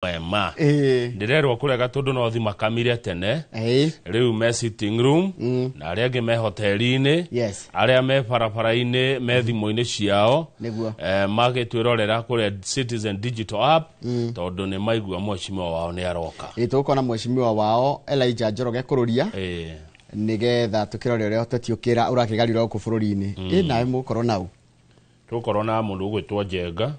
Wema. Ĩĩ. Ndĩrerwo kũrĩa Gatũndũ no thimakamire tene. Rĩu me sitting room na arĩa angĩ me hoteli-inĩ, arĩa me barabara-inĩ me thimũ-inĩ ciao, magĩtwĩrorera kũrĩa Citizen Digital App, tondũ nĩ maigua mheshimiwa wao nĩ aroka. Ĩĩ, tũgũkorwo na mheshimiwa wao Elijah Njoroge Kũrũria, nĩgetha tũkĩrore ũrĩa ũteti ũkĩra ũrakĩgarũra gũkũ bũrũri-inĩ. Ĩ nawe mũgũkorwo nau? Tũgũkorwo na mũndũ ũgwĩtwo Njenga,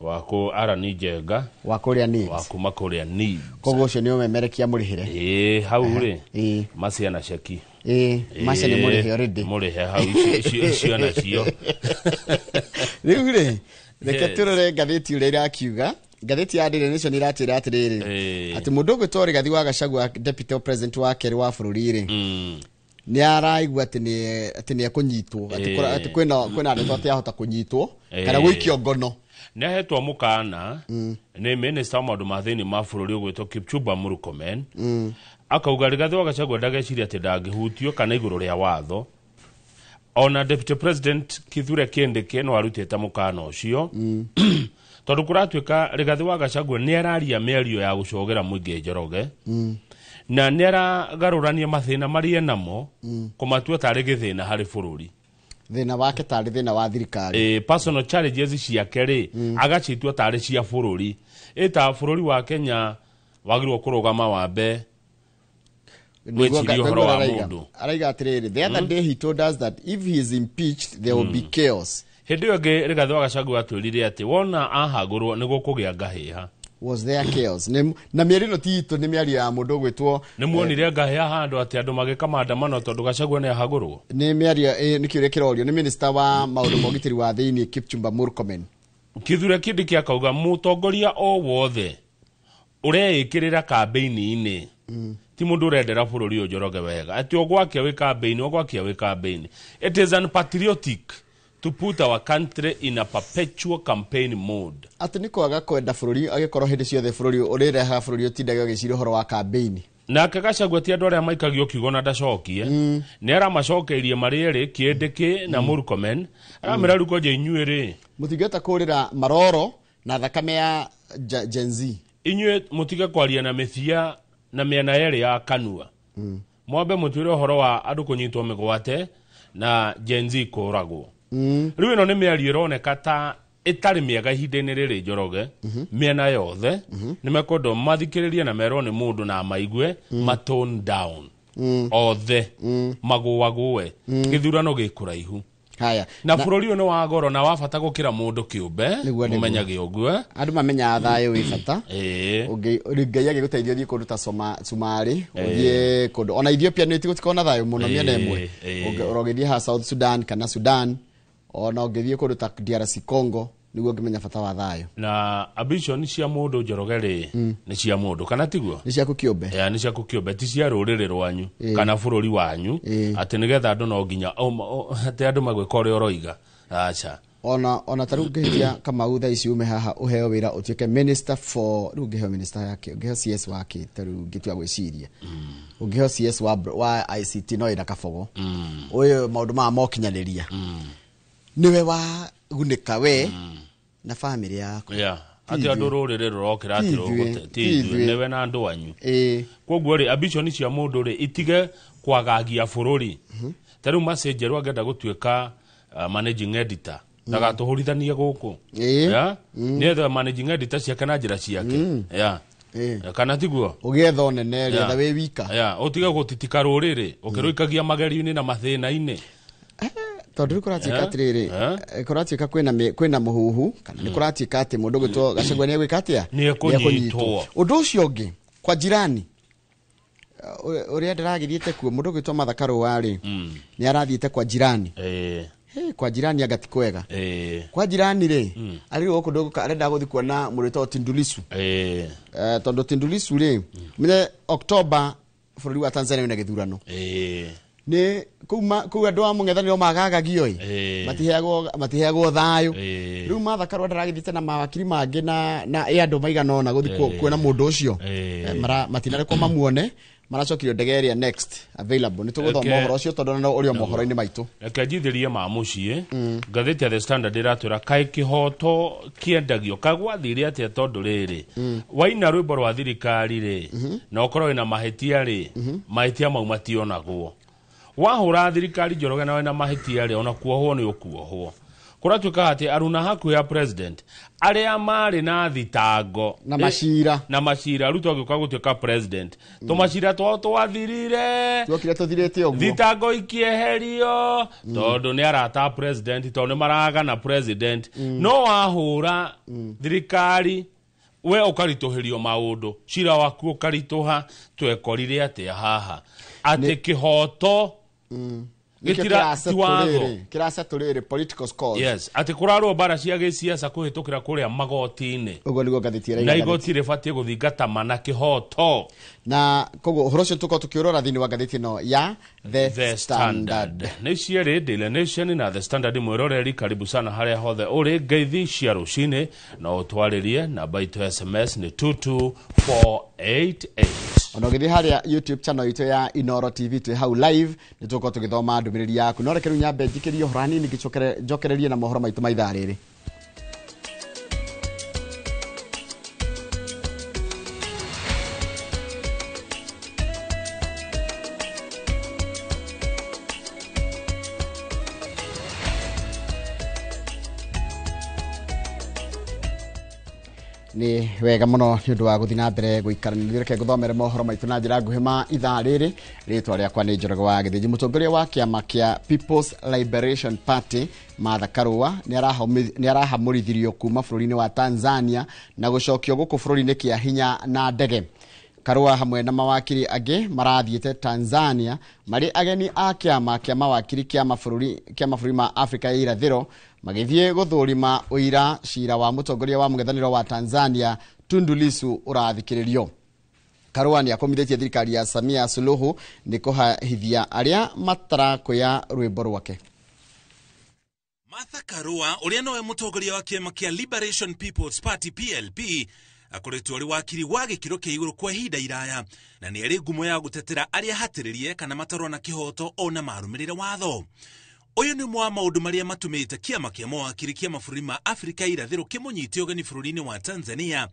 wakũ Arani Njenga, wa kũrĩa wa Needs. kuma kũrĩa Needs. Koguo ũcio nĩ ũmemerekia mũrĩhĩre. Ĩĩ, hau rĩ, macia na ceki. Ĩĩ, macio nĩ mũrĩhe already. Mũrĩhe hau icio nacio. Rĩu rĩ, reke tũrore ngathĩti ũrĩa irakiuga. Ngathĩti ya Daily Nation iratwĩra atĩrĩrĩ, atĩ mũndũ ũgwĩtwo Rigathi wa Gachagua, deputy president wa kerĩ wa bũrũri rĩ, nĩ araigua atĩ nĩ ekũnyitwo, atĩ kwĩna ndeto atĩ ahota kũnyitwo kana gũikio ngono. Nĩ ahetwo mũkana nĩ minista wa maũndũ ma thĩinĩ ma bũrũri ũgwĩtwo Kipchumba Murkomen, akauga Rigathi wa Gachagua ndageciria atĩ ndangĩhutio kana igũrũ rĩa watho. Ona deputy president Kithure Kindiki no arutĩte mũkana ũcio, tondũ kũratuĩka Rigathi wa Gachagua nĩ araria mĩario ya gũcogera mũingĩ Njoroge, na nĩ aragarũrania mathĩna marĩa enamo kũmatua tarĩ gĩthĩna harĩ bũrũri. Thĩna wake tarĩ thĩna wa thirikari. Personal challenges ciake rĩ, agacitua tarĩ cia bũrũri. Ĩta bũrũri wa Kenya wagĩrĩirwo kũrũgama wambe gwĩciria ũhoro wa mũndũ. Araiga atĩrĩrĩ, the other day he told us that if he is impeached there will be chaos. Hĩndĩ ĩyo ĩngĩ Rigathĩ wa Gachagua atwĩrire atĩ wona ahagũrwo nĩ gũkũgĩa ngahĩha. Was there chaos? Na mĩario ĩno ti itũ, nĩ mĩario ya mũndũ ũgwĩtwo Nĩ muonire ngahĩha handũ atĩ andũ magĩka maandamano tondũ Gachagua nĩ ahagũrwo? Nĩ mĩario, nĩ kĩũria kĩrorio nĩ minister wa maũndũ ma ũgitĩri wa thĩinĩ Kipchumba Murkomen. Kithure Kindiki akauga mũtongoria o wothe ũreĩkĩrĩra kambĩini-inĩ ti mũndũ ũrendera bũrũri ũyũ Njoroge wega, atĩ ũgwakia wĩ kambĩini, ũgwakia wĩ kambĩini. It is unpatriotic to put our country in a perpetual campaign mode. Atĩ nĩ kwaga kwenda bũrũri agĩkorwo hĩndĩ ciothe bũrũri ũrĩrehaga bũrũri ũtindage ũgĩciria ũhoro wa kambĩini. Nake Gachagua ti andũ arĩa maikagio kiugo na ndacokie, nĩ aramacokeirie marĩ erĩ, Kindiki na Murkomen. Aramĩra rĩu konja inyuĩ rĩ, mũtingĩhota kũrĩra maroro na thakame ya Gen Z. Inyuĩ mũtige kwaria na mĩthia na mĩena yerĩ ya kanua, mwambe mũtwĩre ũhoro wa andũ kũnyitwo mĩgwate na Gen Z kũragwo. Rĩu ĩno nĩ mĩario ĩroneka ta ĩtarĩ mĩega ihinda-inĩ rĩrĩ Njoroge. Mĩena yothe nĩ mekwendwo mathikĩrĩrie na merwo nĩ mũndũ na maigue ma tone down othe, magũagũe, gĩthurano gĩ kũraihu. Haya. Na bũrũri ũyũ nĩ wa goro na wa bata gũkĩra mũndũ kĩũmbe. Nĩguo. Mũmenyage ũguo. Andũ mamenyaga thayũ wĩ bata. Ngai agĩgũteithia ũthiĩ kũndũ ta Somalia, ũthiĩ kũndũ ona Ethiopia nĩ gũtikoragwo na thayũ mũno mĩena ĩmwe. Ũrogĩthiĩ ha South Sudan kana Sudan, ona ũngĩthiĩ kũndũ ta DRC Congo, nĩguo ũngĩmenya bata wa thayũ. Na ambition cia mũndũ Njoroge rĩ, nĩ cia mũndũ, kana tiguo? Nĩ ciaku kĩũmbe. Ya, nĩ ciaku kĩũmbe, ti cia rũrĩrĩ rwanyu kana bũrũri wanyu, atĩ nĩgetha andũ no nginya atĩ andũ magwĩka ũrĩa ũroiga, aca. Ona ta rĩu ngĩhĩtia Kamau thaa ici ume haha ũheo wĩra ũtuĩke minister for, rĩu ũngĩheo minister yake, ũngĩheo CS wake, ta rĩu ngĩtua gwĩciria ũngĩheo CS wa ICT no ĩna kabogo ũyũ maũndũ maya mokinyanĩria nĩwe wa gunĩka we na famĩlĩ yaku. Ya, atĩ andũ rũrĩrĩ rũrokĩra atĩ Ti ithuĩ, rũgũte ti ti ithuĩ, ithuĩ. nĩwe na andũ anyu. Koguo rĩ, ambition cia mũndũ rĩ, itige kwagagia bũrũri. Ta rĩu Mercy Njerũ angĩenda gũtuĩka managing editor, ndagatũhũrithanie gũkũ. Ya, nĩethe managing editor ciake na njĩra ciake ya. Kana tiguo? Ũgĩetha ũnene rĩ, etha wĩ wika. Ya, ũtige gũtitika rũrĩrĩ ũkĩrũikagia magerio-inĩ na mathĩna-inĩ. Tondũ rĩu kũratuĩka atĩrĩrĩ, kũratuĩka kwĩna mũhuhu kana nĩ kũratuĩka atĩ mũndũ ũgwĩtwo Gachagua nĩ egwĩka atĩa? Nĩ ekũnyitwo. Ũndũ ũcio ũngĩ kwa jirani, ũrĩa ndĩragĩthiĩte kuo, mũndũ ũgwĩtwo Martha Karũa rĩ, nĩ arathiĩte kwa jirani. Hey, kwa jirani anga ti kwega. Kwa jirani rĩ, arĩ gũkũ ndũgũka arenda gũthiĩ kuona mũndũ wĩtagwo Tundu Lissu. Tondũ Tundu Lissu rĩ, menye October bũrũri wa Tanzania wĩna gĩthurano. Nĩ kũu andũ a mũng'ethanĩro magagagio ĩ, matiheagwo thayũ. Rĩu Martha Karũa ndaragĩthiĩte na mawakiri mangĩ na ĩ andũ maigana ũna gũthiĩ kuona mũndũ ũcio. Matinarekwo mamuone. Maracokirio ndege ĩrĩa next available. Nĩ tũgũthoma ũhoro ũcio tondũ no ũrĩ o mohoro-inĩ maitũ. Reke njithĩrie ma mũciĩ. Ngathĩti ya The Standard ĩratwĩra kaĩ kĩhoto kĩendagio kagwathire atĩa tondũ rĩrĩ waina rwĩmbo rwa thirikari rĩ na ũkorwo wĩna mahĩtia rĩ mahĩtia mau mationagwo. Wahũra thirikari Njoroge na wĩna mahĩtia rĩ ona kuohwo nĩ ũkuohwo. Kũratuĩka atĩ aruna hakuhĩ ya president arĩa marĩ na thitango na macira na macira Ruto agĩũka gũtuĩka president tũmacira twao twathirire tuokire tũthirĩte ũguo thitango ikĩeherio tondũ nĩ arata president tondũ nĩ maragana president no wahũra thirikari we ũkaritũhĩrio maũndũ cira waku ũkaritũha twekorire atĩa haha atĩ kĩhoto kĩrasetũ rĩrĩ political scores. Yes, atĩ kũrarwo mbara cia gĩciaca kũhĩtũkĩra kũrĩa magoti-inĩ. Ũguo nĩguo ngathĩti ĩraiga. Na igoti rĩbatiĩ gũthingata mana kĩhoto. Na koguo ũhoro ũcio tũkorwo tũkĩũrora thĩinĩ wa ngathĩti ĩno ya The Standard. Nĩ cierĩ Daily Nation na The Standard mwĩroreri karibu sana harĩa hothe ũrĩ ngeithi cia rũcinĩ no ũtwarĩrie namba itũ SMS nĩ 22488. Ona ũgĩthiĩ harĩa YouTube channel itũ ya Inoro TV twĩ hau live nĩ tũgũkorwo tũgĩthoma ndũmĩrĩri yaku. No reke rĩu nyambe njikĩrie ũhoro hanini njokererie na mohoro maitũ ma ithaa rĩrĩ. Nĩ wega mũno nĩ ũndũ wa gũthiĩ na mbere gũikarania reke ngũthomere mohoro maitũ na njĩra nguhĩ ma ithaa rĩrĩ. Rĩtwa rĩakwa nĩ Njoroge wa Gĩthĩnji. Mũtongoria wa kĩama kĩa People's Liberation Party Martha Karua nĩ arahamũrithirio kuma bũrũri-inĩ wa Tanzania na gũcokio gũkũ bũrũri-inĩ kĩa hinya na ndege. Karua hamwe na mawakiri angĩ marathiĩte Tanzania marĩ ageni a kĩama kĩa mawakiri kĩa mabũrũri ma Afrika ya irathĩro magĩthiĩ gũthũrima ũira cira wa mũtongoria wa mũng'ethanĩro wa Tanzania Tundu Lissu ũrathikĩrĩrio. Karua nĩ akomithĩtie thirikari ya Samia Suluhu nĩ kũhithia arĩa matarakwĩa rwĩmbo rwake. Martha Karua ũrĩa nowe mũtongoria wa kĩama kĩa Liberation People's Party PLP akoretwo arĩ wakiri wa gĩkĩro kĩa igũrũ kwa ihinda iraya na nĩ arĩ ngumo ya gũtetera arĩa hatĩrĩrie kana matarona kĩhoto ona marũmĩrĩre watho. Ũyũ nĩ ũmwe wa maũndũ marĩa matũmĩte kĩama kĩa mawakiri kĩa mabũrũri ma Afrika irathĩro kĩmũnyite ũgeni bũrũri-inĩ wa Tanzania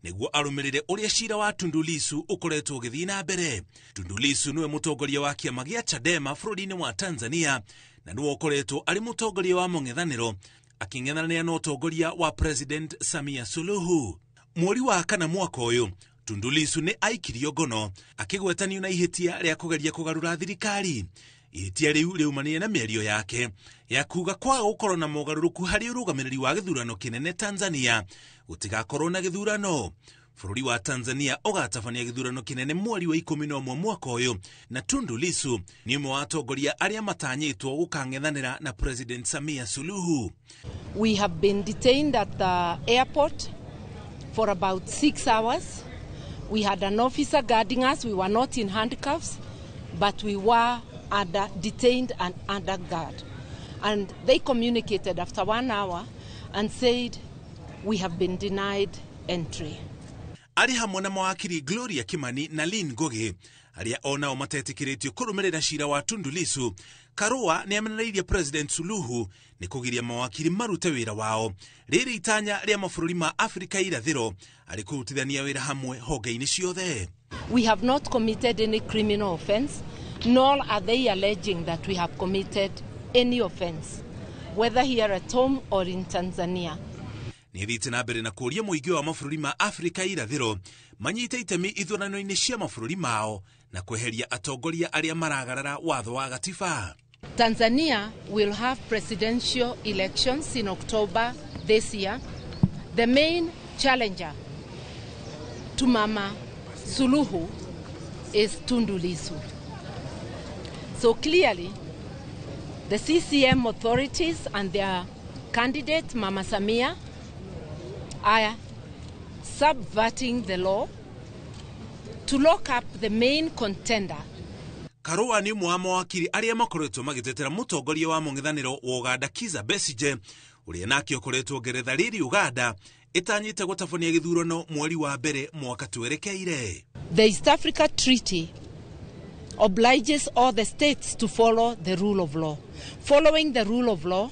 nĩguo arũmĩrĩre ũrĩa cira wa Tundu Lissu ũkoretwo ũgĩthiĩ na mbere. Tundu Lissu nĩwe mũtongoria wa kĩama gĩa Chadema bũrũri-inĩ wa Tanzania na nĩwe ũkoretwo arĩ mũtongoria wa mũng'ethanĩro akĩng'ethanĩra na ũtongoria wa President Samia Suluhu. Mweri wa kana mwaka ũyũ Tundu Lissu nĩ aikirio ngono akĩgwetanio na ihĩtia rĩa kũgeria kũgarũra thirikari. Ihĩtia rĩu rĩumanire na mĩario yake ya kuga kwaga gũkorwo na mogarũrũku harĩ ũrũgamĩrĩri wa gĩthurano kĩnene Tanzania gũtigakorwo na gĩthurano. Bũrũri wa Tanzania ũgatabania gĩthurano kĩnene mweri wa 11 mwaka ũyũ na Tundu Lissu nĩ ũmwe wa atongoria arĩa matanyĩtwo gũkang'ethanĩra na President Samia Suluhu. We have been detained at the airport for about 6 hours. We had an officer guarding us. We were not in handcuffs, but we were detained and under guard. And they communicated after 1 hour and said, we have been denied entry. Arĩ hamwe na mawakiri Gloria Kimani na Lynn Ngugi arĩa onao matetĩkĩrĩtio kũrũmĩrĩra cira wa Tundu Lissu. Karua nĩ amenereirie President Suluhu nĩ kũgiria mawakiri marute wĩra wao rĩrĩ itanya rĩa mabũrũri ma Afrika irathĩro arĩ kũrutithania wĩra hamwe honge-inĩ ciothe. We have not committed any criminal offense, nor are they alleging that we have committed any offense, whether here at home or in Tanzania. Nĩ thiĩte na mbere na kũũria mũingĩ wa mabũrũri ma Afrika irathĩro manyite itemi ithurano-inĩ cia mabũrũri mao na kweheria atongoria arĩa maragarara watho wa gatiba. Tanzania will have presidential elections in October this year. The main challenger to Mama Suluhu is Tundu Lissu. So clearly, the CCM authorities and their candidate, Mama Samia, are subverting the law to lock up the main contender. Karua nĩ ũmwe wa mawakiri arĩa makoretwo magĩtetera mũtongoria wa mũng'ethanĩro wa Uganda Kizza Besigye ũrĩa nake ũkoretwo Ngeretha rĩrĩ Uganda ĩtanyĩte gũtabania gĩthurano mweri wa mbere mwaka twerekeire. The East Africa Treaty obliges all the states to follow the rule of law. Following the rule of law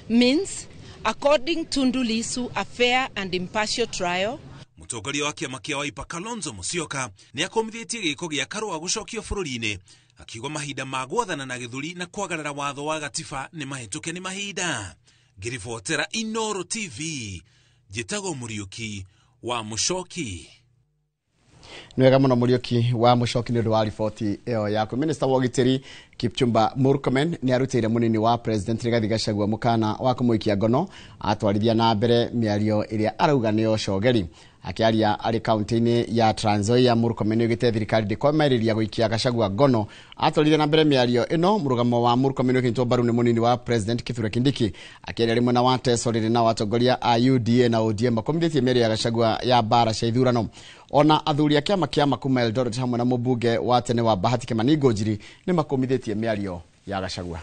means, according to Tundu Lissu, a fair and impartial trial. Mũtongoria wa kĩama kĩa Wiper Kalonzo Musyoka nĩ akomithĩtie gĩko gĩa Karũa gũcokio bũrũri-inĩ, akiuga mahinda ma gwathana na gĩthũri na kwagarara watho wa gatiba nĩ mahĩtũke nĩ mahinda. Ngĩribotera Inooro TV, njĩtagwo Mũriũki wa Mũcoki. Nĩ wega mũno Mũriũki wa Mũcoki nĩ ũndũ wa riboti ĩyo yaku. Minister wa ũgitĩri Kipchumba Murkomen nĩ arutĩire mũnini wa President Rigathi Gachagua mũkana wa kũmũikia ngono atwarithia na mbere mĩario ĩrĩa arauga nĩyo cogeri. Akĩaria arĩ kaunti-inĩ ya Trans Nzoia, Murkomen nĩoigĩte thirikari ndĩkomerĩria gũikia Gachagua ngono atwarithia na mbere mĩario ĩno. Mũrũgamo wa Murkomen ũkĩnyitwo mbaru nĩ mũnini wa President Kithure Kindiki. Akĩaria rĩmwe na Wateso rĩrĩ na atongoria a UDA na ODM makomithĩtie mĩario ya Gachagua ya mbara cia ithurano. Ona athuri a kĩama kĩa Makuma Eldoret hamwe na mũmbunge wa tene wa Bahati Kimani Ngunjiri nĩ makomithĩtie mĩario ya Gachagua.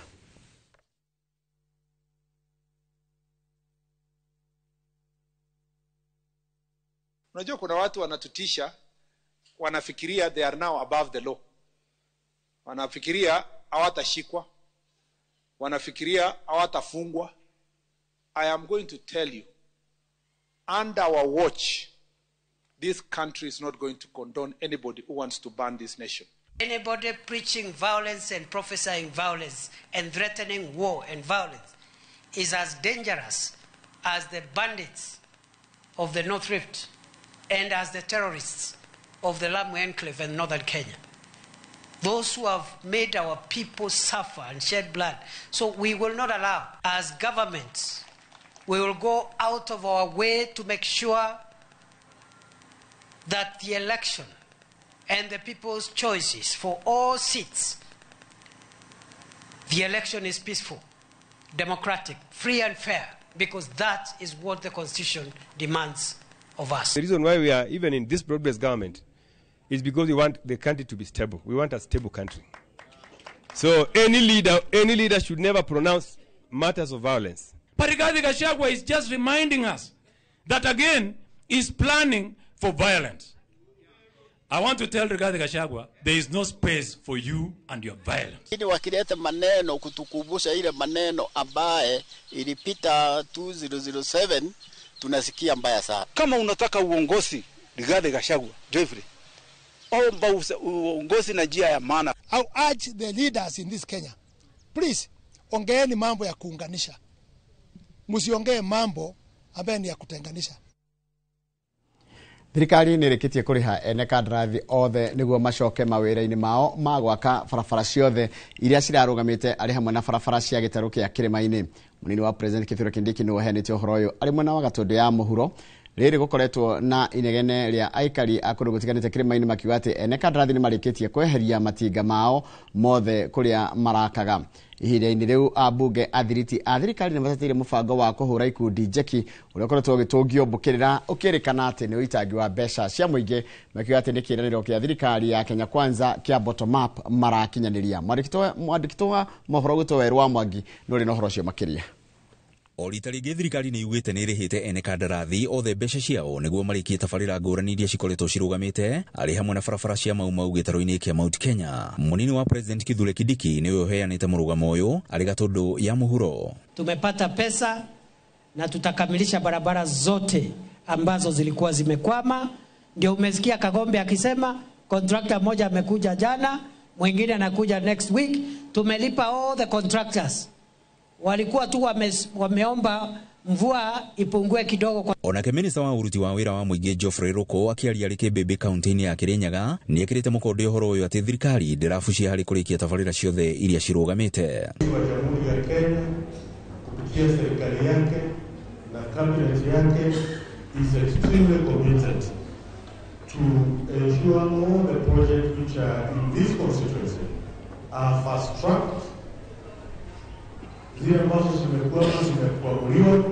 Unajua kuna watu wanatutisha, wanafikiria they are now above the law. Wanafikiria hawatashikwa. Wanafikiria hawatafungwa. I am going to tell you, under our watch, this country is not going to condone anybody who wants to burn this nation. Anybody preaching violence and prophesying violence and threatening war and violence is as dangerous as the bandits of the North Rift and as the terrorists of the Lamu Enclave and northern Kenya. Those who have made our people suffer and shed blood. So we will not allow, as governments, we will go out of our way to make sure that the election and the people's choices for all seats, the election is peaceful, democratic, free and fair, because that is what the Constitution demands of us. The reason why we are even in this broad-based government is because we want the country to be stable. We want a stable country. So any leader should never pronounce matters of violence. But Rigathi Gachagua is just reminding us that again is planning for violence. I want to tell Rigathi Gachagua, there is no space for you and your violence. Ili wakileta maneno kutukumbusha ile maneno ambaye ilipita 2007 tunasikia mbaya sana. Kama unataka uongozi, Rigathi Gachagua, Geoffrey, omba uongozi na njia ya maana. I urge the leaders in this Kenya, please, ongeeni mambo ya kuunganisha. Msiongee mambo ambayo ni ya kutenganisha. Thirikari nĩ ĩrĩkĩtie kũrĩha ene kandarathi othe nĩguo macoke mawĩra-inĩ mao ma gwaka barabara ciothe iria cirarũgamĩte arĩ hamwe na barabara cia gĩtarũ kĩa kĩrĩma-inĩ. Mũnini wa President Kithure Kindiki nĩwe ũheanĩte ũhoro ũyũ arĩ mwena wa Gatũndũ ya mũhuro. Rĩrĩ gũkoretwo na inegene rĩa aikari a kũndũ gũtiganĩte kĩrĩma-inĩ makiuga atĩ ene kandarathi nĩ marĩkĩtie kweheria matinga mao mothe kũrĩa marakaga. Ihinda-inĩ rĩu ambunge athiriti a thirikari nĩ matetire mũbango wa kũhũra ikundi njeki ũrĩa ũkoretwo ũgĩtũngio mbũkĩrĩra ũkĩrĩkana atĩ nĩ ũitangi wa mbeca cia mũingĩ, makiuga atĩ nĩ kĩĩranĩro kĩa thirikari ya Kenya Kwanza kĩa bottom up marakinyanĩria. Mwandĩki wa mohoro gwĩtwo Werũ wa Mwangi nĩ ũrĩ na ũhoro ũcio makĩria. O rita rĩngĩ thirikari nĩ yugĩte nĩ ĩrĩhĩte ene kandarathi othe mbeca ciao nĩguo marĩkie tabarĩra ngũrani iria cikoretwo cirũgamĩte arĩ hamwe na barabara cia Mau Mau gĩtarũ-inĩ kĩa Mount Kenya. Mũnini wa President Kithure Kindiki nĩwe ũheanĩte mũrũgamo ũyũ arĩ Gatũndũ ya mũhuro. Tumepata pesa na tutakamilisha barabara zote ambazo zilikuwa zimekwama. Ndio umesikia Kagombe akisema contractor mmoja amekuja jana, mwingine anakuja next week. Tumelipa all the contractors. Walikuwa tu wameomba mvua ipungue kidogo kwa. Onake minista wa uruti wa wira wa mũingĩ Geoffrey Ruku akĩaria arĩ Kĩmbĩmbĩ kaunti-inĩ ya Kirinyaga nĩekĩrĩte mũkonde ũhoro ũyũ atĩ thirikari ndĩrabucia harĩ kũrĩkia tabarĩra ciothe iria cirũgamĩte. Wa Jamhuri ya Kenya kupitia serikali yake na cabinet yake is extremely committed to ensure all the projects which are in this constituency are fast tracked. Zile ambazo zimekuwa zimekwaguliwa.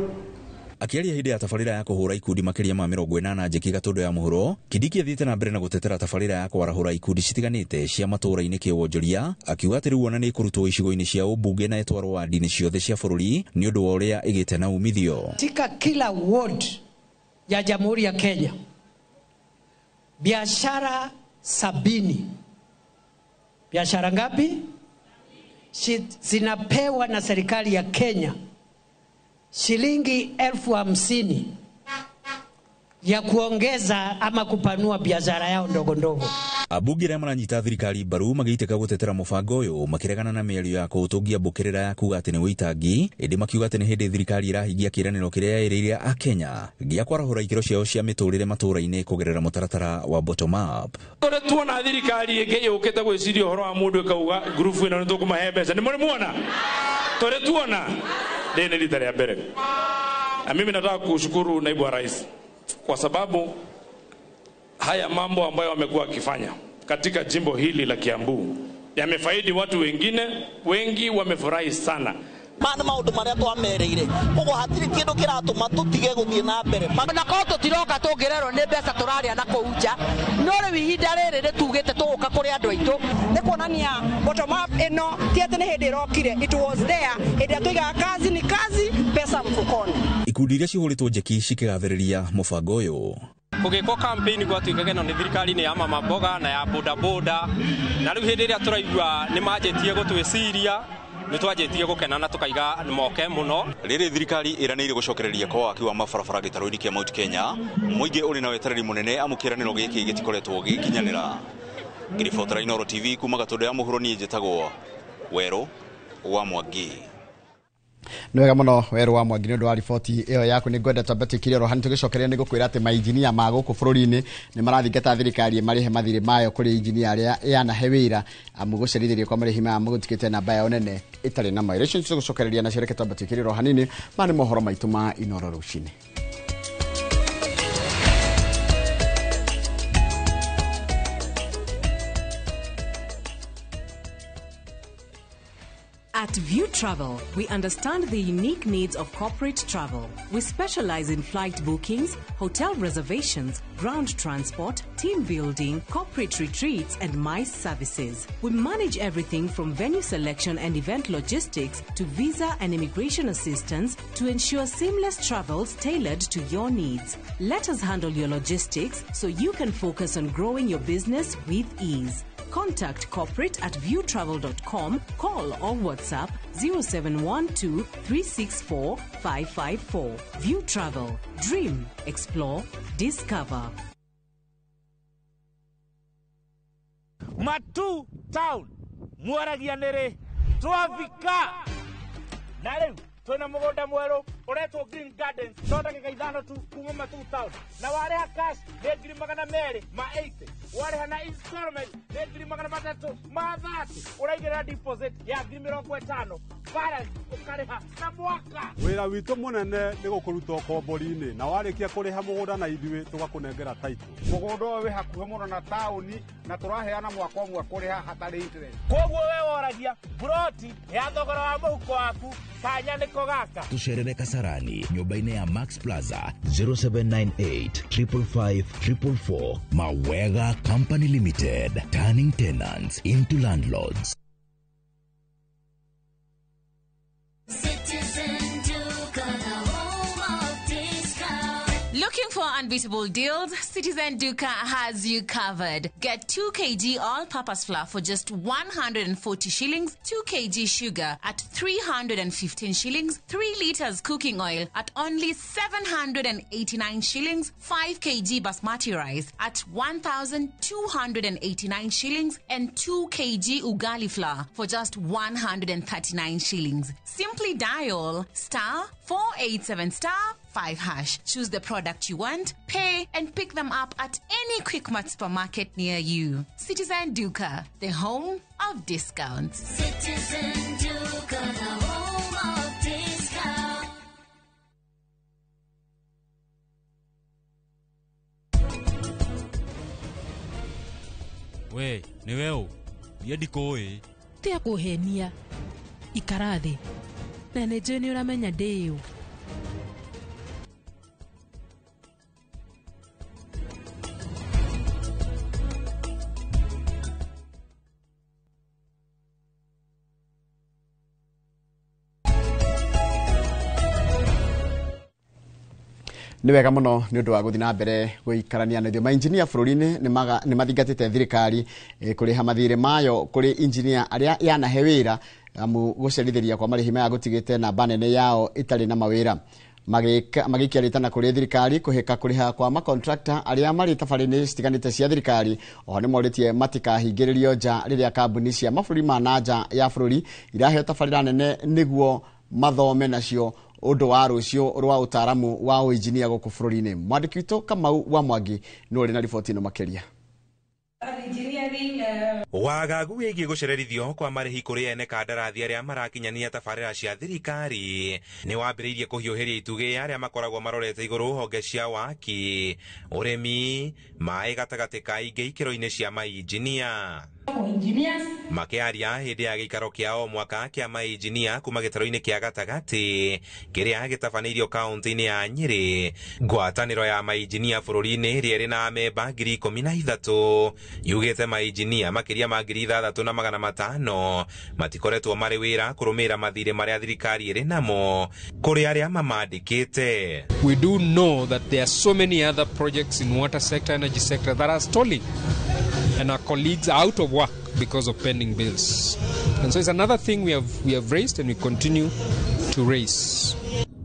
Akiaria hĩndĩ ya tabarĩra ya kũhũra ikundi makĩria ma 80 njeki Gatũndũ ya mũhuro, Kindiki athiĩte na mbere na gũtetera tabarĩra ya kwarahũra ikundi citiganĩte cia matũũra-inĩ kĩwonjoria, akiuga atĩ rĩu ona nĩ ĩkũrutwo icigo-inĩ cia ũmbunge na ĩtwarwo wandi-inĩ ciothe cia bũrũri nĩ ũndũ wa ũrĩa ĩgĩte na umithio. Katika kila ward ya Jamhuri ya Kenya biashara 70 Biashara ngapi? Zinapewa na serikali ya Kenya shilingi 50,000 ya kuongeza ama kupanua biashara yao ndogo ndogo. Abunge arĩa maranyita thirikari mbaru magĩitĩka gũtetera mũbango ũyũ makĩregana na mĩario ya kũũtũngia mbũkĩrĩra ya kuga atĩ nĩ wĩitangi, ĩndĩ makiuga atĩ nĩ hĩndĩ thirikari ĩrahingia kĩĩranĩro kĩrĩa yerĩire Akenya gĩa kwarahũra ikĩro ciao cia mĩtũrĩre matũũra-inĩ kũgerera mũtaratara wa bottom up. Tũrĩ tuona thirikari ĩngĩ yũkĩte gwĩciria ũhoro wa mũndũ ĩkauga ngurubu ĩno nĩ tũkũmahe mbeca. Nĩ mũrĩ muona? Tũrĩ tuona? Rĩrĩ nĩ rita rĩa mbere. Na mimi nataka kushukuru naibu wa rais kwa sababu haya mambo ambayo wamekuwa wakifanya katika jimbo hili la Kiambu yamefaidi watu wengine, wengi wamefurahi sana. Mana maundu maria twamereire koguo hatiri kindu kiratuma tutige guthie na mbere na ko tutiroka tungirerwo ni mbeca turaria na kuu nja no riu ihinda riri ritugite tuguka kuri andu aitu ni kuonania bottom up ino ti ati ni hindi irokire, it was there hindi tuigaga kazi ni kazi, pesa mfukoni. Ikundi iria cihũrĩtwo njeki cikĩgathĩrĩria mũbango ũyũ. Kũgĩkwo campaign gwatuĩkaga ĩno nĩ thirikari nĩ ya mama mboga na ya boda boda, na rĩu hĩndĩ ĩrĩa tũraigua nĩ manjĩtie gũtwĩciria nĩ twanjĩtie gũkena na tũkaiga moke mũno. Rĩrĩ thirikari ĩranĩire gũcokereria kwa waki wa mabarabara gĩtarũ-inĩ kĩa Mount Kenya, mũingĩ ũrĩ na wetereri mũnene amu kĩĩranĩro gĩkĩ gĩtikoretwo gĩgĩkinyanĩra. Ngĩribotera Inooro TV kuma Gatũndũ ya mũhuro, niĩ njĩtagwo Werũ wa Mwangi. Nĩ wega mũno Werũ wa Mwangi nĩ ũndũ wa riboti ĩyo yaku. Nĩ ngwenda twambe twĩkire oro hanini tũgĩcokeria nĩ gũkwĩra atĩ mainjinia ma gũkũ bũrũri-inĩ nĩ marathingata thirikari ĩmarĩhe mathirĩ mayo kũrĩ injinia arĩa yanahe wĩra, amu gũcerithĩrio kwa marĩhi maya mũgũtikĩte namba yao nene ĩtarĩ na maĩro. Icio nĩcio tũgũcokereria nacio, reke twambe twĩkire oro hanini. Maya nĩ mohoro maitũ ma Inooro rũcinĩ. At View Travel, we understand the unique needs of corporate travel. We specialize in flight bookings, hotel reservations, ground transport, team building, corporate retreats, and MICE services. We manage everything from venue selection and event logistics to visa and immigration assistance to ensure seamless travels tailored to your needs. Let us handle your logistics so you can focus on growing your business with ease. Contact corporate at viewtravel.com, call or WhatsApp 0712 364 554. View Travel. Dream, explore, discover. Matu Town, mwaragia nere, twafika. Na rĩu twĩna mũgũnda mwerũ ũretwo Green Gardens, no ndagĩka 5 tu kuma Matu Town, na warĩha cash nĩ 280,000, warĩha na installment nĩ 330,000, ũraigĩrĩra deposit ya 50,000, balance ũkarĩha na mwaka. Wĩra witũ mũnene nĩ gũkũruta ũkombori-inĩ, na warĩkia kũrĩha mũgũnda na ithuĩ tũgakũnengera title. Mũgũnda ũyũ wĩ hakuhĩ mũno na taũni na tũraheana mwaka ũmwe kũrĩha hatarĩ interest. Koguo we woragia buroti ya thogora wa mũhuko waku kanya nĩko gaka. Tũcerere Kasarani nyũmba-inĩ ya Max Plaza 0798 555 444. Mawega Company Limited, turning tenants into landlords. Looking for unbeatable deals? Citizen Duka has you covered. Get 2 kg all-purpose flour for just 140 shillings, 2 kg sugar at 315 shillings, 3 liters cooking oil at only 789 shillings, 5 kg basmati rice at 1,289 shillings, and 2 kg ugali flour for just 139 shillings. Simply dial star 487 star 5 hash. Choose the product you want, pay, and pick them up at any Quickmart supermarket near you. Citizen Duka, the home of discounts. Citizen Duka, the home of discounts. We, nĩ we ũ? Niĩ ndikũĩ. Tiga kũhenia. Ikara thĩ. Na nĩ njũĩ nĩ ũramenya ndĩ ũ. Nĩ wega mũno nĩ ũndũ wa gũthiĩ na mbere gũikarania na ithuĩ. Mainjinia bũrũri-inĩ nĩ mathingatĩte thirikari kũrĩha mathirĩ mayo kũrĩ injinia arĩa yanahe wĩra, amu gũcerithĩria kwa marĩhi maya gũtigĩte namba nene yao ĩtarĩ na mawĩra. Magĩikia rĩtana kũrĩ thirikari kũhĩka kũrĩha kwa makontrakta arĩa marĩ tabarĩ-inĩ citiganĩte cia thirikari. Oho nĩ morĩtie matikahingĩrĩrio nja rĩrĩa kambuni cia mabũrũri ma na nja ya bũrũri iraheo tabarĩra nene nĩguo mathome nacio ũndũ wa rũciũ rwa ũtaaramu wa ũinjinia gũkũ bũrũri-inĩ. Mwandĩki witũ Kamau wa Mwangi nĩ ũrĩ na riboti ĩno makĩria. Wagagu wĩgiĩ gũcererithio kwa marĩhi kũrĩ ene kandarathi arĩa marakinyania tabarĩra cia thirikari nĩ wambĩrĩirie kũhiũhĩria itugĩ arĩa makoragwo marorete igũrũ honge cia waki, ũrĩmi, maĩ gatagatĩ ka ingĩ ikĩro-inĩ cia mainjinia. Makĩaria hĩndĩ ya gĩikaro kĩa o mwaka kĩa mainjinia kuma gĩtarũ-inĩ kĩa gatagatĩ kĩrĩa gĩtabanĩirio kaũntĩ-inĩ ya Nyĩrĩ, ngwatanĩro ya mainjinia bũrũri-inĩ ĩrĩa ĩrĩ na amemba 13,000 yugĩte mainjinia makĩria ma 6,500 matikoretwo marĩ wĩra kũrũmĩrĩra mathirĩ marĩa thirikari ĩrĩ namo kũrĩ arĩa mamandĩkĩte. We do know that there are so many other projects in water sector, energy sector that are stalling, and our colleagues are out of work because of pending bills. And so it's another thing we have raised and we continue to raise.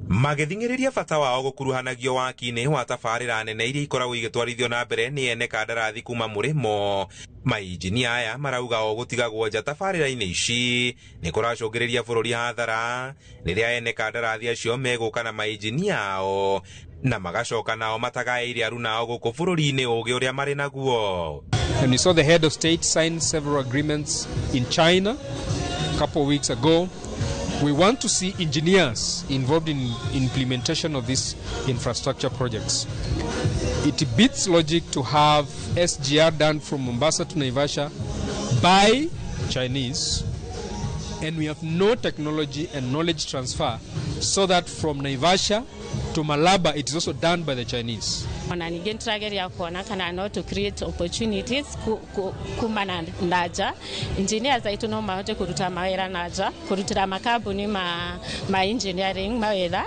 Magĩthing'ĩrĩria bata wao gũkuruhanagio waki-inĩ wa tabarĩra nene iria ikoragwo igĩtwarithio na mbere nĩ ene kandarathi kuma mũrĩmo. Mainjinia aya marauga o gũtigagwo nja tabarĩra-inĩ ici nĩ kũracũngĩrĩria bũrũri hathara rĩrĩa ene kandarathi acio megũka na mainjinia ao na magacoka nao matagaĩire aruna ao gũkũ bũrũri-inĩ ũgĩ ũrĩa marĩ naguo. And we saw the head of state sign several agreements in China a couple of weeks ago. We want to see engineers involved in implementation of these infrastructure projects. It beats logic to have SGR done from Mombasa to Naivasha by Chinese, and we have no technology and knowledge transfer so that from Naivasha to Malaba it is also done by the Chinese. Ona ningĩ nĩtũrageria kuona kana no to create opportunities kuma na nja. Engineers aitũ no mahote kũruta mawĩra na nja, kũrutĩra makambuni ma engineering mawĩra,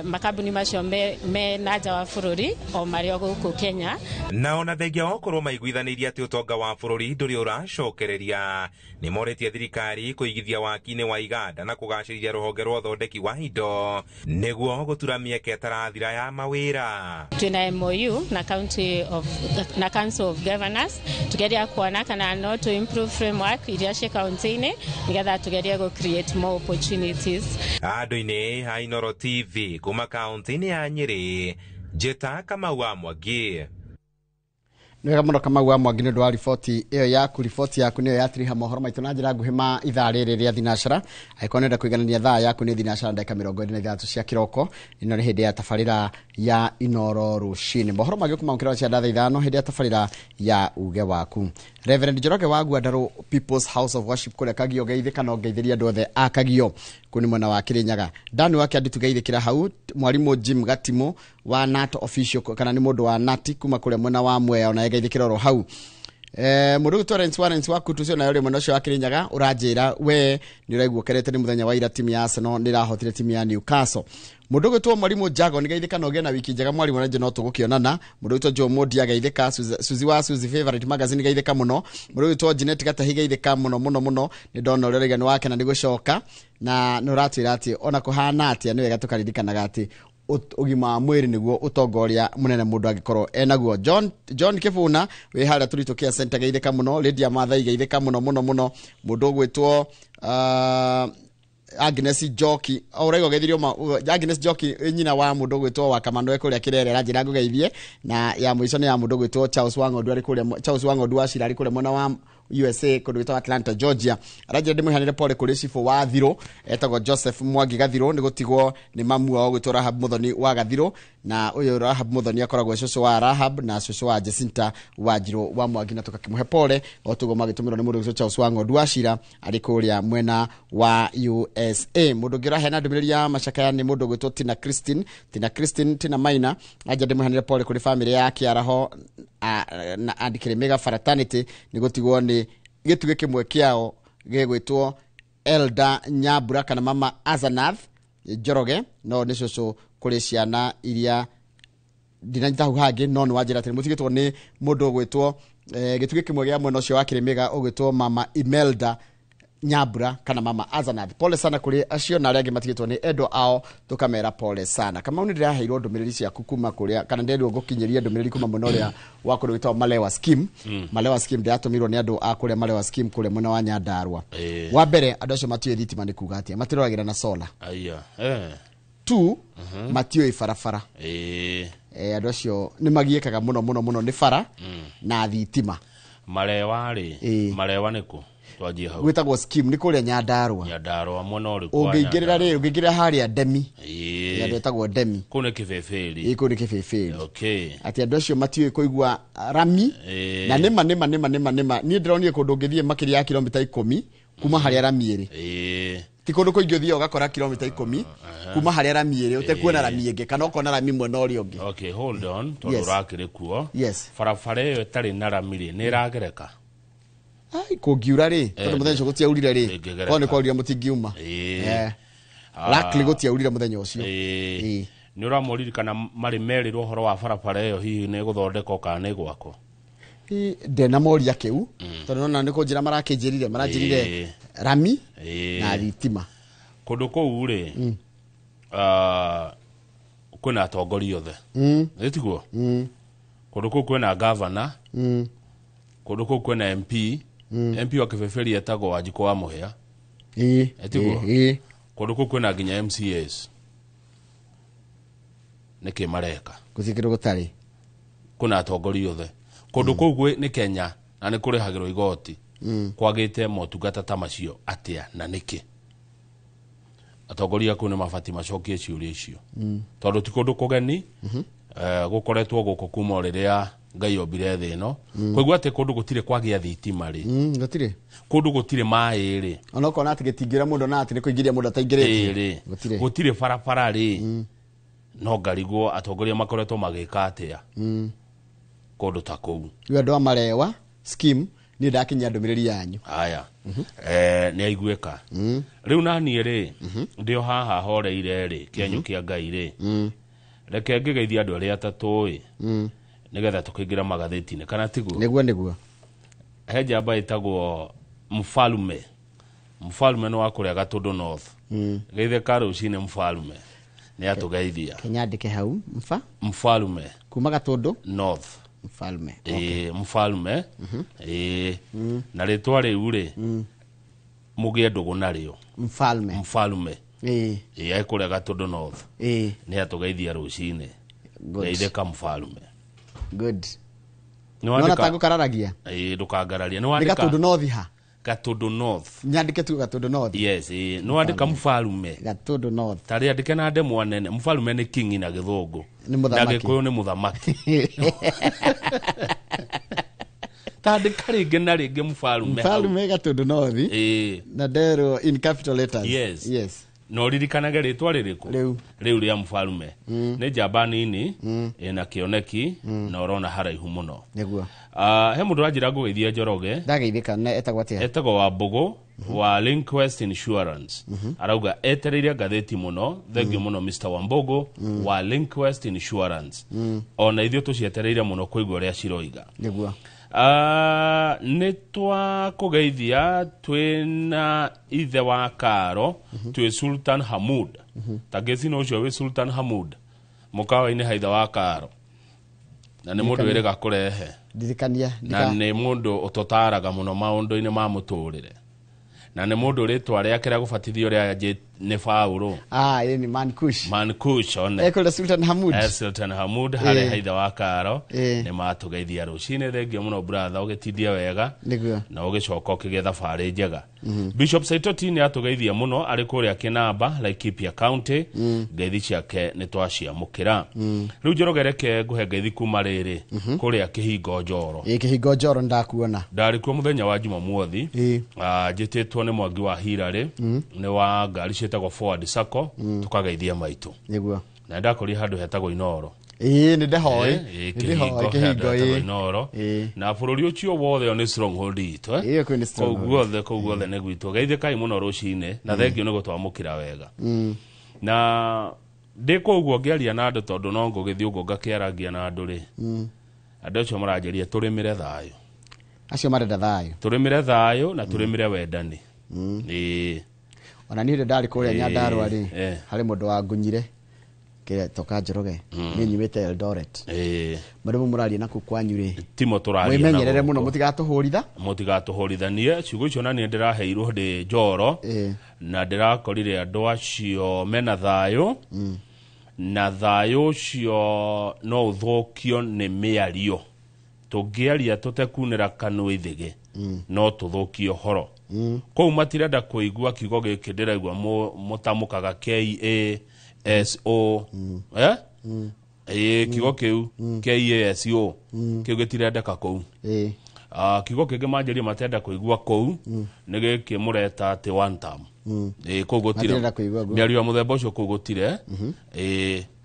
makambuni macio me na nja wa bũrũri o marĩ o gũkũ Kenya. Na ona thengia wa gũkorwo maiguithanĩirie atĩ ũtonga wa bũrũri ndũrĩ ũracokereria, nĩ morĩtie thirikari kũigithia waki-inĩ wa iganda na kũgacĩrithia rũhonge rwa ũthondeki wa indo nĩguo gũtura mĩeke ĩtarathira ya mawĩra. Twĩna MOU na county of na Council of Governors tugeria kuona kana no to improve framework iria cia county-inĩ nigetha tugerie go create more opportunities. Andũ-inĩ ha Inooro TV kuma kaunti-inĩ ya Nyĩrĩ, Njĩta Kamau wa Mwangi. Nĩ wega mũno Kamau wa Mwangi nĩ ũndũ wa riboti ĩyo yaku. Riboti yaku nĩyo yatiriha mohoro maitũ na njĩra nguhĩ ma ithaa rĩrĩ rĩa thinacara. Angĩkorwo nĩũrenda kũiganania thaa yaku nĩ thinacara ndagĩka 26 cia kĩroko. Ĩno nĩ hĩndĩ ya tabarĩra ya Inooro rũcinĩ. Mohoro mangĩ ũkũmamũkĩra cia thaa 5 hĩndĩ ya tabarĩra ya uge waku. Reverend Njoroge wa Gwandarũ People's House of Worship kũrĩa Kagio geithĩka no ngeithĩria andũ othe a Kagio kũu nĩ mwena wa Kĩrĩnyaga. Dani wa Kĩandu tũgeithĩkĩra hau. Mwarimũ Jim Gatimo wa NATO official kana nĩ mũndũ wa NATI kuma kũrĩa mwena wa Mwea ona geithĩkĩra oro hau. Mũndũ Torrance Warrens wa kutu cio nayo rĩ mwena ũcio wa Kĩrĩnyaga ũranjĩra we nĩ ũraigua ũkerete nĩ mũthenya wa ira timu ya Arsenal nĩ ĩrahotire timu ya Newcastle. Mũndũ ũgwĩtwo Mwarimũ Jago nĩ geithĩka na ũgĩe na wiki njega mwarimũ na no tũgũkĩonana. Mũndũ ũgwĩtwo Joe Mondi ageithĩka, Suzy wa Suzy Favorite Magazine geithĩka mũno. Mũndũ ũgwĩtwo Jeanette Gatahi geithĩka mũno mũno mũno, nĩ ndona ũrĩa ũraiga nĩ wakena nĩ gũcoka na nĩ ũratwĩra atĩ ona kũhana atĩa nĩ wega tũkaririkanaga atĩ ũgima wa mwĩrĩ nĩguo ũtongoria mũnene mũndũ angĩkorwo enaguo. John Kĩbuna wĩ harĩa Tũritũ Care Center geithĩka mũno. Lydia Mathai geithĩka mũno mũno mũno. Mũndũ ũgwĩtwo Agnes Njoki ũraigua ũgeithirio Agnes Njoki nyina wa mũndũ ũgwĩtwo wa Kamano kũrĩa Kĩrere aranjĩra ngũgeithie. Na ya mũico nĩ ya mũndũ ũgwĩtwo Charles Wang'ondu arĩ kũrĩa Charles Wang'ondu wa Cira arĩ kũrĩa mwena wa USA kũndũ gwĩtwo Atlanta Georgia. Aranjĩra ndĩmũheanĩre pole kũrĩ cibũ wa Thirũ etagwo Joseph Mwangi Gathirũ nĩ gũtigwo nĩ mamu wao ũgwĩtwo Rahab Muthoni wa Gathirũ, na ũyũ Rahab Muthoni akoragwo cũcũ wa Rahab na cũcũ wa Jacinta wa Njirũ wa Mwangi, na tũgakĩmũhe pole o tũguo magĩtũmĩrwo nĩ mũndũ ũgwĩtwo Charles Wang'ondu wa Cira arĩ kũrĩa mwena wa USA. Mũndũ ũngĩ ũraheana ndũmĩrĩri ya macakaya nĩ mũndũ ũgwĩtwo Tina Christine, Tina Christine Tina Maina anja ndĩmũheanĩre pole kũrĩ famĩlĩ ya Kĩaraho na andikĩrĩ fraternity nĩ gũtigwo nĩ gĩtugĩ kĩmwe kĩao gĩgwĩtwo Elda Nyambura kana mama Azanath Njoroge, no nĩ cũcũ kũrĩ ciana iria Ndinanyita hau hangĩ no nĩ wanjĩra atĩ mũtigĩtwo nĩ mũndũ ũgwĩtwo gĩtugĩ kĩmwe gĩa mwena ũcio wa Kĩrĩmĩga ũgwĩtwo Mama Imelda Nyambura kana Mama Azanath. Pole sana kũrĩ acio na arĩa angĩ matigĩtwo nĩ endwa ao, tũkamera pole sana. Kamau nĩ ndĩraheirwo ndũmĩrĩri ciaku kuma kũrĩa kana ndĩrerirwo ngũkinyĩrie ndũmĩrĩri kuma mwena ũrĩa wa kũrĩa gwĩtagwo Malewa Scheme. Malewa Scheme ndĩratũmirwo nĩ andũ a kũrĩa Malewa Scheme kũrĩa mwena wa Nyandarua. Wa mbere andũ acio matiũĩ thitima nĩ kuga atĩa, matiroragĩra na solar. Aya. Two, matiũĩ barabara. Andũ acio nĩ magiĩkaga mũno mũno mũno nĩ bara na thitima. Marewa rĩ, Marewa nĩ kũ? Twanjie hau. Gwĩtagwo scheme nĩ kũrĩa Nyandarua. Nyandarua mwena ũrĩkũ? Ũngĩingĩrĩra rĩ, ũngĩingĩrĩra harĩa Ndemi. Andũ etagwo Ndemi. Kũu nĩ Kĩbĩbĩri. Ĩĩ, kũu nĩ Kĩbĩbĩri. Okay. Atĩ andũ acio matiũĩ kũigua rami. Na nĩma nĩma nĩma nĩma nĩma niĩ ndĩronire kũndũ ũngĩthiĩ makĩria ya kilomita 10 kuma harĩa rami ĩrĩ. Ti kũndũ kũingĩ ũthiaga ũgakora kilomita 10 kuma harĩa rami ĩrĩ ũtekuona rami ĩngĩ kana ũkona rami mwena ũrĩa ũngĩ. Okay, hold on, tondũ ũrakĩrĩ kuo. Yes. Barabara ĩyo ĩtarĩ na rami rĩ, nĩ ĩragereka? Ai, kũngiura rĩ, tondũ mũthenya ũcio gũtiaurire rĩ, korwo nĩ kwaurire mũtingiuma. Luckily gũtiaurire mũthenya ũcio. Nĩ ũramũririkana marĩ merĩrwo ũhoro wa barabara ĩyo hihi nĩ ĩgũthondekwo kana nĩ ĩgwakwo? Ndena moria kĩu tondũ nona nĩ kũnjĩra marakĩnjĩrire, maranjĩrire rami na thitima. Kũndũ kũu rĩ, kwĩna atongoria othe. Ĩ tiguo? Kũndũ kũu kwĩna gavana, kũndũ kũu kwĩna MP, MP wa Kĩbĩbĩri etagwo Wanjikũ wa Mũhĩa. Ĩ tiguo? Kũndũ kũu kwĩna nginya MCAs. Nĩkĩ mareka? Gũtirĩ kĩndũ gũtarĩ. Kwĩna atongoria othe. Kũndũ kũu nĩ Kenya na nĩ kũrĩhagĩrwo igoti. Kwagĩte motungata ta macio atĩa na nĩkĩ? Atongoria kũu nĩ mabatiĩ macokie ciũria icio. Tondũ ti kũndũ kũgeni, gũkoretwo gũkũ kuma o rĩrĩa Ngai ombire thĩ ĩno. Kũigua atĩ kũndũ gũtirĩ kwagĩa thitima rĩ. Gũtirĩ. Kũndũ gũtirĩ maĩ rĩ. Ona ũkona atĩ gĩtingĩra mũndũ na atĩ nĩ kũingĩria mũndũ ataingĩrĩtie. Rĩ. Gũtirĩ. Gũtirĩ barabara rĩ. No ngarigwo atongoria makoretwo magĩka atĩa. Kũndũ ta kũu. Rĩu andũ a Marewa scheme niĩ ndakinyia ndũmĩrĩri yanyu. Aya. Nĩ aiguĩka. Rĩu naniĩ rĩ, ndĩ o haha horeire rĩ, kĩenyũ kĩa Ngai rĩ. Reke ngĩgeithie andũ arĩa atatũ ĩ. Nĩgetha tũkĩingĩra magathĩti-inĩ kana tiguo? Nĩguo nĩguo. He njamba ĩtagwo Mfalume. Mfalume nĩ wa kũrĩa Gatũndũ North. Geithĩka rũcinĩ Mfalume. Nĩ atũgeithia. Kĩnyandĩke hau mfa? Mfalume. Kuma Gatũndũ? North. Mfalume. Mfalume. Na rĩtwa rĩu rĩ, mũgĩe ndũgũ narĩo. Mfalme. Mfalume. Ĩ kũrĩa Gatũndũ North. Nĩ atũgeithia rũcinĩ. Geithĩka Mfalume. Good. Nĩ ta ngũkararagia? Ndũkangararia. Nĩ Gatũndũ North ha? Gatũndũ North. Nyandĩke tu Gatũndũ North. Yes, nĩ wandĩka Mfalume. Gatũndũ North. Tarĩ andĩke na ndemwa nene. Mfalume nĩ king na gĩthũngũ. Nĩ mũthamaki. Na Gĩkũyũ nĩ mũthamaki. Tandĩka rĩngĩ na rĩngĩ Mfalume. Mfalume Gatũndũ North. Na nderwo in capital letters. Yes. Yes. Na ũririkanage rĩtwa rĩrĩkũ? Rĩu rĩa Mfalume. Nĩ njamba nini ĩna kĩoneki na ũrona haraihu mũno. Nĩguo. He mũndũ ũranjĩra ngũgeithia Njoroge. Ndageithĩka na etagwo atĩa? Etagwo Wambũgũ wa Linquest Insurance. Arauga etereire ngathĩti mũno. Thengiũ mũno Mr. Wambũgũ wa Linquest Insurance. Ona ithuĩ tũcietereire mũno kũigua ũrĩa ciroiga. Nĩguo. Nĩ twakũgeithia twĩna ithe wa Karo, twĩ Sultan Hamud. Ta ngĩcina ũcio wĩ Sultan Hamud mũkawa-inĩ ha ithe wa Karo. Na nĩ mũndũ wĩrĩga kũrehe. Ndirikania. Na nĩ mũndũ ũtũtaraga mũno maũndũ-inĩ ma mũtũrĩre. Na nĩ mũndũ rĩtwa rĩake rĩa gũbatithio rĩa nĩ Paũlũ. Ĩ nĩ Mankush. Mankush one. Ekũrĩa Sultan Hamud. Sultan Hamud harĩa ithe wa Karo. Nĩ matũgeithia rũcinĩ. Thengiũ mũno brother, ũgĩtindie wega. Nĩguo. Na ũgĩcoka ũkĩgĩa thabarĩ njega. Bishop Saitoti nĩ atũgeithia mũno arĩ kũrĩa Kĩnamba, Laikipia County. Ngeithi ciake nĩ twaciamũkĩra. Rĩu Njoroge reke ngũhe ngeithi kuma rĩrĩ kũrĩa Kĩhingo Njoro. Kĩhingo Njoro ndakuona. Ndarĩ kuo mũthenya wa Jumamothi. Njĩtĩtwo nĩ Mwangi wa Hirarĩ, nĩ wa ngari ciĩtagwo Forward Sacco, tũkageithia maitũ. Nĩguo. Na ndakorire handũ hetagwo Inoro. Nĩ ndehoĩ. Kĩhingo kĩhingo Inoro. Na bũrũri ũcio wothe nĩ stronghold itũ. Ĩĩ, kwĩ nĩ stronghold. Kũu guothe nĩ gwitũ. Geithĩkai mũno rũcinĩ na thengiũ nĩ gũtwamũkĩra wega. Na Ndĩ kũu ũguo ngĩaria na andũ tondũ no ngũgĩthiĩ ũguo ngakĩaragia na andũ rĩ, andũ acio maranjĩria tũrĩmĩre thayũ. Acio marenda thayũ. Tũrĩmĩre thayũ na tũrĩmĩre wendani. Ĩĩ. Ona niĩ ndarĩ kũrĩa Nyandarua rĩ, harĩ mũndũ wangunyire kĩrĩa toka Njoroge, niĩ nyumĩte Eldoret. Mũndũ mũraria naku kwanyu rĩ, Timo tũraria mwĩmenyerere mũno mũtigatũhũritha. Mũtigatũhũrithanie. Ciugo icio na niĩ ndĩraheirwo ndĩ Njoro, na ndĩrakorire andũ acio mena thayũ, na thayũ ũcio no ũthũkio nĩ mĩario. Tũngĩaria tũtekunĩra kanua ithĩgĩ, no tũthũkie ũhoro. Kũu matirenda kũigua kiugo gĩkĩ ndĩraigua mũtamũkaga KASO. Kiugo kĩu KASO kĩu gĩtirendeka kũu. Kiugo kĩngĩ manjĩria matenda kũigua kũu nĩ gĩkĩ mũreta atĩ one term. Kũu gũtirĩ mĩario ya mũthemba ũcio, kũu gũtirĩ.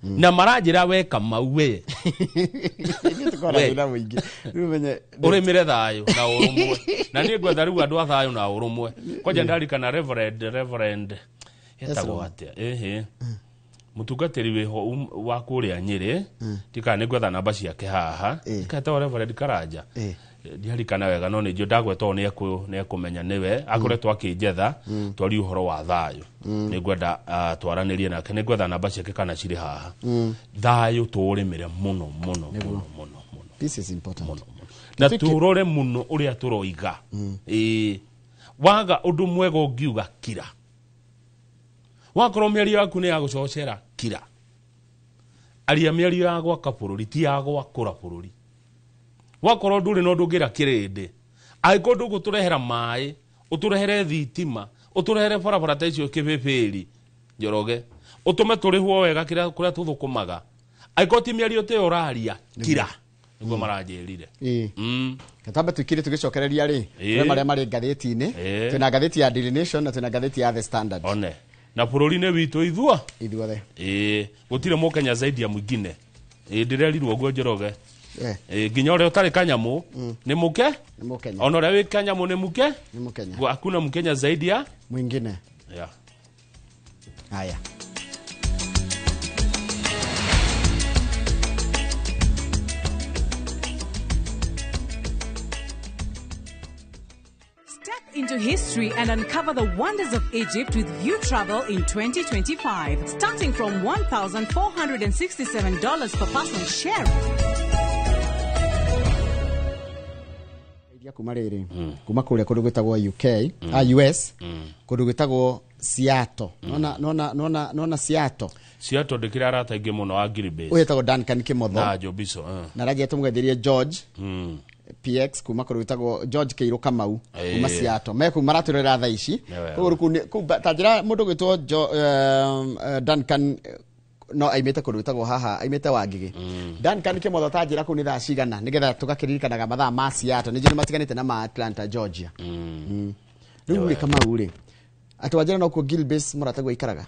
Na maranjĩra we Kamau we ũrĩmĩre thayũ na ũrũmwe, na niĩ ngwetha rĩu andũ a thayũ na ũrũmwe. Kwanja ndarikana Reverend etagwo atĩa, ĩhĩ, mũtungatĩri wĩho wa kũrĩa Nyĩrĩ, ndikana nĩ ngwetha namba ciake haha, etagwo Reverend Karanja, ndiarikana wega, no nĩ njũĩ ndagweta ũũ nĩ ekũmenya nĩwe. Akoretwo akĩnjetha twarie ũhoro wa thayũ, nĩ ngwenda twaranĩrie nake, nĩ ngwetha namba ciake kana cirĩ haha. Thayũ tũũrĩmĩre mũno mũno mũno mũno mũno. This is important. Mũno mũno. Na tũrore mũno ũrĩa tũroiga. Waga ũndũ mwega ũngiuga kira. Wakorwo mĩario yaku nĩ ya gũcocera kira. Aria mĩario ya gwaka bũrũri, ti ya gwakũra bũrũri. Wakorwo ndũrĩ na ũndũ ũngĩra kĩrĩndĩ, angĩkorwo ndũgũtũrehera maĩ, ũtũrehere thitima, ũtũrehere barabara ta icio kĩbĩbĩri Njoroge, ũtũme tũrĩhwo wega kũrĩa tũthũkũmaga, angĩkorwo ti mĩario ta ĩyo ũraria kira. Nĩguo maranjĩrire. Gatambe tuikire tũgĩcokereria rĩ, tũrĩ marĩa marĩ ngathĩti-inĩ. Twĩna ngathĩti ya Daily Nation na twĩna ngathĩti ya The Standard. One. Na bũrũri-inĩ witũ ithua ithuothe. Gũtirĩ mũkenya zaidi ya mwingine. Ndĩrerirwo ũguo Njoroge. Nginya ũrĩa ũtarĩ kanyamũ nĩ mũke, ona ũrĩa wĩ kanyamũ nĩ mũke, hakuna mkenya zaidi ya mwingine. Yeah. Haya. Into history and uncover the wonders of Egypt with View Travel in 2025, starting from $1,467 per person share. Kuma rĩrĩ, kuma kũrĩa kũndũ gwĩtagwo UK, US, kũndũ gwĩtagwo Seattle. Nona Seattle. Seattle ndĩkĩrĩ arata aingĩ mũno a Ngiri Base. Ũyũ etagwo Duncan Kimotho. Na Jobiso. Na aranjĩra tũmũgeithĩrie George PX kuma kũndũ gwĩtagwo George Kĩirũ Kamau kuma Seattle. Me kũu maratũrera thaa ici. Kũu ta njĩra mũndũ gwĩtwo Duncan no aimĩte kũndũ gwĩtagwo haha, aimĩte Wangigĩ. Duncan Kimotho ta njĩra kũu nĩ thaa cigana nĩgetha tũgakĩririkanaga mathaa ma Seattle, nĩ njũĩ matiganĩte na ma Atlanta, Georgia. Rĩu rĩ Kamau rĩ, atĩ wanjĩra no kuo Gilbase mũrataguo aikaraga?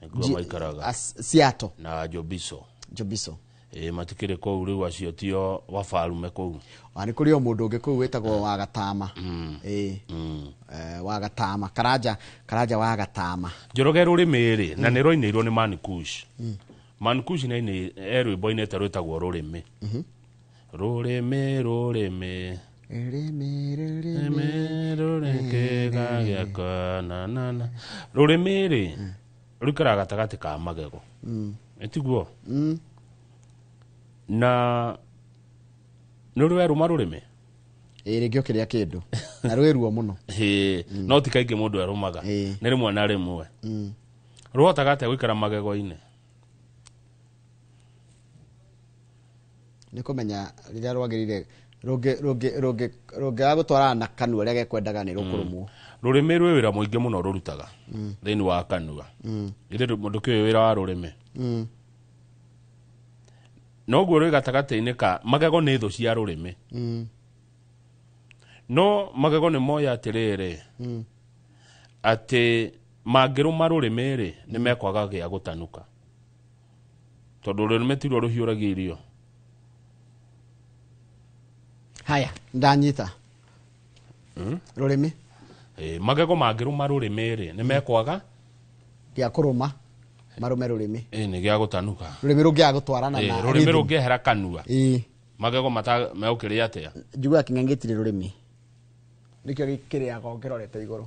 Nĩkuo maikaraga. Seattle. Na Jobiso. Jobiso. Matikĩrĩ kũu rĩu acio tio wabarume kũu. Nĩ kũrĩ o mũndũ ũngĩ kũu wĩtagwo Wagatama. Wagatama, Karanja Wagatama. Njoroge rũrĩmĩ rĩ, na nĩ rwainĩirwo nĩ Mankush. Mankush nĩ e rwĩmbo ainĩte rwĩtagwo rũrĩmĩ. Rũrĩmĩ rũrĩmĩ rũrĩmĩ rũrĩkĩga gĩakwa na na na. Rũrĩmĩ rĩ, rũikaraga gatagatĩ ka magego. Ĩtiguo? Na nĩ ũrĩ werũma rũrĩmĩ? Rĩngĩ ũkĩrĩa kĩndũ na rwĩ ruo mũno. No ti kaingĩ mũndũ erũmaga, nĩ rĩmwe na rĩmwe. Rũhotaga atĩa gũikara magego-inĩ? Nĩ kũmenya rĩrĩa rwagĩrĩire rũngĩaga gũtwarana na kanua ũrĩa gekwendaga nĩ rũkũrũmwo. Rũrĩmĩ rwĩ wĩra mũingĩ mũno rũrutaga thĩinĩ wa kanua. Githĩ ndũkĩũĩ wĩra wa rũrĩmĩ? Noguo rwĩ gatagatĩ-inĩ ka magego nĩ thũ cia rũrĩmĩ. No magego nĩ moya atĩrĩrĩ, atĩ mangĩrũma rũrĩmĩ rĩ, nĩ mekwaga gĩa gũtanuka, tondũ rũrĩmĩ tiruo rũhiũragia irio. Haya, ndanyita. Rũrĩmĩ. Magego mangĩrũma rũrĩmĩ rĩ, nĩ mekwaga gĩa kũrũma. Marume rurimi. Nĩ gĩa gũtanuka. Rurimi rũngĩaga gũtwarana na rurimi rũngĩehera kanua. Magego mata meũkĩrĩa atĩa? Njiguaga kĩng'ang'i gĩtirĩ rũrĩmĩ. Nĩkĩo gĩkĩrĩaga ũkĩrorete igũrũ.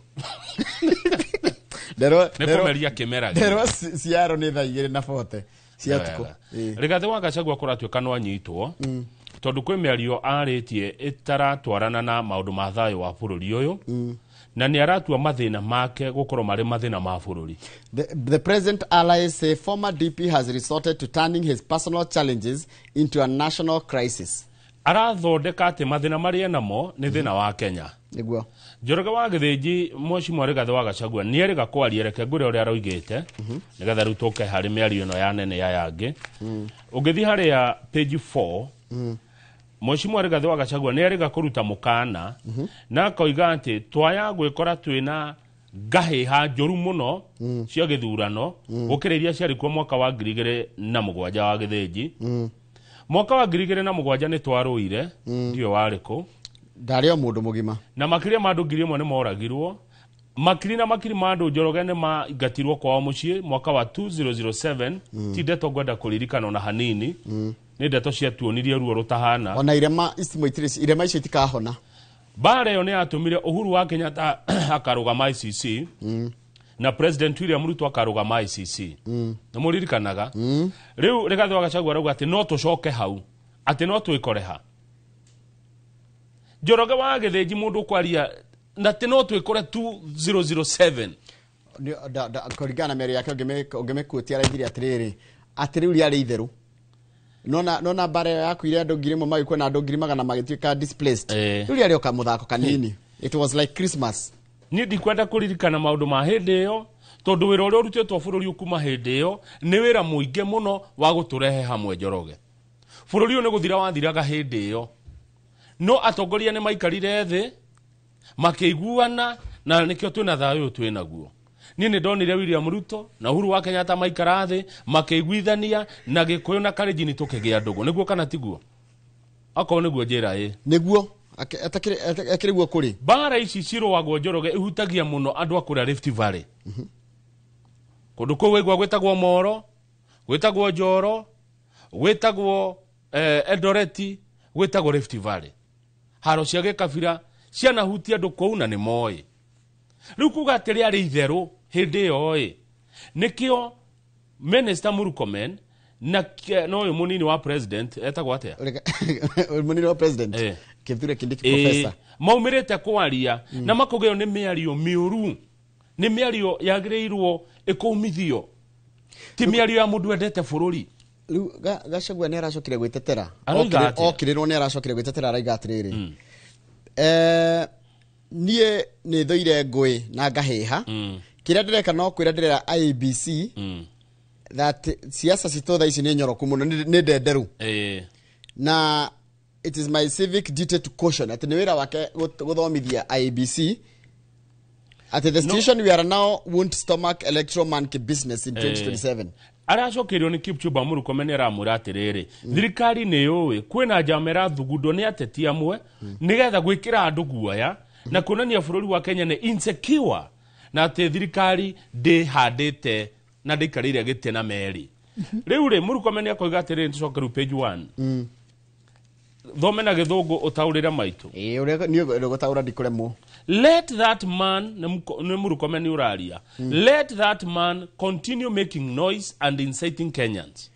Nĩ kũmeria kĩmera. Nderwo ciaro nĩ thaa 2:40 cia ũtukũ. Rigathĩ wa Gachagua kũratuĩka no anyitwo tondũ kwĩ mĩario arĩtie ĩtaratwarana na maũndũ ma thayũ wa bũrũri ũyũ na nĩ aratua mathĩna make gũkorwo marĩ mathĩna ma bũrũri. The present allies say former DP has resorted to turning his personal challenges into a national crisis. Arathondeka atĩ mathĩna marĩa namo nĩ thĩna wa Kenya. Nĩguo. Njoroge wa Gĩthĩnji Mheshimiwa Rigathĩ wa Gachagua nĩ erĩga kwaria, reke ngwĩre ũrĩa aroigĩte nĩgetha rĩu tũke harĩ mĩario ĩno ya nene ya yangĩ. Ũngĩthiĩ harĩa page 4 Mheshimiwa Rigathĩ wa Gachagua nĩ erĩga kũruta mũkana na akoiga atĩ twaya gwĩkora twĩna ngahĩha njũru mũno cia gĩthurano gũkĩra iria ciarĩ kuo mwaka wa 2007 wa Gĩthĩnji. Mwaka wa 2007 nĩ twarũire, ndiũ warĩ kũ? Ndarĩ o mũndũ mũgima. Na makĩria ma andũ 1,000 nĩ moragirwo. Makiri na makiri ma andũ Njoroge nĩ maingatirwo kwao mũciĩ mwaka wa 2007. Ti ndeto ngwenda kũririkana ona hanini. Nĩ ndeto ciatuonirie ruo rũtahana. Ona irema irema icio itikahona. Mbara ĩyo nĩ yatũmire Uhuru wa Kenyatta akarũgama ICC na President William Ruto akarũgama ICC. Nĩ mũririkanaga? Rĩu Rigathĩ wa Gachagua arauga atĩ no tũcoke hau, atĩ no twĩkore ha. Njoroge wa Gĩthĩnji mũndũ kwaria na atĩ no twĩkore 2007. Kũringana na mĩario yake ũngĩmĩkuĩtia araigire atĩrĩrĩ, atĩ rĩu rĩarĩ itherũ. Nona mbara ĩyo yakuire andũ 1,000 magĩkua na andũ 100,000 magĩtuĩka displaced. Rĩu rĩarĩ o kamũthako kanini. It was like Christmas. Niĩ ndikwenda kũririkana maũndũ ma hĩndĩ ĩyo tondũ wĩra ũrĩa ũrutĩtwo bũrũri kuma hĩndĩ ĩyo nĩ wĩra mũingĩ mũno wa gũtũrehe hamwe Njoroge. Bũrũri ũyũ nĩ gũthira wathiraga hĩndĩ ĩyo. No atongoria nĩ maikarire thĩ makĩiguana na nĩkĩo twĩna thayũ ũyũ twĩnaguo. Niĩ nĩ ndonire William Ruto na Uhuru wa Kenyatta maikara thĩ makĩiguithania na Gĩkũyũ na Kalenjin tũkĩgĩa ndũgũ. Nĩguo kana tiguo? Akorwo nĩguo njĩra ĩ. Nĩguo. Akĩrĩ guo kũrĩ. Mbara ici cirũagwo Njoroge ihutagia mũno andũ a kũrĩa Rift Valley. Kũndũ kũu waigua gwĩtagwo Moro, gwĩtagwo Njoro, gwĩtagwo Eldoreti, gwĩtagwo Rift Valley. Haro cia gĩkabira cianahutia andũ kũu na nĩ moĩ. Rĩu kuga atĩ rĩarĩ itherũ hĩndĩ ĩyo ĩ. Nĩkĩo Minister Murkomen na ũyũ mũnini wa president etagwo atĩa? Mũnini wa president Kithure Kindiki professor. Maumĩrĩte kwaria na makũgeo nĩ mĩario mĩũru. Nĩ mĩario yagĩrĩirwo ĩkũmithio. Ti mĩario ya mũndũ wendete bũrũri. Rĩu Gachagua nĩ aracokire gwĩtetera. Okĩrĩrwo nĩ aracokire gwĩtetera araiga atĩrĩrĩ. Niĩ nĩ thũire ngũĩ na ngahĩha. Kĩrĩa ndĩreka no kwĩra ndĩrera IEBC that siasa citũ thaa ici nĩ nyoroku mũno, nĩ ndenderu. Na it is my civic duty to caution atĩ nĩ wĩra wake gũthomithia IEBC atĩ the situation we are now won't stomach electoral monkey business in 2027. Aracokerio nĩ Kipchumba Murkomen aramwĩra atĩrĩrĩ, thirikari nĩ yũĩ kwĩna njama ĩrathugundwo nĩ ateti amwe nĩgetha gwĩkĩra andũ guoya na kuonania bũrũri wa Kenya nĩ insecure na atĩ thirikari ndĩhandĩte na ndĩikarĩire gĩtĩ na meri. Rĩu rĩ Murkomen akoiga atĩrĩrĩ, tũcoke rĩu page 1. Thome na gĩthũngũ ũtaũrĩre maitũ. Ũrĩa niĩ gũtaũra ndikũremwo. Let that man, nĩ Murkomen ũraria, let that man continue making noise and inciting Kenyans.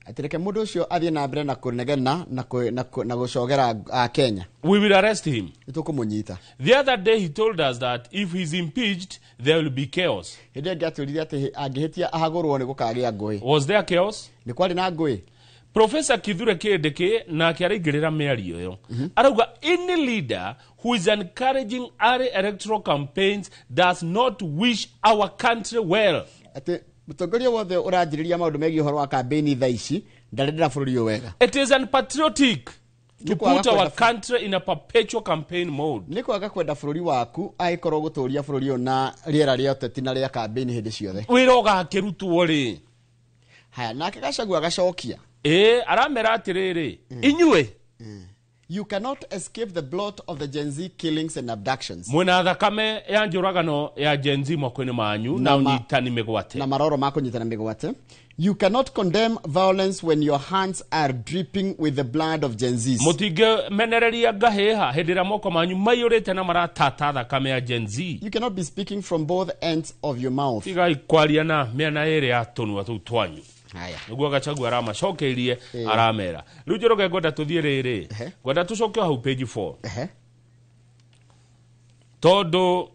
Atĩ reke mũndũ ũcio athiĩ na mbere na kũnegena na gũcogera Kenya. We will arrest him. Nĩtũkũmũnyita. The other day he told us that if he's impeached there will be chaos. Hĩndĩ ĩngĩ atwĩrire atĩ angĩhĩtia ahagũrwo nĩ gũkagĩa ngũĩ. Was there chaos? Nĩ kwarĩ na ngũĩ. Professor Kithure Kindiki nake araingĩrĩra mĩario ĩyo. Arauga any leader who is encouraging early electoral campaigns does not wish our country well. Atĩ mũtongoria wothe ũranjĩrĩria maũndũ megiĩ ũhoro wa campaign thaa ici ndarendera bũrũri ũyũ wega. It is unpatriotic to put our country in a perpetual campaign mode. Nĩ kwaga kwenda bũrũri waku angĩkorwo gũtũria bũrũri ũyũ na rĩera rĩa ũteti na rĩa campaign hĩndĩ ciothe. Wĩra ũgakĩrutwo rĩ? Haya, nake Gachagua agacokia. Aramera atĩrĩrĩ, inyuĩ You cannot escape the blot of the Gen Z killings and abductions. Mwina thakame ya njũragano ya Gen Z moko-inĩ manyu na ũnyitani mĩgwate. Na maroro ma kũnyitana mĩgwate. You cannot condemn violence when your hands are dripping with the blood of Gen Zs. Mũtingĩmenereria ngahĩha hĩndĩ ĩrĩa moko manyu maiyũrĩte na maratata thakame ya Gen Z. You cannot be speaking from both ends of your mouth. Tigai kwaria na mĩena ĩrĩ ya tũnua tũu twanyu. Haya. Nĩguo Gachagua aramacokeirie aramera. Rĩu Njoroge ngwenda tũthiĩ rĩrĩ. Ngwenda tũcoke hau page 4. Tondũ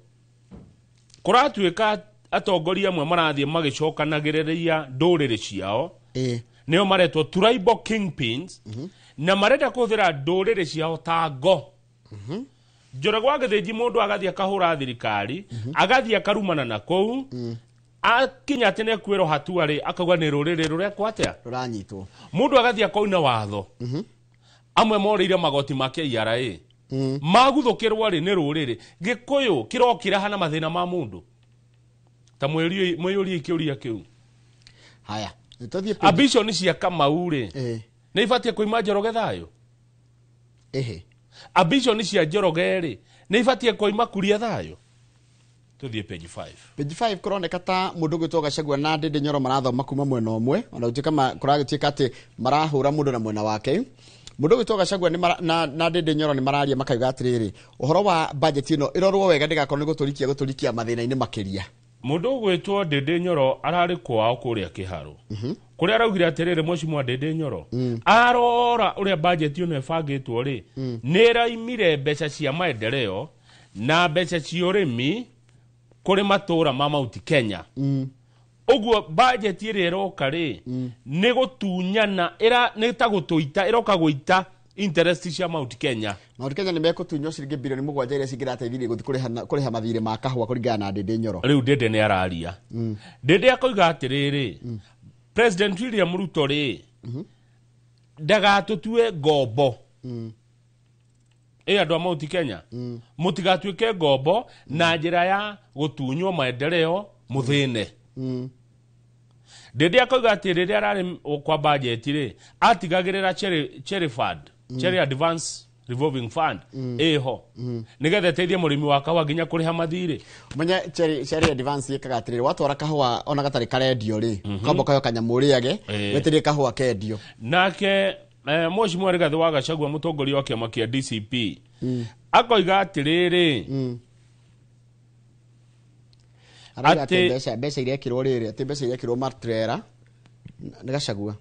kũratuĩka atongoria amwe marathiĩ magĩcokanagĩrĩria ndũrĩrĩ ciao. Nĩo maretwo tribal kingpins. Na marenda kũhũthĩra ndũrĩrĩ ciao ta ngo. Njoroge wa Gĩthĩnji mũndũ agathiĩ akahũra thirikari, agathiĩ akarumana na kũu, akinya atĩ nĩekwĩrwo hatua rĩ, akauga nĩ rũrĩrĩ rũrekwo atĩa? Rũranyitwo. Mũndũ agathiĩ akoina watho. Amwe morĩire magoti ma KRA. Maguthũkĩrwo rĩ nĩ rũrĩrĩ. Gĩkũyũ kĩrokĩra hana mathĩna ma mũndũ. Ta mwĩyũrie kĩũria kĩu. Haya. Ambition cia Kamau rĩ, nĩ ibatiĩ kũima Njoroge thayũ? Ambition cia Njoroge rĩ, nĩ ibatiĩ kũima Kuria thayũ? Tuthiĩ page 5. Page 5 kũroneka ta mũndũ ũgwĩtwo Gachagua na Ndindi Nyoro marathoma kuma mwena ũmwe, ona gũtuĩka kũragĩtuĩka atĩ marahũra mũndũ na mwena wake. Mũndũ ũgwĩtwo Gachagua na Ndindi Nyoro nĩ mararia makauga atĩrĩrĩ, ũhoro wa budget ĩno ĩrorwo wega ndĩgakorwo nĩ gũtũrikia mathĩna-inĩ makĩria. Mũndũ ũgwĩtwo Ndindi Nyoro ararĩ kwao kũrĩa Kĩharũ. Kũrĩa araugire atĩrĩrĩ mheshimiwa Ndindi Nyoro, arora ũrĩa budget ĩno ĩbangĩtwo rĩ, nĩ ĩraimire mbeca cia maendeleo na mbeca cia ũrĩmi kũrĩ matũra ma Mount Kenya. Ũguo budget ĩrĩa ĩroka rĩ, nĩ gũtunyana, nĩ ta gũtũita, ĩroka gũita interest cia Mount Kenya. Mount Kenya nĩ mekũtunywo ciringi bilioni 7 iria cingĩrateithirie gũthiĩ kũrĩha mathirĩ ma kahũa kũringana na Ndindi Nyoro. Rĩu Ndindi nĩ araria. Ndindi akoiga atĩrĩrĩ, President William Ruto rĩ, ndagatũtue ngombo. Ĩ andũ a Mount Kenya, mũtigatuĩke ngombo na njĩra ya gũtunywo maendeleo mũthĩne. Ndindi akoiga atĩ rĩrĩa ararĩ kwa budget rĩ, atigagĩrĩra cherry fund, cherry advance revolving fund ĩho, nĩgetha ĩteithie mũrĩmi wa kahũa nginya kũrĩha mathirĩ. Menya cherry advance ĩkaga atĩrĩrĩ, watwara kahũa ona gatarĩ karendio rĩ, kamba kayo kanyamũ ũrĩage, wetererie kahũa kendio. Nake mheshimiwa Rigathĩ wa Gachagua mũtongoria wa kĩama kĩa DCP akoiga atĩrĩrĩ, atĩ mbeca irekĩrwo rĩrĩ, atĩ mbeca irekĩrwo matrera nĩ Gachagua.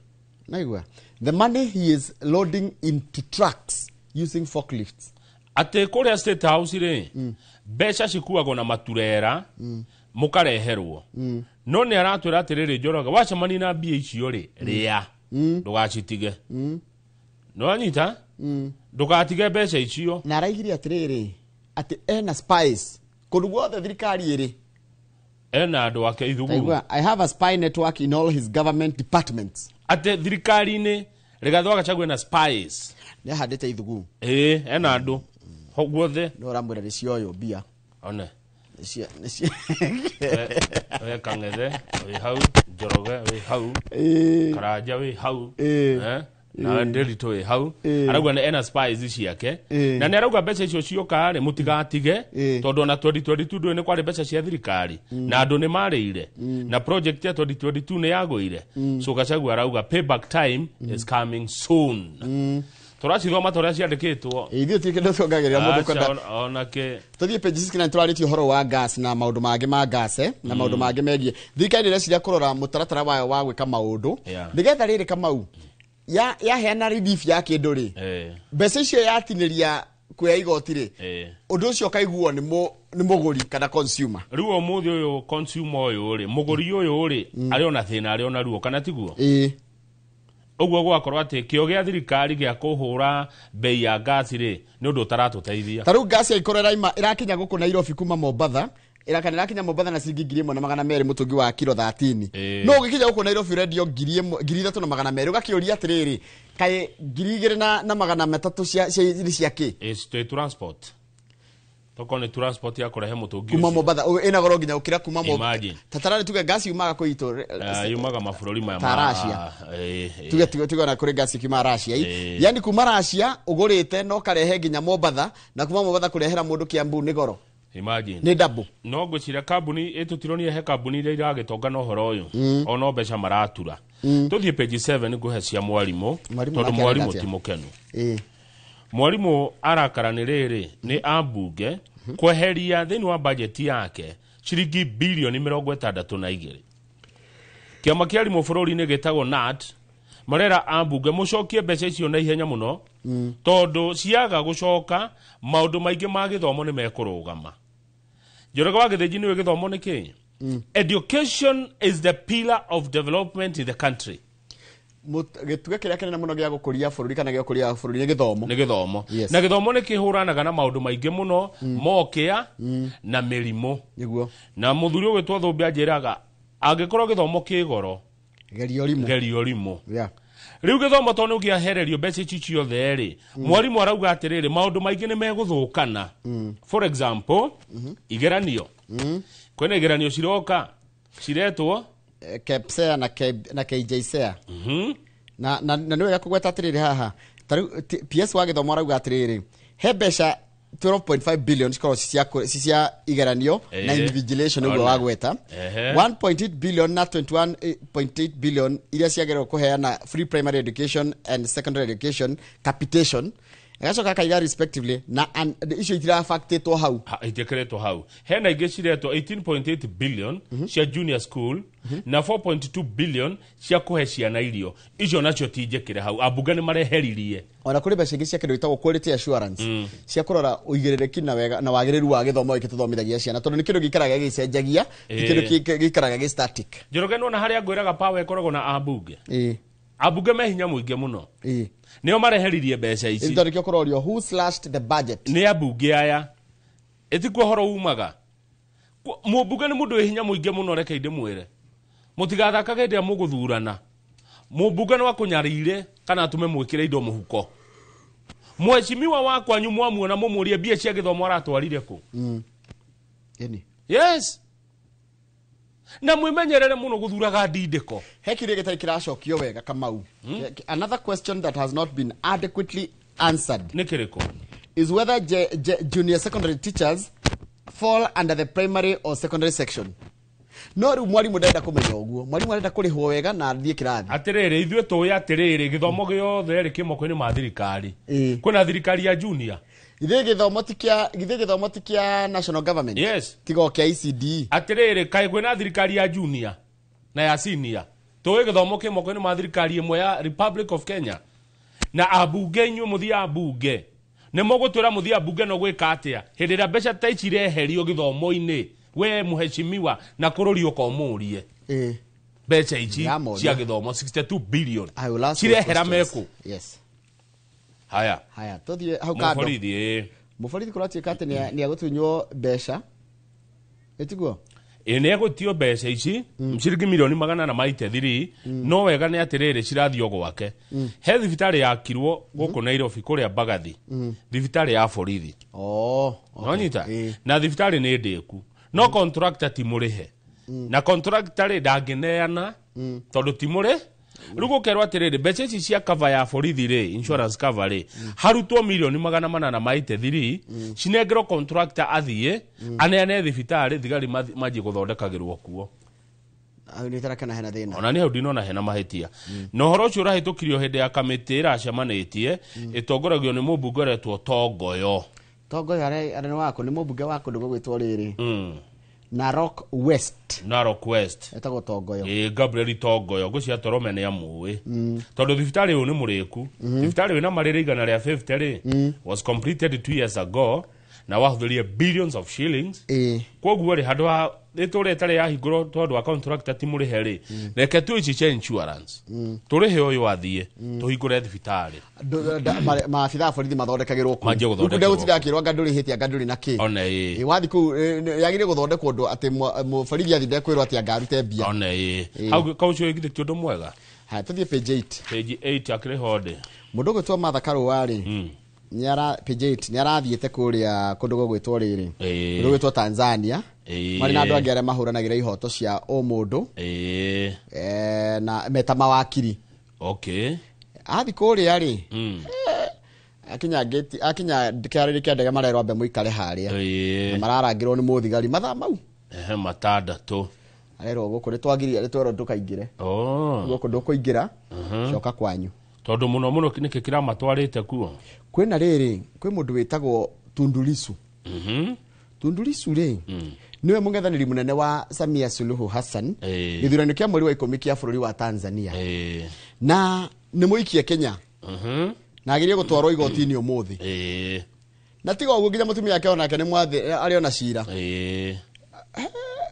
Naigua the money he is loading into trucks using forklifts. Atĩ kũrĩa State House rĩ, mbeca cikuagwo na maturera mũkareherwo. No nĩ aratwĩra atĩrĩrĩ, Njoroge, wacemania na mbia icio rĩ, rĩa, ndũgacitige. Nĩwanyita? Ndũgatige mbeca icio. Na araigire atĩrĩrĩ, atĩ ena spies kũndũ guothe thirikari ĩrĩ. Ena andũ ake ithugu. I have a spy network in all his government departments. Atĩ thirikari-inĩ Rigathĩ wa Gachagua ena spies. Nĩ ahandĩte ithugu. Ĩĩ, ena andũ guothe. No ũramwĩra nĩ cioywo mbia. One. Nĩ We Kang'ethe wĩ hau, Njoroge wĩ hau, Karanja wĩ hau, na Ndiritu wĩ hau. Arauga nĩ ena spies ciake. Na nĩ arauga mbeca icio cioka rĩ, mũtigatige, tondũ ona 2022 ndũĩ nĩ kwarĩ mbeca cia thirikari na andũ nĩ marĩire, na project ya 2022 nĩ yagũire. So Gachagua arauga payback time is coming soon. Tũracithoma ta ũrĩa ciandĩkĩtwo. Ithuĩ ti kĩndũ tuongagĩrĩra mũndũ kwenda. Onake. Tũthiĩ page 69 tũrarĩtie ũhoro wa gas na maũndũ mangĩ ma gas, na maũndũ mangĩ megiĩ. Thirikari nĩreciria kũrora mũtaratara wayo wa gwĩka maũndũ. Nĩgetha rĩrĩ Kamau, yaheana relief ya kĩndũ rĩ, mbeca icio yatinĩria kuoya igoti rĩ, ũndũ ũcio ũkaiguo nĩ mũgũri kana consumer. Rĩu ũmũthĩ ũyũ consumer ũyũ rĩ, mũgũri ũyũ rĩ, arĩ ona thĩna, arĩ ona ruo, kana tiguo? Ũguo gwakorwo atĩ kĩo gĩa thirikari gĩa kũhũra bei ya ngasi rĩ, nĩ ũndũ ũtaratũteithia. Ta rĩu ngasi ĩkorwo ĩrakinya gũkũ Nairobi kuma Mombatha, ĩrakinya Mombatha na ciringi 1200 mũtũngi wa kilo 13. No ũgĩkinya gũkũ Nairobi ũrendio 3200, ũgakĩũria atĩrĩrĩ, kaĩ 2300 cia kĩ? It's transport. Tokorwo nĩ transport ya kũrehe mũtũngi Kuma ũcio. Mombatha ĩna goro nginya gũkĩra kuma Mombatha. Imagine. Tatararĩ tuge ngasi yumaga kũ itũ? Yumaga mabũrũri maya Ta Russia. Tuge ona kũrĩ ngasi kiuma Russia. Yani kuma Russia ũgũrĩte no karehe nginya Mombatha, na kuma Mombatha kũrehera mũndũ Kiambu nĩ goro. Imagine. Nĩ double. No ngwĩciria kambuni ĩtũtironie he kambuni iria iragĩtonga na ũhoro ũyũ, ono mbeca maratura. Tũthiĩ page 7 ngũhe cia mwarimũ. Mwarimũ tondũ nake mwarimũ arenda ti atĩa? Mũkenu. Mwarimũ arakara nĩ rĩrĩ nĩ ambunge kweheria thĩinĩ wa bajeti yake ciringi bilioni 62. Kĩama kĩa arimũ bũrũri-inĩ gĩtagwo KNUT marera ambunge mũcokie mbeca icio na ihenya mũno, tondũ ciaga gũcoka maũndũ maingĩ ma gĩthomo nĩ mekũrũgama. Njoroge wa Gĩthĩnji, nĩũĩ gĩthomo nĩ kĩ? Education is the pillar of development in the country. Gĩtugĩ kĩrĩa kĩnene mũno gĩa gũkũria bũrũri kana gĩa gũkũria bũrũri nĩ gĩthomo. Nĩ gĩthomo. Yes. Na gĩthomo nĩ kĩhũranaga na maũndũ maingĩ mũno, mokĩa na mĩrimũ. Nĩguo. Na mũthuri ũgwĩtwo Thũmbĩ anjĩraga angĩkorwo gĩthomo kĩ goro, geria ũrimũ. Geria ũrimũ. Yeah. Rĩu gĩthomo tondũ nĩ kĩahererio mbeca ici ciothe rĩ, mwarimũ arauga atĩrĩrĩ, maũndũ maingĩ nĩ megũthũkana. For example, igeranio. Kwĩna igeranio ciroka ciretwo KPSEA na KJSEA. Na nĩ wega kũgweta atĩrĩrĩ haha, ta rĩu PS wa gĩthomo arauga atĩrĩrĩ, he mbeca 12.5 billion cikorwo ci cia igeranio na invigilation ũguo Ona. wagweta, 1.8 billion na 21.8 billion iria ciagĩrĩirwo kũheana free primary education and secondary education capitation, agacoka akaiga respectively na icio itirabactĩtwo hau. Itiĩkĩrĩtwo hau. Hena ingĩ ciretwo 18.8 billion cia junior school na 4.2 billion cia kũhe ciana irio. Icio nacio tinjĩkĩre hau, ambunge nĩ mareheririe. Ona kũrĩ mbeca ingĩ cia kĩndũ gĩtagwo quality assurance, cia kũrora ũigĩrĩrĩki na wega na wagĩrĩru wa gĩthomo gĩkĩ tũthomithagia ciana, tondũ nĩ kĩndũ gĩikaraga gĩgĩcenjagia, ti kĩndũ gĩikaraga gĩ static. Njoroge, nĩwona harĩa ngwĩraga power ĩkoragwo na ambunge? Ambunge me hinya mũingĩ mũno. Nĩo mareheririe mbeca ici. Tondũ nĩkĩo kũrorio who slashed the budget. Nĩ ambunge aya. Ĩtikuo ũhoro umaga. Mũmbunge nĩ mũndũ wĩ hinya mũingĩ mũno. Reke ndĩmwĩre, mũtigathakage hĩndĩ ĩrĩa mũgũthurana. Mũmbunge no akũnyarire kana atũme mwĩkĩre indo mũhuko. Mheshimiwa wa kwanyu mwamuona, mũmũrie mbia cia gĩthomo aratwarire kũ. Ĩni. Yes, na mwĩmenyerere mũno gũthuraga ndindĩko. He kĩũria gĩtarĩ kĩracokio wega, Kamau. Another question that has not been adequately answered nĩ kĩrĩkũ? Is whether junior secondary teachers fall under the primary or secondary section. No rĩu mwarimũ ndarenda kũmenya ũguo, mwarimũ arenda kũrĩhwo wega na athiĩ kĩrathi. Atĩrĩrĩ, ithuĩ tũĩ atĩrĩrĩ, gĩthomo gĩothe rĩ kĩ moko-inĩ ma thirikari. Kwĩna thirikari ya junior. Githĩ gĩthomo ti kĩa national government? Yes. Tiga o kĩa ECD. Atĩrĩrĩ, kaĩ kwĩna thirikari ya junior na ya senior? Tũĩ gĩthomo kĩ moko-inĩ ma thirikari ĩmwe ya Republic of Kenya. Na ambunge, inyuĩ mũthiaga mbunge, nĩ mũgũtwĩra mũthiaga mbunge no gwĩka atĩa hĩndĩ ĩrĩa mbeca ta ici ireherio gĩthomo-inĩ? We mũheshimiwa na kũrũri ũkomũrie mbeca ici Ndĩramoria. cia gĩthomo 62 billion I will ask those cirehera questions. mekũ? Yes. Haya. Haya, tũthiĩ hau kando. Mũborithi, ĩĩ. Mũborithi kũratuĩka atĩ nĩ agũtunywo mbeca, ĩtiguo? Ĩ, nĩ egũtio mbeca ici ciringi milioni 483. No wega nĩ atĩrĩrĩ, cirathiĩ o gwake. He thibitarĩ yakirwo gũkũ Nairobi kũrĩa Mbagathi, thibitarĩ ya borithi. Oh, okay. Nonyita na thibitarĩ nĩ ndĩku, no contractor ti mũrĩhe, na contractor rĩ ndangĩneana tondũ ti mũrĩ. Rĩu gũkerwo atĩrĩrĩ, mbeca ici cia cover ya borithi rĩ, insurance cover rĩ, harutwo milioni 883 cinengerwo contractor athiĩ aneane thibitarĩ, thigari manjie gũthondekagĩrwo kuo. Hau nĩ tarakana hena thĩna. Ona nĩ hau ndinona hena mahĩtia. Na ũhoro ũcio ũrahĩtũkirio hĩndĩ ya kamĩtĩ ĩracemanĩtie ĩtongoragio nĩ mũmbunge ũretwo Tongoyo. Tongoyo arĩ nĩ wako nĩ mũmbunge wa kũndũ gũgwĩtwo rĩrĩ Narok West. Narok West. Etagwo Tongoyo. Ĩ, Gabriel Tongoyo, ngwĩciria Torome nĩ amũĩ, tondũ thibitarĩ ũyũ nĩ mũrĩku. Thibitarĩ wĩna marĩrĩ 150 rĩ was completed 2 years ago na wahũthĩrire billions of shillings. Koguo rĩ, handũ ha ĩtũre ĩtarĩ yahingũrwo tondũ wa contractor ti mũrĩhe rĩ, reke tu ici cia insurance tũrĩhe ũyũ athiĩ tũhingũre thibitarĩ. Maabitha a borithi mathondekagĩrwo kũu. Manjie Rĩu gũthondekerwo. ndegũtinda akĩrwo anga ndũrĩhĩte, anga ndũrĩ na kĩ. Ona ĩ. Ĩ, wathiĩ kũu yagĩrĩire gũthondekwo ũndũ atĩ mũborithi athiĩ ndekwĩrwo atĩ anga arute mbia. Ona ĩ, hau kaucio githĩ ti ũndũ mwega? Haya, tũthiĩ page 8. Page 8 akĩrĩ hode. Mũndũ ũgwĩtwo Martha Karũa rĩ, Nĩara page 8 nĩarathiĩte kũrĩa kũndũ gũgwĩtwo rĩrĩ. Kũndũ gũgwĩtwo Tanzania. Marĩ na andũ angĩ arĩa mahũranagĩra ihoto cia ũmũndũ. Na meta mawakiri. Okay. Athi kũrĩa rĩ. Akinya gate akinya kĩarĩrĩ kĩa ndege marerwo ambe mũikare harĩa. Na mararangĩrwo nĩ mũthigari mathaa mau. Matandatũ. Arerwo gũkũ nĩ twagiria nĩ twerwo ndũkaingĩre. Gũkũ ndũkũingĩra. Coka kwanyu. Tondũ mũno mũno nĩkĩ kĩramatwarĩte kuo? Kwĩna rĩrĩ, kwĩ mũndũ wĩtagwo Tundu Lissu. Tundu Lissu rĩ, nĩwe mũng'ethanĩri mũnene wa Samia Suluhu Hassan gĩthurano kĩa mweri wa 10 kĩa bũrũri wa Tanzania. Na nĩ mũikie Kenya. Na agerie gũtwarwo igoti-inĩ ũmũthĩ. Na tiga ũguo nginya mũtumia wake onake nĩ mwathi arĩ ona cira.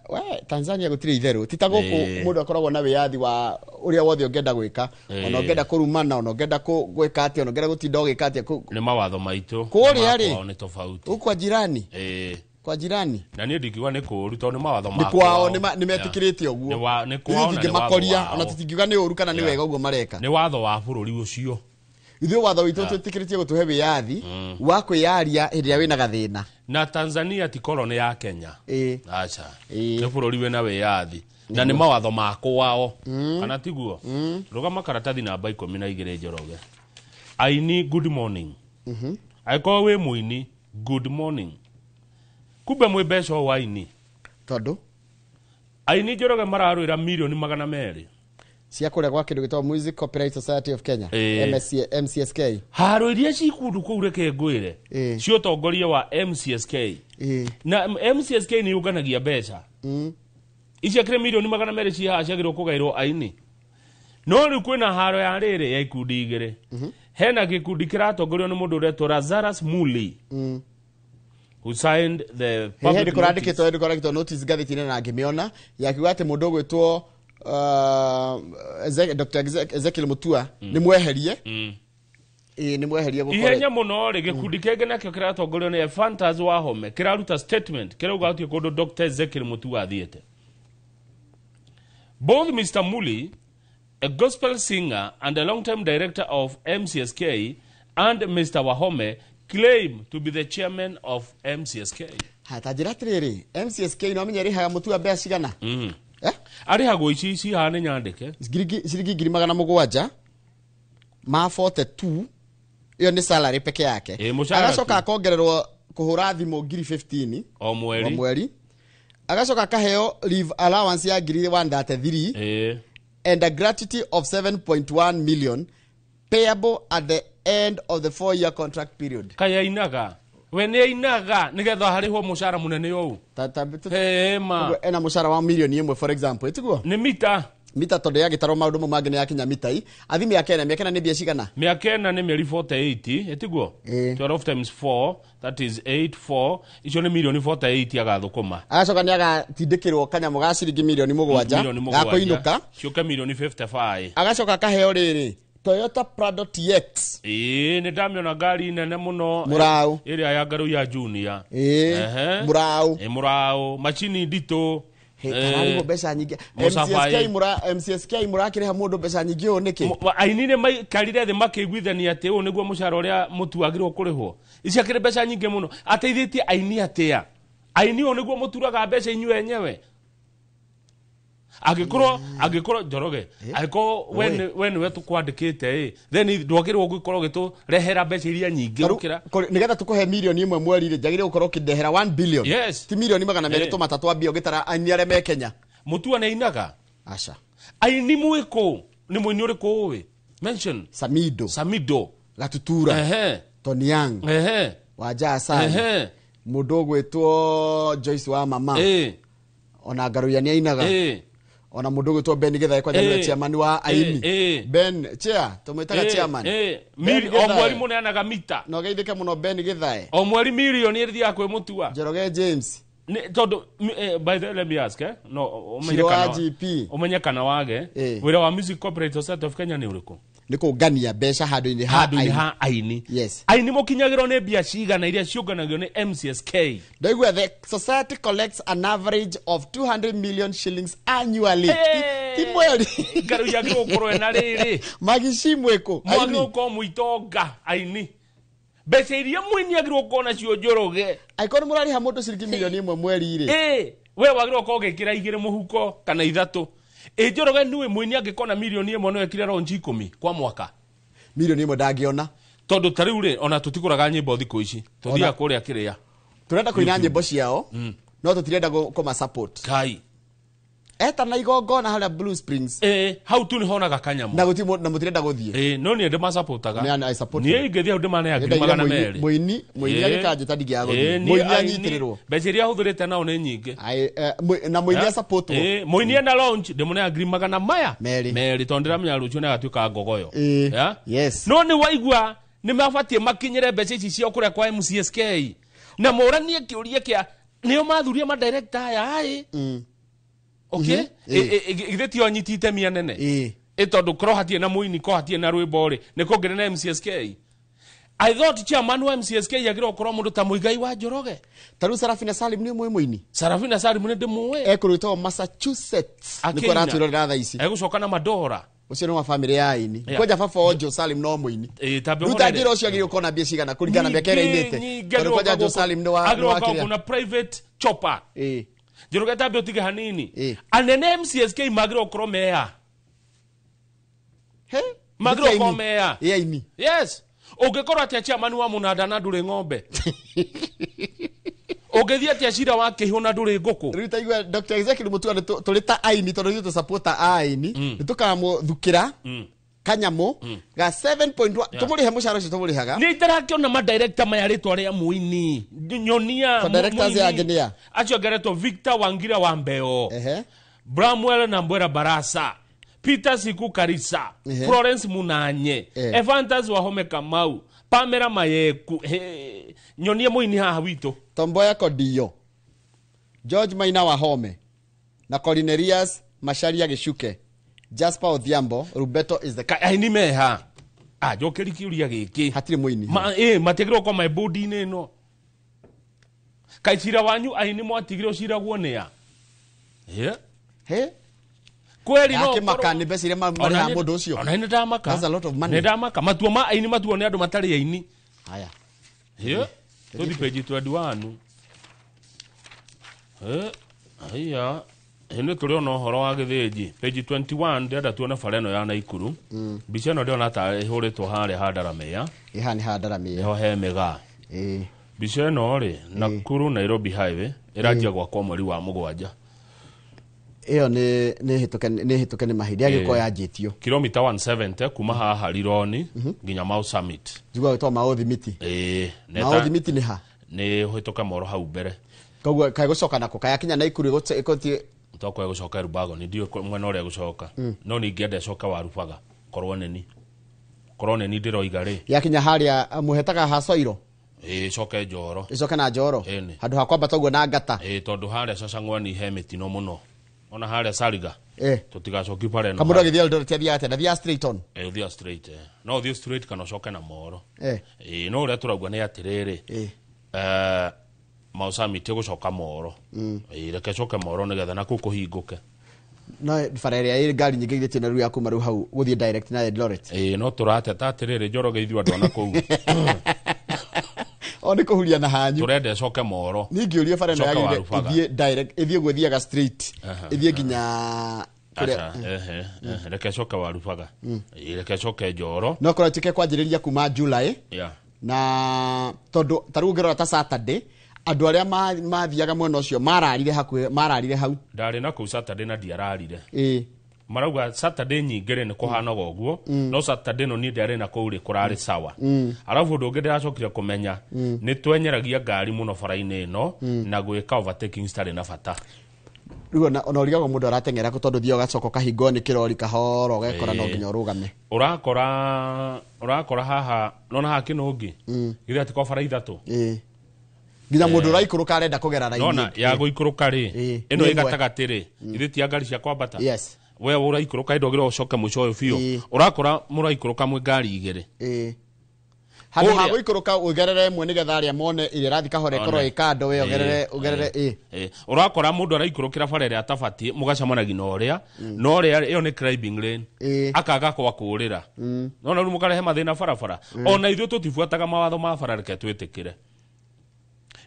We Tanzania gũtirĩ itherũ ti ta gũkũ mũndũ akoragwo na wĩyathi wa ũrĩa wothe ũngĩenda gwĩka, ona ũngĩenda kũrumana, ona ũngĩenda gwĩka atĩa, ona ũngĩenda gũtinda ũgĩka atĩa. Nĩ mawatho maitũ. Kũrĩa rĩ, nĩ tofauti. Gũkũ kwa jirani. Kwa jirani. Na niĩ ndingiuga nĩ kũũru tondũ nĩ mawatho Nĩ ma kwao nĩ metĩkĩrĩte ũguo. Nĩ kwao na nĩ Tũtingĩmakoria, ona tũtingiuga nĩ ũũru kana nĩ wega ũguo mareka. Nĩ watho wa bũrũri ũcio. Ithuĩ watho witũ twĩtĩkĩrĩtie gũtũhe wĩyathi wa kwĩyaria hĩndĩ ĩrĩa wĩna gathĩna. Na Tanzania ti koroni ya Kenya. Aca. Nĩ bũrũri wĩna wĩyathi. Na nĩ mawatho ma kwao. Kana tiguo? Rũgama karatathi namba 12 Njoroge. Aini good morning. Angĩkorwo wĩ mũini good morning. Kumbe mwĩ mbeca o aini. Tondũ aini Njoroge mararũĩra mirioni 200 cia kũrĩa gwa kĩndũ gĩtagwo Music Copyright Society of Kenya, MCSK. Haro iria ci kũndũ kũu reke ngwĩre cia ũtongoria wa MCSK. Na MCSK nĩ yũnganagia mbeca. Ici akĩrĩ mirioni 200 ci haha ciagĩrĩirwo kũgaĩrwo aini. No rĩu kwĩna haro ya rĩrĩ ya ikundi igĩrĩ. Hena gĩkundi kĩratongorio nĩ mũndũ ũretwo Lazarus Muli. Who signed the public notice. Hĩndĩ kũrandĩkĩtwo notice ngathĩti-inĩ na ngĩmĩona yakiuga atĩ mũndũ ũgwĩtwo Dr. Ezekiel Mutua nĩ mweherie. Nĩ mweherie gũkorwo ihenya mũno rĩ gĩkundi kĩngĩ nakĩo kĩratongorio nĩ Ephantus Wahome kĩraruta statement kĩrauga atĩ kũndũ Dr. Ezekiel Mutua athiĩte. Both Mr. Muli, a gospel singer and a long-time director of MCSK, and Mr. Wahome claim to be the chairman of MCSK. Ta njĩra atĩrĩrĩ, MCSK no amenye ĩrĩhaga Mutua mbeca cigana? Arĩhagwo ici ici haha nĩ nyandĩke. Ciringi 700,000 ma 42 ĩyo nĩ salary peke yake. Agacoka akongererwo kũhũra thimũ 15,000 o mweri. Agacoka akaheo leave allowance ya 133 and a gratuity of 7.1 million payable at the end of the 4-year contract period. Kaya ainaga. We nĩ ainaga nĩgetha harĩhwo mũcara mũnene ũũ. Hema. Ena mũcara wa milioni 1 for example, ĩtiguo? Nĩ mita. Mita tondũ yagĩtarwo maũndũ mau mangĩ nĩ yakinya mita i. Athi mĩaka ĩna, mĩaka ĩna nĩ mbia cigana? Mĩaka ĩna nĩ mĩeri 48, ĩtiguo? 12 times 4, that is 8 4, icio nĩ milioni 48 agathũkũma. Agacoka nĩ agatindĩkĩrwo kanyamũ ga ciringi milioni 7 ga kũinũka. Ciũke milioni 55. Agacoka akaheo rĩrĩ Toyota Prado TX. Nĩ ndamĩona ngari nene mũno. Mũraũ. Ĩrĩa ya Ngarũ ya Junior. Mũraũ. Mũraũ, macini nditũ. Kararĩhwo mbeca nyingĩ. MCSK mũrakĩrĩha mũndũ mbeca nyingĩ ũũ nĩkĩ? Aini nĩ maikarire thĩ makĩiguithania atĩ ũũ nĩguo mũcara ũrĩa mũtu agĩrĩirwo kũrĩhwo. Ici akĩrĩ mbeca nyingĩ mũno. Ateithĩtie aini atĩa? Aini ũũ nĩguo mũturaga mbeca inyuĩ enyewe. Angĩkorwo Njoroge, angĩkorwo we nĩwe tũkwandĩkĩte ĩ, then ndwagĩrĩirwo gũkorwo ũgĩtũrehera mbeca iria nyingĩ gũkĩra. Nĩgetha tũkũhe milioni 1 mweri rĩ, njagĩrĩirwo gũkorwo ũkĩndehera 1 billion. Ti milioni 200 tũmatatũ ambia ũgĩtara aini arĩa me Kenya. Mutua nĩ ainaga? Aca. Aini mwĩkũ? Nĩ mũini ũrĩkũ ũĩ? Mention. Samido. Gatutura. Tony Young. Wanja Asali. Mũndũ ũgwĩtwo Joyce wa mama. Ona Ngaruiya nĩ ainaga. Ona mũndũ ũgwĩtwo Ben Githae kwanja nĩwe chairman wa aini. Ben chair, tũmwĩtaga chairman. O mweri mũneanaga mita. No geithĩke mũno Ben Githae. O mweri milioni ĩrĩa kwĩ Mutua. Njoroge James. Tondũ by the way let me ask no ũmenye kana ũmenye kana wage wĩra wa Music Copyright Society of Kenya nĩ ũrĩkũ? Nĩ kũngania mbeca handũ-inĩ ha aini. Yes. Aini mũkinyagĩrwo nĩ mbia cigana iria ciũnganagio nĩ MCSK? Ndaigua the society collects an average of 200 million shillings annually. Ti mweri. Ngaru yagĩrĩirwo gũkorwo ĩna rĩrĩ. Magici mwĩkũ. Mwagĩrĩirwo gũkorwo mũitonga aini. Mbeca iria mũini agĩrĩirwo gũkorwo nacio Njoroge. Angĩkorwo nĩ mũrarĩha mũndũ ciringi 1 million mweri rĩ. Ĩ, we wagĩrĩirwo gũkorwo ũgĩkĩra 2 mũhuko kana 3. Ĩ Njoroge, nĩwe mũini angĩkona 1 million no ekire launch 10 kwa mwaka? 1 million ndangĩona. Tondũ ta rĩu rĩ, ona tũtigũraga nyĩmbo thikũ ici, tũthiaga kũrĩa kĩrĩa. Tũrenda kũina YouTube. nyĩmbo ciao, no tũtirenda kũma support. Kai. Eta na igongona harĩa Blue Springs. Ĩ, hau tu nĩhonaga kanyamũ. Na gũtirĩ na mũtirenda gũthiĩ. Ĩ, no niĩ ndĩmacapotaga. Nĩ- I support Niĩ you. ingĩthiĩ hau ndĩmaneaga ngiri Nyendagia magana mũini- merĩ. mũini agĩkanjĩta ndingĩaga gũthiĩ. Ĩ, niĩ Mũini aini- anyitĩrĩrwo. Mbeca iria ahũthĩrĩte nao nĩ nyingĩ. Na mũini asupportwo. Ĩ, mũini ena launch ndĩmũneaga ngiri magana maya merĩ merĩ, tondũ ndĩramenya rũciũ nĩ agatuĩka ngogoyo. Ĩ, Ya? Yes. No nĩ waigua nĩ mabatiĩ makinyĩre mbeca ici ciao kũrĩa kwa MCSK na moranie kĩũria kĩa nĩo mathuria madirector aya ĩ. Okay. Githĩ tio anyiti itemi anene? Ĩ, tondũ korwo hatirĩ na mũini, korwo hatirĩ na rwĩmbo rĩ, nĩ kũngĩrĩ na MCSK? I thought chairman wa MCSK agĩrĩirwo gũkorwo mũndũ ta Mũigai wa Njoroge. Ta rĩu Sarafina Salim nĩ ũmũĩ mũini? Sarafina Salim nĩ ndĩmũĩ. Ekũrũ Massachusetts nĩkuo Akĩina. aratwĩrorera thaa ici. Egũcoka na madora. Ũcio nĩ wa famĩlĩ ya aini. Yeah. Kwanja baba Ojo Salim no mũini. Ĩ, tambe Rĩu ta ũhorere. njĩra ũcio agĩrĩirwo gũkorwo na mbia cigana kũringana na mĩaka ĩrĩa ainĩte? Tondũ kwanja Joe Salim nĩ wa kĩrĩa. Na private chopper. Ĩ. Njoroge, tambe ũtige hanini. Anene MCSK magĩrĩirwo gũkorwo mea. Magĩrĩirwo gũkorwo mea. Ĩ, aini. Yes, ũngĩkorwo atĩa chairman wa mũnanda na ndũrĩ ng'ombe? Ũngĩthiĩ atĩa cira wa kĩihũ na ndũrĩ ngũkũ? Rĩu taigua Dr. Ezekiel Mutua, nĩ tũrĩ ta aini, tondũ ithuĩ tũsapota aini, nĩ tũkamũthukĩra kanyamũ ga 7.1, tũmũrĩhe mũcara ũcio tũmũrĩhaga. Nĩ itarakĩona madirector maya rĩtwa rĩa mũini nyonia. So directors mũini. angĩ nĩ a? Acio angĩ aretwo Victor Wangira wa Mbeo, Bramwell na Mbwera Barasa, Peter Siku Karisa, Florence Munanye, Evantas Wahome Kamau, Pamela Mayeku. He, nyonie mũini haha witũ. Tomboya Kodiyo, George Maina Wahome na Cornelius Macharia Gichuke, Jasper Odhiambo, Rubeto is the Ka aini meha anjokeri kĩũria gĩkĩ. Hatirĩ mũini. Ma, ĩ, matiagĩrĩirwo gũkorwo me bodi-inĩ ĩno. Kaĩ cira wanyu aini mwatigire ũciragwo nĩa? Yeah. He? Kweli no Akĩmaka nĩ mbeca iria marĩhaga mũndũ ũcio. Ona nĩ ndamaka. That's a lot of money. Nĩ ndamaka matua ma aini matuo nĩ andũ matarĩ aini. Haya. Yeah. Tũthi page 21. Eh, haya. Hĩndĩ tũrĩ ona ũhoro wa gĩthĩnji page 21, ndĩrenda tuone bara ĩno ya Naikuru. Mbica ĩno ndĩrona ta ĩhũrĩtwo harĩa Handaramĩa. Ĩ, haha nĩ Handaramĩa. Nĩho he mĩgaa. Ĩ. Mbica ĩno rĩ, Nakuru Nairobi Highway ĩranjia gwakwo mweri wa 7. Ĩyo nĩ hĩtũke nĩ mahinda yagĩkorwo yanjĩtio. Kilomita 170 kuma haha Rironi nginya Mau Summit. Njiguaga gwĩtwo Maũthi Miti. Ĩĩ. Maũthi Miti nĩ ha? Nĩ ũhĩtũke moro hau mbere. Koguo kaĩ gũcoka nako kayakinya Naikuru ĩgũthiĩ? Tokorwo ĩgũcoka Rubago, nĩ ndiũĩ mwena ũrĩa ĩgũcoka. No ningĩenda ĩcoke Warubaga, korwo nĩni korwo nĩni ndĩroiga rĩ. Yakinya harĩa mũhetaga ha Soiro? Ĩĩ, ĩcoke Njoro. Ĩcoke na Njoro. Ĩni. Handũ ha kwambata ũguo na ngata. Ĩĩ, tondũ harĩa Cacang'wani he mĩtino mũno, ona harĩa Sariga. Tũtigacoki bara ĩno. Kamũndũ agĩthiĩ Eldoret athiaga atĩa? Ndathiaga straight on? Ĩĩ, ũthiaga straight, eh. No ũthiĩ straight kana ũcoke na moro. Ĩĩ, no ũrĩa tũrauga nĩ atĩrĩrĩ, Mau Summit ĩgũcoka moro. Ĩĩ, reke ĩcoke moro nĩgetha nakuo kũhingũke. No bara ĩrĩa ĩ ngari nyingĩ githĩ na rĩu ya kuma rĩu hau gũthiĩ direct na Eldoret? Ĩĩ, no tũrateta atĩrĩrĩ, Njoroge, ithuĩ andũ ana kũu O nĩ kũhuria na hanyu. Tũrenda ĩcoke moro. Ningĩũrio bara ĩno Coka yagĩrĩire Warubaga. ĩthiĩ direct, ĩthiĩ ũguo ĩthiaga straight, ĩthiĩ nginya kũrĩa. Aca, ehe, ehe, reke ĩcoke Warubaga. Ĩĩ, reke ĩcoke Njoro. No korwo ĩtuĩke kwanjĩrĩria kuma July. Na tondũ ta rĩu ũngĩrora ta Saturday, andũ arĩa mathiaga mwena ũcio mararire hakuhĩ, mararire hau. Ndarĩ na kũu Saturday na ndiararire. Ĩ. Marauga Saturday nyingĩ rĩ, nĩ kũhanaga ũguo. No Saturday no niĩ ndiarĩ na kũu rĩ, kũrarĩ sawa. Arabu ũndũ ũngĩ ndĩracokire kũmenya, nĩ twenyeragia ngari mũno bara-inĩ ĩno na gwĩka overtaking citarĩ na bata. Rĩu ona ũrigagwo mũndũ arateng'era kũ, tondũ thiaga ũgacoka ũkahingwo nĩ kĩrori kahoro, ũgekora no nginya ũrũgame. Ũrakora haha nona haha kĩnũngi githĩ atĩ kwa bara 3. Ĩ, nginya mũndũ ũraikũrũka arenda kũgera raini Nona ĩngĩ. ya gũikũrũka rĩ, ĩno nĩ ĩ ĩmwe. gatagatĩ rĩ, ithe ti ya ngari cia kwambata. Yes. We ũraikũrũka ĩndogĩra ũcoke mũico ũyũ biũ, ũrakora mũraikũrũka mwĩ ngari 2. Ĩ. Handũ ha Kũrĩa. gũikũrũka ũgerere ĩmwe nĩgetha arĩa mone ĩrĩa ĩrathiĩ kahora ĩkorwo One. ĩ kando we ũgerere ũgerere ĩ. Ũrakora mũndũ araikũrũkĩra bara ĩrĩa atabatiĩ mũgacemanagia na ũrĩa na ũrĩa ĩyo nĩ climbing lane akaga kwa kũũrĩra nona rĩu mũkarehe mathĩna barabara. Ona ithuĩ tũtibuataga mawatho ma bara, reke twĩtĩkĩre.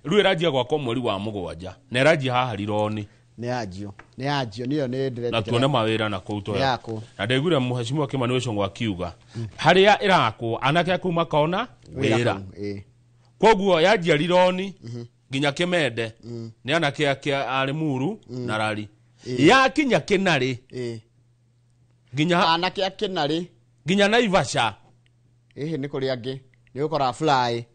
Rĩu ĩranjia gwakwo mweri wa 7 na ĩranjia haha Rironi. Nĩ yanjio, nĩ yanjio, nĩyo nĩ ndĩretĩkĩra. Na tuone mawĩra na kũu Nĩ tũhe. yakwo. Na ndaiguire mũhecimiwa Kĩmani Wĩcũng'wa akiuga harĩa ĩrakwo anake a kũu makona wĩra. Kũu, ĩ. Koguo yanjia Rironi nginya Kĩmende nĩ anake ake a Limuru na Rari. Yakinya Kĩnarĩ nginya anake a Kĩnarĩ nginya Naivasha. Ĩhĩ, nĩ kũrĩ angĩ nĩ ũgũkora fly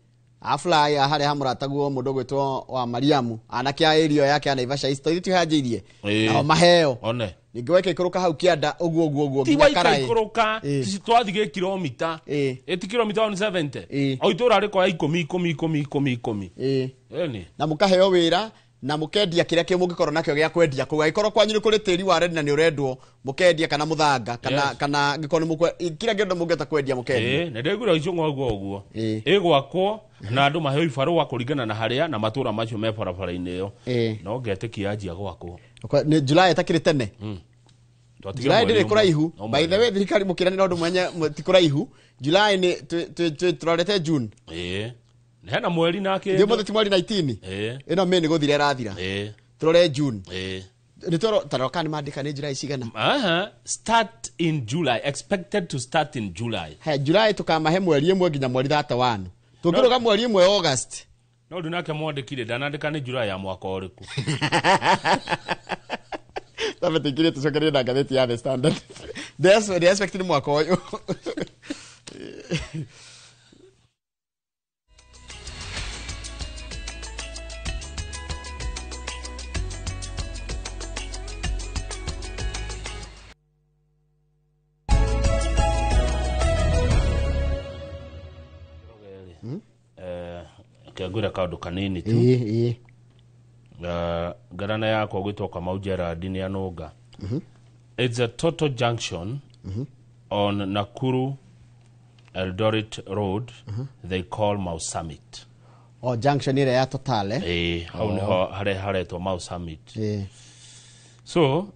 a fly a harĩa hamũrataguo mũndũ ũgwĩtwo wa Mariamu, anake a area yake ya Naivasha East ithuĩ tihanjĩirie nao maheo. One. Ningĩ waika ikũrũka hau kĩanda ũguo ũguo ũguo Ti nginya Karaĩ. waikaikũrũka twathiĩ kilomita ĩti kilomita 170 o itũra rĩkoya 10 10 10 10 10. Ĩni. Na mũkaheo wĩra na mũkendia kĩrĩa kĩ mũngĩkorwo nakĩo gĩa kwendia kũu. Angĩkorwo kwanyu nĩ kũrĩ tĩri wa redi na nĩ ũrendwo, mũkendia, kana mũthanga, kana Yes. kana angĩkorwo nĩ kĩrĩa kĩndũ mũngĩhota kwendia mũkendia. Ĩĩ, na ndaiguire Icũng'wa ũguo ũguo ĩgwakwo na andũ maheo ibarũa kũringana na harĩa na matũra macio me barabara-inĩ ĩyo. No ngetĩkia yanjia gwakwo. Nĩ July ĩtakĩrĩ tene. Twatiga July mweri ndĩrĩ ũmwe. kũraihu. No By the mweri. way, thirikari mũkĩranĩra ũndũ mwenye ti kũraihu. July nĩ tũrorete June. Ĩĩ, hena mweri na Ithuĩ kĩndũ. mũthĩ ti mweri 19. Ĩĩ. Ĩno May nĩ gũthira ĩrathira. Ĩĩ. Tũrore June. Ĩĩ. Nĩ tũro tarora kana nĩ mandĩka nĩ July cigana. Aha, start in July, expected to start in July. He July tũkamahe mweri ĩmwe nginya mweri 31. Tũngĩrũga mweri ĩmwe August. No rĩu nake mwandĩkire ndanandĩka nĩ July ya mwaka ũrĩkũ. Tambe tũingĩrie tũcokerie na ngathĩti ya The Standard. They expect nĩ mwaka ũyũ. Kengwĩra kaũndũ kanini tu. Ĩĩ, ĩĩ. Ngarana yakwa gwĩtwo Kamau Gerard nĩ anũnga. It's a total junction on Nakuru Eldoret Road they call Mau Summit. O junction ĩrĩa ya Total, eh? Ĩĩ, hau Oh. nĩho harĩa haretwo Mau Summit. Ĩĩ. So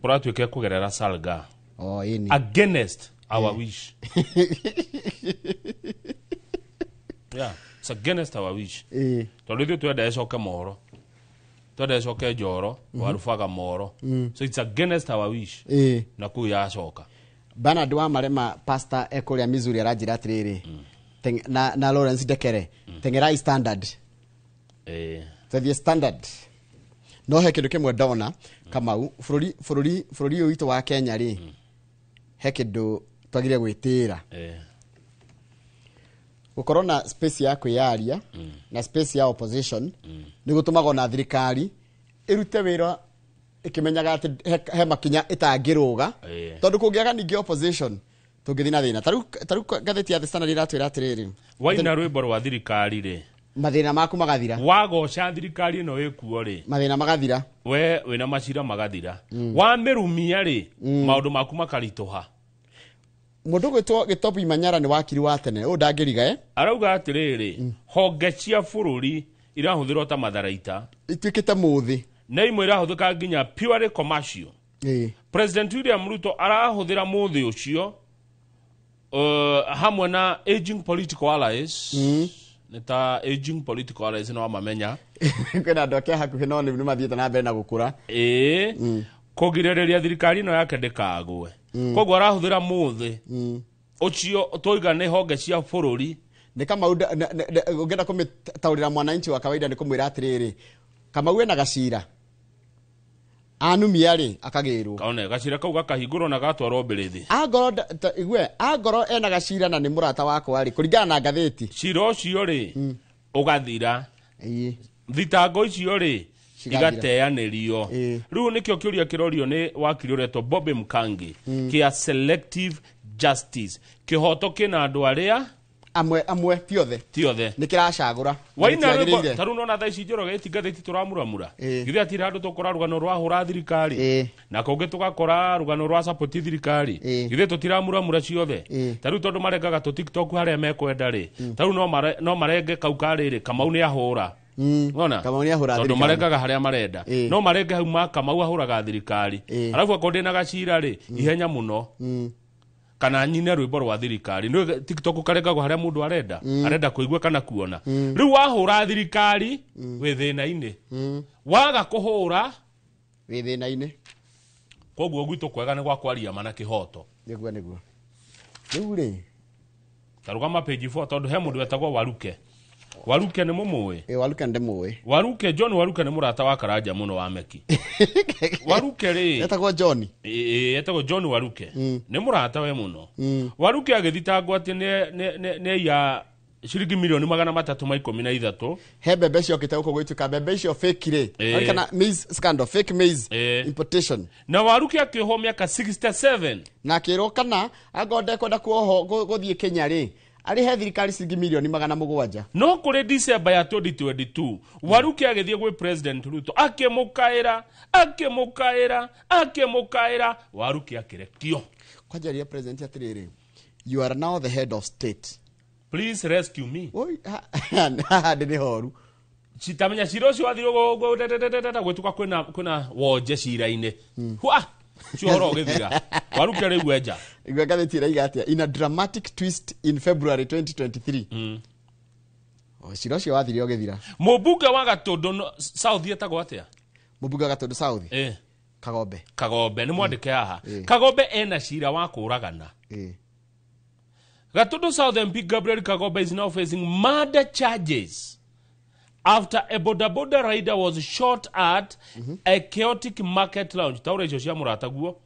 kũratuĩka kũgerera Salga Oh, ĩni. against our wish. Yeah, it's against our wish. Ĩĩ. Tondũ ithuĩ twenda ĩcoke moro, twenda ĩcoke njoro, warubaga moro. So it's against our wish. Ĩĩ. Na kũu yacoka. Bernard wa Marema, pastor ekũrĩa Missouri, aranjĩra atĩrĩrĩ, na Lawrence Ndekere, teng'erai Standard. Ĩĩ. Tũthiĩ Standard. No he kĩndũ kĩmwe ndona Kamau, bũrũri ũyũ witũ wa Kenya rĩ, he kĩndũ twagĩrĩire gwĩtĩĩra. Ĩĩ. Gũkorwo na space ya kwĩyaria na space ya opposition nĩ gũtũmaga ona thirikari ĩrute wĩra ĩkĩmenyaga atĩ he makinya ĩtangĩrũga. Ĩĩ. Tondũ kũngĩaga ningĩ opposition tũngĩthiĩ na thĩna. Tarĩu ngathĩti ya The Standard ĩratwĩra atĩrĩrĩ, Waina rwĩmbo rwa thirikari rĩ, mathĩna maku magathira. Wagoca thirikari ĩno ĩkuo rĩ, mathĩna magathira. We wĩna macira magathira. Wamĩrumia rĩ, maũndũ maku makaritũha. Mũndũ gwĩtwo Gĩtobi Manyara nĩ wakiri wa tene ũyũ ndangĩriga, eh? Arauga atĩrĩrĩ, honge cia bũrũri irahũthĩrwo ta matharaita ituĩkĩte mũthĩ na imwe irahũthĩka nginya purely commercial. Ĩĩ. President William Ruto arahũthĩra mũthĩ ũcio hamwe na aging political allies. Nĩ ta aging political allies no mamenya. Kwĩna andũ ake hakuhĩ no nĩ mathiĩte na mbere na gũkũra. Ĩĩ, kũgirĩrĩria thirikari ĩno yake ndĩkagwe. Koguo arahũthĩra mũthĩ ũcio tũiga nĩ honge cia bũrũri. Nĩ Kamau ũngĩenda kũmĩtaũrĩra mwananchi wa kawaida nĩ kũmwĩra atĩrĩrĩ, Kamau ena gacira anumia rĩ akagĩrwo. Kaone gacira kau gakahingũrwo na gatwarwo mbĩrĩthi. Angorwo igue angorwo ena gacira na nĩ mũrata wakwa rĩ, kũringana na ngathĩti, cira ũcio rĩ ũgathira, thitango icio rĩ Cigathira. igateanĩrio. Rĩu nĩkĩo kĩũria kĩrorio nĩ wakiri ũretwo Bobby Mkangi kĩa selective justice, kĩhoto kĩna andũ arĩa Amwe ti othe. Ti othe. Nĩ kĩracagũra. Waina rwĩmbo ta rĩu nona thaa ici Njoroge ĩti ngathĩti tũramuramura. Githĩ hatirĩ handũ tũkora rũgano rwa hũra thirikari. Na kũngĩ tũgakora rũgano rwa support thirikari. Githĩ tũtiramuramura ciothe. Ta rĩu tondũ marengaga tũ TikTok harĩa mekwenda rĩ. Ta rĩu no marenge kau karĩrĩ Kamau nĩ ahũra. Wona? Kamau nĩ ahũra tondũ thirikari. Marengaga harĩa marenda. No marenge hau ma Kamau ahũraga thirikari. Arabu akorwo ndĩna gacira rĩ, ihenya mũno. Kana nyine rwĩmbo rwa thirikari. Nĩ TikTok karengagwo harĩa mũndũ arenda. Arenda kũigua kana kuona. Rĩu wahũra thirikari wĩ thĩna-inĩ. Waga kũhũra wĩ thĩna-inĩ. Koguo gwitũ kwega nĩ gwa kwaria ma na kĩhoto. Nĩguo nĩguo. Rĩu rĩ tarũgama page 4 tondũ he mũndũ wetagwo Waruke. Waruke nĩ mũmũĩ? Ĩ Waruke ndĩmũĩ. Waruke John Waruke nĩ mũrata wa Karanja mũno wa Meki. Waruke rĩ etagwo John. Ĩ etagwo John Waruke. Nĩ mũrata we mũno. Waruke agĩthitangwo atĩ nĩ ya ciringi milioni 313. He mbembe ciokĩte gũkũ gwĩtuĩka mbembe icio fake rĩ. Kana maize scandal, fake maize importation. Na Waruke akĩohwo mĩaka 67. Na akĩrwo kana angorwo ndekwenda kuohwo gũthiĩ Kenya rĩ, arĩhe thirikari ciringi milioni 700. No kũrĩ December ya 2022 Waruke agĩthiĩ gwĩ President Ruto akĩmũkaĩra akĩmũkaĩra akĩmũkaĩra Waruke akĩrekio. Kwanjaria president atĩrĩrĩ, you are now the head of state. Please rescue me. Oi, haha ndĩ horu. Citamenya cira ũcio wathirwo gwĩtuka kwĩna wonje cira-inĩ. Hwa! Ũcio ũhoro ũgĩthira. Waruke rĩu enja. Igua ngathĩti ĩraiga atĩa? In a dramatic twist in February 2023. Cira ũcio wathire ũgĩthira. Mũmbunge wa Gatũndũ South etagwo atĩa? Mũmbunge wa Gatũndũ South? Kagombe. Kagombe, nĩ mwandĩke haha. Kagombe ena cira wa kũragana. Gatundu South MP Gabriel Kagombe is now facing murder charges after a boda boda rider was shot at a chaotic market lounge. Taura icio cia mũrata guo.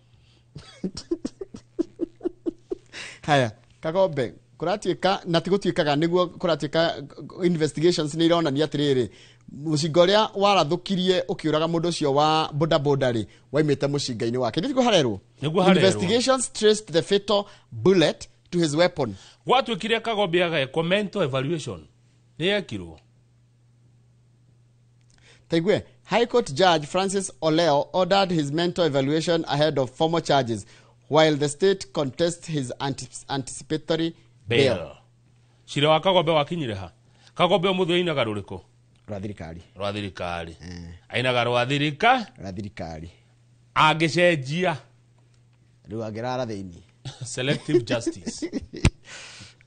Haya, Kagombe, kũratuĩka na ti gũtuĩkaga nĩguo kũratuĩka investigations nĩ ironania atĩrĩrĩ, mũcinga ũrĩa warathũkirie ũkĩũraga mũndũ ũcio wa boda boda rĩ, waimĩte mũcinga-inĩ wake. Nĩguo harerwo. Nĩguo harerwo. Investigations traced the fatal bullet to his weapon. Gwatuĩkire Kagombe agekwo mental evaluation. Nĩ yekirwo. Taigue, High Court Judge Francis Oleo ordered his mental evaluation ahead of formal charges while the state contests his anticipatory bail. Cira wa Kagombe wakinyire ha? Kagombe ũmũthĩ ainaga rũrĩkũ? Rwa thirikari. Rwa thirikari. Ainaga rwa thirika? Rwa thirikari. Angĩcenjia. Rĩu angĩrara thĩinĩ. Selective justice.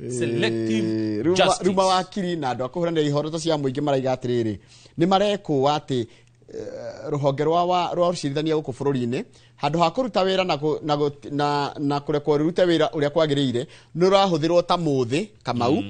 Selective justice. Ruma wakiri na andũ a kũhũranĩra ihoroto cia mũingĩ maraiga atĩrĩrĩ, nĩ marekũa atĩ rũhonge rwa ũcirithania gũkũ bũrũri-inĩ handũ ha kũruta wĩra na kũrekwo rũrute wĩra ũrĩa kwagĩrĩire nĩ rũrahũthĩrwo ta mũthĩ Kamau.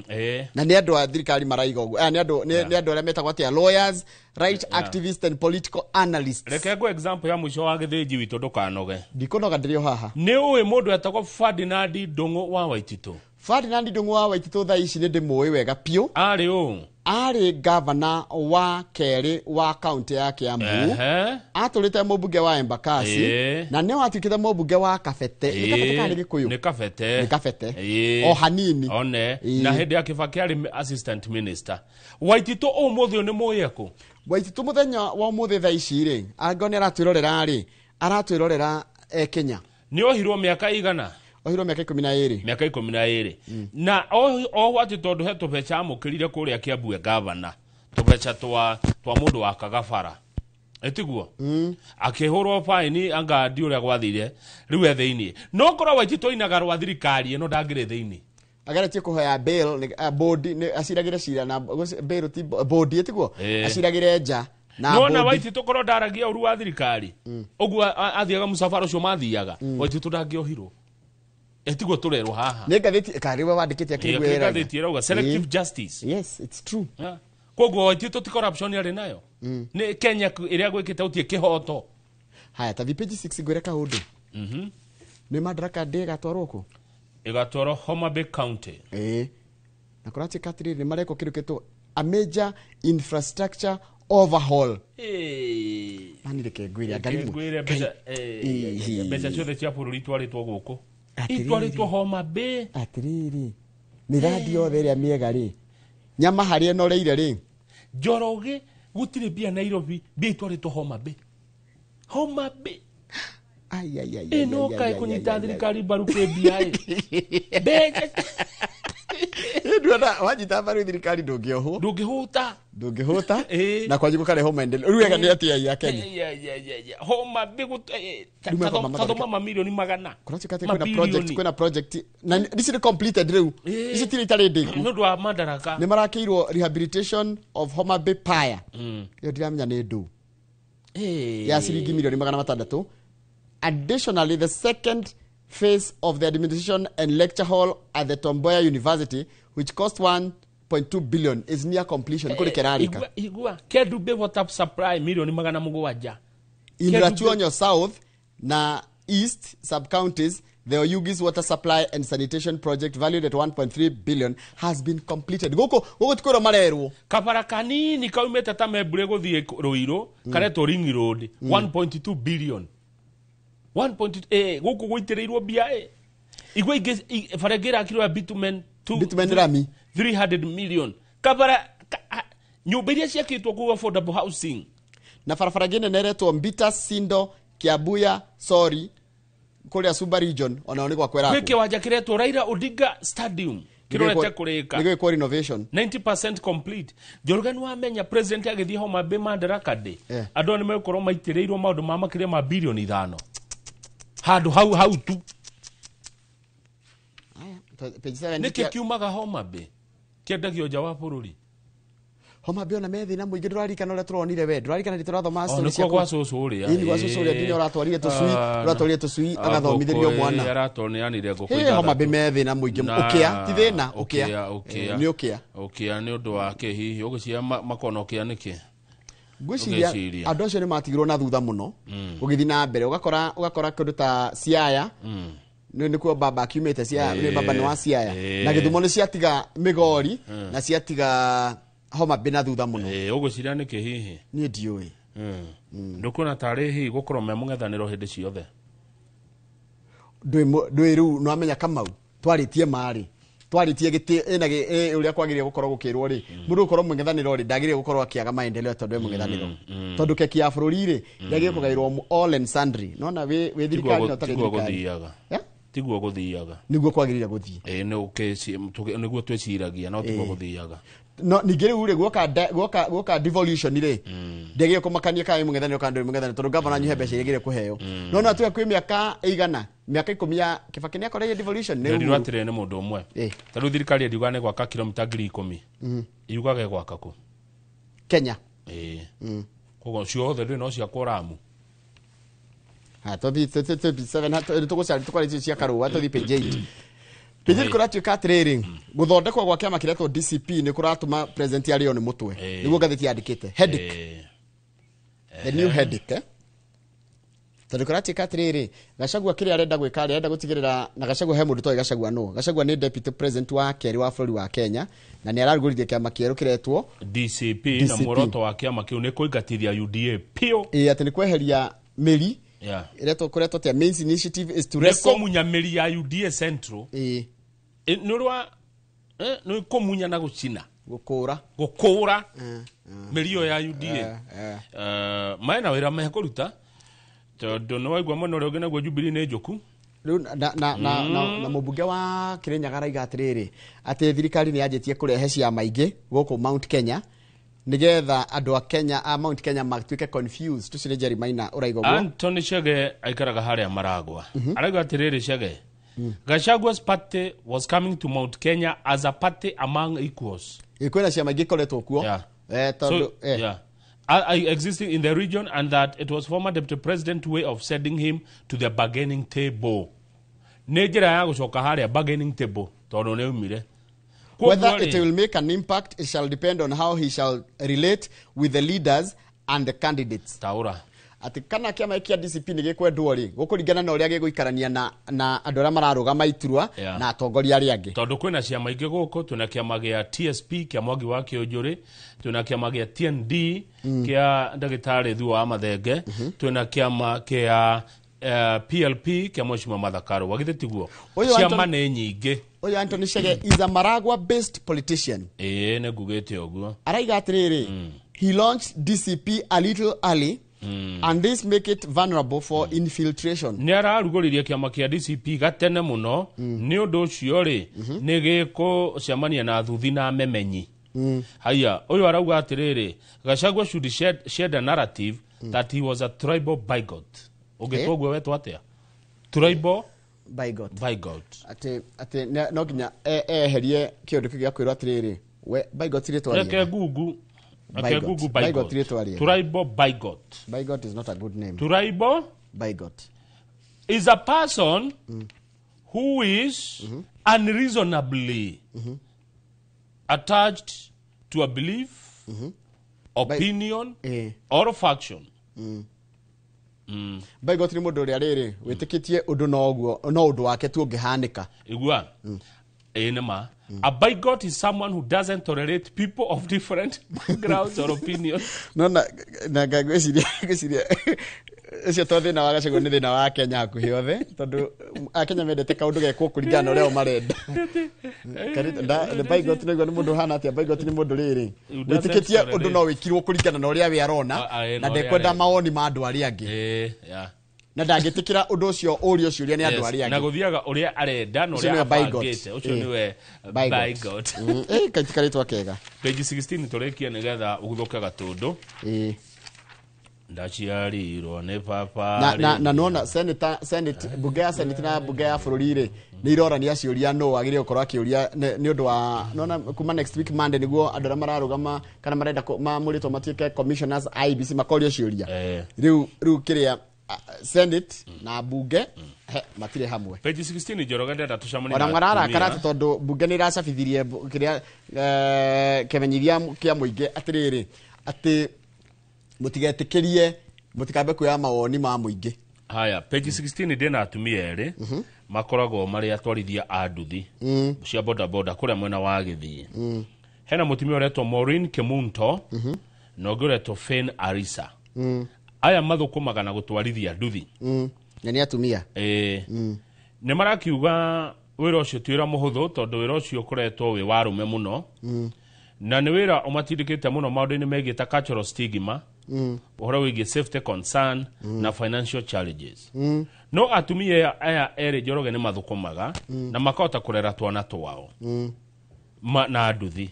Na nĩ andũ a thirikari maraiga ũguo. Nĩ andũ arĩa metagwo atĩa, lawyers, right activists and political analysts. Reke ngũ example ya mũico wa gĩthĩnji witũ ndũkanoge. Ndikũnoga ndĩrĩ o haha. Nĩ ũĩ mũndũ etagwo Ferdinand Ndung'u wa Waititũ? Ferdinand Ndung'u wa Waititũ thaa ici nĩ ndĩmũĩ wega biũ. Arĩ ũ? Arĩ gavana wa kerĩ wa kaunti ya Kiambu. Atũrĩte mũmbunge wa Embakasi. Na nĩ watuĩkĩte mũmbunge wa Kabete. Nĩ Kabete kana nĩ Gĩkũyũ? Nĩ Kabete. Nĩ Kabete. O hanini. One. Na hĩndĩ ya Kibaki arĩ assistant minister. Waititũ ũmũthĩ nĩ mũĩ ekũ? Waititũ mũthenya wa ũmũthĩ thaa ici rĩ, angĩkorwo nĩ aratwĩrorera rĩ, aratwĩrorera Kenya. Nĩ ohirwo mĩaka igana? Ohirwo mĩaka 12. Mĩaka 12. Na oho atĩ tondũ he tũbeca amũkĩrire kũrĩa Kiambu e gavana, tũbeca twa mũndũ wa Kagabara. Ĩtiguo? Akĩhũrwo faini anga ndi ũrĩa gwathire, rĩu e thĩinĩ. No korwo Waititũ ainaga rwa thirikari ĩno ndangĩrĩ thĩinĩ. Ageretie kũhoya bail, board, aciragĩre cira na bail ti board ĩtiguo? Aciragĩre nja. No na Waititũ korwo ndaragia ũru wa thirikari, ũguo athiaga mũcabara ũcio mathiaga, Waititũ ndangĩohirwo. Etiguo tũrerwo haha. Nĩ ngathĩti karĩ we wandĩkĩte akĩrĩ wĩra. Ngathĩti ĩrauga selective justice. Yes, it's true. Koguo Waititũ ti corruption arĩ nayo. Nĩ Kenya ĩrĩa gwĩkĩte ũtie kĩhoto. Haya, ta page 6 ngwĩre kaũndũ. Nĩ Madaraka Day ĩgatwarwo kũ? Ĩgatwarwo Homa Bay County. Na kũratuĩka atĩrĩrĩ, nĩ marekwo kĩndũ kĩtwo a major infrastructure overhaul. Mani reke ngwĩre ngwĩre mbeca ciothe cia bũrũri itwarĩtwo gũkũ. Itwarĩtwo Homa Bay. Atĩrĩrĩ, Mĩradi yothe ĩrĩa mĩega rĩ, nyama harĩa ĩnoreire rĩ. Njoroge gũtirĩ mbia Nairobi, mbia itwarĩtwo Homa Bay. Homa Bay. Ai, ai, ai, Ĩno ai, kaĩ ai, kũnyita ai, ai, thirikari mbaru kwĩ mbia ĩ. Mbeca. Nduona wanyita mbaru thirikari ndũngĩohwo. Ndũngĩhũta. Ndũngĩhũta. Na kwanji gũkarehwo maendeleo. Rĩu wega nĩ atĩa ya Kenya? Homa Bay Rĩu mekoma tathoma mamirioni magana. Kũratuĩka atĩ kwĩna project, kwĩna project na ici nĩ completed rĩu. Ici tirĩ itarĩ ndĩku. Nĩ ũndũ wa madaraka. Nĩ marakĩirwo rehabilitation of Homa Bay Pier. Ĩyo ndiramenya nĩ ndũ. Ya ciringi milioni 600. Additionally, the second phase of the administration and lecture hall at the Tom Mboya University, which cost 1.2 billion, is near completion. Kũrĩ kerarika. Igua Kendu Bay water supply milioni 700. In Rachuonyo South na East sub-counties, the Oyugis water supply and sanitation project valued at 1.3 billion has been completed. Gũkũ gũkũ ti kwĩrwo marerwo. Kabara kanini kaumĩte ta Membure gũthiĩ Ruiru karetwo Ring Road 1.2 billion. 1.2 gũkũ gũitĩrĩirwo mbia igua ingĩ bara ĩngĩ ĩrakirwo ya bitumen bitumen rami 300 million. Kabara nyũmba iria ciakĩtwo kũu affordable housing. Na barabara ĩngĩ nene ĩretwo Mbita Sindo Kiambuya Sori kũrĩa Suba region onao nĩ gwakwo Gwĩ ĩrakwo. kĩwanja kĩretwo Raila Odinga Stadium kĩrorete kũrĩka. Nĩ gwĩkwo renovation. 90% complete. Njoroge nĩ wamenya president agĩthiĩ Homa Bay Madaraka Day. Andũ nĩ megũkorwo maitĩrĩirwo maũndũ ma makĩria ma bilioni 5. Handũ hau hau tu. Page 7 Nĩkĩ kiumaga Homa Bay? Kĩendagio nja wa bũrũri. Homa Bay ona me thĩna mũingĩ, ndũraririkana ũrĩa tũronire we, ndũraririkana rĩ tũrathoma story nĩkuo ciaku? gwa cũcũ ũrĩa. Ĩĩ, nĩ gwa cũcũ ũrĩa nginya ũratwarire tũcui, ũratwarire tũcui agathomithĩrio mwana. Aratoneanire ngũkũ Hĩ, Homa Bay me thĩna mũingĩ. Ũkĩa ti thĩna, ũkĩa. Ũkĩa. Nĩ ũkĩa. Ũkĩa nĩ ũndũ wa kĩ hihi ũgĩciria makona ũkĩa nĩkĩ? Ngwĩciria Ũgeciria. andũ acio nĩ matigirwo na thutha mũno ũgĩthiĩ na mbere ũgakora kĩndũ ta Siaya nĩ nĩkuo baba akiumĩte Siaya, nĩ baba nĩ wa Siaya na Gĩthumo nĩ ciatiga Migori na ciatiga Homa Bay na thutha mũno. Ũgwĩciria nĩkĩ hihi? Niĩ ndiũĩ. Ndũkuona tarĩ hihi gũkorwo me mũng'ethanĩro hĩndĩ ciothe? Ndwĩ rĩu nĩwamenya Kamau twarĩtie marĩ twarĩtie gĩtĩ ĩna ũrĩa kwagĩrĩire gũkorwo gũkĩrwo rĩ, mũndũ gũkorwo mũng'ethanĩro rĩ ndagĩrĩire gũkorwo akĩaga maendeleo tondũ e mũng'ethanĩro. Tondũ keki ya bũrũri rĩ yagĩrĩire kũgaĩrwo all and sundry. Nona wĩ thirikari na ũtarĩ Tiguo thirikari. gũthiaga. Tiguo gũthiaga. Nĩguo kwagĩrĩire gũthiĩ. Nĩguo twĩciragia no tiguo gũthiaga. No ningĩ rĩu rĩ guoka devolution rĩ ndĩagĩrĩire kũmakania kana wĩ mũng'ethanĩro kana ndũrĩ mũng'ethanĩro tondũ gavana wanyu he mbeca iria agĩrĩire kũheo. No no tuge kwĩ mĩaka ĩigana, mĩaka 10 ya Kibaki nĩ akoreire devolution nĩ Nderirwo Uhuru. atĩrĩrĩ nĩ mũndũ ũmwe. Ta rĩu thirikari ĩngiuga nĩ gwaka kilomita 10,000. Yugaga ĩgwaka kũ? Kenya. Koguo ciothe ndũĩ no ciakwo Ramu. Ha, tũthiĩ, tũthiĩ, tũthiĩ, seven, ha, tũgũcaria, tũkwarĩtie cia Karũa, tũthiĩ page 8. Page 8 kũratuĩka atĩrĩrĩ, gũthondekwo gwa kĩama kĩretwo DCP nĩ kũratũma president arĩo nĩ mũtwe. Nĩguo ngathĩti yandĩkĩte. Headache. The new headache, Tondũ kũratuĩka atĩrĩrĩ, Gachagua kĩrĩa arenda gwĩka, arenda gũtigĩrĩra na Gachagua he mũndũ toĩ Gachagua nũ. Gachagua nĩ deputy president wa kerĩ wa bũrũri wa Kenya na nĩ ararugũririe kĩama kĩerũ kĩretwo DCP, na DCP. muoroto wa kĩama kĩu nĩ kũingatithia UDA piũ. Ĩĩ, atĩ nĩ kweheria mĩri. Ĩretwo kũretwo atĩa? Mains initiative is to Nĩ wrestle. kũmunya mĩri ya UDA Central. Nĩ ũrĩa nĩ kũmunya na gũcina. Gũkũra. Gũkũra mĩri ĩyo ya UDA. Mena wĩra mekũruta tondũ nĩ waigua mwena ũrĩa ũngĩ naguo Jubilee nĩ njũku. Rĩu na mũmbunge wa Kirinyaga araiga atĩrĩrĩ, atĩ thirikari nĩ yanjĩtie kũrehe ciama ingĩ gũkũ Mount Kenya nĩgetha andũ a Kenya a Mount Kenya matuĩke confused. Ũcio nĩ Jerry Maina ũraiga ũguo. Anthony Chege aikaraga harĩa Maragwa. Arauga atĩrĩrĩ Chege, Gachagua's party was coming to Mount Kenya as a party among equals. Ĩ, kwĩna ciama ingĩ ikoretwo kuo. Tondũ, So, yeah. Existing in the region, and that it was former deputy president way of sending him to the bargaining table. Nĩ njĩra ya gũcoka harĩa bargaining table tondũ nĩ aumire. Whether it will make an impact, it shall depend on how he shall relate with the leaders and the candidates. Taura. Atĩ kana kĩama kĩa DCP nĩ gĩkwendwo rĩ, gũkũringana na ũrĩa gĩgũikarania na andũ arĩa mararũgama iturwa na atongoria arĩa angĩ. Tondũ kwĩna ciama ingĩ gũkũ, twĩna kĩama gĩa TSP kĩa Mwangi wa Kĩũnjũrĩ, twĩna kĩama gĩa TND kĩa ndagĩtarĩ Thuo wa Mathenge, twĩna kĩama kĩa PLP kĩa Mheshimiwa Martha Karua githĩ tiguo? Ũyũ Ciama nĩ nyingĩ. Ũyũ Anthony Chege is a Maragua based politician. Ĩĩ, nĩ ngugĩte ũguo. Araiga atĩrĩrĩ, he launched DCP a little early and this make it vulnerable for infiltration. Nĩ ararugũririe kĩama kĩa DCP gatene mũno, nĩ ũndũ ũcio rĩ, nĩ gĩkũcemania na thuthi na memenyi. Haya, ũyũ arauga atĩrĩrĩ, Gachagua should shed a narrative that he was a tribal bigot. Ũngĩtwo ũguo wetwo atĩa? Tribal bigot. Bigot. Atĩ no nginya eherie kĩũndũ kĩu gĩa kwĩrwo atĩrĩrĩ, we bigot rĩtwa Reke rĩega. Google. Reke Bigot. Google Bigot bigot. rĩtwa rĩega. Tribal bigot. Bigot is not a good name. Tribal bigot is a person who is unreasonably attached to a belief, opinion, or faction. Bigot nĩ mũndũ ũrĩa rĩrĩ wĩtĩkĩtie ũndũ no ũguo no ũndũ wake tu ũngĩhanĩka. Igua. Ĩĩ nĩ ma. A bigot is someone who doesn't tolerate people of different backgrounds or opinions. No na ngwĩciria ũcio to thĩna wa Gachagua, nĩ thĩna wa Kenya hakuhĩ othe, tondũ Akenya mendete kaũndũ gekwo kũringana na ũrĩa o marenda. Bigot nĩguo nĩ mũndũ ũhana atĩa? Bigot nĩ mũndũ rĩrĩ Who doesn't wĩtĩkĩtie ũndũ tolerate. no wĩkirwo kũringana na ũrĩa we arona, Ah, na na ũrĩa ndekwenda arenda. mawoni ma andũ arĩa angĩ, Yeah. na ndangĩtĩkĩra ũndũ ũcio ũrio ciũria nĩ andũ Yes, arĩa na angĩ. gũthiaga ũrĩa arenda na Ũcio ũrĩa nĩwe bigot. abangĩte, ũcio nĩwe Bigot. bigot. Kaiti karĩtwa kega. Page 16 tũrĩkie nĩgetha ũguthũke gatũndũ. Ndaciarirwo nĩ baba Na nona senator, senate, bunge ya senate na bunge ya bũrũri rĩ, nĩ irorania ciũria nũ wagĩrĩire gũkorwo akĩũria nĩ ũndũ wa nona kuma next week Monday nĩguo andũ arĩa mararũgama kana marenda mamũrĩtwo matuĩke commissioners IEBC makorio ciũria. Rĩu kĩrĩa senate na bunge matirĩ hamwe. Page 16 Njoroge ndenda tũcemanie Ona na mararakara atumia. atĩ tondũ bunge nĩ ĩracabithirie kĩrĩa kĩmenyithia kĩa mũingĩ atĩrĩrĩ, atĩ mũtigetĩkĩrie, mũtikambe kuoya mawoni ma mũingĩ. Haya, page 16 ndĩna atumia erĩ makoragwo marĩ atwarithia a nduthi cia bodaboda kũrĩa mwena wa Gĩthii. Hena mũtumia ũretwo Maureen Kemunto na ũngĩ ũretwo Fane Arisa. Aya mathũkũmaga na gũtwarithia nduthi. Na nĩ atumia. Ĩĩ. Nĩ marakiuga wĩra ũcio ti wĩra mũhũthũ, tondũ wĩra ũcio ũkoretwo wĩ wa arũme mũno, na nĩ wĩra ũmatindĩkĩte mũno maũndũ-inĩ megiĩ ta cultural stigma, ũhoro wĩgiĩ safety concern na financial challenges. No atumia aya erĩ Njoroge nĩ mathũkũmaga na makahota kũrera twana twao na nduthi.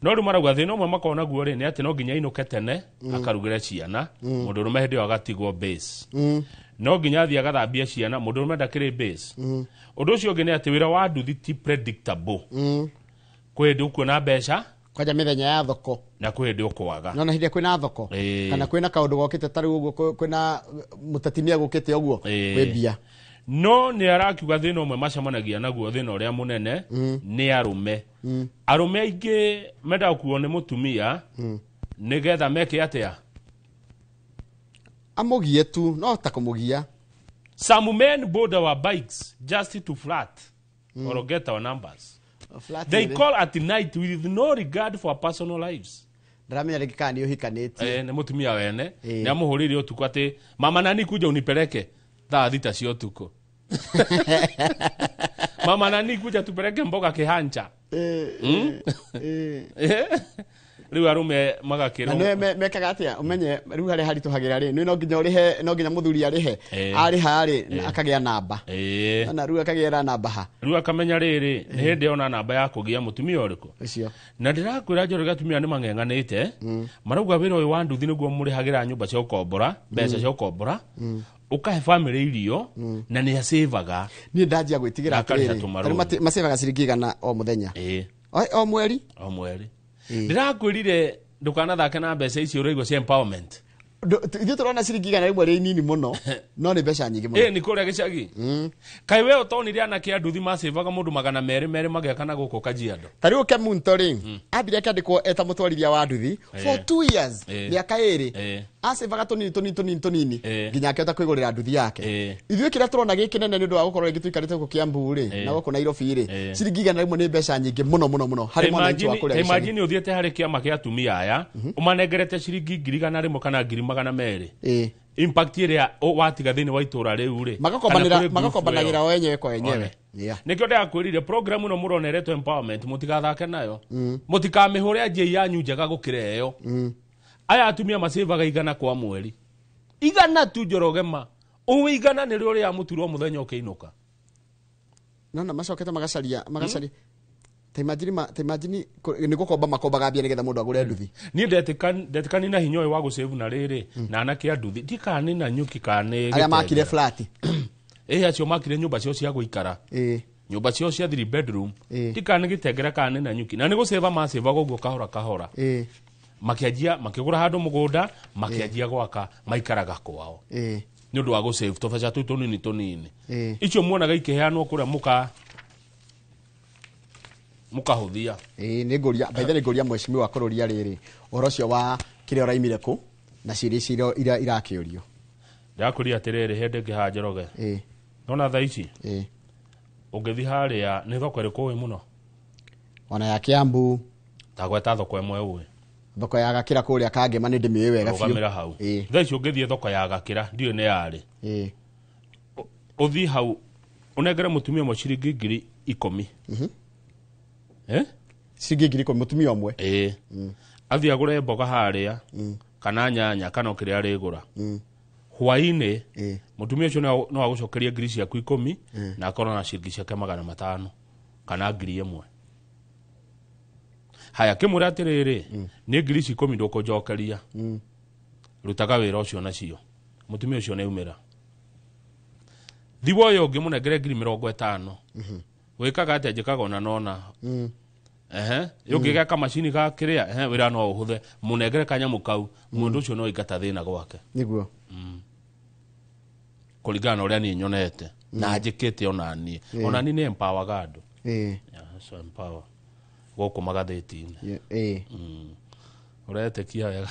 No rĩu marauga thĩna ũmwe makoragwo naguo rĩ, nĩ atĩ no nginya ainũke tene akarugĩre ciana, mũndũ ũrũme hĩndĩ ĩyo agatigwo base. No nginya athiĩ agathambie ciana, mũndũ ũrũme ndakĩrĩ base. Ũndũ ũcio ũngĩ nĩ atĩ wĩra wa nduthi ti predictable. Kwĩ hĩndĩ ũkuona mbeca kwanja mĩthenya ya thoko, na kwĩ hĩndĩ ũkwaga. Nona hĩndĩ ĩrĩa kwĩna thoko kana kwĩna kaũndũ gokĩte ta rĩu ũguo, kwĩna mũteti nĩegũkĩte ũguo, kwĩ mbia. No nĩ arakiuga thĩna ũmwe macemanagia naguo, thĩna ũrĩa mũnene, nĩ arũme. Arũme aingĩ mendaga gũkuo nĩ mũtumia nĩgetha meke atĩa? Amũgie tu, no ta kũmũgia. Some men board our bikes just to flirt or get our numbers. Flirt They rĩ. call at night with no regard for personal lives. Ndaramenya rĩngĩ kana nĩ ũhikanĩtie. Nĩ mũtumia wene nĩ amũhũrĩire ũtukũ atĩ mama nani kuja unipeleke thaa 6 cia ũtukũ. Mama nani kuja tupeleke mboga kĩhanja. Rĩu arũme magakĩrwo. Na nĩwe mekaga atĩa? Ũmenye rĩu harĩa haritũhagĩra rĩ, nĩ no nginya ũrĩhe, no nginya mũthuri arĩhe. Arĩha rĩ, akagĩa namba. Na rĩu akagĩra namba ha. Rĩu akamenya rĩrĩ, nĩ hĩndĩ ona namba ya kũgĩa mũtumia ũrĩkũ. Ũcio. Na ndĩrakwĩra Njoroge atumia nĩ mang'eng'anĩte. Marauga wĩra ũyũ wa nduthi nĩguo mũrĩhagĩra nyũmba cia gũkombora, mbeca cia gũkombora, ũkahe famĩlĩ irio, na nĩ acĩvaga. Niĩ ndanjia gwĩtigĩra Na akarĩha atĩrĩrĩ, tũmarũni. tarĩu macĩvaga ciringi 100 o mũthenya. O mweri? O mweri. Ndĩrakwĩrire ndũkanathake na mbeca icio ũraigua cia empowerment. Ithuĩ tũrona ciringi 100 rĩ nini mũno, no nĩ mbeca nyingĩ mũno. Nĩ kũrĩa gĩcagi. Kaĩ we ũtonire anake a nduthi macĩvaga mũndũ 200 magĩaka na gũkũ Kajiado? Ta rĩu Kemunto rĩ, ambire akĩandĩkwo eta mũtwarithia wa nduthi for 2 years, mĩaka 2. Acĩvaga tũnini tũnini tũnini tũnini nginya akĩhota kwĩgũrĩra nduthi yake. Ithuĩ kĩrĩa tũrona gĩ kĩnene nĩ ũndũ wa gũkorwo rĩngĩ tũikarĩte gũkũ Kiambu rĩ, na gũkũ Nairobi rĩ, ciringi 100 nĩ mbeca nyingĩ mũno mũno mũno harĩ mwananchi wa kũrĩa gĩcagi. Imagine ũthiĩte harĩ kĩama kĩa atumia aya, ũmanengerete ciringi 100,000 kana 200,000. Impact ĩrĩa watiga thĩinĩ wa itũra rĩu rĩ, magakombanagĩra wenyewe kwa wenyewe. Nĩkĩo ndĩrakwĩrire program ĩno mũroneretwo empowerment, mũtigathake nayo, mũtikamĩhũre anjia yanyu njega gũkĩra ĩyo. Aya atumia macivaga 100 kwa mweri, 100 tu Njoroge ma ũũ 100 nĩrĩo rĩa mũturwo mũthenya ũkĩinũka. No macokete magacaria ta imagine nĩ gũkomba makombaga mbia nĩgetha mũndũ agũre nduthi. Niĩ ndetĩkani na hinya ũyũ wa gũcĩvu na rĩrĩ na anake a nduthi ndikana na nyuki kana nĩ arĩa makire flat. Acio makire nyũmba ciao cia gũikara, nyũmba ciao cia 3 bedroom, ndikana gĩtengera kana na nyuki, na nĩ gũcĩva macĩvaga ũguo kahora kahora, makĩanjia makĩgũra handũ mũgũnda, makĩanjia gwaka, maikaraga kwao nĩ ũndũ wa gũcĩvu tũbeca tũu tũnini tũnini. Icio muonaga ikĩheanwo kũrĩa mũkahũthia. Nĩ ngũria baitha, nĩ ngũria mheshimiwa kũrũria rĩrĩ ũhoro ũcio wa kĩrĩa ũraimire kũ na ciũria ici irakĩũrio. Ndĩrakũria atĩrĩrĩ, hĩndĩ ĩngĩ haha Njoroge, nona thaa ici ũngĩthiĩ harĩa nĩ thoko ĩrĩkũ ũĩ mũno? Ona ya Kiambu. Ta gweta thoko ĩmwe ũĩ. Thoko ya Gakĩra kũrĩa Kangema nĩ ndĩmĩũĩ wega biũ. Rũgamĩra hau. Thaa ici ũngĩthiĩ thoko ya Gakĩra ndiũĩ nĩ yarĩ, ũthiĩ hau ũnengere mũtumia ũmwe ciringi 10,000. Ciringi 10,000 mũtumia ũmwe. Athiĩ agũre mboga harĩa kana nyanya kana o kĩrĩa arĩgũra. Hwaĩ-inĩ mũtumia ũcio no agũcokerie ngiri ciaku 10 na akorwo na ciringi ciake 500 kana 1,000. Haya, kĩmwĩre atĩrĩrĩ, nĩ ngiri ici 10 ndũkũnjokeria, rutaga wĩra ũcio nacio. Mũtumia ũcio nĩaumĩra. Thiwa ũyũ ũngĩ mũnengere ngiri 50. Wĩkaga atĩa? Njĩkaga ona nona. Ũngĩgeka kamacini ga kĩrĩa, wĩra no ũhũthe, mũnengere kanyamũ kau, mũndũ ũcio no aingata thĩna gwake. Nĩguo. Kũringana na ũrĩa niĩ nyonete na njĩkĩte ona niĩ. Ona niĩ nĩ empowerga andũ. So empower gũkũ magathĩti-inĩ. Ũretĩkia wega.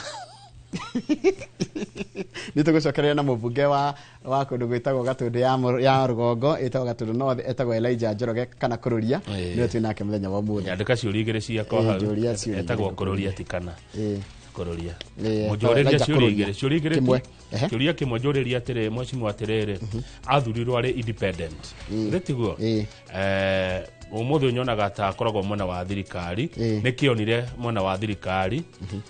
Nĩ tũgũcokereria na mũmbunge wa kũndũ gwĩtagwo Gatũndũ ya rũgongo, ĩtagwo Gatũndũ North, etagwo Elijah Njoroge kana Kũrũria, nĩwe twĩ nake mũthenya wa ũmũthĩ. Nyandĩka ciũria igĩrĩ ciakwa hau. Etagwo Kũrũria ti kana Kũrũria. Mũnjũrĩrie ciũria igĩrĩ, ciũria igĩrĩ. Kĩũria kĩmwe njũrĩrie atĩrĩ, mheshimiwa atĩrĩrĩ, athurirwo arĩ independent. Githĩ tiguo? Ũmũthĩ nyonaga ta akoragwo mwena wa thirikari, nĩkĩonire mwena wa thirikari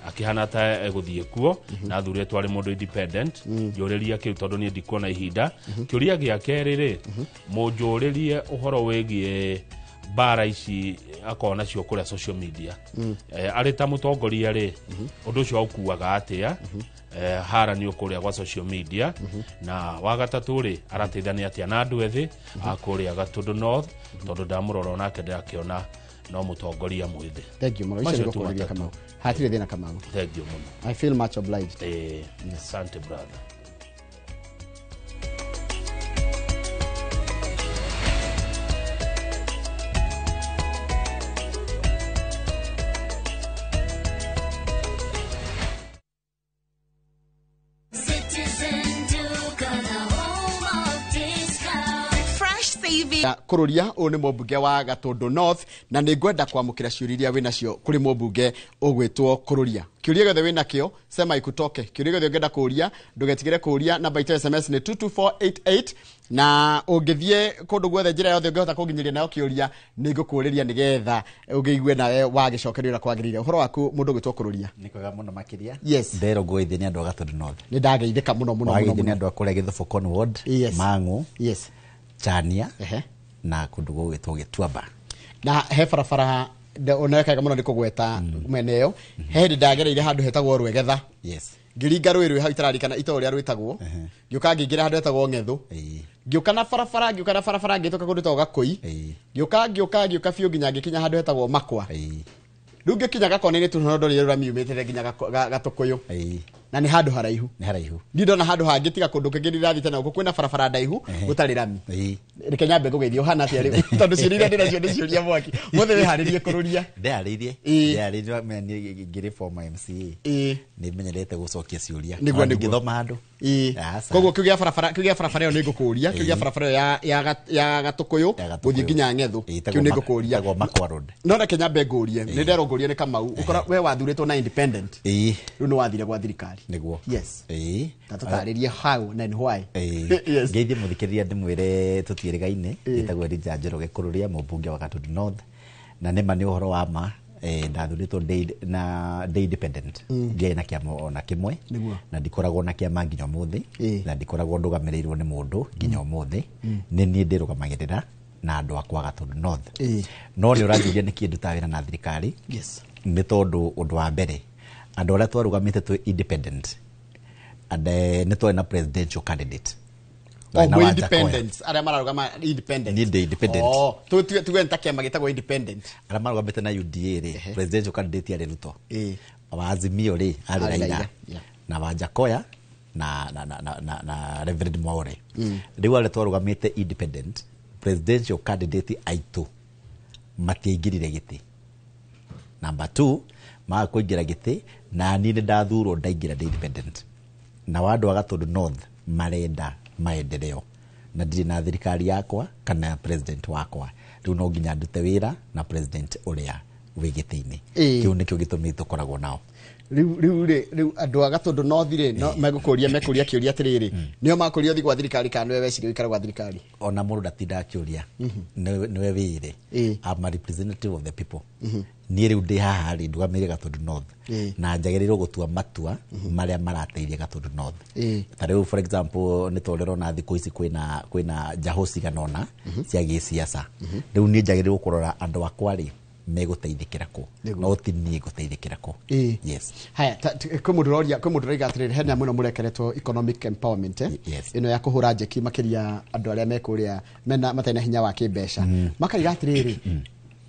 akĩhana ta egũthiĩ kuo, na athurĩtwo arĩ mũndũ independent. Njũrĩria kĩu tondũ niĩ ndikuona ihinda. Kĩũria gĩa kerĩ rĩ, mũnjũrĩrie ũhoro wĩgiĩ mbara ici akoragwo nacio kũrĩa social media. Arĩ ta mũtongoria rĩ, ũndũ ũcio aũkuaga atĩa? Haranio kũrĩa gwa social media. Na wa gatatũ rĩ, arateithania atĩa na andũ ethĩ a kũrĩa Gatũndũ North, tondũ ndamũrora onake ndĩrakĩona no mũtongoria mwĩthĩ. Thank you mũno. Icio nĩ gũkũrĩria Kamau. Hatirĩ thĩna Kamau. Thank you mũno. I feel much obliged. Asante brother. Kũrũria ũyũ nĩ mũmbunge wa Gatũndũ North, na nĩ ngwenda kwamũkĩra ciũria iria wĩnacio kũrĩ mũmbunge ũgwĩtwo Kũrũria. Kĩũria gĩothe wĩnakĩo sema ikutoke. Kĩũria gĩothe ũngĩenda kũũria ndũgetigĩre kũũria. Namba itũ ya SMS nĩ 22488, na ũngĩthiĩ kũndũ guothe njĩra yothe ũngĩhota kũnginyĩria nayo kĩũria nĩ ngũkũũrĩria nĩgetha ũngĩigue nawe wagĩcokerio ũrĩa kwagĩrĩire. Ũhoro waku mũndũ ũgwĩtwo Kũrũria? Nĩ kwega mũno makĩria. Yes. Nderwo ngũgeithie nĩ andũ a Gatũndũ North. Nĩ ndageithĩka mũno mũno mũno. Wageithio nĩ andũ a kũrĩa Gĩthũbũkoni Ward, Mang'u, Chania, na kũndũ gũgwĩtwo Gĩtuamba. Na he barabara onekaga mũno nĩ kũgweta mwena ĩyo. He hĩndĩ ndagereire handũ hetagwo Rwegetha. Ngĩringa rũĩ rwĩ hau itararikana itũũra ũrĩa rwĩtagwo. Ngĩũka ngĩingĩra handũ hetagwo Ng'ethũ. Ngĩũka na barabara, ngĩũka na barabara ngĩhĩtũka kũndũ gwĩtagwo Gakũi. Ngĩũka ngĩũka ngĩũka biũ nginya ngĩkinya handũ hetagwo Makwa. Rĩu ngĩkinya Gakona-inĩ tu no ndorire rũrami yumĩte nginya Gatũkũyũ. Na nĩ handũ haraihu. Nĩ haraihu. Ndiĩ ndona handũ hangĩ tiga kũndũ kũngĩ ndĩrathiĩte na gũkũ kwĩna barabara ndaihu gũtarĩ rami. Reke nyambe ngũgeithie ũhana atĩa rĩu, tondũ ciũria iria ndĩnacio nĩ ciũria mwaki. Mũthĩ wĩharĩrie kũrũria. Ndĩharĩirie. Ndĩharĩirie niĩ ngĩrĩ former MCA. Nĩ menyerete gũcokia ciũria. Nĩguo, nĩguo. Ngĩthoma handũ. Koguo kĩu gĩa barabara, kĩu gĩa barabara ĩyo nĩ ngũkũũria, kĩu gĩa barabara ĩyo ya Gatũkũyũ gũthiĩ nginya Ng'ethũ, kĩu nĩ ngũkũũria. Ĩtagwo Makwa Road. No reke nyambe ngũrie, nĩ nderwo ngũrie nĩ Kamau, ũkora we wathurĩtwo na independent. Rĩu nĩ wathire gwa thirikari. thirikari. Nĩguo. Yes. Ĩĩ. Na tũtarĩrie how and why. Yes. Ngeithie mũthikĩrĩria ndĩmwĩre tũtiĩrĩgaine. Njĩtagwo Elijah Njoroge Kururia, mũmbunge wa Gatundu North, na nĩma nĩ ũhoro wa ma, ndathurĩtwo na ndĩ independent. Ndiarĩ na kĩama ona kĩmwe. Nĩguo. Na ndikoragwo na kĩama nginya ũmũthĩ, na ndikoragwo ndũgamĩrĩirwo nĩ mũndũ nginya ũmũthĩ. Nĩ niĩ ndĩrũgamagĩrĩra na andũ akwa Gatundu North. No nĩ ũranjũria nĩkĩ ndutaga wĩra na thirikari? Yes. Nĩ tondũ ũndũ wa mbere, andũ arĩa twarũgamĩte twĩ independent, and nĩ twarĩ na presidential candidate. O Na mwĩ Wanja Koya. independent, arĩa mararũgama independent. Niĩ ndĩ independent. Oh, tuge nĩ ta kĩama gĩtagwo independent. Arĩa marũgamĩte na UDA rĩ, presidential candidate arĩ Ruto. Wa Azimio rĩ, arĩ Arĩ Raila. Raila, yeah. Na Wajackoyah na Reverend Mwaure. Rĩu arĩa twarũgamĩte independent, presidential candidate aitũ matiaingĩrire gĩtĩ. Number 2, maga kũingĩra gĩtĩ, na niĩ nĩ ndathurwo ndaingĩra ndĩ independent. Na andũ a Gatundu North marenda maendeleo, na ndirĩ na thirikari yakwa kana president wakwa. Rĩu no nginya ndute wĩra na president ũrĩa wĩ gĩtĩ-inĩ. Kĩu nĩkĩo gĩtũmi tũkoragwo nao. Rĩu andũ a Gatundu North rĩ, no mekũria kĩũria atĩrĩrĩ, nĩo makũria ũthiĩ gwa thirikari kana nĩwe weciria ũikare gwa thirikari? Ona mũndũ ndatindaga akĩũria, nĩwe wĩire. I'm a representative of the people. Niĩ rĩu ndĩ haha rĩ, ndũgamĩrĩire Gatundu North, na njagĩrĩirwo gũtua matua marĩa marateithia Gatundu North. Ta rĩu for example, nĩ ta ũrĩa ũrona thikũ ici kwĩna njahũ cigana ũna cia gĩciaca. Rĩu niĩ njagĩrĩirwo kũrora andũ akwa rĩ, megũteithĩkĩra kũ, no ti niĩ ngũteithĩkĩra kũ. Yes. Haya, kwĩ mũndũ ũroria, kwĩ mũndũ ũroiga atĩrĩrĩ, hena mũno mũrekeretwo economic empowerment, Yes. ĩno ya kũhũra njeki makĩria andũ arĩa me kũrĩa mena matarĩ na hinya wa kĩmbeca. Makaiga atĩrĩrĩ,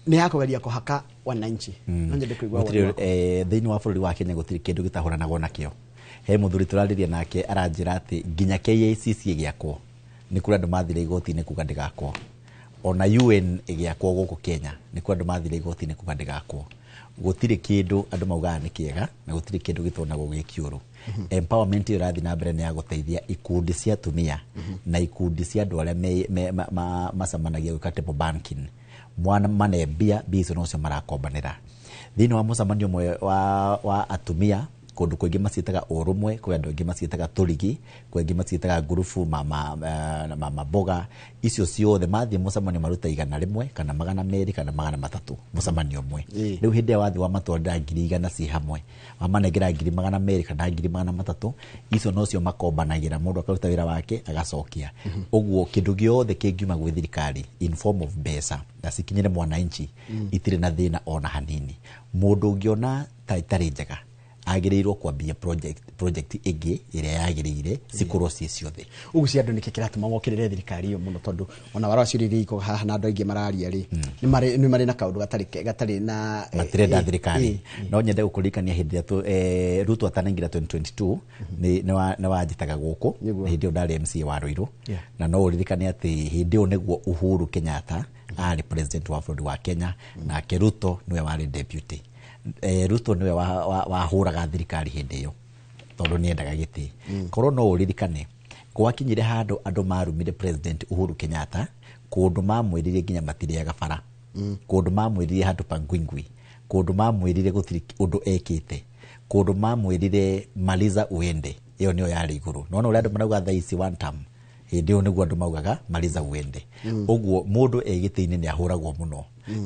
nĩ ya kũgeria kũhaka wananchi. No nyende kũigua woni Gũtirĩ, waku. Thĩinĩ wa bũrũri wa Kenya gũtirĩ kĩndũ gĩtahũranagwo nakĩo. He mũthuri tũrarĩria nake aranjĩra atĩ nginya KICC ĩgĩakwo nĩ kũrĩ andũ mathire igoti-inĩ kuga ndĩgakwo. Ona UN ĩgĩakwo gũkũ Kenya nĩ kũrĩ andũ mathire igoti-inĩ kuga ndĩgakwo. Gũtirĩ kĩndũ andũ maugaga nĩ kĩega na gũtirĩ kĩndũ gĩtonagwo gĩ kĩũru. Empowerment ĩyo ĩrathiĩ na mbere nĩ ya gũteithia ikundi cia atumia na ikundi cia andũ arĩa macemanagia gwĩka table banking. Mwana mane mbia, mbia icio nocio marakombanĩra. Thĩinĩ wa mũcemanio ũmwe wa atumia, kũndũ kũingĩ maciĩtaga ũrũmwe, kwĩ andũ aingĩ maciĩtaga tũrigi, kwĩ angĩ maciĩtaga ngurubu, mama mboga, icio ciothe mathiĩ mũcemanio maruta 100 kana 200 kana 300 mũcemanio ũmwe. Rĩu hĩndĩ ĩrĩa wathiĩ wamatwarĩra 100,000 ciĩ hamwe, wamanengera 200,000 kana 300,000, icio nocio makombanagĩra, mũndũ akaruta wĩra wake agacokia. Ũguo kĩndũ gĩothe kĩngiuma gwĩ thirikari in form of mbeca na cikinyĩre mwananchi, itirĩ na thĩna ona hanini. Mũndũ ũngĩona ta itarĩ njega agĩrĩirwo kwambia project ĩngĩ ĩrĩa yagĩrĩire cikorwo ciĩ ciothe. Ũguo cia andũ nĩkĩ kĩratũma mokĩrĩre thirikari ĩyo mũno, tondũ ona warora ciũria iria ikoragwo haha na andũ aingĩ mararia rĩ, nĩ marĩ na kaũndũ gatarĩ na matirenda thirikari. No nyende gũkũririkania hĩndĩ ĩrĩa Ruto atanaingĩra 2022, nĩ wanjĩtaga gũkũ, hĩndĩ ĩyo ndarĩ MCA wa Ruiru. Na no ũririkane atĩ hĩndĩ ĩyo nĩguo Uhuru Kenyatta arĩ president wa bũrũri wa Kenya, nake Ruto nĩwe warĩ deputy. Ruto nĩwe wahũraga thirikari hĩndĩ ĩyo tondũ nĩendaga gĩtĩ. Korwo no ũririkane gwakinyire handũ andũ marumire President Uhuru Kenyatta, kũndũ mamwĩrire nginya matirĩaga bara, kũndũ mamwĩrire handũ pa ngwingwi, kũndũ mamwĩrire gũtirĩ ũndũ ekĩte, kũndũ mamwĩrire maliza uende, ĩyo nĩyo yarĩ igũrũ. Nona ũrĩa andũ marauga thaa ici one term, hĩndĩ ĩyo nĩguo andũ maugaga maliza uende. Ũguo mũndũ e gĩtĩ-inĩ nĩ ahũragwo mũno.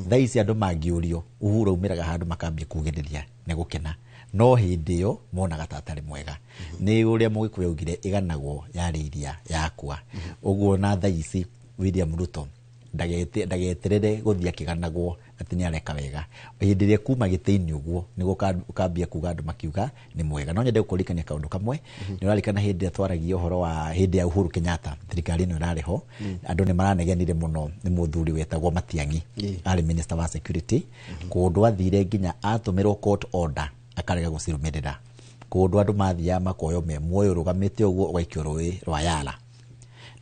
Thaa ici andũ mangĩũrio Uhuru aumĩraga handũ makambia kugĩrĩria nĩ gũkena, no hĩndĩ ĩyo monaga ta atarĩ mwega. Nĩ ũrĩa Mũgĩkũyũ augire ĩganagwo yarĩ iria yakwa. Ũguo na thaa ici William Ruto ndageterere gũthiĩ akĩganagwo atĩ nĩ areka wega. Hĩndĩ ĩrĩa kuma gĩtĩ-inĩ ũguo nĩguo ũkambia kuga andũ makiuga nĩ mwega. No nyende gũkũririkania kaũndũ kamwe. Nĩ ũrarikana hĩndĩ ĩrĩa twaragia ũhoro wa hĩndĩ ya Uhuru Kenyatta, thirikari ĩno ĩrarĩ ho, andũ nĩ maranegenire mũno nĩ mũthuri wetagwo Matiang'i, arĩ minister wa security. Kũndũ athire nginya atũmĩrwo court order akarega gũcirũmĩrĩra. Kũndũ andũ mathiaga makoywo me muoyo ũrũgamĩte ũguo ũgaikio rũĩ rwa Yala.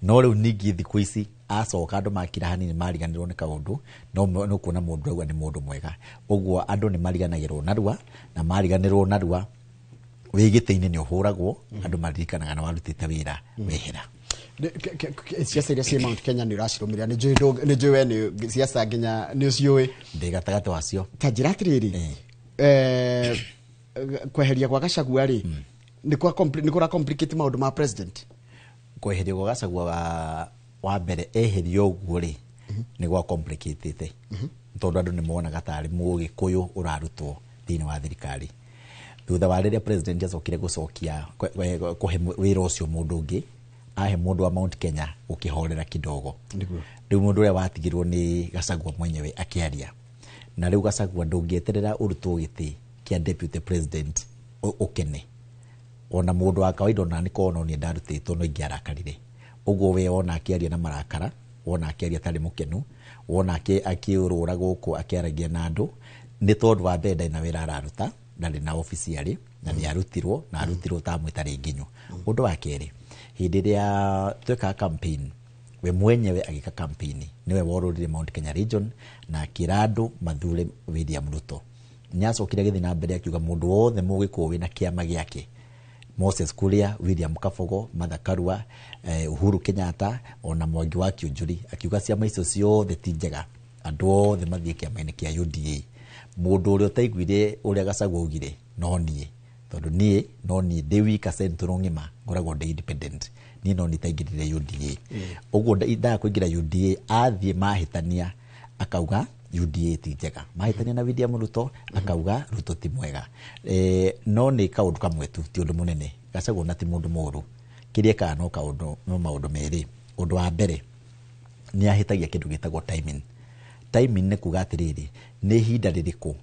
No rĩu ningĩ thikũ ici acoka andũ makira hanini mariganĩrwo nĩ kaũndũ, no kuona mũndũ auga nĩ mũndũ mwega. Ũguo andũ nĩ mariganagĩrwo narua, na mariganĩrwo narua wĩ gĩtĩ-inĩ nĩ ũhũragwo, andũ maririkanaga na warutĩte wĩra wehera. Ciaca iria ciĩ Mount Kenya nĩ ũracirũmĩrĩra, nĩ njũĩ we nĩ ciaca nginya nĩ ũciũĩ. Ndĩ gatagatĩ wacio. Ta njĩra atĩrĩrĩ, kweheria gwa Gachagua rĩ, Nĩ kũra complicate maũndũ ma president. Kweherio gwa Gachagua wa mbere eherio ũguo rĩ, nĩ gwa complicatĩte, tondũ andũ nĩ monaga tarĩ Mũgĩkũyũ ũrarutwo thĩinĩ wa thirikari. Thutha wa rĩrĩa president acokire gũcokia kũhe wĩra ũcio mũndũ ũngĩ, ahe mũndũ wa Mount Kenya, ũkĩhorera kidogo. Rĩu mũndũ ũrĩa watigirwo nĩ Gachagua mwenyewe akĩaria, na rĩu Gachagua ndũngĩeterera ũrutwo gĩtĩ kĩa deputy president ũkene. Ona mũndũ wa kawaida, ona nĩ korwo no niĩ ndarutĩtwo, no ingĩarakarire ũguo. We wona akĩaria na marakara, wona akĩaria atarĩ mũkenu, wona akĩũrũra gũkũ akĩaragia na andũ, nĩ tondũ wa mbere ndarĩ na wĩra araruta, ndarĩ na obici arĩ na nĩ arutirwo, na arutirwo tamu ĩtarĩ nginyu. Ũndũ wa kerĩ, hĩndĩ ĩrĩa twekaga campaign, we mwenyewe agĩka campaign nĩwe worũrire Mount Kenya region na akĩra andũ mathure William Ruto. Nĩ acokire agĩthiĩ na mbere akiuga mũndũ wothe Mũgĩkũyũ wĩna kĩama gĩake, Moses Kuria, William Kabogo, Martha Karua, Uhuru Kenyatta, ona Mwangi wa Kiunjuri, akiuga ciama icio ciothe ti njega, andũ othe mathiĩ kĩama-inĩ kĩa UDA. Mũndũ ũrĩa ũtaiguire ũrĩa Gachagua augire no niĩ, tondũ niĩ no niĩ ndĩ wika Central ng'ima ngoragwo ndĩ independent, niĩ no niĩ taingĩrire UDA. Ũguo ndaga kũingĩra UDA, athiĩ mahĩtania akauga UDA ti njega, mahĩtania na William Ruto akauga Ruto ti mwega. No nĩ kaũndũ kamwe tu, ti ũndũ mũnene. Gachagua na ti mũndũ mũũru, kĩrĩa ekaga no kaũndũ, no maũndũ merĩ. Ũndũ wa mbere, nĩ ahĩtagia kĩndũ gĩtagwo timing. Timing nĩ kuga atĩrĩrĩ, nĩ ihinda rĩrĩkũ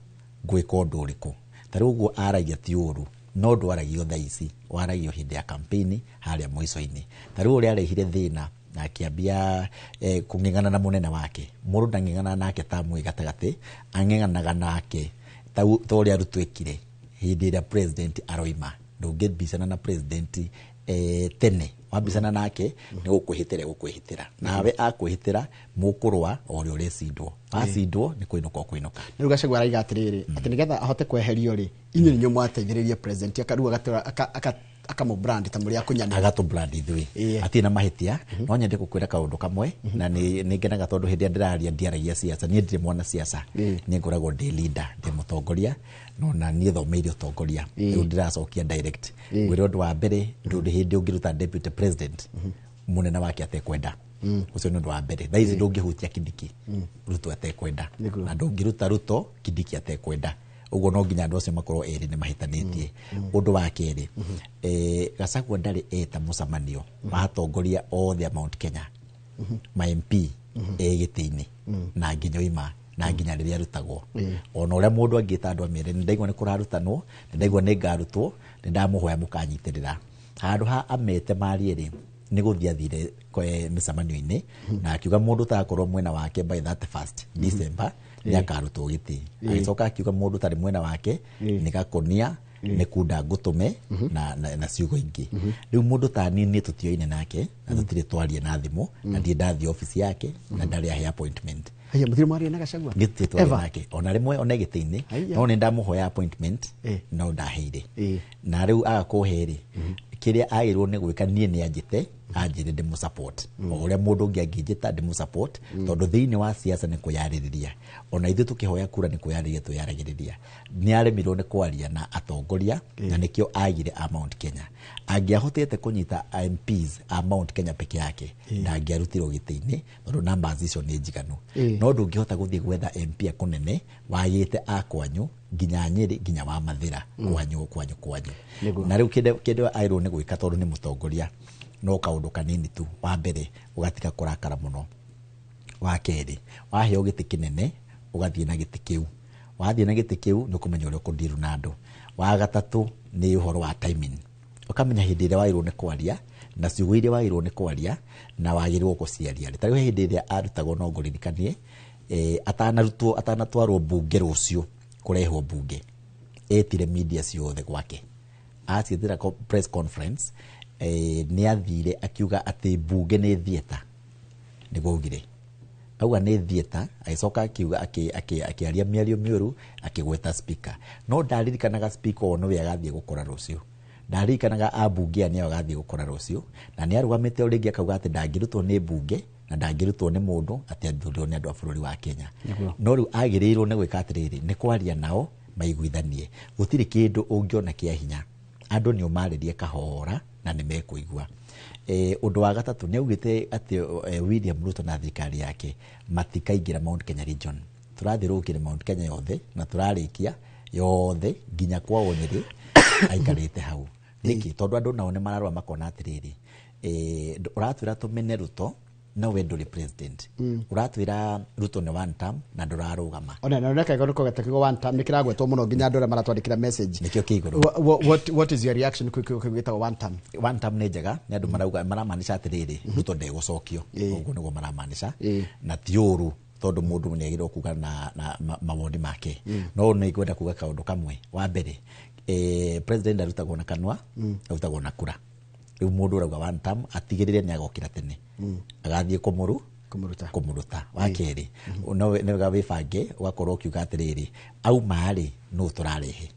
ngwĩka ũndũ ũrĩkũ. Ta rĩu ũguo aragia ti ũru, no ndwaragio thaa ici, waragio hĩndĩ ya campaign harĩa mũico-inĩ. Ta rĩu ũrĩa arehire thĩna na akĩambia kũng'eng'ana na mũnene wake, mũndũ ndang'eng'ana nake ta mwĩ gatagatĩ, ang'eng'anaga nake ta ũrĩa Ruto ekire hĩndĩ ĩrĩa president aroima. Ndũngĩbicana na president tene, wabicana nake nĩ gũkwĩhĩtĩra, gũkwĩhĩtĩra nawe, akwĩhĩtĩra mũkũrũa o ũrĩa ũrecindwo, wacindwo nĩ kũinũka ũkũinũka. Rĩu Gachagua araiga atĩrĩrĩ, atĩ nĩgetha ahote kweherio rĩ, inyuĩ nĩnyuĩ mwateithĩrĩria president, akarua akamũ brand ta mũrĩ akũnyanĩra. Agatũ brand ithuĩ atirĩ na mahĩtia. No nyende gũkwĩra kaũndũ kamwe, na nĩ ngenaga tondũ hĩndĩ ĩrĩa ndĩraria ndiaragia siasa. Niĩ ndirĩ mwana siasa, niĩ ngoragwo ndĩ leader, ndĩ mũtongoria, no na niĩ thomeire ũtongoria. Rĩu ndĩracokia direct ngwĩre ũndũ wa mbere, ndũrĩ hĩndĩ ũngĩruta deputy president mũnene wake atekwenda. Ũcio nĩ ũndũ wa mbere. Thaa ici ndũngĩhutia Kindiki Ruto atekwenda, na ndũngĩruta Ruto Kindiki atekwenda. Ũguo no nginya andũ acio makorwo erĩ nĩ mahĩtanĩtie. Ũndũ wa kerĩ, Gachagua ndarĩ eta mũcemanio wa atongoria othe a Mount Kenya, ma MP e gĩtĩ-inĩ, na nginya oima na nginya rĩrĩa arutagwo. Ona ũrĩa mũndũ angĩta andũ amere, nĩ ndaigua nĩ kũrarutanwo, nĩ ndaigua nĩ ngarutwo, nĩ ndamũhoya mũkanyitĩrĩra, handũ ha amete marie rĩ, nĩ gũthiĩ athire mĩcemanio-inĩ na akiuga mũndũ ũtagakorwo mwena wake by 31st December nĩ akarutwo gĩtĩ. Agĩcoka akiuga mũndũ ũtarĩ mwena wake nĩ gakonia, nĩ kunda ngũtũme na ciugo ingĩ. Rĩu mũndũ ta niĩ, niĩ tũtioine nake na tũtirĩ twaria na thimũ, na ndirĩ ndathiĩ obici yake, na ndarĩ ahe appointment. Haya, mũtirĩ mwaria na Gachagua? Nĩ tũtirĩ twaria nake ona rĩmwe, ona gĩtĩ-inĩ. No nĩ ndamũhoya appointment no ndaheire, na rĩu aga kũhe rĩ, kĩrĩa agĩrĩirwo nĩ gwĩka, niĩ nĩ anjĩte anjĩre ndĩmũ support o ũrĩa mũndũ ũngĩ angĩnjĩta ndĩmũ support, tondũ thĩinĩ wa siasa nĩ kwĩyarĩrĩria. Ona ithuĩ tũkĩhoya kura nĩ kwĩyarĩrĩria twĩyaragĩrĩria. Nĩ aremirwo nĩ kwaria na atongoria, na nĩkĩo agire a Mount Kenya. Angĩahotete kũnyita MPs a Mount Kenya peke yake, ndangĩarutirwo gĩtĩ-inĩ, tondũ numbers icio nĩ njiganu. No ndũngĩhota gũthiĩ gwetha MP akũnene wagĩte a kwanyu nginya Nyĩrĩ, nginya wa Mathĩra, kwanyu kwanyu kwanyu. Na rĩu kĩndũ agĩrĩirwo nĩ gwĩka, tondũ nĩ mũtongoria, no kaũndũ kanini tu. Wa mbere, ũgatiga kũrakara mũno. Wa kerĩ, waheo gĩtĩ kĩnene ũgathiĩ na gĩtĩ kĩu, wathiĩ na gĩtĩ kĩu nĩ ũkũmenya ũrĩa ũkũndiru na andũ. Wa gatatũ nĩ ũhoro wa timing, ũkamenya hĩndĩ ĩrĩa wagĩrĩirwo nĩ kwaria na ciugo iria wagĩrĩirwo nĩ kwaria na wagĩrĩirwo gũciaria. Ta rĩu hĩndĩ ĩrĩa arutagwo, no ngũririkanie, atanarutwo, atanatwarwo mbunge rũciũ kũrehwo mbunge, etire media ciothe gwake, aciĩtĩra press conference. Nĩ athire akiuga atĩ mbunge nĩ theatre, nĩguo augire, auga nĩ theatre. Agĩcoka akiuga akĩaria mĩario mĩũru, akĩgweta speaker, no ndaririkanaga speaker o nĩwe agathiĩ gũkora rũciũ, ndaririkanaga ambunge aya nĩo agathiĩ gũkora rũciũ. Na nĩ arũgamĩte o rĩngĩ akauga atĩ ndangĩrutwo nĩ mbunge na ndangĩrutwo nĩ mũndũ, atĩ athurirwo nĩ andũ a bũrũri wa Kenya. No rĩu agĩrĩirwo nĩ gwĩka atĩrĩrĩ, nĩ kwaria nao maiguithanie. Gũtirĩ kĩndũ ũngĩona kĩa hinya Andũ nĩ ũmarĩrie kahora na nĩ mekũigua. Ũndũ wa gatatũ nĩ augĩte atĩ William Ruto na thirikari yake matikaingĩra Mount Kenya region. Tũrathiũrũrũkire Mount Kenya yothe na tũrarĩkia yothe nginya kwao Nyĩrĩ aikarĩte hau. Nĩkĩ? Tondũ andũ nao nĩ mararora makona atĩrĩrĩ, ũratwĩra tũmene Ruto no we ndũrĩ president. Ũratwĩra Ruto nĩ one term na ndũrarũgama. Ona na neka igoro kogeta kiugo one term nĩkĩragwetwo mũno nginya andũ arĩa maratwandĩkĩra message. Nĩkĩo kĩ igũrũ. What is your reaction kwĩ kiugo kĩu gĩtagwo one term? One term nĩ njega, nĩ andũ marauga maramaanisha atĩrĩrĩ, Ruto ndegũcokio. Ũguo nĩguo maramaanisha. Na ti ũru tondũ mũndũ nĩ agĩrĩirwo kuga na mawoni make. No nĩ ngwenda kuga kaũndũ kamwe. Wa mbere, president arutagwo na kanua, arutagwo na kura. Rĩu mũndũ ũrauga one term atigĩrĩre nĩ agokĩra tene. Agathiĩ kũmũruta. Wa kerĩ, no nĩ wega wĩbange ũgakorwo ũkiuga atĩrĩrĩ, auma rĩ nũ tũrarehe.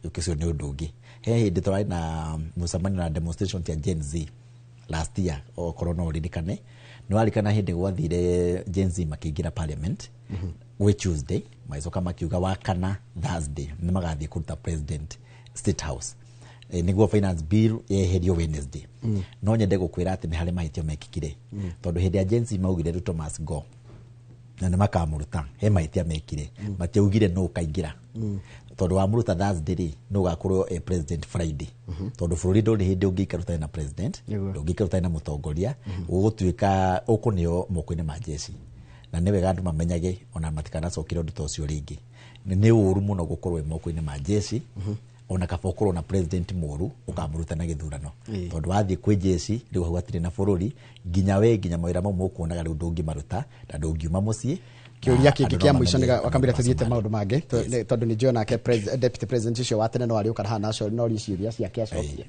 Ũcio nĩ ũndũ ũngĩ. He hĩndĩ tũrarĩ na mũcemanio na demonstration cia Gen Z last year, okorwo no ũririkane. Nĩ warikana hĩndĩ gwathire Gen Z makĩingĩra parliament gwĩ Tuesday, magĩcoka makiuga wa kana Thursday nĩ magathiĩ kũruta president State House. Nĩguo finance bill yeherio Wednesday. No nyende gũkwĩra atĩ nĩ harĩ mahĩtia mekĩkire. Tondũ hĩndĩ ya Gen Z maugire Ruto must go na nĩ makamũruta, he mahĩtia mekire. Matiaugire nũ ũkaingĩra. Tondũ wamũruta Thursday rĩ, nũ ũgakorwo president Friday. Tondũ bũrũri ndũrĩ hĩndĩ ũngĩikara ũtarĩ na president, ndũngĩikara ũtarĩ na mũtongoria, ũgũtuĩka ũkũneo moko-inĩ ma jeshi. Na nĩ wega andũ mamenyage ona matikanacokere ũndũ ta ũcio rĩngĩ. Nĩ ũru mũno gũkorwo wĩ moko-inĩ ma jeshi, ona kaba ũkorwo na president mũru ũkamũruta na gĩthurano. Tondũ wathiĩ kwĩ jeshi rĩu hau hatirĩ na bũrũri, nginya we nginya mawĩra mau mũkuonaga rĩu ndũngĩmaruta na ndũngiuma mũciĩ. Kĩũria kĩngĩ kĩa mũico nĩ wakamĩra tũthiĩte maũndũ mangĩ, tondũ nĩ njũĩ onake deputy president ũcio wa tene no arĩũka haha na no orie ciũria ciake acokie.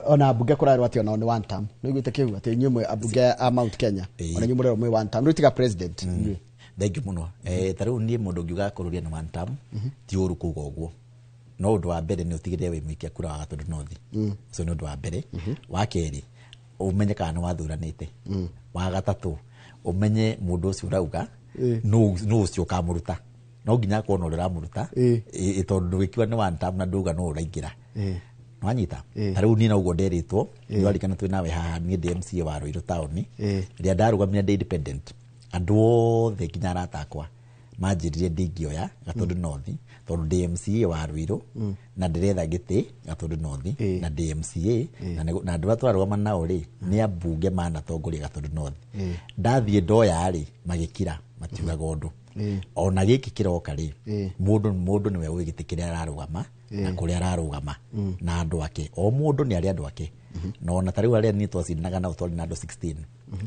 Ona ambunge kũrerwo atĩ onao nĩ one term. Nĩ ũiguĩte kĩu atĩ inyuĩ mwĩ ambunge a Mount Kenya, ona inyuĩ mũrerwo mwĩ one term, rĩu tiga president. Thengiũ mũno. Ta rĩu niĩ mũndũ ũngiuga kũrũria nĩ one term, ti ũru kuga ũguo. No ũndũ wa mbere nĩ ũtigĩrĩre wĩ mũikia kura wa Gatundu North. Ũcio nĩ ũndũ wa mbere. Wa kerĩ, ũmenye kana nĩ wathuranĩte. Wa gatatũ, ũmenye mũndũ ũcio ũrauga nũ ũcio ũkamũruta. No nginya akorwo na ũrĩa ũramũruta, tondũ ndũgĩkiuga nĩ one term na ndauga nũ ũraingĩra. Nĩwanyita? Ta rĩu niĩ noguo nderĩtwo, nĩwarikana twĩ nawe haha niĩ ndĩ MCA wa Ruiru taũni, rĩrĩa ndarũgamire ndĩ independent, andũ othe nginya arata akwa manjĩrire ndingĩoya Gatundu North tondũ ndĩ MCA wa Ruiru na ndĩretha gĩtĩ Gatundu North na ndĩ MCA na andũ arĩa tũrarũgama nao rĩ nĩ ambunge manatongoria Gatundu North. Ndathiĩ ndoya rĩ magĩkira matiugaga ũndũ. Ona gĩkĩ kĩroka rĩ mũndũ nĩwe ũĩ gĩtĩ kĩrĩa ararũgama na kũrĩa ararũgama na andũ ake. O mũndũ nĩ arĩ andũ ake. Na ona ta rĩu arĩa niĩ twacindanaga nao twarĩ na andũ 16.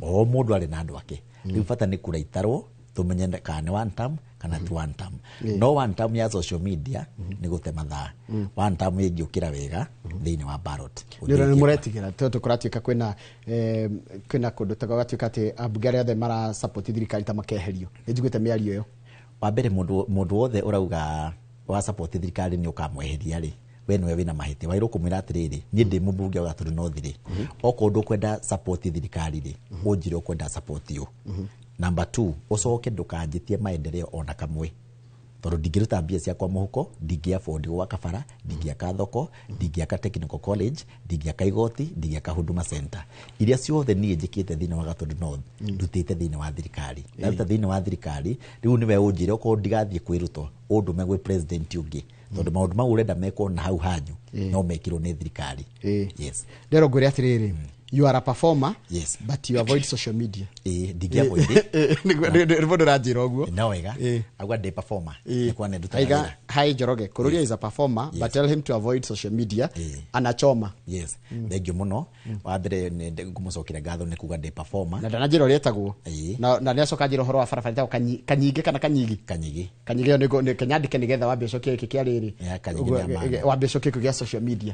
O mũndũ arĩ na andũ ake. Rĩu bata nĩ kura itarwo tumenye kana nĩ one term kana ti one term. No one term ya social media nĩ gũte mathaa. One term ĩngĩũkĩra wega thĩinĩ wa ballot. Nĩ ũrĩa nĩ mũretigĩra tondũ kũratuĩka kwĩna kũndũ ta gũgatuĩka atĩ ambunge arĩa othe mara support thirikari ta makeherio. Nĩ njiguĩte mĩario ĩyo. Wa mbere mũndũ wothe ũrauga wa support thirikari nĩ ũkamweheria rĩ, we nĩwe wĩna mahĩtia. Wagĩrĩirwo kũmwĩra atĩrĩrĩ, niĩ ndĩ mũmbunge wa Gatundu North rĩ, okorwo ndũkwenda support thirikari rĩ, ũnjĩre ũkwenda support ũ. Number 2, ũcoke ndũkanjĩtie maendeleo ona kamwe. Tondũ ndingĩruta mbia ciakwa mũhuko, ndingĩ afford gwaka bara, ndingĩaka thoko, ndingĩaka technical college, ndingĩaka igoti, ndingĩaka Huduma Center. Iria ciothe niĩ njĩkĩte thĩinĩ wa Gatundu North, ndutĩte thĩinĩ wa thirikari. Ndaruta thĩinĩ wa thirikari, rĩu nĩwe ũnjĩre okorwo ndigathiĩ kwĩ Ruto, ũndũme gwĩ president ũngĩ. Tondũ maũndũ mau ũrenda mekwo na hau hanyu, no mekirwo nĩ thirikari. Yes. Ndĩrwo ngwĩre atĩrĩrĩ, you are a performer, yes, but you avoid social media. Ndingĩ avoid. Nĩguo ndĩranjĩra ũguo. No wega. Auga ndĩ performer. Nĩkuwa nĩ ndutaga wĩra. Hi Njoroge, Kururia is a performer, but tell him to avoid social media. Anachoma. Yes. Thank you mũno. Wa mbere ngũmũcokeria ngatho nĩ kuga ndĩ performer. Na ndananjĩra ũrĩa etagwo. Na nĩacoka anjĩra ũhoro wa barabara ĩtagwo Kanyingĩ kana Kanyigi. Kanyigi. Kanyigi ĩyo nĩ kanyandĩke nĩgetha wambe ũcokie gĩkĩ kĩa rĩrĩ. Kanyigi nĩ ya maana. Wambe ũcokie kĩu gĩa social media.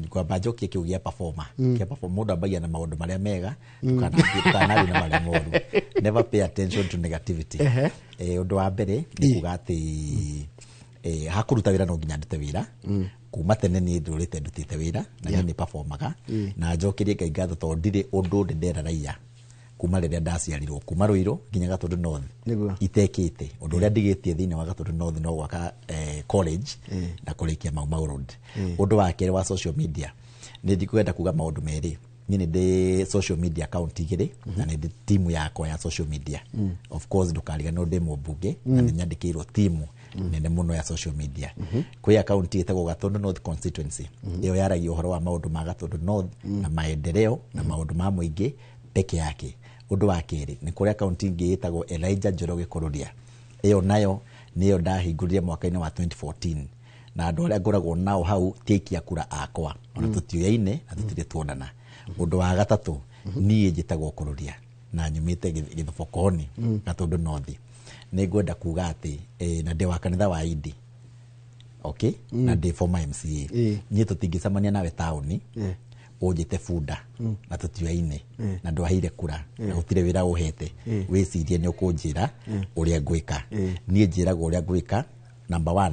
Ngwamba njokie kĩu gĩa performer. Kĩa performer mũndũ ambagia na maũndũ marĩa mega, ndũkanathiĩ na marĩa moru. Never pay attention to negativity. Ũndũ wa mbere nĩ kuga atĩ hakũruta wĩra no nginya ndute wĩra. Kuma tene niĩ ndũrĩte ndutĩte wĩra na niĩ nĩ performaga. Na njokerie Ngai ngatho tondũ ndirĩ ũndũ ndĩ ndera raia Kuma rĩrĩa ndaciarirwo kuma Ruiru nginya Gatundu North itekĩte ũndũ ũrĩa ndigĩtie thĩinĩ wa Gatundu North no gwaka college na kũrĩkia Mau Mau Road. Ũndũ wa kerĩ wa social media, nĩ ndikwenda kuga maũndũ merĩ. Niĩ nĩ ndĩ social media account igĩrĩ na nĩ ndĩ timu yakwa ya social media. Of course ndũkariganĩrwo ndĩ mũmbunge na nĩ nyandĩkĩirwo timu nene mũno ya social media. Kwĩ account ĩtagwo Gatundu North Constituency, ĩyo yaragia ũhoro wa maũndũ ma Gatundu North na maendeleo na maũndũ ma mũingĩ peke yake. Ũndũ wa kerĩ nĩ kũrĩ account ĩngĩ ĩtagwo Elijah Njoroge Kũrũria, ĩyo nayo nĩyo ndahingũrire mwaka-inĩ wa 2014 na andũ arĩa ngoragwo nao hau ti aikia kura akwa, ona tũtiũyaine na tũtirĩ tuonana. Ũndũ wa gatatũ, niĩ njĩtagwo Kũrũria na nyumĩte Gĩthobokoni, Gatundu North. Nĩ ngwenda kuga atĩ na ndĩ wa kanitha wa Indi, okay, na ndĩ former MCA. Niĩ tũtingĩcemania nawe taũni ũnjĩte bunda na tũtiũyaine na ndwaheire kura na gũtirĩ wĩra ũhete, wĩcirie nĩ ũkũnjĩra ũrĩa ngwĩka. Niĩ njĩragwo ũrĩa ngwĩka. Number 1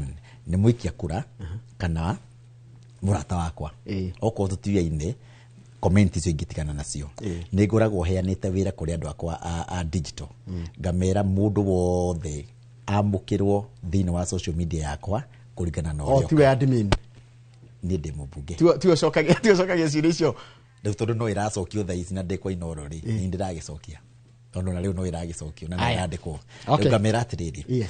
nĩ mũikia kura kana mũrata wakwa, okorwo tũtiũyaine comment icio ingĩtigana nacio. Nĩ ngoragwo heanĩte wĩra kũrĩ andũ akwa a digital, ngamera mũndũ wothe amũkĩrwo thĩinĩ wa social media yakwa kũringana na ũrĩa. Tiwe admin? Niĩ ndĩ mũmbunge. Tiwe ũcokagia ciũria icio? Rĩu tondũ no ĩracokio thaa ici na ndĩ kwa Inooro rĩ, nĩ ndĩragĩcokia tondũ na rĩu no ĩragĩcokio na no ĩrandĩkwo. Rĩu ngamera atĩrĩrĩ,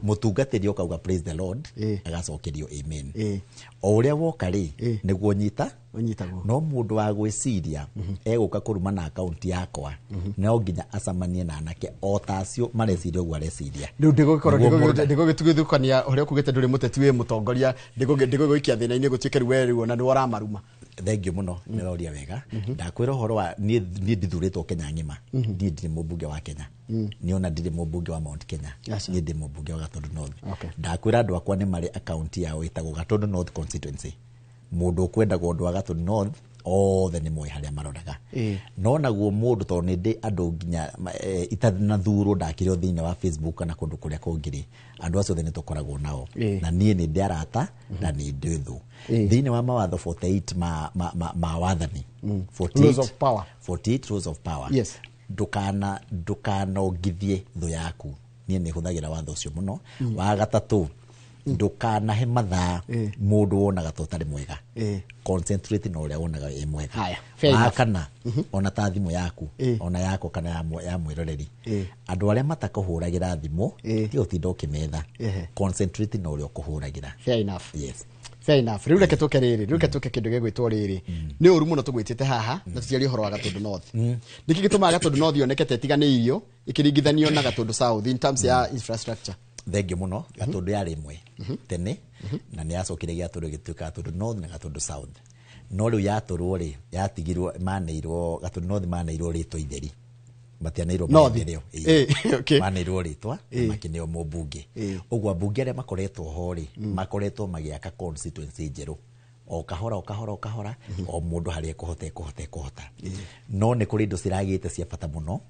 mũtungatĩri ũkauga praise the Lord, agacokerio amen. O ũrĩa woka rĩ, nĩguo nyita ũnyitagwo. No mũndũ wa gwĩciria egũka kũruma na akaunti yakwa, no nginya acemanie na anake o ta acio mareciria ũguo areciria. Rĩu ndĩgũgĩkorwo ndĩgũgĩtugĩthũkania ũrĩa ũkugĩte ndũrĩ mũteti wĩ mũtongoria, ndĩgũgĩikia thĩna-inĩ gũtuĩke rĩu we rĩu ona nĩwe ũramaruma. Thengio mũno, nĩ ũroria wega. Ndakwĩra ũhoro wa niĩ ndithurĩtwo Kenya ng'ima. Niĩ ndirĩ mũmbunge wa Kenya, niĩ ona ndirĩ mũmbunge wa Mount Kenya, niĩ ndĩ mũmbunge wa Gatundu North. Ndakwĩra andũ akwa nĩ marĩ akaunti yao ĩtagwo Gatundu North Constituency. Mũndũ ũkwendagwo ũndũ wa Gatundu North othe nĩ moĩ harĩa maroraga. No naguo mũndũ tondũ nĩ ndĩ andũ nginya itanathurwo ndakĩrĩ thĩinĩ wa Facebook kana kũndũ kũrĩa kũngĩ rĩ, andũ acio othe nĩ tũkoragwo nao. Na niĩ nĩ ndĩ arata na nĩ ndĩ thũ. Thĩinĩ wa mawatho 48 ma wathani, 48 rules of power, 48 rules of power, ndũkanongithie thũ yaku. Niĩ nĩ hũthagĩra watho ũcio mũno. Wa gatatũ, ndũkanahe mathaa mũndũ wonaga ta ũtarĩ mwega, concentrate na ũrĩa wonaga wĩ mwega. Wa kana, ona ta thimũ yaku, ona yakwa kana ya mwĩroreri, andũ arĩa matakũhũragĩra thimũ ti ũtinda ũkĩmetha, concentrate na ũrĩa ũkũhũragĩra. Fair enough. Yes. Fair enough. Rĩu reke tũke rĩrĩ, rĩu reke tũke kĩndũ gĩgwĩtwo rĩrĩ. Nĩ ũru mũno tũgwĩtĩte haha na tũtiarie ũhoro wa Gatundu North. Nĩkĩ gĩtũmaga Gatundu North yoneke ta ĩtiganĩirio ĩkĩringithanio na Gatundu South in terms ya infrastructure? Thengio mũno. Gatundu yarĩ ĩmwe tene na nĩ yacokire gĩatũrwo ĩgĩtuĩka Gatundu North na Gatundu South. No rĩu yatũrwo rĩ, yatigirwo maneirwo Gatundu North, maneirwo rĩtwa itheri, matianeirwo maendeleo, maneirwo rĩtwa na makĩneo mũmbunge. Ũguo ambunge arĩa makoretwo ho rĩ, makoretwo magĩaka constituency njerũ o kahora o kahora o kahora, o mũndũ harĩa ekũhota. No nĩ kũrĩ indo ciragĩte cia bata mũno,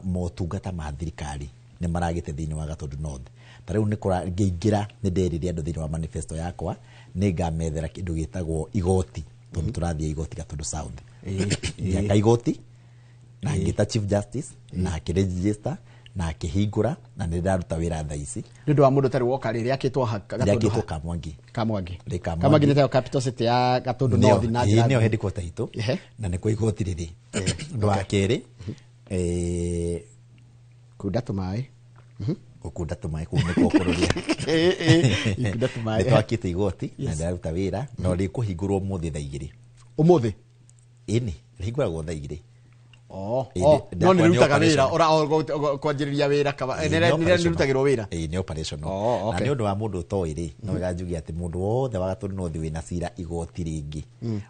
motungata ma thirikari nĩ maragĩte thĩinĩ wa Gatundu North. Ta rĩu nĩ ngĩingĩra nĩ nderire andũ thĩinĩ wa manifesto yakwa nĩ ngamethera kĩndũ gĩtagwo igoti, tondũ tũrathiĩ igoti Gatundu South. Ngĩaka igoti na ngĩta Chief Justice na akĩregister na akĩhingũra na nĩ ndĩraruta wĩra thaa ici. Nĩ ũndũ wa mũndũ ũtarĩ woka rĩ, rĩakĩtwo Rĩakĩtwo Kamwangi. Kamwangi. Kamwangi nĩ tayo capital city ya Gatundu North na njĩra nĩyo headquarter itũ na nĩkuo igoti rĩrĩ. Ũndũ wa kerĩ, kunda tũmaĩ. Gũkunda tũmaĩ kũu nĩkuo kũrũria. Ikunda tũmaĩ. Nĩ twakĩte igoti na ndĩraruta wĩra no rĩkũhingũrwo ũmũthĩ thaa igĩrĩ. Ũmũthĩ? Ĩni, rĩhingũragwo thaa igĩrĩ. No nĩ rutaga wĩra kwanjĩrĩria wĩra nĩ rutagĩrwo wĩra. Nĩ operational. Na nĩ ũndũ wa mũndũ ũtoĩ rĩ, no wega njuge atĩ mũndũ wothe wa Gatundu North wĩna cira igoti rĩngĩ,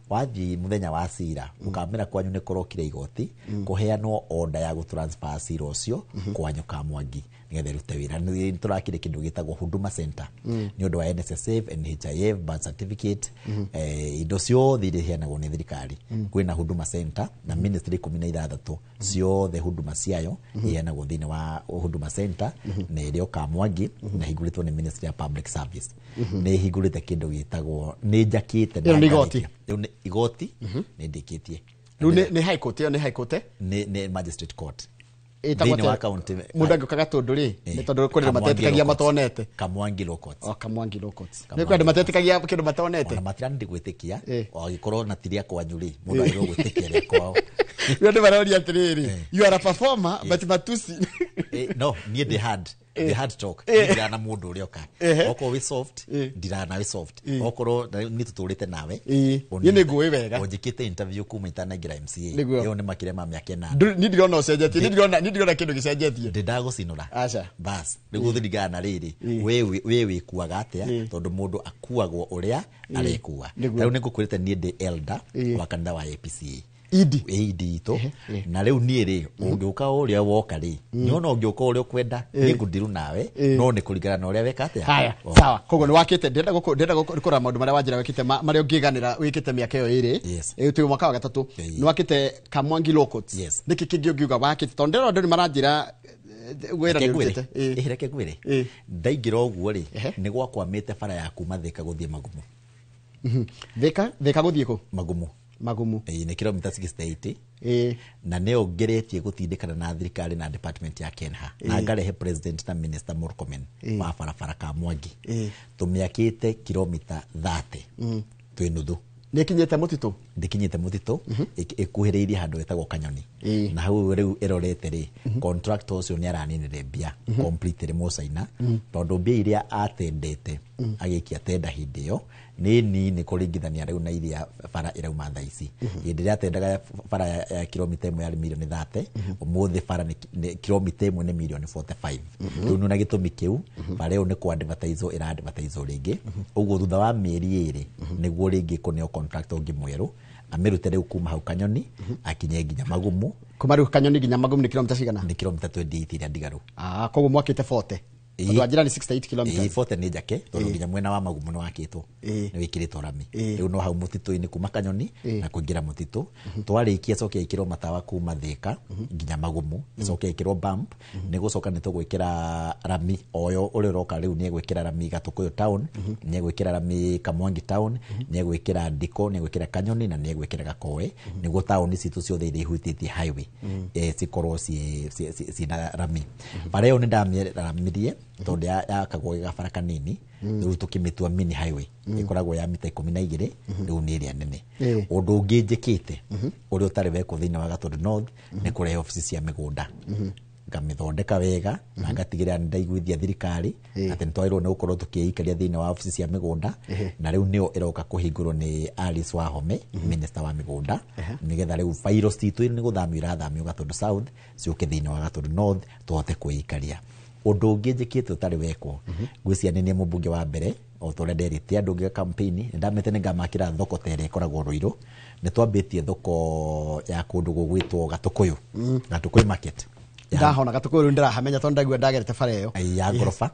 wathiĩ mũthenya wa cira ũkamera kwanyu nĩ kũrokire igoti, kũheanwo order ya gũtransfer cira ũcio kwanyu Kamwangi nĩgetha ĩrute wĩra. Nĩ tũrakire kĩndũ gĩtagwo Huduma Center nĩ ũndũ wa NSSF, NHIF, birth certificate, indo ciothe iria iheanagwo nĩ thirikari. Kwĩna Huduma Center na ministry 16 ciothe huduma ciayo iheanagwo thĩinĩ wa Huduma Center na ĩrĩ o Kamwangi na hingũrĩtwo nĩ Ministry ya Public Service. Nĩ hingũrĩte kĩndũ gĩtagwo nĩ njakĩte na igoti. Rĩu nĩ igoti nĩ ndĩkĩtie. Rĩu nĩ high court ĩyo, nĩ high court, eh? Nĩ magistrate court. Ĩtagwo Thĩinĩ wa atĩa? county. Mũndũ angĩũka Gatũndũ rĩ, nĩ tondũ kũrĩ andũ Kamwangi matetĩkagia Law Courts. matonete. Kamwangi Law Courts. O Kamwangi Law Courts. Nĩ kũrĩ andũ matetĩkagia kĩndũ matonete. Ona matirani gwĩtĩkia, angĩkorwo na ti rĩa kwanyu rĩ, mũndũ agĩrĩirwo gwĩtĩkia rĩa kwao. Rĩu andũ maroria atĩrĩrĩ, you are a performer but matusi. No niĩ ndĩ hard, the hard talk. Ndirana na mũndũ ũrĩa oka, okorwo wĩ soft, ndirana nawe soft. Okorwo nĩ tũtũrĩte nawe. Niĩ nĩ ngũĩ wega. Ũnjĩkĩte interview kuma itanaingĩra MCA. Nĩguo. Ĩyo nĩ makĩria ma mĩaka 8. Niĩ ndirona ũcenjetie, niĩ ndirona kĩndũ gĩcenjetie. Ndĩ ndagũcinũra. Aca. Bas, rĩu gũthiringana na rĩrĩ, we wĩkuaga atĩa, tondũ mũndũ akuagwo ũrĩa arekua. Rĩu nĩ ngũkwĩrĩte niĩ ndĩ elder wa kanitha wa APCA. Idi. Idi itũ. Na rĩu niĩ rĩ, ũngĩũka ũrĩa woka rĩ, nĩona ũngĩũka ũrĩa ũkwenda, nĩ ngũndiru nawe, no nĩ kũringana na ũrĩa weka atĩa. Haya, Oh. sawa. Koguo nĩ wakĩte, ndĩrenda kũrora maũndũ marĩa wanjĩra wĩkĩte, marĩa ũngĩganĩra wĩkĩte mĩaka ĩyo 2. Yes. Twĩ mwaka wa gatatũ. Nĩ wakĩte Kamwangi Law Courts. Yes. Nĩkĩ kĩngĩ ũngiuga wakĩte? Tondũ ndĩrona andũ nĩ maranjĩra wĩra Reke nĩ ngwĩre. ũrutĩte. Reke ngwĩre, ndaingĩra ũguo rĩ, nĩ gwakwamĩte bara ya kuma Thĩka gũthiĩ Magumu. Thĩka gũthiĩ kũ? Magumu. Magumu. Ĩĩ, nĩ kilomita 68. Na nĩyo ngeretie gũtindĩkana na thirikari na department ya Kenha, na ngarehe president na minister Murkomen wa barabara ka Mwangi. Tũmĩakĩte kilomita 30 twĩ nuthu. Nĩ ĩkinyĩte mũtitũ? Ndĩkinyĩte mũtitũ, ĩkuhĩrĩirie handũ hetagwo Kanyoni, na hau rĩu ĩrorete rĩ, contractor ũcio nĩ araninire mbia completely mũcaina, tondũ mbia iria atendete agĩikia tenda hĩndĩ ĩyo nĩ nini kũringithania rĩu na iria bara ĩrauma thaa ici. Hĩndĩ ĩrĩa atendaga bara ya kilomita 1 yarĩ mirioni 30, ũmũthĩ bara nĩ kilomita 1 nĩ mirioni 45. Rĩu nĩ na gĩtũmi kĩu, bara ĩyo nĩ kũ advertise ĩra advertise rĩngĩ ũguo thutha wa mĩeri 2 nĩguo rĩngĩ kũneo contractor ũngĩ mwerũ amĩrute rĩu kuma hau Kanyoni akinye nginya Magumu. Kuma rĩu Kanyoni nginya Magumu nĩ kilomita cigana? Nĩ kilomita 28 iria ndigaru. Ah, koguo mwakĩte 40. Tondũ wanjĩra nĩ 68 kilometers. Ĩĩ, 40 nĩ njake, tondũ nginya mwena wa Magumu nĩ wakĩtwo, nĩ wĩkĩrĩtwo rami. Rĩu no hau mũtitũ-inĩ kuma Kanyoni na kũingĩra mũtitũ. Twarĩkia coke ĩkĩrwo matawa kuma Thĩka nginya Magumu, ĩcoke ĩkĩrwo bump, nĩ gũcoka nĩ tũgwĩkĩra rami oyo ũrĩa ũroka rĩu nĩ egwĩkĩra rami Gatũkũyũ town, nĩ egwĩkĩra rami Kamwangi town, nĩ egwĩkĩra Ndiko, nĩ egwĩkĩra Kanyoni na nĩ egwĩkĩra Gakoe, nĩguo taũni citũ ciothe iria ihutĩtie highway cikorwo ciĩna rami. Bara ĩyo nĩ ndamĩramirie tondũ yakagwo gabara kanini, rĩu tũkĩmĩtua mini highway, ĩkoragwo ya mita 12, rĩu nĩ ĩrĩa nene. Ũndũ ũngĩ njĩkĩte ũrĩa ũtarĩ wekwo thĩinĩ wa Gatũndũ North nĩ kũrehe obici cia mĩgũnda, ngamĩthondeka wega na ngatigĩrĩra nĩ ndaiguithia thirikari atĩ nĩ twagĩrĩirwo nĩ gũkorwo tũkĩikaria thĩinĩ wa obici cia mĩgũnda. Na rĩu nĩyo ĩroka kũhingũrwo nĩ Alice Wahome, minister wa mĩgũnda, nĩgetha rĩu bairo citũ nĩ gũthamio irathamio Gatũndũ South ciũke thĩinĩ wa Gatũndũ North tũhote kwĩikaria. Ũndũ ũngĩ njĩkĩte ũtarĩ wekwo, ngwĩciria nĩ niĩ mũmbunge wa mbere, o ta ũrĩa nderĩte andũ ngĩka campaign, nĩ ndamĩte nĩ ngamakĩra thoko ta ĩrĩa ĩkoragwo Rũirũ. Nĩ twambĩtie thoko ya kũndũ gũgwĩtwo Gatũkũyũ, Gatũkũyũ market. Ndahona Gatũkũyũ rĩu, ndĩrahamenya tondũ ndaigua ndagerete bara ĩyo. Ya ngoroba.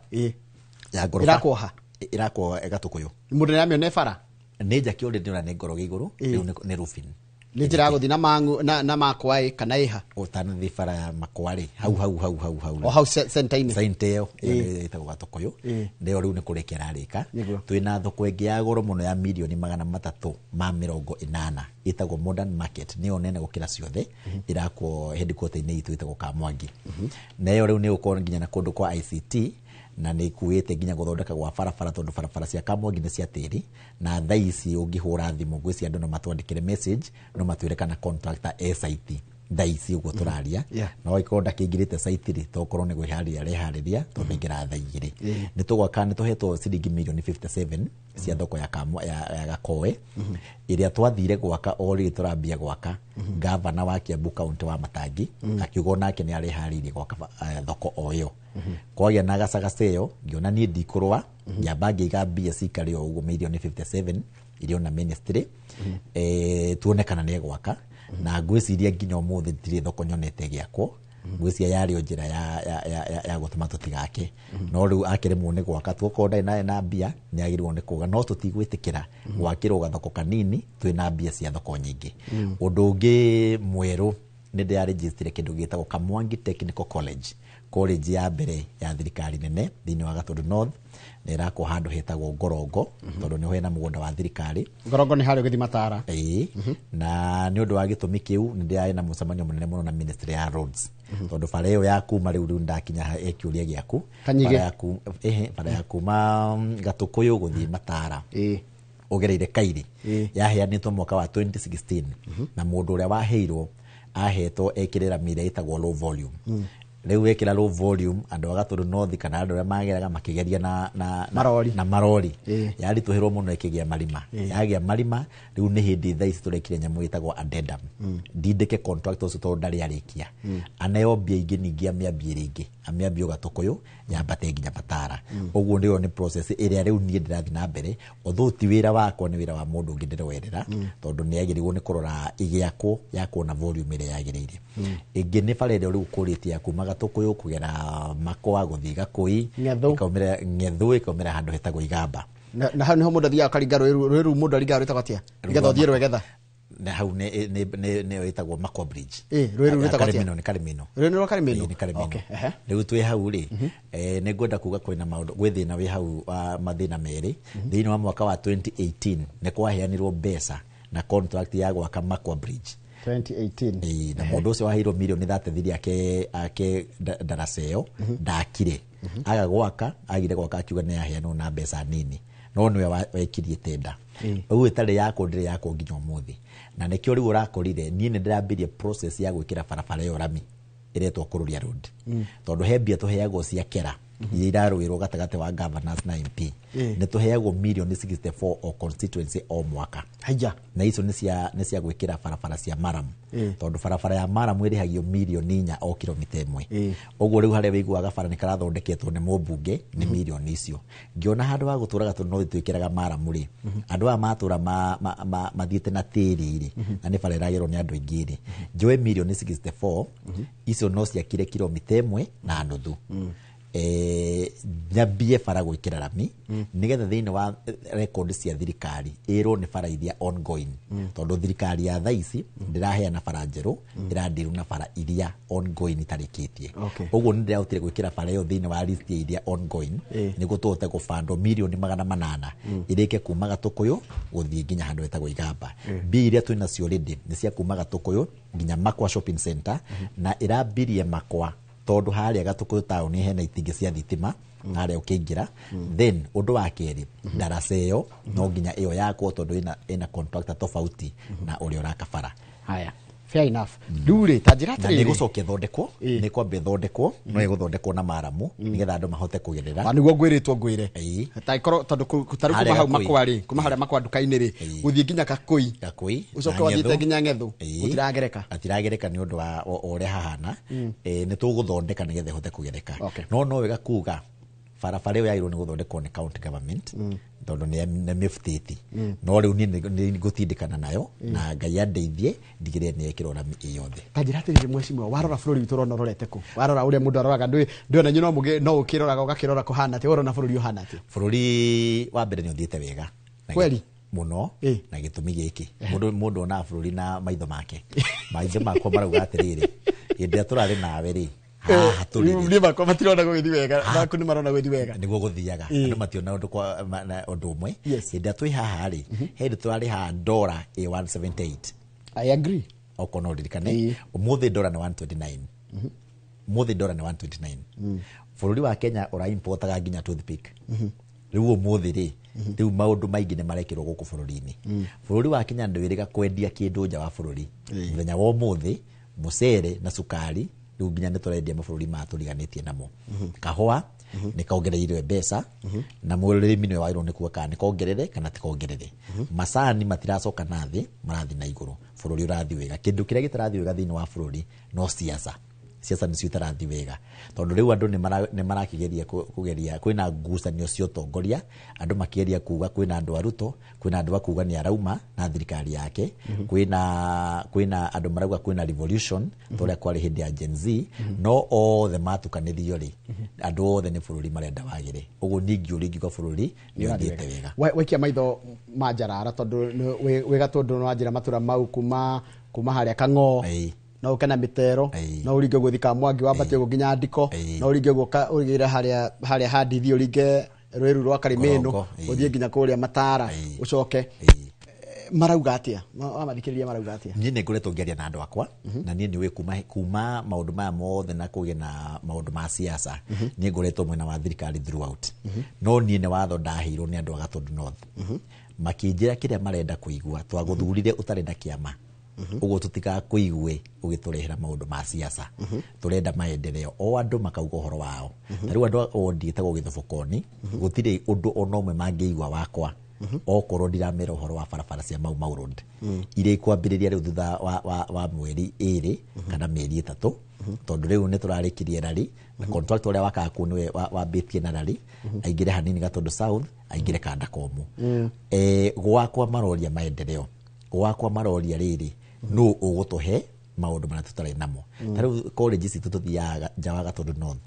Ya ngoroba. Ĩrakwo ha? Ĩrakwo Gatũkũyũ. Mũndũ nĩaramĩona bara? Nĩ njake already, nĩ ngoroge igũrũ, rĩu nĩ roofing. Nĩ njĩra ya gũthiĩ na mangu na makwaĩ kana ĩha? Ũtanathiĩ bara ya makwa rĩ, hau hau hau hau hau. O hau center-inĩ. Center ĩyo, ĩyo ĩtagwo Gatũkũyũ. Nĩyo rĩu nĩ kũrĩkia ĩrarĩka. Twĩna thoko ĩngĩ ya goro mũno ya mirioni 380 ĩtagwo Modern Market, nĩyo nene gũkĩra ciothe, ĩrakwo headquarter-inĩ itũ ĩtagwo Kamwangi. Na ĩyo rĩu nĩ ĩgũkorwo nginya na kũndũ kwa ICT, na nĩ ikuĩte nginya gũthondeka gwa barabara, tondũ barabara cia Kamwangi nĩ cia tĩri, na thaa ici ũngĩhũra thimũ ngwĩciria andũ no matwandĩkĩre message, no matwĩre kana contractor e site thaa ici ũguo tũraria. No ĩkorwo ndakĩingĩrĩte site rĩ, tokorwo nĩ kwĩharĩria areharĩria, tondũ aingĩraga thaa 2. Nĩ tũgwaka, nĩ tũhetwo ciringi mirioni 57 cia thoko ya ya Gakoe ĩrĩa twathire gwaka. O rĩrĩ tũrambia gwaka, gavana wa Kiambu County wa Matangi akiuga onake nĩ areharĩirie gwaka thoko o ĩyo. Kwagĩa na gacagaca ĩyo, ngĩona niĩ ndikũrũa, ngĩamba ngĩiga mbia cikare o ũguo, mirioni 57 irio na ministry, tuone kana nĩ egwaka. Na ngwĩciria nginya ũmũthĩ ndirĩ thoko nyonete ĩgĩakwo. Ngwĩciria yarĩ o njĩra ya gũtũma tũtigake, no rĩu akĩremwo nĩ gwaka, tuokorwo ndarĩ na mbia nĩ agĩrĩirwo nĩ kuga, no tũtigwĩtĩkĩra gwakĩrwo gathoko kanini twĩna mbia cia thoko nyingĩ. Ũndũ ũngĩ mwerũ Nĩ ndĩrarĩnjĩstire kĩndũ gĩtagwo Kamwangi Technical College, college ya mbere ya thirikari nene thĩinĩ wa Gatundu North, na ĩrakwo handũ hetagwo Ngorongo, tondũ nĩho hena mũgũnda wa thirikari. Ngorongo nĩ harĩa ũgĩthiĩ Matara. Ĩĩ, na nĩ ũndũ wa gĩtũmi kĩu nĩ ndĩrarĩ na mũcemanio mũnene mũno na Ministry ya Roads, tondũ bara ĩyo ya kuma rĩu ndakinya kĩũria gĩaku. Kanyige. Bara ya kuma Gatũkũyũ gũthiĩ Matara ũgereire Kairi yaheanĩtwo mwaka wa 2016, na mũndũ ũrĩa waheirwo ahetwo ekĩrĩra mĩrĩa ĩtagwo low volume. Rĩu wekĩra low volume, andũ a Gatundu North kana andũ arĩa mageraga makĩgeria na Marori. Na marori yaritũhĩrwo mũno ĩkĩgĩa marima. Yagĩa marima, rĩu nĩ hĩndĩ thaa ici tũrekire nyamũ ĩtagwo addendum, ndindĩke contract ũcio tondũ ndarĩ arĩkia, aneo mbia ingĩ, ningĩ amĩambie rĩngĩ, amĩambie Gatũkũyũ yambate nginya Matara. Ũguo nĩyo nĩ process ĩrĩa rĩu niĩ ndĩrathiĩ na mbere, although ti wĩra wakwa, nĩ wĩra wa mũndũ ũngĩ ndĩroerera, tondũ nĩ agĩrĩirwo nĩ kũrora ĩgĩakwo yakwo na volume ĩrĩa yagĩrĩire. Ĩngĩ nĩ bara ĩrĩa rĩu ũkũrĩtie ya kuma Gatũkũyũ kũgera Makwa gũthiĩ Gakũi, ĩkaumĩra Ng'ethũ, ĩkaumĩra handũ hetagwo Igamba. Na hau niho mũndũ athiaga akaringa rũĩ rũu, mũndũ aringaga rwĩtagwo atĩa nĩgetha ũthiĩ Rwegetha? Na hau nĩyo ĩtagwo Makwa Bridge. Rũĩ rũu rwĩtagwo atĩa? Karimino, nĩ Karimino. Rũĩ nĩ rwa Karimino? Ĩĩ, nĩ Karimino. Okay, ehe. Rĩu twĩ hau rĩ, nĩ ngwenda kuga kwĩna maũndũ, gwĩ thĩna wĩ hau wa mathĩna merĩ. Thĩinĩ wa mwaka wa 2018 nĩ kwaheanirwo mbeca na contract ya gwaka Makwa Bridge. 2018. Ĩĩ, na mũndũ ũcio waheirwo mirioni 33 ake ndaraca ĩyo ndakire, aga gwaka, agire gwaka akiuga nĩ yaheanwo na mbeca nini, no nĩwe wekirie tenda ũguo ĩtarĩ yakwo, ndĩrĩ yakwo nginya ũmũthĩ. Na nĩkĩo rĩu ũrakorire niĩ nĩ ndĩrambirie process ya gwĩkĩra barabara ĩyo rami ĩretwo Kũrũria Road, tondũ he mbia tũheagwo cia kera iria irarũĩrwo gatagatĩ wa governors na MP. Nĩ tũheagwo mirioni 64 o constituency o mwaka. Haija. Na icio nĩ cia gwĩkĩra barabara cia maram, tondũ barabara ya maram ĩrĩhagio mirioni 4 o kilomita 1. Ũguo rĩu harĩa wĩiguaga bara nĩ karathondeketwo nĩ mũmbunge nĩ mirioni icio. Ngĩona handũ ha gũtũraga tondũ no twĩkĩraga maramu rĩ, andũ aya matũra mathiĩte na tĩri rĩ, na nĩ bara ĩragerwo nĩ andũ aingĩ rĩ, njoe mirioni 64 icio no ciakire kilomita 1.5, nyambie bara gwĩkĩra rami, nĩgetha thĩinĩ wa record cia thirikari ĩrwo nĩ bara iria ongoing, tondũ thirikari ya thaa ici ndĩraheana bara njerũ, ĩrandiru na bara iria ongoing itarĩkĩtie. Ũguo nĩ ndĩrahotire gwĩkĩra bara ĩyo thĩinĩ wa list ya iria ongoing, nĩguo tũhote gũbandwo mirioni 800 ĩrĩke kuma Gatũkũyũ gũthiĩ nginya handũ hetagwo Igamba. Mbia iria twĩnacio already nĩ cia kuma Gatũkũyũ nginya Makwa Shopping Center, na ĩrambirie Makwa tondũ harĩa Gatũkũyũ taũni hena itingĩ cia thitima harĩa ũkĩingĩra. Then ũndũ wa kerĩ, ndaraca ĩyo no nginya ĩyo yakwo, tondũ ĩna contractor tofauti na ũrĩa ũraka bara. Haya, fair enough. Rĩu rĩ, ta njĩra Na atĩrĩrĩ. nĩ gũcokia ĩthondekwo, nĩ kwamba ĩthondekwo, no ĩgũthondekwo na maramu nĩgetha andũ mahote kũgerera. Nĩguo ngwĩrĩtwo ngwĩre ta ĩkorwo tondũ ta rĩu Harĩa kuma hau Gakũi. Makwa rĩ, kuma harĩa Makwa nduka-inĩ rĩ, gũthiĩ nginya Gakũi. Gakũi ũcoke na wathiĩte Ng'ethũ. nginya Ng'ethũ, gũtiragereka. Atiragereka nĩ ũndũ wa ũrĩa hahana. Nĩ tũgũthondeka nĩgetha ĩhote kũgereka, no wega kuga barabara ĩyo yagĩrĩirwo nĩ gũthondekwo nĩ county government, tondũ nĩ mĩbutĩti, no rĩu niĩ nĩ ngũtindĩkana nayo, na Ngai andeithie ndigĩrĩre nĩ yekĩrwo rami ĩ yothe. Ta njĩra atĩrĩrĩ, mheshimiwa, warora bũrũri witũ ũrona ũrorete kũ? Warora ũrĩa mũndũ aroraga, ndũĩ ona inyuĩ no ũkĩroraga ũgakĩrora kũhana atĩa, ũrona bũrũri ũhana atĩa? Bũrũri wa mbere nĩ ũthiĩte wega. Kweli? Mũno. Na gĩtũmi gĩkĩ, mũndũ onaga bũrũri na maitho make. Maitho makwa marauga atĩrĩrĩ, hĩndĩ ĩrĩa tũrarĩ nawe rĩ, haha tũrĩ rĩ, Niĩ makwa matirona gũgĩthiĩ wega, maku nĩ marona gũgĩthiĩ wega. Nĩguo gũthiaga, andũ mationa ũndũ kwa na ũndũ ũmwe. Hĩndĩ ĩrĩa twĩ haha rĩ, he hĩndĩ tũrarĩ haha ndora ĩ 178. I agree. Okorwo no ũririkane, ũmũthĩ ndora nĩ 129. Ũmũthĩ ndora nĩ 129. Bũrũri wa Kenya ũraimportaga nginya toothpick. Rĩu ũmũthĩ rĩ, rĩu maũndũ maingĩ nĩ marekĩrwo gũkũ bũrũri-inĩ. Bũrũri wa Kenya ndwĩrĩga kwendia kĩndũ nja wa bũrũri. Mũthenya wa ũmũthĩ mũcere na cukari rĩu nginya nĩ tũrendia mabũrũri maya tũriganĩtie namo. Kahũa nĩ kongereirwe mbeca, na mũrĩmi nĩwe wagĩrĩirwo nĩ kuga kana nĩ kongerere kana ti kongerere. Macani matiracoka na thĩ, marathiĩ na igũrũ. Bũrũri ũrathiĩ wega. Kĩndũ kĩrĩa gĩtarathiĩ wega thĩinĩ wa bũrũri no siasa. Siasa nĩcio itarathiĩ wega, tondũ rĩu andũ nĩ marakĩgeria kũgeria, kwĩna ngucanio cia ũtongoria, andũ makĩgeria kuga kwĩna andũ a Ruto, kwĩna andũ a kuga nĩ arauma na thirikari yake, kwĩna andũ marauga kwĩna revolution ta ũrĩa kwarĩ hĩndĩ ya Gen Z, no othe matukanĩrio rĩ, andũ othe nĩ bũrũri marenda wagĩre. Ũguo niĩ ngĩũria ingiuga bũrũri nĩ ũthiĩte wega. Waikia maitho ma njarara, tondũ wĩ Gatũndũ nĩ wanjĩra matũra mau kuma harĩa Kang'o No ũke na mĩtero, no ũringe ũguo thika Mwangi wambate ũguo nginya Ndiko, no ũringe ũguo ũgĩre harĩa handithi, ũringe rwĩru rwa Karimĩnũ, ũthiĩ nginya kũrĩa Matara, ũcoke. Marauga atĩa? Wamathikĩrĩria marauga atĩa? Niĩ nĩ ngoretwo ngĩaria na andũ akwa, na niĩ nĩ ũĩ kuma maũndũ maya mothe na kũgĩa na maũndũ ma siasa, niĩ ngoretwo mwena wa thirikari throughout. No niĩ nĩ watho ndaheirwo nĩ andũ a Gatundu North, makĩnjĩra kĩrĩa marenda kũigua, twagũthurire ũtarĩ na kĩama, ũguo tũtigakũigue ũgĩtũrehera maũndũ ma siasa, tũrenda maendeleo. O andũ makauga ũhoro wao. Ta rĩu andũ a wondi ĩtagwo Gĩthobokoni, gũtirĩ ũndũ ona ũmwe mangĩigua wakwa okorwo ndiramera ũhoro wa barabara cia Mau Mau Road iria ikwambĩrĩria rĩu thutha wa mweri 2 kana mĩeri 3, tondũ rĩu nĩ tũrarĩkirie rari na contractor ũrĩa wakaga kũu nĩwe wambĩtie na rari aingĩre hanini Gatundu South, aingĩre kanda komũ. Gwakwa maroria maendeleo, gwakwa maroria rĩrĩ, nũ ũgũtũhe maũndũ marĩa tũtarĩ namo. Ta rĩu college citũ tũthiaga nja wa Gatundu North,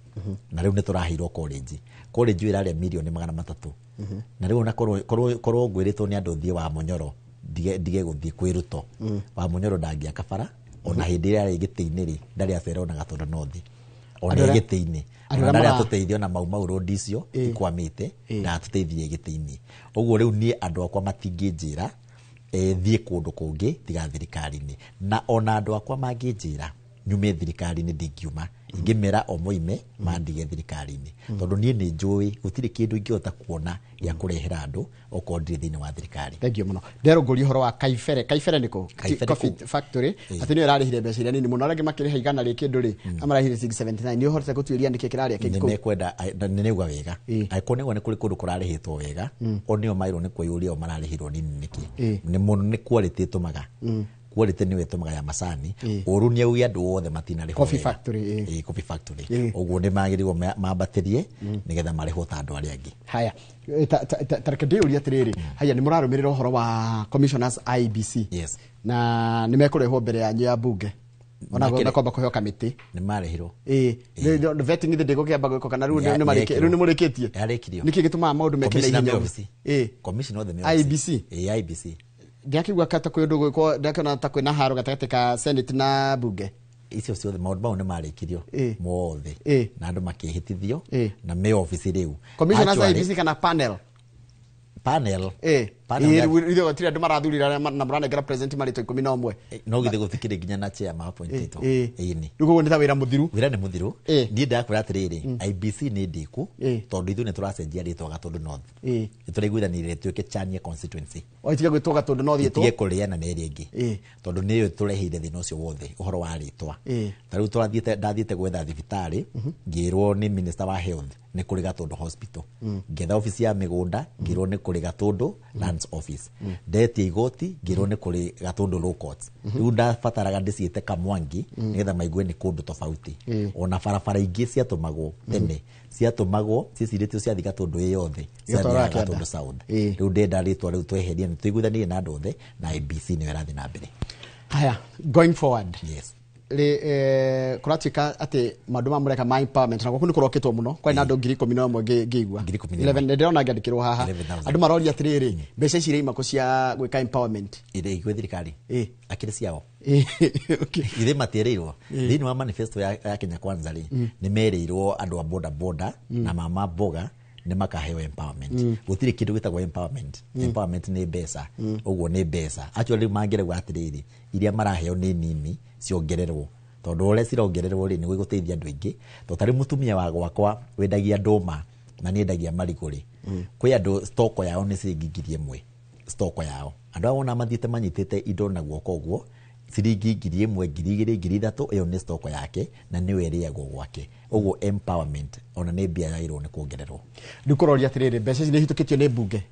na rĩu nĩ tũraheirwo college ĩyo ĩrarĩa mirioni 300. Na rĩu ona korwo ngwĩrĩtwo nĩ andũ thiĩ wa Mũnyoro, ndige gũthiĩ kwĩ Ruto. Wa Mũnyoro ndangĩaka bara ona hĩndĩ ĩrĩa arĩ gĩtĩ-inĩ rĩ, ndarĩ acera ona Gatundu North ona gĩtĩ-inĩ, ona ndarĩ atũteithia ona Mau Mau Road icio ikwamĩte, ndatũteithirie gĩtĩ-inĩ. Ũguo rĩu niĩ andũ akwa matingĩnjĩra thiĩ kũndũ kũngĩ tiga thirikari-inĩ, na ona andũ akwa mangĩnjĩra nyume thirikari-inĩ ndingiuma, ingĩmera o moime mandige thirikari-inĩ, tondũ niĩ nĩ njũĩ gũtirĩ kĩndũ ingĩhota kuona gĩa kũrehera andũ okorwo ndirĩ thĩinĩ wa thirikari. Thank you mũno. Nderũngũria ũhoro wa Kaibere. Kaibere nĩ kũ? Coffee Factory. Atĩ nĩyo ĩrarĩhire mbeca iria nini mũno, arĩa angĩ makĩrĩha 100 rĩ kĩndũ rĩ, amararĩhire 679. Nĩ ũhotete gũtuĩria nĩkĩ kĩrarĩa kĩngĩ kũu? Nĩmekwenda nĩ nĩuga wega, angĩkorwo nĩguo nĩ kũrĩ kũndũ kũrarĩhĩtwo wega, o nĩo mairwo nĩ kwĩyũria o mararĩhirwo nini nĩkĩ. Nĩ mũno nĩ quality ĩtũmaga, quality nĩyo ĩtũmaga ya macani ũru nĩ auge andũ othe matinarĩhwo. Coffee Factory. Coffee Factory. Ũguo nĩ magĩrĩirwo mambatĩrie nĩgetha marĩhwo ta andũ arĩa angĩ. Haya, ta reke ndĩyũrie atĩrĩrĩ, haya, nĩ mũrarũmĩrĩra ũhoro wa commissioners IEBC? Yes. Na nĩ mekũrehwo mbere yanyu ya bunge ona kwamba kũheo kamĩtĩ? Nĩ marehirwo. Ĩĩ, vetting ithe ndĩgũkĩamba gwĩkwo kana rĩu nĩ mũrĩkĩtie? Yarĩkirio. Nĩkĩ gĩtũmaga maũndũ meke na ihenya? Commissioner othe me IEBC. IEBC. Ndiakĩigua ta kwĩ ũndũ gwĩkwo, ndiakĩona ta kwĩna haro gatagatĩ ka Senate na bunge. Icio ciothe maũndũ mau nĩ marĩkirio mothe na andũ makĩhĩtithio na me obici rĩu. Commissioners IEBC kana panel? Panel. Ithuĩ gũtirĩ andũ marathurire na mũranengera president marĩtwa 11. No githĩ gũtikĩrĩ nginya na chair ma appointĩtwo? Ĩni. Rĩu koguo nĩ ta wĩra mũthiru. Wĩra nĩ mũthiru. Niĩ ndakwĩra atĩrĩrĩ, IEBC nĩ ndĩku tondũ ithuĩ nĩ tũracenjia rĩtwa Gatundu North. Nĩ tũraiguithanirie ĩtuĩke Chania constituency. O ĩtige gwĩtwo Gatundu North ĩtwo? Ĩtige kũrĩana na ĩrĩa ĩngĩ. Tondũ nĩyo ĩtũreheire thĩna ũcio wothe ũhoro wa rĩtwa. Ta rĩu ndathiĩte gwetha thibitarĩ, ngĩrwo nĩ minister wa health nĩ kũrĩ Gatundu Hospital. Ngĩetha obici ya mĩgũnda, ngĩrwo nĩ kũrĩ Gatundu Lands Office. Ndetia igoti, ngĩrwo nĩ kũrĩ Gatundu Law Courts. Rĩu ndabataraga ndĩciĩte Kamwangi nĩgetha maigue nĩ kũndũ tofauti. Ona barabara ingĩ ciatũmagwo tene, ciatũmagwo cicirĩtio ciathiĩ Gatundu ĩ yothe, ciathiaga Gatundu South. Rĩu ndenda rĩtwa rĩu tweherie, nĩ tũiguithanirie na andũ othe na IEBC nĩyo ĩrathiĩ na mbere. Haya, going forward. Yes. Kũratuĩka atĩ maũndũ maya mũreka ma empowerment na gũkũ nĩ kũrokĩtwo mũno, kwarĩ na andũ 11,000 ngĩigua 11, ndĩrona ngĩandĩkĩrwo haha andũ maroria atĩrĩrĩ, mbeca ici iraima kũ cia gwĩka empowerment? Irĩ gwĩ thirikari akĩrĩ ciao ithe matierĩirwo thĩinĩ wa manifesto ya Kenya Kwanza rĩ, nĩ merĩirwo andũ a boda boda na mama mboga nĩ makaheo empowerment. Gũtirĩ kĩndũ gĩtagwo empowerment. Empowerment nĩ mbeca, ũguo nĩ mbeca. Actually rĩu mangĩrauga atĩrĩrĩ, iria maraheo nĩ nini ciongererwo, tondũ ũrĩa cirongererwo rĩ nĩ gũteithia andũ aingĩ. Tondũ tarĩ mũtumia wa gwakwa wendagia ndũma na nĩ endagia marigũ rĩ, kwĩ andũ stoko yao nĩ ciringi 1,000 stoko yao. Andũ aya wona mathiĩte manyitĩte indo na guoko ũguo, ciringi 1,000, 2,000, 3,000, ĩyo nĩ stoko yake na nĩyo ĩrĩagwo gwake. Ũguo empowerment ona nĩ mbia yagĩrĩirwo nĩ kuongererwo. Rĩu kũroria atĩrĩrĩ, mbeca ici nĩ ihĩtũkĩtio nĩ mbunge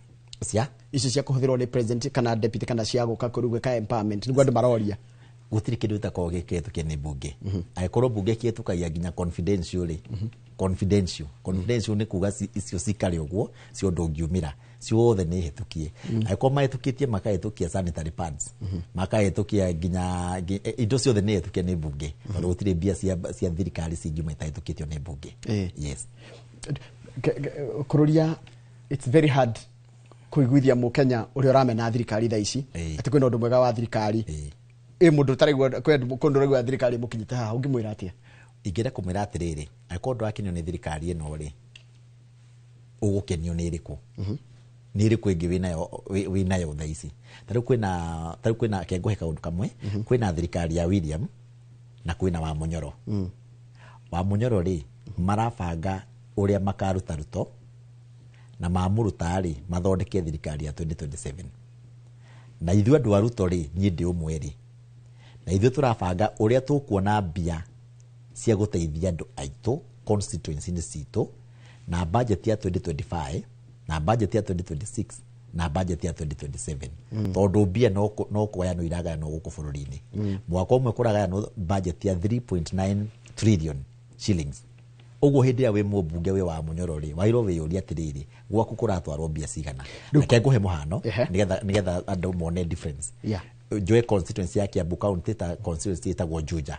cia ici cia kũhũthĩrwo nĩ president kana deputy kana cia gũka kũrĩ gwĩka empowerment, nĩguo andũ maroria. Gũtirĩ kĩndũ gĩtakoragwo gĩkĩhĩtũkie nĩ mbunge. Angĩkorwo mbunge ĩkĩhĩtũkagia nginya confidential rĩ, confidential confidential nĩ kuga icio cikare ũguo, cio ndũngiumĩra, ciothe nĩ hĩtũkie. Angĩkorwo mahĩtũkĩtie makahĩtũkia sanitary pads, makahĩtũkia nginya indo ciothe nĩ hĩtũkie nĩ mbunge, tondũ gũtirĩ mbia cia thirikari cingiuma itahĩtũkĩtio nĩ mbunge. Yes. Kũrũria, it's very hard kũiguithia mũkenya ũrĩa ũramena thirikari thaa ici atĩ kwĩna ũndũ mwega wa thirikari. Ĩ mũndũ ũtaraigua kũndũ ũraigua thirikari ĩmũkinyĩte haha, ũngĩmwĩra atĩa? Ingĩenda kũmwĩra atĩrĩrĩ, angĩkorwo ndũrakenio nĩ thirikari ĩno rĩ, ũgũkenio nĩ ĩrĩkũ? Nĩ ĩrĩkũ ĩngĩ wĩnayo thaa ici? Ta rĩu kwĩna kengũhe kaũndũ kamwe, kwĩna thirikari ya William na kwĩna wa Munyoro. Wa Munyoro rĩ, marabanga ũrĩa makaruta Ruto, na mamũruta rĩ, mathondeke thirikari ya 2027. Na ithuĩ andũ a Ruto rĩ, niĩ ndĩ ũmwe rĩ, na ithuĩ tũrabanga ũrĩa tũkuona mbia cia gũteithia andũ aitũ constituency-inĩ citũ, na budget ya 2025 na budget ya 2026 na budget ya 2027. Tondũ mbia no kũgayanwo iragayanwo gũkũ bũrũri-inĩ. Mwaka ũmwe kũragayanwo budget ya 3.9 trillion shillings. Ũguo hĩndĩ ĩrĩa wĩ mũmbunge wĩ wa Munyoro rĩ, wagĩrĩirwo wĩyũrie atĩrĩrĩ, gwaku kũratwarwo mbia cigana? Reke ngũhe mũhano nĩgetha andũ mone difference. Njoe constituency ya Kiambu County ta constituency ĩtagwo Juja.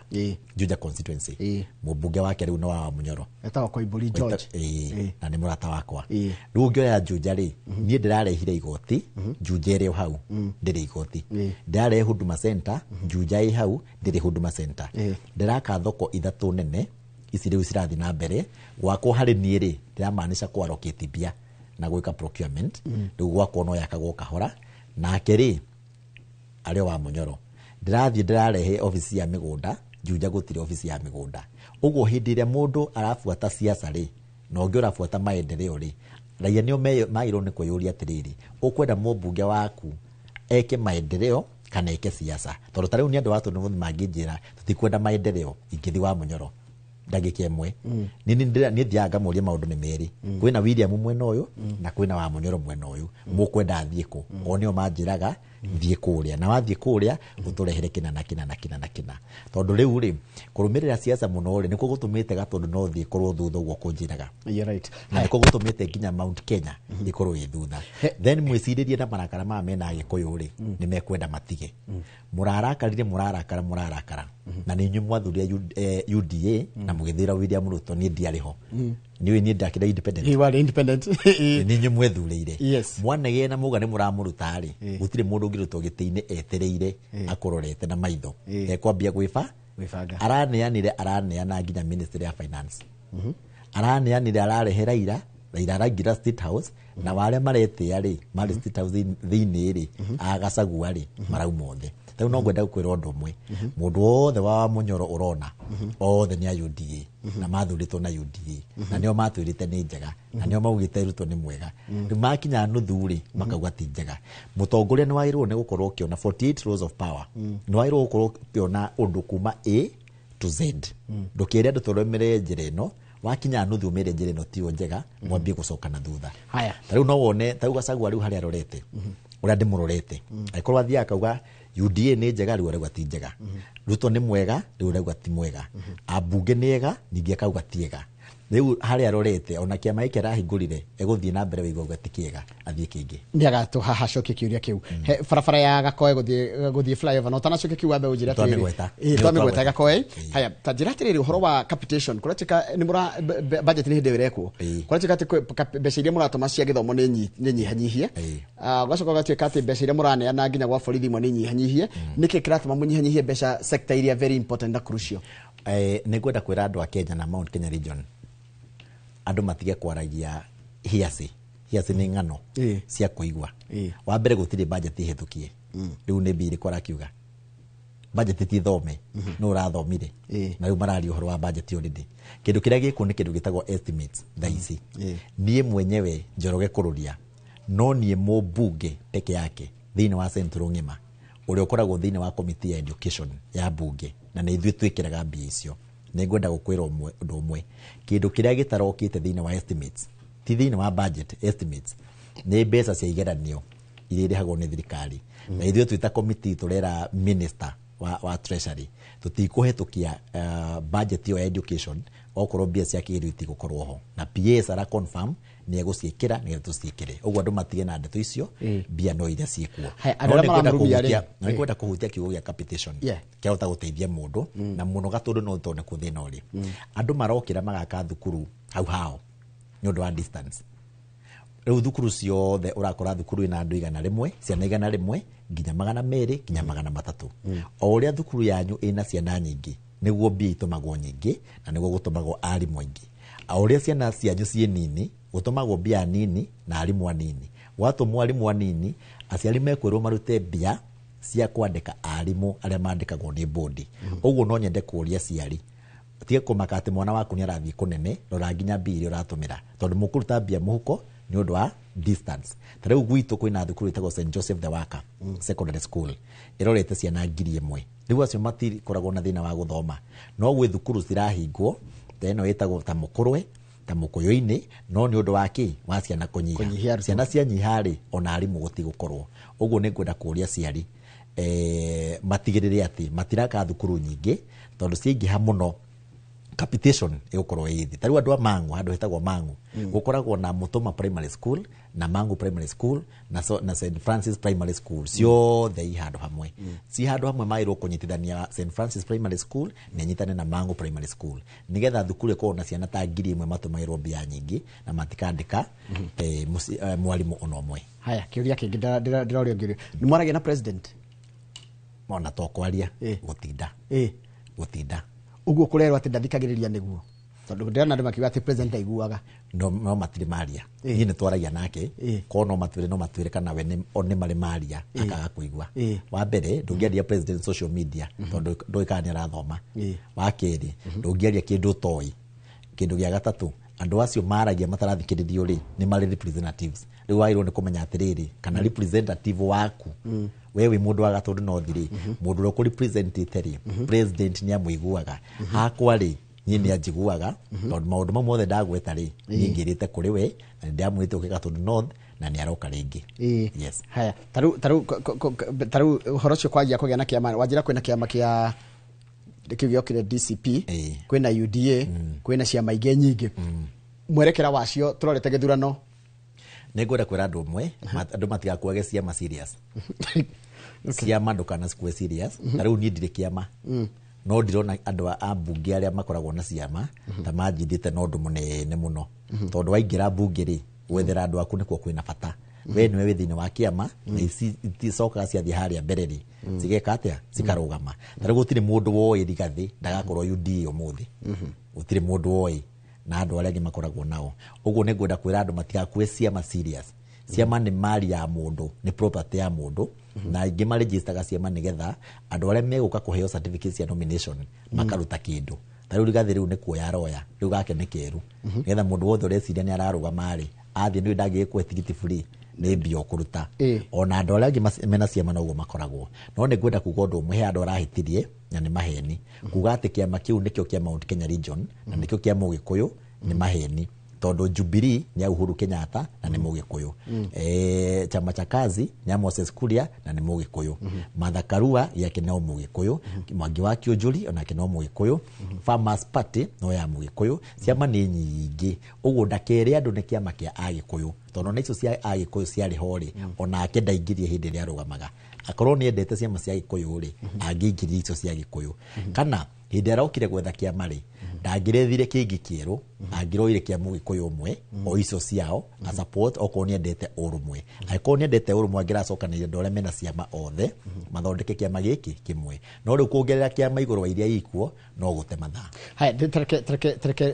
Juja constituency. Mũmbunge wake rĩu nĩ wa Munyoro. Etagwo Koimbũri George. Na nĩ mũrata wakwa. Rĩu ũngĩoya Juja rĩ, niĩ ndĩrarehire igoti, Juja ĩrĩ o hau, ndĩrĩ igoti. Ndĩrarehe Huduma Center, Juja ĩ hau, ndĩrĩ Huduma Center. Ndĩraka thoko 3 nene, ici rĩu cirathiĩ na mbere. Gwakwa harĩ niĩ rĩ, ndĩramaanisha kũ allocate mbia na gwĩka procurement. Rĩu gwakwa no yakagwo kahora. Nake rĩ, arĩ wa Munyoro, ndĩrathiĩ ndĩrarehe obici ya mĩgũnda, Juja gũtirĩ obici ya mĩgũnda. Ũguo hĩndĩ ĩrĩa mũndũ arabuata siasa rĩ, na ũngĩ ũrabuata maendeleo rĩ, raia nĩo magĩrĩirwo nĩ kwĩyũria atĩrĩrĩ, ũkwenda mũmbunge waku eke maendeleo kana eke siasa? Tondũ ta rĩu nĩ andũ a tondũ mangĩnjĩra tũtikwenda maendeleo, ingĩthiĩ wa Munyoro ndagĩka ĩmwe. Niĩ thiaga ngamũria maũndũ nĩ merĩ. Kwĩna William mwena ũyũ na kwĩna wa Munyoro mwena ũyũ. Mũkwenda athiĩ kũ? O nĩo manjĩraga thiĩ kũrĩa, na wathiĩ kũrĩa ũtũrehere kĩna na kĩna na kĩna na kĩna. Tondũ rĩu rĩ, kũrũmĩrĩra siasa mũno rĩ, nĩkuo gũtũmĩte Gatũndũ no thiĩ korwo thutha ũguo kũnjĩraga. Na nĩkuo gũtũmĩte nginya Mount Kenya ĩkorwo ĩ thutha. Then mwĩcirĩrie na marakara maya mena Agĩkũyũ rĩ, nĩ mekwenda matige. Mũrarakarire, mũrarakara, mũrarakara. Na nĩ inyuĩ mwathurire UDA na mũgĩthura William Ruto, niĩ ndiarĩ ho. Niĩ niĩ ndakĩra independent. He was independent. Nĩ inyuĩ mwethurĩire. Mwanegena muga nĩ mũramũruta rĩ, gũtirĩ mũndũ ũngĩrutwo gĩtĩ-inĩ etereire akũrorete na maitho. Ekwambia gwĩbanga. Araneanire, araneana nginya Ministry ya Finance. Araneanire, ararehe Raila, Raila araingĩra State House, na warĩa maretĩa rĩ, marĩ State House thĩinĩ rĩ, agacagua rĩ, marauma othe. Rĩu no ngwenda gũkwĩra ũndũ ũmwe. Mũndũ wothe wa Munyoro ũrona, othe nĩ a UDA, na mathurĩtwo na UDA, na nĩo matwĩrĩte nĩ njega, na nĩo maugĩte Ruto nĩ mwega. Rĩu makinya nuthu rĩ, makauga ti njega. Mũtongoria nĩ wagĩrĩirwo nĩ gũkorwo ũkĩona 48 laws of power. Nĩ wagĩrĩirwo gũkorwo ũkĩona ũndũ kuma A to Z. Ndũkĩre andũ tũrũmĩrĩre njĩra ĩno, wakinya nuthu ũmĩre njĩra ĩno tiyo njega, mwambie gũcoka na thutha. Ta rĩu no wone, ta rĩu Gachagua rĩu harĩa arorete, ũrĩa ndĩmũrorete. Angĩkorwo athiaga akauga UDA nĩ njega, rĩu arauga ti njega. Ruto nĩ mwega, rĩu arauga ti mwega. Ambunge nĩ ega, ningĩ akauga ti ega. Rĩu harĩa arorete, ona kĩama gĩkĩ arahingũrire, egũthiĩ na mbere wĩigua auga ti kĩega, athiĩ kĩngĩ. Nĩ agatũhaha acokie kĩũria kĩu. He barabara ya Gakoe gũthiĩ flyover, na ũtanacokia kiu wambe ũnjĩre atĩrĩrĩ. Twamĩgweta. Twamĩgweta Gakoe. Haya, ta njĩra atĩrĩrĩ ũhoro wa capitation, kũratuĩka nĩ mũra budget nĩ hĩndĩ ĩyo ĩrekwo. Kũratuĩka atĩ mbeca iria mũratũma cia gĩthomo nĩ nyihanyihie. Ũgacoka ũgatuĩka atĩ mbeca iria mũraneana nginya gwa borithi imwe nĩ nyihanyihie. Nĩkĩ kĩratũma mũnyihanyihie mbeca sector iria very important na crucial? Nĩ ngwenda kwĩra andũ a Kenya na Mount Kenya region, andũ matige kwaragia hearsay. Hearsay nĩ ng'ano cia kũigua. Wa mbere gũtirĩ budget ĩhĩtũkie. Rĩu nĩ mbia irĩkũ arakiuga? Budget ti thome, no ũrathomire. Na rĩu mararia ũhoro wa budget already. Kĩndũ kĩrĩa gĩkuo nĩ kĩndũ gĩtagwo estimates thaa ici. Niĩ mwenyewe Njoroge Kũrũria, no niĩ mũmbunge peke yake thĩinĩ wa Central ng'ima, ũrĩa ũkoragwo thĩinĩ wa committee ya education ya mbunge, na nĩ ithuĩ twĩkĩraga mbia icio. Nĩ ngwenda gũkwĩra ũndũ ũmwe. Kĩndũ kĩrĩa gĩtarokĩte thĩinĩ wa estimates, ti thĩinĩ wa budget estimates, nĩ mbeca cia igeranio iria irĩhagwo nĩ thirikari. Na ithuĩ twĩ ta committee tũrera minister wa treasury, tũtikũhetũkia budget ĩyo ya education okorwo mbia cia kĩgerio itigũkorwo ho. Na PS ara confirm nĩ egũciĩkĩra nĩgetha tũciĩkĩre. Ũguo andũ matige na ndeto icio, mbia no iria ciĩkuo. Haya, andũ No arĩa nĩ ngwenda maramũrumia rĩ. kũhutia, no nĩ ngwenda kũhutia kiugo gĩa capitation. Kĩahota gũteithia mũndũ, na mũno Gatũndũ no tondũ nĩkuo thĩna ũrĩ. Andũ marokĩra magaka thukuru hau hao nĩ ũndũ wa distance. Rĩu thukuru ciothe ũrakora thukuru ĩna andũ 100, ciana 100 nginya 200 nginya 300. O ũrĩa thukuru yanyu ĩna ciana nyingĩ nĩguo mbia itũmagwo nyingĩ na nĩguo gũtũmagwo arimũ aingĩ. O ũrĩa ciana cianyu ciĩ nini gũtũmagwo mbia nini na arimũ anini. Gwatũmwo arimũ anini, aciari mekwĩrwo marute mbia cia kwandĩka arimũ arĩa mandĩkagwo nĩ bodi. Ũguo no nyende kũria aciari tige kũmaka atĩ mwana waku nĩ arathiĩ kũnene, rora nginya mbia iria ũratũmĩra, tondũ mũkũruta mbia mũhuko nĩ ũndũ wa distance. Ta rĩu gwitũ kwĩna thukuru ĩtagwo St Joseph the Worker Secondary School, ĩrorete ciana 1000. Rĩu acio matikoragwo na thĩna wa gũthoma, no gwĩ thukuru cirahingwo ta ĩno ĩtagwo ta Mũkũrwe, ta Mũkũyũ-inĩ, no nĩ ũndũ wa kĩ wa ciana kũnyiha. Ciana cianyiha rĩ, ona arimũ gũtigũkorwo. Ũguo nĩ ngwenda kũria aciari matigĩrĩre atĩ matiraka thukuru nyingĩ, tondũ ciaingĩha mũno capitation ĩgũkorwo ĩ thĩ. Ta rĩu andũ a Mang'u, handũ hetagwo Mang'u, gũkoragwo na Mũtũma Primary School na Mang'u Primary School na St Francis Primary School, ciothe i handũ hamwe. Ci handũ hamwe magĩrĩirwo kũnyitithania St Francis Primary School na inyitane na Mang'u Primary School, nĩgetha thukuru ĩkorwo na ciana ta 1000 matũmagĩrwo mbia nyingĩ na matikandĩka mwarimũ ona ũmwe. Haya, kĩũria kĩngĩ ndĩrorio ngĩũrio, nĩ mwaragia na president? Ona to kwaria gũtinda. Gũtinda. Ũguo kũrerwo atĩ ndathikagĩrĩria nĩguo, tondũ ndĩrona andũ makiuga atĩ president ndaiguaga. No matirĩ maria. Niĩ nĩ twaragia nake, korwo no matwĩre kana we nĩ marĩ maria akaga kũigua. Wa mbere ndũngĩaria president social media tondũ ndũĩ kana nĩ arathoma. Wa kerĩ ndũngĩaria kĩndũ ũtoĩ. Kĩndũ gĩa gatatũ, andũ acio maragia matarathikĩrĩrio rĩ, nĩ marĩ representatives. Rĩu wagĩrĩirwo nĩ kũmenya atĩrĩrĩ, kana representative waku we wĩ mũndũ wa Gatũndũ North rĩ, mũndũ ũrĩa ũkũrepresentĩte rĩ, president nĩ amũiguaga. Hakwa rĩ, niĩ nĩ anjiguaga, tondũ maũndũ mau mothe ndagweta rĩ, niĩ ngĩrĩte kũrĩ we na nĩ ndamwĩrĩte ũke Gatũndũ North na nĩ aroka rĩngĩ. Yes. Haya, tarĩu ũhoro ũcio kwanjia kũgĩa na kĩama, wanjĩra kwĩna kĩama kĩa kĩu gĩokire DCP, kwĩna UDA, kwĩna ciama ingĩ nyingĩ. Mwerekera wacio tũrorete gĩthurano. Nĩ ngwenda kwĩra andũ ũmwe, andũ matigakuage ciama serious. Ciama ndũkanacikue serious. Ta rĩu niĩ ndirĩ kĩama, no ndirona andũ a mbunge arĩa makoragwo na ciama ta manjindĩte na ũndũ mũnene mũno, tondũ waingĩra mbunge rĩ, gwethera andũ aku nĩkuo kwĩna bata. We nĩwe wĩ thĩinĩ wa kĩama na ici iticokaga ciathiĩ harĩa mbere rĩ, cigeka atĩa? Cikarũgama. Ta rĩu gũtirĩ mũndũ woĩ Rigathĩ ndagakorwo UDA ũmũthĩ, gũtirĩ mũndũ woĩ, na andũ arĩa angĩ makoragwo nao. Ũguo nĩ ngwenda kwĩra andũ matigakue ciama serious. Ciama nĩ mali ya mũndũ, nĩ property ya mũndũ, na aingĩ maregistaga ciama nĩgetha andũ arĩa megũka kũheo certificate cia nomination makaruta kĩndũ. Ta rĩu Rigathĩ rĩu nĩ kuoya aroya, rĩu gake nĩ keru, nĩgetha mũndũ wothe ũreciria nĩ ararũgama rĩ, athiĩ nĩ ndangĩgĩkũhe tigiti free, nĩ mbia ũkũruta. Ona andũ arĩa angĩ mena ciama noguo makoragwo. No nĩ ngwenda kuga ũndũ ũmwe, he andũ arahĩtirie na nĩ maheni. Kuga atĩ kĩama kĩu nĩkĩo kĩa Mount Kenya Region na nĩkĩo kĩa Mũgĩkũyũ nĩ maheni, tondũ Jubilee nĩ ya Uhuru Kenyatta na nĩ Mũgĩkũyũ. Chama cha Kazi nĩ ya Moses Kuria na nĩ Mũgĩkũyũ. Martha Karua yake no Mũgĩkũyũ. Mwangi wa Kĩũnjũri onake no Mũgĩkũyũ. Farmers Party no ya Mũgĩkũyũ. Ciama nĩ nyingĩ. Ũguo ndakere andũ nĩ kĩama kĩa Agĩkũyũ, tondũ ona icio cia Agĩkũyũ ciarĩ ho rĩ, onake ndaingĩrie hĩndĩ ĩrĩa arũgamaga. Akorwo nĩ endete ciama cia Gĩkũyũ rĩ, angĩingĩria icio cia Gĩkũyũ. Kana hĩndĩ arokire gwetha kĩama rĩ, ndangĩrethire kĩngĩ kĩerũ, angĩroire kĩa Mũgĩkũyũ ũmwe o icio ciao a support, okorwo nĩ endete ũrũmwe. Angĩkorwo nĩ endete ũrũmwe, angĩracokanĩrĩria andũ arĩa mena ciama othe mathondeke kĩama gĩkĩ kĩmwe. No rĩu kuongerera kĩama igũrũ wa iria ikuo no gũte mathaa. Haya, tereke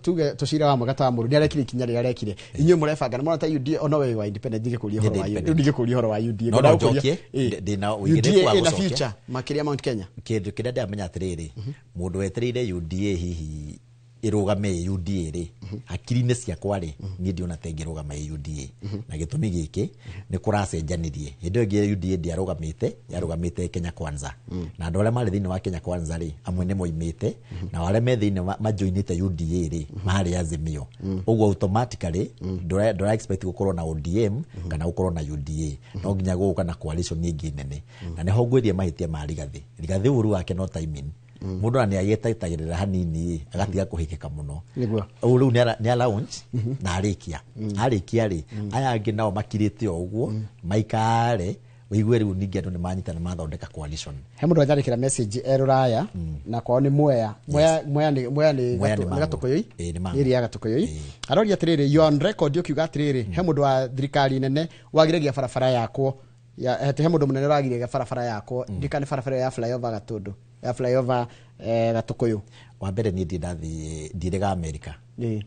tuge tũcira wa mwega ta mũru nĩ arekire ikinya rĩrĩa arekire. Inyuĩ mũrebanga nĩ mũrona ta UDA ona we wa independent, ndingĩkũria ũhoro wa UDA, ndingĩkũria ũhoro wa UDA. No njokie ndĩna ũigĩrĩrĩku wa gũcokia future makĩria Mount Kenya. Kĩndũ kĩrĩa ndĩramenya atĩrĩrĩ, mũndũ wetereire UDA hihi ĩrũgame UDA rĩ, hakiri-inĩ ciakwa rĩ, niĩ ndiona ta ĩngĩrũgama UDA. Na gĩtũmi gĩkĩ nĩ kũracenjanirie. Hĩndĩ ĩyo ĩngĩ UDA ndĩarũgamĩte, yarũgamĩte Kenya Kwanza. Na andũ arĩa marĩ thĩinĩ wa Kenya Kwanza rĩ, amwe nĩ moimĩte, na arĩa me thĩinĩ majoinĩte UDA rĩ, marĩ Azimio. Ũguo automatically ndũra expect gũkorwo na ODM kana gũkorwo na UDA. No nginya gũgũka na coalition ĩngĩ nene. Na nĩho ngwĩrie mahĩtia ma Rigathĩ. Rigathĩ ũru wake no timing. Mũndũ ona nĩagĩetagĩrĩra hanini agatiga kũhĩkĩka mũno. Ũũ rĩu nĩ launch na arĩkia. Arĩkia rĩ, aya angĩ nao makirĩte o ũguo maikare Ũigue rĩu ningĩ andũ nĩ manyitana mathondeka coalition. He mũndũ anjandĩkĩra message e Rũraya na kwao nĩ Mwea. Mwea Mwea nĩ Mwea nĩ Mwea nĩ Gatũ- nĩ Mang'u. Gatũkũyũi. Ĩĩ, nĩ Mang'u. Nĩ area ya Gatũkũyũi. Aroria atĩrĩrĩ, you are on record ũkiuga atĩrĩrĩ, he mũndũ wa thirikari nene wagiragia barabara yakwo ya atĩ he mũndũ mũnene ũragiragia barabara yakwo ndikane barabara ya flyover Gatũndũ ya flyover Gatũkũyũ. Wa mbere niĩ ndirĩ ndirĩga Amerika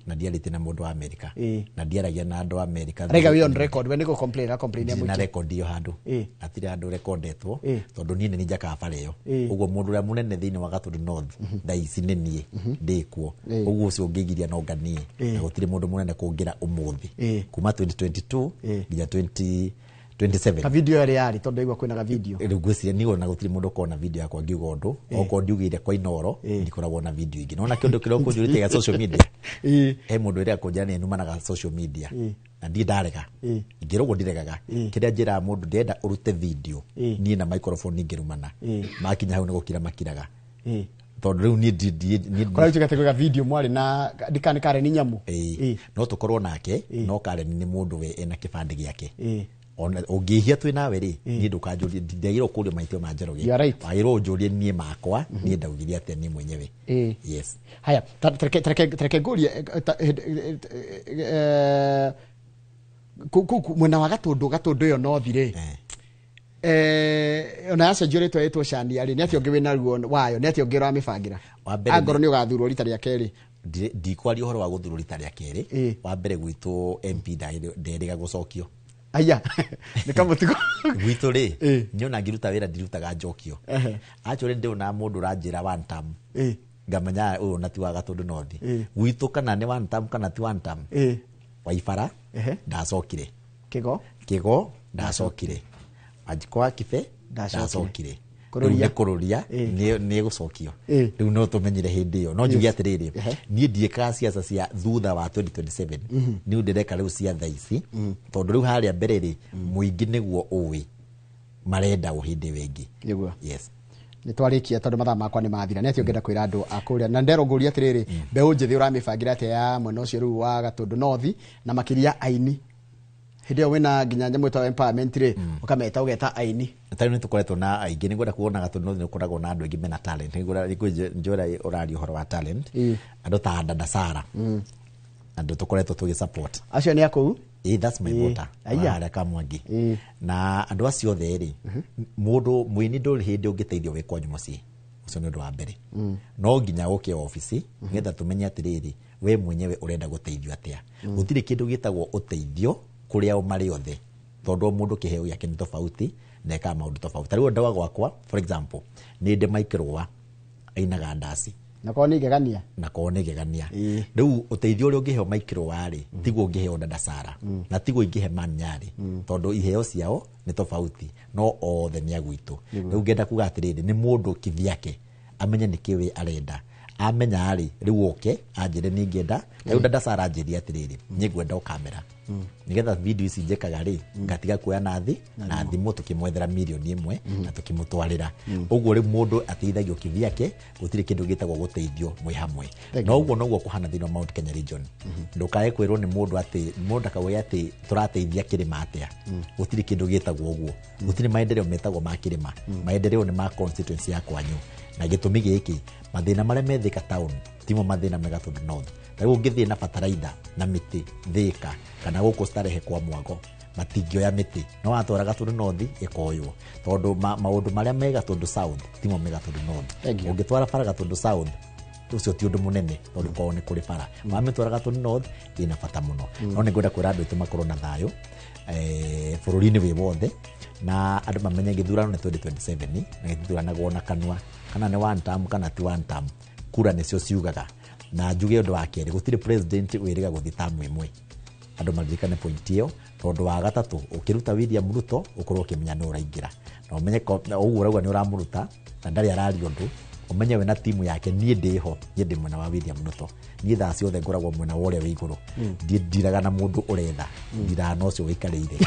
na ndiarĩtie na mũndũ wa Amerika na ndiaragia na andũ a Amerika. Araiga we on record we nĩ complain a complain ya Ndirĩ na mũingĩ. record ĩyo handũ, hatirĩ handũ rekondetwo tondũ niĩ nĩ niĩ njakaga bara ĩyo. Ĩĩ. Ũguo mũndũ ũrĩa mũnene thĩinĩ wa Gatũndũ North thaa ici nĩ niĩ ndĩkuo. Ũguo ũcio ũngĩgiria no nganie na gũtirĩ mũndũ mũnene kũngĩra ũmũthĩ kuma 2022 nginya 2027. Ka video ĩrĩa yarĩ tondũ ndaigua kwĩna ga video. Rĩu ngwĩciria niĩ ona gũtirĩ mũndũ ũkoragwo na video yakwa ngiuga ũndũ. Okorwo ndiugĩire kwa Inooro, ndikoragwo na video ingĩ. Nona kĩndũ kĩrĩa ũkũnjũrĩtie gĩa social media, he mũndũ ũrĩa kũnjĩra nĩ numanaga social media na ndirĩ ndarega. Ingĩra ũguo ndiregaga. Kĩrĩa njĩraga mũndũ, ndĩrenda ũrute video niĩ na microphone ingĩrumana. Makinya hau nĩ gũkira makiraga tondũ rĩu niĩ niĩ Kũrĩa tuge kwĩga video mwarĩ na ndikane kare nĩ nyamũ. Ĩĩ. No tũkorwo nake no Karen nĩ mũndũ we ena kĩbandĩ gĩake. Ona ũngĩhia twĩ nawe rĩ, niĩ ndũkanjũrie, ndagĩrĩirwo kũrio mahĩtia ma Njoroge. You are right. Wagĩrĩirwo ũnjũrie niĩ makwa, niĩ ndaugire atĩa niĩ mwenyewe. Yes. Haya, tareke ngũrie kũu mwena wa Gatũndũ Gatũndũ ĩyo North rĩ, ona yacenjio rĩtwa ĩtwo Shania rĩ, nĩ atĩa ũngĩ wĩna ruo wayo, nĩ atĩa ũngĩ ũramĩbangĩra Wa mbere angorwo nĩ ũgathurwo rita rĩa kerĩ? Ndikwaria ũhoro wa gũthurwo rita rĩa kerĩ. Wa mbere gwitũ MP nderĩga gũcokio. Aya nĩ kamũtigo. Gwitũ rĩ, niĩ ona ngĩruta wĩra ndirutaga njokio. Actually ndĩona mũndũ ũranjĩra one term ngamenya ũyũ na ti wa Gatũndũ North. Gwitũ kana nĩ one term kana ti one term, Waibara ndacokire. Kĩgo Kĩgo ndacokire, Wanjikũ wa Kibe Ndacokire. ndacokire. Rĩu Kũrũria. nĩ kũrũria nĩ gũcokio. Rĩu no tũmenyire hĩndĩ ĩyo. No njuge Yes. atĩrĩrĩ, niĩ ndiĩkaga ciaca cia thutha wa 2027. Niĩ ndĩreka rĩu cia thaa ici tondũ rĩu harĩa mbere rĩ, mũingĩ nĩguo ũĩ marenda ũ hĩndĩ ĩyo ĩngĩ. Nĩguo. Yes. Nĩ twarĩkia tondũ mathaa makwa nĩ mathira. Nĩ atĩa ũngĩenda kwĩra andũ a kũrĩa na nderwo ngũria atĩrĩrĩ, mbeũ njĩthĩ ũramĩbangĩra atĩa ya mwena ũcio rĩu wa Gatũndũ North na makĩria aini? Hĩndĩ ĩyo wĩna nginya nyamũ ĩtagwo empowerment rĩ, ũkameta ũgeta aini. Tarĩu nĩ tũkoretwo na aingĩ. Nĩ ngwenda kuona Gatũndũ North nĩ ũkoragwo na andũ aingĩ mena talent. Nĩ ũraria ũhoro wa talent, andũ ta Dada Sara, andũ tũkoretwo tũgĩ support. Acio nĩ akũu? Ĩĩ, that's my voter. Aya. Harĩa Kamwangi na andũ acio othe rĩ, mũndũ mũini ndũrĩ hĩndĩ ũngĩteithio wĩ kwanyu mũciĩ. Ũcio nĩ ũndũ wa mbere. No nginya ũke obici nĩgetha tũmenye atĩrĩrĩ, we mwenyewe ũrenda gũteithio atĩa. Gũtirĩ kĩndũ gĩtagwo ũteithio kũrĩa o marĩ othe tondũ o mũndũ kĩheo gĩake nĩ tofauti na ekaga maũndũ tofauti. Ta rĩu ndawa gwakwa, for example, nĩ ndĩ Mike Rũa ainaga ndaci. Na korwo nĩ igegania. Na korwo nĩ igegania. Rĩu ũteithio ũrĩa ũngĩheo Mike Rũa rĩ, tiguo ũngĩheo Dada Sara na tiguo ingĩhe Manyarĩ tondũ iheo ciao nĩ tofauti no othe nĩ a gwitũ. Rĩu ngenda kuga atĩrĩrĩ, nĩ mũndũ kivyake amenye nĩkĩ we arenda. Amenya rĩ, rĩu oke anjĩre nĩ ingĩenda. Rĩu Dada Sara anjĩrie atĩrĩrĩ, niĩ ngwenda o kamera nĩgetha video ici njĩkaga rĩ, ngatiga kuoya na thĩ na thimũ. Tũkĩmwethera mirioni 1 na tũkĩmũtwarĩra. Ũguo rĩu mũndũ ateithagio kivyake, gũtirĩ kĩndũ gĩtagwo gũteithio mwĩ hamwe. Thank Na you. ũguo noguo kũhana thĩinĩ wa Mount Kenya region. Ndũkae kwĩrwo nĩ mũndũ atĩ mũndũ ndakauge atĩ tũrateithia kĩrĩma atĩa. Gũtirĩ kĩndũ gĩtagwo ũguo. Gũtirĩ maendeleo metagwo ma kĩrĩma. Maendeleo nĩ ma constituency ya kwanyu. Na gĩtũmi gĩkĩ, mathĩna marĩa me Thika town timo mathĩna me Gatũndũ North. Ta rĩu ũngĩthiĩ na bataraitha na mĩtĩ Thika kana gũkũ Starehe kwa Mwago, matingĩoya mĩtĩ, no watwara Gatũndũ North ĩkoywo tondũ maũndũ marĩa me Gatũndũ South timo me Gatũndũ North. Thank you. Ũngĩtwara bara Gatũndũ South, ũcio ti ũndũ mũnene tondũ kwao nĩ kũrĩ bara. Wamĩtwara Gatũndũ North ĩna bata mũno. No nĩ ngwenda kwĩra andũ aitũ makorwo na thayũ bũrũri-inĩ wĩ wothe na andũ mamenye gĩthurano nĩ 2027 na gĩtithuranagwo na kanua kana nĩ one term kana ti one term. Kura nĩcio ciugaga. Na njuge ũndũ wa kerĩ, gũtirĩ president wĩrĩga gũthiĩ tamu ĩmwe. Andũ maririkane point ĩyo tondũ wa gatatũ ũkĩruta William Ruto ũkorwo ũkĩmenya nũ ũraingĩra na ũmenye na ũguo ũrauga nĩ ũramũruta na ndarĩ araria ũndũ, ũmenye we na timu yake. Niĩ ndĩho, niĩ ndĩ mwena wa William Ruto. Niĩ thaa ciothe ngoragwo mwena wa ũrĩa wĩ igũrũ. Ndiraga na mũndũ ũretha, ndiraga na ũcio wĩikarĩire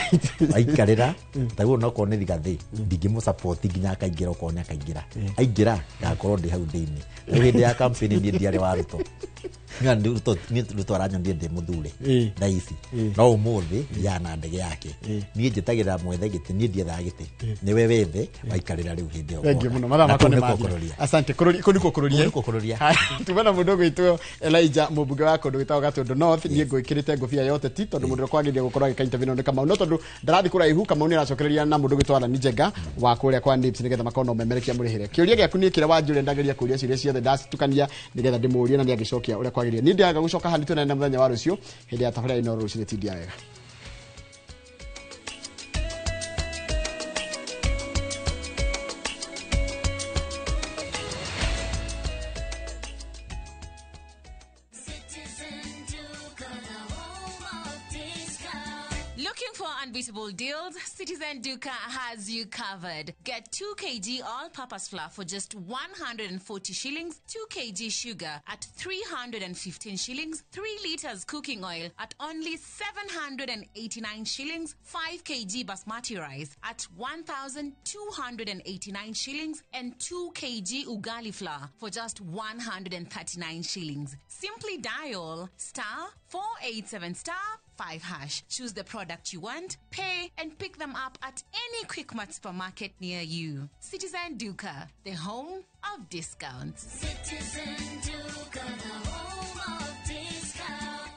aikarĩra. Taguo nokorwo nĩ Rigathĩ, ndingĩmũ nginya akaingĩra. Okorwo nĩ akaingĩra, aingĩra ngakorwo ndĩ hau thĩinĩ. Rĩu hĩndĩ ya campaign niĩ ndiarĩ wa Ruto. Nĩ Ruto aranyonire ndĩ mũthure thaa ici, no ũmũthĩ thiaga na ndege yake. Niĩ njĩtagĩrĩra mwethe gĩtĩ, niĩ ndiethaga gĩtĩ, nĩwe wethe waikarĩra rĩu hĩndĩ ĩyo. Thank you muno, mathaa makwa nĩ mathira. Asante. Kũrũria kũu nĩkuo kũrũria. Kũu nĩkuo kũrũria. Tuma na mũndũ ũgwĩtwo Elijah, mũmbunge wa kũndũ gwĩtagwo Gatũndũ North. Niĩ ngwĩkĩrĩte ngũbia ya ũteti tondũ mũndũ ũrĩa kwagĩrĩire gũkorwo agĩka interview nĩ Kamau, no tondũ ndarathiĩ kũraihu, Kamau nĩ aracokereria na mũndũ ũgwĩtwo Alan Njenga wa kũrĩa kwa NIPS nĩgetha makorwo na ũmemerekia mũrĩhĩre. Kĩũria gĩaku niĩ kĩrĩa wanjũria, ndageria kũria ciũria ciothe ndacitukania nĩgetha ndĩmũrie na nĩangĩcokia ũrĩa kwagĩrĩire. Niĩ ndiaga gũcoka haha, nĩtuonane na mũthenya wa rũciũ hĩndĩ ya tabarĩra Inooro rũcinĩ. Tindia wega. Looking for unbeatable deals? Citizen Duka has you covered. Get 2 kg all-purpose flour for just 140 shillings, 2 kg sugar at 315 shillings, 3 liters cooking oil at only 789 shillings, 5 kg basmati rice at 1,289 shillings, and 2 kg ugali flour for just 139 shillings. Simply dial star 487 star 5 hash. Choose the product you want, pay, and pick them up at any Quickmart supermarket near you. Citizen Duka, the home of discounts. Citizen Duka, the home of discount.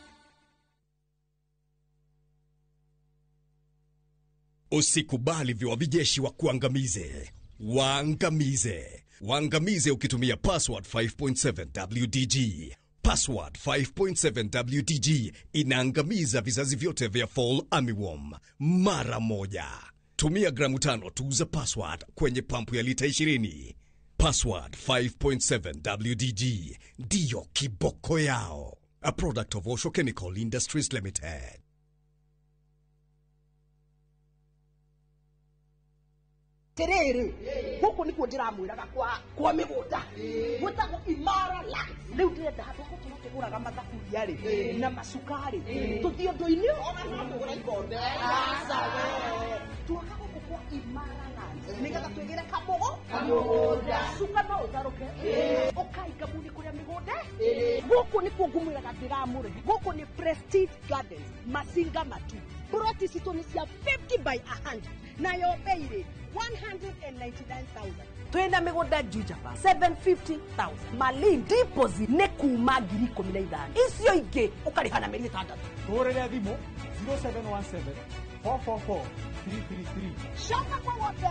Usikubali viwavijeshi wa kuangamize. Waangamize. Waangamize ukitumia Password 5.7 WDG. Password 5.7 WDG inaangamiza vizazi vyote vya fall armyworm mara moja. Tumia gramu 5 tu za Password kwenye pampu ya lita 20. Password 5.7 WDG ndiyo kiboko yao. A product of Osho Chemical Industries Limited. Tiriri guku nikuo ndiramwiraga kwa migunda gwitagwo Imara Land. Riu ndirenda handu gukorwo tuguraga mathaburia ri na macukari tuthie undu-ini ona no tugura ikombe. Aca we, tuoka guku kwa Imara Land nigetha twigire kamugunda. Cuka no utaruke ukai kabuni kuria migunda. Guku nikuo ngumwiraga ndiramũrĩhe. Guku ni Prestige Gardens, Masinga Matu. Ploti citũ nĩ cia 50 by 100 nayo bei rĩ 199,000. Twina migunda Juja 750,000. Malin deposit nĩ kuma 15,000. Icio ingĩ ũkarĩha na mĩeri 6. Tũhũrĩre thimũ 0717 444 333. Coka kwa wote.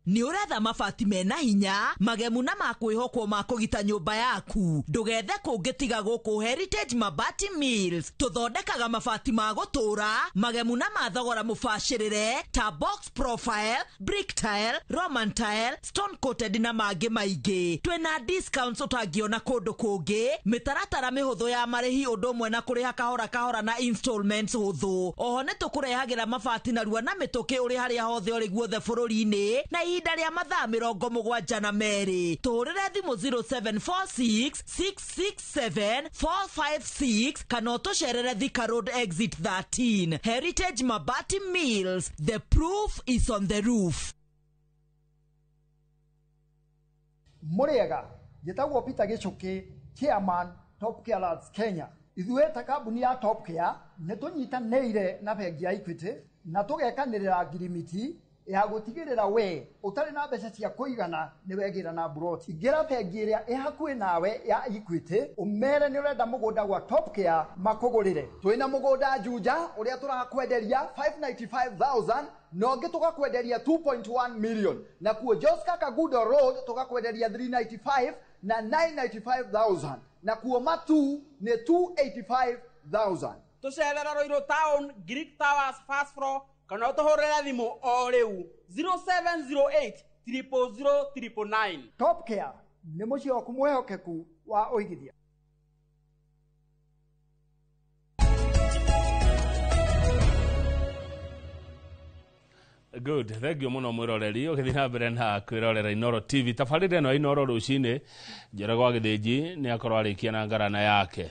Nĩ ũretha mabati mena hinya magemu na makwĩhokwo ma kũgita nyũmba yaku. Ndũgethe kũngĩ tiga gũkũ Heritage Mabati Mills. Tũthondekaga mabati ma gũtũra magemu na ma thogora mũbacĩrĩre ta box profile, brick tile, roman tile, stone coated na mangĩ maingĩ. Twĩna discounts ũtangĩona kũndũ kũngĩ, mĩtaratara mĩhũthũ ya marĩhi ũndũ ũmwe na kũrĩha kahora kahora na installments hũthũ. Oho nĩ tũkũrehagĩra mabati narua na mĩtũkĩ ũrĩ harĩa hothe ũrĩ guothe bũrũri-inĩ na ihinda rĩa mathaa 72. Tũhũrĩre thimũ 0746 667 456 kana ũtũcerere Thika Road exit 13. Heritage Mabati Mills, the proof is on the roof. Mũrĩega, njĩtagwo Peter Gĩchũkĩ, chairman Top Care Lads Kenya. Ithuĩ ta kambuni ya Top Care nĩ tũnyitanĩire na bengi ya Equity na tũgekanĩrĩra ngirimiti ya gũtigĩrĩra we ũtarĩ na mbeca cia kũigana nĩ wegĩra na mburoti. Ingĩra bengi ĩrĩa ĩ hakuhĩ nawe ya Equity ũmere nĩ ũrenda mũgũnda gwa Top Care makũgũrĩre. Twĩna mũgũnda Juja ũrĩa tũrakwenderia 595,000 na ũngĩ tũgakwenderia 2.1 million, na kuo Joska Kagudo Road tũgakwenderia 395 na 995,000, na kuo Matu nĩ 285,000. Tũcerera Ruiru Town, Greek Towers first floor, kana ũtũhũrĩre thimũ o rĩu 0708 000 999. Top Care nĩ mũciĩ waku mwĩhokeku wa ũigithia. Good, thank you muno mwiroreri ũgĩthiĩ na mbere na kwĩrorera Inooro TV. Tabarĩra ĩno ya Inooro rũcinĩ, Njoroge wa Gĩthĩnji nĩ akorwo arĩkia na ngarana yake.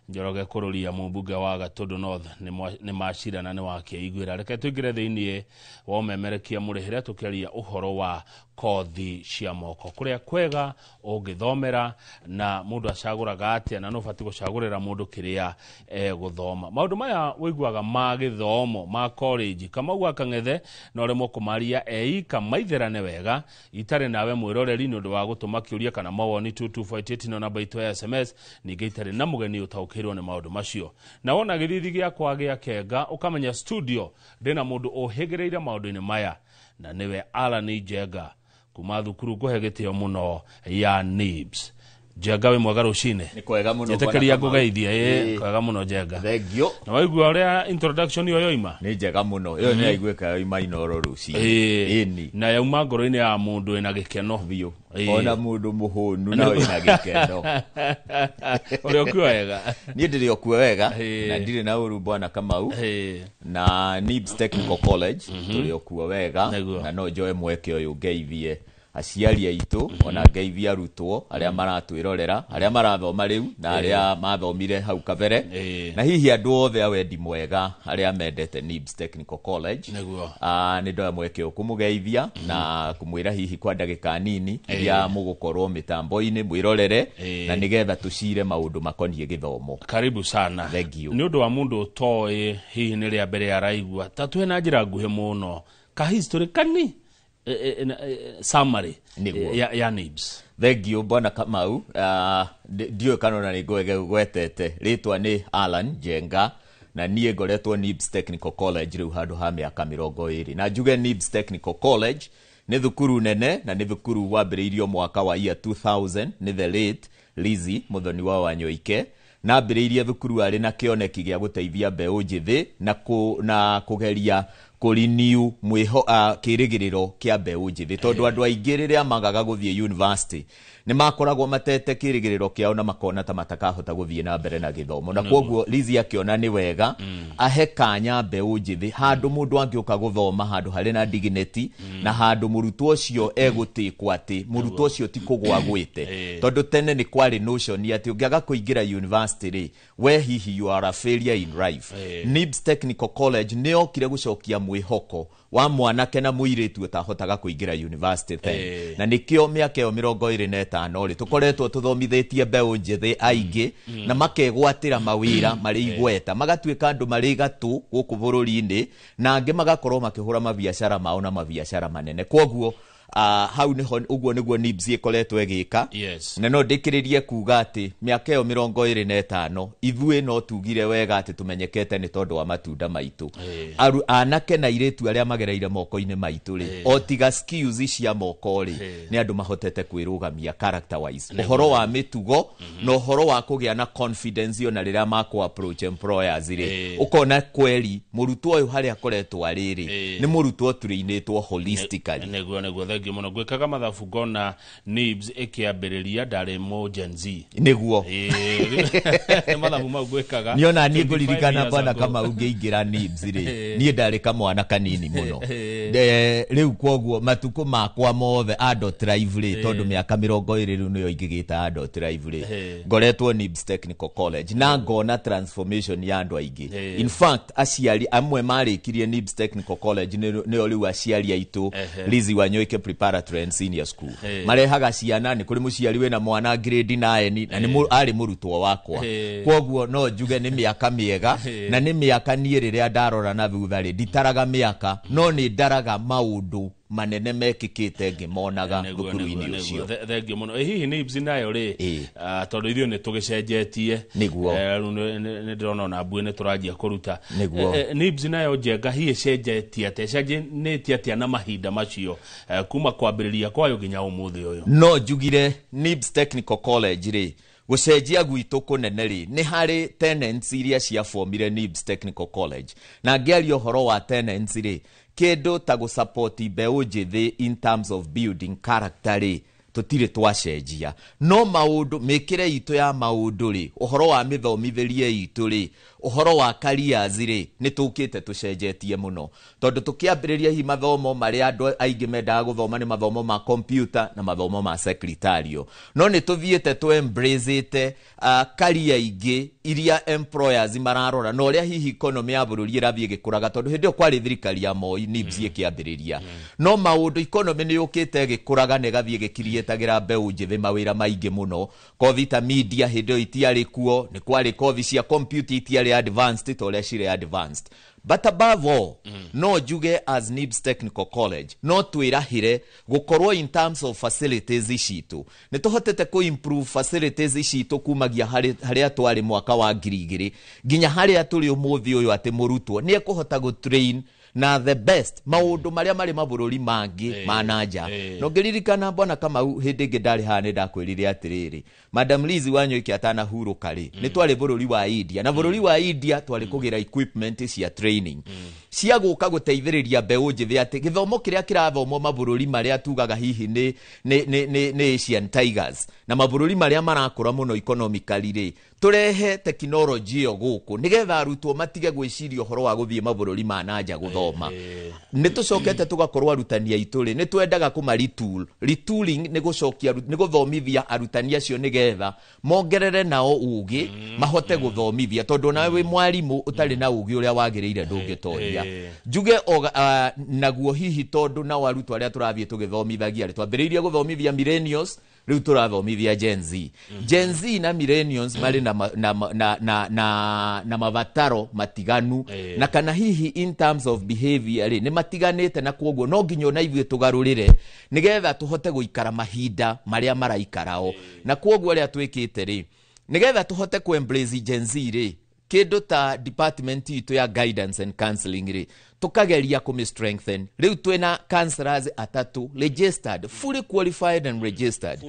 Njoroge kũrũria mũmbunge wa Gatũndũ North nĩ macira na nĩ wakĩiguĩra. Reke tũingĩre thĩiniĩ wa ũmemerekia mũrĩhĩre tũkĩaria ũhoro wa Kothi cia moko kuria kwega ũngĩthomera na mũndũ acagũraga atĩa na no ũbatiĩ gũcagũrĩra mũndũ kĩrĩa egũthoma. Maũndũ maya wĩiguaga ma gĩthomo ma college Kamau wa Kang'ethe na ũremwo kũmaria eika maitherane wega itarĩ nawe mwĩroreri nĩ ũndũ wa gũtũma kĩũria kana mawoni 2248 no namba itũ ya SMS. Ningĩ itarĩ na mũgeni ũtaũkĩirwo nĩ maũndũ macio na wona gĩthithi gĩakwa gĩa kenga ũkamenya studio ndĩna mũndũ ũhĩgĩrĩire maũndũ-inĩ maya na nĩwe Alan Njenga kuma thukuru ngũhe gĩtĩo mũno ya NIBS. Njenga wĩ mwega rũcinĩ. Nĩ kwega mũno. Njĩtĩkĩria ngũgeithie. Ĩ kwega mũno Njenga. Thengio. Na waigua ũrĩa introduction ĩyo yoima? Nĩ njega mũno. Ĩyo nĩ yaiguĩka yoima Inooro rũcinĩ. Ĩni. Na yauma ngoro-inĩ ya mũndũ wĩna gĩkeno. Biũ. Ona mũndũ mũhũnu na wĩna gĩkeno. Ũrĩ okuo wega? Niĩ ndĩrĩ okuo wega na ndirĩ na ũru bwana Kamau. Na NIBS Technical College tũrĩ okuo wega na no njoe mweke ũyũ ngeithie aciari aitũ ona ngeithie arutwo arĩa maratwĩrorera, arĩa marathoma rĩu na arĩa mathomire hau kabere, na hihi andũ othe a wendi mwega arĩa mendete NIBS Technical College. Nĩ ndoya mweke ũyũ kũmũgeithia na kũmwĩra hihi kwa ndagĩka nini iria mũgũkorwo mĩtambo-inĩ mwĩrorere na nĩgetha tũcire maũndũ makoniĩ gĩthomo. Karibu sana. Thank you. Nĩ ũndũ wa mũndũ ũtoĩ hihi nĩ rĩa mbere araigua, ta tuhe na njĩra nguhĩ mũno ka history kani summary ya NIBS. Thank you bwana Kamau. Ndiũĩ kana ona nĩ ngwetete rĩtwa nĩ Alan Njenga na niĩ ngoretwo NIBS Technical College rĩu handũ ha mĩaka 20. Na njuge NIBS Technical College nĩ thukuru nene na nĩ thukuru wambĩrĩirio mwaka wa year 2000 nĩ the late Lizzie Muthoni wa Wanyoike, na ambĩrĩirie thukuru arĩ na kĩoneki gĩa gũteithia mbeũ njĩthĩ na kũgeria kũrenew mwĩho kĩrĩgĩrĩro kĩa mbeũ njĩthĩ, tondũ andũ aingĩ rĩrĩa magaga gũthiĩ university nĩ makoragwo matete kĩrĩgĩrĩro kĩao na makona ta matakahota gũthiĩ na mbere na gĩthomo, na kwoguo Lizzie akĩona nĩ wega ahe kanya mbeũ njĩthĩ handũ mũndũ angĩũka gũthoma handũ harĩ na dignity na handũ mũrutwo ũcio egũtĩkwo atĩ mũrutwo ũcio ti kũgwa gwĩte, tondũ tene nĩ kwarĩ notion atĩ ũngĩaga kũingĩra university rĩ we hihi you are a failure in life. NIBS Technical College nĩ yokire gũcokia mwĩhoko wa mwanake na mũirĩtu ũtahotaga kũingĩra university tene, na nĩkĩo mĩaka ĩyo 25 rĩ tũkoretwo tũthomithĩtie mbeũ njĩthĩ aingĩ na makegwatĩra mawĩra marĩ igweta, magatuĩka andũ marĩ gatũ gũkũ bũrũri-inĩ, na angĩ magakorwo makĩhũra mabiacara mao na mabiacara manene. Kwoguo hau niho ũguo nĩguo NIBS ĩkoretwo ĩgĩka. Na no ndĩkĩrĩrie kuga atĩ mĩaka ĩyo 25 ithuĩ no tugire wega atĩ tũmenyekete nĩ tondũ wa matunda maitũ. Anake na airĩtu arĩa magereire moko-inĩ maitũ rĩ, o tiga skills cia moko rĩ, nĩ andũ mahotete kwĩrũgamia character wise, ũhoro wa mĩtugo na ũhoro wa kũgĩa na confidence ona rĩrĩa makũ approach employers rĩ, ũkona kweri mũrutwo ũyũ harĩa akoretwo arĩ rĩ nĩ mũrutwo tũrĩinĩtwo holistically. Nĩguo thengiũ mũno. Gwĩkaga mathabu ngona NIBS ĩkĩambĩrĩria ndarĩ mũ Gen Z. Nĩguo. Mathabu mau gwĩkaga. Niĩ ona niĩ ngũririkana bwana Kamau ngĩingĩra NIBS rĩ, niĩ ndarĩ kamwana kanini mũno. Rĩu kwoguo matukũ makwa mothe adult life rĩ, tondũ mĩaka 20 rĩu nĩyo ingĩgĩta adult life rĩ, ngoretwo NIBS Technical College na ngona transformation ya andũ aingĩ. In fact aciari amwe marĩkirie NIBS Technical College nĩo rĩu aciari aitũ Lizzie Wanyoike Preparatory and Senior School marehaga ciana. Nĩ kũrĩ mũciari wĩna mwana grade 9 na nĩ arĩ mũrutwo wakwa. Kwoguo no njuge nĩ mĩaka mĩega na nĩ mĩaka niĩ rĩrĩa ndarora na thutha rĩ nditaraga mĩaka, no nĩ ndaraga maũndũ manene mekĩkĩte ngĩmonaga thukuru-inĩ ũcio. Thengio mũno. Hihi NIBS nayo rĩ, tondũ ithuĩ nĩ tũgĩcenjetie, rĩu nĩ ndĩrona ona mbuĩ nĩ tũranjia kũruta. NIBS nayo Njenga hihi ĩcenjetie atĩa, ĩcenjanĩtie atĩa na mahinda macio kuma kwambĩrĩria kwayo nginya ũmũthĩ ũyũ? No njugire NIBS Technical College rĩ, gũcenjia gwitũ kũnene rĩ nĩ harĩ tenants iria ciaformire NIBS Technical College, na ngĩaria ũhoro wa tenants rĩ, kĩndũ ta gũsupport mbeũ njĩthĩ in terms of building character rĩ, tũtirĩ twacenjia. No maũndũ mĩkĩre itũ ya maũndũ rĩ, ũhoro wa mĩthomithĩrie itũ rĩ, ũhoro wa careers rĩ, nĩ tũkĩte tũcenjetie mũno, tondũ tũkĩambĩrĩria hihi mathomo marĩa andũ aingĩ mendaga gũthoma nĩ mathomo ma computer na mathomo ma secretarial, no nĩ tũthiĩte tũ embrace-ĩte career ingĩ iria employers mararora na ũrĩa hihi economy ya bũrũri ĩrathiĩ ĩgĩkũraga tondũ hĩndĩ ĩyo kwarĩ thirikari ya Moi NIBS ĩkĩambĩrĩria no maũndũ economy nĩ yũkĩte ĩgĩkũraga na ĩgathiĩ ĩgĩkiriĩtagĩra mbeũ njĩthĩ mawĩra maingĩ mũno. Kothi ta media hĩndĩ ĩyo itiarĩ kuo, nĩ kwarĩ kothi cia computer itiarĩ advanced ta ũrĩa cirĩ advanced. But above all, no njuge as NIBS Technical College no twĩrahĩre gũkorwo in terms of facilities citũ nĩ tũhotete kũ improve facilities citũ kumagia harĩa twarĩ mwaka wa 2000 nginya harĩa tũrĩ ũmũthĩ ũyũ, atĩ mũrutwo nĩ ekũhota gũ train na the best maũndũ marĩa marĩ mabũrũri mangĩ ma nanja. No ngĩririkana Bwana Kamau hĩndĩ ĩngĩ ndarĩ haha nĩ ndakwĩrire atĩrĩrĩ, Madam Liz Wanyoike atanahurũka rĩ, nĩ twarĩ bũrũri wa India, na bũrũri wa India twarĩ kũgĩra equipment cia training cia gũka gũteithĩrĩria mbeũ njĩthĩ atĩ gĩthomo kĩrĩa kĩrathomwo mabũrũri marĩa tugaga hihi nĩ Asian Tigers na mabũrũri marĩa marakũra mũno economically rĩ, tũrehe tekinoronjĩ ĩyo gũkũ nĩgetha arutwo matige gwĩciria ũhoro wa gũthiĩ mabũrũri ma nanja gũthoma. Nĩ tũcokete tũgakorwo arutani aitũ rĩ, nĩ twendaga kũma retool. Retooling nĩ gũcokia, nĩ gũthomithia arutani acio nĩgetha mongerere nao ũgĩ mahote gũthomithia, tondũ nawe wĩ mwarimũ ũtarĩ na ũgĩ ũrĩa wagĩrĩire ndũngĩtoria. Njuge naguo hihi tondũ nao arutwo arĩa tũrathiĩ tũgĩthomithagia rĩ, twambĩrĩirie gũthomithia millennials, rĩu tũrathomithia Gen Z. Gen Z na millennials marĩ na mabataro matiganu, na kana hihi in terms of behavior rĩ, nĩ matiganĩte, na kwoguo no nginya ona ithuĩ tũgarũrĩre nĩgetha tũhote gũikara mahinda marĩa maraikarao. Na kwoguo ũrĩa twĩkĩte rĩ, nĩgetha tũhote kũ embrace Gen Z rĩ, kĩndũ ta department itũ ya guidance and counseling rĩ, tukageria kũmĩ strengthen. Rĩu twĩna counselors 3 registered, fully qualified and registered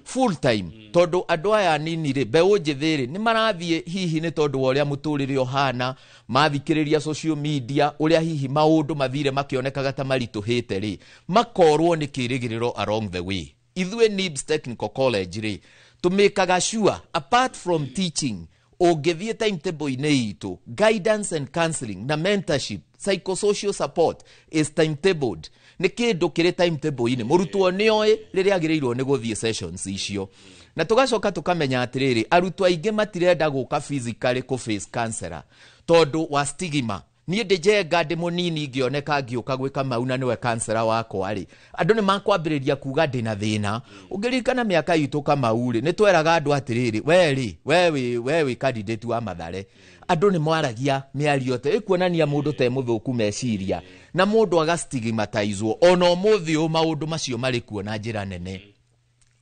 full time, tondũ andũ aya nini rĩ, mbeũ njĩthĩ rĩ, nĩ marathiĩ hihi nĩ tondũ wa ũrĩa mũtũrĩre ũhana, mathikĩrĩria social media ũrĩa hihi maũndũ mathire makĩonekaga ta maritũhĩte rĩ, makorwo nĩ kĩrĩgĩrĩro along the way. Ithuĩ NIBS Technical College rĩ, tũmĩkaga sure apart from teaching, ũngĩthiĩ timetable-inĩ itũ, guidance and counseling na mentorship, psychosocial support is timetabled. Nĩ kĩndũ kĩrĩ timetable-inĩ, mũrutwo nĩoĩ rĩrĩa agĩrĩirwo nĩ gũthiĩ sessions icio. Na tũgacoka tũkamenya atĩrĩrĩ, arutwo aingĩ matirenda gũka physically kũ face counselor tondũ wa stigma. Niĩ ndĩ Njenga ndĩ mũnini ngĩoneka ngĩũka gwĩka mau na nĩwe counselor wakwa rĩ, andũ nĩ makwambĩrĩria kuga ndĩna thĩna. Ũngĩririkana mĩaka itũ Kamau rĩ, nĩ tweraga andũ atĩrĩrĩ, we rĩ, we wĩ candidate wa Mathare. Andũ nĩ mwaragia mĩario te ĩkuonania mũndũ te mũthũku meciria, na mũndũ agastigmatizwo. Ona ũmũthĩ ũyũ maũndũ macio marĩ kuo na njĩra nene.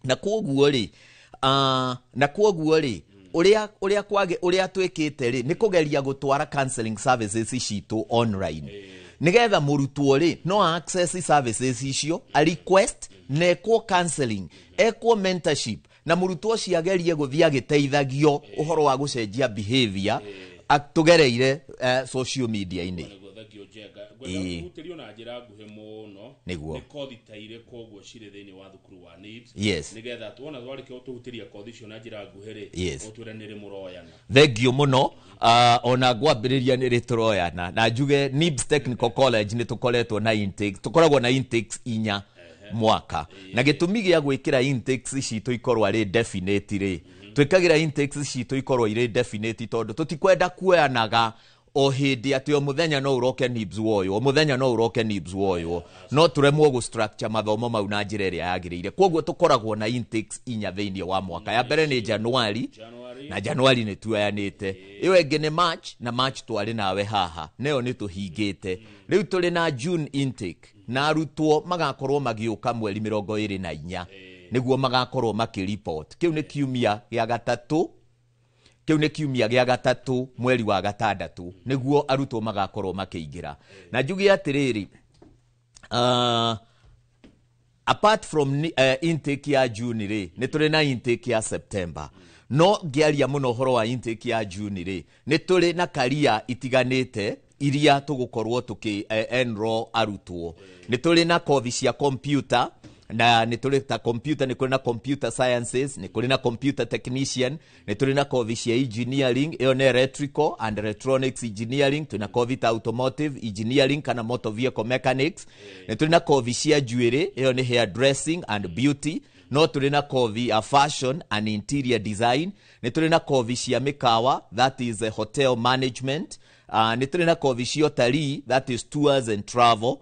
Na kwoguo rĩ, ũrĩa twĩkĩte rĩ, nĩ kũgeria gũtwara counseling services citũ online nĩgetha mũrutwo rĩ no access services icio, a request na ekwo counseling, ekwo mentorship, na mũrutwo ũcio agerie gũthiĩ agĩteithagio ũhoro wa gũcenjia behavior tũgereire social media-inĩ. Ngwenda na njĩra nguhĩ mũno Nĩguo. nĩ kothi ta irĩkũ ũguo cirĩ thĩinĩ wa thukuru wa NIBS, Yes. nĩgetha tuona twarĩkia gũtũhutĩria kothi icio na njĩra nguhĩ rĩ, Yes. ũtwĩre nĩ rĩ mũroyana. Thengio mũno. Ona ngwambĩrĩria nĩ rĩ tũroyana, na njuge NIBS Technical College nĩ tũkoretwo na intakes, tũkoragwo na intakes 4 mwaka, na gĩtũmi gĩa gwĩkĩra intakes citũ ikorwo arĩ definite rĩ, twĩkagĩra intakes citũ ikorwo irĩ definite tondũ tũtikwenda kuoyanaga o hĩndĩ atĩ o mũthenya no ũroke NIBS woywo, o mũthenya no ũroke NIBS woywo, no tũremwo gũ structure mathomo mau na njĩra ĩrĩa yagĩrĩire. Kwoguo tũkoragwo na intakes 4 thĩinĩ wa mwaka. Ya mbere nĩ Januari, na Januari nĩ tuoyanĩte. Ĩyo ĩngĩ nĩ March, na March twarĩ nawe haha, nayo nĩ tũhingĩte. Rĩu tũrĩ na June intake, na arutwo magakorwo magĩũka mweri 24 nĩguo magakorwo makĩreport. Kĩu nĩ kiumia gĩa gatatũ, kĩu nĩ kiumia gĩa gatatũ mweri wa gatandatũ nĩguo arutwo magakorwo makĩingĩra. Na njuge atĩrĩrĩ, apart from intake ya June rĩ, nĩ tũrĩ na intake ya September. No ngĩaria mũno ũhoro wa intake ya June rĩ, nĩ tũrĩ na career itiganĩte iria tũgũkorwo tũkĩ enroll arutwo. Nĩ tũrĩ na kothi cia computer, na nĩ tũrĩ ta computer, nĩ kũrĩ na computer sciences, nĩ kũrĩ na computer technician, nĩ tũrĩ na kothi cia engineering, ĩyo nĩ electrical and electronics engineering, twĩna kothi ta automotive engineering kana motor vehicle mechanics, nĩ tũrĩ na kothi cia njuĩrĩ, ĩyo nĩ hair dressing and beauty, No tũrĩ na kothi ya fashion and interior design, nĩ tũrĩ na kothi cia mĩkawa, that is hotel management, nĩ tũrĩ na kothi cia ũtalii, that is tours and travel,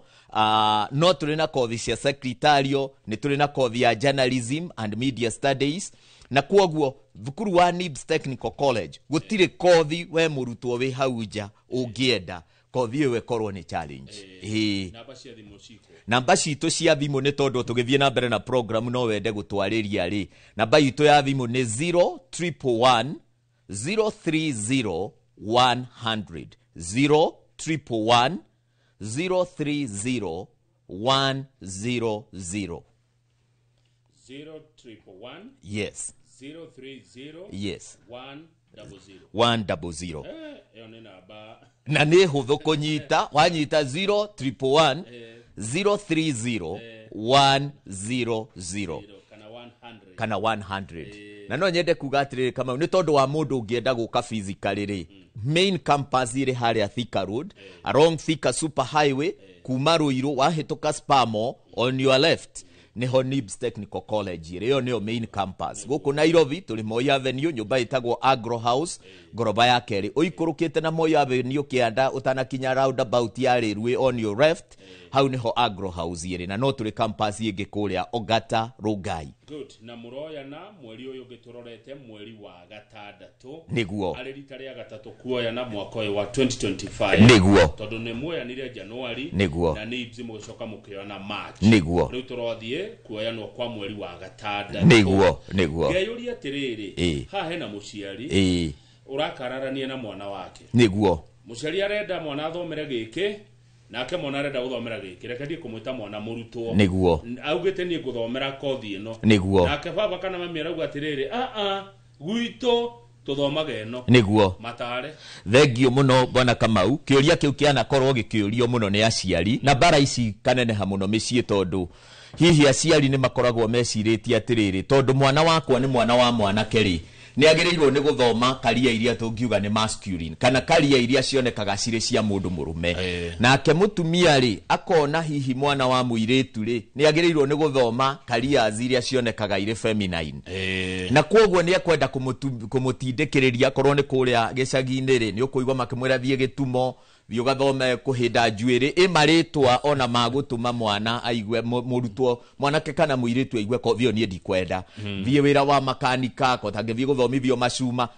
no tũrĩ na kothi cia secretarial, nĩ tũrĩ na kothi ya journalism and media studies. Na kwoguo thukuru wa NIBS Technical College gũtirĩ kothi we mũrutwo wĩ hau nja ũngĩenda kothi ĩyo ĩkorwo nĩ challenge. Ĩĩ. Namba cia thimũ ciko? Namba citũ cia thimũ, nĩ tondũ tũgĩthiĩ na mbere na program no wende gũtwarĩria rĩ, namba itũ ya thimũ nĩ 0111 030 100, 0111 030 100. 0111. Yes. 030. Yes. 100. 100. Ĩyo nĩ namba Na nĩ hũthũ kũnyita, wanyita 0111 030 100 kana 100. Kana 100. Na no nyende kuga atĩrĩrĩ, Kamau, nĩ tondũ wa mũndũ ũngĩenda gũka physically rĩ, main campus ĩrĩ harĩa Thika Road, along Thika Super Highway, kuma Ruiru wahĩtũka Spamo, on your left niho NIBS Technical College ĩrĩ. Ĩyo nĩyo main campus. Gũkũ Nairobi tũrĩ Moi Avenue, nyũmba ĩtagwo Agro House, ngoroba ya kerĩ, ũikũrũkĩte na Moi Avenue kĩanda ũtanakinya roundabout ya Rĩrwĩ, on your left hau niho Agro House ĩrĩ. Na no tũrĩ campus ĩngĩ kũrĩa Ogata Rongai. Good. Na mũroyana mweri ũyũ ũngĩ tũrorete, mweri wa gatandatũ. Nĩguo. Arĩ rita rĩa gatatũ kuoyana mwaka ũyũ wa 2025. Nĩguo. Tondũ nĩ muoyanire January. Nĩguo. Na NIBS mũgĩcoka mũkĩoyana March. Nĩguo. Rĩu tũrathiĩ kuoyanwo kwa mweri wa gatandatũ. Nĩguo, nĩguo. Ngeyũria atĩrĩrĩ, haha hena mũciari ũrakararania na mwana wake. Mũciari arenda mwana athomere gĩkĩ, nake mwana arenda gũthomera gĩkĩ. Reke ndiĩ kũmwĩta mwana, mũrutwo. Augĩte niĩ ngũthomera kothi ĩno. Nake baba kana mami arauga atĩrĩrĩ, aa, gwitũ tũthomaga ĩno. Matare. Thengio mũno, bwana Kamau. Kĩũria kĩu kĩanakorwo gĩkĩũrio mũno nĩ aciari, na mbara ici kaneneha mũno mĩciĩ, tondũ hihi aciari nĩ makoragwo mecirĩtie atĩrĩrĩ, tondũ mwana wakwa nĩ mwana wa mwanake rĩ, nĩ agĩrĩirwo nĩ gũthoma karia iria tũngiuga nĩ masculine, kana karia iria cionekaga cirĩ cia mũndũ mũrũme. Nake mũtumia rĩ, akona hihi mwana wa mũirĩtu rĩ, nĩ agĩrĩirwo nĩ gũthoma careers iria cionekaga irĩ feminine. Na kwoguo nĩ ekwenda kũmũtindĩkĩrĩria. Akorwo nĩ kũrĩa gĩcagi-inĩ rĩ, nĩ ũkũigua makĩmwĩra thiĩ gĩtumo, thiĩ ũgathome kũhĩnda njuĩrĩ, ĩ marĩtwa ona magũtũma mwana aigue, mũrutwo mwanake kana mũirĩtu aigue kothi ĩyo niĩ ndikwenda, thiĩ wĩra wa makanika, kotangĩthiĩ gũthomithio macuma.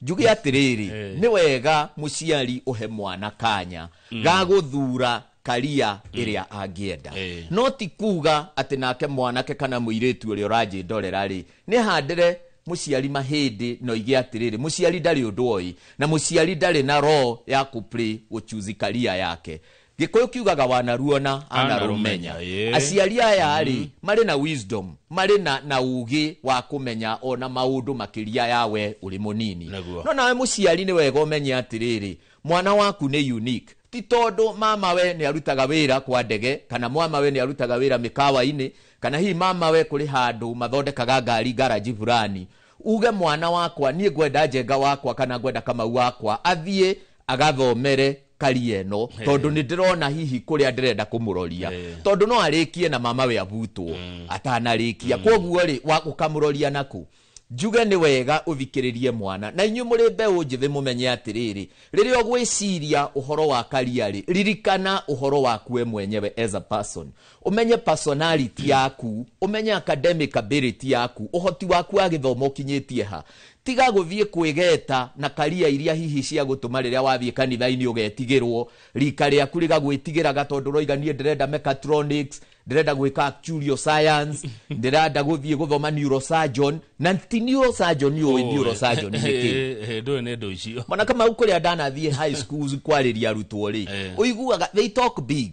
Njuge atĩrĩrĩ, nĩ wega mũciari ũhe mwana kanya ga gũthura karia ĩrĩa angĩenda, no ti kuga atĩ nake mwanake kana mũirĩtu ũrĩa ũranjĩndorera rĩ, nĩ handĩre mũciari mahĩndĩ na oige atĩrĩrĩ, mũciari ndarĩ ũndũ oĩ, na mũciari ndarĩ na role ya kũplay gũchuzi karia yake. Gĩkũyũ kiugaga wanaruona anarũmenya. Aciari aya rĩ, marĩ na wisdom, marĩ na ũgĩ wa kũmenya ona maũndũ makĩria yawe ũrĩ mũnini. No nawe mũciari nĩ wega ũmenye atĩrĩrĩ, mwana waku nĩ unique. Ti tondũ mama we nĩ arutaga wĩra kwa ndege, kana mama we nĩ arutaga wĩra mĩkawa-inĩ, kana hihi mama we kũrĩ handũ mathondekaga ngari garaji fulani, uge mwana wakwa niĩ ngwenda Njenga wakwa kana ngwenda Kamau wakwa athiĩ agathomere karia ĩno, tondũ nĩ ndĩrona hihi kũrĩa ndĩrenda kũmũroria, tondũ no arĩkie na mama we abutwo atanarĩkia. Kwoguo rĩ, ũkamũroria naku? Njuge nĩ wega ũthikĩrĩrie mwana. Na inyuĩ mũrĩ mbeũ njĩthĩ mũmenye atĩrĩrĩ, rĩrĩa ũgwĩciria ũhoro wa karia rĩ, ririkana ũhoro waku we mwenyewe as a person, ũmenye personality yaku, ũmenye academic ability yaku, ũhoti waku wa gĩthomo ũkinyĩtie ha. Tiga gũthiĩ kwĩgeta na karia iria hihi cia gũtũma rĩrĩa wathiĩ kanitha-inĩ ũgetigĩrwo, rika rĩaku rĩgagwĩtigĩraga, tondũ ũroiga niĩ ndĩrenda mechatronics, ndĩrenda gwĩka actuarial science, ndĩrenda gũthiĩ gũthoma neurosurgeon, na ti neurosurgeon ũĩ neurosurgeon nĩ kĩ. Ndũĩ nĩ ndũ icio. Mwana Kamau, kũrĩa ndanathiĩ high schools kwarĩria arutwo rĩ, ũiguaga they talk big.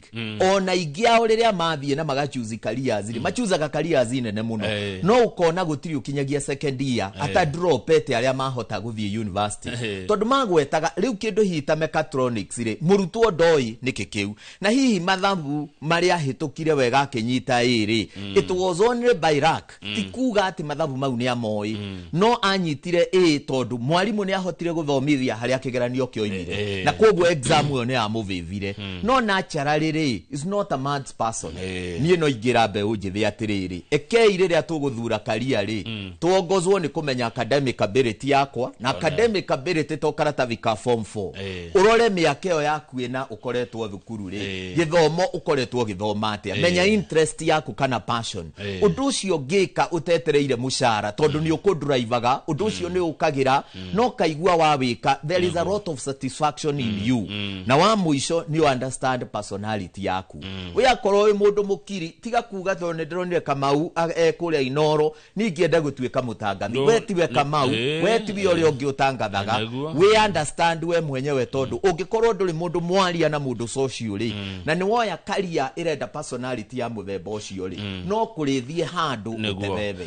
Ona ingĩ ao rĩrĩa mathiĩ na magachuzi careers rĩ, machuzaga careers nene mũno, no ũkona gũtirĩ ũkinyagia second year atadropete arĩa mahota gũthiĩ university, tondũ magwetaga rĩu kĩndũ hihi ta mechatronics rĩ, mũrutwo ndoĩ nĩkĩ kĩu, na hihi mathabu marĩa ahĩtũkire wega. Njenga akĩnyita A rĩ, it was only by luck. Ti kuga atĩ mathabu mau nĩ amoĩ, no anyitire A tondũ mwarimũ nĩ ahotire gũthomithia harĩa kĩgeranio kĩoimire, na koguo exam ĩyo nĩ yamũvĩvire. No naturally rĩ, is not a mad person. Niĩ no ingĩra mbeũ njĩthĩ atĩrĩrĩ, ekei rĩrĩa tũgũthura karia rĩ, tuongozwo nĩ kũmenya academic ability yakwa, na academic ability to karatathi ka form 4. Ũrore mĩaka ĩyo yaku ĩna ũkoretwo thukuru rĩ, gĩthomo ũkoretwo ũgĩthoma atĩa, menya interest yaku kana passion. Ũndũ ũcio ũngĩka ũtetereire mũcara, tondũ nĩ ũkũndrivaga, ũndũ ũcio nĩ ũkagĩra no kaigua wa wĩka, there is a lot of satisfaction in you. Na wa mũico nĩ understand personality yaku. We akorwo wĩ mũndũ mũkiri, tiga kuga tondũ nĩ ndĩronire Kamau kũrĩa Inoro ningĩenda gũtuĩka mũtangathi. We tiwe Kamau, we tiwe ũrĩa ũngĩ ũtangathaga. We understand we mwenyewe, tondũ ũngĩkorwo ndũrĩ mũndũ mwaria na mũndũ social rĩ, na nĩ woya karia ĩrenda personality ya mũthemba ũcio rĩ, no kũrĩthiĩ handũ ũtebebe.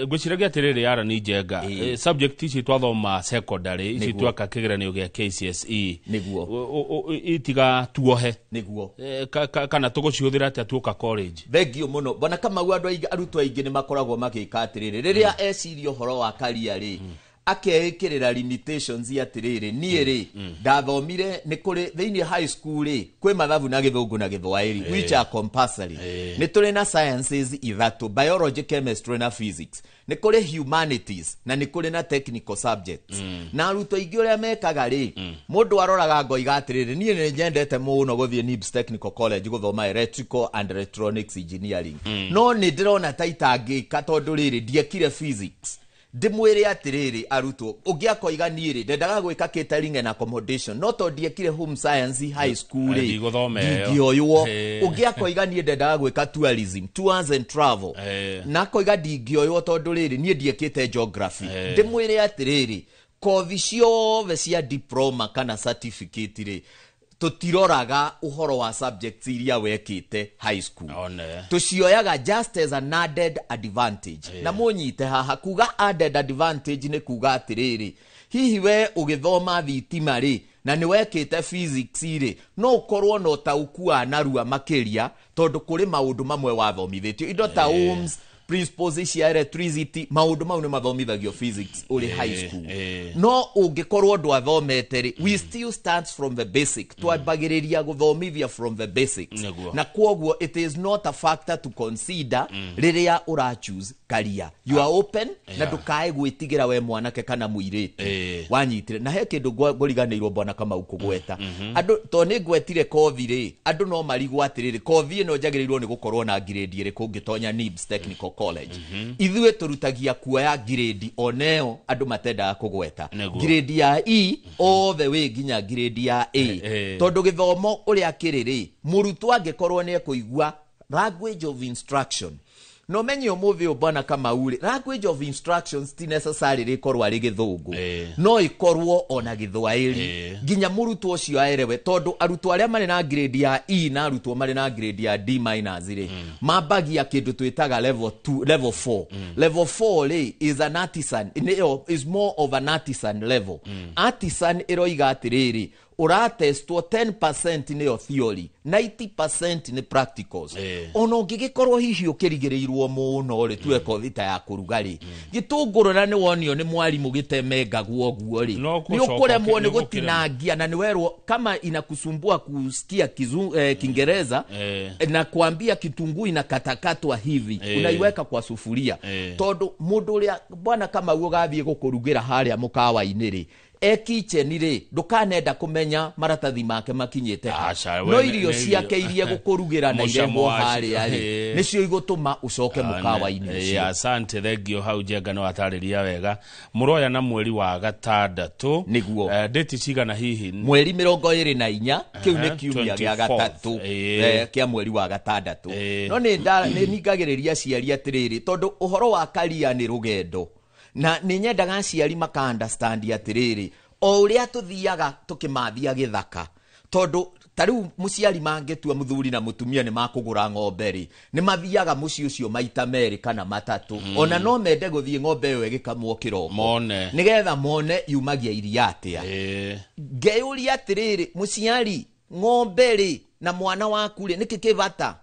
Ngwĩciragia atĩrĩrĩ, ara ni Njenga, subject ici twathoma secondary ici, tweka kĩgeranio gĩa KCSE, nĩguo itiga tuohe, nĩguo kana tũgũcihũthĩra atĩa tuoka college? Thengio mũno, bwana Kamau. Andũ aingĩ, arutwo aingĩ nĩ makoragwo magĩka atĩrĩrĩ, rĩrĩa eciria ũhoro wa karia rĩ, akeĩkĩrĩra limitations atĩrĩrĩ, niĩ rĩ ndathomire nĩ kũrĩ thĩinĩ high school rĩ, kwĩ mathabu na Gĩthũngũ na Gĩthwaĩri, which are compulsory. Nĩ tũrĩ na sciences ithatũ, biology, chemistry na physics. Nĩ kũrĩ humanities na nĩ kũrĩ na technical subjects. Na arutwo aingĩ ũrĩa mekaga rĩ, mũndũ aroraga ngoiga atĩrĩrĩ, niĩ nĩ nyendete mũno gũthiĩ NIBS Technical College gũthoma electrical and electronics engineering, no nĩ ndĩrona ta itangĩka tondũ rĩrĩ ndiekire physics. Ndĩmwĩre atĩrĩrĩ, arutwo, ũngĩ akoiga niĩ rĩ ndendaga gwĩka catering and accommodation, no tondũ ndiekire home science high school rĩ, Ndigũthoma ĩyo. ndingĩoywo. Ũngĩ akoiga niĩ ndendaga gwĩka tourism, tours and travel, na akoiga ndingĩoywo tondũ rĩrĩ niĩ ndiekĩte geography. Ndĩmwĩre atĩrĩrĩ, kothi ciothe cia diploma kana certificate rĩ, tũtiroraga ũhoro wa subjects iria wekĩte high school. Tũcioyaga just as an added advantage. Na mũnyite haha, kuga added advantage nĩ kuga atĩrĩrĩ, hihi we ũgĩthoma thitima rĩ, na nĩ wekĩte physics rĩ, no ũkorwo na ũtaũku wa narua makĩria, tondũ kũrĩ maũndũ mamwe wathomithĩtio, indo ta ohms, principles cia electricity, maũndũ mau nĩ mathomithagio physics ũrĩ high school. No ũngĩkorwo ndwathomete rĩ, we still starts from the basic, twambagĩrĩria gũthomithia from the basics. Na kwoguo it is not a factor to consider rĩrĩa ũra choose career. You are open na ndũkae gwĩtigĩra we mwanake kana mũirĩtu. Wanyitire na he kĩndũ ngũriganĩirwo, bwana Kamau, kũgweta. Andũ to nĩ ngwetire kothi rĩ, andũ no marigwo atĩrĩrĩ, kothi ĩno njagĩrĩirwo nĩ gũkorwo na grade ĩrĩkũ ngĩtonya NIBS Technical College? Ithuĩ tũrutagia kuoya grade oneo andũ matendaga kũgweta, grade ya E all the way nginya grade ya A, tondũ gĩthomo ũrĩa kĩrĩ rĩ, mũrutwo angĩkorwo nĩ ekũigua language of instruction, no menye ũmũthĩ ũyũ, bwana Kamau rĩ, language of instructions ti necessary rĩkorwo arĩ Gĩthũngũ, no ĩkorwo ona Gĩthwaĩri, nginya mũrutwo ũcio aerewe, tondũ arutwo arĩa marĩ na grade ya E na arutwo marĩ na grade ya D minus rĩ, mambagia kĩndũ twĩtaga level 2, level 4. Level 4 rĩ is an artisan, nĩyo is more of an artisan level. Artisan ĩroiga atĩrĩrĩ, ũratestwo 10% nĩyo theory, 90% nĩ practicals. Ona ũngĩgĩkorwo hihi ũkĩrigĩrĩirwo mũno rĩ, tuwe kothi ta ya kũruga rĩ, gĩtũngũrũ na nĩ wonio nĩ mwarimũ gĩtemengagwo ũguo rĩ, No nĩ gũcoka ũkũremwo nĩ nĩ gũkĩremwo. gũtinangia, na nĩ werwo kama inakusumbua kusikia Kiingereza na kuambia kitunguu inakatakatwa hivi, unaiweka kwa sufuria, tondũ mũndũ ũrĩa, bwana Kamau, ũgathiĩ gũkũrugĩra harĩa mũkawa-inĩ rĩ, e kitchen rĩ, ndũkanenda kũmenya maratathi make makinyĩte ha. Aca, No we irio nĩ ciake irio. iria gũkũrugĩra na Mũcamo irehwo wacio. harĩa rĩ, nĩcio igũtũma ũcoke mũkawa-inĩ ũcio. Asante, thengio hau Njenga, nĩ watarĩria wega. Mũroya na mweri wa gatandatũ. Nĩguo. Date cigana hihi? Mweri 24, kĩu nĩ kiumia gĩa 24th. gatatũ, kĩa mweri wa gatandatũ. No nĩ ningagĩrĩria aciari atĩrĩrĩ, tondũ ũhoro wa karia nĩ rũgendo, na nĩ nyendaga aciari maka understand atĩrĩrĩ, o ũrĩa tũthiaga tũkĩmathia gĩthaka, tondũ ta rĩu mũciari mangĩtua mũthuri na mũtumia nĩ makũgũra ng'ombe rĩ, nĩ mathiaga mũciĩ ũcio maita merĩ kana matatũ. Ona no mende gũthiĩ ng'ombe ĩyo ĩgĩkamwo kĩroko, Mone. nĩgetha mone yumagia iria atĩa. Ngeyũria atĩrĩrĩ, mũciari, ng'ombe rĩ na mwana waku rĩ, nĩkĩ kĩ bata?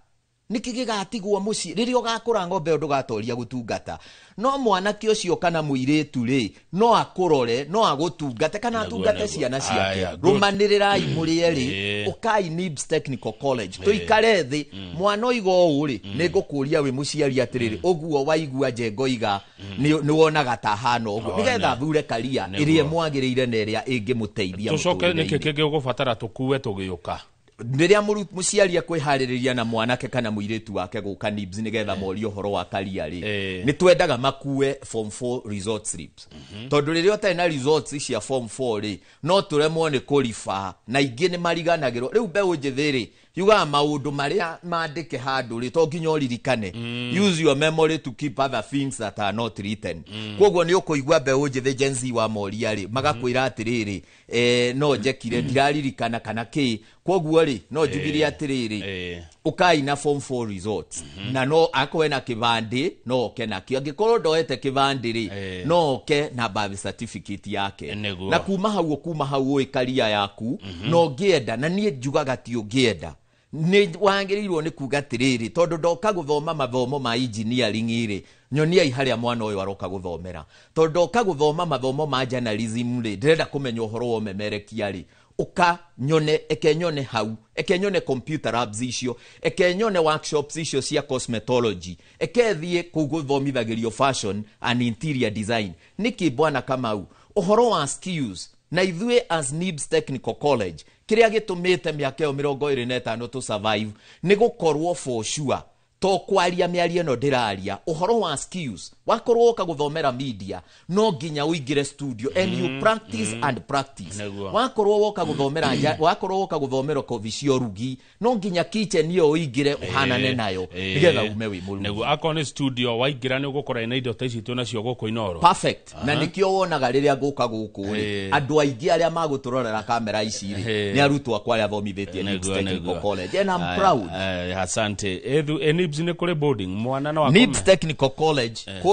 Nĩkĩ gĩgatigwo mũciĩ rĩrĩa ũgakũra ng'ombe ĩyo ndũgatoria gũtungata? No mwanake ũcio kana mũirĩtu rĩ, no akũrore, no agũtungate kana atungate ciana ciake. Aya, good. Rũmanĩrĩrai mũrĩ erĩ. Ũkai NIBS Technical College, tũikare thĩ. Mwana oiga ũũ rĩ, nĩ ngũkũria wĩ mũciari atĩrĩrĩ, ũguo waigua njengo iga nĩ wonaga ta hana ũguo, nĩgetha thure karia ĩrĩa ĩmwagĩrĩire na ĩrĩa ĩngĩmũteithia Tũcoke nĩkĩ mũtũrĩre-inĩ. kĩngĩ ũgũbatara tũkue tũgĩũka? Rĩrĩa mũciari akwĩharĩrĩria na mwanake kana mũirĩtu wake gũka NIBS nĩgetha morie ũhoro wa karia rĩ, nĩ twendaga makue form 4 result slips, tondũ rĩrĩa ũtarĩ na results cia form 4 rĩ, no tũremwo nĩ kũriba, na ingĩ nĩ mariganagĩrwo. Rĩu mbeũ njĩthĩ rĩ, yugaga maũndũ marĩa mandĩke handũ rĩ, to nginya ũririkane. Use your memory to keep other things that are not written. Koguo nĩ ũkũigua mbeũ njĩthĩ, Gen Z, wa moria rĩ, magakwĩra atĩrĩrĩ, no njekire ndiraririkana kana kĩ. Koguo rĩ, no njugire atĩrĩrĩ, ũkai na form 4 results, na no akorwo na kĩbandĩ, no oke nakĩo. Angĩkorwo ndoete kĩbandĩ rĩ, no oke na birth certificate yake. Na kuma hau ũĩ karia yaku. Na ũngĩenda, na niĩ njugaga ti ũngĩenda, nĩ wagĩrĩirwo nĩ kuga atĩrĩrĩ, tondũ ndoka gũthoma mathomo ma engineering rĩ, nyoniai harĩa mwana ũyũ aroka gũthomera. Tondũ ndoka gũthoma mathomo ma journalism rĩ, ndĩrenda kũmenya ũhoro wa ũmemerekia rĩ, ũka nyone, eke nyone hau, eke nyone computer labs icio, eke nyone workshops icio cia cosmetology, eke thiĩ kũu gũthomithagĩrio fashion and interior design. Nĩkĩ, bwana Kamau? Ũhoro wa skills, na ithuĩ as NIBS Technical College, kĩrĩa gĩtũmĩte mĩaka ĩyo 25 tũ survive nĩ gũkorwo for sure to kwaria mĩario ĩno ndĩraria ũhoro wa skills. Wakorwo woka gũthomera media, no nginya ũingĩre studio and you practice and practice. Wakorwo woka gũthomera wakorwo woka gũthomera kothi cia ũrugi, no nginya kitchen ĩyo ũingĩre ũhanane nayo nĩgetha ume wĩ mũrugi. Nĩguo akorwo nĩ studio waingĩra nĩ ũgũkora ina indo ta ici twĩ nacio gũkũ Inoro. Perfect. Na nĩkĩo wonaga rĩrĩa ngũka gũkũ rĩ, andũ aingĩ arĩa magũtũrorera kamera ici rĩ, nĩ arutwo akwa arĩa thomithĩtie NIBS Technical College, and I'm proud. Asante. Ethu NIBS nĩ kũrĩ boarding, mwana no akome? NIBS Technical College, kũrĩa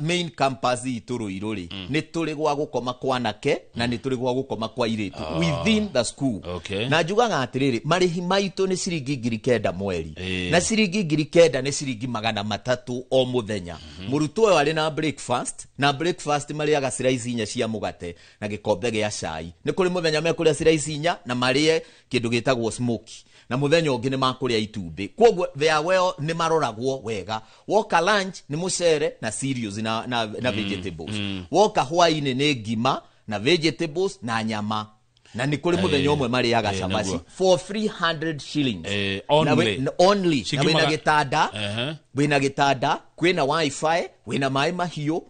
main campus itũ Rũirũ rĩ, nĩ tũrĩ gwa gũkoma kwanake na nĩ tũrĩ gwa gũkoma kwa airĩtu within the school. Na njugaga atĩrĩrĩ, marĩhi maitũ nĩ ciringi 9,000 mweri, na ciringi 9,000 nĩ ciringi 300 o mũthenya. Mũrutwo ũyũ arĩ na breakfast, na breakfast marĩaga slice 4 cia mũgate na gĩkombe gĩa cai. Nĩ kũrĩ mũthenya mekũrĩa slice 4 na marĩe kĩndũ gĩtagwo smoky, na mũthenya ũngĩ nĩ makũrĩa itumbĩ. Koguo they are well, nĩ maroragwo wega. Woka lunch nĩ mũcere na cereals na vegetables. Woka hwainĩ nĩ ngima na vegetables na nyama, na nĩ kũrĩ mũthenya ũmwe marĩaga cabaci for 300 shillings. Only. Only. Na Ciringi wĩna gĩtanda, wĩna gĩtanda, kwĩna wifi, wĩna maĩ mahiũ,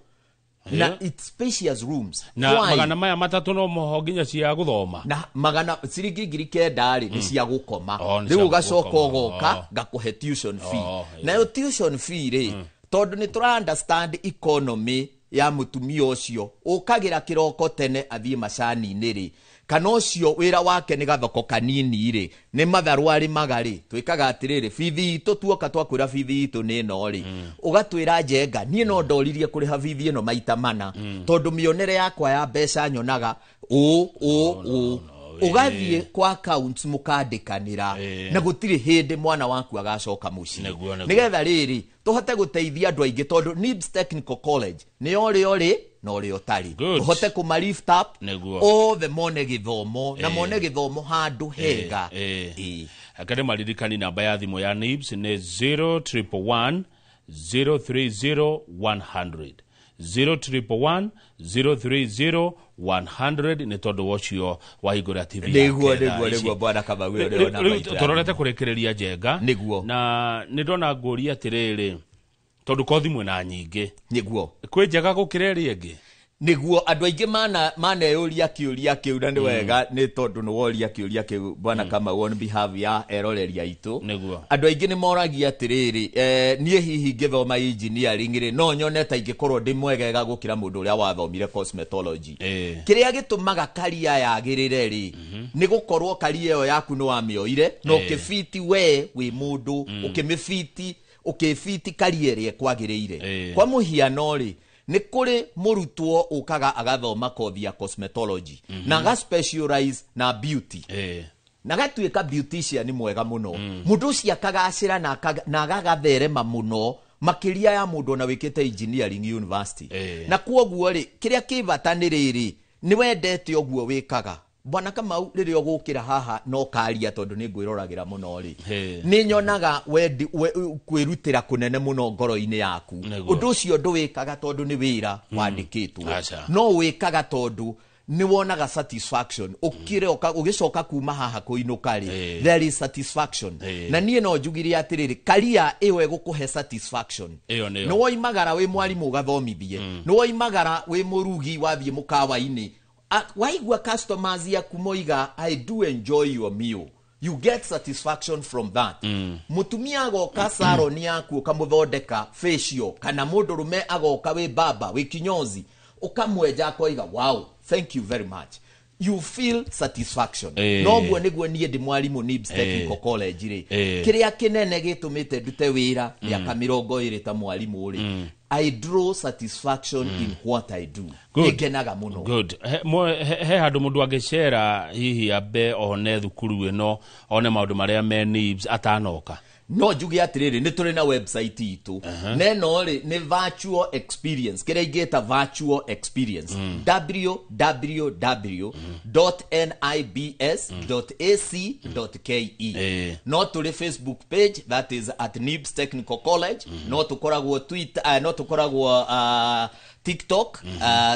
na it's spacious rooms. Na Why? 300 no moho nginya cia gũthoma? Na magana ciringi 9,000 rĩ, nĩ cia gũkoma. Oh, nĩ Rĩu cia ũgacoka gũkoma. ũgoka ngakũhe tuition fee. Nayo tuition fee rĩ, tondũ nĩ tũra understand economy ya mũtumia ũcio ũkagĩra kĩroko tene athiĩ macani-inĩ rĩ, kana ũcio wĩra wake nĩ gathoko kanini rĩ, nĩ matharũ arĩmaga rĩ, twĩkaga atĩrĩrĩ, bithi itũ tuoka twakwĩra bithi itũ nĩ ĩno rĩ, ũgatwĩra, "Njenga, niĩ no ndoririe kũrĩha bithi ĩno maita mana, tondũ mĩonere yakwa ya mbeca nyonaga ũũ ũũ ũũ." Ũgathiĩ kwa accounts mũkandĩkanĩra, na gũtirĩ hĩndĩ mwana waku agacoka mũciĩ. Nĩguo. Nĩgetha rĩrĩ tũhote gũteithia andũ aingĩ, tondũ NIBS Technical College nĩ ũrĩa ũrĩ na ũrĩa ũtarĩ, tũhote kũma lift up othe mone gĩthomo na mone gĩthomo handũ hega. Akende maririkani, namba ya thimũ ya NIBS nĩ 0111 030 100, 0111 030 100. Nĩ tondũ wa ũcio wahingũra TV yake thaa ici. Nĩguo, bwana Kamau, ĩyo nĩyo namba Rĩu itũ ya tũrorete kũrĩkĩrĩria, Njenga. Na nĩ ndona ngũria atĩrĩrĩ, tondũ kothi mwĩna nyingĩ, kwĩ njega gũkĩra ĩrĩa ĩngĩ? Nĩguo, andũ aingĩ maneyũria kĩũria kĩu, na nĩ wega nĩ tondũ nĩ woria kĩũria kĩu, bwana Kamau, on behalf ya eroreri aitũ. Andũ aingĩ nĩ moragia atĩrĩrĩ, niĩ hihi ngĩthoma engineering rĩ, no nyone ta ingĩkorwo ndĩ mwegega gũkĩra mũndũ ũrĩa wathomire cosmetology? Kĩrĩa gĩtũmaga karia yagĩrĩre rĩ, nĩ gũkorwo karia ĩyo yaku nĩ wamĩoire na ũkĩbiti we wĩ mũndũ, ũkĩmĩbiti, ũkĩbiti karia ĩrĩa ĩkwagĩrĩire. Kwa mũhiano rĩ, nĩ kũrĩ mũrutwo ũkaga agathoma kothi ya cosmetology na aga specialize na beauty. Na gatuĩka beautician mwega mũno. Mũndũ ũcio akagacĩra na agagatherema mũno makĩria ya mũndũ ona wĩkĩte engineering university. Na kwoguo rĩ, kĩrĩa kĩ bata nĩ rĩrĩ, nĩ wendete ũguo wĩkaga. Bwana Kamau, rĩrĩa ũgũkĩra haha no karia tondũ nĩ ngwĩroragĩra mũno rĩ, nĩ nyonaga wendi kwĩrutĩra kũnene mũno ngoro-inĩ yaku. Ũndũ ũcio ndũwĩkaga tondũ nĩ wĩra wandĩkĩtwo, no wĩkaga tondũ nĩ wonaga satisfaction ũkire ũgĩcoka kuma haha kũinũka rĩ, there is satisfaction. Na niĩ no njugire atĩrĩrĩ, karia ĩyo ĩgũkũhe satisfaction. Ĩyo nĩyo. Nĩ woimagara wĩ mwarimũ ũgathomithie, nĩ woimagara wĩ mũrugi wathiĩ mũkawa-inĩ, waigua customers yaku moiga, "I do enjoy your meal," you get satisfaction from that. Mutumia agoka salon yaku ũkamũthondeka facial, kana mũndũrũme agoka wĩ baba wĩ kinyozi ũkamwenja akoiga, "Wow, thank you very much," you feel satisfaction. Noguo nĩguo niĩ ndĩ mwarimũ NIBS Technical College rĩ, kĩrĩa kĩnene gĩtũmĩte ndute wĩra mĩaka 20 ta mwarimũ rĩ, I draw satisfaction in what I do. Good. Nĩngenaga mũno. Good. He handũ mũndũ angĩcera hihi ambe one thukuru ĩno, one maũndũ marĩa me NIBS atanoka? No njuge atĩrĩrĩ, nĩ tũrĩ na website itũ, na ĩno rĩ nĩ virtual experience, kĩrĩa ingĩta virtual experience, www.nibs.ac.ke. No tũrĩ Facebook page, that is at NIBS Technical College. No tũkoragwo Twitter, no tũkoragwo TikTok,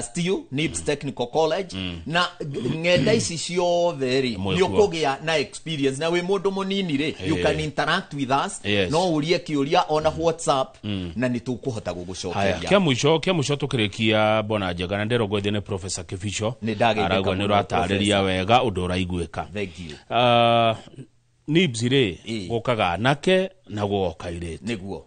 still NIBS Technical College. Na ng'enda ici ciothe rĩ, Mwĩ nĩ kuo. ũkũgĩa na experience, na wĩ mũndũ mũnini rĩ, you can interact with us. No ũrie kĩũria ona WhatsApp na nĩ tũkũhota Haya, gũgũcokeria. Kĩa mũico tũkĩrĩkia, Bwana Njenga, na ndĩrongoithio nĩ Professor Kibicho. Nĩ ndageithĩka Araigua nĩ mũno, ũratarĩria Professor. wega ũndũ ũraiguĩka. Thank you. NIBS rĩ, gũkaga anake na gũgoka airĩtu. Nĩguo.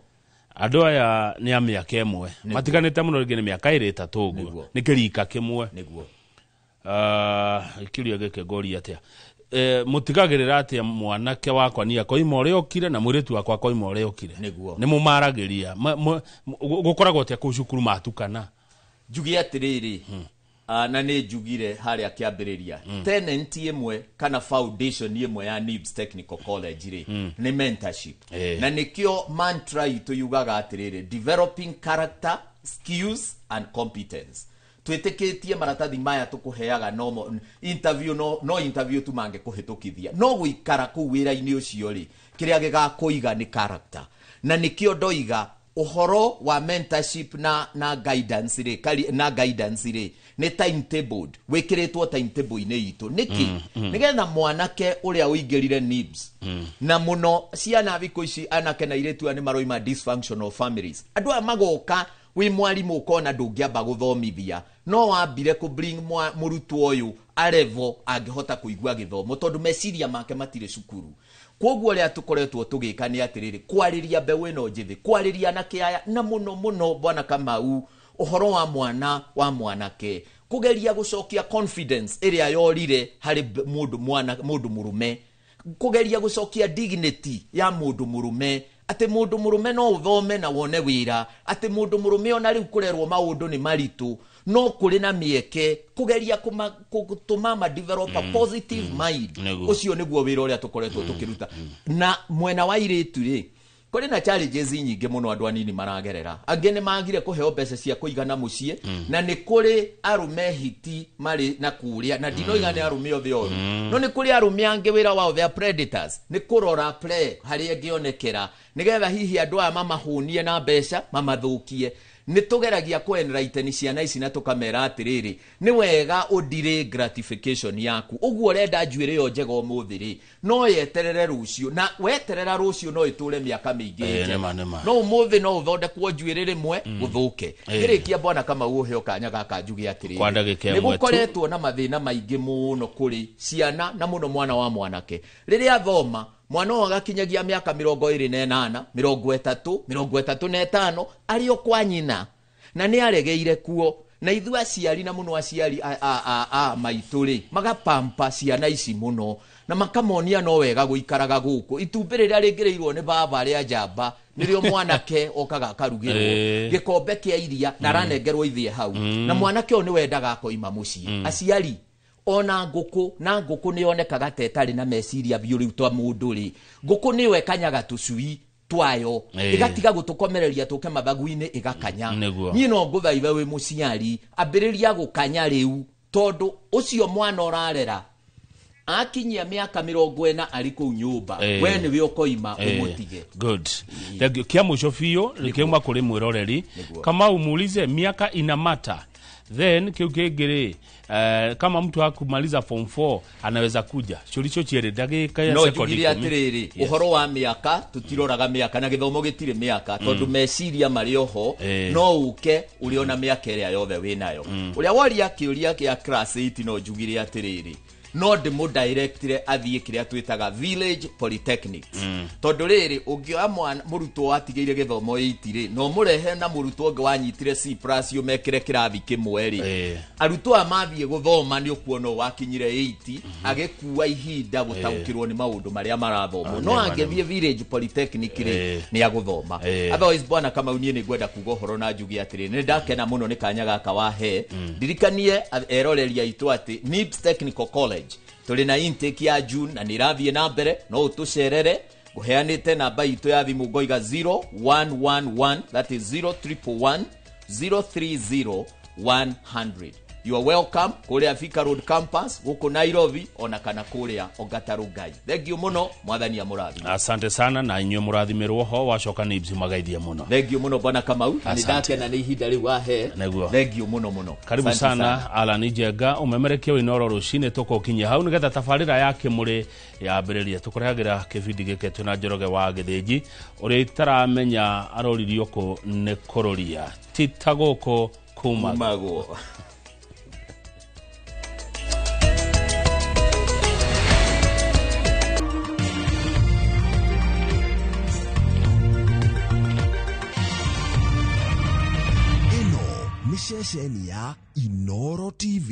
Andũ aya nĩ a mĩaka ĩmwe, matiganĩte mũno, rĩngĩ nĩ mĩaka 2 3 ũguo, nĩ kĩrika kĩmwe. Nĩguo. Kĩũria gĩkĩ ngũria atĩa, mũtigagĩrĩra atĩa mwanake wakwa ni akoima ũrĩa okire na mũirĩtu wakwa akoima ũrĩa okire? Nĩguo. Nĩ mũmaragĩria? Gũkoragwo atĩa kũu cukuru matukana? Njuge atĩrĩrĩ, na nĩ njugire harĩa kĩambĩrĩria, tenant ĩmwe kana foundation ĩmwe ya NIBS Technical College rĩ, nĩ mentorship. Na nĩkĩo mantra itũ yugaga atĩrĩrĩ, developing character, skills and competence. Twĩtĩkĩtie maratathi maya tũkũheaga no interview, no interview tu mangĩkũhĩtũkithia, no gũikara kũu wĩra-inĩ ũcio rĩ, kĩrĩa gĩgakũiga nĩ character. Na nĩkĩo ndoiga ũhoro wa mentorship na guidance rĩ, na guidance rĩ, nĩ timetabled, wĩkĩrĩtwo timetable-inĩ itũ. Nĩkĩ? Nĩgetha mwanake ũrĩa ũingĩrire NIBS, na mũno ciana thikũ ici, anake na airĩtu aya nĩ maroima dysfunctional families. Andũ aya magoka, wĩ mwarimũ ũkona ndũngĩamba gũthomithia, no wambire kũ bring mũrutwo ũyũ arevo angĩhota kũigua gĩthomo, tondũ meciria make matirĩ cukuru. Koguo ũrĩa tũkoretwo tũgĩka nĩ atĩrĩrĩ, kwarĩria mbeũ ĩno njĩthĩ, kwarĩria anake aya, na mũno mũno, Bwana Kamau, ũhoro wa mwana wa mwanake, kũgeria gũcokia confidence ĩrĩa yorire harĩ mũndũ mwana, mũndũ mũrũme, kũgeria gũcokia dignity ya mũndũ mũrũme, atĩ mũndũ mũrũme no ũthome na wone wĩra, atĩ mũndũ mũrũme ona rĩu kũrerwo maũndũ nĩ maritũ, no kũrĩ na mĩeke, kũgeria gũtũma ma develop a positive mind. Ũcio nĩguo wĩra ũrĩa tũkoretwo tũkĩruta. Na mwena wa airĩtu rĩ, kũrĩ na challenges nyingĩ mũno andũ anini maragerera. Angĩ nĩ magire kũheo mbeca cia kũigana mũciĩ, na nĩ kũrĩ arũme hiti marĩ na kũrĩa, na ndinoiga nĩ arũme othe oru, no nĩ kũrĩ arũme angĩ wĩra wao, they are predators, nĩ kũrora play harĩa ĩngĩonekera nĩgetha hihi andũ aya mamahũnie na mbeca mamathũkie. Nĩ tũgeragia kũ enlighten ciana ici na tũkamera atĩrĩrĩ, nĩ wega ũndire gratification yaku. Ũguo ũrenda njuĩrĩ ĩyo njega ũmũthĩ rĩ, no yeterere rũciũ, na weterera rũciũ no ĩtũre mĩaka mĩingĩ njega. Nĩma, nĩma. No ũmũthĩ no ũthondekwo njuĩrĩ rĩmwe gũthũke. Ngĩrĩkia, Bwana Kamau, ũheo kanya gaka njuge atĩrĩrĩ, Kwa ndagĩka nĩ ĩmwe tu. gũkoretwo na mathĩna maingĩ mũno kũrĩ ciana, na mũno mwana wa mwanake rĩrĩa athoma, mwana ũyũ agakinyagia mĩaka 28, 30, 35, arĩ o kwa nyina na nĩ aregeire kuo. Na ithuĩ aciari, na mũno aciari a maitũ rĩ, magapampa ciana ici mũno na makamonia no wega gũikaraga gũkũ. Itumbĩ rĩrĩa rĩngĩrĩirwo nĩ baba rĩa njamba nĩrĩo mwanake okaga akarugĩrwo gĩkombe kĩa iria na aranengerwo ithĩe hau, na mwanake ũyũ nĩ wendaga akoima mũciĩ. Aciari, Ona ngũkũ na ngũkũ nĩ yonekaga ta ĩtarĩ na meciria biũ rĩu twa mũndũ rĩ, ngũkũ nĩyo ĩkanyaga tũcui twayo, ĩgatiga gũtũkomereria tũke mathagu-inĩ, ĩgakanya. Niĩ no ngũthaithe wĩ mũciari, ambĩrĩria gũkanya rĩu, tondũ ũcio mwana ũrarera akinyia mĩaka 40 arĩ kũu nyũmba, we nĩwe ũkoima ũmũtige. Good. Thank you. Kia mwisho biũ rĩkiuma kũrĩ mwĩroreri Kamau, muulize miaka inamata then kĩu kĩngĩ rĩ, kama mtu akumaliza form 4 anaweza kuja ciũria cierĩ ndagĩka ya no sekondi njugire 10. Atĩrĩrĩ, ũhoro wa mĩaka tũtiroraga mĩaka na gĩthomo gĩtirĩ mĩaka, tondũ meciria marĩ oho, no ũke ũrĩ ona mĩaka ĩrĩa yothe wĩnayo. Ũrĩa woria kĩũria kĩa class 8, no njugire atĩrĩrĩ, no ndĩmũdirectire athiĩ kĩrĩa twĩtaga village polytechnics, tondũ rĩrĩ, ũngĩoya mwana mũrutwo watigĩire gĩthomo 8 rĩ, no mũrehe na mũrutwo ũngĩ wanyitire C plus ũmekĩre kĩrathi kĩmwe rĩ, arutwo aya mathiĩ gũthoma nĩ ũkuona ũyũ wakinyire 8 agĩkua ihinda gũtaũkĩrwo nĩ maũndũ marĩa marathomwo, no angĩthiĩ village polytechnic rĩ, nĩ agũthoma. Otherwise, bwana Kamau, niĩ nĩ ngwenda kuga ũhoro na njuge atĩrĩ, nĩ ndakena mũno nĩ kanya gaka wahe ndirikanie eroreri aitũ atĩ NIBS Technical College tũrĩ na intake ya June na nĩ ĩrathiĩ na mbere. No ũtũcerere, ngũheanĩte namba itũ ya thimũ, ngoiga 0111, that is 0111 030 100. You are welcome kũrĩa Thika Road campus gũkũ Nairobi, ona kana kũrĩa Ongata Rongai. Thank you mũno, mwathani amũrathime. Asante sana, na inyuĩ mũrathimĩrwo ho wacoka NIBS magaithie mũno. Thank you mũno, bwana Kamau, na nĩ Asante. ndakena nĩ ihinda rĩu wahe. Nĩguo. Thank you mũno mũno. Karibu Asante. sana, Alan Njenga, ũmemerekie Inooro rũcinĩ tũkũkinyia hau nĩgetha tabarĩra ya kĩmũrĩ yambĩrĩrie. Tũkũrehagĩra kĩbindi gĩkĩ twĩna Njoroge wa Gĩthĩnji, ũrĩa itaramenya aroririo kũ nĩ kũrũria ti ta gũkũ kumagwo. Ĩno nĩ ceceni ya Inoro TV.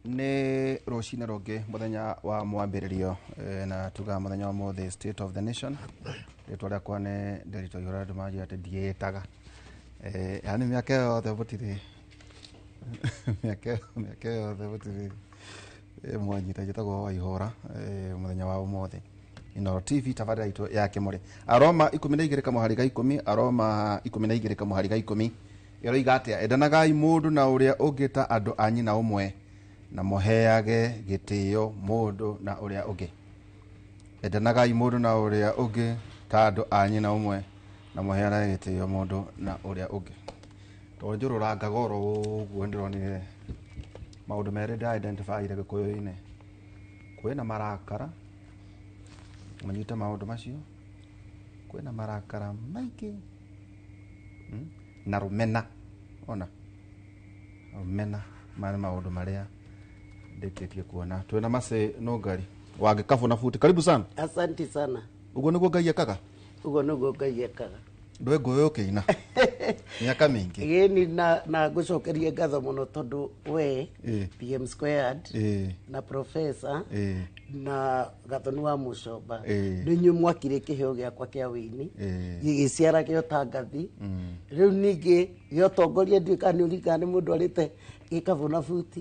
Nĩ rũcinĩ rũngĩ, mũthenya wa mwambĩrĩrio, na tugaga mũthenya wa mũthĩ state of the nation. Rĩtwa rĩakwa nĩ Nderitu Ihũra, andũ manjĩra atĩ ndiĩtaga. Yani mĩaka ĩyo yothe mũtirĩ, mĩaka ĩyo yothe mũtirĩ mwanyita, njĩtagwo Waihũra. Mũthenya wa ũmũthĩ Inooro TV, tabarĩra itũ ya kĩmũrĩ, Aroma 12 kamũhari ga 10, Aroma 12 kamũhari ga 10 ĩroiga atĩa? Endanagai mũndũ na ũrĩa ũngĩ ta andũ a nyina ũmwe, na mũheage gĩtĩo mũndũ na ũrĩa ũngĩ. Endanagai mũndũ na ũrĩa ũngĩ ta andũ a nyina ũmwe, na mũheanage gĩtĩo mũndũ na ũrĩa ũngĩ. Tondũ njũrũrangaga oro ũguo, ndĩronire maũndũ merĩ ndĩra identify-ire gĩkũyũ-inĩ. Kwĩna marakara, manyite maũndũ macio, kwĩna marakara maingĩ, na rũmena, ona rũmena marĩ maũndũ marĩa ndĩkĩtie kuona. Twĩna Mercy Nũngari wa Gĩkabũ na Buti, karibu sana. Asante sana. Ũguo nĩguo Ngai ekaga. Ũguo nĩguo Ngai ekaga. Ndũĩ ngũĩ ũkĩina mĩaka mĩingĩ. Ĩni, na ngũcokerie ngatho mũno tondũ we PM squared na professor na Gathoni wa Mũcomba nĩ inyuĩ mwakire kĩheo gĩakwa kĩa wĩini, gĩgĩciara gĩa ũtangathi, rĩu ningĩ gĩa ũtongoria. Ndiũĩ kana nĩ ũririkana nĩ mũndũ arĩte Gĩkabũ na Buti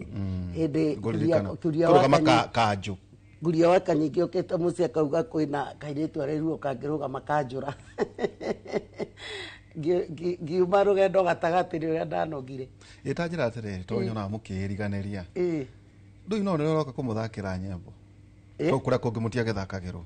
hĩndĩ Ngũririkana. Kuria Kũrũgama wa Kanyi- kanjũ. Nguria wa Kanyingĩ okĩte mũciĩ akauga kwĩna kairĩtu arerirwo kangĩrũgama kanjũra. Ngiuma rũgendo gatagatĩ nĩ ũrĩa ndanogire. Ĩ, ta njĩra atĩrĩrĩ, tondũ nyonaga mũkĩĩriganĩria, ndũi no nĩ ũroka kũmũthakĩra nyĩmbo to kũrĩa kũngĩ mũtiagĩthakagĩrwo,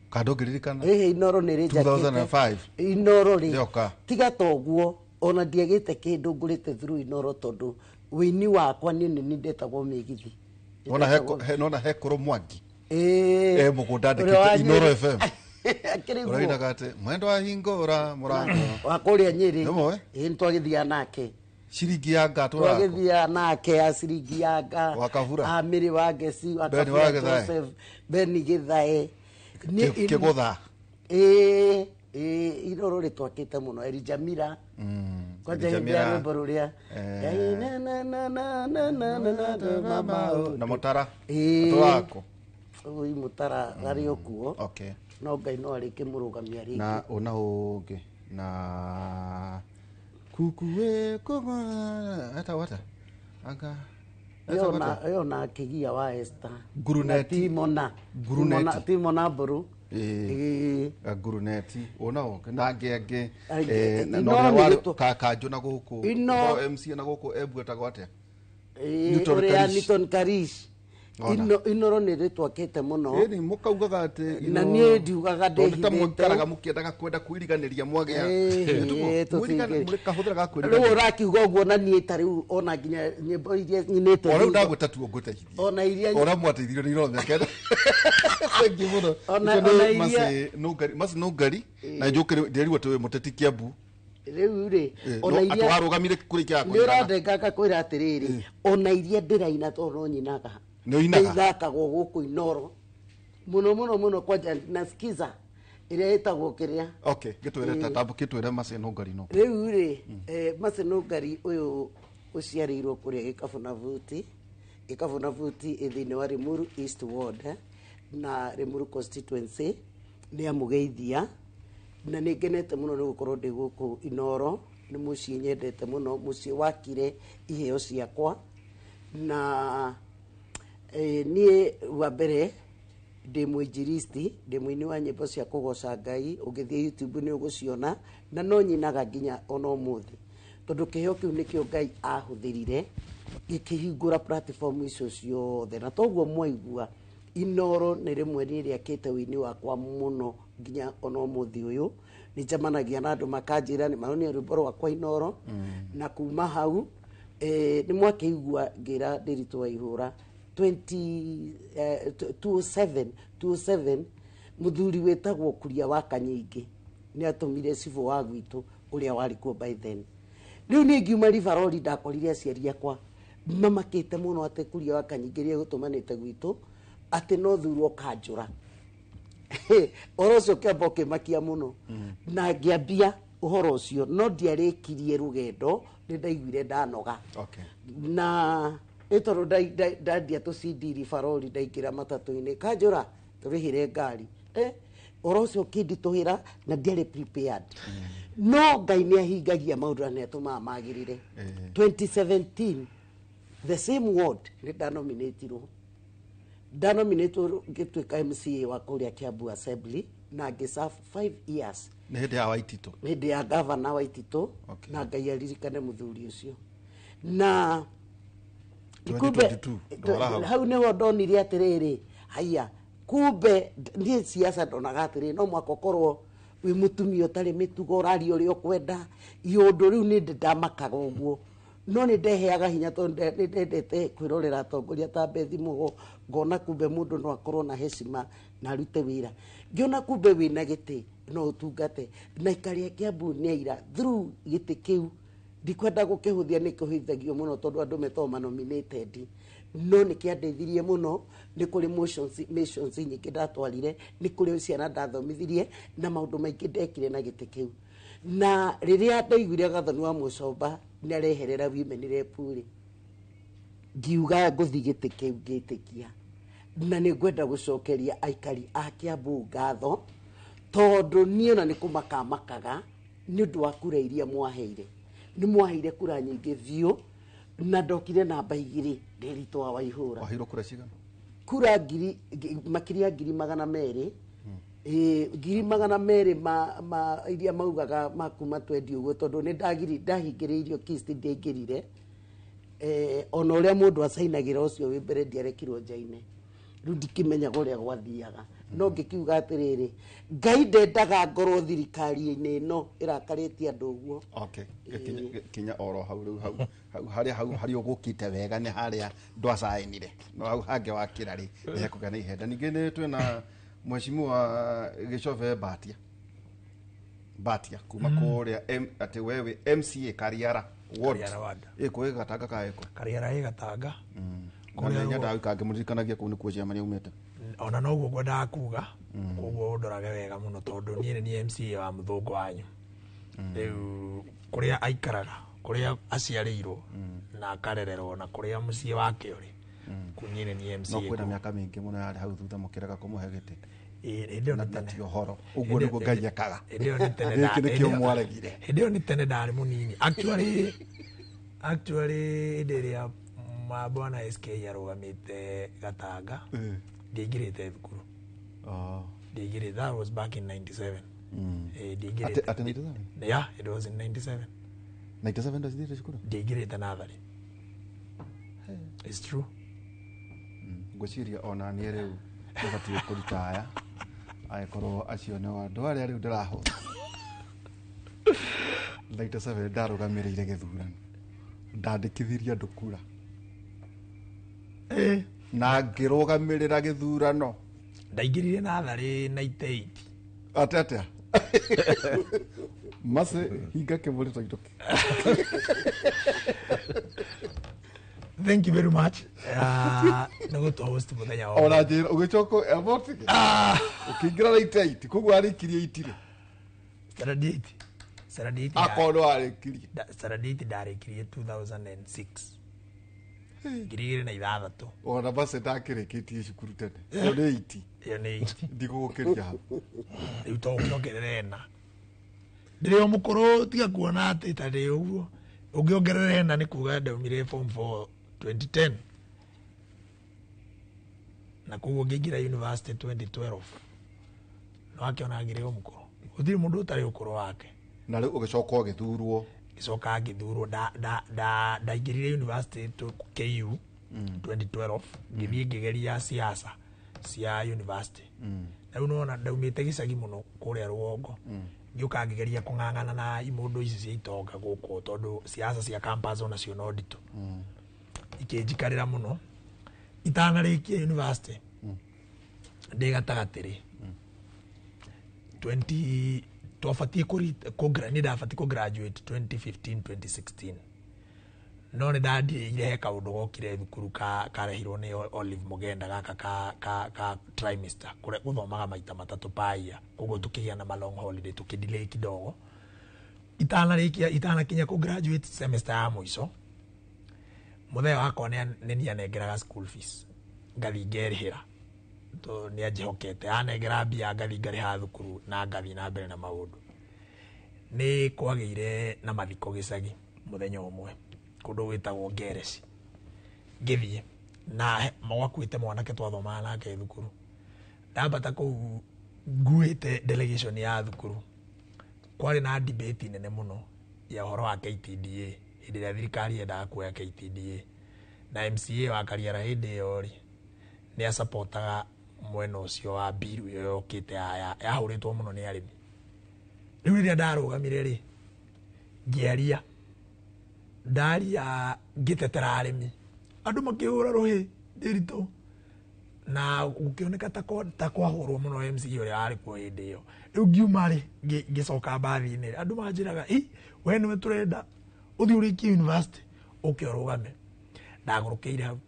kana ndũngĩririkana? Ĩhĩ, Inoro nĩ rĩnjakĩte. 2005. Inoro rĩ, Rĩoka. tiga toguo, ona ndiagĩte kĩndũ ngũrĩte through Inoro, tondũ wĩini wakwa niĩ nĩ ndetagwo mĩgithi. Nona hekũrũ Mwangi Ĩĩ. e mũgũnda Ũrĩa andĩkĩte wa Inoro Nyĩrĩ. FM. Akĩrĩ guo. Ũrainaga atĩ mwendo wa hingũra mũrango wa kũrĩa Nyĩrĩ. Nĩmũĩ? Ĩĩ, nĩtwagĩthiaga nake. Ciringi ya nga tũrako. Twagĩthiaga nake ya ciringi ya nga. Wa Kabura. Amĩrĩ wa Ngeci, wa Beni Kabura wa Gĩthae. Joseph, Beni Gĩthae. Kĩgũtha. Ĩĩ, ĩĩ, Inoro rĩtwakĩte mũno. Eri Jamila. Kwanja Eri hĩndĩ ya Jamila. rwĩmbo rũrĩa. Na, na, na, na, na, na, na, na, na, mama, oh. Na Mũtara. Ĩĩ. Tũrako. Ũi Mũtara arĩ o kuo. Okay. No Ngai no arĩkĩmũrũgamia rĩngĩ. Na ona ũngĩ na kukuwe kũgora etagwo atĩa? Anga etagwo atĩa? Yo na Kĩgia wa Esther. Nguruneti. Na Timona. Nguruneti. Timona Mbũrũ. Ĩĩ. Nguruneti ona ũngĩ na angĩ angĩ Angĩ- na Inoro ũrĩa nĩ warĩ gĩtũ- Kanjũ na gũkũ Ino- MC na gũkũ Embu etagwo atĩa? Ĩĩ, Newton ũrĩa Karish. Newton Karish. Ona. Inoro nĩ rĩtwakĩte mũno. Ĩni mũkaugaga atĩ Na niĩ ndiugaga tondũ ta ndĩhithĩte. mũikaraga mũkĩendaga kwenda kwĩriganĩria mwagĩa. Ĩĩ, tũtingĩ- Mũrĩkahũthĩra ga Rĩu kwĩriganĩria. ũrakiuga ũguo na niĩ ta rĩu ona nginya nyĩmbo iria nyinĩte O rĩu thutha- ndagwĩta tu ngũteithie. Ona iria Ona mwateithirio nĩ Inoro mĩaka ĩno. Thank you mũno. Ona- Ũcio nĩ ona iria- Mercy Nũngari- Mercy Nũngari na njũkĩre ndĩrerigwo atĩ wĩ mũteti Kiambu. Rĩu rĩ, ona No, iria atĩ warũgamire kũrĩ kĩa nĩ kũigana. ũrandenga ngakwĩra atĩrĩrĩ, ona iria ndĩraina tondũ no nyinaga. Nĩ ũinaga? Nĩ ithakagwo gũkũ Inoro mũno mũno mũno, kwanja na skiza ĩrĩa ĩtagwo kĩrĩa. Okay, gĩtwĩre ta tambo gĩtwĩre Mercy Nũngari no. Rĩu rĩ, Mercy Nũngari ũyũ ũciarĩirwo kũrĩa Gĩkabũ na Vuti. Gĩkabũ na Vuti ĩ thĩinĩ wa Limuru East Ward na Limuru constituency. Nĩ amũgeithia na nĩ ngenete mũno nĩ gũkorwo ndĩ gũkũ Inoro. Nĩ mũciĩ nyendete mũno, mũciĩ wakire iheo ciakwa. Na niĩ wa mbere ndĩ mwinjilisti, ndĩ mũini wa nyĩmbo cia kũgoca Ngai. Ũngĩthiĩ YouTube nĩ ũgũciona, na no nyinaga nginya ona ũmũthĩ, tondũ kĩheo kĩu nĩkĩo Ngai ahũthĩrire gĩkĩhingũra platform icio ciothe. Na toguo mwaigua, Inoro nĩ rĩmwe niĩ rĩakĩte ũini wakwa mũno nginya ona ũmũthĩ ũyũ. Nĩ njemanagia na andũ makanjĩra nĩ maronire rwĩmbo rwakwa Inoro. Na kuma hau nĩ mwakĩigua ngĩra Ndĩritũ wa Ihũra 27 mũthuri wĩtagwo Kuria wa Kanyingĩ nĩ atũmire cibũ wa gwitũ ũrĩa warĩ kuo by then. Rĩu niĩ ngiuma Rivaroli ndakorire aciari akwa mamakĩte mũno atĩ Kuria wa Kanyingĩ nĩ egũtũmanĩte gwitũ atĩ no thurwo kanjũra. Ũhoro ũcio ũkĩamba ũkĩmakia mũno na ngĩambia ũhoro ũcio, no ndiarĩkirie rũgendo, nĩ ndaiguire ndanoga. Okay. Na nĩ tondũ ndandia tũcindi Rivaroli ndaingĩra matatũ-inĩ, kanjũra tũrĩhĩre ngari. Ũhoro ũcio ũkĩnditũhĩra na ndiarĩ prepared. No Ngai nĩ ahingagia maũndũ na nĩ atũmaga magĩrĩre. 2017 the same ward nĩ ndanominatirwo. Ndanominatwo ngĩtuĩka MCA wa kũrĩa Kiambu Assembly na ngĩserve 5 years. Nĩ hĩndĩ ya Waititũ. Nĩ hĩndĩ ya gavana Waititũ. Na Ngai aririkane mũthuri ũcio. Na kumbe 2022, ndwara hau. Hau nĩho ndonire atĩrĩrĩ, haiya, kumbe niĩ siasa ndonaga atĩrĩrĩ, no mwaka ũkorwo wĩ mũtumia ũtarĩ mĩtugo, ũraria ũrĩa ũkwenda iũndũ. Rĩu nĩ ndamakaga ũguo, no nĩ ndeheaga hinya tondũ nĩ ndendete kwĩrorera atongoria ta Bethi Mugo, ngona kumbe mũndũ no akorwo na heshima na arute wĩra. Ngĩona kumbe wĩna gĩtĩ no ũtungate na ikari a Kiambu nĩ aira through gĩtĩ kĩu. Ndikwenda gũkĩhũthia, nĩ kĩhũthagio mũno tondũ andũ metagwo manominated, no nĩ kĩandeithirie mũno. Nĩ kũrĩ motions nyingĩ ndatwarire, nĩ kũrĩ ciana ndathomithirie na maũndũ maingĩ ndekire na gĩtĩ kĩu. Na rĩrĩa ndaiguire Gathoni wa Mũcomba nĩ areherera women rep rĩ, ngiuga ngũthiĩ gĩtĩ kĩu ngĩtĩkia, na nĩ ngwenda gũcokeria aikari a Kiambu ngatho, tondũ niĩ ona nĩ kũmakamakaga nĩ ũndũ wa kura iria mwaheire. Nĩ mwaheire kura nyingĩ biũ, na ndokire namba 2 Ndĩritũ wa Waihũra. Waheirwo kura cigana? Kura ngiri, makĩria ngiri magana merĩ. 200,000 ma iria maugaga ma kuma twendi ũguo, tondũ nĩ ndahingĩrĩirio kist ndiaingĩrire. Ona ũrĩa mũndũ acainagĩra ũcio wĩ mbere ndiarekirwo njaine. Rĩu ndikĩmenyaga ũrĩa gwathiaga. No ngĩkiuga atĩrĩrĩ, Ngai ndendaga ngorwo thirikari-inĩ ĩno ĩrakarĩtie andũ ũguo. Okay, kinya oro hau rĩu, hau, hau, harĩa hau harĩa ũgũkĩte wega nĩ harĩa ndwacainire. No hau hangĩ wakĩra rĩ, nĩ hekũgĩa na ihenda. Ningĩ nĩ twĩna Mheshimiwa Gĩcobe Mbatia. Mbatia kuma kũrĩa atĩ we wĩ MCA Kariara. Ward. Kariara ward. Ĩkũ ĩ Gatanga ka ĩkũ? Kariara ĩ Gatanga. Na nĩ nyendaga gũikara ngĩmũririkanagia kũu nĩkuo chairman aumĩte. Ona noguo ngwendaga kuga, koguo ũndorage wega mũno tondũ niĩ nĩ niĩ MCA wa mũthũngũ wanyu. Rĩu kũrĩa aikaraga, kũrĩa aciarĩirwo na akarererwo na kũrĩa mũciĩ wake ũrĩ, kũu niĩ nĩ niĩ MCA. No kwĩna kũu. mĩaka mĩingĩ mũno yarĩ hau thutha mũkĩrega kũmũhe gĩtĩ. Hĩndĩ ĩyo nĩ Na tene. ti ũhoro. Ũguo nĩguo Ngai ekaga. Hĩndĩ ĩyo nĩ tene. Gĩkĩ nĩkĩo mwaregire. Hĩndĩ ĩyo nĩ tene ndarĩ mũnini. Actually hĩndĩ ĩrĩa ma bwana SK arũgamĩte Gatanga, ndiaingĩrĩte thukuru. Ndiaingĩrĩte, that was back in 97. Ndiaingĩrĩte. Atĩ 97? Yeah, it was in 97. 97 ndacithiĩte cukuru? Ndiaingĩrĩte natharĩ. It's true. Ngwĩciria ona niĩ rĩu nĩbatiĩ kũritaya angĩkorwo acio nĩo andũ arĩa rĩu ndĩrahũra. 97 ndarũgamĩrĩire gĩthurano, ndandĩkithirie andũ kura na ngĩrũgamĩrĩra gĩthurano. Ndaingĩrire natharĩ 98. Atĩ atĩa? Mace hinga kĩmũrĩ tũinũke. Thank you very much. Nĩ gũtũ host mũthenya wa Ona njĩra ũgĩcoka airport ũkĩingĩra 98, koguo arĩkirie 8 rĩ? Standard 8. Standard 8. Akorwo nĩ warĩkirie. Standard 8 ndarĩkirie 2006. 2006. Ona Mace ndakĩrĩkĩtie cukuru tene. Ĩyo nĩ 8. Ĩyo nĩ 8. Ndigũgũkĩria hau. Rĩu to ũkĩongerere ĩna. Ndĩrĩ o mũkũrũ, tiga kuona atĩ ta ndĩ ũguo. Ũngĩongerera ĩna nĩ kuga ndaumire form 4 2010. Na koguo ngĩingĩra university 2012. No akĩona ngĩrĩ o mũkũrũ. Gũtirĩ mũndũ ũtarĩ ũkũrũ wake. Na rĩu ũgĩcoka ũgĩthurwo. Ngĩcoka ngĩthurwo, ndaingĩrire university KU 2012, ngĩthiĩ ngĩgeria siasa cia university. Na rĩu nĩwona ndaumĩte gĩcagi mũno kũrĩa rũgongo, ngĩũka ngĩgeria kũng'ang'ana na imũndũ ici cia itonga gũkũ, tondũ siasa cia campus onacio no nditũ. Ikĩnjikarĩra mũno itanarĩkia university. Ndĩ gatagatĩ rĩ, 20 twabatiĩ nĩ ndabatiĩ kũ graduate 2015 2016, no nĩ ndandirĩire he kaũndũ gokire thukuru karehirwo nĩ Olive Mugenda gaka ka trimester, kũrĩa gũthomaga maita matatũ paia, koguo tũkĩgĩa na ma long holiday, tũkĩdelay kidogo. Itanarĩkia, itanakinya kũ graduate semester ya mũico, mũthee wakwa nĩ niĩ anengeraga school fees ngathiĩ ngerĩhĩra, tondũ nĩ anjĩhokete, anengera mbia ngathiĩ ngarĩha thukuru na ngathiĩ na mbere na maũndũ. Nĩ kwagĩire na mathiko gĩcagi mũthenya ũmwe kũndũ gwĩtagwo Ngereci. Ngĩthiĩ na gwakuĩte mwanake twathomaga nake thukuru. Ndambata kũu nguĩte delegation ya thukuru, kwarĩ na debate nene mũno ya ũhoro wa KTDA hĩndĩ ĩrĩa thirikari yendaga kuoya KTDA, na MCA wa Kariara hĩndĩ ĩyo rĩ nĩ asapotaga mwena ũcio wa biru ĩyo yokĩte yahũrĩtwo mũno nĩ arĩmi. Rĩu rĩrĩa ndarũgamire rĩ, ngĩaria, ndaria ngĩtetera arĩmi, andũ makĩhũra rũhĩ ndĩritũ, na gũkĩoneka ta kwahũrwo mũno MCA ũrĩa warĩ kuo hĩndĩ ĩyo. Rĩu ngiuma rĩ, ngĩcoka mbathi-inĩ, andũ manjĩraga, "Ĩ, we nĩwe tũrenda ũthiĩ ũrĩkie university ũke ũrũgame." Ndagũrũkĩire hau.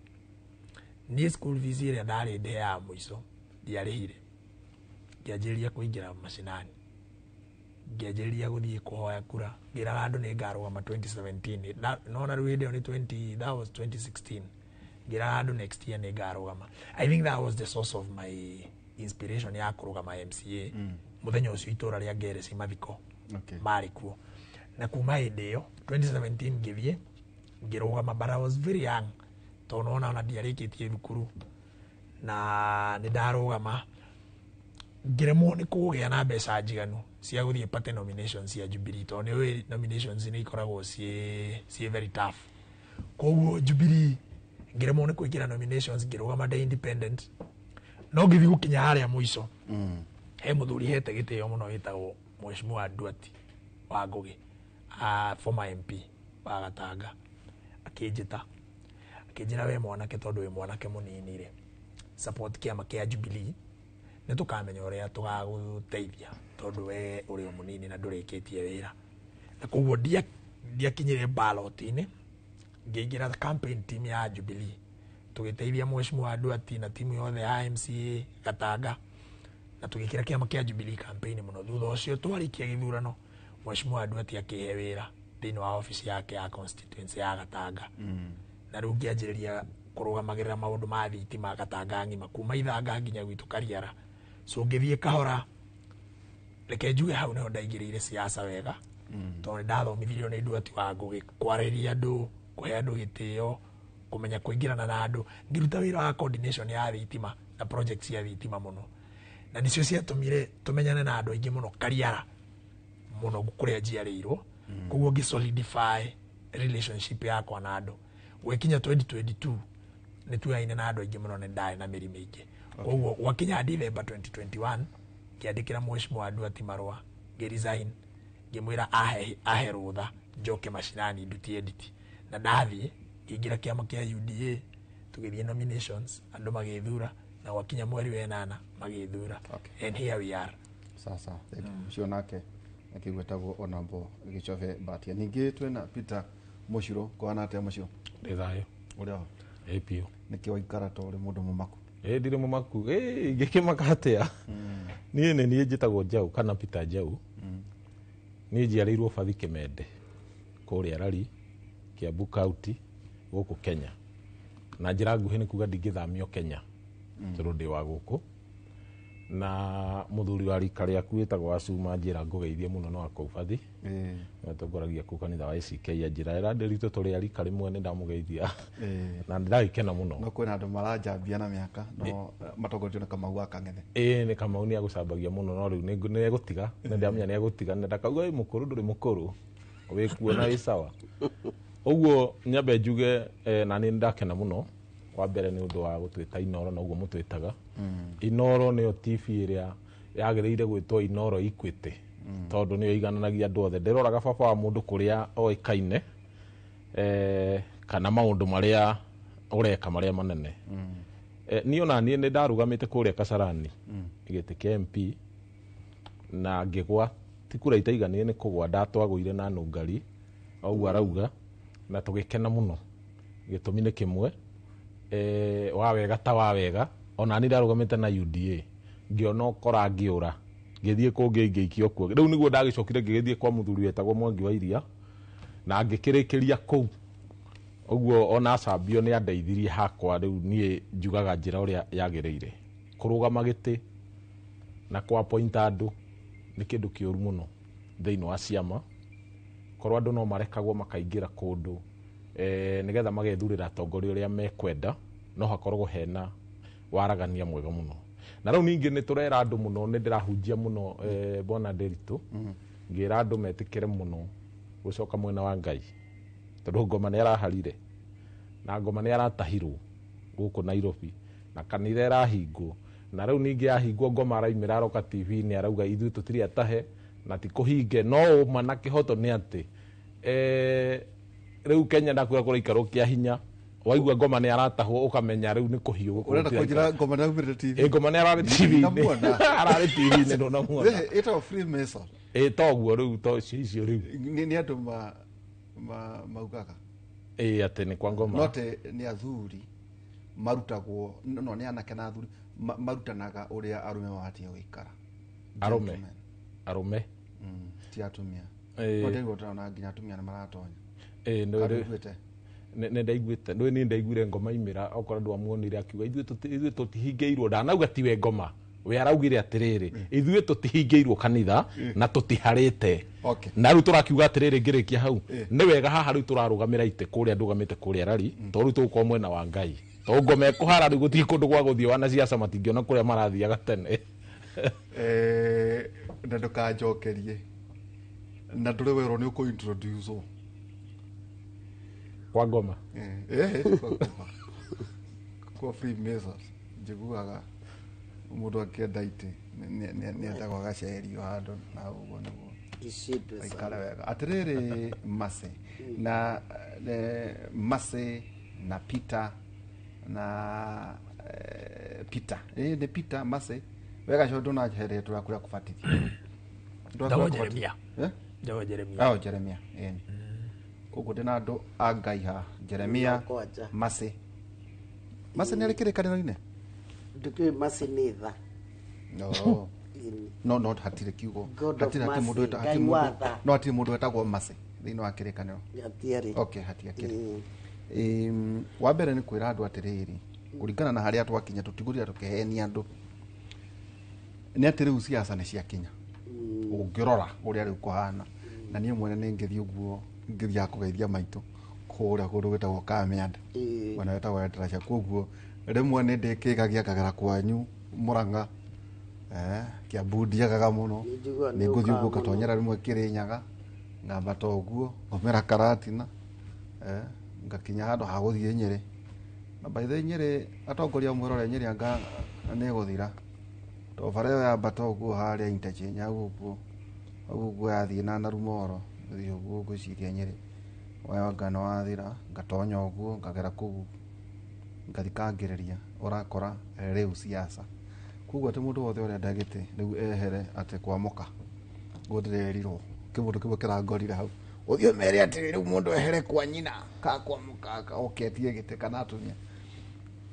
Niĩ school fees ĩrĩa ndarĩ ndĩhe ya mũico ndiarĩhire, ngĩanjĩrĩria kũingĩra macinani, ngĩanjĩrĩria gũthiĩ kũhoya kura, ngĩraga andũ nĩ ngarũgama 2017. Nona rĩu hĩndĩ ĩyo nĩ 20, that was 2016, ngĩraga andũ next year nĩ ngarũgama. I think that was the source of my inspiration ya kũrũgama MCA. Mũthenya ũcio itũra rĩa Ngereci mathiko marĩ kuo, na kuma hĩndĩ ĩyo 2017 ngĩthiĩ ngĩrũgama, but I was very young tondũ nona ona ndiarĩkĩtie thukuru, na nĩ ndarũgama ngĩremwo nĩ kũgĩa na mbeca njiganu cia gũthiĩ party nominations cia Jubilee, tondũ nĩ ũĩ nominations nĩ ikoragwo ciĩ very tough. Koguo Jubilee ngĩremwo nĩ kũingĩra nominations, ngĩrũgama ndĩ independent, no ngĩthiĩ gũkinya harĩa mũico, he mũthuri hete gĩtĩo mũno wĩtagwo Mheshimiwa Nduati wa Ngũgĩ, former MP wa Gatanga, akĩnjĩta akĩnjĩra, "We mwanake, tondũ wĩ mwanake mũnini rĩ, support kĩama kĩa Jubilee, nĩ tũkamenya ũrĩa tũgagũteithia, tondũ we ũrĩ o mũnini na ndũrĩkĩtie wĩra." Na koguo Ndiakinyire ballot-inĩ, ngĩingĩra campaign team ya Jubilee, tũgĩteithia mheshimiwa Nduati na timu yothe ya MCA Gatanga, na tũgĩkĩra kĩama kĩa Jubilee campaign mũno. Thutha ũcio twarĩkia gĩthurano, mheshimiwa Nduati akĩhe wĩra thĩinĩ wa office yake ya constituency ya Gatanga. Na rĩu ngĩanjĩrĩria kũrũgamagĩrĩra maũndũ ma thitima Gatanga ng'ima, kuma Ithanga nginya gwitũ Kariara. So ngĩthiĩ kahora, reke njuge hau nĩho ndaingĩrĩire siasa wega, tondũ nĩ ndathomithirio nĩ Nduati wa Ngũgĩ kwarĩria andũ, kũhe andũ gĩtĩo, kũmenya kũingĩrana na andũ. Ngĩruta wĩra wa coordination ya thitima na project cia thitima mũno, na nĩcio ciatũmire tũmenyane na andũ aingĩ mũno Kariara mũno kũrĩa njiarĩirwo. Koguo ngĩ solidify relationship yakwa na andũ. Gwĩkinya 2022 nĩ tuoyaine na andũ aingĩ mũno, nĩ ndarĩ na mĩri mĩingĩ. Koguo gwakinya December 2021 ngĩandĩkĩra mheshimiwa Nduati marũa, ngĩ resign, ngĩmwĩra ahe rũtha njoke mashinani ndutie nditi. Na ndathiĩ ngĩingĩra kĩama kĩa UDA, tũgĩthiĩ nominations, andũ magĩthura, na gwakinya mweri wa ĩnana magĩthura. And here we are. Sasa thank you. Ũcio nake akĩgwetagwo Honorable Gĩchobe Mbatia. Ningĩ twĩna Peter Mũcirũ. Kũhana atĩa Mũcirũ? Ndĩ thayũ. Ũrĩa ho? Ĩ biũ. Nĩkĩ waikara ta ũrĩ mũndũ mũmaku? Ĩ ndirĩ mũmaku. Ĩ ingĩkĩmaka atĩa? Niĩ nĩ niĩ njĩtagwo Njau kana Peter Njau. Niĩ njiarĩirwo Bathi Kĩmende kũrĩa Rari, Kiambu County, gũkũ Kenya. Na njĩra nguhĩ nĩ kuga ndingĩthamio Kenya tondũ ndĩ wa gũkũ. Na mũthuri wa rika rĩaku wĩtagwo Acuma njĩra ngũgeithie mũno no akũu Bathi. Atongoragia kũu kanitha wa ACK ya njĩra ĩra ndĩritũ tũrĩ a rika rĩmwe, nĩ ndamũgeithia na ndĩragĩkena mũno. No kwĩna andũ maranjambia na mĩaka no matongoretio nĩ Kamau wa Kang'ethe. Ĩĩ nĩ Kamau nĩ agũcambagia mũno, no rĩu nĩ egũtiga, nĩ ndamenya nĩ egũtiga, na ndakauga wĩ mũkũrũ, ndũrĩ mũkũrũ, wĩkuo na wĩ sawa. Ũguo nyambe njuge na nĩ ndakena mũno wa mbere nĩ ũndũ wa gũtwĩta Inoro, na ũguo mũtwĩtaga. Inoro nĩyo TV ĩrĩa yagĩrĩire gwĩtwo Inoro Equity, tondũ nĩyo igananagia andũ othe. Ndĩroraga baba wa mũndũ kũrĩa oĩkaine, kana maũndũ marĩa ũreka marĩa manene. Niĩ ona niĩ nĩ ndarũgamĩte kũrĩa Kasarani gĩtĩ kĩa MP na ngĩgwa, ti kura itaiganire nĩ kũgwa, ndatwagũire na nũngari o ũguo arauga, na tũgĩkena mũno. Gĩtũmi nĩ kĩmwe, wa wega ta wa wega, ona niĩ ndarũgamĩte na UDA ngĩona ũkora ngĩũra, ngĩthiĩ kũngĩ ngĩikio kuo. Rĩu nĩguo ndagĩcokire ngĩgĩthiĩ kwa mũthuri wetagwo Mwangi wa Iria na ngĩkĩrĩkĩria kũu. Ũguo ona acambio nĩ andeithirie hakwa. Rĩu niĩ njugaga njĩra ũrĩa yagĩrĩire. Kũrũgama gĩtĩ na kũ appoint andũ nĩ kĩndũ kĩũru mũno thĩinĩ wa ciama. Korwo andũ no marekagwo makaingĩra kũndũ nĩgetha magethurĩra atongoria ũrĩa mekwenda, no hakoragwo hena waragania mwega mũno. Na rĩu ningĩ nĩ tũrera andũ mũno, nĩ ndĩrahunjia mũno bwana Nderitu, ngĩra andũ metĩkĩre mũno gũcoka mwena wa Ngai, tondũ ngoma nĩ araharire na ngoma nĩ aratahirwo gũkũ Nairobi na kanitha ĩrahingwo, na rĩu ningĩ yahingwo ngoma araimĩra aroka TV-inĩ arauga ithuĩ tũtirĩ atahe na ti kũhinge. No ũma na kĩhoto nĩ atĩ rĩu Kenya ndakwĩra kũraikarwo kĩa hinya, waigua ngoma nĩ aratahwo ũkamenya rĩu nĩ kũhiũ. Ũrenda kũnjĩra ngoma nĩ aumĩrĩte TV? Ĩ ngoma nĩ ararĩ TV-inĩ. Ararĩ TV-inĩ ndũnamuona. Ĩtagwo Freemason. Ĩ toguo rĩu to icio rĩu. Nĩ andũ maugaga Ĩ atĩ nĩ kwa ngoma. No atĩ nĩ athuri marutagwo, no nĩ anake na athuri marutanaga ũrĩa arũme mabatiĩ gũikara. Arũme. Arũme. Ti atumia. No ndĩrigwo ndĩrona nginya atumia nĩ maratonya. Ĩ nĩ ndaiguĩte, ndũĩ niĩ ndaiguire ngoma imĩra, okorwo ndwamuonire akiuga ithuĩ tũtihingĩirwo, ndanauga tiwe ngoma, we araugire atĩrĩrĩ, ithuĩ tũtihingĩirwo kanitha na tũtiharĩte. Na rĩu tũrakiuga atĩrĩrĩ, ngĩrĩkia hau, nĩ wega haha rĩu tũrarũgamĩra itĩ kũrĩa ndũgamĩte kũrĩa Rari, tondũ rĩu tũgũkorwo mwena wa Ngai. Tondũ ngoma ĩkũhara rĩu gũtirĩ kũndũ gwa gũthiĩ, wanasiasa matingĩona kũrĩa marathiaga tene. Na ndũkanjokerie, na ndũrĩ werwo nĩ ũkũ introduce kwa ngoma. Kwa ngoma. Kwa Freemasons njiguaga mũndũ akĩenda itĩ nĩ endagwo agacerio handũ na ũguo nĩguo aikare wega. Atĩrĩrĩ Mercy na Mercy na Peter na Peter nĩ Peter Mercy wega cio ndũnahe rĩtwa rĩaku rĩa kũbatithio. Njagwo Jeremia. Njagwo Jeremia. Oh, Jeremia. Koguo ndĩna andũ a Ngai haha, Jeremia Kwanja. Masi. Masi nĩ arĩ kĩrĩkanĩro-inĩ? Ndikĩũĩ Masi nĩ tha. No. No, no, hatirĩ kiugo. God of Hatirĩ, hatirĩ mũndũ mercy, hatirĩ Ngai mũndũ, wa tha. no hatirĩ mũndũ wetagwo Masi thĩinĩ wa kĩrĩkanĩro. Hatiarĩ. Okay, hatiakĩrĩ. Wa mbere nĩ kwĩra andũ atĩrĩrĩ, kũringana na harĩa twakinya tũtigũrira tũkĩhenia andũ, nĩ atĩ rĩu siasa nĩ ciakinya. Ũngĩrora ũrĩa rĩu kũhana, na niĩ mwene nĩ ngĩthiĩ ũguo ngĩthiaga kũgeithia maitũ kũrĩa kũndũ gwĩtagwo Kamĩanda, mwena wetagwo Endarasha. Koguo rĩmwe nĩ ndĩkĩgagia ngagera kwanyu Mũrang'a, Kiambu ndiagaga mũno, Nĩnjiguaga nĩ ngũthiĩ ũguo nĩũkaga ngatonyera rĩmwe Kĩrĩnyaga, ngambata ũguo ngomera Karatina, ngakinya handũ ha gũthiĩ Nyĩrĩ. Na by the way Nyĩrĩ, atongoria mwĩrore Nyĩrĩ anga nĩ ĩgũthira, tondũ bara ĩyo yambata ũguo harĩa interchange hau ũguo, hau ũguo yathiĩ na Narumoro, gũthiĩ ũguo ngwĩciria Nyĩrĩ wanga nĩ wathira, ngatonya ũguo ngagera kũu ngathikangĩrĩria, ũrakora rĩu siasa. Koguo atĩ mũndũ wothe ũrenda gĩtĩ rĩu ehere atĩ kwamũka, ũguo ndĩrerirwo kĩmũndũ kĩmwe kĩrangorire hau, ũthiĩ ũmere atĩrĩ rĩu mũndũ ehere kwa nyina ka kwamũka oketie gĩtĩ kana atumia.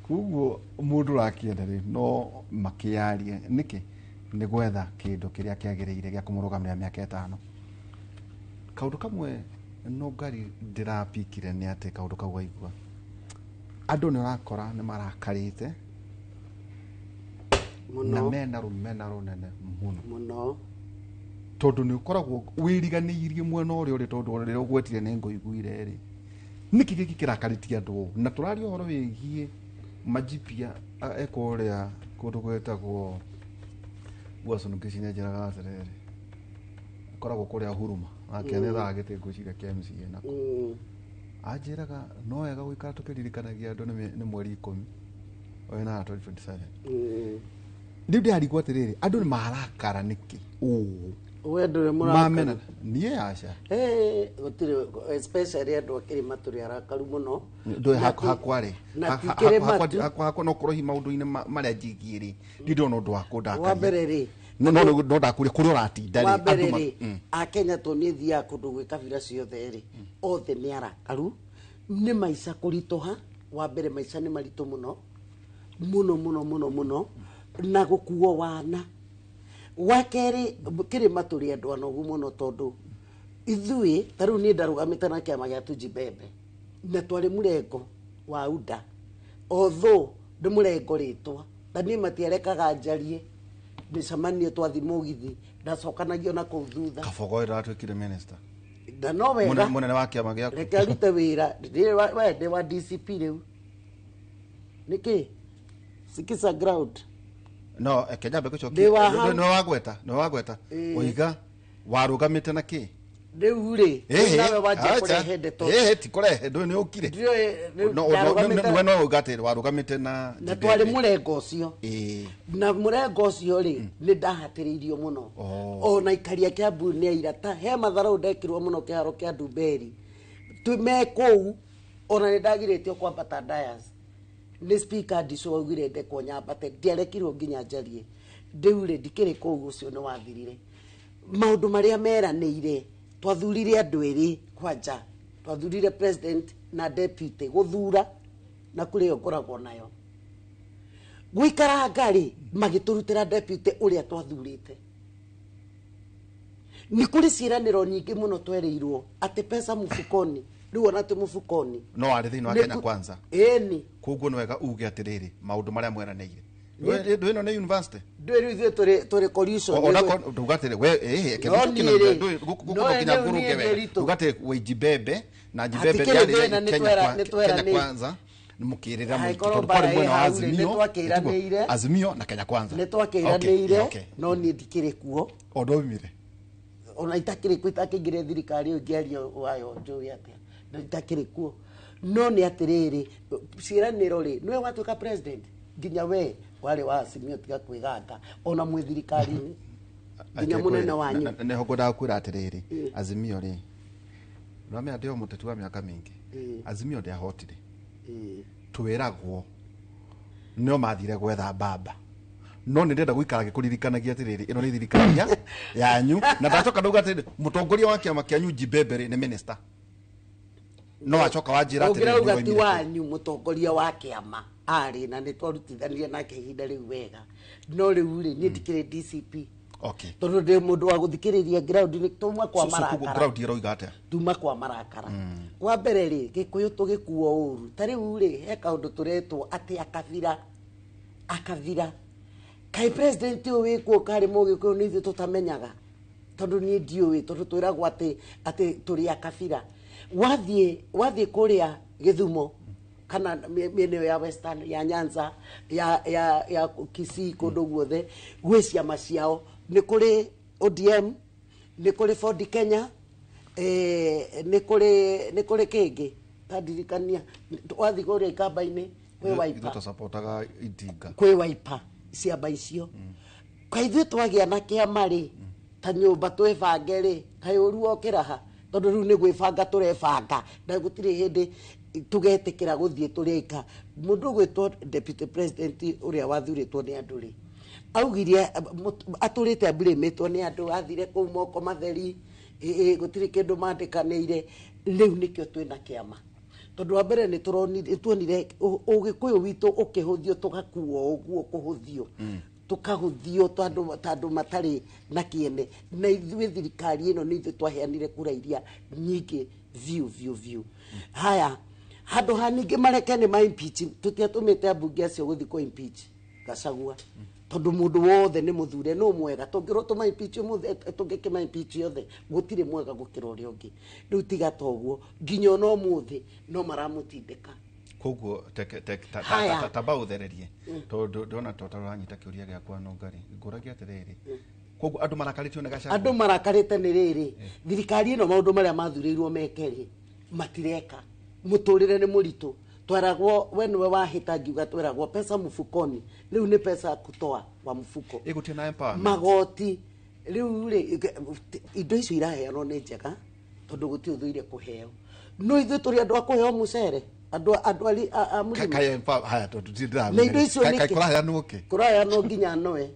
Koguo mũndũ ũrakĩenda rĩ no makĩarie nĩkĩ, nĩ gwetha kĩndũ kĩrĩa kĩagĩrĩire gĩa kũmũrũgamĩrĩra mĩaka ĩtano. Kaũndũ kamwe no ngari ndĩrapikire nĩ atĩ kaũndũ kau waigua andũ nĩ ũrakora nĩ marakarĩte na mena rũmena rũnene mũno mũno, tondũ nĩ ũkoragwo wĩriganĩirie mwena ũrĩa ũrĩ, tondũ rĩrĩa ũgwetire nĩ ngũiguire rĩ, nĩkĩ gĩkĩ kĩrakarĩtie andũ ũũ? Na tũraria ũhoro wĩgiĩ majipia ekũrĩa kũndũ gwĩtagwo Uasin Gishu, nĩ njĩraga atĩrĩrĩ, akoragwo kũrĩa Huruma nake nĩ thaa gĩtĩ ngwĩciria kĩa MCA nako. Anjĩraga no wega gũikara tũkĩririkanagia andũ nĩ mweri 10 ũyũ na 2027. Rĩu ndĩrarigwo atĩrĩrĩ, andũ nĩ marakara nĩkĩ ũũ? We ndũrĩ mũrakaru? Mamena niĩ aca. Gũtirĩ, especially andũ a kĩrĩma tũrĩ arakaru mũno. Ndũĩ hakwa rĩ, Na ti kĩrĩma tu. hakwa no korwo hihi maũndũ-inĩ marĩa njĩgiĩ rĩ, ndirĩ ndĩrona ũndũ wa kũndakaria. Wa mbere rĩ, No, no, no ndakũria kũrĩa ũratinda rĩ, wa mbere andũ rĩ, Akenya to niĩ thiaga kũndũ gwĩ kabira ciothe rĩ, othe nĩ arakaru nĩ maica kũritũha. Wa mbere maica nĩ maritũ mũno mũno mũno mũno mũno, na gũkuo wana. Wa kerĩ, kĩrĩma tũrĩ andũ anogu mũno, tondũ ithuĩ ta rĩu niĩ ndarũgamĩte na kĩama gĩa Tujibembe na twarĩ mũrengo wa UDA, although ndĩ mũrengo rĩtwa, ta niĩ matiarekaga njarie mĩcemanio, twathi mũgithi ndacokanagio na kũu thutha. Kabogo ĩratuĩkire minister. Na no wega Mũnene wa kĩama gĩaku. Reke arute wĩra. We ndĩ wa DCP rĩu nĩkĩ sikisa ground. No Kenya nyambe Ndĩ wa gũcokia hau. nĩwe wagweta waiga warũgamĩte na kĩ? Rĩu rĩ, Ĩhĩ, nawe wanjia acha. kũrehe ndeto. Ĩhĩ, ti kũrehe, ndũĩ nĩ ũkire. Ndiũĩ, rĩu No, no, ndarũgamĩte- we no uga atĩ warũgamĩte na na twarĩ mũrengo ũcio, Ĩĩ. na mũrengo ũcio rĩ, nĩ ndahatĩrĩirio mũno. Ona ikaria Kiambu nĩ aira ta he matharau ndekirwo mũno kĩharo kĩa Ndumberi twĩ me kũu, ona nĩ ndagirĩtio kwambata dayas nĩ speaker Ndico augire ndekwo nyambate, ndiarekirwo nginya njarie. Rĩu rĩ, ndikĩrĩ kũu, ũcio nĩ wathirire. Maũndũ marĩa meranĩire, twathurire andũ erĩ kwanja, twathurire president na deputy, gũthura na kũrĩ ĩyo ngoragwo nayo gũikaranga rĩ, magĩtũrutĩra deputy ũrĩa twathurĩte. Nĩ kũrĩ ciĩranĩro nyingĩ mũno twerĩirwo atĩ pesa mfukoni, rĩu ona ti mfukoni. No warĩ thĩinĩ wa Kenya Kwanza? Ĩni. Koguo nĩ wega uge atĩrĩrĩ, maũndũ marĩa mweranĩire. Ndũĩ ĩno nĩ university. Ndũĩ rĩu ithuĩ tũrĩ collusion. Nduga atĩrĩ we ĩhĩ, No niĩ rĩ, gũkũ no no nginya rĩu ngũrũnge niĩ wega. Ndĩritũ. Nduga atĩrĩ we Njibembe na Njibembe Hatikĩrĩ yarĩ thĩna, nĩ Kenya nĩ Kenya tweranĩire. Kwanza mũkĩrĩra mũingĩ Angĩkorwo tondũ mbara kwarĩ mwena ĩ wa hau rĩ, Azimio, nĩ twakĩranĩire. Azimio na Kenya Kwanza. Nĩ twakĩranĩire. Okay, okay. No niĩ ndikĩrĩ kuo. O ndwaumire? Ona itakĩrĩ kuo, itakĩingĩre thirikari ĩyo ngĩaria wayo njũĩ atĩa na itakĩrĩ kuo. No nĩ atĩrĩrĩ, ciĩranĩro rĩ, nĩwe watuĩka president, nginya we warĩ wa Azimio, tiga kwĩganga ona mwĩ thirikari-inĩ nginya mũnene wanyu. Nĩho ngwendaga kwĩra atĩrĩrĩ, Azimio rĩ, nĩwamenya ndĩ o mũteti wa mĩaka mĩingĩ. Azimio ndĩahotire, twĩragwo nĩo mathire gwetha mbamba, no nĩ ndĩrenda gũikara ngĩkũririkanagia atĩrĩrĩ, ĩno nĩ thirikari yanyu, na ndacoka ndauga atĩrĩrĩ, mũtongoria wa kĩama kĩanyu Njibembe rĩ nĩ minister. No wacoka wanjĩra atĩrĩrĩ, Ũngĩrauga ti nĩwoimire kũ? Wanyu mũtongoria wa kĩama arĩ na nĩ twarutithanirie nake ihinda rĩu wega, no rĩu rĩ, niĩ ndikĩrĩ DCP tondũ ndĩ mũndũ wa gũthikĩrĩria ground nĩ tuma kwa So koguo marakara. Ground ĩroiga atĩa? Tuma kwa marakara. Wa mbere rĩ, Gĩkũyũ tũgĩkuo ũru. Ta rĩu rĩ, he kaũndũ tũretwo atĩ akabira akabira. Kaĩ president ũyũ wĩkuo karĩ Mũgĩkũyũ? Nĩ ithuĩ tũtamenyaga, tondũ niĩ ndiũĩ, tondũ twĩragwo atĩ tũrĩ akabira. Wathiĩ kũrĩa Gĩthumo kana mĩena ĩyo ya Western, ya Nyanza, ya Kisii, kũndũ guothe gwĩ ciama ciao. Nĩ kũrĩ ODM, nĩ kũrĩ Ford Kenya, nĩ kũrĩ kĩngĩ tandirikania. Wathiĩ kũrĩa Ikamba-inĩ kwĩ Ithuĩ Wiper. Tũcapotaga itinga. Kwĩ Wiper. Ciama icio, kaĩ ithuĩ twagĩa na kĩama rĩ, ta nyũmba twĩbange rĩ, kaĩ ũru wokĩra ha? Tondũ rĩu nĩ gwĩbanga tũrebanga, na gũtirĩ hĩndĩ tũgetĩkĩra gũthiĩ tũrĩ aika. Mũndũ ũgwĩtwo deputy president ũrĩa wathurĩtwo nĩ andũ rĩ, augirie atũrĩte amburĩmĩtwo nĩ andũ, athire kũu moko matheri, gũtirĩ kĩndũ mandĩkanĩire. Rĩu nĩkĩo twĩna kĩama, tondũ wa mbere nĩ tuonire Ũgĩkũyũ witũ ũkĩhũthio, tũgakuo ũguo kũhũthio, tũkahũthio ta andũ matarĩ na kĩene. Na ithuĩ thirikari ĩno nĩ ithuĩ twaheanire kura iria nyingĩ biũ biũ biũ. Haya, handũ ha ningĩ mareke nĩ ma impeach, tũtiatũmĩte ambunge acio gũthiĩ kũ impeach Gachagua, tondũ mũndũ wothe nĩ mũthure no mwega. Tũngĩrwo tũma impeach ũmũthĩ, tũngĩkĩma impeach yothe, gũtirĩ mwega gũkĩra ũrĩa ũngĩ. Rĩu tiga ta ũguo, nginya ona ũmũthĩ no maramũtindĩka. Koguo Haya. tamba ũthererie, tondũ ndona to ũranyita kĩũria gĩakwa. No ngari ngũragia atĩrĩrĩ, koguo andũ marakarĩtio nĩ Gachagua? Andũ marakarĩte nĩ rĩrĩ, thirikari ĩno maũndũ marĩa mathurĩirwo meke rĩ, matireka. Mũtũrĩre nĩ mũritũ. Tweragwo we nĩwe wahĩta, ngiuga tweragwo pesa mfukoni, rĩu nĩ pesa kutoa kwa mfuko. Ĩgũtirĩ na empowerment. Magoti rĩu rĩ, indo icio iraheanwo nĩ njega, tondũ gũtirĩ ũthũire kũheo, no ithuĩ tũrĩ andũ a kũheo mũcere, andũ a mũrĩmi. Kaĩ haya, tondũ ndirĩ Na indo icio ndĩramenya. Kaĩ nĩkĩ? kũraheanwo kĩ? Kũraheanwo nginya noe.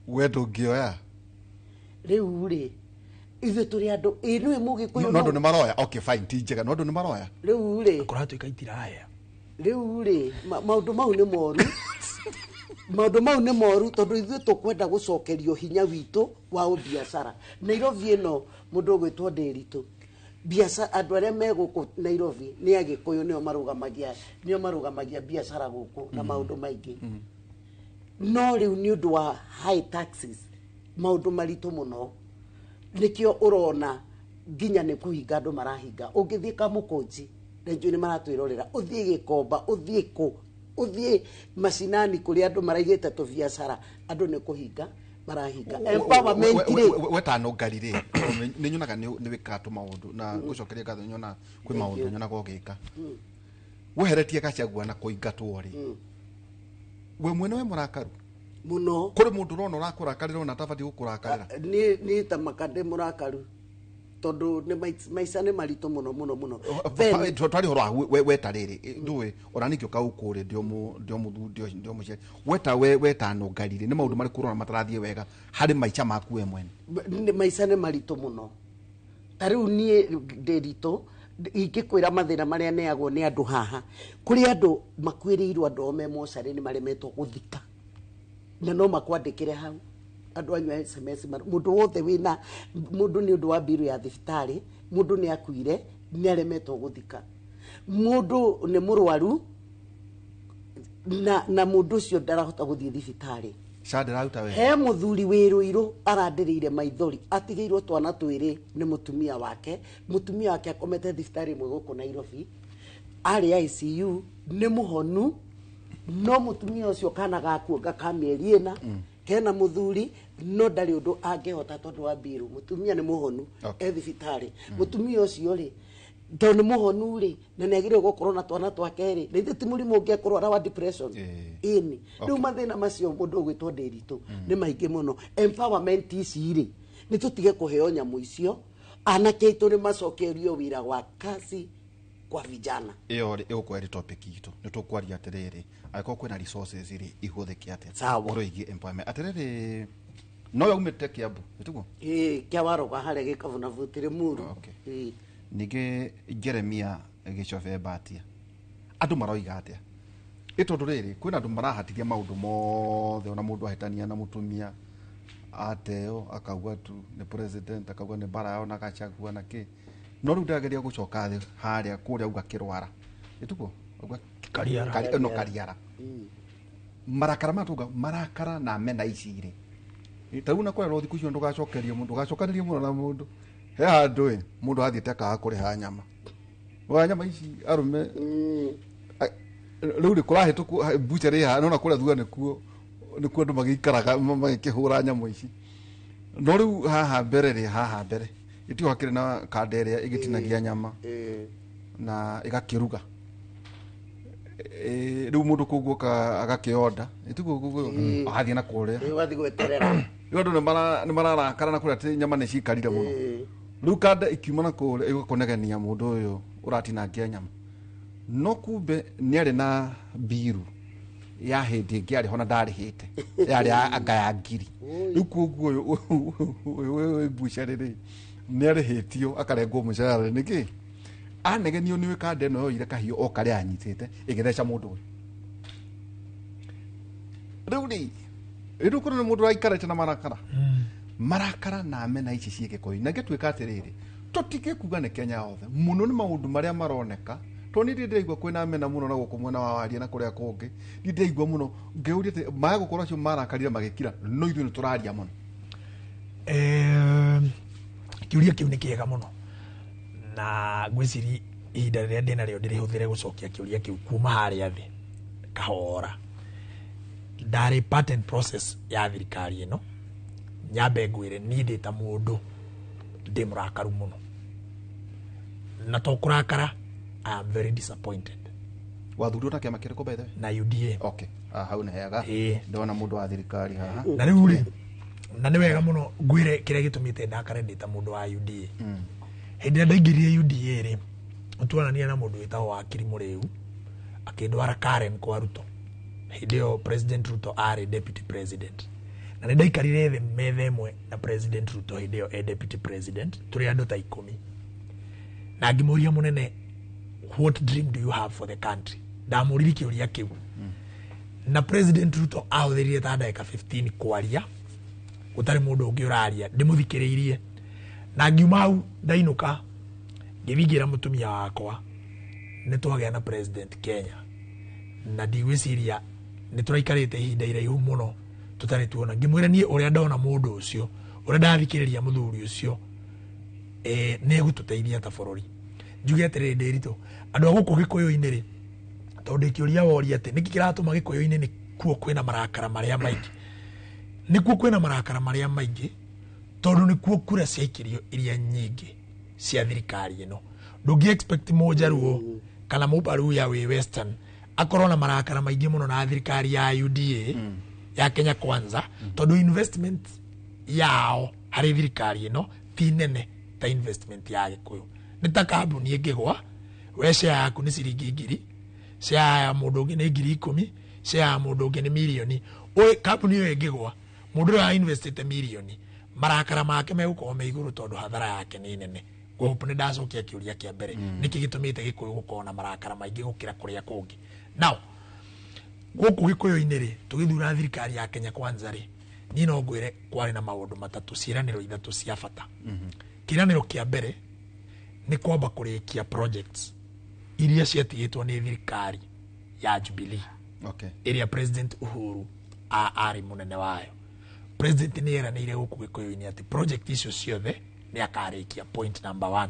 We ndũngĩoya? Rĩu rĩ, ithuĩ tũrĩ andũ ĩ nĩwe Mũgĩkũyũ. No andũ nĩ maroya. Okay, fine, ti njega, no andũ nĩ maroya. Rĩu rĩ, kũratuĩka itirahea. Rĩu rĩ, maũndũ mau nĩ moru, maũndũ mau nĩ moru, tondũ ithuĩ tũkwenda gũcokerio hinya witũ wa ũbiacara. Nairobi ĩno, mũndũ ũgwĩtwo Ndĩritũ, biacara, andũ arĩa me gũkũ Nairobi nĩ Agĩkũyũ, nĩo marũgamagia biacara gũkũ na maũndũ maingĩ. No rĩu nĩ ũndũ wa high taxes, maũndũ maritũ mũno, nĩkĩo ũrona nginya nĩ kũhinga andũ marahinga. Ũngĩthiĩ Kamũkũnji, na njũĩ nĩ maratwĩrorera, ũthiĩ Gĩkomba, ũthiĩ kũ, ũthiĩ macinani kũrĩa andũ maraigĩte tũbiacara, andũ nĩ kũhinga marahinga. Empowerment rĩ, Wetano ngari rĩ, nĩ nyonaga nĩ wĩkaga tũmaũndũ na ngũcokeria ngatho. Nĩ nyonaga kwĩ maũndũ nyonaga ũgĩka weheretie Gachagua na kũingatwo rĩ, we mwene we mũrakaru? Mũno. Kũrĩ mũndũ ũrona ũrakũrakarĩra ona atabatiĩ gũkũrakarĩra? Niĩ ta maka ndĩ mũrakaru, tondũ nĩ maica nĩ maritũ mũno mũno mũno. Then- Twari ũhoro wa weta rĩrĩ, ndũĩ ona ningĩ ũkaũkũ rĩ, ndio mũthu ndio mũciari weta we wetano ngari rĩ, nĩ maũndũ marĩkũ ũrona matarathiĩ wega harĩ maica maku we mwene? Maica nĩ maritũ mũno. Ta rĩu niĩ ndĩritũ ingĩkwĩra mathĩna marĩa neagwo nĩ andũ haha. Kũrĩ andũ makuĩrĩirwo andũ ao me mocarĩ, nĩ maremetwo gũthika, na no makwandĩkĩre hau andũ anyu a SMS. Mũndũ wothe wĩna mũndũ nĩ ũndũ wa mbiru ya thibitarĩ, mũndũ nĩ akuire, nĩ aremetwo gũthika, mũndũ nĩ mũrwaru na mũndũ ũcio ndarahota gũthiĩ thibitarĩ. Ca ndĩraruta wega. He mũthuri wĩ Rũirũ arandĩrĩire maithori, atigĩirwo twana twĩrĩ nĩ mũtumia wake. Mũtumia wake akomete thibitarĩ ĩmwe gũkũ Nairobi, arĩ ICU, nĩ mũhonu, no mũtumia ũcio kana gakuonga ka mĩeri 4 kena mũthuri, no ndarĩ ũndũ angĩhota tondũ wa mbiru. Mũtumia nĩ mũhonu, e thibitarĩ. Mũtumia ũcio rĩ, tondũ nĩ mũhonu rĩ, na nĩ agĩrĩirwo gũkorwo na twana twake rĩ, na ithe ti mũrimũ ũngĩ akũrwara wa depression ĩni. Rĩu mathĩna macio, mũndũ ũgwĩtwo Ndĩritũ, nĩ maingĩ mũno. Empowerment ici rĩ, nĩ tũtige kũheo nyamũ icio. Anake aitũ nĩ macokerio wĩra wa kazi kwa vijana. Ĩyo rĩ, ĩgũkorwo ĩrĩ topic itũ. Nĩ tũkwaria atĩrĩrĩ, angĩkorwo kwĩna resources rĩ, ihũthĩke atĩa? Sawa. Ũhoro wĩgiĩ empowerment. Atĩrĩrĩ, no we umĩte Kiambu, nĩtiguo? Ĩĩ, kĩa waroga harĩa gĩkabuna butirĩ muru. Ĩĩ. Ningĩ Jeremia Gĩcobe Mbatia, andũ maroiga atĩa? Ĩ tondũ rĩrĩ, kwĩna andũ marahatithia maũndũ mothe, ona mũndũ ahĩtania na mũtumia ateo akauga tu nĩ president, akauga nĩ mbara yao na Gachagua na kĩ. No rĩu ndĩrageria gũcoka thĩ harĩa kũrĩa auga kĩrwara, ĩtuko auga Kariara. No Kariara. Marakara maya tuga marakara na mena ici rĩ, ta rĩu na kũrerwo thikũ icio ndũgacokerie mũndũ, ndũgacokanĩrie mũno na mũndũ. He handũ ĩ mũndũ athiĩte akaga kũrĩha nyama, wa nyama ici arũme rĩu rĩ kũrahĩtũkwo bucharĩ haha, nona kũrĩa thutha nĩkuo nĩkuo andũ magĩikaraga magĩkĩhũra nyamũ ici. No rĩu haha mbere rĩ, haha mbere ĩtio hakĩrĩ na kanda ĩrĩa ĩgĩtinagia nyama na ĩgakĩruga. Rĩu mũndũ koguo agakĩonda ĩtiguo koguo agathiĩ na kũrĩa. Ũgathiĩ gweterera. Rĩu andũ nĩ mararakara na kũrĩa atĩ nyama nĩ cikarire mũno. Rĩu kanda ikiuma na kũrĩa ĩgakũnegenia mũndũ ũyũ ũratinangia nyama. No kumbe nĩ arĩ na mbiru ya hĩndĩ ĩngĩ arĩ ho na ndarĩhĩte, yarĩ anga ya ngiri. Rĩu koguo ũyũ wĩ bucharĩ rĩ nĩ arĩhĩtio akarengwo mũcara nĩkĩ? Anegenio nĩ kanda ĩno yoire kahiũ o karĩa anyitĩte ĩgĩtheca mũndũ ũyũ. Rĩu rĩ, rĩu kũrĩ na mũndũ ũraikarĩte na marakara. Marakara na mena ici ciĩ Gĩkũyũ. Na ngĩtuĩka atĩrĩrĩ, tũtingĩkuga nĩ Kenya yothe. Mũno nĩ maũndũ marĩa maroneka. Tondũ niĩ ndĩraigua kwĩna mena mũno na gũkũ mwena wa Waria na kũrĩa kũngĩ. Niĩ ndĩraigua mũno ngĩũria atĩ maya gũkorwo acio marakarire magĩkira, no ithuĩ nĩ tũraria mũno. Kĩũria kĩu nĩ kĩega mũno. Na ngwĩciria ihinda rĩrĩa ndĩna rĩo ndĩrĩhũthĩre gũcokia kĩũria kĩu kuma harĩa thĩ kahora. Ndarĩ patent process ya thirikari ĩno, nyambe ngwĩre niĩ ndĩ ta mũndũ ndĩ mũrakaru mũno. Na to kũrakara, I am very disappointed. Wathurirwo na kĩama kĩrĩkũ by the way? Na UDA. Okay. Hau nĩ hega. Ndona mũndũ wa thirikari haha. Na rĩu rĩ, na nĩ wega mũno ngwĩre kĩrĩa gĩtũmĩte ndakare ndĩ ta mũndũ wa UDA. Hĩndĩ ĩrĩa ndaingĩrire UDA rĩ, nĩtwonanire na mũndũ wĩtagwo Wakiri Mũrĩu, akĩndwara Karen kwa Ruto. Hĩndĩ ĩyo President Ruto arĩ deputy president. Na nĩ ndaikarire thĩ metha ĩmwe na President Ruto hĩndĩ ĩyo e deputy president, tũrĩ andũ ta 10. Na ngĩmũria mũnene, what dream do you have for the country? Ndamũririe kĩũria kĩu. Na President Ruto ahũthĩrire ta ndagĩka 15 kwaria, gũtarĩ mũndũ ũngĩ ũraria, ndĩmũthikĩrĩirie. Na ngiuma hau ndainũka, ngĩthiĩ ngĩra mũtumia wakwa, nĩ twagĩa na President Kenya. Na ndigwĩciria nĩ tũraikarĩte ihinda iraihu mũno tũtarĩ tuona. Ngĩmwĩra niĩ ũrĩa ndona mũndũ ũcio, ũrĩa ndathikĩrĩria mũthuri ũcio, nĩ egũtũteithia ta bũrũri. Njuge atĩrĩrĩ Ndĩritũ, andũ a gũkũ Gĩkũyũ-inĩ rĩ, tondũ kĩũria woria atĩ nĩkĩ kĩratũma Gĩkũyũ-inĩ nĩ kuo kwĩna marakara marĩa maingĩ. Nĩkuo kwĩna marakara marĩa maingĩ tondũ nĩkuo kura ciaikirio iria nyingĩ cia thirikari ĩno. Ndũngĩ expect Mũnjaruo kana Mũbaruya wĩ Western akorwo na marakara maingĩ mũno na thirikari ya UDA ya Kenya Kwanza, tondũ investment yao harĩ thirikari ĩno ti nene ta investment ya Gĩkũyũ. Nĩ ta kambuni ĩngĩgwa, we share yaku nĩ ciringi 1,000, share ya mũndũ ũngĩ nĩ 10,000, share ya mũndũ ũngĩ nĩ mirioni. Ũyũ kambuni ĩyo ĩngĩgwa, mũndũ ũrĩa investĩte mirioni, marakara make megũkorwo me igũrũ tondũ hathara yake nĩ nene. Ngũhope nĩ ndacokia kĩũria kĩa mbere. Nĩkĩ gĩtũmĩte Gĩkũyũ gũkorwo na marakara maingĩ gũkĩra kũrĩa kũngĩ? Now, gũkũ Gĩkũyũ-inĩ rĩ, tũgĩthura thirikari ya Kenya Kwanza rĩ, niĩ no ngwĩre kwarĩ na maũndũ matatũ, ciĩranĩro ithatũ cia bata. Kĩĩranĩro kĩa mbere nĩ kwamba kũrĩkia projects iria ciatigĩtwo nĩ thirikari ya Jubilee. Okay. Ĩrĩa President Uhuru arĩ mũnene wayo. President nĩ eranĩire gũkũ Gĩkũyũ-inĩ atĩ project icio ciothe nĩ akarĩkia, point number 1.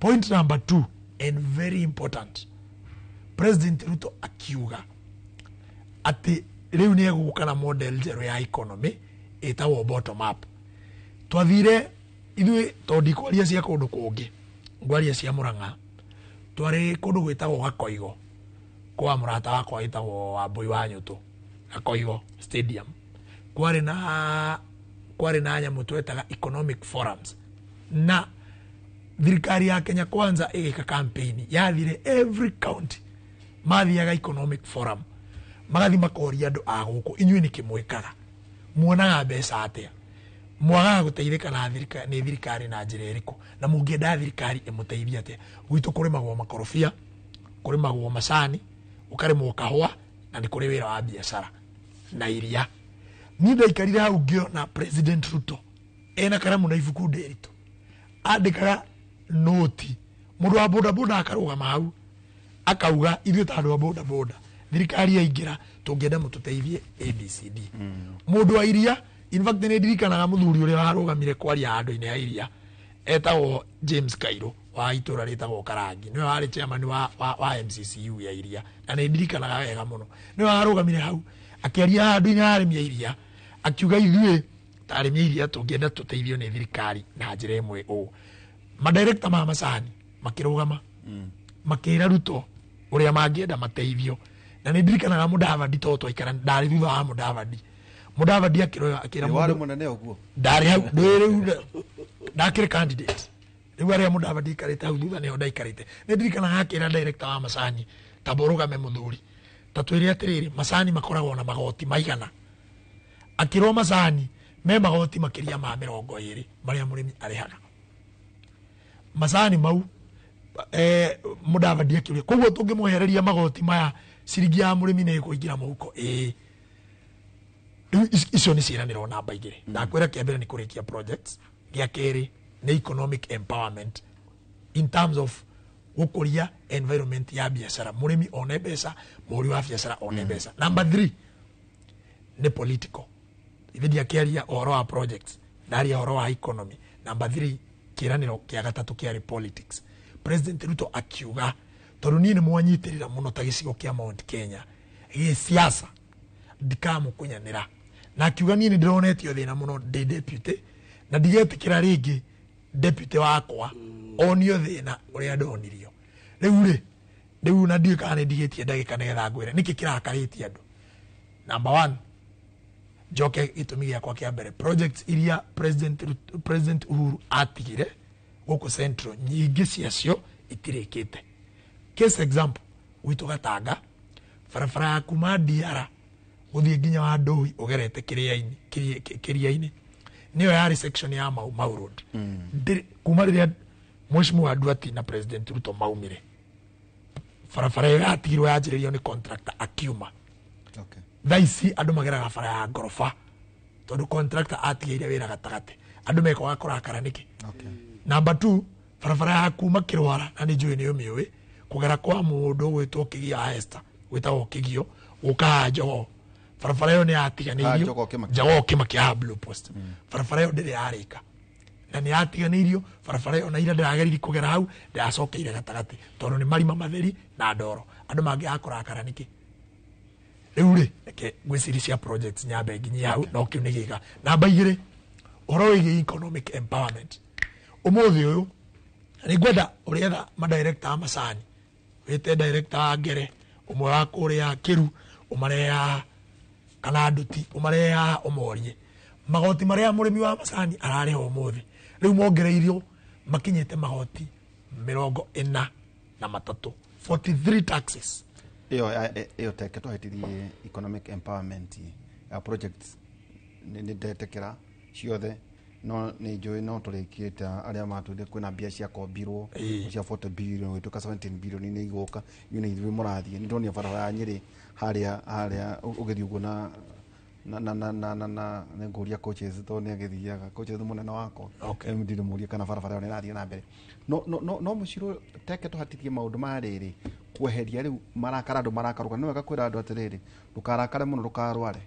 Point number 2, and very important, President Ruto akiuga atĩ rĩu nĩ egũka na model njerũ ya economy ĩtagwo bottom up. Twathire ithuĩ, tondũ ndikwaria cia kũndũ kũngĩ, ngwaria cia Mũrang'a, twarĩ kũndũ gwĩtagwo Gakoigo kwa mũrata wakwa wĩtagwo Wambui wa Nyũtũ, Gakoigo Stadium. Kwarĩ na nyamũ twetaga economic forums, na thirikari ya Kenya Kwanza ĩgĩka campaign yathire every county, mathiaga economic forum, magathi makoria andũ a gũkũ, inyuĩ nĩkĩ mwĩkaga, muonaga mbeca atĩa? Mwagaga gũteithĩka na nĩ thirikari na njĩra ĩrĩkũ, na mũngĩenda thirikari ĩmũteithie atĩa? Gwitũ kũrĩmagwo makorobia, kũrĩmagwo macani, gũkarĩmwo kahũa, na nĩ kũrĩ wĩra wa biacara na iria. Niĩ ndaikarire hau ngĩona President Ruto ena karamu na ibuku ndĩritũ, andĩkaga noti. Mũndũ wa bodaboda akarũgama hau akauga, ithuĩ ta andũ a bodaboda, thirikari yaingĩra tũngĩenda mũtũteithie ABCD. Mũndũ wa iria, in fact nĩ ndirikanaga mũthuri ũrĩa warũgamire kwaria handũ-inĩ ha iria, etagwo James Kairũ wa itũra rĩtagwo Karangi, nĩwe warĩ chairman wa MCCU ya iria, na nĩ ndirikanaga wega mũno. Nĩwe warũgamire hau akĩaria handũ-inĩ ha arĩmi a iria, akiuga ithuĩ ta arĩmi a iria tũngĩenda tũteithio nĩ thirikari na njĩra ĩmwe ũũ. Madirekta ma macani makĩrũgama makĩra Ruto ũrĩa mangĩenda mateithio, na nĩ ndirikanaga Mũdavadi tondũ twaikara ndarĩ thutha wa Mũdavadi. Mũdavadi akĩroya akĩra warĩ mũndũ mũnene ũguo ndarĩ hau ndĩ rĩu ndakĩrĩ candidate rĩu arĩa Mũdavadi aikarĩte hau thutha nĩho ndaikarĩte. Nĩ ndirikanaga akĩra director wa macani ta mũrũgame mũthuri ta twĩre atĩrĩrĩ, macani makoragwo na magoti maigana. Akĩrwo macani me magoti makĩria ma 20 marĩa mũrĩmi arĩhaga. Macani mau Mũdavadi akĩũria koguo tũngĩmwehereria magoti maya ciringi ya mũrĩmi nĩ ĩkũingĩra mũhuko? Ĩĩ. Rĩu icio nĩ ciĩranĩro namba 2. Ndakwĩra kĩa mbere nĩ kũrĩkia projects, gĩa kerĩ nĩ economic empowerment in terms of gũkũria environment ya biacara, mũrĩmi one mbeca, mũhũri wa biacara one mbeca. Number 3 nĩ political. Ithe ndiakĩaria ũhoro wa projects, ndaria ũhoro wa economy. Number 3, kĩĩranĩro kĩa gatatũ kĩarĩ politics. President Ruto akiuga tondũ niĩ nĩ mwanyitĩrĩra mũno ta gĩcigo kĩa Mount Kenya gĩsiasa, ndikamũkunyanĩra. Na akiuga niĩ nĩ ndĩronetio thĩna mũno ndĩ deputy, na ndigetĩkĩra rĩngĩ deputy wakwa onio thĩna ũrĩa ndonirio. Rĩu rĩ, rĩu na ndiũĩ kana nĩ ndigĩtie ndagĩka nĩgetha ngwĩre nĩkĩ kĩrakarĩtie andũ. Number 1, njoke gĩtũmi gĩakwa kĩa mbere, projects iria President Uhuru atigire gũkũ Central nyingĩ ciacio itirĩkĩte. Case example, gwitũ Gatanga, barabara ya kuma Ndiara gũthiĩ nginya wa Ndũhi ũgerete kĩrĩa-inĩ nĩyo yarĩ section ya Mau Mau Road. Kuma rĩrĩa Mheshimiwa Nduati na President Ruto maumire, barabara ĩyo yatigirwo yanjĩrĩrio nĩ contractor akiuma. Thaa ici andũ mageraga bara ya ngoroba tondũ contractor atigĩire wĩra gatagatĩ, andũ mekwaga kũrakara nĩkĩ. Number 2, barabara ya kuma Kĩrwara, na nĩ njũĩ nĩ ũmĩũĩ, kũgera kwa mũndũ ũgwĩtwo Kĩgio wa Esther, gwĩtagwo Kĩgio, gũka haha Njogoo, barabara ĩyo nĩ yatiganĩirio. Njogoo Kĩmaki. Njogoo Kĩmaki haha Blue Post. Barabara ĩyo ndĩrĩ yarĩka na nĩ yatiganĩirio. Barabara ĩyo na ira ndĩrageririe kũgera hau, ndĩracokeire gatagatĩ tondũ nĩ marima matheri na ndoro, andũ mangĩaga kũrakara nĩkĩ. Rĩu rĩ, reke ngwĩciria cia projects nyambe nginyie hau, no kĩu nĩ gĩka. Namba 2, ũhoro wĩgiĩ economic empowerment. Ũmũthĩ ũyũ nĩ ngwenda ũrĩetha madirector a macani, wĩte director wa Ngere, ũmwe wa kũrĩa Kĩru, ũmarehe haha, kana Nduti, ũmarehe haha ũmorie magoti marĩa mũrĩmi wa macani ararĩha ũmũthĩ. Rĩu mongereirio makinyĩte magoti 43, 43 taxes. Ĩyo teke twahĩtirie economic empowerment ya projects nĩ ndetĩkĩra ciothe, no nĩ njũĩ no tũrĩkĩte arĩa matwĩrire kwĩna mbia ciakombirwo cia 40 billion gwĩtuĩka 17 billion nĩ igũka, inyuĩ nĩ ithuĩ mũrathiĩ. Nĩ ndonire barabara ya Nyĩrĩ harĩa ũgĩthiĩ ũguo na na na na na na na nĩ ngũria coaches tondũ nĩ agĩthiaga coaches nĩ mũnene wakwa. MD nĩ mũrie kana barabara ĩyo nĩ ĩrathiĩ na mbere. No no no no mũcirũ teke tũhatithie maũndũ ma rĩrĩ kweheria rĩu marakara, andũ marakarũka. Nĩ wega kwĩra andũ atĩrĩrĩ, ndũkarakare mũno, ndũkarware.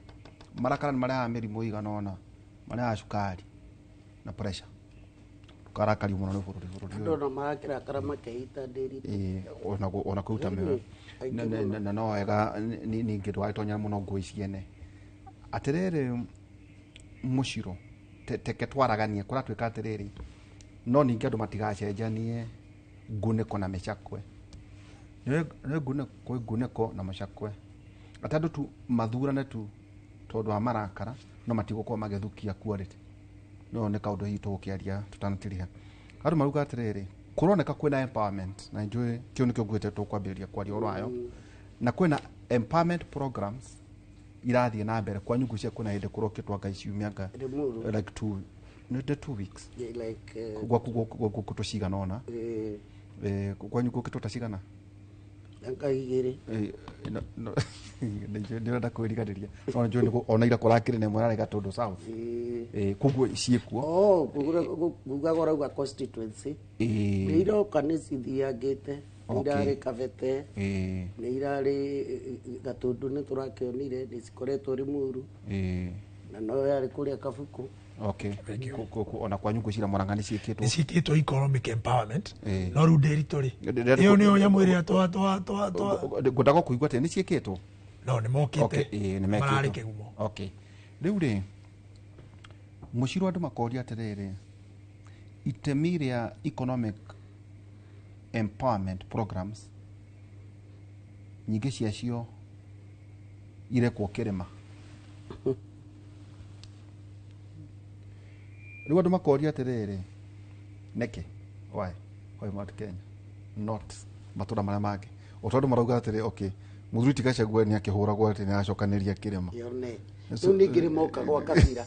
Marakara nĩ marehaga mĩrimũ ĩigana ũna, marehaga cukari na pressure. Ndũkarakario mũno nĩ bũrũri Andũ ũyũ. ona marakĩrakara makeita ndĩritũ. Ĩĩ, ona kwĩruta mĩoyo. Aingĩ mũno. Na no wega ningĩ ndũgagĩtonyere mũno ngũĩ ciene. Atĩrĩrĩ mũcirũ, teke twaraganie kũratuĩka atĩrĩrĩ, no ningĩ andũ matigacenjanie ngunĩko na mĩcakwe. Nĩ kwĩ ngunĩko na mũcakwe. Atĩ andũ tu mathurane tu tondũ wa marakara, no matigũkorwo magĩthukia quality. No nĩ kaũndũ hihi tũgũkĩaria tũtanatiriha. Andũ maruga atĩrĩrĩ, kũroneka kwĩna empowerment, na njũĩ kĩu nĩkĩo nguĩte tũkwambĩrĩria kwaria ũhoro wayo. Na kwĩna empowerment programs irathiĩ na mbere kwa nyungu cia kwĩna hĩndĩ kũrokĩtwo anga ciumia anga Limuru. like two. Nĩ the 2 weeks. Yeah, like Gwaku gũkĩtwo cigana ũna. Kwanyu gũkĩtwo ta cigana? Anga igĩrĩ. Ndĩrenda kwĩriganĩria no njũĩ nĩ ona ira kũrakĩrĩ na ĩmwe yarĩ Gatũndũ South. Koguo ciĩkuo. Oh, kugaga ũrauga constituency. Nĩ iroka nĩ cithiangĩte. Nĩ irarĩ Kabete. Nĩ irarĩ Gatũndũ nĩ tũrakĩonire nĩ cikoretwo Limuru. Na no yarĩ kũrĩa Kabuku. Okay. Ona kwanyu ngwĩciria Murang'a nĩ ciĩkĩtwo. Nĩ ciĩkĩtwo economic empowerment. No rĩu Ndĩritũ rĩ, ĩyo nĩyo nyamũ ĩrĩa twa twa twa twa ngwendaga kũigua atĩ nĩ ciĩkĩtwo. No nĩ mokĩte. Nĩ mekĩtwo. Mararĩ kĩgumo. Okay. Rĩu rĩ, mũcirũ andũ makoria atĩrĩrĩ, itemi rĩa economic empowerment programs nyingĩ ciacio irekwo kĩrĩma. Rĩu andũ makoria atĩrĩrĩ, nĩkĩ? Why? Why Mount Kenya? Not matũra marĩa mangĩ. O tondũ marauga atĩrĩ, okay, mũthuri ti Gachagua nĩ akĩhũragwo atĩ nĩ aracokanĩria kĩrĩma. Yone. Rĩu ningĩ nĩ moka gwa Kabira.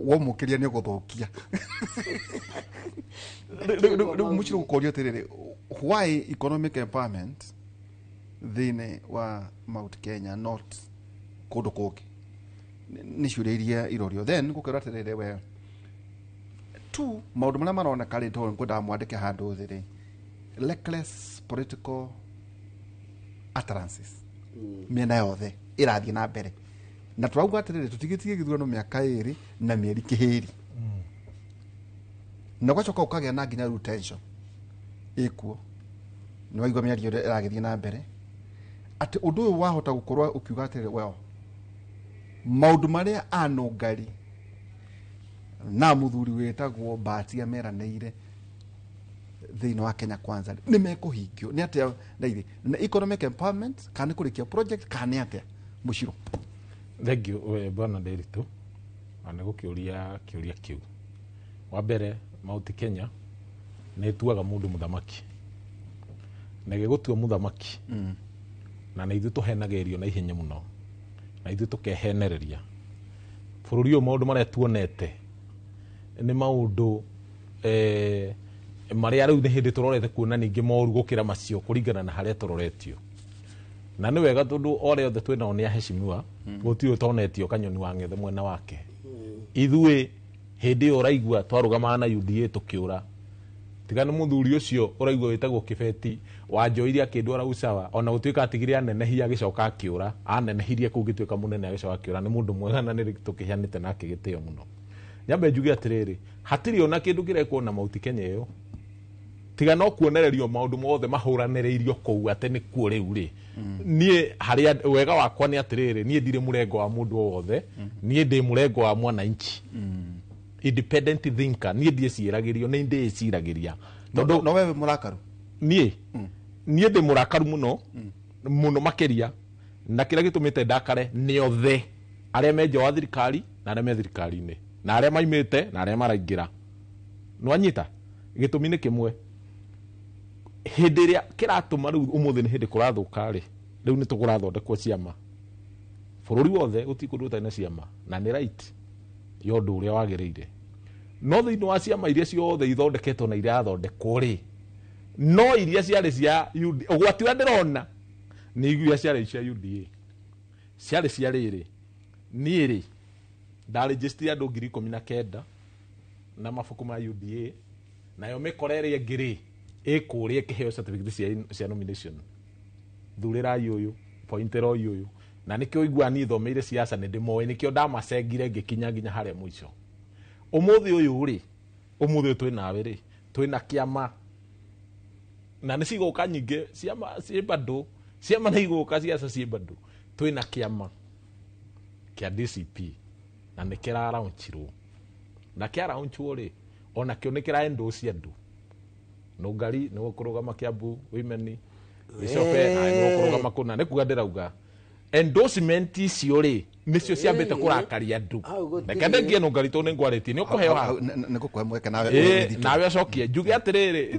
Womũkĩria nĩ ũgũthũkia. Rĩu mũcirũ gũkoria atĩrĩrĩ, why economic empowerment thĩinĩ wa Mount Kenya not kũndũ kũngĩ? Nĩ ciũria iria irorio. Then gũkerwo atĩrĩrĩ, we tu maũndũ marĩa maroneka rĩ, tondũ ngwendaga mwandĩke handũ thĩ rĩ, reckless political utterances mĩena yothe ĩrathiĩ na mbere, na tũrauga atĩrĩrĩ, tũtigĩtie gĩthurano mĩaka ĩrĩ na mĩeri kĩhĩri, na ũgacoka ũkagĩa na nginya rĩu tension ĩkuo. Nĩ waigua mĩario ĩrĩa ĩragĩthiĩ na mbere atĩ ũndũ ũyũ wahota gũkorwo ũkiuga atĩrĩrĩ, well, maũndũ marĩa anũngari na mũthuri wĩtagwo Mbatia meranĩire thĩinĩ wa Kenya Kwanza nĩ mekũhingio nĩ atĩa? Na ithe na economic empowerment kana nĩ kũrĩkia project kana nĩ atĩa mũciro? Thank you bwana Ndiritu na nĩ gũkĩũria kĩũria kĩu. Wa mbere, Mount Kenya nĩ ĩtuaga mũndũ mũthamaki, na ĩgĩgũtua mũthamaki na nĩ ithuĩ tũhenagĩrĩrio na ihenya mũno, na ithuĩ tũkehenereria bũrũri ũyũ. Maũndũ marĩa tuonete nĩ maũndũ marĩa rĩu nĩ hĩndĩ tũrorete kuona ningĩ moru gũkĩra macio kũringana na harĩa tũroretio. Na nĩ wega tondũ othe othe twĩnao nĩ aheshimiwa, gũtirĩ ũtonetio kanyoni wa ng'ethe mwena wake. Ithuĩ hĩndĩ ĩyo ũraigua twarũgamaga na UDA tũkĩũra, tiga nĩ mũthuri ũcio ũraigua wĩtagwo Kĩbeti wanjoire akĩndwara usawa, ona gũtuĩka atigire anenehia agĩcoka akĩũra, anenehirie kũu ngĩtuĩka mũnene agĩcoka akĩũra. Nĩ mũndũ mwega na nĩ tũkĩheanĩte nake gĩtĩo mũno. Nyambe njuge atĩrĩrĩ, hatirĩ ona kĩndũ kĩrekwo na Mount Kenya ĩyo tiga no kuonererio maũndũ mothe mahũranĩrĩirio kũu atĩ nĩ kuo rĩu rĩ. Niĩ harĩa wega wakwa nĩ atĩrĩrĩ, niĩ ndirĩ mũrengo wa mũndũ o wothe, niĩ ndĩ mũrengo wa mwananchi, independent thinker. Niĩ ndiĩciragĩrio, nĩ ndĩĩciragĩria. Tondũ no wewe mũrakaru? Niĩ ndĩ mũrakaru mũno mũno makĩria, na kĩrĩa gĩtũmĩte ndakare nĩ othe arĩa me nja wa thirikari na arĩa me thirikari-inĩ na arĩa maimĩte na arĩa maraingĩra. Nĩwanyita? Gĩtũmi nĩ kĩmwe, hĩndĩ ĩrĩa kĩratũma rĩu ũmũthĩ nĩ hĩndĩ kũrathũka rĩ, rĩu nĩ tũkũrathondekwo ciama bũrũri wothe, gũtirĩ kũndũ gũtarĩ na ciama, na nĩ right ya ũndũ ũrĩa wagĩrĩire. No thĩinĩ wa ciama iria ciothe ithondeketwo na irathondekwo rĩ, no iria ciarĩ cia UDA, ũgwati ũrĩa ndĩrona nĩ iria ciarĩ cia UDA, ciarĩ cia rĩrĩ, niĩ rĩ ndarĩnjĩstire andũ 19,000 na mabuku ma UDA, nayo mĩkora ĩrĩa ĩngĩ rĩ ĩkũrĩa ĩkĩheo certificate cia nomination, thurĩrai ũyũ, pointĩra ũyũ, na nĩkĩo ũiguaga niĩ thomeire siasa nĩ ndĩmoĩ, nĩkĩo ndamacengire ngĩkinya nginya harĩa mũico. Ũmũthĩ ũyũ rĩ, ũmũthĩ ũyũ twĩnawe rĩ, twĩna kĩama na nĩ cigũka nyingĩ, ciama ciĩ bado, ciama nĩ igũka, ciaca ciĩ bado. Twĩna kĩama kĩa DCP na nĩ kĩraraunchirwo, na kĩaraunchwo rĩ, onakĩo nĩ kĩraendorse andũ. Nũngari nĩ gũkũrũgama Kiambu women, Gicobe na nĩ gũkũrũgama kũna, nĩ kuga ndĩrauga endorsement icio rĩ nĩcio ciambĩte kũrakaria andũ. Reke ndengie Nũngari tondũ nĩ ngwarĩtie, nĩ ũkũheo haha. Nĩ ngũkũhe mweke nawe. Nawe ũcokie. Njuge atĩrĩrĩ,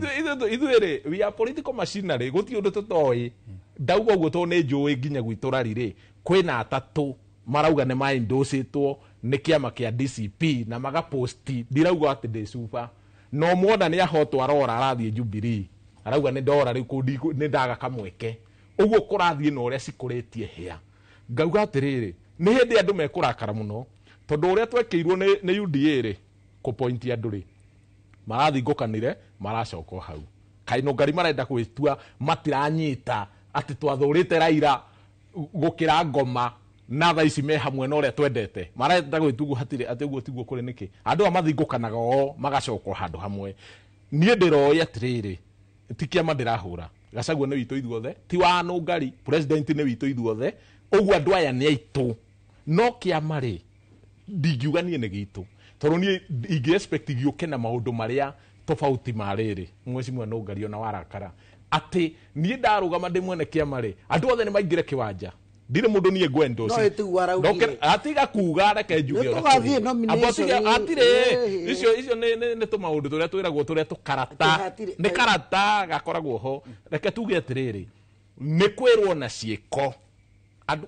ithuĩ rĩ, we are political machinery, gũtirĩ ũndũ tũtoĩ. Ndauga ũguo tondũ nĩ njũĩ nginya gwitũ rari rĩ, kwĩna atatũ marauga nĩ maendorsetwo Nĩ kĩama kĩa DCP na magaposti ndirauga atĩ ndĩ cuba no mwona nĩ ahotwo arora arathiĩ Jubilee arauga nĩ ndora rĩu kũndi nĩ ndaga kamweke ũguo kũrathiĩ na ũrĩa cikũrĩtie hĩa ngauga atĩrĩrĩ nĩ hĩndĩ andũ mekũrakara mũno tondũ ũrĩa twekĩirwo nĩ UDA rĩ kũpointi andũ rĩ marathingũkanire maracoka hau kainũngari marenda gwĩtua matiranyita atĩ twathũrĩte Raila gũkĩra ngoma na thaa ici me hamwe na ũrĩa twendete marenda gwĩtua ũguo hatirĩ atĩ ũguo tiguo kũrĩ nĩkĩ andũ aya mathingũkanaga o magacoka handũ hamwe niĩ ndĩroĩ atĩrĩrĩ ti kĩama ndĩrahũra Gachagua nĩ witũ ithuothe ti wa Nũngari president nĩ witũ ithuothe ũguo andũ aya nĩ aitũ no kĩama rĩ ndingiuga niĩ nĩ gitũ tondũ niĩ ingĩ expect gĩũke na maũndũ marĩa tofauti ma rĩrĩ mheshimiwa Nũngari ona warakara atĩ niĩ ndarũgama ndĩ mwene kĩama rĩ andũ othe nĩ maingĩre kĩwanja ndirĩ mũndũ niĩ ngwenda No ĩtiguo araugire. Atiga kuga reke njuge Nĩ ũrĩa tũgathiĩ kũrĩ. nomination. Amba atirĩ icio icio nĩ tũmaũndũ tũrĩa twĩragwo tũrĩa tũkarata nĩ karata gakoragwo ho reke tuge atĩrĩrĩ nĩ kwĩrwo na ciĩko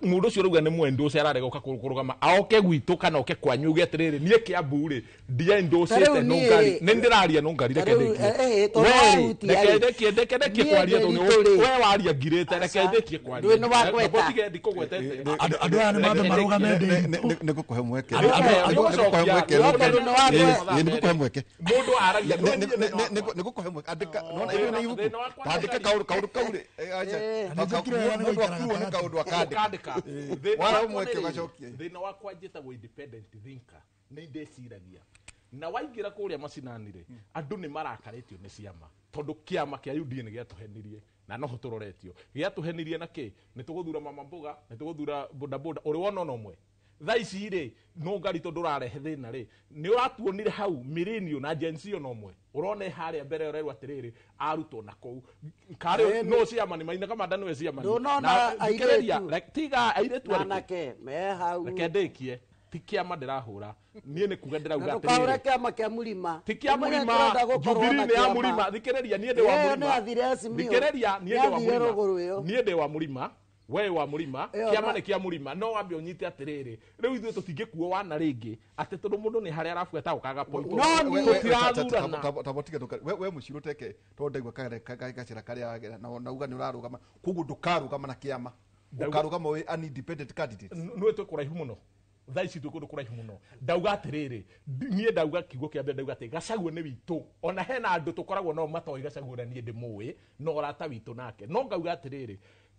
mũndũ ũcio ũrauga nĩ mwendũ ũcio ararega ũka kũrũgama aoke gwitũ kana oke kwanyu uge atĩrĩrĩ niĩ Kĩambu rĩ ndiendũcĩte Ta rĩu Nũngari niĩ- nĩ ndĩraria Nũngari reke Ta rĩu, ndĩkie tondũ We rĩ, wahutia reke rĩ. ndĩkie ndeke ndĩkie Niĩ kwaria tondũ Ndĩritũ rĩ. we waria ngirĩte reke ndĩkie kwaria Ndũĩ nĩ wagweta. Ndũtige ndikũgwetete Andũ aya nĩ mambe marũgame Ndĩritũ. Nĩ ngũkũhe mweke. Andũ- Nĩ ngũkũhe mweke. Nĩ Nĩ ngũkũhe mweke. Mũndũ aragia Nĩ ngũkũhe mweke. Andĩka nona ibuku nĩ ibuku. Andĩka kaũndũ kaũndũ kau rĩ. Acha. Mũndũ akuo nĩ kaũndũ akandĩka. Thĩna Wara wakwa mweke nĩ rĩrĩ, ũgacokia. Thĩna wakwa njĩtagwo independent thinker nĩ ndĩciragia na waingĩra kũrĩa macinani rĩ andũ nĩ marakarĩtio nĩ ciama tondũ kĩama kĩa UDA nĩ gĩatũhenirie na noho tũroretio gĩatũhenirie na kĩ nĩ tũgũthura mama mboga nĩ tũgũthura bodaboda ũrĩ wona ona ũmwe thaa ici rĩ Nũngari tondũ ũrarehe thĩna rĩ nĩ ũratuonire hau millennial na Gen Z ona ũmwe ũrona ĩ harĩa mbere ũrerwo atĩrĩrĩ arutwo na kũu karĩ no ciama nĩ maina kamanda nĩwe ciama Ndũnona Na thikĩrĩria, airĩtu. tiga airĩtu Na arĩkũ? anake me hau. Reke ndĩkie ti kĩama ndĩrahũra niĩ nĩ kuga Na ndĩrauga ndũkaũre atĩrĩrĩ kĩama kĩa mũrima. ti kĩa Ũmenye mũrima tũrenda gũkorwo Jubilee na nĩ ya kĩama. mũrima thikĩrĩria niĩ ndĩ wa Ĩyo nĩ mũrima yathire Azimio. thikĩrĩria niĩ Nĩ ndĩ wa yathire mũrima rũgũrũ ĩyo. niĩ ndĩ wa mũrima we wa mũrima Ĩyo kĩama na- nĩ kĩa mũrima no wambe ũnyite atĩrĩrĩ rĩu ithuĩ tũtingĩkuo wana rĩngĩ atĩ tondũ mũndũ nĩ harĩa arabuata ũkaga point No niĩ- tũtirathurana Tabotiga ndũka we mũcirũ teke tondũ ndaigua gacĩra karĩa na uga nĩ ũrarũgama koguo ndũkarũgama na kĩama ũkarũgama wĩ an independent candidate. Nĩ twĩ kũraihu mũno thaa ici twĩ kũndũ kũraihu mũno ndauga atĩrĩrĩ niĩ ndauga kiugo kĩa mbere ndauga atĩ Gachagua nĩ witũ ona hena andũ tũkoragwo nao matoĩ Gachagua na niĩ ndĩmũĩ na ũrata witũ nake no ngauga atĩrĩrĩ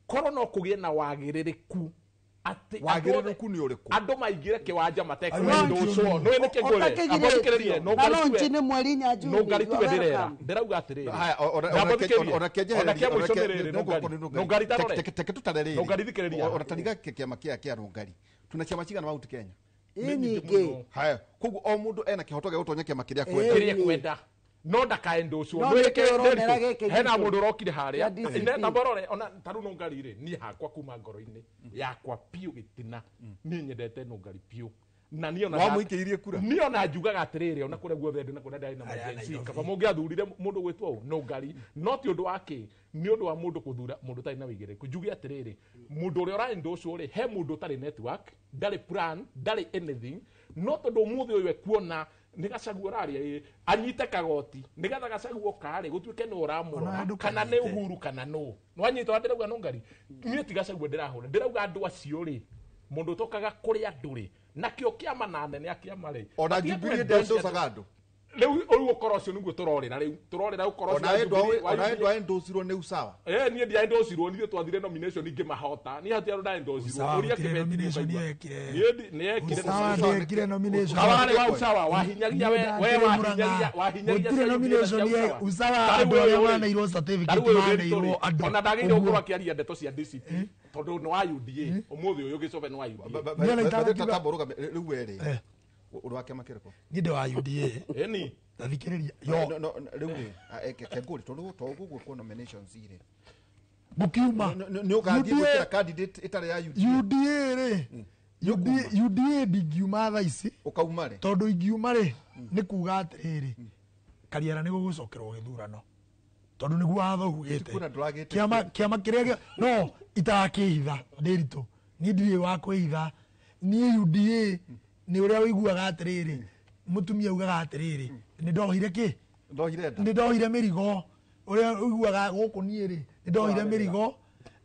korwo no kũgĩe na wagĩrĩrĩku atĩ Wagĩrĩrĩku nĩ ũrĩkũ? andũ maingĩre kĩwanja matekũndũcwo nĩ nĩkĩ ngwĩre Ũtakĩgirĩtio. Na launch nĩ mweri inya June. Nũngari You are tiwe ndĩrera welcome. ndĩrauga atĩrĩrĩ Haya, Namba thikĩrĩria. ona kĩanjehereria- Ona kĩa mũico nĩ rĩrĩ, Nũngari. Nũngari tarore. Teke tutare rĩrĩ. Nũngari thikĩrĩria. Ona tariga kĩama kĩa kĩa Nũngari tuna chama cigana Mount Kenya Ĩ nyingĩ. Haya koguo o mũndũ ena kĩhoto gĩa gũtonya kĩama kĩrĩa akwenda. Kĩrĩa kwenda no ndakaendũcwo No nĩkĩo ũronera gĩkĩ hena gitũ. mũndũ ũrokire harĩa Kĩa DCP. tamborore ona tarĩu Nũngari rĩ niĩ hakwa kuma ngoro-inĩ yakwa biũ gĩtina niĩ nyendete Nũngari biũ na niĩ ona Wamũikĩirie kura? niĩ ona njugaga atĩrĩrĩ ona kũrĩa guothe ndĩ na kũrĩa ndarĩ na majensi kaba mũngĩathurire mũndũ gwĩtwo ũũ Nũngari no ti ũndũ wa kĩ nĩ ũndũ wa mũndũ kũthura mũndũ ũtarĩ na wĩigĩrĩrĩku njuge atĩrĩrĩ mũndũ ũrĩa ũraendũcwo rĩ he mũndũ ũtarĩ network ndarĩ plan ndarĩ anything no tondũ ũmũthĩ ũyũ ekuona nĩ Gachagua ũraria ĩ anyite kagoti nĩgetha Gachagua karĩ gũtuĩke nĩ ũramũrora kana nĩ Uhuru kana nũ nĩwanyita ũrĩa ndĩrauga Nũngari niĩ ti Gachagua ndĩrahũra ndĩrauga andũ acio rĩ mũndũ ũtokaga kũrĩ andũ rĩ nakĩo kĩama na anene a kĩama rĩ Ona matige Jubilee kwenda ndĩendocaga andũ. Rĩu rĩu ũkoro ũcio nĩguo tũrorĩra rĩu tũrorĩra ũkoro ũcio Ona wa Jubilee- wa ona Jubilee. ndwaendocirwo nĩ usawa. Niĩ ndiaendocirwo nithuĩ twathire nomination ingĩmahota niĩ hatirĩ andũ ndaendocirwo Usawa ũria gũtirĩ kĩbeti nomination ũkaigua. yekire. Niĩ nĩyekire Usawa ndĩekire nomination. Kawarĩ wa usawa wahinyagia we we wahinyagia wahinyagia Gũtirĩ cia nomination UDA na cia ye Usawa. usawa Tarĩu andũ arĩa ũyũ rĩ, maneirwo certificate tarĩu ũyũ maneirwo Ndĩritũ rĩ, andũ ona ndagĩrĩire Ũguo. gũkorwo akĩaria ndeto cia DCP tondũ nĩ wa UDA ũmũthĩ ũyũ gĩcobe nĩ wa UDA Niĩ ona itangiuga- Tamba ũrũgame rĩu we rĩ ũrĩ wa kĩama kĩrĩkũ? Niĩ ndĩ wa UDA. Ĩni. Tathikĩrĩria. Yo. No, no, rĩu rĩ kengũrĩ tondũ to gũgwĩkwo nominations rĩ Mũkiuma. nĩ ũgathiĩ UDA gwĩkĩra candidate ĩtarĩ ya UDA. UDA rĩ UDA ndingiuma thaa ici ũkauma rĩ tondũ ingiuma rĩ nĩ kuga atĩrĩrĩ Kariara nĩ gũgũcokerwo gĩthurano tondũ nĩguo watho ugĩte Kwĩna ndũragĩte kĩama kĩama kĩrĩa no itarakĩhitha Ndĩritũ niĩ ndirĩ wa kwĩhitha niĩ UDA Nĩ ũrĩa ũiguaga atĩrĩrĩ, mũtumia augaga atĩrĩrĩ, nĩ ndohire kĩ? Ndohire nda. Nĩ ndohire mĩrigo. Ũrĩa ũiguaga gũkũ niĩ rĩ, nĩ ndohire mĩrigo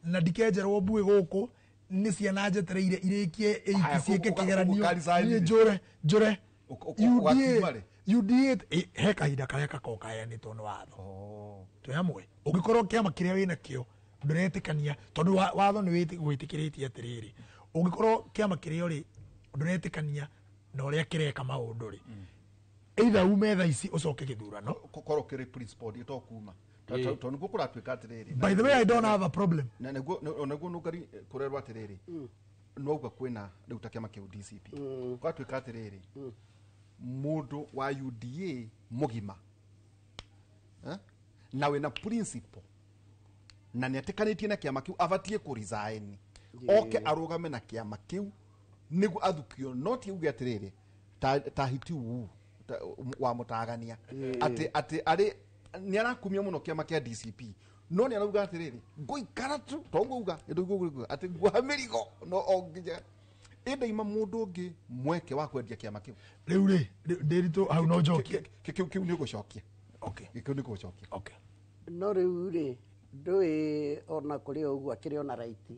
na ndikenjerwo mbuĩ gũkũ, nĩ ciana njetereire irĩkie Haya, ciĩke kĩgeranio. ũka-resign Niĩ rĩ? njũre njũre. Ũgakiuma rĩ? UDA he kahinda karĩa gakoragwo kaheanĩtwo nĩ watho. Twĩ hamwe. Ũngĩkorwo kĩama kĩrĩa wĩna kĩo ndũretĩkania, tondũ watho nĩ wĩtĩkĩrĩtie atĩrĩrĩ, ũngĩkorwo kĩama kĩrĩa ũrĩ ndũretĩkania na ũrĩa kĩreka maũndũ rĩ, either ume thaa ici ũcoke gĩthurano. Korwo kĩrĩ principal to kuma. Tondũ nĩguo kũratuĩka atĩrĩrĩ. By the way, I don't have a problem. Na nĩguo nĩguo nũngari kũrerwo atĩrĩrĩ, nouga kwĩna rĩu ta kĩama kĩu DCP. Kũratuĩka atĩrĩrĩ, mũndũ wa UDA mũgima, na wĩna principle na nĩetĩkanĩtie na kĩama kĩu abatiĩ kũ resign oke arũgame na kĩama kĩu nĩguo athukio, no ti uge atĩrĩrĩ ta hiti uu wa mũtagania atĩ atĩ arĩ nĩ arakumia mũno kĩama kĩa DCP, no nĩ arauga atĩrĩrĩ ngũikara tu to ngũuga ngũuga atĩ nguoha mĩrigo no o nginya ĩndaima mũndũ ũngĩ mweke wa kwendia kĩama kĩu. Rĩu rĩ, Ndĩritũ hau no njokie. Kĩu nĩ ũgũcokia. Okay. Kĩu nĩ ũgũcokia. Okay. No rĩu rĩ, ndũĩ ona kũrĩ o ũguo akĩrĩ ona right,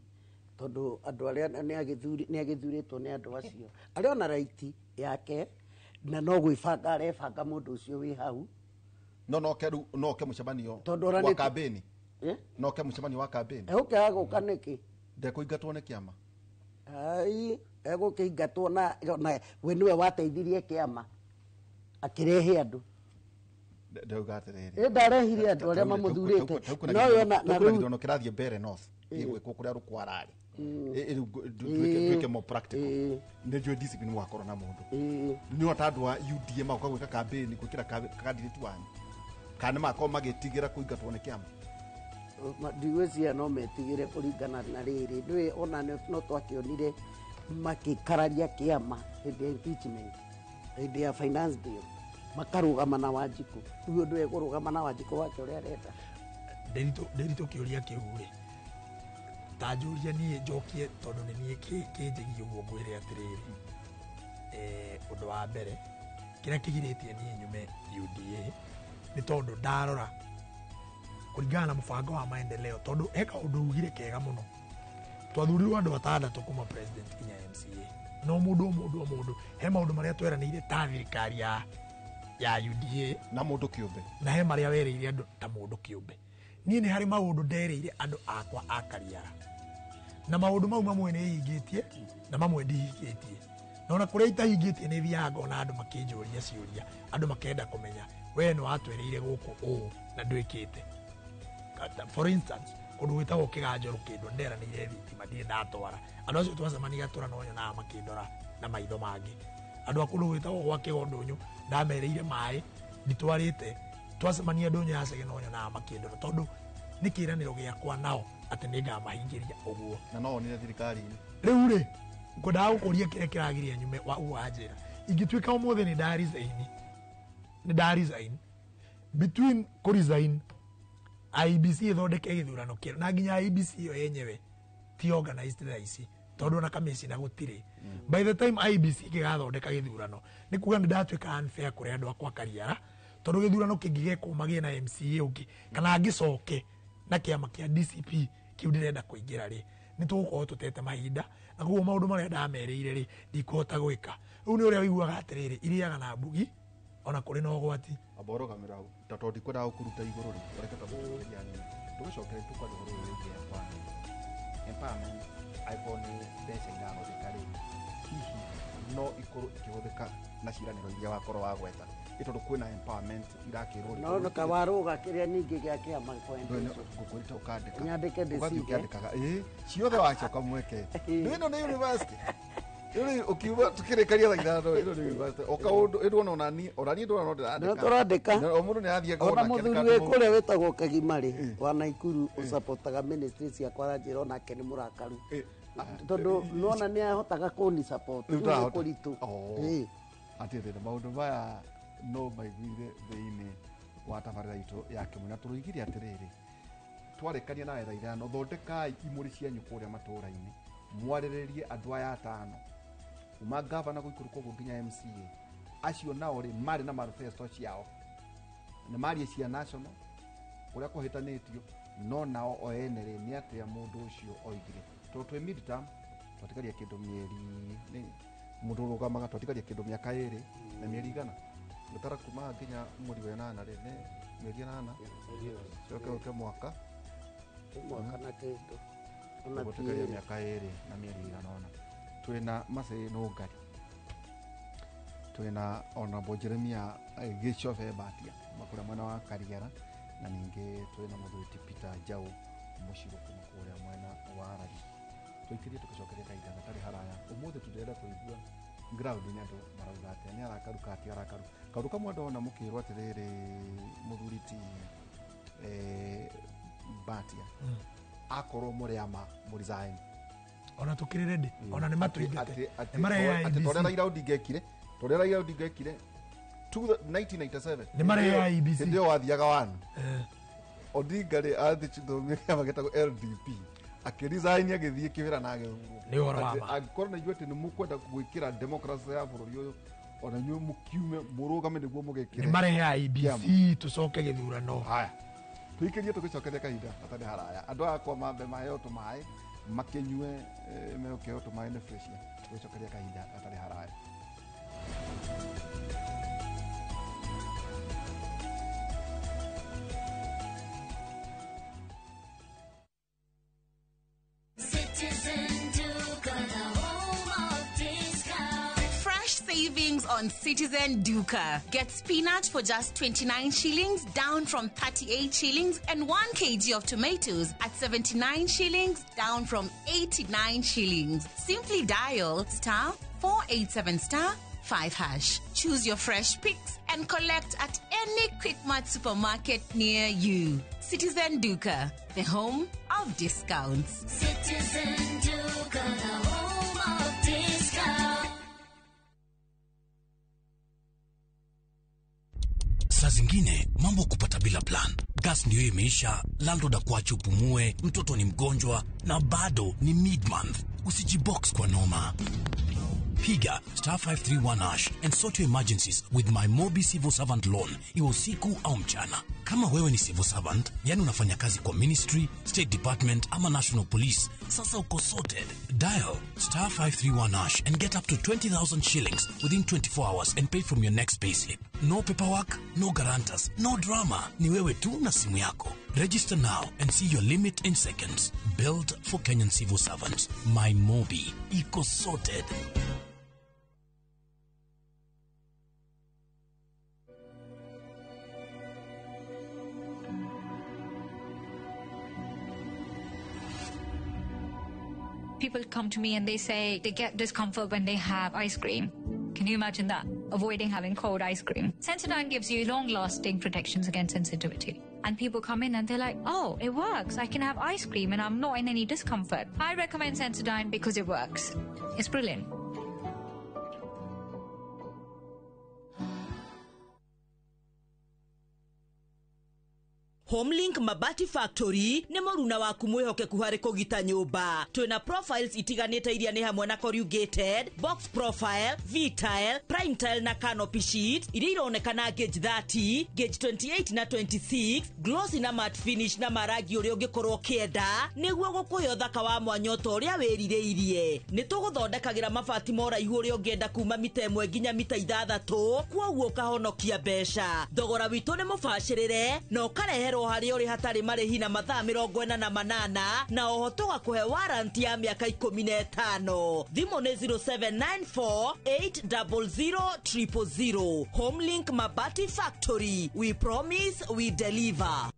tondũ andũ arĩa nĩ agĩthurĩtwo nĩ andũ acio, arĩ ona right yake na no gwĩbanga arebanga mũndũ ũcio wĩ hau. No noke rĩu noke mũcemanio Tondũ ona wa nĩ- kambĩni. Noke mũcemanio wa kambĩni. Egũkĩaga gũka nĩkĩ? Ndekũingatwo nĩ kĩama. Ai, egũkĩingatwo na we nĩwe wateithirie kĩama akĩrehe andũ. Ndauga atĩrĩrĩ. Ĩ ndarehire andũ arĩa mamũthurĩte. No yo na na rĩu gĩthurano kĩrathiĩ mbere north gĩgwĩkwo kũrĩa rũkwararĩ. Rĩu tuĩke more practical. Nĩ njũĩ DCP nĩ mũgakorwo na mũndũ. Nĩ ota andũ a UDA magoka gwĩka kambĩni gwĩkĩra candidate wanyu. Kana magakorwo magĩtigĩra kũingatwo nĩ kĩama. Ndigwĩciria no metigĩre kũringana na rĩrĩ. Ndũĩ ona no twakĩonire makĩkararia kĩama hĩndĩ ya impeachment, hĩndĩ ya finance bill, makarũgama na Wanjikũ. Rĩu ũndũ ekũrũgama na Wanjikũ wake ũrĩa arenda. Ndĩritũ kĩũria kĩu rĩ, ta njũria niĩ njokie tondũ nĩ niĩ kĩnjĩgiĩ ũguo ngwĩre atĩrĩrĩ, ũndũ wa mbere kĩrĩa kĩgirĩtie niĩ nyume UDA nĩ tondũ ndarora kũringana na mũbango wa maendeleo, tondũ he kaũndũ ugire kega mũno. Twathurirwo andũ atandatũ kuma president nginya MCA, no mũndũ o mũndũ o mũndũ he maũndũ marĩa tweranĩire ta thirikari ya UDA na mũndũ kĩũmbe, na he marĩa werĩire andũ ta mũndũ kĩũmbe. Niĩ nĩ harĩ maũndũ nderĩire andũ akwa a Kariara, na maũndũ mau mamwe nĩ hingĩtie na mamwe ndihingĩtie, na ona kũrĩa itahingĩtie nĩ thiaga ngona andũ makĩnjũria ciũria, andũ makenda kũmenya we nĩ watwĩrĩire gũkũ ũũ na ndwĩkĩte. For instance, kũndũ gwĩtagwo Kĩganjo Rũkĩndwo nderanĩire thitima ndirĩ ndatwara. Andũ acio twacemania gatũra no nyonaga makĩndora na maitho mangĩ. Andũ a kũndũ gwĩtagwo gwa Kĩgondũnyũ ndamerĩire maĩ nditwarĩte, twacemania ndũnyũ ya Cege no nyonaga makĩndora, tondũ nĩ kĩĩranĩro gĩakwa nao atĩ nĩngamahingĩria ũguo. Na no onire thirikari-inĩ. Rĩu rĩ, ngwendaga gũkũria kĩrĩa kĩragiria nyume wa ũguo wanjĩra. Ingĩtuĩka ũmũthĩ nĩ nda resign, between kũ resign IEBC ĩthondeke gĩthurano kĩerũ, na nginya IEBC ĩyo yenyewe ti organized thaa ici, tondũ ona kamĩcina gũtirĩ. By the time IEBC ĩngĩgathondeka gĩthurano, nĩ kuga nĩ ndatuĩka unfair kũrĩ andũ akwa Kariara, tondũ gĩthurano kĩngĩgekwo magĩe na MCA ũngĩ kana ngĩcoke na kĩama kĩa DCP kĩu ndĩrenda kũingĩra rĩ, nĩ tũgũkorwo tũtete mahinda, na koguo maũndũ marĩa ndamerĩire rĩ ndikũhota gwĩka. Rĩu nĩ ũrĩa ũiguaga atĩrĩrĩ, irĩaga na mbugi ona kũrĩ na ũgwati. Amba ũrũgamĩra hau, ta tondũ ndikwendaga gũkũruta igũrũ rĩ, ũreke twambe tũkĩria hanini. Tũgĩcokere tũkwaria ũhoro ũyũ wĩgiĩ empowerment. Empowerment angĩkorwo nĩ mbeca irahũthĩka rĩ, hihi no ikorwo ikĩhũthĩka na ciĩranĩro iria wakorwo wagweta, ĩ tondũ kwĩna empowerment irakĩrwo rĩ, No kawarũga kĩrĩa ningĩ gĩa kĩama Ndũĩ ngũkwĩrĩte ũkandĩka. Nyandĩke Ũgathiĩ ndĩcige. ũkĩandĩkaga. Ĩ, ciothe wacoka mweke. Ndũĩ ĩno nĩ university. Rĩu ũkiuma tukĩrĩkaria thaa ithano, ĩno nĩ university. O kaũndũ, ĩ ndwona ona niĩ, ona niĩ ndwona no ndĩrandĩka. No tũrandĩka. Na o mũndũ nĩ arathiĩ akona Ona akĩandĩka mũthuri wĩ atĩ kũrĩa wĩtagwo Kagima rĩ, wa Naikuru ũcapotaga ministry ciakwa aranjĩra onake nĩ mũrakaru. Tondũ nĩwona nĩ ahotaga kũni support. Rĩu Rĩu nĩ ndarahota. kũritũ. Oh. Ĩ. Atĩrĩrĩ, maũndũ maya no maiguire thĩinĩ wa tabarĩra itũ ya kĩmwe, na tũroigire atĩrĩrĩ, twarĩkania nawe thaa ithano, thondekai imũrĩ cianyu kũrĩa matũũra-inĩ, mwarĩrĩrie andũ aya atano Kuma gavana gũikũrũka ũguo nginya MCA acio nao rĩ marĩ na manifesto ciao nĩ marie cia national kũrĩa kũhĩtanĩtio no nao o ene rĩ nĩ atĩa mũndũ ũcio oigire tondũ twĩ midterm twatigaria kĩndũ mĩeri nĩ mũndũ ũrũgamaga twatigaria kĩndũ mĩaka ĩrĩ na mĩeri igana gũtara kuma nginya mweri wa ĩnana rĩ nĩ mĩeri ĩnana coke ũke mwaka mwaka na kĩndũ ona ti gũtigaria ĩrĩ. mĩaka ĩrĩ na mĩeri igana ũna twĩna Mercy Nũngari twĩna Honorable Jeremia Gĩcobe Mbatia kuma kũrĩa mwena wa Kariara na ningĩ twĩna mũthuri ti Peter Njaũ Mũcirũ kuma kũrĩa mwena wa Rari tũikĩrie tũgĩcokeria kahinda gatarĩ haraya ũmũthĩ tũndĩrenda kũigua ground nĩ andũ marauga atĩa nĩ arakaru ka ti arakaru kaũndũ kamwe ndona mũkĩrwo atĩrĩrĩ mũthuri ti Mbatia akorwo mũrĩ ama mũresign Ona tũkĩrĩ ready, ona nĩ matũingate. atĩ Nĩ marehe atĩ IEBC. torĩa Raila Odinga ekire torĩa Raila Odinga ekire 1997 Nĩ marehe IEBC. hĩndĩ ĩyo wathiaga wanu Odinga rĩ athithomia kĩama gĩtagwo LDP akĩresign agĩthiĩ kĩwĩra na agĩthurwo Nĩ ũhoro wa Atĩ ma. angĩkorwo na inyuĩ atĩ nĩ mũkwenda gwĩkĩra democracy ya bũrũri ũyũ ona inyuĩ mũkiume mũrũgame nĩguo mũgĩkĩre Nĩ marehe IEBC tũcoke gĩthurano. Haya tũikĩrie tũgĩcokeria kahinda gatarĩ haraya andũ aya akwa mambe maheo tũmaĩ makĩnyue megũkĩheo tũmaĩ nĩ fresh tũgĩcokeria kahinda gatarĩ haraya. Citizen Duka, the home of discount. Fresh savings on Citizen Duka. Get spinach for just 29 shillings, down from 38 shillings, and 1 kg of tomatoes at 79 shillings, down from 89 shillings. Simply dial star 487 star 5 hash. Choose your fresh picks and collect at any Quickmart supermarket near you. Citizen Duka, the home of discounts. Citizen Duka, the home of discount. Saa zingine mambo kupata bila plan. Gas ndiyo imeisha, landlord akuache upumue, mtoto ni mgonjwa na bado ni mid-month. Usijibox kwa noma. Piga star 531 hash and sort your emergencies with my Mobi Civil Servant Loan, iwe usiku au mchana. Kama wewe ni civil servant, yani unafanya kazi kwa ministry, state department ama national police, sasa uko sorted. Dial star 531 hash and get up to 20,000 shillings within 24 hours and pay from your next payslip. No paperwork, no guarantors, no drama. Ni wewe tu na simu yako. Register now and see your limit in seconds. Built for Kenyan civil servants. My Mobi. Iko sorted. People come to me and they say they get discomfort when they have ice cream. Can you imagine that? Avoiding having cold ice cream. Sensodyne gives you long-lasting protections against sensitivity. And people come in and they're like, oh, it works. I can have ice cream and I'm not in any discomfort. I recommend Sensodyne because it works. It's brilliant. Homelink Mabati Factory nĩ mũruna waku mwĩhokeku harĩ kũgita nyũmba. Twĩna profiles itiganĩte iria nĩ hamwe na corrugated, box profile, V-tile, prime tile na canopy sheet iria ironekana gauge 30, gauge 28 na 26, glossy na matte finish na marangi ũrĩa ũngĩkorwo ũkĩenda nĩguo gũkũhe ũthaka wa mwanya ota ũrĩa wĩrirĩirie. Nĩ tũgũthondekagĩra mabati ma ũraihu ũrĩa ũngĩenda kuma mita 1 nginya mita 6 kwoguo ũkahonokia mbeca. Thogora witũ nĩ mũbacĩrĩre na ũkareherwo harĩa ũrĩ hatarĩ marĩhi na mathaa 48 na oho tũgakũhe warranty ya mĩaka 15. Thimũ nĩ 0794 800 000. Homelink Mabati Factory. We promise, we deliver.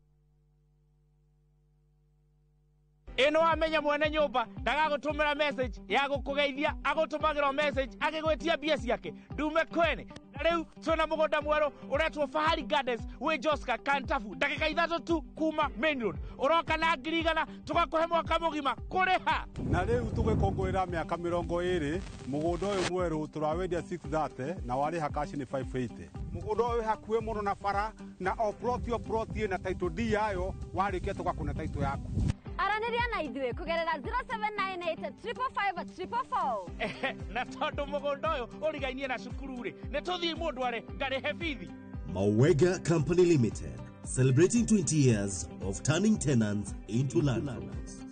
Ĩno wamenya mwene nyũmba ndagagũtũmĩra message ya gũkũgeithia, agũtũmagĩra o message agĩgwĩtia mbia ciake ndume kwene. Na rĩu twĩna mũgũnda mwerũ ũretwo Fahari Gardens wĩ Joska Kantafu, ndagĩka 3 tu kuma main road. Ũroka na 100,000 tũgakũhe mwaka mũgima kũrĩha. Na rĩu tũgĩkũngũĩra mĩaka 20 mũgũnda ũyũ mwerũ tũrawendia 630 na warĩha cash nĩ 580. Mũgũnda ũyũ wĩ hakuhĩ mũno na bara na o plot o plot ĩna title deed yayo, warĩkia tũgakũne title yaku. Aranĩria na ithuĩ kũgerera 0798 555 444. Na tondũ mũgũnda ũyũ ũrigainie na cukuru rĩ, nĩ tũthiĩ mũndũ arĩ ngarĩhe bithi. Mawega Company Limited, celebrating 20 years of turning tenants into landlords.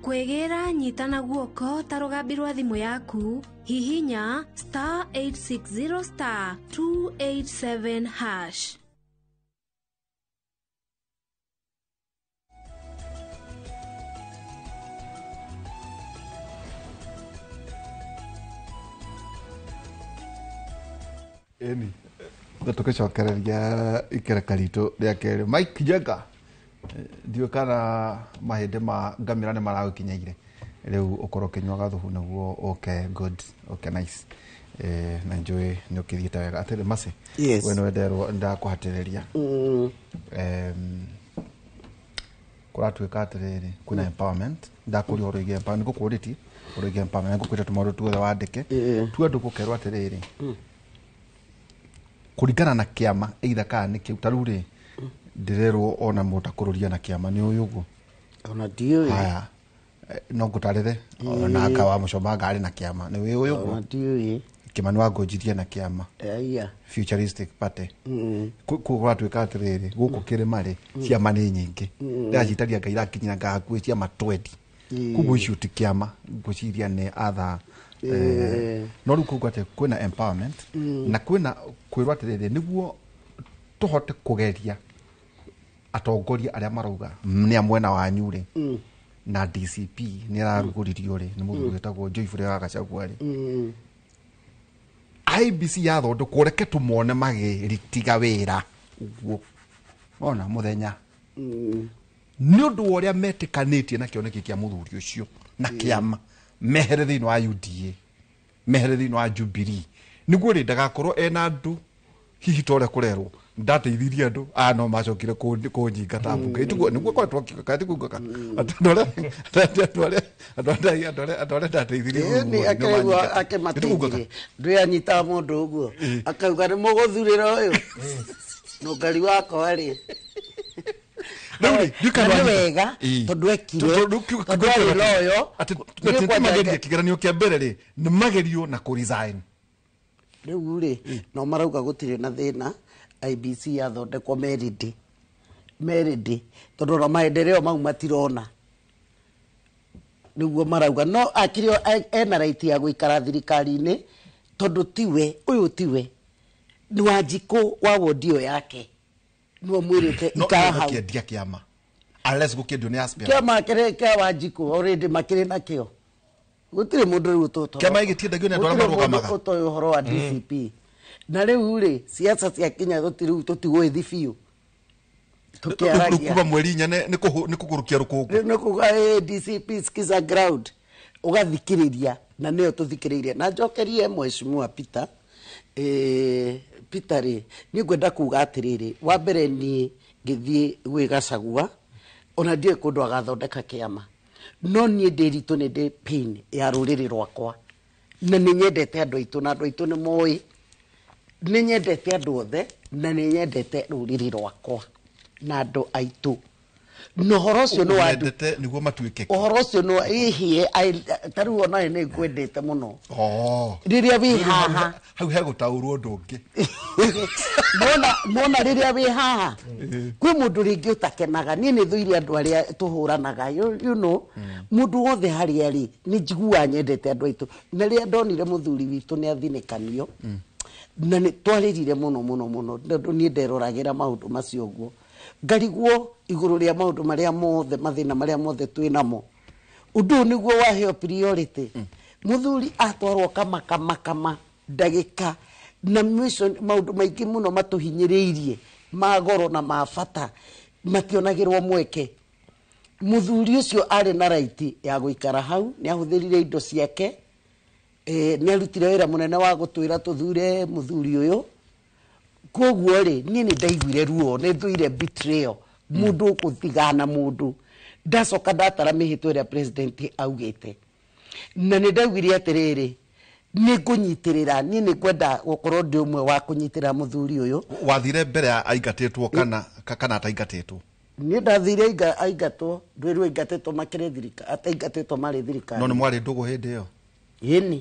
Kwĩgĩra nyitana guoko ta rũgambi rwa thimũ yaku hihinya star 860 star 287 hash. Ĩni na tũgĩcokereria ikereka ritũ rĩa kerĩ. Mike Njenga, ndiũĩ kana mahĩndĩ ma ngamĩra nĩ maragũkinyaire rĩu ũkorwo ũkĩnyua gathubu nĩguo ũke good, ũke nice. Na njũĩ nĩ ũkĩthiĩte wega. Atĩrĩ Mercy, Yes. we nĩwenderwo ndakũhatĩrĩria. Kũratuĩka atĩrĩrĩ, kwĩna empowerment. Ndakũria ũhoro wĩgiĩ empowerment, nĩngũkũrĩtie ũhoro wĩgiĩ empowerment, nĩngũkwĩra tũmaũndũ tuothe wandĩke. Tu andũ gũkerwo atĩrĩrĩ, kũringana na kĩama either kana nĩ kĩu ta rĩu rĩ, ndĩrerwo ona mũndũ akũrũria na kĩama nĩ ũyũ ũguo. Ona ndiũĩ. Haya, no ngũtarĩre ona anga wa mũcoma anga arĩ na kĩama nĩ ũyũ ũguo. Ona ndiũĩ. Kĩmani wa ngũnjirie na kĩama. Aya. Futuristic Party. Kũratuĩka atĩrĩrĩ, gũkũ kĩrĩma rĩ, ciama nĩ nyingĩ. Ndĩracitaria Ngai irakinyĩra nga hakuhĩ ciama 20. Koguo icio ti kĩama, ngwĩciria nĩ other, no rĩu koguo atĩ kwĩna empowerment na kwĩna kwĩrwo atĩrĩrĩ, nĩguo tũhote kũgeria atongoria arĩa marauga nĩ a mwena wanyu rĩ, na DCP nĩ ararugũririo rĩ, nĩ mũthuri wĩtagwo Joyce ũrĩa wa Gachagua rĩ. IBC yathondekwo reke tũmone magĩritiga wĩra ũguo ona mũthenya nĩ ũndũ wa ũrĩa metĩkanĩtie na kĩoneki kĩa mũthuri ũcio na kĩama mehere thĩinĩ wa UDA, mehere thĩinĩ wa Jubilee, nĩguo rĩ ndagakorwo ena andũ hihi ta ũrĩa kũrerwo ndateithirie andũ aya no macokire kũnyingata mbunge. Tiguo nĩguo koretwo akiuga kana tiguo nguga andũ arĩa ndateithirie Ĩni akaigua akĩmateithirie ndũĩ anyitaga mũndũ ũguo akauga nĩ mũgũthurĩra ũyũ nũngari wakwa rĩ. Na nĩ wega tondũ ekire tondũ arĩ loyo. Magerie kĩgeranio kĩa mbere rĩ, nĩ magerio na kũ resign. Rĩu rĩ no marauga gũtirĩ na thĩna IBC yathondekwo merĩndĩ merĩndĩ tondũ ona maendeleo mau matirona nĩguo marauga no akĩrĩ ena right ya gũikara thirikari-inĩ tondũ tiwe ũyũ tiwe nĩ Wanjikũ wa wodi ĩyo yake nĩwe mwĩrĩte ikara hau. No kĩendia kĩama unless gũkĩendio nĩ aspirant. Kĩama kĩrĩa kĩa Wanjikũ already makĩrĩ nakĩo gũtirĩ mũndũ rĩu ũtũtoro. Kĩama gĩtiendagio nĩ andũ arĩa marũgamaga. Ũtoĩ ũhoro wa DCP. Na rĩu rĩ siasa cia Kenya gũtirĩ tũtigũĩthi biũ. Tũkĩaragia. Kuma mweri inya nĩ kũgũrũkia rũkũngũ. Nĩ kuga DCP skiza ground ũgathikĩrĩria na nĩyo tũthikĩrĩirie. Na njokerie mheshimiwa Peter. Peter rĩ niĩ ngwenda kuga atĩrĩrĩ, wa mbere niĩ ngĩthiĩ gwĩ Gachagua ona ndiũĩ kũndũ agathondeka kĩama, no niĩ ndĩ ritũ nĩ ndĩ pain ya rũrĩrĩ rwakwa na nĩ nyendete andũ aitũ na andũ aitũ nĩ moĩ nĩ nyendete andũ othe na nĩ nyendete rũrĩrĩ rwakwa na andũ aitũ na ũhoro ũcio nĩ wa Wendete nĩguo matuĩke kĩ? Ũhoro ũcio nĩ wa ihie ta rĩu ona nĩ ngwendete mũno. Rĩrĩa wĩ haha hau hegũtaũrwo ũndũ ũngĩ. Mona rĩrĩa wĩ haha kwĩ mũndũ rĩngĩ ũtakenaga. Niĩ nĩ thũire andũ arĩa tũhũranaga, you know, mũndũ wothe harĩa arĩ nĩ njiguaga nyendete andũ aitũ. Na rĩrĩa ndonire mũthuri witũ nĩ athinĩkanio na nĩ twarĩrire mũno mũno mũno tondũ niĩ nderoragĩra maũndũ macio ũguo ngarigwo igũrũ rĩa maũndũ marĩa mothe mathĩna marĩa mothe twĩ namo. Ũndũ ũyũ nĩguo waheo priority. Mũthuri atwarwo kama kama kama ndagĩka na mission maũndũ maingĩ mũno matũhinyĩrĩirie ma goro na ma bata mationagĩrwo mweke. Mũthuri ũcio arĩ na right ya gũikara hau, nĩ ahũthĩrire indo ciake Nĩ arutire wĩra mũnene wa gũtwĩra tũthure mũthuri ũyũ. Koguo rĩ, niĩ nĩ ndaiguire ruo, nĩ thuire betrayal, mũndũ ũkũthigana mũndũ. Ndacoka ndatara mĩhĩtwa ĩrĩa president augĩte, na nĩ ndaugire atĩrĩrĩ, nĩ ngũnyitĩrĩra, niĩ nĩ ngwenda gũkorwo ndĩ ũmwe wa kũnyitĩrĩra mũthuri ũyũ. Wathire mbere ya aingatĩtwo kana ataingatĩtwo? Niĩ ndathire aingatwo, ndwĩrwo aingatĩtwo makĩrĩ thirikari, ataingatĩtwo marĩ thirikari. No nĩ mwarĩ ndũgũ hĩndĩ ĩyo? Ĩni,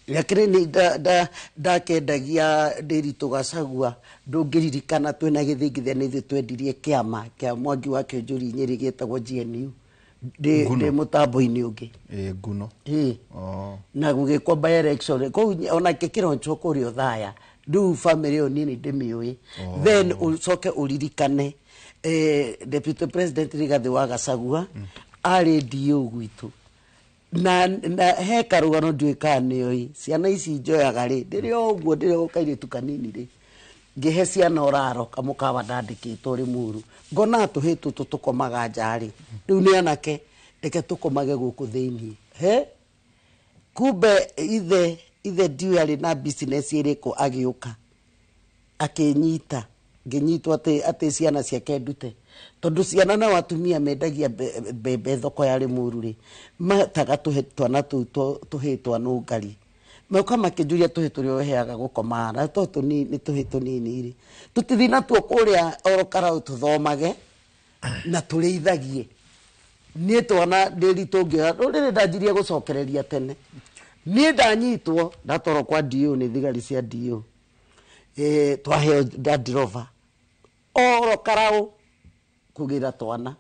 rĩakĩrĩ nĩ ndakendagia Ndĩritũ Gacagua. Ndũngĩririkana twĩna gĩthingithia nĩ ithuĩ twendirie kĩama kĩa Mwangi wa Kĩũnjũri Nyĩrĩ gĩtagwo GNU ndĩ Nguno. ndĩ mũtambo-inĩ ũngĩ. Ĩ, nguno. Ĩ. Oh. Na gũgĩkwo by election kũu onake kĩronchwo kũrĩa Othaya. Rĩu family ĩyo niĩ nĩ ndĩmĩũĩ. Then ũcoke ũririkane deputy president Rigathĩ wa Gachagua arĩ DO gwitũ, na he karũgano ndiũĩ kana nĩoĩ. Ciana ici njoyaga rĩ, ndĩrĩ o ũguo, ndĩrĩ o kairĩtu kanini rĩ, ngĩhe ciana ũraro kamũkawa ndandĩkĩtwo rĩ mũru, ngona tũhĩ tũtũ tũkomaga nja rĩ, rĩu nĩ anake, reke tũkomage gũkũ thĩiniĩ. He kumbe ithe ndiũĩ arĩ na business ĩrĩkũ, agĩũka akĩnyita, ngĩnyitwo atĩ ciana ciake ndute, tondũ ciana nao atumia mendagia mbembe thoko ya Rĩmuru rĩ, mataga tũhe twana tũu tũhĩ twa nũngari. Moka makĩnjũria tũhĩ tũrĩa ũheaga gũkoma na to tũnini, nĩ tũhĩ tũnini rĩ, tũtithiĩ natuo kũrĩa oro karaũ tũthomage na tũrĩithagie. Niĩ twana ndĩritũ ngĩoya rũrĩrĩ, ndanjirie gũcokereria tene. Niĩ ndanyitwo ndatwarwo kwa DO nĩ thigari cia DO. Twaheo Land Rover oro karaũ kũgĩra twana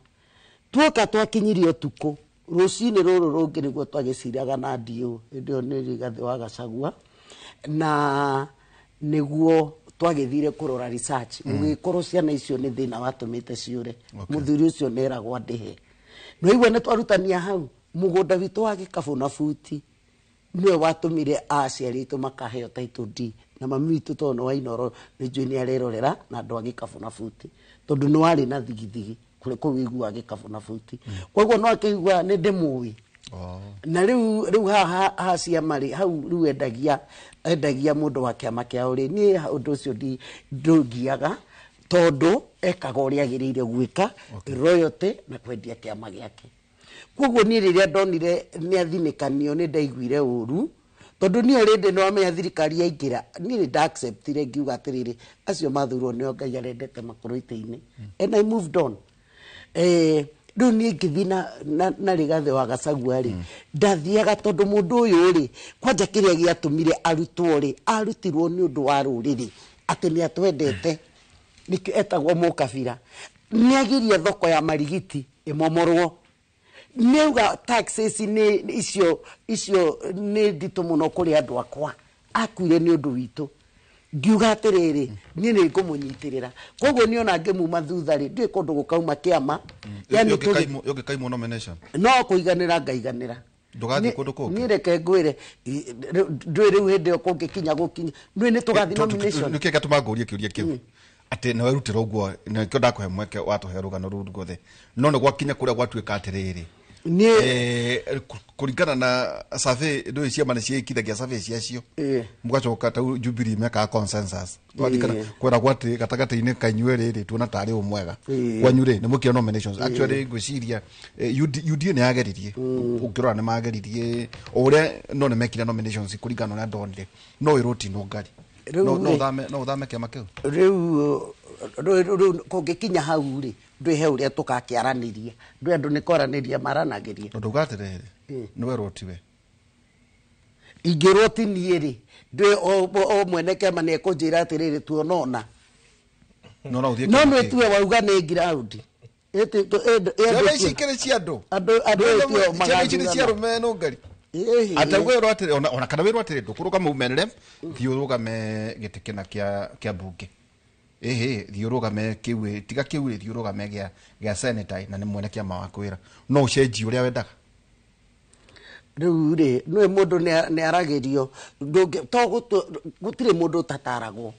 tuoka, twakinyirie ũtukũ. Rũcinĩ rũrũ rũngĩ nĩguo twagĩciraga na DO, hĩndĩ ĩyo nĩ Rigathĩ wa Gachagua, na nĩguo twagĩthire kũrora research. Gũgĩkorwo ciana icio nĩ thĩna watũmĩte ciũre. Mũthuri ũcio nĩeragwo andĩhe. Nĩwaigua nĩ twarutania hau mũgũnda witũ wa gĩkabũ na buti nĩwe watũmire aciari aitũ makaheo title deed, na mami witũ tondũ nĩ wa Inooro nĩ njũĩ nĩ arerorera, na andũ a gĩkabũ na buti, tondũ nĩ warĩ na thigithigi kũrĩ kũu iguaga gĩkabũ na buti, koguo no akĩigua nĩ ndĩmũĩ. Na rĩu haha haha ciama rĩ, hau rĩu endagia mũndũ wa kĩama kĩao rĩ, niĩ ũndũ ũcio ndũngiaga, tondũ ekaga ũrĩa agĩrĩire gwĩka, royalty na kwendia kĩama gĩake. Koguo niĩ rĩrĩa ndonire nĩ athinĩkanio, nĩ ndaiguire ũru, tondũ niĩ already nĩ wamenya thirikari yaingĩra, niĩ nĩ ndaacceptire, ngiuga atĩrĩrĩ, acio mathurwo nĩo Ngai arendete makorwo itĩ-inĩ, and I moved on. Rĩu niĩ ngĩthiĩ na Rigathĩ wa Gachagua rĩ, ndathiaga tondũ mũndũ ũyũ rĩ, kwanja kĩrĩa gĩatũmire arutwo rĩ, arutirwo nĩ ũndũ wa rũrĩrĩ, atĩ nĩ atwendete, nĩkĩo etagwo mũkabira. Nĩ agiria thoko ya marigiti ĩmomorwo, nĩauga taxes nĩ icio nĩ nditũ mũno kũrĩ andũ akwa, akuire nĩ ũndũ witũ. Ngiuga atĩrĩrĩ, niĩ nĩ ngũmũnyitĩrĩra. Koguo niĩ ona ngĩmuma thutha rĩ, ndiũĩ kũndũ gũkauma kĩama. Yani Yũngĩkaimwo nomination? No kũiganĩra ngaiganĩra. Ndũgathiĩ kũndũ kũngĩ? Niĩ reke ngwĩre, ndũĩ rĩu hĩndĩ ĩyo kũngĩkinya gũkinya, ndũĩ nĩ tũgathiĩ nomination. Nĩkĩo gĩatũma ngũrie kĩũria kĩu, atĩ nĩ werutĩra ũguo, nĩkĩo ndakũhe mweke watũhe rũgano rũu ruothe, no nĩ gwakinya kũrĩa gwatuĩka atĩrĩrĩ, kũringana na survey, ndũĩ ciama nĩ ciĩkithagia survey ciacio, mũgacoka ta Jubilee mekaga consensus. Twaririkana kweragwo atĩ gatagatĩ-inĩ kainyuĩ rĩrĩ tuona tarĩ ũ mwega. Kwanyu rĩ, nĩ mwĩkire nominations? Actually ngwĩciria UDA nĩ yageririe, ũngĩrora nĩ mageririe o ũrĩa, no nĩ mekire nominations kũringana na ũrĩa ndonire, no ĩrwo ti nũngari. Rĩu No ũthame kĩama kĩu? Rĩu kũngĩkinya hau rĩ, ndwĩ he ũrĩa tũgakĩaranĩria, ndwĩ andũ nĩ kwaranĩria maranagĩria. Tondũ uga atĩrĩrĩ, nĩ werwo tiwe. Ingĩrwo ti niĩ rĩ, ndwĩ o mwene kĩama nĩ ekũnjĩra atĩrĩrĩ, tuonona. No no ũthiĩ No kĩama nĩ kĩngĩ. tuwe wauga nĩ ground. Ciana ici ikĩrĩ cia andũ. Andũ Ciana etio ciana ici nĩ cia magathurana. arũme nũngari. Ate wĩrwo atĩrĩ, ona kana wĩrwo atĩrĩ, ndũkũrũgama umenere, thiĩ ũrũgame gĩtĩ kĩna kĩa mbunge. Ĩhĩ, thiĩ ũrũgame kĩu ĩ, tiga kĩu ĩ, thiĩ ũrũgame gĩa senator, na nĩ mwene kĩama wakwĩra. No ũcenjie ũrĩa wendaga. Rĩu rĩ, nĩwe mũndũ nĩ aragĩrio, gũtirĩ mũndũ ũtataragwo.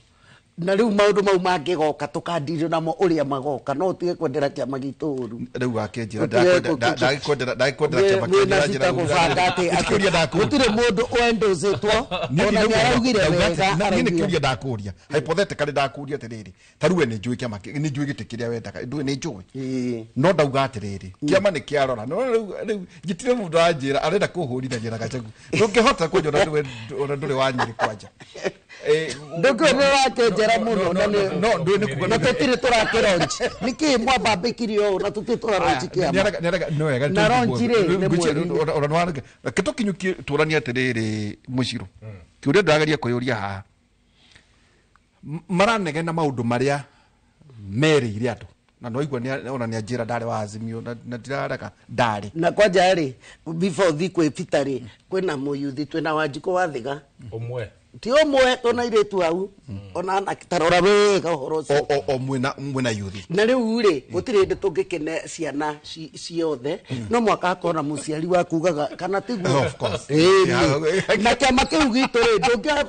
Na rĩu maũndũ mau mangĩgoka tũkandirio namo ũrĩa magoka, no ũtige kwendera kĩama gitũ ũru. Rĩu wakĩnjĩra ndagĩkwendera kĩama Mwĩna cita gũbanga atĩ kĩũria ndakũria. Gũtirĩ mũndũ wendũcĩtwo ona nĩ araugire wega. Niĩ nĩ Araugire. kĩũria ndakũria, hypothetically ndakũria atĩrĩrĩ, ta rĩu we nĩ njũĩ kĩama nĩ njũĩ gĩtĩ kĩrĩa wendaga, ndũĩ nĩ njũĩ, no ndauga atĩrĩrĩ, kĩama nĩ kĩarora no rĩu njitire mũndũ anjĩra arenda kũhũrithania na Gachagua, ndũngĩhota kũnjona ona ndũrĩ wa Nyĩrĩ kwanja. Ndũkĩona wakĩnjera mũno na nĩ no ndũĩ nĩ kuga na tũtirĩ tũrakĩronji nĩkĩ mwambambĩkire ũũ na tũtirĩ tũraronji kĩama. Na ronji rĩ, nĩ mweri. Reke tũkinyũkie tũranie atĩrĩrĩ, mũcirũ kĩũria ndĩrageria kwĩyũria haha, maranegena maũndũ marĩa merĩire andũ na no igua ona nĩ anjĩra ndarĩ wa Azimio na ndirarega ndarĩ. Na kwanja rĩ, before thi kwĩ Peter rĩ, kwĩna mũyuthi, twĩna Wanjikũ wa Thiga ũmwe ti ũmwe, tũna airĩtu hau ona anake, tarora wega ũhoro ũcio. O mwĩna yuthi. Na rĩu rĩ, gũtirĩ hĩndĩ tũngĩkene ciana ciothe, no mwaka hakorwo na mũciari waku ugaga kana tiguo. Of course. Ĩĩ, Yeah. na kĩama kĩu gitũ rĩ,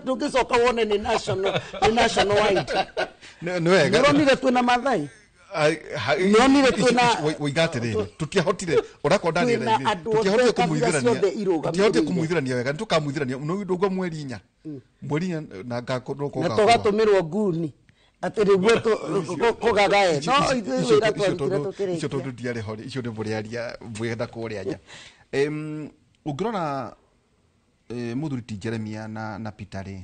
ndũngĩcoka wone nĩ national, nĩ national wide. Nĩ wega. Nĩũronire twĩna Maathai. Nĩonire twĩna Woiga atĩrĩrĩ, tũtiahotire ũrakorwo Twĩna andũ othe, kabira ciothe irũgamĩrĩire. tũtiahotire kũmũithĩrania wega, nĩtũkamũithĩrania ndũgua mweri inya, mweri inya na na tũgatũmĩrwo nguni atĩ nĩguo kũgagae, no ithuĩ wĩra twarutire icio tũkĩrĩkia. Tondũ ndiarĩ ho rĩ, icio nĩ mũrĩaria mwĩenda kũrĩa nja. Ũngĩrora mũthuri ti Jeremia na Peter rĩ,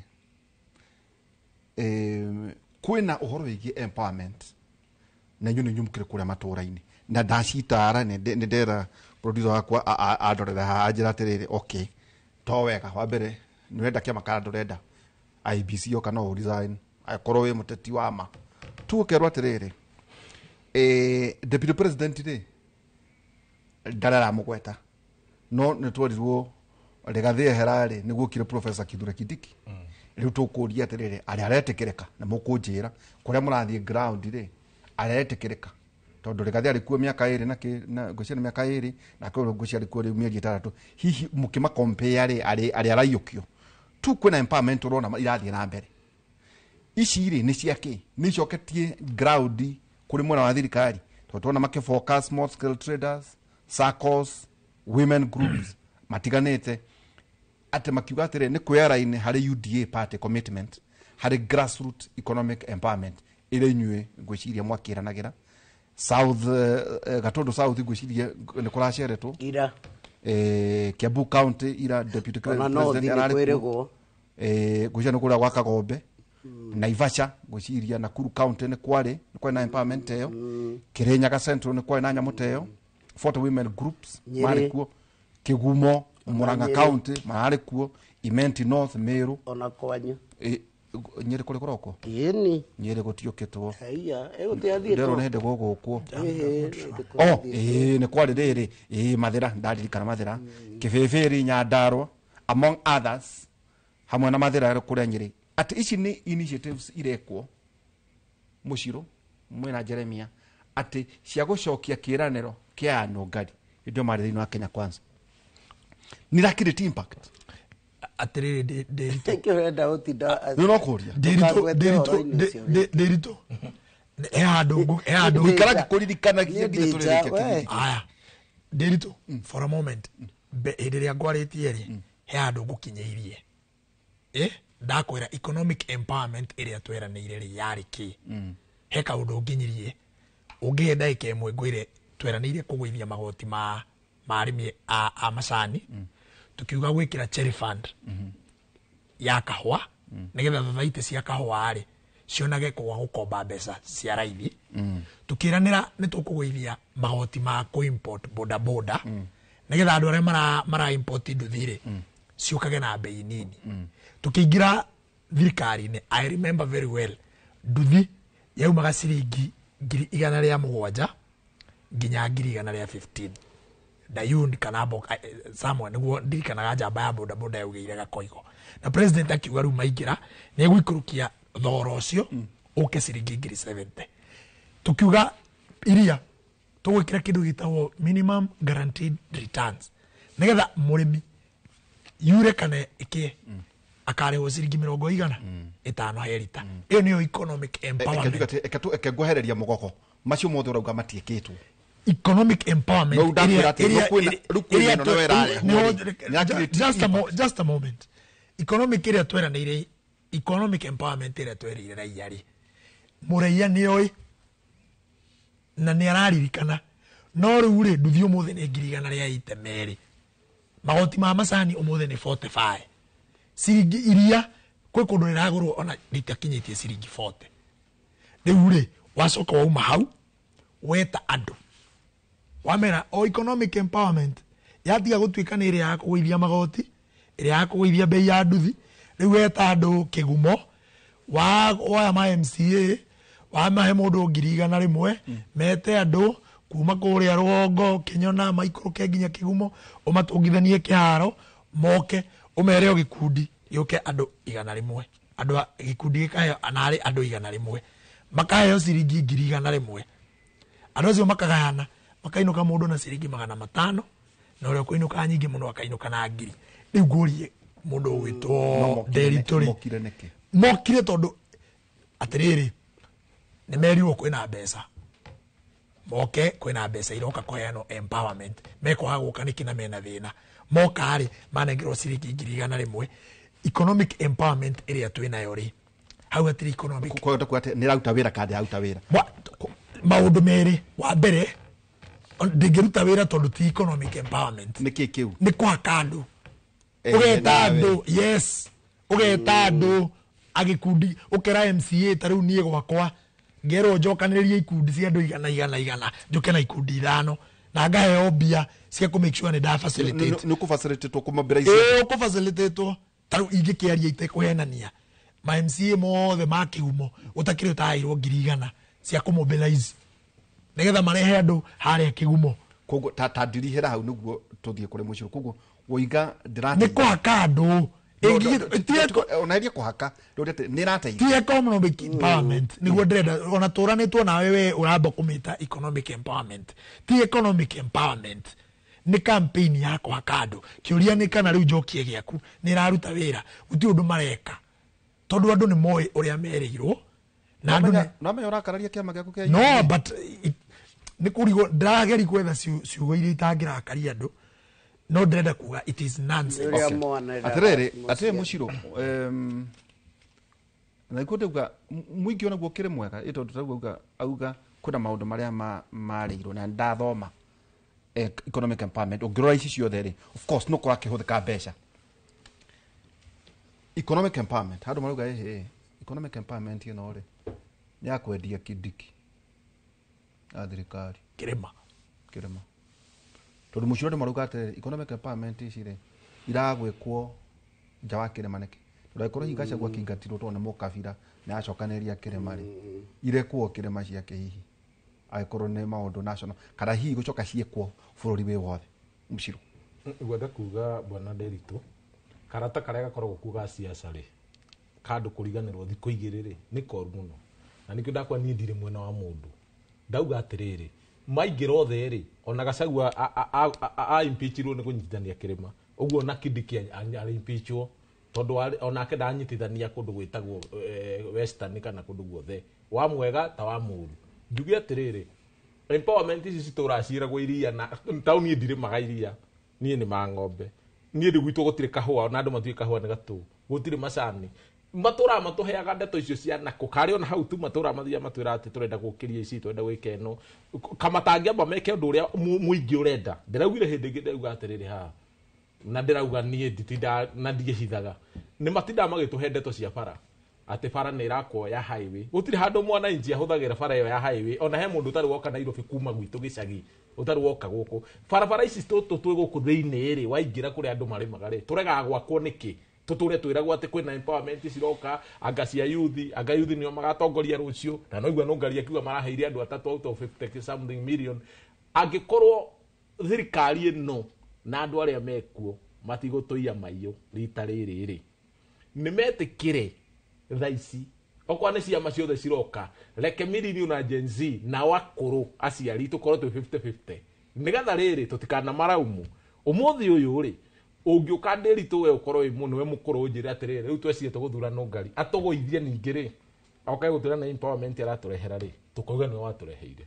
kwĩna ũhoro wĩgiĩ empowerment na inyuĩ nĩ inyuĩ mũkĩrĩ kũrĩa matũra-inĩ na ndacitara nĩ ndera producer wakwa andorera haha anjĩra atĩrĩrĩ, okay, to wega wa mbere nĩ ũrenda kĩama kana ndũrenda IBC yoka no ũresign akorwo wĩ mũteti wa ma tu ũkerwo atĩrĩrĩ, deputy president rĩ ndarĩ aramũgweta, no nĩ twerirwo Rigathĩ ehera rĩ nĩguo okire Professor Kithure Kindiki. Rĩu tũkũria atĩrĩrĩ, arĩa aretĩkĩrĩka na mũkũnjĩra kũrĩa mũrathiĩ ground rĩ, aretĩkĩrĩka tondũ Rigathĩ arĩ kuo mĩaka ĩrĩ na na ngwĩciria nĩ mĩaka 2 na kwĩ ngwĩciria arĩ kuo rĩu mĩeri 6, hihi mũkĩmakompea rĩ, arĩ araiyũkio tu kwĩna empowerment ũrona irathiĩ na mbere ici rĩ nĩ cia kĩ nĩ icoketie ground kũrĩ mwena wa thirikari, tondũ tuona makĩfocus small scale traders, SACCOs, women groups matiganĩte, atĩ makiuga atĩrĩ nĩ kwĩara-inĩ harĩ UDA party commitment harĩ grassroot economic empowerment ĩrĩa inyuĩ ngwĩciria mwakĩranagĩra South, Gatundu South ngwĩciria nĩ kũraceretwo ira, Kiambu County ira deputy Ona North president nĩ ararĩ kuo. kwĩrĩgwo. Ngwĩciria nĩ kũrĩa gwa Kagombe, Naivasha ngwĩciria Nakuru County nĩ kwarĩ na empowerment ĩyo, Kirinyaga Central nĩ kwarĩ na nyamũ ta ĩyo, 40 women groups Nyĩrĩ. marĩ kuo, Kĩgumo Murang'a Nyĩrĩ. County mararĩ kuo, Imenti North Meru ona kwanyu. Nyĩrĩ kũrĩ kũrokwo ĩni Nyĩrĩ gũtiũkĩtwo. Haiya, ĩgũtiathiĩtwo. Nderwo nĩ hĩndĩ gũgũkwo. Oh, ĩĩ nĩ kwarĩ rĩrĩ, ĩĩ Mathĩra ndaririkana Mathĩra, Kĩbĩbĩri Nyandarua among others hamwe na Mathĩra kũrĩa Nyĩrĩ, atĩ ici nĩ initiatives irekwo mũcirũ mwĩna Jeremia atĩ cia gũcokia kĩĩranĩro kĩa Anũngari hĩndĩ ĩyo marĩ thĩinĩ wa Kenya Kwanza nĩ irakirĩte impact. Atĩrĩrĩ, Ndĩritũ. Nĩkĩo ũrenda gũtinda Nĩ ũrakũria. Ndĩritũ, he handũ he handũ Gũikara ngĩkũririkanagia nginya tũrĩrĩkia kĩbindi. Aya, Ndĩritũ, for a moment, hĩndĩ ĩrĩa ngwarĩtie rĩ, he handũ ngũkinyĩirie ndakwĩra economic empowerment ĩrĩa tweranĩire rĩ yarĩ kĩ, he kaũndũ nginyirie ũngĩhe ndagĩka ĩmwe ngwĩre tweranĩire kũgũithia magoti ma arĩmi a macani, tukiuga gwĩkĩra cherry fund ya kahũa nĩgetha thothaitĩ cia kahũa rĩ cionage kwa gũkomba mbeca cia raithi, tukiranĩra nĩ tũkũgũithia magoti ma kũ-import boda boda nĩgetha andũ arĩa mara import nduthi rĩ ciũkage na bei nini. Tukiingĩra thirikari-inĩ, I remember very well, nduthi yaumaga ciringi 107,000 nginya 115,000 Dayun kana somewhere nĩguo ndirikanaga njamba ya boda boda yaugĩire Gakoigo, na president akiuga rĩu maingĩra nĩ egũikũrũkia thogora ũcio ũke ciringi 70,000. Tukiuga iria tũgwĩkĩra kĩndũ gĩtagwo minimum guaranteed returns nĩgetha mũrĩmi yure kana ĩkĩe akarĩhwo ciringi mĩrongo igana. 5 he rita. Ĩyo nĩyo economic empowerment. Eke ngwehereria mũgogo macio mothe ũrauga matiĩkĩtwo. Economic empowerment just a moment. Economic ĩrĩa tweranĩire, economic empowerment ĩrĩa twereire raia rĩ, mũraia nĩoĩ na nĩ araririkana. No rĩu rĩ, nduthi ũmũthĩ nĩ 1,182. Magoti ma macani ũmũthĩ nĩ 45. Ciringi iria kwĩ kũndũ rĩragũrwo ona rĩtakinyĩtie ciringi 40. Rĩu rĩ, wacoka wauma hau weta andũ wamera o economic empowerment yatiga gũtuĩka nĩ ĩrĩa ya kũgũithia magoti, ĩrĩa ya kũgũithia bei ya nduthi. Rĩu weta andũ kĩgumo, woya ma MCA, wamahe mũndũ 100,000, mete andũ kuma kũrĩa rũgongo Kĩnyona maikũrũke nginya kĩgumo, ũmatũngithanie kĩharo moke ũmere o gĩkundi gĩũke andũ 100, andũ a gĩkundi gĩkaheo anarĩ andũ 100, makaheo ciringi 100,000. Andũ acio makagayana, makainũka mũndũ na ciringi 500, na ũrĩa ũkũinũka nyingĩ mũno akainũka na 1,000. Rĩu ngũrie mũndũ ũgwĩtwo Nderitu rĩ, mokire tondũ atĩrĩrĩ, nĩ merirwo kwĩna mbeca, moke kwĩna mbeca iroka kũheanwo empowerment, mekwaga gũka nĩkĩ na mena thĩna. Moka rĩ, manengerwo ciringi 100,000. Economic empowerment ĩrĩa twĩnayo rĩ, hau hatirĩ economic. Nĩ ĩraruta wĩra kana ndĩraruta wĩra? Maũndũ merĩ. Wa mbere, ndĩngĩruta wĩra tondũ ti economic empowerment. Nĩ kĩ kĩu? Nĩ kũhaka andũ. Ũgeta andũ, yes, ũgeta andũ agĩkundi, ũkera MCA ta rĩu niĩ gwakwa ngerwo njokanĩrĩrie ikundi cia andũ 100 njũke na ikundi 5 na ngaheo mbia cia kũ make sure nĩ nda facilitate. Nĩ ũkũ-facilitate kũ-mobilize? Ĩĩ, ũkũ-facilitate. Ta rĩu ingĩkĩaria itekũhenania, ma MCA mothe ma kĩgumo gũtakĩrĩ ũtaheirwo 100,000 cia kũ-mobilize nĩgetha marehe andũ harĩa kĩgumo. Koguo ta ndirihĩra hau nĩguo tũthiĩ kũrĩ mũciĩ. Koguo woiga ndĩrateithia nĩ kũhaka andũ. Onaheria kũhaka nĩ ĩrateithia. Ti economic empowerment nĩguo ndĩrenda, ona tũranĩtwo nawe we ũramba kũmĩta economic empowerment. Ti economic empowerment, nĩ campaign ya kũhaka andũ. Kĩũria nĩ kana rĩu njokie gĩaku nĩ ĩraruta wĩra. Gũtirĩ ũndũ mareka tondũ andũ nĩ moĩ ũrĩa merĩirwo. Na andũ no menya ũrakararia kĩama gĩaku kĩa no, but nĩ kũrigwo ndĩrageria gwetha ciugo iria itangĩrakaria andũ, no ndĩrenda kuga it is nonsense. Atĩrĩrĩ, atĩrĩ mũcirũ, na ikuo ndauga mũingĩ onaguo ũkĩrĩ mwega, ĩ tondũ tauga auga kwĩna maũndũ marĩa marĩirwo na ndathoma economic empowerment ũngĩrora ici ciothe rĩ, of course no kũrakĩhũthĩka mbeca. Economic empowerment andũ marauga ĩhĩ, economic empowerment ĩno rĩ nĩ ya kwendia kĩndiki a thirikari kĩrĩma kĩrĩma, tondũ mũcirũ andũ marauga atĩrĩrĩ, economic empowerment ici rĩ iragwĩkwo nja wa kĩrĩma nĩkĩ? Tondũ angĩkorwo hihi Gachagua akĩingatirwo tondũ nĩ mũkabira nĩ acokanĩrĩria kĩrĩma rĩ, irekwo kĩrĩma ciake hihi angĩkorwo nĩ maũndũ national kana hihi gũcoka ciĩkwo bũrũri wĩ wothe. Mũcirũ ngwenda kuga bwana Nderitu, karata karĩa gakoragwo kuo ga siasa rĩ, kandũ kũriganĩrwo thikũ igĩrĩ rĩ nĩ koru mũno, na nĩkĩo ndakwa niĩ ndirĩ mwena wa mũndũ. Ndauga atĩrĩrĩ, maingĩra othe rĩ, ona Gachagua a impeachirwo nĩ kũnyitithania kĩrĩma, ũguo na Kindiki arĩ impeachwo tondũ onake ndanyitithania kũndũ gwĩtagwo Western kana kũndũ guothe, wa mwega ta wa mũru. Njuge atĩrĩrĩ, empowerment ici citũraga ciĩragwo iria na taũni ndirĩmaga iria, niĩ nĩ ma ng'ombe, niĩ ndĩ gwitũ gũtirĩ kahũa, ona andũ matiũĩ kahũa nĩ gatũ, gũtirĩ macani. Matũraga matũheaga ndeto icio cia nakũ karĩ ona hau tu matũraga mathiaga matwĩra atĩ tũrenda gũkĩria ici, tũrenda gwĩka ĩno, kamatangĩamba meke ũndũ ũrĩa mũingĩ ũrenda. Ndĩraugire hĩndĩ ĩngĩ ndauga atĩrĩrĩ haha, na ndĩrauga niĩ nditindaga na ndiĩhithaga, nĩ matindaga magĩtũhe ndeto cia bara atĩ bara nĩ ĩrakwo ya highway. Gũtirĩ handũ mwananchi ahũthagĩra bara ĩyo ya highway, ona he mũndũ ũtarĩ woka Nairobi kuma gwitũ gĩcagi, ũtarĩ woka gũkũ. Barabara ici tũtũ twĩ gũkũ thĩinĩ rĩ, waingĩra kũrĩa andũ marĩmaga rĩ, tũregaga gwakwo nĩkĩ? Tũtũre twĩragwo atĩ kwĩna empowerment ciroka, anga cia youth, anga youth nĩo magatongoria rũciũ, na no igua Nũngari akiuga maraheire andũ atatũ out of 50 something million. Angĩkorwo thirikari ĩno na andũ arĩa mekuo matigũtũiya maiyũ rita rĩrĩ rĩ, nĩ metĩkĩre thaa ici okorwo nĩ ciama ciothe ciroka, reke millennial na Gen Z nao akũrũ aciari tũkorwo twĩ 50-50, nĩgetha rĩrĩ tũtikanamaraumu. Ũmũthĩ ũyũ rĩ, Ũngĩũka Ndĩritũ we ũkorwo wĩ mũno we mũkũrũ ũnjĩre atĩrĩrĩ rĩu twecirie tũgũthura Nũngari atũgũithie ningĩ rĩ oke gũtwĩra nĩ empowerment aratũrehera rĩ tũkauga nĩwe watũreheire.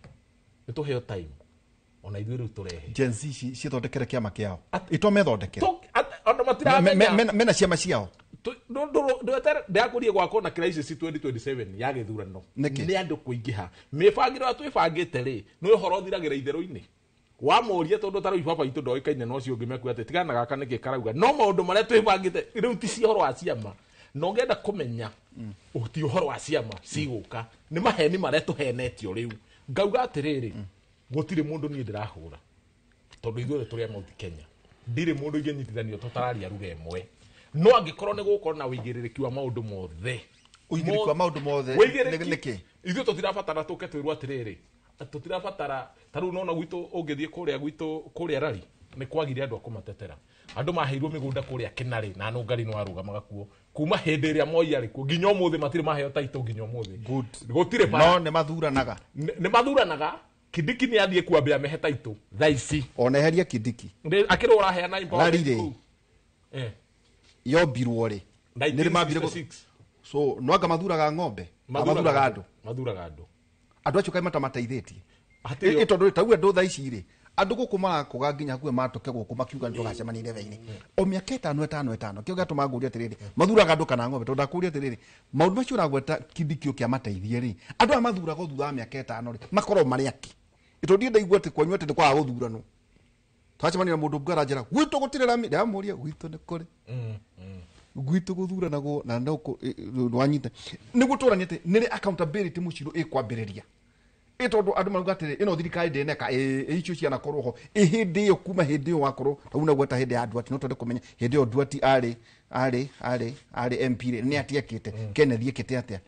Nĩ tũheo time ona ithuĩ rĩu tũrehe. Gen Z ciĩthondekere kĩama kĩao ito methondekere Ona matiramenya mena ciama ciao. Ndĩrakũrie gwakwo na crisis 2027 ya gĩthurano. Nĩkĩ? Nĩ andũ kũingĩha mĩbangĩro ĩrĩa twĩbangĩte rĩ nĩ ũhoro ũthiragĩra itherũ-inĩ wamoria tondũ ta rĩu baba itũ ndoĩkaine na ũcio ũngĩ mekuga atĩ tigana gaka nĩkĩ karauga no maũndũ marĩa twĩbangĩte rĩu ti cia ũhoro wa ciama na ũngĩenda kũmenya ti ũhoro wa ciama cigũka nĩ maheni marĩa tũhenetio rĩu ngauga atĩrĩrĩ gũtirĩ mũndũ niĩ ndĩrahũra tondũ ithuothe tũrĩ a Mount Kenya ndirĩ mũndũ ingĩnyitithanio tũtararia ruga ĩmwe no angĩkorwo nĩ gũkorwo na ũigĩrĩrĩki wa maũndũ mothe. Ũigĩrĩrĩki wa maũndũ mothe Ũigĩrĩrĩki- nĩkĩ? Ithuĩ tũtirabatara tũke twĩrwo atĩrĩrĩ tũtirabatara ta rĩu nona gwitũ ũngĩthiĩ kũrĩa gwitũ kũrĩa rari nĩ kwagire andũ a kũmatetera andũ maheirwo mĩgũnda kũrĩa Kĩnarĩ na Nũngari nĩ warũgamaga kuo kuma hĩndĩ ĩrĩa Moi arĩ kuo nginya ũmũthĩ matirĩ maheo taitũ nginya ũmũthĩ gũtirĩ bara. No nĩ mathuranaga. Nĩ mathuranaga. Kindiki nĩ athiĩ kuambia mehe taitũ thaa ici. Ona eheria Kindiki. Akĩrwo ũraheana empowerment Rari rĩ. kũu. Yombirwo rĩ nĩ mambire 1966. So no anga mathuraga ng'ombe mathuraga andũ. Mathuraga andũ. Andũ acio kaĩ matamateithĩtie. Hatirĩ- Ĩ tondũ tauge andũ thaa ici rĩ andũ gũkũ marakũga nginya hakuhĩ matũke gũkũ makiuga nĩ tũgacemania irebe-inĩ o mĩaka ĩtano ĩtano ĩtano kĩo gĩatũma ngũrie atĩrĩrĩ mathuraga andũ kana ng'ombe tondũ ndakũria atĩrĩrĩ maũndũ macio ũragweta Kindiki ũke amateithie rĩ andũ aya mathuragwo thutha wa mĩaka ĩtano rĩ makorwo marĩ akĩ tondũ ndiĩ ndaigua atĩ kwanyu atĩ nĩ kwaga gũthuranwo twacemania na mũndũ ũngĩ aranjĩra gwitũ gũtirĩ rami ndamũria gwitũ nĩ kũrĩ gwitũ gũthuranagwo na no wanyita nĩguo tũranie atĩ nĩrĩ accountability mũcirũ ĩkwambĩrĩria ĩ tondũ andũ marauga atĩrĩ ĩno thirikari ndĩneka ĩ icio cianakorwo ho ĩ hĩndĩ ĩyo kuma hĩndĩ ĩyo wakorwo tau nagweta hĩndĩ ya Nduati no twende kũmenya hĩndĩ ĩyo Nduati arĩ arĩ arĩ arĩ MP rĩ nĩ atiekĩte Kenneth ekĩte atĩa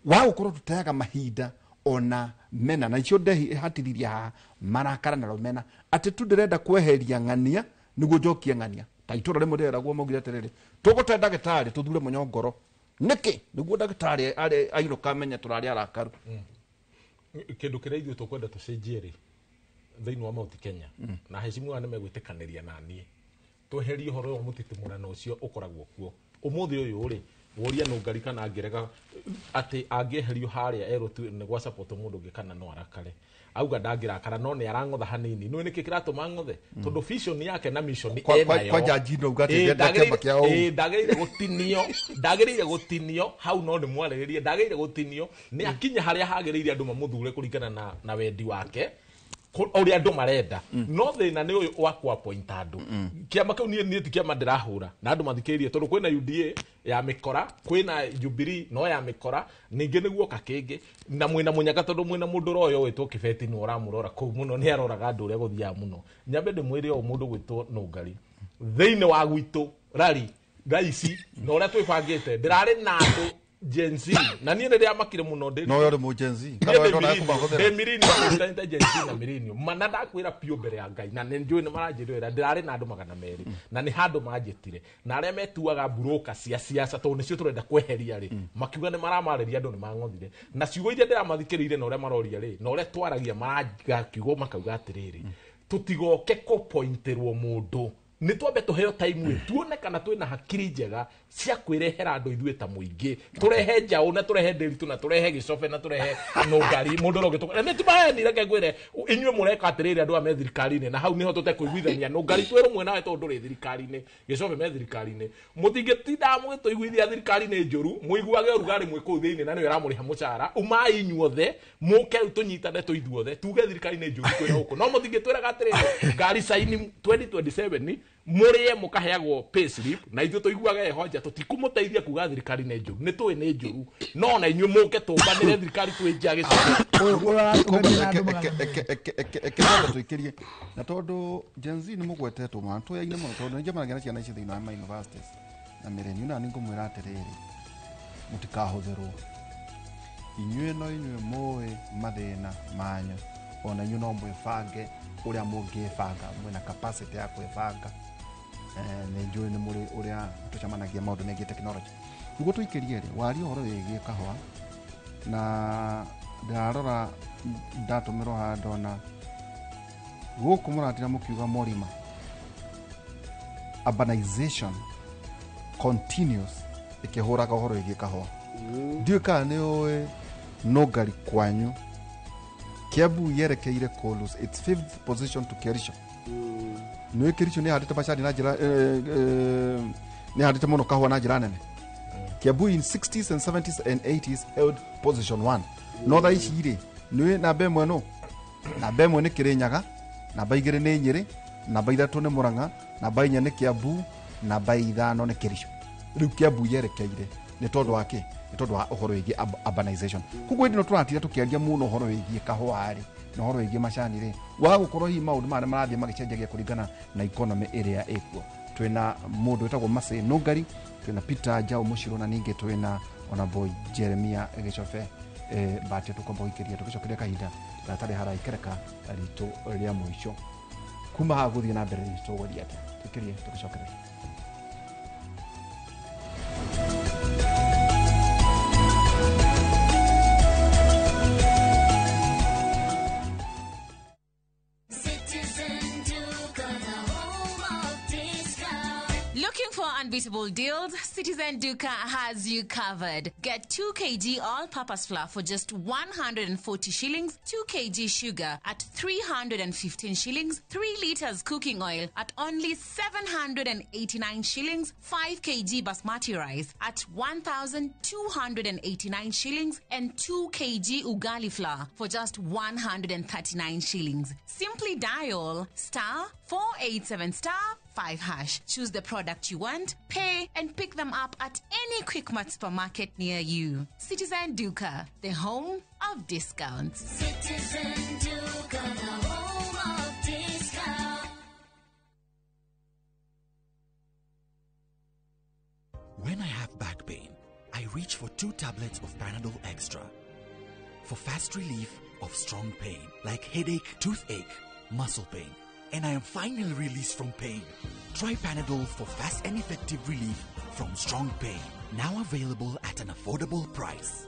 wa gũkorwo tũteaga mahinda ona mena na icio ndehatithirie haha marakara na rũmena atĩ tu ndĩrenda kweheria ng'ania nĩguo njokie ng'ania ta itũra rĩmwe rĩreragwo maugire atĩrĩrĩ tũgũte ndagĩtarĩ tũthure mũnyongoro nĩkĩ nĩguo ndagĩtarĩ arĩ ainũka amenye tũrarĩ arakaru. Kĩndũ kĩrĩa ithuĩ tũkwenda tũcenjie rĩ thĩinĩ wa Mount Kenya na hecimu aya nĩmegwĩtĩkanĩria na niĩ tweherie ũhoro ũyũ wa mũtitimũrano ũcio ũkoragwo kuo ũmũthĩ ũyũ rĩ woria Nũngari kana angĩrega atĩ angĩeherio harĩa erwo tu nĩ gwa support mũndũ ũngĩ kana no arakare auga ndangĩrakara no nĩ arang'otha hanini nĩ nĩkĩ kĩratũma ng'othe tondũ vision yake na mission enayo kwa Jaji no auga atĩ ndenda kĩama kĩa ũũ. Ndagĩrĩire gũtinio ndagĩrĩire gũtinio hau no nĩ mwarĩrĩrie ndagĩrĩire gũtinio nĩ akinya harĩa hagĩrĩire andũ mamũthure kũringana na wendi wake ũrĩa andũ marenda no thĩna nĩ ũyũ wa kũ-appoint andũ kĩama kĩu niĩ ti kĩama ndĩrahũra na andũ mathikĩrĩrie tondũ kwĩna UDA ya mĩkora kwĩna Jubilee no ya mĩkora ningĩ nĩguoka kĩngĩ na mwĩna mũnyaka tondũ mwĩna mũndũ ũroyo wĩtwo Kĩbeti nĩwe ũramũrora kũu mũno nĩ aroraga andũ ũrĩa gũthiaga mũno nyambe ndĩmwĩre ũũ mũndũ gwĩtwo Nũngari thĩinĩ wa gwitũ rari thaa ici na ũrĩa twĩbangĩte ndĩrarĩ na andũ Gen Z na niĩ nĩ ndĩramakire mũno ndĩ No ũyũ ũrĩ mũ Gen Z kana Niĩ we ndona kũmahũthĩra. ndĩ millennium Gen Z na millennium mana ndakwĩra piũ mbere ya Ngai na nĩ njũĩ nĩ maranjĩrĩra ndĩrarĩ na andũ 200 na nĩ handũ manjĩtire na arĩa metuaga buroka cia siasa tondũ nĩcio tũrenda kweheria rĩ makiuga nĩ maramarĩria andũ nĩ mang'othire na ciugo iria ndĩramathikĩrĩire na ũrĩa maroria rĩ na ũrĩa twaragia maraga kiugo makauga atĩrĩrĩ tũtigoke kũpointĩrwo mũndũ nĩ twambe tũheo time ĩ tuone kana twĩna hakiri njega cia kwĩrehera andũ ithuĩ ta mũingĩ tũrehe njaũ na tũrehe ndĩritũ na tũrehe gĩcobe na tũrehe nũngari mũndũ ũrĩa ũngĩ nĩ timaheni reke ngwĩre inyuĩ mũreka atĩrĩrĩ andũ aya me thirikari-inĩ na hau nĩho tũtekũiguithania nũngari twĩ rũmwe nawe tondũ ndũrĩ thirikari-inĩ gĩcobe me thirikari-inĩ mũtingĩtindaga mũgĩtũiguithia thirikari nĩ njũru mũiguage ũrugarĩ mwĩ kũu thĩinĩ na nĩwe ĩramũrĩha mũcara umai inyuothe mũke rĩu tũnyitane tũ ithuothe tuge thirikari nĩ njũru twĩna gũkũ no mũtingĩtwĩraga atĩrĩrĩ ngari saini 2027 mũrĩe mũkaheagwo pay slip na ithuĩ tũiguage heho nja tũtikũmũteithia kuga thirikari nĩ njũru nĩ tũĩ nĩ njũru no na inyuĩ mũke tũmbanĩre thirikari twĩ nja gĩcoke tũikĩrie na tondũ Gen Z nĩ mũgwetetwo mũno tũyaine mũno tondũ nĩnjemanagia na ciana ici thĩinĩ wa ma universities na mĩreniu na nĩngũmwĩra atĩrĩrĩ mũtikahũthĩrwo inyuĩ no inyuĩ mũĩ mathĩna manyu ona inyuĩ no mwĩbange ũrĩa mũngĩbanga mwĩna capacity ya kwĩbanga. Nĩ njũĩ nĩ mũrĩ ũrĩa tũcemanagia maũndũ megiĩ technology nĩguo tũikĩrie rĩ waria ũhoro wĩgiĩ kahũa na ndarora ndatũmĩrwo haha ndona gũkũ mũratira mũkiuga Morima Urbanization continues ĩkĩhũraga ũhoro wĩgiĩ kahũa. Ndiũĩ kana nĩ ũĩ nũngari kwanyu Kiambu yerekeire kũ lose its fifth position to Kericho. Nĩ Kericho nĩ handĩte macani na njĩra nĩ handĩte mũno kahũa na njĩra nene. Kiambu in 60s and 70s and 80s held position 1. No thaa ici rĩ, nĩ namba ĩmwe, no namba ĩmwe nĩ Kĩrĩnyaga, namba 2 nĩ Nyĩrĩ, namba 3 nĩ Mũrang'a, namba 4 nĩ Kiambu, namba 5 nĩ Kericho. Rĩu Kiambu yerekeire nĩ tondũ wa kĩ? Nĩ tondũ wa ũhoro wĩgiĩ urbanization. Koguo hĩndĩ ĩno tũratira tũkĩaria mũno ũhoro wĩgiĩ kahũa rĩ na ũhoro wĩgiĩ macani rĩ, waga gũkorwo hihi maũndũ maya nĩ marathiĩ magĩcenjagia kũringana na economy ĩrĩa ĩkuo. Twĩna mũndũ wĩtagwo Mercy Nũngari, twĩna Peter Njau Mũcirũ, na ningĩ twĩna Honorable Jeremia Gĩcobe. Batia tũkwamba gũikĩria tũgĩcokeria kahinda gatarĩ haraikereka ritũ rĩa mũico kuma haha gũthiĩ na mbere rĩ, tũgũthiĩ atĩa? Tũikĩrie tũgĩcokereria. Citizen Duka, the home of discount. Looking for unbeatable deals? Citizen Duka has you covered. Get 2 kg all-purpose flour for just 140 shillings, 2 kg sugar at 315 shillings, 3 liters cooking oil at only 789 shillings, 5 kg basmati rice at 1,289 shillings, and 2 kg ugali flour for just 139 shillings. Simply dial star 487 star 5 hash. Choose the product you want, pay, and pick them up at any Quickmart supermarket near you. Citizen Duka, the home of discounts. Citizen Duka, the home of discount. When I have back pain, I reach for 2 tablets of Panadol Extra for fast relief of strong pain like headache, toothache, muscle pain, and I am finally released from pain. Try Panadol for fast and effective relief from strong pain. Now available at an affordable price.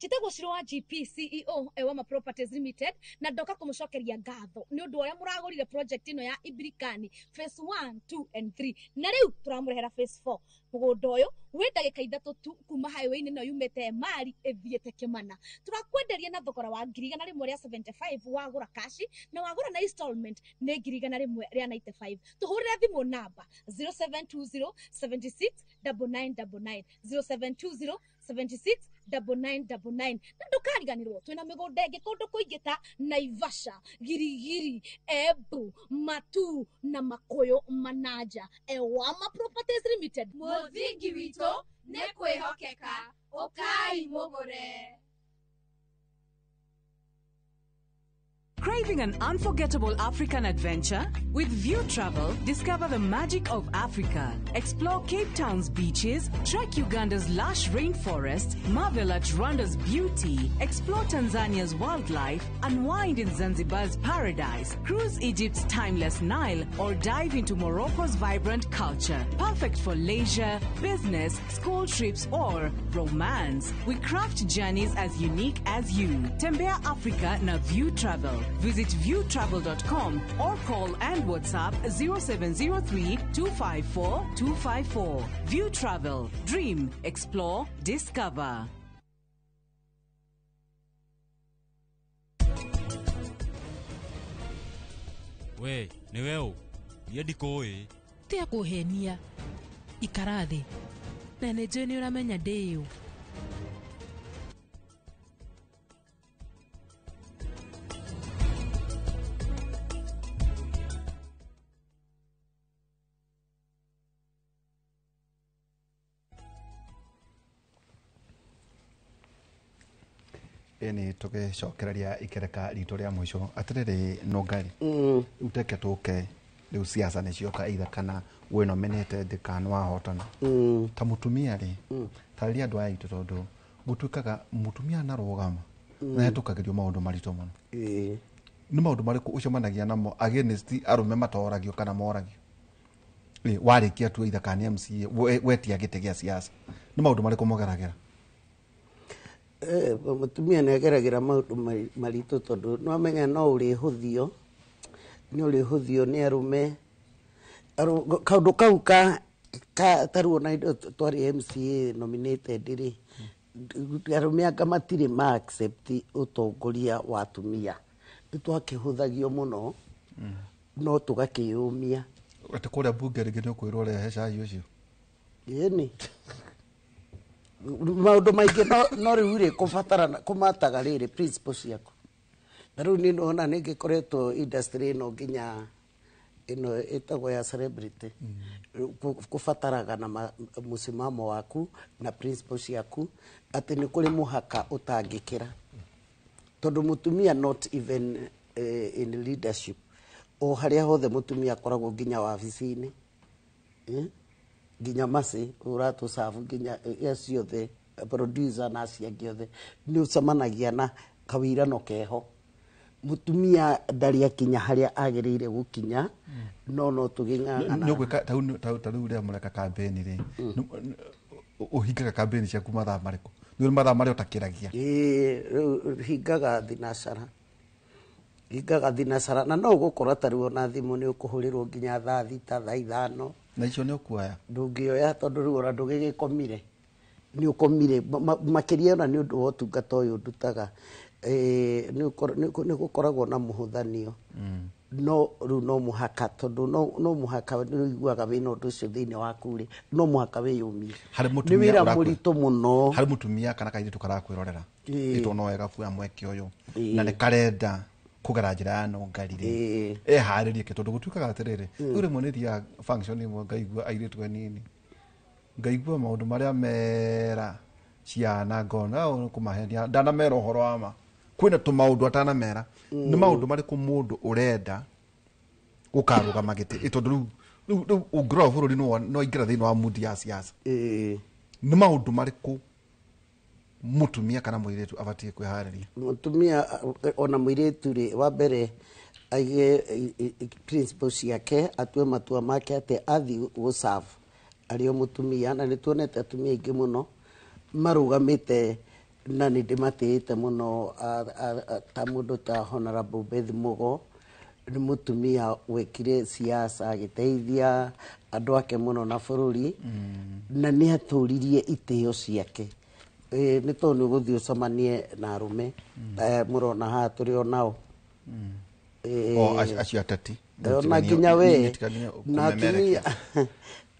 Njĩtagwo Ciro wa GP, CEO Ewama Properties Limited, na ndoka kũmũcokeria ngatho nĩ ũndũ ũrĩa mũragũrire project ĩno ya Ibirikani phase 1, 2 and 3, na rĩu tũramũrehera phase 4. Mũgũnda ũyũ wĩ ndagĩka 3 tu kuma highway-inĩ ĩno yumĩte Emali ĩthiĩte Kĩmana. Tũrakwenderia na thogora wa 175,000 wagũra kashi, na wagũra na installment nĩ 195,000. Tũhũrĩre thimũ namba 0720 76 9999, 0720 76 9999. Na ndũkariganĩrwo twĩna mĩgũnda ĩngĩ kũndũ kũingĩ ta Naivasha, Girigiri, Embu, Matu na Makuyu Manaja. Ewama Properties Limited, Mũthingi witũ nĩ kwĩhokeka, ũkai mũgũre. Craving an unforgettable African adventure? With View Travel, discover the magic of Africa. Explore Cape Town's beaches, trek Uganda's lush rainforests, marvel at Rwanda's beauty, explore Tanzania's wildlife, unwind in Zanzibar's paradise, cruise Egypt's timeless Nile, or dive into Morocco's vibrant culture. Perfect for leisure, business, school trips, or romance. We craft journeys as unique as you. Tembea Africa na View Travel. Visit viewtravel.com or call and WhatsApp 0703 254 254. View Travel. Dream, explore, discover. We nĩwe ũ? Niĩ ndikũĩ. Tia kũhenia, ikara thĩ, na nĩ njũĩ nĩ ũramenya ndĩ ũ. Ĩni tũgĩcokereria ikereka ritũ rĩa mũico atĩrĩrĩ Nũngari, rĩu teke tũke rĩu siasa nĩ cioka, either kana wĩ nominated kana wahotana ta mũtumia rĩ, tarĩria andũ aya aitũ, tondũ gũtuĩkaga mũtumia anarũgama na hetũkagĩrio maũndũ maritũ mũno. Nĩ maũndũ marĩkũ ũcemanagia namo against arũme matoragio kana moragio? Warĩkia tu either kana nĩ MCA wetia gĩtĩ gĩa siasa, nĩ maũndũ marĩkũ mogeragĩra? Mũtumia nĩ ageragĩra maũndũ maritũ tondũ no amenya no ũrĩhũthio Nĩ ũrĩhũthio nĩ arũme. Kaũndũ kau ka tarĩu ona hĩndĩ ĩyo twarĩ MCA nominated rĩ, arũme anga matirĩ ma accept ũtongoria wa atumia. Nĩ twakĩhũthagio mũno, no tũgakĩyũmia. Atĩ kũrĩa bunge rĩngĩ nĩ ũkwĩrwo rehe cai ũcio. Ĩni maũndũ maingĩ, no rĩu rĩ, kũbatarana kũmataga rĩrĩ principle ciaku. Na rĩu niĩ nĩwona nĩ ngĩkoretwo industry ĩno nginya ĩno ĩtagwo ya celebrity. Kũbataraga na mũsimamo waku na principle ciaku, atĩ nĩ kũrĩ mũhaka ũtangĩkĩra, tondũ mũtumia not even in leadership, o harĩa hothe mũtumia akoragwo, nginya wabici-inĩ, Nginya maci ũratũcabu, nginya acio othe producer na acio angĩ othe, nĩ ũcemanagia na kawĩirano keho. Mũtumia ndarĩ akinya harĩa agĩrĩire gũkinya, no tũgĩng'ang'ana. Nĩ ũgwĩka ta rĩu rĩrĩa mũreka kambĩni rĩ, ũhingaga kambĩni ciaku mathaa marĩkũ? Nĩ ũrĩ mathaa marĩa ũtakĩragia? Ĩĩ, rĩu hingaga thinacara, hingaga thinacara, na no ũgũkora tarĩu ona thimũ nĩ ũkũhũrĩrwo nginya thaa 6, thaa 5. Na icio nĩ ũkuoya? Ndũngĩoya, tondũ rĩu ona ndũgĩgĩkomire, nĩ ũkomire. Makĩria ona nĩ ũndũ wa ũtungata ũyũ ndutaga, nĩ gũkoragwo na mũhũthanio. No rĩu no mũhaka, tondũ no mũhaka, nĩ ũiguaga wĩna ũndũ ũcio thĩinĩ waku rĩ, no mũhaka wĩyũmie. Harĩ Nĩ mũtumia wĩra mũritũ mũno. Harĩ mũtumia kana kairĩtu karakwĩrorera, ĩtwo no wega kuoya mweke ũyũ na nĩ karenda kũgera njĩra ya nũngari rĩ, eharĩrie kĩ? Tondũ gũtuĩkaga atĩrĩrĩ, rĩu rĩmwe nĩ thiaga function ĩmwe, ngaigua airĩtu anini, ngaigua maũndũ marĩa mera ciana, ngona ũũ nĩ kũmahenia, ndanamera ũhoro wa ma, kwĩna tũmaũndũ atanamera. Nĩ maũndũ marĩkũ mũndũ ũrenda gũkarũgama gĩtĩ? Tondũ rĩu ũngĩrora bũrũri no aingĩra thĩinĩ wa mood ya siasa. Nĩ maũndũ marĩkũ mũtumia kana mũirĩtu abatiĩ kwĩharĩria? Mũtumia ona mũirĩtu rĩ, wa mbere aige principle ciake, atue matua make atĩ athiĩ gũserve arĩ o mũtumia. Na nĩ tuonete atumia aingĩ mũno marũgamĩte, na nĩ ndĩmatĩĩte mũno, ta mũndũ ta Honorable Beth Mugo, nĩ mũtumia wekire siasa agĩteithia andũ ake mũno na bũrũri, na nĩ atũririe itĩo ciake. Nĩ tondũ nĩ ũgũthiĩ ũcemanie na arũme, mũrona haha tũrĩ o nao. O acio ateti. Ona nginya we Nĩtiga na kũmemerekia.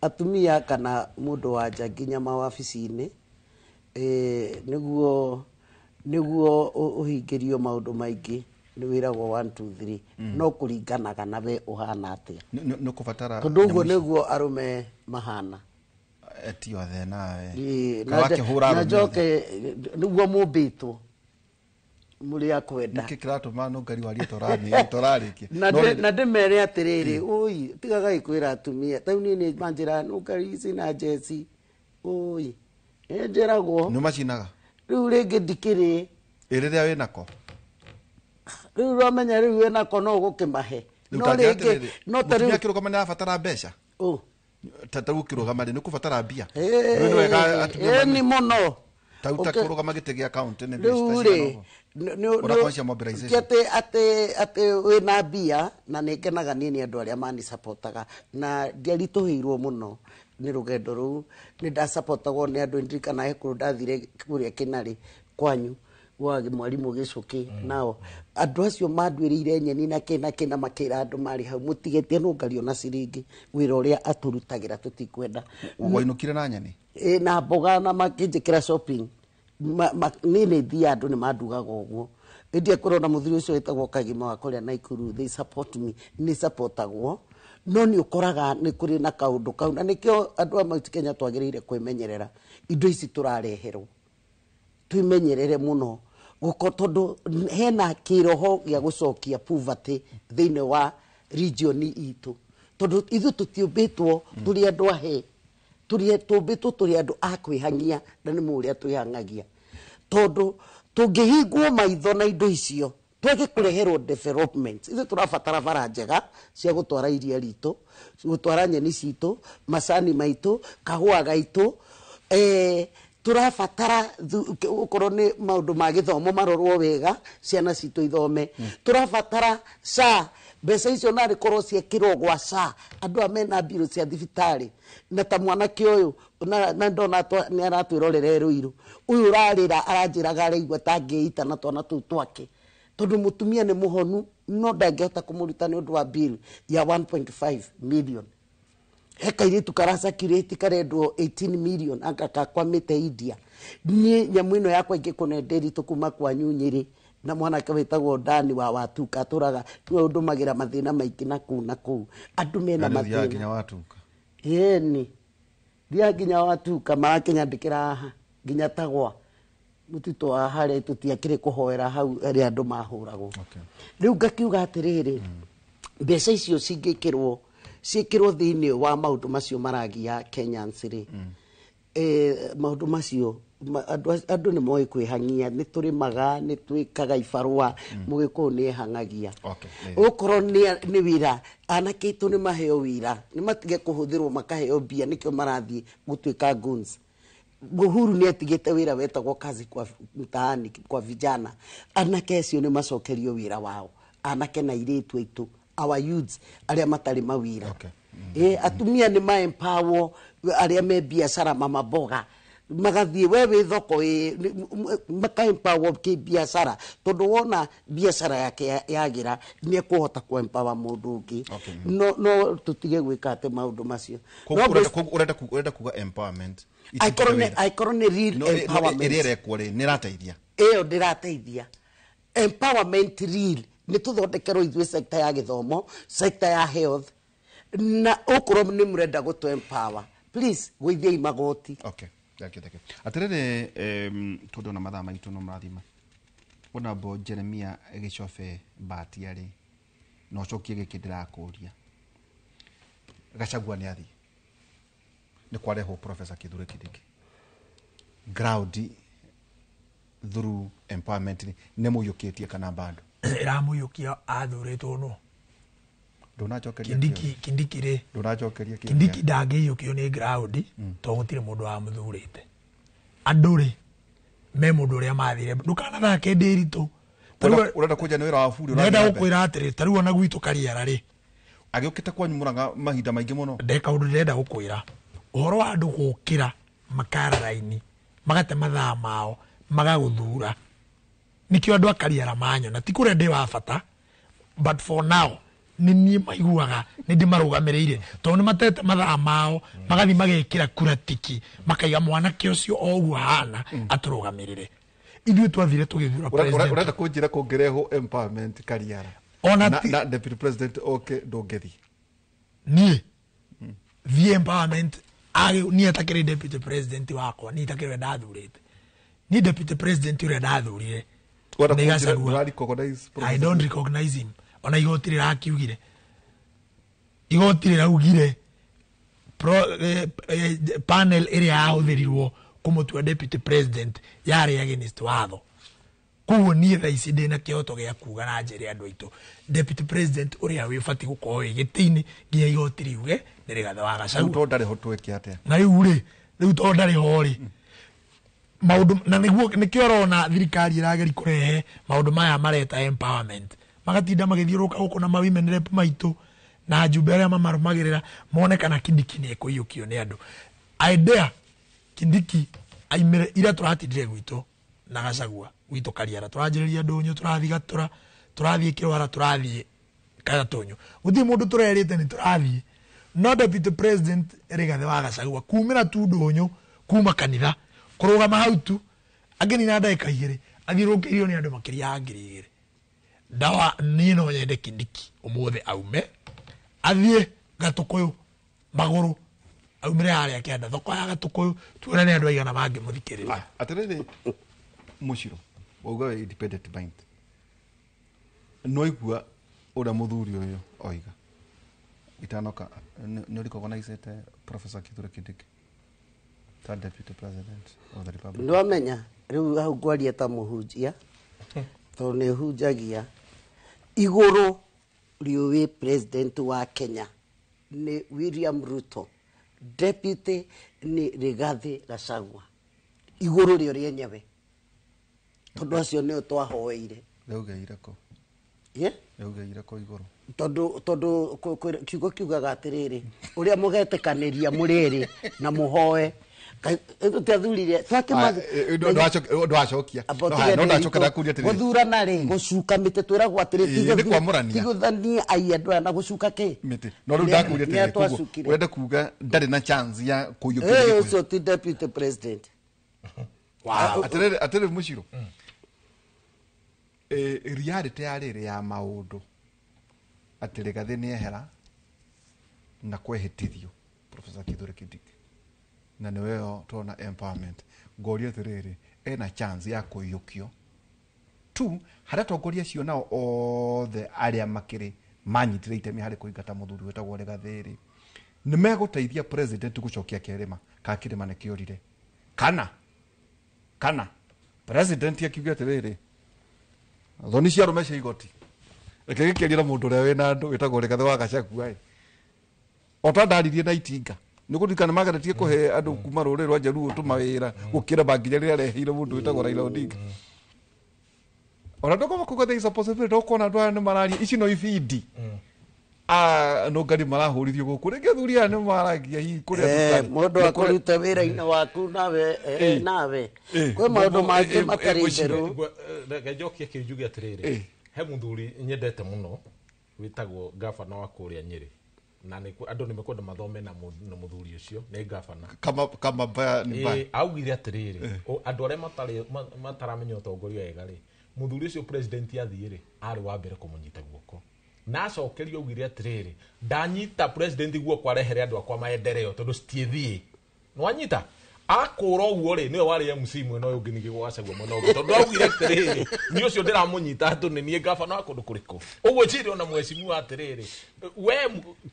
atumia kana mũndũ wa nja nginya mawabici-inĩ, nĩguo ũhingĩrio maũndũ maingĩ nĩ wĩragwo 1 2 3. No kũringanaga na we ũhana atĩa. Nĩ ũkũbatara Tondũ ũguo nyamũ ici. nĩguo arũme mahana. Ti othe nawe. Ĩĩ, Kana wakĩhũra na arũme othe. njoke nĩguo mũmbĩtwo mũrĩ a kwenda. Nĩkĩ kĩratũma nũngari warie tũrarĩkia? Na No na ndĩmere atĩrĩrĩ, ũi tigagai kwĩra atumia ta rĩu niĩ nĩ manjĩra nũngari ici na njeci, ũi nĩ njĩragwo. Nĩ ũmacinaga? Rĩu rĩngĩ ndikĩrĩ. Ĩ rĩrĩa wĩnako? Rĩu ũramenya rĩu wĩnako no ũgũkĩmahe. Rĩu No ta njĩra rĩngĩ atĩrĩrĩ, no ta mũtumia rĩu akĩrũgama nĩ arabatara mbeca. Ũ. Ta rĩu ũkĩrũgama rĩ, nĩ ũkũbatara mbia. Rĩu nĩ wega atumia Ĩni mũno. Ta rĩu ta kũrũgama gĩtĩ gĩa county nĩ mbeca Rĩu ta rĩ, cigana ũguo? Ũrakonsia mobilization. Ti atĩ wĩna mbia, na nĩ ngenaga niĩ nĩ andũ arĩa manicapotaga, na ndiaritũhĩirwo mũno nĩ rũgendo rũu, nĩ ndacapotagwo nĩ andũ. Ndirikana he kũndũ ndathire kũrĩa Kĩnarĩ kwanyu gwa mwarimũ Gĩcũkĩ, nao andũ acio manduĩrĩire nyeni na kĩ na kĩ, na makĩra andũ marĩ hau, mũtigetie nũngario na ciringi, wĩra ũrĩa atũrutagĩra tũtikwenda. Wainũkire na nyeni? Ĩ, na mboga, na makĩnjĩkĩra shopping. Niĩ nĩ thiaga, andũ nĩ mandugaga ũguo. Ĩndĩ akorwo na mũthuri ũcio wĩtagwo Kagima wa kũrĩa Naikuru, they support me, nĩ supportagwo, no nĩ ũkoraga nĩ kũrĩ na kaũndũ kau, na nĩkĩo andũ a Mount Kenya twagĩrĩire kwĩmenyerera indo ici tũrareherwo, twĩmenyerere mũno gũko, tondũ hena kĩroho gĩa gũcokia poverty thĩinĩ wa region itũ, tondũ ithuĩ tũtiũmbĩtwo tũrĩ andũ ahe, tũrĩ tũmbĩtwo tũrĩ andũ a kwĩhang'ia, na nĩ mũũ ũrĩa twĩhang'agia, tondũ tũngĩhingwo maitho na indo icio twage kũreherwo development. Ithuĩ tũrabatara bara njega cia gũtwara iria ritũ, gũtwara nyeni citũ, macani maitũ, kahũa gaitũ. Tũrabatara okorwo nĩ maũndũ ma gĩthomo marorwo wega, ciana citũ ithome. Tũrabatara SHA Mbeca icio narĩ korwo ciekĩrwo gwa SHA, andũ aya mena mbirũ cia thibitarĩ, na ta mwanake ũyũ na ndona nĩ aratwĩrorera Ruiru, ũyũ ũrarĩra aranjĩraga araigua ta angĩita na twana tũu twake, tondũ mũtumia nĩ mũhonu no ndangĩhota kũmũruta nĩ ũndũ wa bill ya 1.5 million. He kairĩtu karacakirĩti karendwo 18 million anga kakwamĩte India. Niĩ nyamũ ĩno yakwa ingĩkũne Ndĩritũ kuma kwanyu Nyĩrĩ, na mwanake wĩtagwo Dani wa Watuka atũraga nĩwe ũndũmagĩra mathĩna maingĩ na kũu na kũu, andũ mena Na nĩ ũthiaga mathĩna. Nginya Watuka? Ĩni, thiaga nginya Watuka, marakinyandĩkĩra haha nginya Tagwa mũtitũ wa harĩa tũtiakĩrĩ kũhoera hau harĩa andũ mahũragwo. Rĩu ngakiuga atĩrĩrĩ, mbeca icio cingĩkĩrwo ciĩkĩrwo thĩinĩ wa maũndũ macio maragia Kenyans rĩ, maũndũ macio andũ nĩ moĩ kwĩhang'ia, nĩ tũrĩmaga, nĩ twĩkaga ibarũa, mũgĩkũyũ nĩ ehang'agia. Okorwo nĩ wĩra, anake aitũ nĩ maheo wĩra, nĩ matige kũhũthĩrwo makaheo mbia nĩkĩo marathiĩ gũtuĩka goons. Uhuru nĩ atigĩte wĩra wetagwo kazi kwa mtaani kwa vijana. Anake acio nĩ macokerio wĩra wao, anake na airĩtu aitũ, our youths arĩa matarĩ mawĩra. Atumia nĩ ma empower arĩa me biacara, mama mboga magathiĩ we wĩ thoko maka empower kĩ biacara, tondũ wona biacara yake yagĩra nĩ ekũhota ku empower mũndũ ũngĩ. No tũtige gwĩka atĩ maũndũ macio. Koguo No ũrenda kuga empowerment Angĩkorwo nĩ real No, no, empowerment. Ĩrĩa ĩrekwo rĩ, nĩ ĩrateithia? Ĩyo ndĩrateithia. Empowerment real nĩ tũthondekerwo ithuĩ sector ya gĩthomo, sector ya health, na okorwo nĩ mũrenda gũtũ empower, please gũithiai magoti. Okay, thank you, thank you. Atĩrĩrĩ, tondũ ona mathaa maitũ no marathima, Honorable Jeremia Gĩcobe Mbatia rĩ, na ũcokie gĩkĩ ndĩrakũria, Gachagua nĩ athiĩ, nĩ kwarehwo Professor Kithure Kindiki, ground through empowerment rĩ, nĩ mũiyũkĩtie kana bado? Ĩramũiyũkia athurĩtwo nũ? Ndũnacokeria. Kindiki, Kindiki rĩ, Ndũnacokeria kĩũria. Kindiki ndangĩiyũkio nĩ ground tondũ gũtirĩ mũndũ wamũthurĩte. Andũ rĩ, me mũndũ ũrĩa mathire, ndũkanathake Ndĩritũ. Ũrenda kũnja nĩ wĩra wa buri? Ndĩrenda gũkwĩra atĩrĩ, ta rĩu ona gwitũ Kariara rĩ, Agĩũkĩte kwanyu Mũrang'a mahinda maingĩ mũno. Ndĩ kaũndũ ndĩrenda gũkwĩra ũhoro wa andũ gũkĩra makara raini magate mathaa mao magagũthura, nĩkĩo andũ a Kariara manyona ti kũrĩa ndĩ wa bata, but for now nĩ niĩ maiguaga nĩ ndĩmarũgamĩrĩire, tondũ nĩ matete mathaa mao magathiĩ magekĩra kura tiki, makaiga mwanake ũcio o ũguo ahana atũrũgamĩrĩre. Ithuĩ twathire tũgĩthura president. Ũrenda kũnjĩra kũngĩrehwo empowerment Kariara Ona na deputy president oke, ndũngĩthiĩ? Niĩ thiĩ empowerment niĩ atakĩrĩ deputy president wakwa, niĩ itakĩrĩ ũrĩa ndathurĩte, niĩ deputy president ũrĩa ndathurire Ũrenda nĩ kũnjĩra Gachagua. ndũra recognize I Professor don't recognize him. Ona igoti rĩrakiugire, igoti rĩraugire panel ĩrĩa yahũthĩrirwo kũmũtua deputy president yarĩ against watho. Koguo niĩ thaa ici ndĩna kĩhoto gĩa kuga na njĩre andũ aitũ deputy president ũrĩa wĩbatiĩ gũkorwo wĩ gĩtĩ-inĩ nginya igoti riuge nĩ Rigathĩ wa Rĩu Gachagua. tondũ ndarĩ ho twĩke atĩa? Na rĩu rĩ, rĩu tondũ ndarĩ ho rĩ, maũndũ na nĩguo nĩkĩo ũrona thirikari ĩrageria kũrehe maũndũ maya mareta empowerment, magatinda magĩthiũrũrũka gũkũ na ma women rep maitũ na njumbe arĩa mamarũmagĩrĩra mone kana Kindiki nĩ ekũiyũkio nĩ andũ. I dare Kindiki aimĩre ira tũratindire gwitũ na Gachagua gwitũ Kariara, tũranjĩrĩria ndũnyũ, tũrathiĩ Gatũra, tũrathiĩ Kĩrwara, tũrathiĩ Gatũnyũ, gũtirĩ mũndũ tũrerĩte nĩ tũrathiĩ, no deputy president Rigathĩ wa Gachagua kumĩra tu ndũnyũ kuma kanitha kũrũgama hau tu angĩnina ndagĩka 2 athiũrũrũkĩirio nĩ andũ makĩria ya 2000. Ndawa niĩ no nyende Kindiki ũmũthĩ aume athiĩ Gatũkũyũ magũrũ, aumĩre harĩa kĩanda thoko ya Gatũkũyũ, tuone nĩ andũ aigana mangĩmũthikĩrĩria. Atĩrĩrĩ, Mũciro wauga wĩ independent mind, no igua ũrĩa mũthuri ũyũ oiga itanoka nĩ ũrecognizete Professor Kithure Kindiki ta deputy president of the republic? Nĩwamenya rĩu hau ngwaria ta mũhunjia, tondũ nĩ hunjagia igũrũ rĩũĩ president wa Kenya nĩ William Ruto, deputy nĩ Rigathĩ Gachagua, igũrũ rĩo rĩenyewe, tondũ acio nĩo twahoeire. Rĩaugĩire kũ? Ye? Rĩaugĩire kũ igũrũ? Tondu kiugo kiugaga atiriri uria mugetikaniria muriri na muhoe tutiathurire ndwacokia no ndacoka ndakuria atiriri guthurana ri gucuka miti twiragwo atiriri ni kwamurania tiguthanie ai andu aya na gucuka ki miti no riu ndakuria atiriri urenda kuga ndari na chance ya kuyukia ucio ti deputy president. Wow. Atiriri muciro reality ya riri ya maundu ati Rigathi ni ehera na kwehitithio Professor Kithure Kindiki na niwe tuona empowerment ngoria atiriri ena chance ya kuyukio tu haria tongoria cio nao othe aria makiri manyitire itemi hari kuingata muthuri wetagwo Rigathi ri ni meguteithia president gucokia kirima ka kirima ni kiurire kana president akiuga atiriri thoni cia rume cia igoti reke gikĩaria mundu uria wina andu witagwo Rigathi wa Gachagua ota ndaririe na itinga ni kuririkana magaretie kuhe andu kuma rũrĩrĩ rwa Jaluo tũmawĩra gũkĩra banginya rĩrĩa areheire mũndũ wĩtagwo Raila Odinga ona ndũkoma kuga there is a possibility ũkona andũ aya nĩ mararia ici no ibindi no ngari marahũrithio gũkũ rĩngĩ athuri aya nĩ maragia hihi kũrĩa mũndũ akũruta wĩra-inĩ waku nawe nawe kwĩ maũndũ mangĩ matarĩ itherũ. Reke njokie kĩu njuge atĩrĩrĩ he muthuri nyendete muno witagwo gavana wa kuria Nyeri na ni andu ni mekwenda mathome na muthuri ucio ni gavana kama baya ni baya augire atiriri andu aria mataramenya utongoria wega ri muthuri ucio president athie ri ari wa mbere kumunyita guoko na acokerio augire atiriri ndanyita president guoko arehere andu akwa maendeleo tondu citiethie nwanyita akura uguo ri niwe wari MC mwena uyu ungi nigi gwacagua mwena ungi tondu augire atiriri ni ucio ndiramunyita andu ni nie gavana wa kundu kuriku uguo njire ona mwecimu atiriri we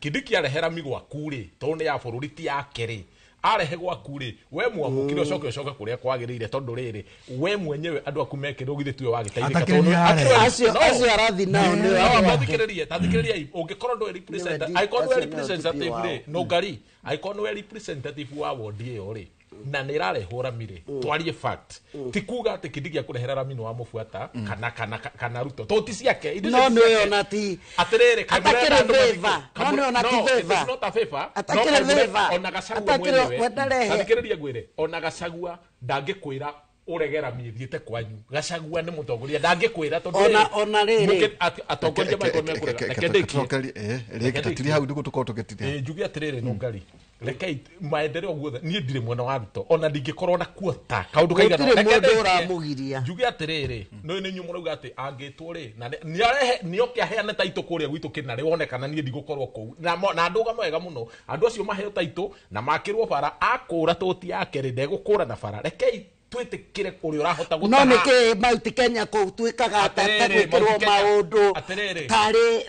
Kindiki arehera mi gwaku ri tondu ni ya bururi ti yake ri arehe gwaku ri we mwamukire ucoke ucoke kuria kwagirire tondu riri we mwenyewe andu aku mekirwo githi tuwe wagiteithika tondu acio arathi nao ni tathikiririe tathikiririe ungikorwo ndwe representative aikorwo ndwe representative ri no ngari aikorwo ndwe representative wa ward iyo ri na nä rarehwo rami rä twarie fact ti kuga atä Kindiki akårehera rami nä wamåbuata kana kana kana Ruto to ti ciake no nä ona ti atirä atakĩrĩ favor no nä ona ti favor atakĩrĩ favor ona Gachagua mwenyewe tathikĩrĩria ngwĩre ona Gachagua ndangĩkwĩra uregera mithiete kwanyu Gachagua nĩ mũtongoria ndangĩkwĩra tondũ ona rĩrĩ atongoria makorwo mekũrega reke ndĩkie rĩngĩ tũtiri hau nĩguo tũkorwo tũgĩtiria njuge atĩrĩrĩ no ngari reke maendeleo guothe niĩ ndirĩ mwena wa Ruto ona ndingĩkorwo na kuota kaũndũ kaigana reke mũndũ ũramũgiria njuge atĩrĩrĩ nĩ nĩ inyuĩ mũrauga atĩ angĩtwo rĩ na nĩarehe nĩoke aheane taitũ kũrĩa gwitũ kĩnarĩ wonekana niĩ ndigũkorwo kũu na ndũgama wega mũno andũ acio maheo taitũ na makĩrwo bara akũra tũti yake rĩ ndegũkũra na bara rekei twitikire kuri urahota gutaha no niki Mount Kenya kuu twikaga ata gwikirwo maundu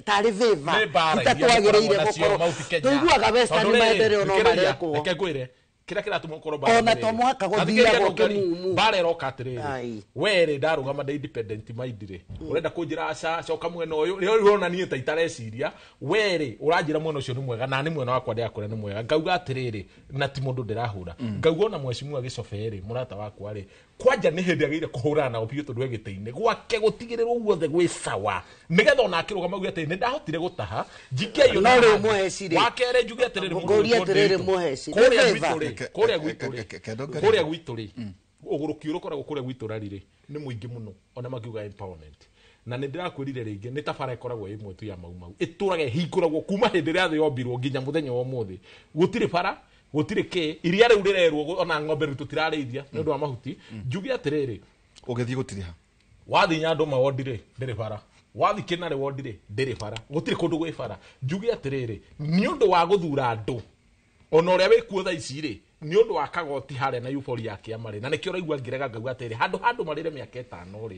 tari favor itatwagiriire gukorwo tuiguaga Western maendeleo no marekwo reke ngwire kira kiratuma ukorwo bara ona to mwaka guthiagwo kimumu bara iroka atiriri we ri ndarugama nda independent mind ri urenda kunjira aca coka mwena uyu ri urona nie ta itareciria we ri uranjira mwena ucio ni mwega na ni mwena wakwa ndirakura ni mwega ngauga atiriri na ti mundu ndirahura ngauga ona mwecimu agicobe ri murata wakwa ri kwanja ni hindi agire kuhurana nao biũ tondu egĩtĩ-inĩ gwake gũtigĩrĩrwo guothe gwĩ sawa nĩgetha ona akĩrũgama auge atĩ nĩ ndahotire gũtaha njikia iyo no rĩu mũheci rĩ wa kerĩ njuge atĩrĩrĩ ngũrie atĩrĩrĩ mũheci kũrĩa gwitũ rĩ ũgũrũki ũrĩa ũkoragwo kũrĩa gwitũ rari rĩ nĩ mũingĩ mũno ona makiuga empowerment na nĩ ndĩrakwĩrire rĩngĩ nĩ ta bara ĩkoragwo ĩmwe tu ya Mau Mau ĩtũraga ĩhingũragwo kuma hĩndĩ ĩrĩa thĩ yombirwo nginya mũthenya wa ũmũthĩ gũtirĩ bara gũtirĩ kĩ iria rĩu rĩrerwo ona ng'ombe rĩu tũtirarĩithia nĩ ũndũ wa mahuti njuge atĩrĩrĩ ũgĩthiĩ gũtiriha wathiĩ Nyandũma wondi rĩ ndĩrĩ bara wathiĩ Kĩnarĩ wondi rĩ ndĩrĩ bara gũtirĩ kũndũ gwĩ bara njuge atĩrĩrĩ nĩ ũndũ wa gũthura andũ ona ũrĩa wĩkuo thaa ici rĩ nĩ ũndũ wa kagoti harĩa na euphoria ya kĩama rĩ na nĩkĩo ũraigua ngĩrega ngauga atĩrĩ handũ handũ marĩre mĩaka ĩtano rĩ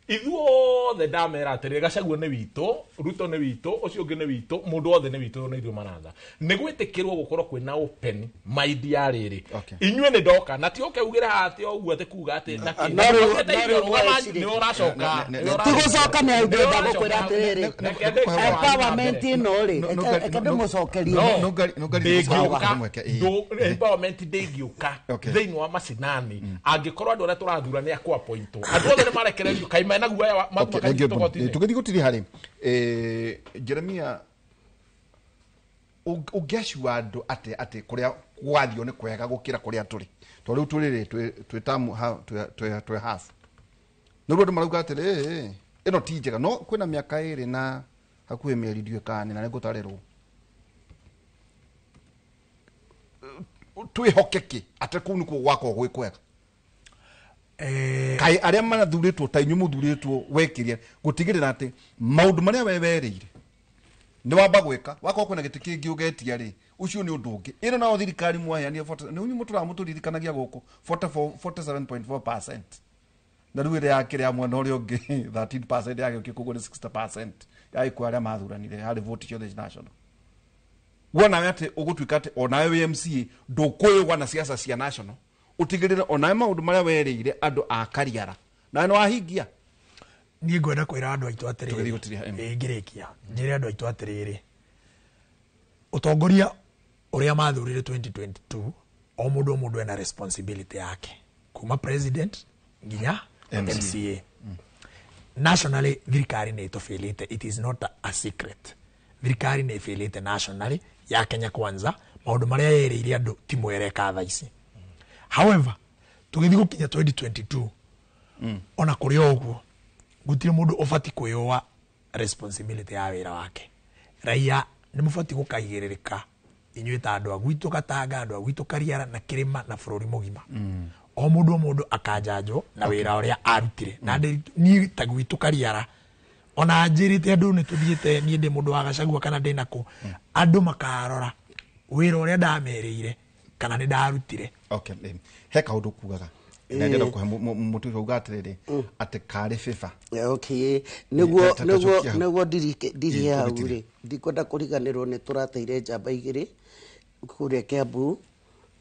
ithuothe ndamera atĩrĩ Gachagua nĩ witũ Ruto nĩ witũ ũcio ũngĩ nĩ witũ mũndũ wothe nĩ witũ nĩ ithuĩ maratha nĩ gwĩtĩkĩrwo gũkorwo kwĩna open mind ya rĩrĩ inyuĩ nĩ ndoka na ti ũke ugĩre haha atĩ o ũguo atĩ kuga atĩ nĩ ũracoka ti gũcoka nĩ ngwenda gũkwĩra atĩrĩrĩ empowerment ĩno rĩ reke ndĩmũcokerie ndĩngĩũka empowerment ndĩngĩũka thĩinĩ wa macinani angĩkorwo andũ arĩa tũrathura nĩ akũ appointwo andũ othe nĩ marekererio kaima mena guoya wa Okay, thank you mũno. Tũgĩthiĩ gũtirĩ harĩ Jeremia, ũngĩacua andũ atĩ atĩ kũrĩa gwathio nĩ kwega gũkĩra kũrĩa tũrĩ, tondũ rĩu tũrĩ rĩ twĩ tamu twĩ half, nĩguo andũ marauga atĩrĩ ĩno ti njega, no kwĩna mĩaka 2 na hakuhĩ mĩeri ndiũĩ kana nĩ na nĩngũtarĩrwo twĩhoke kĩ atĩ kũu nĩkuo gwakorwo gwĩ kwega. Kaĩ arĩa marathurĩtwo ta inyuĩ mũthurĩtwo wekĩria gũtigĩrĩra atĩ maũndũ marĩa we werĩire nĩ wamba gwĩka, wakorwo kwĩna gĩtĩ kĩngĩ ũgetia rĩ, ũcio nĩ ũndũ ũngĩ. Ĩno nayo thirikari mwaheanire nĩ inyuĩ mũtũraga mũtũririkanagia gũkũ 47.4%, na rĩu ĩrĩa yakĩrĩ ya mwena ũrĩa ũngĩ 13% yagĩũkia, koguo nĩ 60% ya ikuũ arĩa mathuranire harĩ vote ciothe national. Wona atĩ ũgũtuĩka atĩ onawe wĩ MCA ndũkwĩyũgwa na siasa cia national, ũtigĩrĩre onawe maũndũ marĩa werĩire andũ a Kariara nawe nĩ wahingia. Niĩ ngwenda kwĩra andũ aitũ atĩrĩrĩ, Tũgĩthiĩ gũtirĩ, ngĩrĩkia njĩre andũ aitũ atĩrĩrĩ, ũtongoria ũrĩa mathurire 2022, o mũndũ o mũndũ ena responsibility yake, kuma president nginya MCA. Nationally thirikari nĩ ĩtũbĩlĩte, it is not a secret, thirikari nĩ ĩbĩlĩte nationally ya Kenya Kwanza, maũndũ marĩa yerĩire andũ ti mwereka thaa ici. However, tũgĩthiĩ gũkinya 2022, ona kũrĩ o ũguo gũtirĩ mũndũ ũbatiĩ kwĩyũa responsibility ya wĩra wake. Raia nĩ mũbatiĩ gũkaigĩrĩrĩka inyuĩ ta andũ a gwitũ Gatanga, andũ a gwitũ Kariara na kĩrĩma na bũrũri mũgima. O mũndũ o mũndũ akanjanjwo na wĩra ũrĩa arutire. Na niĩ ta gwitũ Kariara ona njĩrĩte andũ nĩ tũthiĩte, niĩ ndĩ mũndũ wa Gachagua kana ndĩ nakũ, andũ makarora wĩra ũrĩa ndamerĩire kana nĩ ndarutire. Okay, he kaũndũ kugaga na ndĩrenda kũhe mũtũire uga atĩrĩrĩ atĩ karĩ favor. Okay, nĩguo nĩguo nĩguo ndiri hau rĩ, ndikwenda kũriganĩrwo nĩ tũrateire njamba 2 kũrĩa Kiambu,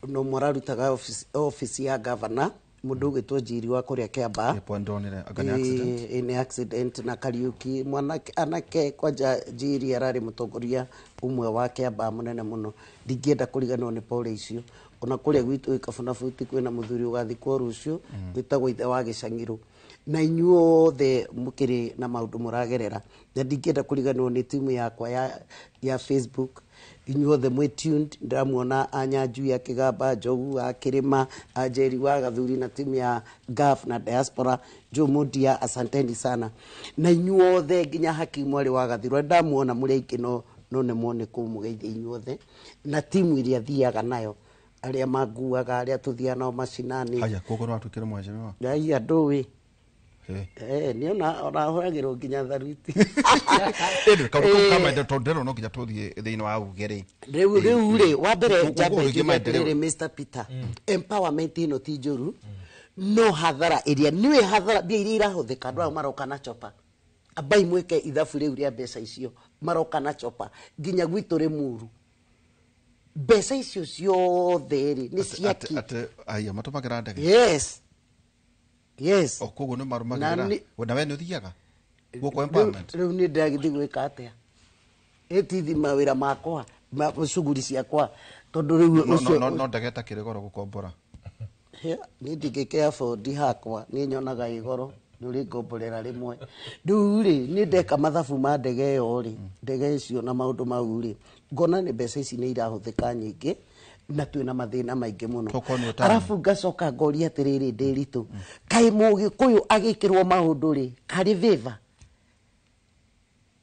no mũrarutaga office ya governor, mũndũ ũgĩtwo Njiri wa kũrĩa Kiambaa. Nĩ accident na Kariuki, mwanake anake kwanja Njiri ararĩ mũtongoria ũmwe wa Kiambaa mũnene mũno, ndingĩenda kũriganĩrwo nĩ pole icio. Ona kũrĩa gwitũ Ikabunabuti kwĩna mũthuri ũgathikwo rũciũ wĩtagwo ithe wa Gĩcang'irũ, na inyuothe mũkĩrĩ na maũndũ mũragerera, na ndingĩenda kũriganĩrwo nĩ timu yakwa ya Facebook, inyuothe mwĩ tuned, ndĩramuona Anyanjui ya Kĩgamba, Njogu wa Kĩrĩma, Anjeri wa Gathuri na timu ya GAF na diaspora, Joe Mudia, asanteni sana, na inyuothe nginya Hakimu arĩ wa Gathirwa, ndamuona mũrĩ aingĩ no nĩmwo nĩ kũu mũgeithie inyuothe, na timu iria thiaga nayo, arĩa manguaga, arĩa tũthiaga nao macinani. Haya, koguo no atuĩkire mheshimiwa. Haya, ndũĩ. Nĩ ona ahũragĩrwo nginya tharuti. Ĩndĩ kaũndũ kau ka maendeleo, tondũ ndĩrona no nginya tũthiĩ thĩinĩ wa uge rĩ. Rĩu rĩ, wa mbere njambe njuge atĩrĩrĩ, Mr. Peter, empowerment ĩno ti njũru, no hathara ĩrĩa nĩwe hathara mbia iria irahũthĩka, andũ aya maroka na chopa, ambai mwĩke ithabu rĩu rĩa mbeca icio maroka na chopa nginya gwitũ Rĩmuru, mbeca icio ciothe rĩ nĩ ciaki. Atĩ aya matũmagĩra ndege. Yes. Yes. O koguo nĩ marũmagĩrĩra. Na we nĩ ũthiaga gũkũ empowerment? Rĩu nĩ ndĩragĩthiĩ gwĩka atĩa? Ĩtithi mawĩra makwa, cuguri ciakwa, tondũ rĩu ũcio no ndege ĩtakĩrĩ goro gũkombora. Niĩ ndingĩke afford hakwa, niĩ nyonaga ĩ goro, nĩ ũrĩngomborera rĩmwe. Rĩu rĩ, niĩ ndeka mathabu ma ndege ĩyo rĩ, ndege icio na maũndũ mau rĩ, ngona nĩ mbeca ici nĩ irahũthĩka nyingĩ na twĩna mathĩna maingĩ mũno. Arabu ngacoka ngoria atĩrĩrĩ, Ndĩritũ, kaĩ mũgĩkũyũ agĩkĩrwo maũndũ rĩ, karĩ favor?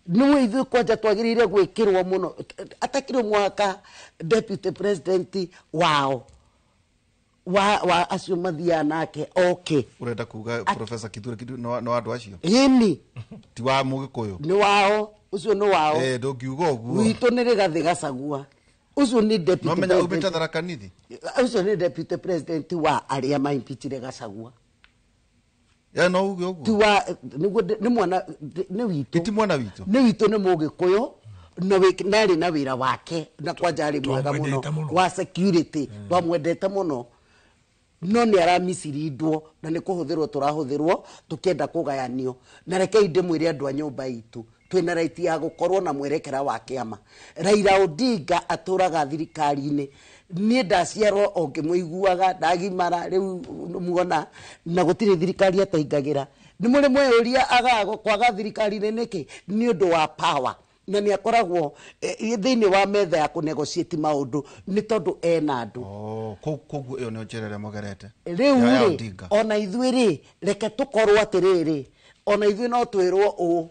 Nĩwe ithuĩ kwanja twagĩrĩire gwĩkĩrwo mũno, atakĩrĩ mũhaka deputy president wao wa acio mathiaga nake oke. Ũrenda kuga Professor Kithure Kindiki no andũ acio? Ĩni. Ti wa mũgĩkũyũ? Nĩ wao, ũcio nĩ wao. Ndũngiuga ũguo. Witũ nĩ Rigathĩ Gachagua. Ũcio nĩ deputy No menya umĩte Tharaka Nithi? Ũcio nĩ deputy president wa arĩa maimpichire Gachagua. Ya no uge ũguo. Ti wa nĩguo nĩ mwana nĩ witũ. Ti mwana witũ. Nĩ witũ nĩ mũgĩkũyũ na narĩ na wĩra wake na kwanja arĩ mwega mũno wa security, twamwendete mũno, no nĩ aramicirindwo na nĩ kũhũthĩrwo tũrahũthĩrwo tũkĩenda kũgayanio. Na rekei ndĩmwĩre andũ a nyũmba itũ, twĩna right ya gũkorwo na mwerekera wa kĩama. Raila Odinga atũraga thirikari-inĩ, niĩ ndaciarwo o ngĩmũiguaga, ndagimara rĩu muona, na gũtirĩ thirikari ataingagĩra. Nĩ mũrĩ mweyũria agaga kwaga thirikari-inĩ nĩkĩ? Nĩ ũndũ wa power. Na nĩ akoragwo thĩinĩ wa metha ya kũnegotiate maũndũ nĩ tondũ ena andũ. Koguo ĩyo nĩyo njĩra ĩrĩa mũgerete. Rĩu rĩ ona ithuĩ rĩ reke tũkorwo atĩrĩrĩ, ona ithuĩ no twĩrwo ũũ,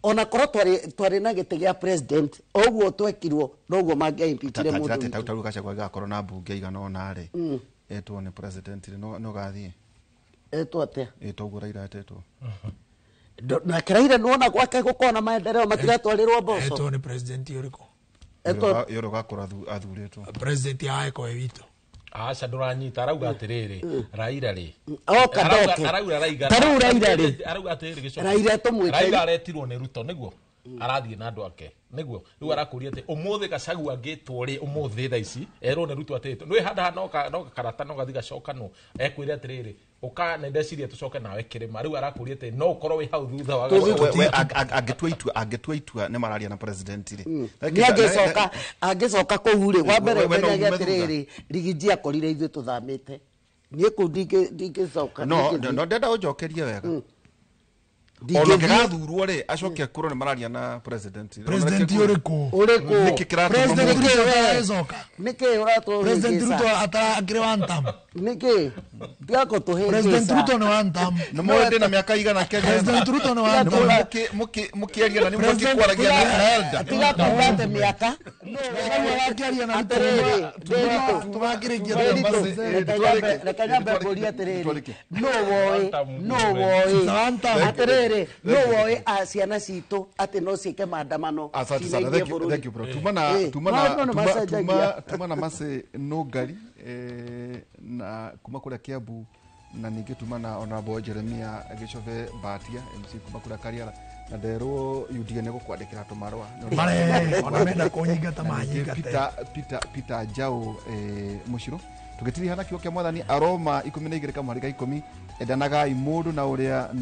ona korwo twarĩ na gĩtĩ gĩa president ũguo twekirwo noguo mangĩaimpeachire mũndũ witũ. Ta rĩu Gachagua agakorwo na mbunge igana ũna rĩ, etwo nĩ president rĩ, no gathiĩ etwo atĩa? Etwo ũguo Raila etetwo. Nake Raila nĩwona gwake gũkorwo na maendeleo matiratwarĩrwo mboco. Etwo nĩ president ũrĩkũ? Yũrĩ ũgakorwo athurĩtwo. President ya eko witũ. Aca ndũranyita, arauga atĩrĩrĩ, Raila rĩ. Oka ndoke. Arauga Raila. Ta rĩu Raila rĩ. Arauga atĩrĩrĩ gĩcoka. Raila tũmwĩte. Raila aretirwo nĩ Ruto nĩguo. Arathiĩ na andũ ake nĩguo. Rĩu arakũria atĩ ũmũthĩ Gachagua angĩtwo rĩ, ũmũthĩ thaa ici erwo nĩ Ruto atĩ nĩ handa haha no karata no gathi gacokanwo, ekwĩre atĩrĩrĩ ũka nĩ ndeciria tũcoke nawe kĩrĩma. Rĩu arakũria atĩ no ũkorwo wĩ hau thutha wa Angĩtua itua nĩ mararia na president rĩ. Nĩ angĩcoka kũu rĩ, wa mbere menyage atĩrĩrĩ, Rigiji akorire ithuĩ tũthamĩte. Niĩ kũu ndingĩcoka. No ndenda ũnjokerie wega. Ona kĩgathurwo rĩ, acoke akorwo nĩ mararia na president. President ũrĩkũ? Ũrĩkũ? Nĩkĩ kĩratũma President mũndũ- Ruto ataracoka? Nĩkĩ ũratũhĩngĩca? President Ruto akĩrĩ one term. Nĩkĩ? Tiga kũtũhĩngĩca. President Ruto nĩ one term. Nĩ mũĩ ndĩ na mĩaka igana Kenya. President Ruto nĩ one term. Mũkĩaria na nĩ mũkĩkwaragia na elder. Tiga kuuga atĩ mĩaka. Atĩrĩrĩ, reke nyambe ngũrie atĩrĩrĩ, nũ woĩ, nũ woĩ, atĩrĩrĩ, nũ woĩ ciana citũ atĩ no ciĩke maandamano? Asante sana, thank you bro. Tuma na Mercy Nũngari na kuma kũrĩa Kiambu, na ningĩ tuma na Honorable Jeremia Gĩcobe Mbatia MC kuma kũrĩa Kariara, na nderwo UDA nĩ gũkwandĩkĩra tũmarũa. Mare, ona menda kũnyingata manyingate. Peter Njau Mũcirũ. Tũgĩtiriha na kiugo kĩa Mwathani Aroma 12 kamũhari ka 10, endanagai mũndũ na ũrĩa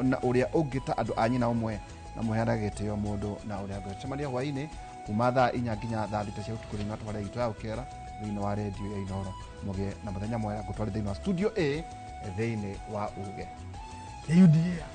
na ũrĩa ũngĩ ta andũ a nyina ũmwe, na mũheanage gĩtĩo mũndũ na ũrĩa ũngĩ. Tũcemania hwaĩ-inĩ kuma thaa 4 nginya thaa 6 cia ũtukũ thĩinĩ wa tabarĩra itũ ya Ũkera thĩinĩ wa redio ya Inooro. Mũgĩe na mũthenya mwega, ngũtware thĩinĩ wa studio A thĩinĩ wa Uge. Nĩ UDA.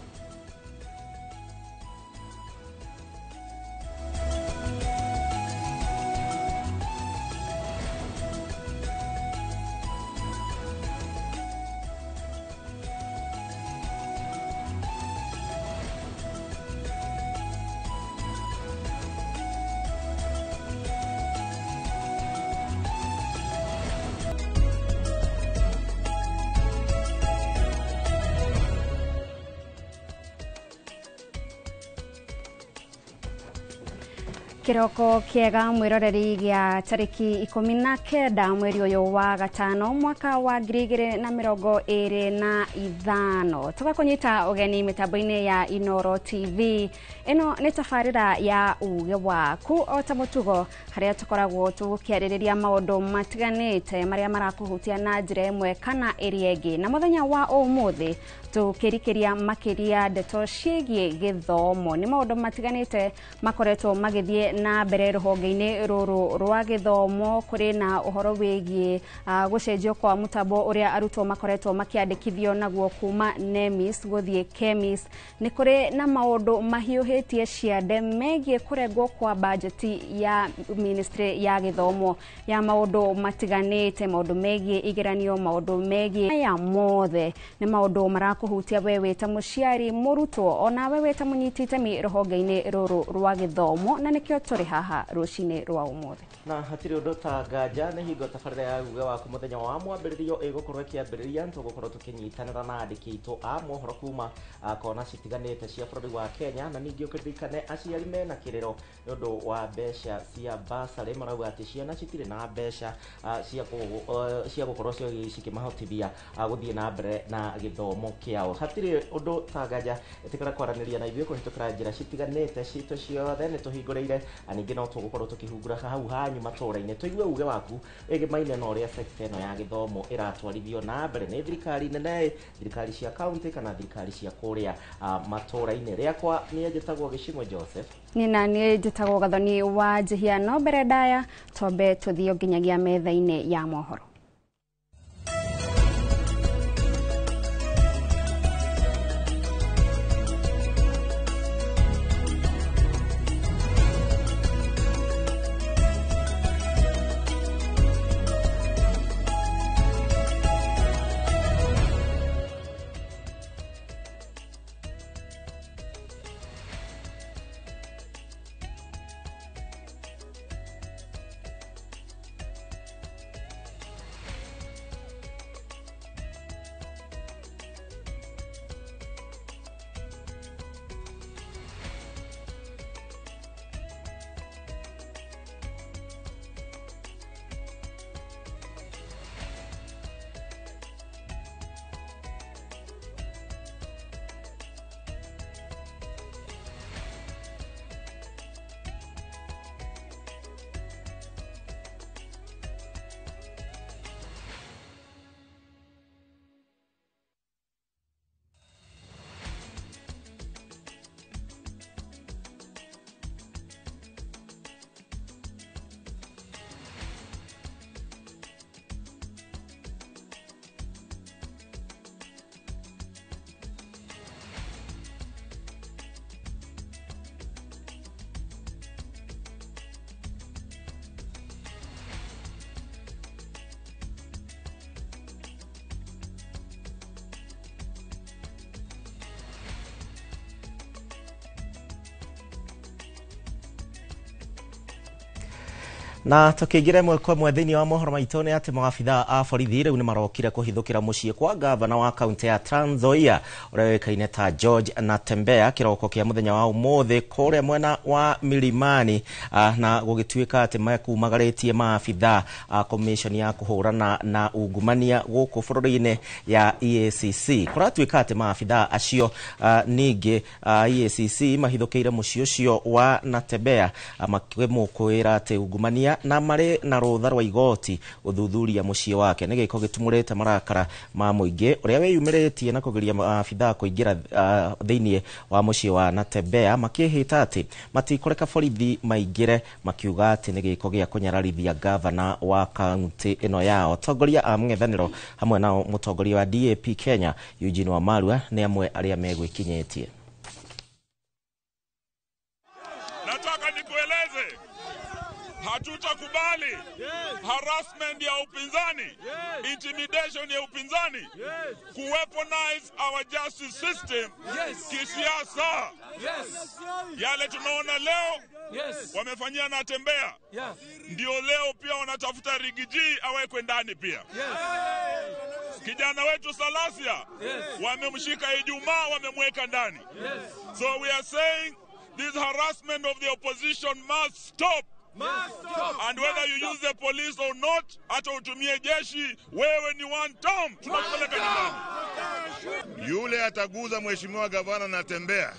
Kiroko kiega mwiroreri gia tariki 19 mweri uyu wa gatano mwaka wa 2025. Tugakunyita ugeni mitambo-ini ya Inooro TV. Ino ni tabarira ya uge waku o ta mutugo haria tukoragwo tukiaririria maundu matiganite maria marakuhutia na njira imwe kana iria ingi. Na muthenya wa umuthi tukirikiria makiria ndeto ciĩgiĩ gĩthomo. Nĩ maũndũ matiganĩte makoretwo magĩthiĩ na mbere rũhonge-inĩ rũrũ rwa gĩthomo. Kũrĩ na ũhoro wĩgiĩ gũcenjio kwa mũtambo ũrĩa arutwo makoretwo makĩandĩkithio naguo kuma NEMIS gũthiĩ KEMIS. Nĩ kũrĩ na maũndũ mahiũhĩtie ciande megiĩ kũrengwo kwa bajeti ya ministry ya gĩthomo ya maũndũ matiganĩte, maũndũ megiĩ igeranio, maũndũ megiĩ maya mothe nĩ maũndũ marakuhutia we wĩ ta mũciari, mũrutwo, ona we wĩ ta mũnyiti itemi rũhonge-inĩ rũrũ rwa gĩthomo, na nĩkĩo tũrĩ haha rũcinĩ rwa ũmũthĩ. Na hatirĩ ũndũ ta nganja nĩ hingo tabarĩra ya uge waku mũthenya wa mwambĩrĩrio ĩgũkorwo ĩkĩambĩrĩria. Tũgũkorwo tũkĩnyitanĩra na andĩki aitũ a mohoro kuma kona citiganĩte cia bũrũri wa Kenya, na ningĩ ũkĩririkane aciari mena kĩrĩro nĩ ũndũ wa mbeca cia basarĩ. Marauga atĩ ciana citirĩ na mbeca cia gũkorwo cikĩmahotithia gũthiĩ na mbere na gĩthomo kĩao. Hatirĩ ũndũ ta nganja, ĩtĩkĩra kwaranĩria na ithuĩ kũhĩtũkĩra njĩra citiganĩte citũ ciothe nĩ tũhingũrĩire, na ningĩ no tũgũkorwo tũkĩhungura hau hanyu matũra-inĩ tũigue uge waku wĩgĩmaine na ũrĩa sekta ĩno ya gĩthomo ĩratwarithio na mbere nĩ thirikari nene, thirikari cia kaunti kana thirikari cia kũrĩa matũra-inĩ. Rĩakwa niĩ njĩtagwo Gĩcimo Joseph. Niĩ na niĩ njĩtagwo Gathoni wa Njihia. No mbere ndaya twambe tũthiĩ nginyagia metha-inĩ ya mohoro. Na tukiingira ĩmwe kwa ĩmwe thĩinĩ wa mohoro maitũ nĩ atĩ maabitha a borithi rĩu nĩ marokire kũhithũkĩra mũciĩ kwa gavana wa kaunti ya Trans Nzoia ũrĩa ũĩkaine ta George Natembeya kĩroko kĩa mũthenya wa ũmũthĩ kũrĩa mwena wa Milimani, na gũgĩtuĩka atĩ mekumagarĩtie maabitha a commission ya kũhũrana na ungumania gũkũ bũrũri-inĩ ya EACC. Kũratuĩka atĩ maabitha acio ningĩ EACC mahithũkĩire mũciĩ ũcio wa Natembeya makĩmũkwĩra atĩ ungumania na marĩ na rũtha rwa igoti gũthuthuria mũciĩ wake. Nĩ gĩko gĩtumũrĩte marakara ma mũingĩ ũrĩa wĩyumĩrĩtie na kũgiria maabitha kũingĩra thĩinĩ wa mũciĩ wa Natembeya, makĩhĩta atĩ matikũreka borithi maingĩre, makiuga atĩ nĩ gĩko gĩa kũnyararithia gavana wa kaunti ĩno yao. Atongoria a mũng'ethanĩro hamwe na mũtongoria wa DAP Kenya Eugene Wamalwa nĩ amwe arĩa megwĩkinyĩtie. Nataka nikueleze, hatutakubali harassment ya upinzani, intimidation ya upinzani, kuweaponize our justice system kisiasa. Yale tunaona leo wamefanyia Natembeya, ndio leo pia wanatafuta Rigiji awekwe ndani pia. Kijana wetu Salasia wamemshika Ijumaa, wamemweka ndani. So we are saying this harassment of the opposition must stop. And whether you use the police or not, hata utumie jeshi, wewe ni one term, tunakupeleka nyumbani. Yule ataguza mheshimiwa gavana Natembeya,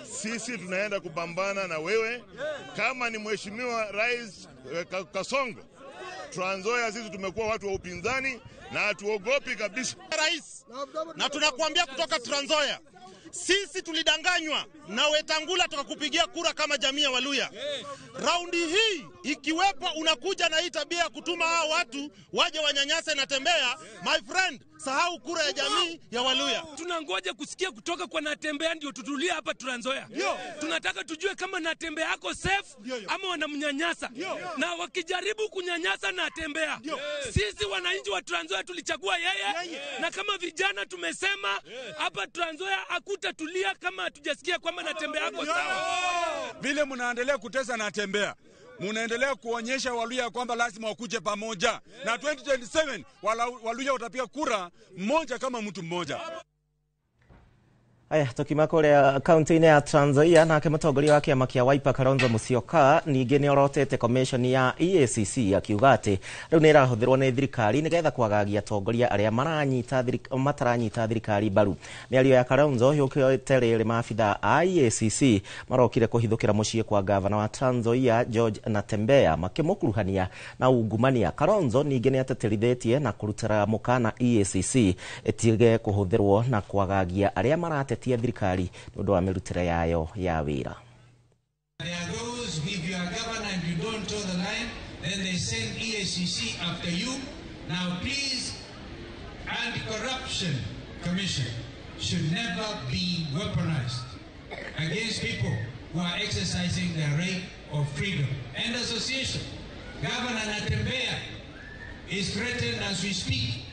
sisi tunaenda kupambana na wewe. Kama ni mheshimiwa rais Kasongo, Trans Nzoia sisi tumekuwa watu wa upinzani na hatuogopi kabisa. Rais, na tunakuambia kutoka Trans Nzoia, sisi tulidanganywa na Wetangula tukakupigia kura kama jamii ya Waluya. Raundi hii ikiwepo unakuja na hii tabia kutuma hao watu waje wanyanyase Natembeya, my friend, sahau kura ya jamii ya Waluya. Tunangoja kusikia kutoka kwa Natembeya ndio tutulie hapa Trans Nzoia. Tunataka tujue kama Natembeya ako safe ama wanamnyanyasa. Na wakijaribu kunyanyasa Natembeya, sisi wananchi wa Trans Nzoia tulichagua yeye, na kama vijana tumesema hapa Trans Nzoia hakutatulia kama hatujasikia kwamba Natembeya ako sawa. Vile mnaendelea kutesa Natembeya, munaendelea kuonyesha Waluya kwamba lazima wakuje pamoja. Na 2027 Waluya watapiga kura mmoja kama mtu mmoja. Aya, tukiuma kũrĩa kaunti-inĩ ya Trans Nzoia, nake mũtongoria wa kĩama kĩa Wiper Kalonzo Musyoka ningĩ nĩ orotete commission ya EACC akiuga atĩ rĩu nĩ ĩrahũthĩrwo nĩ thirikari nĩgetha kwagagia atongoria arĩa mataranyita thirikari mbaru. Mĩario ya Kalonzo yũkĩte rĩrĩ maabitha a EACC marokire kũhithũkĩra mũciĩ kwa gavana wa Trans Nzoia George Natembeya makĩmũkuruhania na ungumania. Kalonzo ningĩ nĩ ateterithĩtie na kũrutĩra mũkana EACC ĩtige kũhũthĩrwo na kwagagia arĩa maratetia thirikari nĩ ũndũ wa mĩrutĩre yayo ya wĩra. There are those, if you are governor and you don't toe the line, then they send EACC after you. Now please, Anti-Corruption Commission should never be weaponized against people who are exercising their right of freedom and association. Governor Natembeya is threatened as we speak.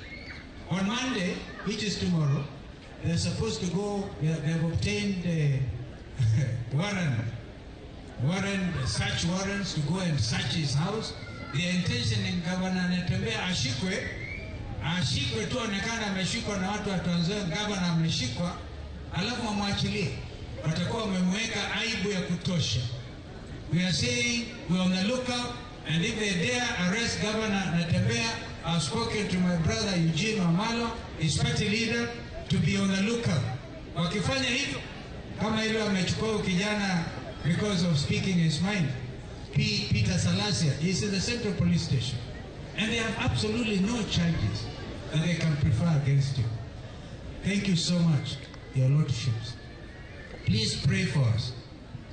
On Monday, which is tomorrow, they're supposed to go, they've obtained search warrants to go and search his house. The intention in Governor Natembeya ashikwe tu onekana ameshikwa na watu wa Trans Nzoia, governor ameshikwa, alafu wamwachilie. Watakuwa wamemweka aibu ya kutosha. We are saying we are on the lookout, and if they dare arrest Governor Natembeya, I've spoken to my brother Eugene Wamalwa, his party leader, to be on the lookout. Wakifanya hivyo, kama ile wamechukua kijana because of speaking his mind, Peter Salasia, he's in the Central Police Station. And they have absolutely no charges that they can prefer against you. Thank you so much, your lordships. Please pray for us.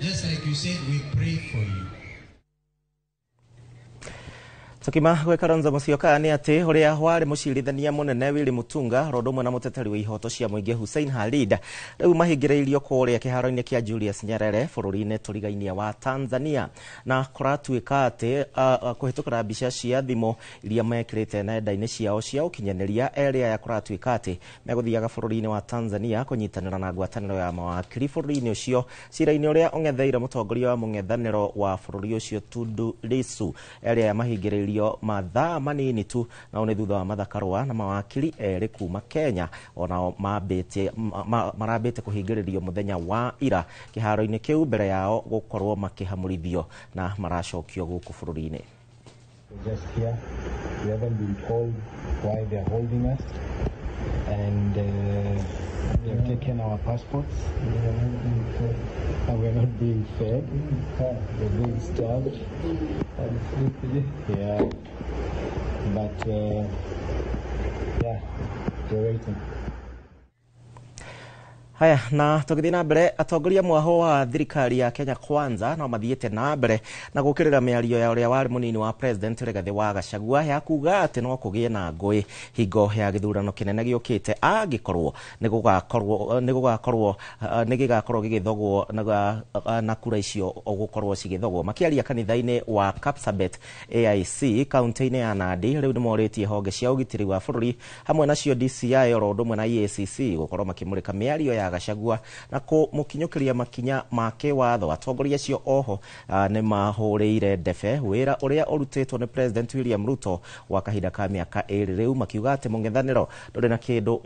Just like you said, we pray for you. Tukima gwĩ Kalonzo Musyoka nĩ atĩ ũrĩa warĩ mũcirithania mũnene Willy Mutunga ro ũndũ ũmwe na mũteteri wa ihoto cia mũingĩ Hussein Khalid rĩu mahingĩrĩirio kũrĩa kĩharo-inĩ kĩa Julius Nyerere bũrũri-inĩ tũrigainie wa Tanzania, na kũratuĩka atĩ kũhĩtũkĩra mbica cia thimũ iria mekĩrĩte nenda-inĩ ciao cia ũkinyanĩria, erĩ aya kũratuĩka atĩ megũthiaga bũrũri-inĩ wa Tanzania kũnyitanĩra na ngwatanĩro ya mawakiri bũrũri-inĩ ũcio cira-inĩ ũrĩa ũng'etheire mũtongoria wa mũng'ethanĩro wa bũrũri ũcio Tundu Lissu. Erĩ aya mahingĩrĩirio mathaa manini tu, nao nĩ thutha wa Martha Karua na mawakiri erĩ kuma Kenya onao marambĩte kũhingĩrĩrio mũthenya wa ira kĩharo-inĩ kĩu mbere yao gũkorwo makĩhamũrithio na maracokio gũkũ bũrũri-inĩ. Just here, we haven't been told why they're holding us, and they've taken our passports, and we're not being fed. We're being starved. Yeah, but yeah, we're waiting. Haya, na tũgĩthiĩ na mbere, atongoria mwaho wa thirikari ya Kenya Kwanza no mathiĩte na mbere na gũkĩrĩra mĩario ya ũrĩa warĩ mũnini wa president Rigathĩ wa Gachagua ya kuga atĩ no kũgĩe na ngũĩ hingo ya gĩthurano kĩnene gĩũkĩte angĩkorwo nĩ gĩgakorwo gĩgĩthogwo na kura icio gũkorwo cigĩthogwo. Makĩaria kanitha-inĩ wa Kapsabet AIC kaunti-inĩ ya Nandi, rĩu nĩmorĩtie honge cia ũgitĩri wa bũrũri hamwe nacio DCI oro ũndũ ũmwe na EACC gũkorwo makĩmũrĩka mĩario ya Gachagua na kũmũkinyũkĩria makinya ma kĩwatho. Atongoria acio oho nĩ mahũrĩire ndebe wĩra ũrĩa ũrutĩtwo nĩ President William Ruto wa kahinda ka mĩaka 2 rĩu, makiuga atĩ mũng'ethanĩro ndũrĩ na kĩndũ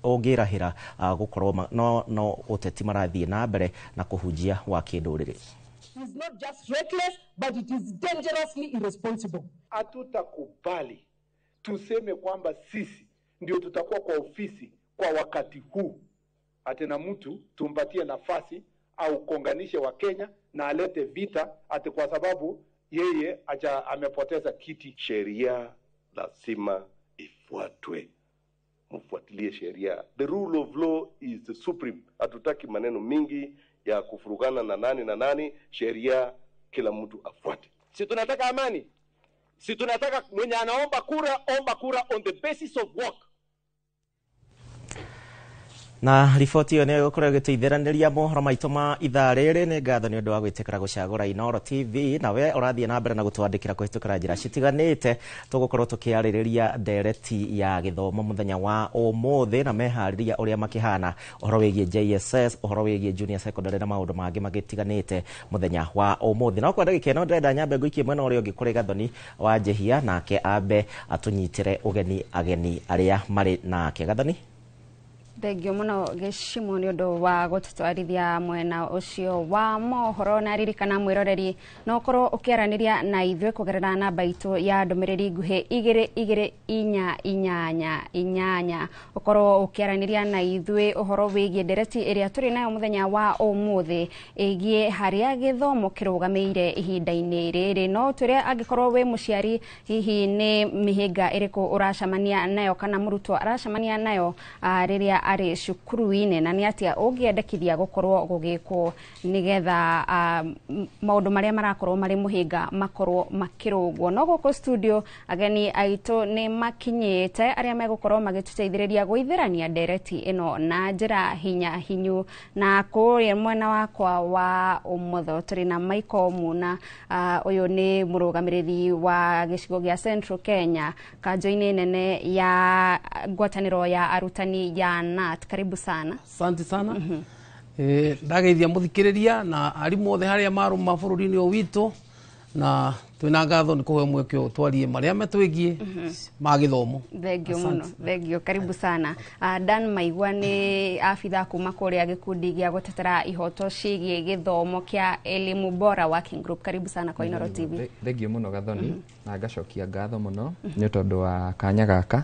ũngĩrahĩra gũkorwo no ũteti marathiĩ na mbere na kũhunjia wa kĩndũrĩrĩ. It is not just reckless, but it is dangerously irresponsible. Hatutakubali tuseme kwamba sisi ndio tutakuwa kwa ofisi kwa wakati huu, ate na mtu tumpatie nafasi au konganishe wa Kenya na alete vita ate kwa sababu yeye acha amepoteza kiti. Sheria lazima ifuatwe, mfuatilie sheria. The rule of law is the supreme. Hatutaki maneno mingi ya kufurugana na nani na nani. Sheria kila mtu afuate. Si tunataka amani, si tunataka mwenye anaomba kura, omba kura on the basis of work. Na riboti ĩyo nĩ ĩgũkorwo ĩgĩtũithĩranĩria mohoro maitũ ma ithaa rĩrĩ. Nĩ ngatho nĩ ũndũ wa gwĩtĩkĩra gũcagũra Inooro TV, nawe ũrathiĩ na mbere na gũtwandĩkĩra kũhĩtũkĩra njĩra citiganĩte. Tũgũkorwo tũkĩarĩrĩria ndereti ya gĩthomo mũthenya wa ũmũthĩ na meharĩria ũrĩa makĩhana, ũhoro wĩgiĩ JSS, ũhoro wĩgiĩ junior secondary na maũndũ mangĩ magĩtiganĩte mũthenya wa ũmũthĩ. No kwa ndagĩka ĩno ndĩrenda nyambe ngũikie mwena ũrĩa ũngĩ kũrĩ Gathoni wa Njehia, nake ambe atũnyitĩre ũgeni ageni arĩa marĩ nake. Gathoni. Thengio muno Gĩcimo nĩ ũndũ wa gũtũtwarithia mwena ũcio wa mohoro. Na ririkana mwĩroreri no ũkorwo ũkĩaranĩria na ithuĩ kũgerera namba itũ ya ndũmĩrĩri nguhĩ 2 2 8 8 8, ũkorwo ũkĩaranĩria na ithuĩ ũhoro wĩgiĩ ndereti ĩrĩa tũrĩ nayo mũthenya wa ũmũthĩ ĩgiĩ harĩa gĩthomo kĩrũgamĩire ihinda-inĩ rĩrĩ. No twĩre angĩkorwo wĩ mũciari, hihi nĩ mĩhĩnga ĩrĩkũ ũracemania nayo kana mũrutwo aracemania nayo rĩrĩa arĩ cukuru-inĩ, na nĩ atĩa ũngĩendekithia gũkorwo gũgĩkwo nĩgetha maũndũ marĩa marakorwo marĩ mũhĩnga makorwo makĩrũngwo. No gũkũ studio ageni aitũ nĩ makinyĩte arĩa megũkorwo magĩtũteithĩrĩria gũithĩrania ndereti ĩno na njĩra hinya hinyu. Na kũrĩa mwena wakwa wa ũmotho tũrĩ na Michael Muna, ũyũ nĩ mũrũgamĩrĩri wa gĩcigo gĩa Central Kenya kanjo-inĩ nene ya ngwatanĩro ya arutani ya NAT. Karibu sana. Asante sana. Ndageithia muthikiriria na arimu othe haria maruma bururi-ini ũyũ witũ, na twina ngatho nĩ kũheo mweke ũyũ twarie marĩa metwĩgiĩ ma gĩthomo. Thengio mũno, thengio, karibu sana. Dan Maigua nĩ abitha kuma kũrĩa gĩkundi gĩa gũtetera ihoto ciĩgiĩ gĩthomo kĩa Elimu Bora Working Group. Karibu sana kwa Inooro TV. Thengio mũno Gathoni, na ngacokia ngatho mũno nĩ tondũ wa kanya gaka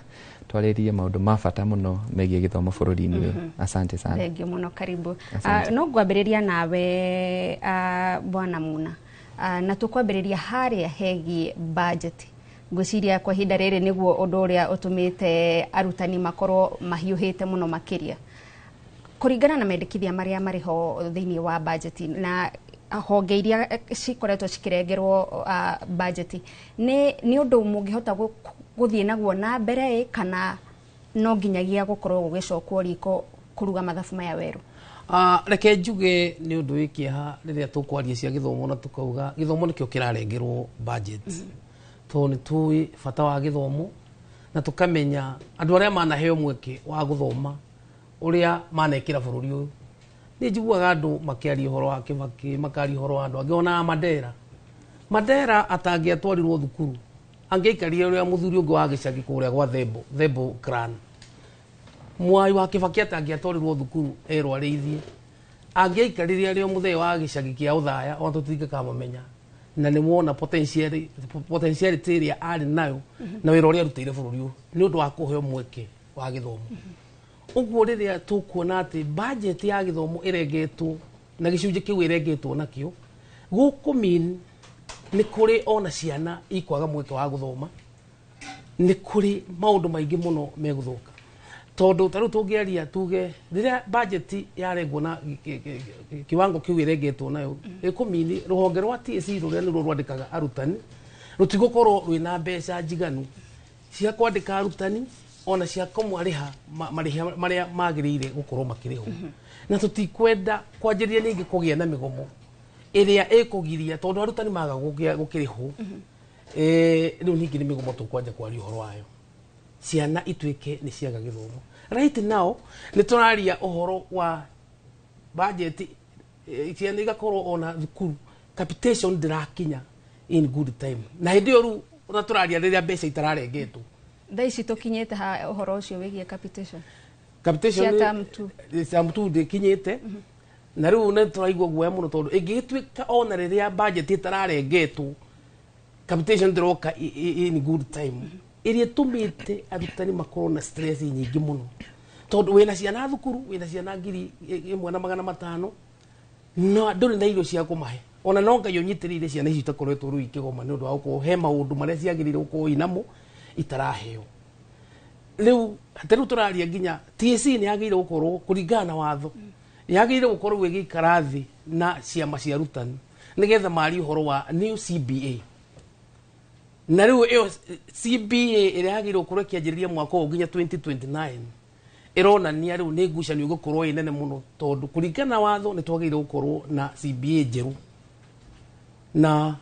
twarĩrie maũndũ ma bata mũno megiĩ gĩthomo bũrũri-inĩ ũyũ. Asante sana. Thengio mũno, karibu. No ngwambĩrĩria nawe Bwana Muna, na tũkwambĩrĩria harĩa hegiĩ budget. Ngwĩciria kwa ihinda rĩrĩ nĩguo ũndũ ũrĩa ũtũmĩte arutani makorwo mahiũhĩte mũno makĩria kũringana na mendekithia marĩa marĩ ho thĩinĩ wa budget, na Honge iria cikoretwo cikirengerwo budget nĩ ũndũ mũngĩhota gũthiĩ naguo na mbere, kana no nginyagia gũkorwo gũgĩcokwo riko kũruga mathabu maya werũ? Reke njuge nĩ ũndũ wĩ kĩeha rĩrĩa tũkwaria cia gĩthomo na tũkauga gĩthomo nĩkĩo kĩrarengerwo budget, tondũ nĩ tũĩ bata wa gĩthomo na tũkamenya andũ arĩa manaheo mweke wa gũthoma ũrĩa manekĩra bũrũri ũyũ. Nĩ njiguaga andũ makĩaria ũhoro wa Kĩbakĩ, makaria ũhoro wa andũ angĩ, ona Mandera atangĩatwarirwo thukuru angĩaikarire ũrĩa mũthuri ũngĩ wa gĩcagi kũrĩa gwa Thembo clan. Mwai wa Kĩbakĩ atangĩatwarirwo thukuru erwo arĩithie, angĩaikarire arĩ o mũthee wa gĩcagi kĩa Ũthaya, ona tũtingĩkamũmenya. Na nĩ wona potentiality ĩrĩa arĩ nayo na wĩra ũrĩa arutĩire bũrũri ũyũ nĩ ũndũ wa kũheo mweke wa gĩthomo. Ũguo rĩrĩa tũkuona atĩ budget ya gĩthomo ĩrengetwo na gĩcunjĩ kĩu ĩrengetwo nakĩo, gũkũ mean nĩ kũrĩ ona ciana ikwaga mweke wa gũthoma, nĩ kũrĩ maũndũ maingĩ mũno megũthũka. Tondũ ta rĩu tũngĩaria tuge rĩrĩa budget yarengwo na kiwango kĩu ĩrengetwo nayo, ĩkũmini rũhonge rwa TSC rũrĩa nĩruo rwandĩkaga arutani rũtigũkorwo rwĩna mbeca njiganu cia kwandĩka arutani ona cia kũmarĩha marĩha marĩa magĩrĩire gũkorwo makĩrĩhwo. Na tũtikwenda kwanjĩrĩria ningĩ kũgĩa na mĩgomo ĩrĩa ĩkũgiria tondũ arutani maga gũkĩrĩhwo. Rĩu ningĩ nĩ mĩgomo tũkwanja kwaria ũhoro wayo, ciana ituĩke nĩ ciaga gĩthomo. Right now nĩ tũraria ũhoro wa budget, ciana igakorwo ona thukuru capitation ndĩrakinya in good time, na hĩndĩ ĩyo rĩu ona tũraria rĩrĩa mbeca itararengetwo. Thaa ici tũkinyĩte ha ũhoro ũcio wĩgiĩ capitation? Capitation cia term 2. Term 2 ndĩkinyĩte, na rĩu nĩ tũraigua guoya mũno tondũ ĩngĩgĩtuĩka ona rĩrĩa budget ĩtararengetwo capitation ndĩroka in good time, ĩrĩa ĩtũmĩte arutani makorwo na stress nyingĩ mũno, tondũ wĩna ciana thukuru, wĩna ciana 1500 na ndũrĩ na irio cia kũmahe. Ona no Ngai ũnyitĩrĩire ciana icio itakoretwo rĩu ikĩgoma nĩ ũndũ wa gũkorwo he maũndũ marĩa ciagĩrĩire gũkorwo inamo itaraheo. Rĩu ta rĩu tũraria nginya TSC nĩ yagĩrĩire gũkorwo kũringana na watho, yagĩrĩire gũkorwo ĩgĩikara thĩ na ciama cia arutani nĩgetha marie ũhoro wa new CBA. Na rĩu ĩyo CBA ĩrĩa yagĩrĩirwo gũkorwo ĩkĩanjĩrĩria mwaka ũyũ nginya 2029 ĩronania rĩu nĩ ngucanio ĩgũkorwo ĩ nene mũno, tondũ kũringana na watho nĩ twagĩrĩire gũkorwo na CBA njerũ, na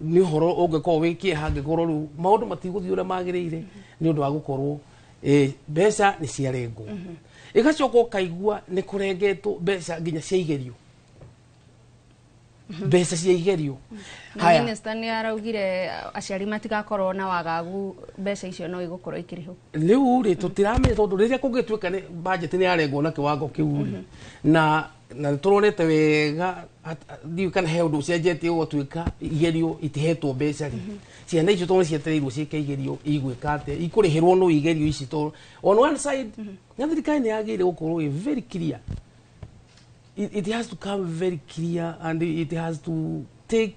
nĩ ũhoro ũngĩkorwo wĩ kĩeha angĩkorwo rĩu maũndũ matigũthiĩ ũrĩa magĩrĩire nĩ ũndũ wa gũkorwo mbeca nĩ ciarengwo. Ĩgacoka ũkaigua nĩ kũrengetwo mbeca nginya cia igerio, mbeca cia igerio. Na minister nĩ araugire aciari matigakorwo na wagagu, mbeca icio no igũkorwo ikĩrĩhwo. Rĩu rĩ tũtiramenya, tondũ rĩrĩa kũngĩtuĩka nĩ budget nĩ yarengwo na kĩwango kĩu rĩ, na nĩtũronete wega ndiũĩ kana he ũndũ ũcenjetie ũgatuĩka igerio itihetwo mbeca rĩ, ciana icio tondũ cietereirwo ciĩke igerio igwĩka atĩa, ikũrĩhĩrwo no igerio ici? Tondũ on one side na thirikari nĩ yagĩrĩire gũkorwo ĩ very clear. It has to come very clear and it has to take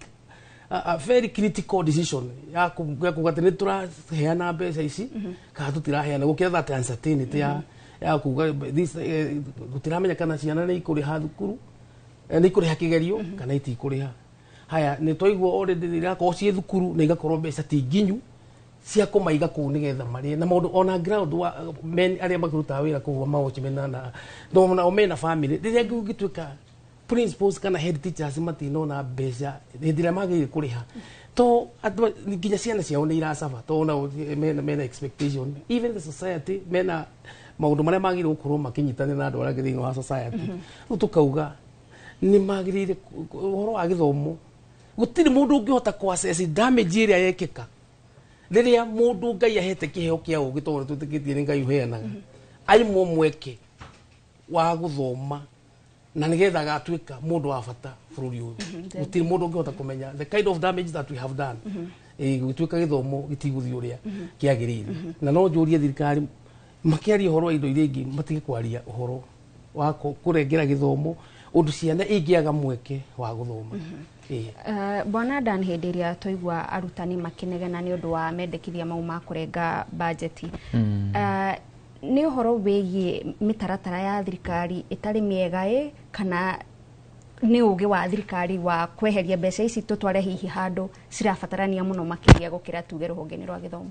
a very critical decision ya kuga atĩ nĩ tũraheana mbeca ici kana tũtiraheana, gũkĩra that uncertainty ya kuga this, gũtiramenya kana ciana nĩ ikũrĩha thukuru, nĩ ikũrĩha kĩgerio kana itikũrĩha. Haya, nĩ twaigua already irakorwo ciĩ thukuru na igakorwo mbeca ti nginyu cia kũmaiga kũu nĩgetha marĩe na maũndũ ona ground wa men arĩa makĩrutaga wĩra kũu ma watchmen na nao mena family. Rĩrĩa kũngĩtuĩka principals kana head teachers matinona mbeca hĩndĩ ĩrĩa magĩrĩire kũrĩha, to andũ nginya ciana ciao nĩ iracaba, to nao mena expectation, even the society mena maũndũ marĩa magĩrĩire gũkorwo makĩnyitanĩra na andũ arĩa angĩ thĩinĩ wa society. Rĩu tũkauga nĩ magĩrĩire ũhoro wa gĩthomo, gũtirĩ mũndũ ũngĩhota kũ assess damage ĩrĩa yekĩka rĩrĩa mũndũ Ngai ahete kĩheo kĩa ũgĩ, tondũ nĩtwĩtĩkĩtie nĩ Ngai ũheanaga, aimwo mweke wa gũthoma na nĩgetha agatuĩka mũndũ wa bata bũrũri ũyũ. Gũtirĩ mũndũ ũngĩhota kũmenya the kind of damage that we have done. Gũtuĩka gĩthomo gĩtigũthiĩ ũrĩa kĩagĩrĩire, na no njũrie thirikari makĩaria ũhoro wa indo iria ingĩ matige kwaria ũhoro wa kũrengera gĩthomo ũndũ ciana ingĩaga mweke wa gũthoma. Bwana Dan, hĩndĩ ĩrĩa twaigua arutani makĩnegena nĩ ũndũ wa mendekithia mau ma kũrenga bajeti, nĩ ũhoro wĩgiĩ mĩtaratara ya thirikari ĩtarĩ mĩega ĩ kana Nĩ ũgĩ wa thirikari wa kweheria mbeca ici tũtware hihi handũ cirabatarania mũno makĩria gũkĩra tuge rũhonge-inĩ rwa gĩthomo?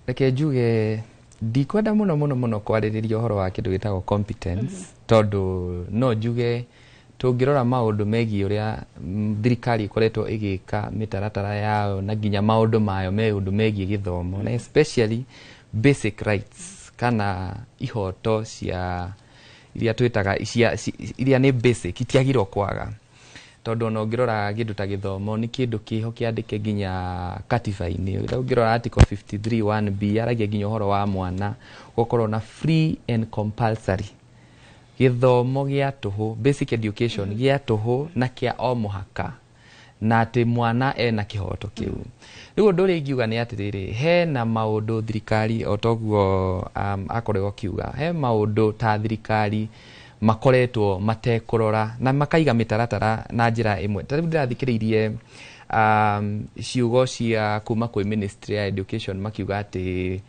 Reke njuge ndikwenda mũno mũno mũno kwarĩrĩria ũhoro wa kĩndũ gĩtagwo competence, tondũ no njuge tũngĩrora maũndũ megiĩ ũrĩa thirikari ĩkoretwo ĩgĩka mĩtaratara yayo na nginya maũndũ mayo me ũndũ megiĩ gĩthomo, na especially basic rights kana ihoto cia iria twĩtaga cia iria nĩ basic, itiagĩrĩirwo kwaga, tondũ ona ũngĩrora kĩndũ ta gĩthomo nĩ kĩndũ kĩho kĩandĩke nginya katiba-inĩ. Ũngĩrora article 53 1B yaragia nginya ũhoro wa mwana gũkorwo na free and compulsory gĩthomo gĩa tũhũ, basic education gĩa tũhũ na kĩa o mũhaka, na atĩ mwana ena kĩhoto kĩu. Rĩu ũndũ ũrĩa ingiuga nĩ atĩrĩrĩ, hena maũndũ thirikari o toguo akoragwo akiuga, he maũndũ ta thirikari makoretwo matekũrora na makaiga mĩtaratara na njĩra ĩmwe. Ta rĩu ndĩrathikĩrĩirie ciugo cia kuma kwĩ ministry ya education makiuga atĩ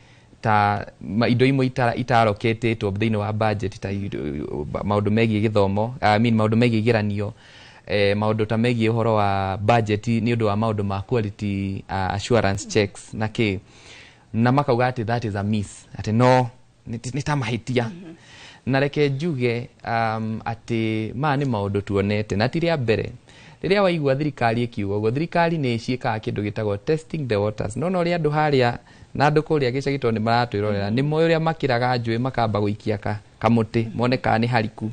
ta indo imwe itaroketĩtwo thĩinĩ wa budget ta maũndũ megiĩ gĩthomo, I mean, maũndũ megiĩ igeranio, maũndũ ta megiĩ ũhoro wa budget nĩ ũndũ wa maũndũ ma quality assurance checks na kĩ, na makauga atĩ that is a miss, atĩ no nĩ ta mahĩtia. Na reke njuge atĩ maya nĩ maũndũ tuonete na ti rĩa mbere. Rĩrĩa waigua thirikari ĩkiuga ũguo, thirikari nĩ ciĩkaga kĩndũ gĩtagwo testing the waters. No ũrĩa andũ harĩa na andũ kũrĩa gĩcagi, tondũ nĩ maratwĩrorera, nĩ moĩ ũrĩa makĩraga njũĩ makamba gũikia kamũtĩ mone kana nĩ hariku.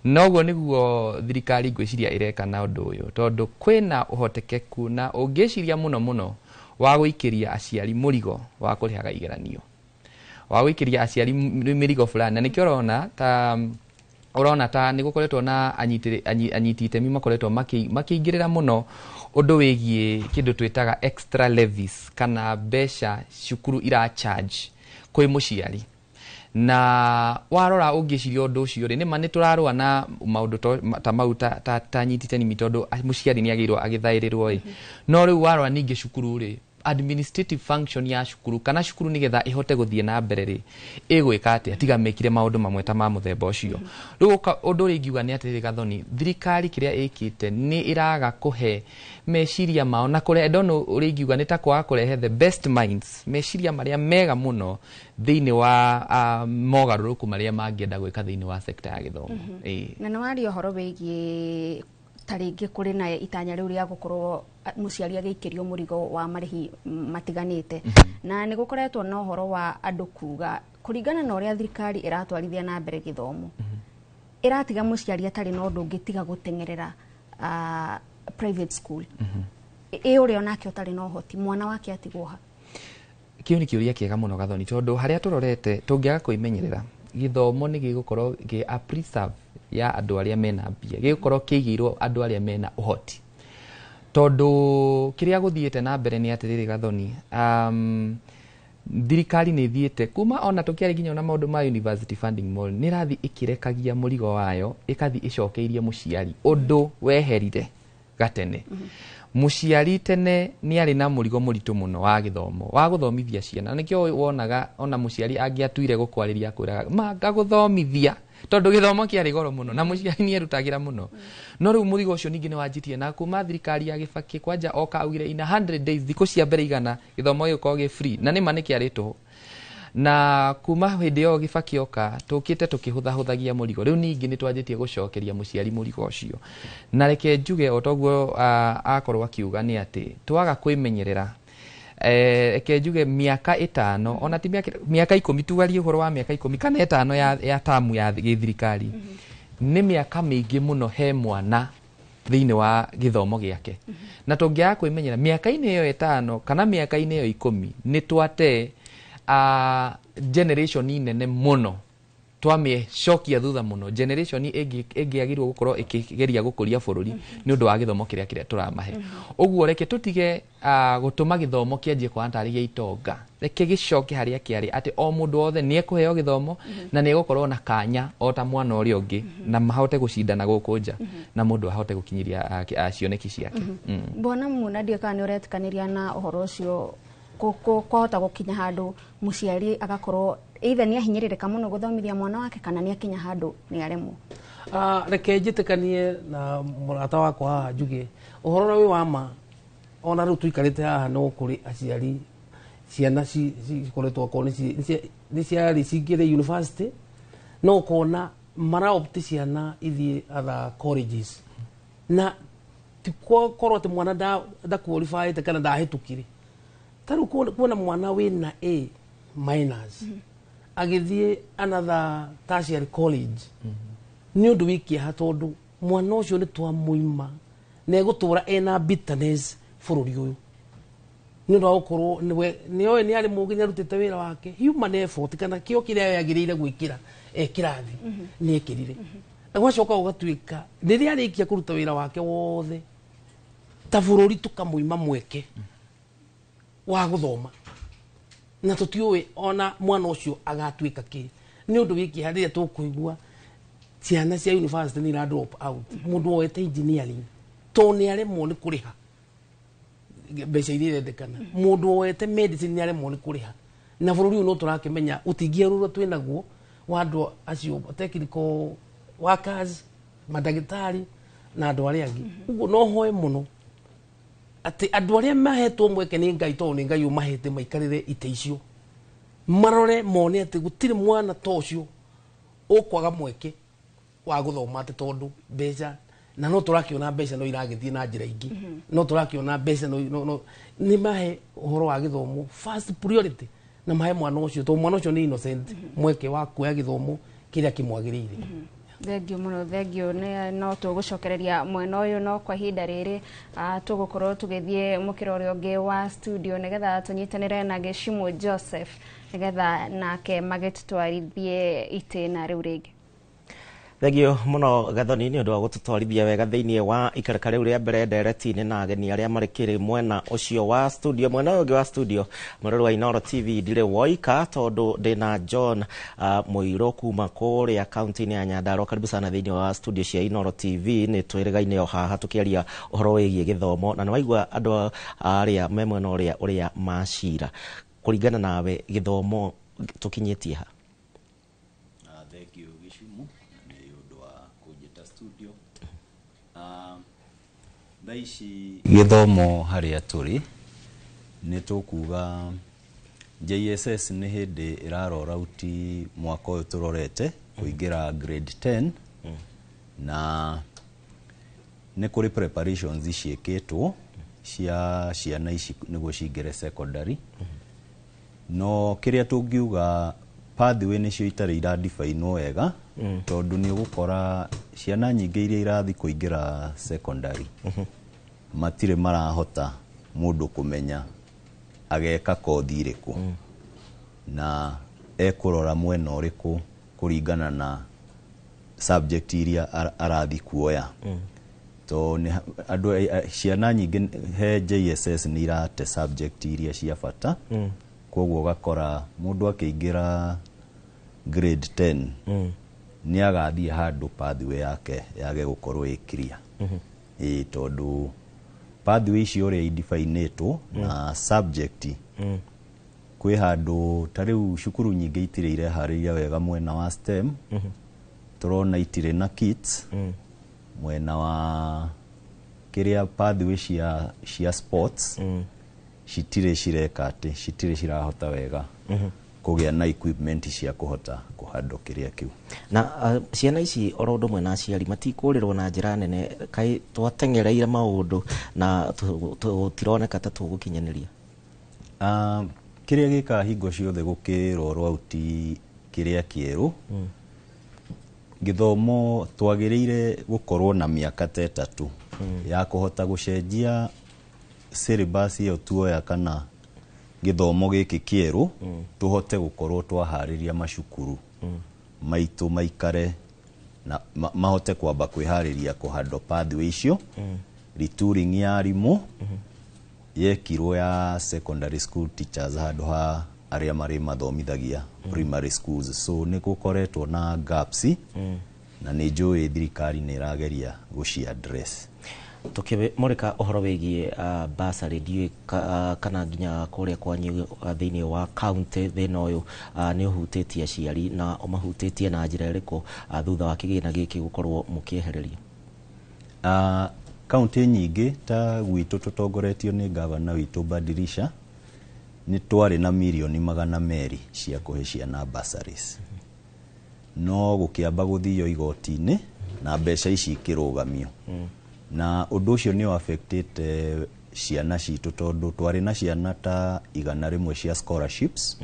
Noguo nĩguo thirikari ngwĩciria ĩreka na ũndũ ũyũ, tondũ kwĩna ũhotekeku na ũngĩciria mũno mũno wa gũikĩria aciari mũrigo wa kũrĩhaga igeranio, wa gũikĩria aciari mĩrigo fulani. Na nĩkĩo ũrona ta nĩ gũkoretwo na anyiti itemi makoretwo makĩingĩrĩra mũno ũndũ wĩgiĩ kĩndũ twĩtaga extra levies kana mbeca cukuru ira charge kwĩ mũciari. Na warora ũngĩciria ũndũ ũcio rĩ, nĩma nĩ tũrarũa na maũndũ ta mau ta anyiti itemi, tondũ mũciari nĩ agĩrĩirwo agĩthaĩrĩrwo ĩ. No rĩu warora ningĩ cukuru rĩ, administrative function ya cukuru kana cukuru nĩgetha ĩhote gũthiĩ na mbere rĩ, ĩgwĩka atĩa tiga mekire maũndũ mamwe ta ma mũthemba ũcio? Rĩu ũndũ ũrĩa ingiuga nĩ atĩrĩrĩ, Gathoni, thirikari kĩrĩa ĩkĩte nĩ ĩraga kũhe meciria mao na kũrehe ndona ũrĩa ingiuga nĩ ta kwaga kũrehe the best minds, meciria marĩa mega mũno thĩinĩ wa mogarũrũku marĩa mangĩenda gwĩka thĩinĩ wa sekta ya gĩthomo. Ĩĩ. Na nĩ waria ũhoro wĩgiĩ ta rĩngĩ kũrĩ na itanya rĩu rĩa gũkorwo mũciari agĩikĩrio mũrigo wa marĩhi matiganĩte, na nĩ gũkoretwo na ũhoro wa andũ kuga kũringana na ũrĩa thirikari ĩratwarithia na mbere gĩthomo, ĩratiga mũciari atarĩ na ũndũ ũngĩ tiga gũteng'erera private school. Ĩ ũrĩa onake ũtarĩ na ũhoti, mwana wake atigwo ha? Kĩu nĩ kĩũria kĩega mũno, Gathoni, tondũ harĩa tũrorete tũngĩaga kwĩmenyerera, gĩthomo nĩ gĩgũkorwo gĩ a preserve ya andũ arĩa mena mbia, gĩgũkorwo kĩigĩirwo andũ arĩa mena ũhoti, tondũ kĩrĩa gũthiĩte na mbere nĩ atĩrĩrĩ, Gathoni, thirikari nĩ ĩthiĩte kuma ona tũkĩarĩ nginya ona maũndũ ma university funding model, nĩ ĩrathiĩ ĩkĩrekagia mũrigo wayo, ĩkathiĩ ĩcokeirie mũciari ũndũ weherire gatene. Mũciari tene nĩ arĩ na mũrigo mũritũ mũno wa gĩthomo, wa gũthomithia ciana. Nĩkĩo wonaga ona mũciari angĩatuire gũkwarĩria akwĩraga ma ngagũthomithia, tondũ gĩthomo kĩarĩ goro mũno na mũciari nĩ erutagĩra mũno. No rĩu mũrigo ũcio ningĩ nĩ wanjĩtie na kuma thirikari ya Gĩbakĩ kwanja oka augire in 100 days, thikũ cia mbere 100, gĩthomo gĩgũkorwo gĩ free, na nĩma nĩ kĩarĩ tũhũ. Na kuma hĩndĩ ĩyo Gĩbakĩ oka tũkĩte tũkĩhũthahũthagia mũrigo, rĩu ningĩ nĩ twanjĩtie gũcokeria mũciari mũrigo ũcio. Na reke njuge o toguo akorwo akiuga nĩ atĩ twaga kwĩmenyerera, reke njuge mĩaka 5, ona ti mĩaka 10, tugarie ũhoro wa mĩaka 10 kana 5 ya tamu ya gĩthirikari, nĩ mĩaka mĩingĩ mũno he mwana thĩinĩ wa gĩthomo gĩake. Na tũngĩaga kwĩmenyera mĩaka-inĩ ĩyo 5 kana mĩaka-inĩ ĩyo 10, nĩ twate generation nene mũno, twamĩcokia thutha mũno, generation ĩngĩagĩrĩirwo gũkorwo ĩkĩgeria gũkũria bũrũri nĩ ũndũ wa gĩthomo kĩrĩa tũramahe. Ũguo reke tũtige gũtũma gĩthomo kĩanjie kũhana tarĩ gĩa itonga, reke gĩcoke harĩa kĩarĩ, atĩ o mũndũ wothe nĩ ekũheo gĩthomo na nĩ egũkorwo na kanya o ta mwana ũrĩa ũngĩ, na mahote gũcindana gũkũ nja na mũndũ ahote gũkinyĩria cioneki ciake. Bwana Muna, ndiũĩ kana nĩ ũretĩkanĩria na ũhoro ũcio, kwahota gũkinya handũ mũciari agakorwo either nĩ ahinyĩrĩrĩka mũno gũthomithia mwana wake kana nĩ akinya handũ nĩ aremwo. Reke njĩtĩkanie na mũrata wakwa haha njuge ũhoro ũrĩa wĩ wa ma, ona rĩu tũikarĩte haha no kũrĩ aciari ciana cikoretwo akorwo nĩ ciarĩ cingĩre university, no ũkona maraopti ciana ithiĩ other colleges, na ti korwo atĩ mwana nda qualifyĩte kana ndahĩtũkire. Ta rĩu kuona mwana wĩna A minus agĩthiĩ another tertiary college nĩ ũndũ wĩ kĩeha, tondũ mwana ũcio nĩ twamũima na egũtũra ena bitterness bũrũri ũyũ nĩ ũndũ wa gũkorwo nĩwe nĩoĩ nĩ arĩ mũgĩ, nĩ arutĩte wĩra wake, human effort kana kĩo kĩrĩa yagĩrĩire gwĩkĩra e kĩrathi nĩ ekĩrire, na gwacoka gũgatuĩka rĩrĩa arĩkia kũruta wĩra wake wothe ta bũrũri tũkamũima mweke wa gũthoma, na tũtiũĩ ona mwana ũcio agatuĩka kĩ. Nĩ ũndũ wĩ kĩeha rĩrĩa tũkũigua ciana cia university nĩ ira drop out, mũndũ woete engineering tondũ nĩ aremwo nĩ kũrĩha mbeca iria irendekana, mũndũ woete medicine nĩ aremwo nĩ kũrĩha. Na bũrũri ũyũ no tũrakĩmenya ũtingiaru ũrĩa twĩ naguo wa andũ acio technical workers, mandagĩtarĩ na andũ arĩa angĩ. Ũguo no hoe mũno atĩ andũ arĩa mahetwo mweke nĩ Ngai, tondũ nĩ Ngai ũmahete maikarĩre itĩ icio, marore mone atĩ gũtirĩ mwana ta ũcio ũkwaga mweke wa gũthoma atĩ tondũ mbeca, na no tũrakĩona mbeca no iragĩthiĩ na njĩra ingĩ, no tũrakĩona mbeca no nĩ mahe ũhoro wa gĩthomo first priority, na mahe mwana ũcio, tondũ mwana ũcio nĩ innocent, mweke wa kuoya gĩthomo kĩrĩa kĩmwagĩrĩire. Thengio mũno, thengio. No tũgũcokereria mwena ũyũ, no kwa ihinda rĩrĩ tũgũkorwo tũgĩthiĩ mũkĩra ũrĩa ũngĩ wa studio nĩgetha tũnyitanĩre na Gĩcimũ Joseph nĩgetha nake magĩtũtwarithie itĩna rĩu rĩngĩ. Thengio mũno Gathoni nĩ ũndũ wa gũtũtwarithia wega thĩinĩ wa ikereka rĩu rĩa mbere ndereti-inĩ na ageni arĩa marĩ kĩrĩ mwena ũcio wa studio. Mwena ũyũ ũngĩ wa studio, mũrori wa Inooro TV, ndirĩ woika tondũ ndĩna John Mũirũ kuma kũrĩa kaunti-inĩ ya Nyandarua. Karibu sana thĩinĩ wa studio cia Inooro TV. Nĩ twĩrĩgaine o haha tũkĩaria ũhoro wĩgiĩ gĩthomo, na nĩ waigua andũ arĩa me mwena ũrĩa ũrĩa macira. Kũringana nawe gĩthomo tũkinyĩtie ha? Thank you Gĩcumu nĩ ũndũ wa kũnjĩta studio. Thaa ici gĩthomo harĩa tũrĩ nĩ tũkuga JSS nĩ hĩndĩ ĩra roll out mwaka ũyũ tũrorete kũingĩra grade 10, na nĩ kũrĩ preparations ciĩkĩtwo cia ciana ici nĩguo cingĩre secondary, no kĩrĩa tũngiuga pathway nĩcio itarĩ iradefinwo wega, tondũ nĩ ũgũkora ciana nyingĩ iria irathiĩ kũingĩra secondary matirĩ marahota mũndũ kũmenya ageka kothi ĩrĩkũ na ekũrora mwena ũrĩkũ kũringana na subject iria arathiĩ kuoya. To nĩ andũ ciana nyingĩ he JSS nĩ irate subject iria cia bata, koguo ũgakora mũndũ akĩingĩra grade 10 nĩ agathiĩ handũ pathway yake yage gũkorwo ĩ clear. Ĩĩ, tondũ pathway icio ũrĩa idefinĩtwo na subject, kwĩ handũ ta rĩu cukuru nyingĩ itirĩ ireharĩria wega mwena wa STEM, tũrona itirĩ na kits, mwena wa kĩrĩa pathway cia sports citirĩ cireka atĩ citirĩ cirahota wega kũgĩa na equipment cia kũhota kũhandwo kĩrĩa kĩu. Na ciana ici oro ũndũ ũmwe na aciari matikũrĩrwo na njĩra nene, kaĩ twateng'ereire maũndũ na tũtironeka ta tũgũkinyanĩria? Kĩrĩa gĩkaga hingo ciothe gũkĩrorwo out kĩrĩa kĩerũ, gĩthomo twagĩrĩire gũkorwo na mĩaka ta 3 ya kũhota gũcenjia syllabus ĩyo tuoya kana gĩthomo gĩkĩ kĩerũ, tũhote gũkorwo twaharĩria macukuru maitũ maikare na mahote kwamba kwĩharĩria kũhandwo pathway icio. Retooling ya arimũ yekirwo ya secondary school teachers handũ ha arĩa marĩ mathomithagia primary schools, so nĩ gũkoretwo na gaps, na nĩ njũĩ thirikari nĩ ĩrageria gũci address. Tukimurika uhoro wigie bursary ndiũĩ kana nginya kũrĩa kwanyu thĩinĩ wa county thĩna ũyũ nĩ ũhutĩtie aciari na ũmahutĩtie na njĩra ĩrĩkũ thutha wa kĩgĩna gĩkĩ gũkorwo mũkĩehererio? Kaunti nyingĩ ta gwitũ tũtongoretio nĩ gavana witũ Badirisha, nĩ twarĩ na mirioni 200 cia kũhe ciana bursaries, no gũkĩamba gũthio igoti-inĩ na mbeca ici ikĩrũgamio. Na ũndũ ũcio nĩ affectĩte ciana citũ tondũ twarĩ na ciana ta 100 cia scholarships.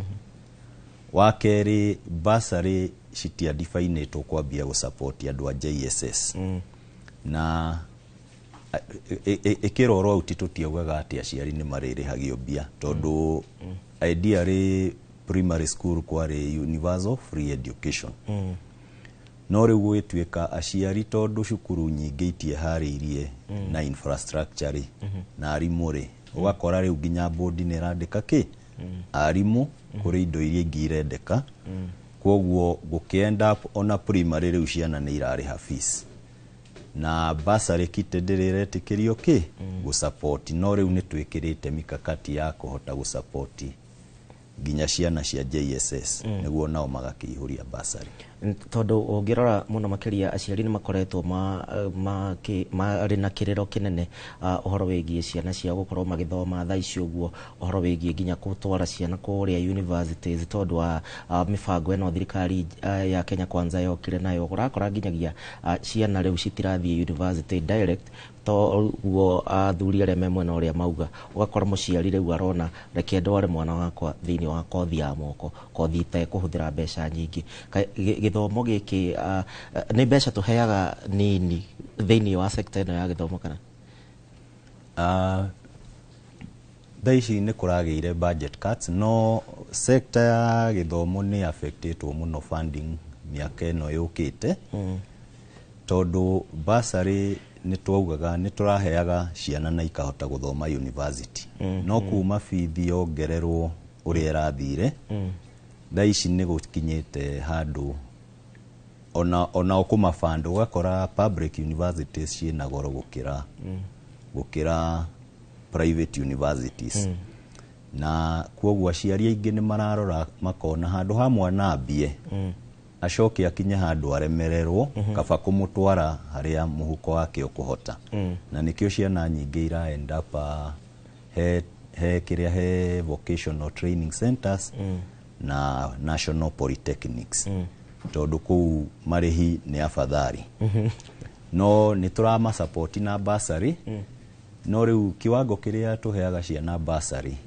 Wa kerĩ, bursary citiadifainĩtwo kwambia gũsupport andũ a JSS na ĩkĩrorwo out tũtiaugaga atĩ aciari nĩ marĩrĩhagio mbia tondũ ideally primary school kwarĩ universal free education. No rĩu gũgĩtuĩka aciari, tondũ cukuru nyingĩ itieharĩirie na infrastructure rĩ na arimũ rĩ, ũgakora rĩu nginya bodi nĩ ĩrandĩka kĩ arimũ kũrĩ indo iria ingĩ irendeka. Koguo gũkĩ end up ona primary rĩu ciana nĩ irarĩha fees na bursary kitty ndĩrĩ ĩretĩkĩrio kĩ gũsupport. No rĩu nĩ twĩkĩrĩte mikakati ya kũhota gũsupport nginya ciana cia JSS nĩguo nao magakĩihũria bursary. Tondũ ũngĩrora mũno makĩria aciari nĩ makoretwo marĩ na kĩrĩro kĩnene ũhoro wĩgiĩ ciana ciao gũkorwo magĩthoma thaa ici ũguo, ũhoro wĩgiĩ nginya gũtwara ciana kũrĩa universities tondũ wa mĩbango ĩno thirikari ya Kenya Kwanza yokire nayo. Ũrakora nginyagia ciana rĩu citirathiĩ university direct toguo athuri arĩa me mwena ũrĩa mauga. Ũgakora mũciari rĩu arona reke ndware mwana wakwa thĩinĩ wa kothi ya moko, kothi itekũhũthĩra mbeca nyingĩ. Gĩthomo gĩkĩ nĩ mbeca tũheaga nini thĩinĩ wa sector ĩno ya gĩthomo kana? Thaa ici nĩ kũragĩire budget cuts, no sector ya gĩthomo nĩ affectĩtwo mũno funding mĩaka ĩno yũkĩte tondũ bursary nĩ twaugaga nĩ tũraheaga ciana na ikahota gũthoma university, no kuma bithi yongererwo ũrĩa ĩrathire, thaa ici nĩ gũkinyĩte handũ ona ũkũmaband ũgakora public universities ciĩna goro gũkĩra private universities. Na kuoguo aciari aingĩ nĩ mararora makona handũ ha mwana ambie acoke akinye handũ aremererwo, kaba kũmũtwara harĩa mũhuko wake ũkũhota. Na nĩkĩo ciana nyingĩ ira end up he kĩrĩa he vocational training centers na national polytechnics tondũ kũu marĩhi nĩ afadhali. No nĩ tũramasupport na bursary, no rĩu kiwango kĩrĩa tũheaga ciana bursary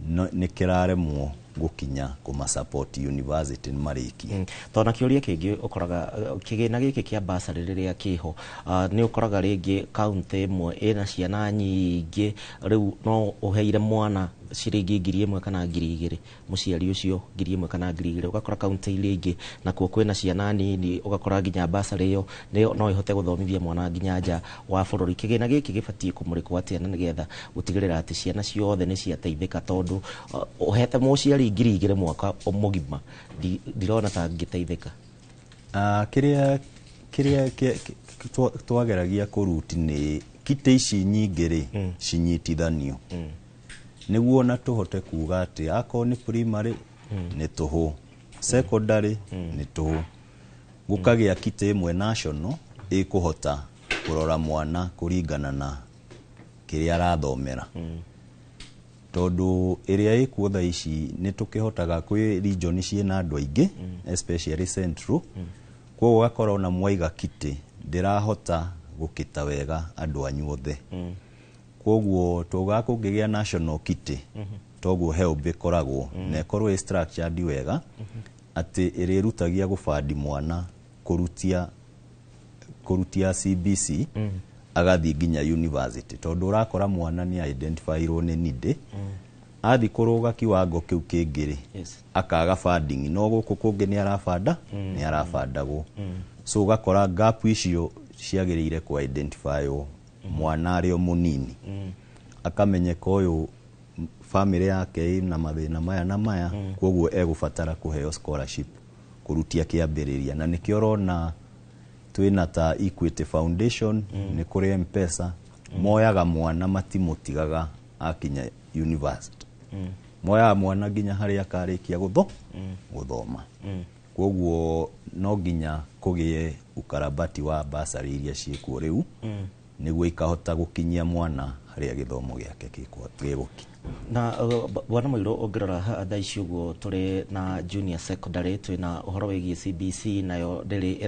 no, nĩ kĩraremwo gũkinya kũmasupport university nĩ marĩkie. Tondũ na kĩũria kĩngĩ ũkoraga kĩgĩna gĩkĩ kĩa bursary rĩrĩa kĩho, nĩ ũkoraga rĩngĩ kaunti ĩmwe ĩna ciana nyingĩ, rĩu no ũheire mwana ciringi 1000 kana 2000, mũciari ũcio 1000 kana 2000, ũgakora kaunti iria ingĩ nakuo kwĩna ciana nini, ũgakora nginya bursary ĩyo no ĩhote gũthomithia mwana nginya nja wa bũrũri. Kĩgĩna gĩkĩ gĩbatiĩ kũmũrĩkwo atĩa na nĩgetha gũtigĩrĩra atĩ ciana ciothe nĩ ciateithĩka? Tondũ ũhete mũciari 2000 mwaka mũgima, ndirona ta angĩteithĩka. Kĩrĩa twageragia kũruti nĩ kitĩ ici nyingĩ rĩ cinyitithanio nĩguo na tũhote kuga atĩ akorwo nĩ primary nĩ tũhũ, secondary nĩ tũhũ, gũkagĩa kitĩ ĩmwe national ĩkũhota kũrora mwana kũringana na kĩrĩa arathomera. Tondũ ĩrĩa ĩkuo thaa ici nĩ tũkĩhotaga kwĩ region ciĩna andũ aingĩ, especially central, koguo ũgakora ona mwaiga kitĩ ndĩrahota gũkĩta wega andũ anyu othe. Koguo tugaga kũngĩgĩa national kitty toguo HELB ĩkoragwo na ĩkorwo ĩ structured wega atĩ ĩrĩrutagia gũbandi mwana kũrutia CBC agathiĩ nginya university, tondũ ũrakora mwana nĩ identifyirwo nĩ need athiĩ kũrũga kiwango kĩu kĩngĩ rĩ akaga funding, no gũkũ kũngĩ nĩ arabanda nĩ arabandagwo. So ũgakora gap icio ciagĩrĩire ku identifywo mwana arĩ o mũnini, akamenyeka ũyũ family yake ĩna mathĩna maya na maya, koguo egũbatara kũheo scholarship kũrutia kĩambĩrĩria. Na nĩkĩo ũrona twĩna ta Equity Foundation, nĩ kũrĩ M-Pesa. Moyaga mwana, matimũtigaga akinya university. Moyaga mwana nginya harĩa akarĩkia gũthoma. Koguo no nginya kũgĩe ukarabati wa basarĩ iria ciĩkuo rĩu, nĩguo ikahota gũkinyia mwana harĩa gĩthomo gĩake gĩgũkinya. Na bwana Mũirũ, ũngĩrora thaa ici ũguo tũrĩ na junior secondary, twĩna ũhoro wĩgiĩ CBC, nayo ndĩrĩ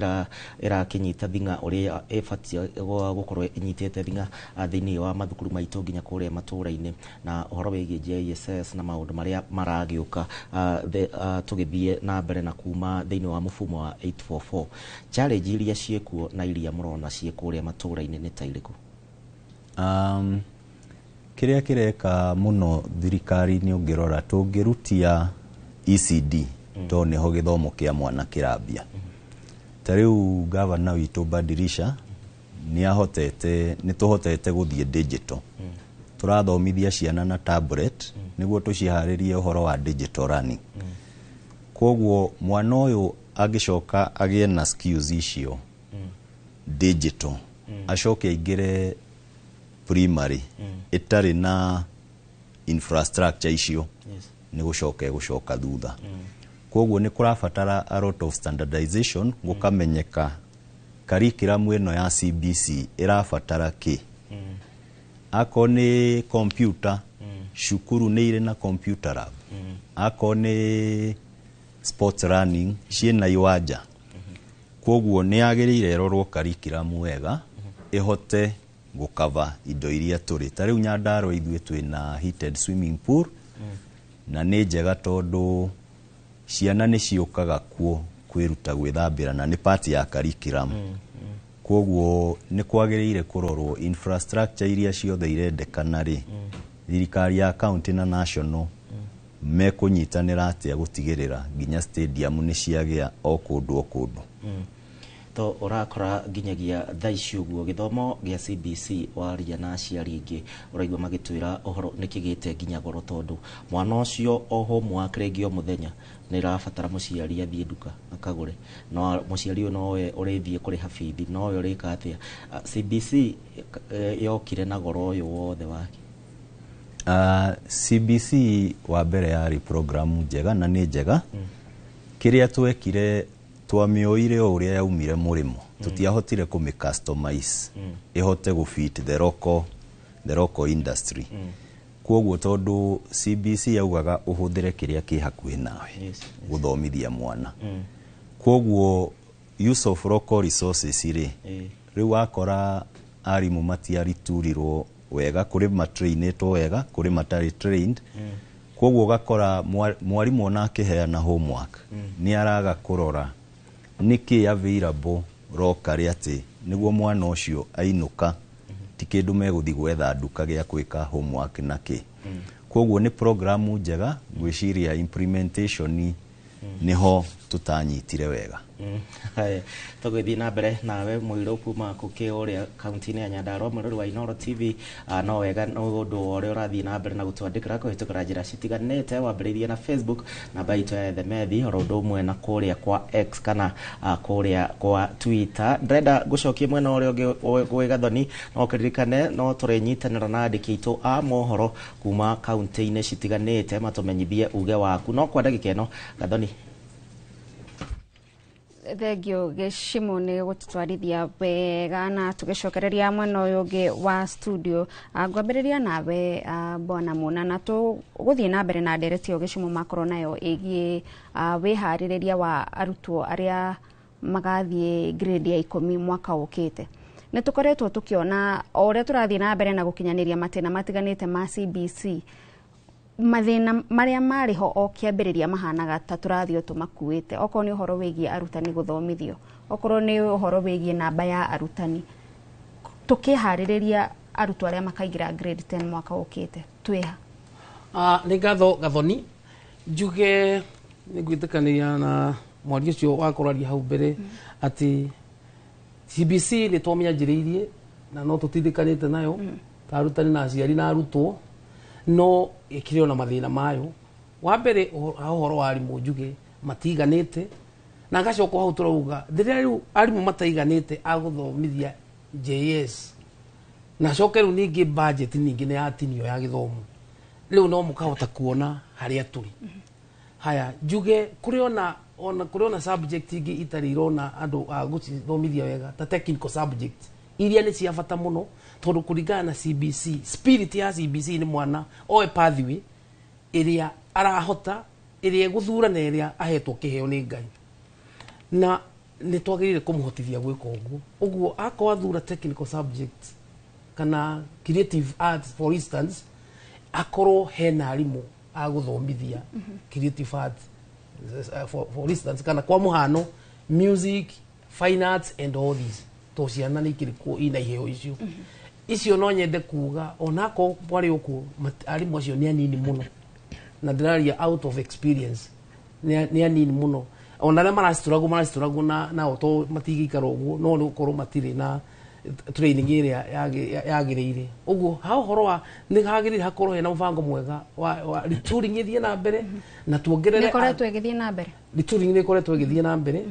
ĩrakĩnyita thing'a ũrĩa ĩbatiĩ gũkorwo ĩnyitĩte thing'a thĩinĩ wa mathukuru maitũ nginya kũrĩa matũũra-inĩ, na ũhoro wĩgiĩ JSS na maũndũ marĩa maragĩũka tũgĩthiĩ na mbere na kuma thĩinĩ wa mũfumo wa 844, challenge iria ciĩkuo na iria mũrona ciĩ kũrĩa matũũra-inĩ nĩ ta irĩkũ? Kĩrĩa kĩreka mũno thirikari-inĩ, ũngĩrora tũngĩrutia ECD, tondũ nĩho gĩthomo kĩa mwana kĩrambia. Ta rĩu gavana witũ Badirisha nĩ ahotete, nĩ tũhotete gũthiĩ digital. Tũrathomithia ciana na tablet nĩguo tũciharĩrie ũhoro wa digital learning. Koguo mwana ũyũ angĩcoka agĩe na skills icio digital, acoke aingĩre primary ĩtarĩ na infrastructure icio, nĩ gũcoka ĩgũcoka thutha. Koguo nĩ kũrabatara a lot of standardization, gũkamenyeka curriculum ĩno ya CBC ĩrabatara kĩ. Akorwo nĩ computer, cukuru nĩ irĩ na computer lab? Akorwo nĩ sports learning, ciĩna iwanja? Koguo nĩ yagĩrĩire ĩrorwo curriculum wega, ĩhote gũkava indo iria tũrĩ. Ta rĩu Nyandarua ithuĩ twĩna heated swimming pool, na nĩ njega tondũ ciana nĩ ciũkaga kuo kwĩruta gwĩthambĩra, na nĩ part ya curriculum. Koguo nĩ kwagĩrĩire kũrorwo infrastructure iria ciothe irendekana rĩ, thirikari ya county na national mekũnyitanĩra atĩa gũtigĩrĩra nginya stadium nĩ ciagĩa o kũndũ o kũndũ. To ũrakora nginyagia thaa ici ũguo gĩthomo gĩa CBC, waria na aciari aingĩ ũraigua magĩtwĩra ũhoro nĩ kĩgĩte nginya goro, tondũ mwana ũcio o homework rĩngĩ o mũthenya nĩ ĩrabatara mũciari athiĩ nduka akagũre, no mũciari ũyũ nowe ũrĩthiĩ kũrĩha bithi, nowe ũrĩka atĩa. CBC yokire na goro ũyũ wothe wake. CBC wa mbere yarĩ program njega na nĩ njega. Kĩrĩa twekire, twamĩoire o ũrĩa yaumire mũrĩmo, tũtiahotire kũmĩ customize ĩhote gũ fit the local industry. Koguo tondũ CBC yaugaga ũhũthĩre kĩrĩa kĩ hakuhĩ nawe gũthomithia mwana, koguo use of local resources rĩ, rĩu wakora arimũ matiariturirwo wega, kũrĩ matrainĩtwo wega, kũrĩ matarĩ trained. Koguo ũgakora mwarimũ ona akĩheana homework nĩ araga kũrora nĩkĩ available locally, atĩ nĩguo mwana ũcio ainũka ti kĩndũ megũthiĩ gwetha nduka gĩa gwĩka homework na kĩ. Koguo nĩ programu njega, ngwĩciria implementation nĩho tũtanyitire wega. Haya, tũgĩthiĩ na mbere nawe Mũirũ kuma kũkĩ ũrĩa kaunti-inĩ ya Nyandarua, mwĩrori wa Inooro TV, no wega no ũndũ wa ũrĩa ũrathiĩ na mbere na gũtwandĩkĩra kũhĩtũkĩra njĩra citiganĩte, wambĩrĩirie na Facebook namba itũ ya Ethemethi, oro ũndũ ũmwe na kũrĩa kwa X kana kũrĩa kwa Twitter. Ndĩrenda ngũcokie mwena ũrĩa ũngĩ gwĩ Gathoni, no kĩririkane no tũrĩnyitanĩra na andĩki aitũ a mohoro kuma kaunti-inĩ citiganĩte matũmenyithie uge waku, no kwa ndagĩka ĩno, Gathoni. Thengio Gĩcimũ nĩ gũtũtwarithia wega, na tũgĩcokereria mwena ũyũ ũngĩ wa studio. Ngwambĩrĩria nawe bwana Muna, na tũgũthiĩ na mbere na ndereti ĩyo Gĩcimũ makorwo nayo ĩgiĩ wĩharĩrĩria wa arutwo arĩa magathiĩ grade ya 10 mwaka ũkĩte. Nĩ tũkoretwo tũkĩona o ũrĩa tũrathiĩ na mbere na gũkinyanĩria matĩna matiganĩte ma CBC, mathĩna marĩa marĩ ho o kĩambĩrĩria mahanaga ta tũrathiĩ o tũmakuĩte, okorwo nĩ ũhoro wĩgiĩ arutani gũthomithio, okorwo nĩ ũhoro wĩgiĩ namba ya arutani. Tũkĩharĩrĩria arutwo arĩa makaingĩra grade 10 mwaka ũkĩte, twĩha? Nĩ ngatho Gathoni. Njuge nĩ ngwĩtĩkanĩria na mwaria ũcio wa kũraria hau mbere atĩ CBC nĩ twamĩanjĩrĩirie na no tũtindĩkanĩte nayo ta arutani na aciari na arutwo, no ĩkĩrĩ ona mathĩna mayo. Wa mbere, ha ũhoro wa arimũ, njuge matiganĩte, na ngacoka hau tũrauga rĩrĩa rĩu arimũ mataiganĩte a gũthomithia JS. Na coke rĩu ningĩ budget ningĩ nĩ yatinio ya gĩthomo, rĩu no mũkahota kuona harĩa tũrĩ. Haya, njuge kũrĩ ona kũrĩ ona subject ingĩ itarĩ irona andũ a gũcithomithia wega, ta technical subject iria nĩ cia bata mũno, tondũ kũringana na CBC, spirit ya CBC nĩ mwana oe pathway ĩrĩa arahota, ĩrĩa ĩgũthura na ĩrĩa ahetwo kĩheo nĩ Ngai, na nĩ twagĩrĩire kũmũhotithia gwĩka ũguo. Ũguo akorwo athura technical subject kana creative arts, for instance, akorwo hena arimũ a gũthomithia creative arts, for instance, kana kwa mũhano music, fine arts and all these, to ciana nĩ ikĩrĩ kuo ina iheo icio. Icio no nyende kuga onako kwarĩ ũguo, arimũ acio nĩ anini mũno, na ndĩraria out of experience, nĩ anini mũno. Ona arĩa maracitũragwo nao to matingĩikara ũguo, no nĩ gũkorwo matirĩ na training ĩrĩa yagĩrĩire. Ũguo ha ũhoro wa nĩ hagĩrĩire hakorwo hena mũbango mwega wa retooling ĩthiĩ na mbere na tuongerere. Nĩ ĩkoretwo ĩgĩthiĩ na mbere. Retooling nĩ ĩkoretwo ĩgĩthiĩ na mbere,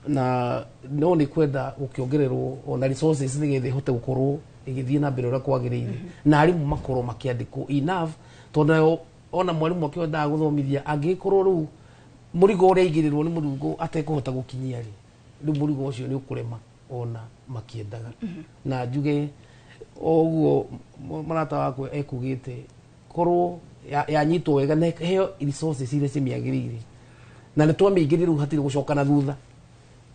na no nĩ kwenda gũkĩongererwo ona resources nĩgetha ĩhote gũkorwo ĩgĩthiĩ na mbere ũrĩa kwagĩrĩire, na arimũ makorwo makĩandĩkwo enough, tondũ nayo ona mwarimũ akĩendaga gũthomithia, angĩkorwo rĩu mũrigo ũrĩa aigĩrĩrwo nĩ mũrigo atekũhota gũkinyia rĩ, rĩu mũrigo ũcio nĩ ũkũrema ona makĩendaga. Na njuge o ũguo mũrata wakwa ekugĩte, korwo yanyitwo wega na ĩheo resources iria cimĩagĩrĩire, na nĩ twamĩingĩria rĩu hatirĩ gũcoka na thutha.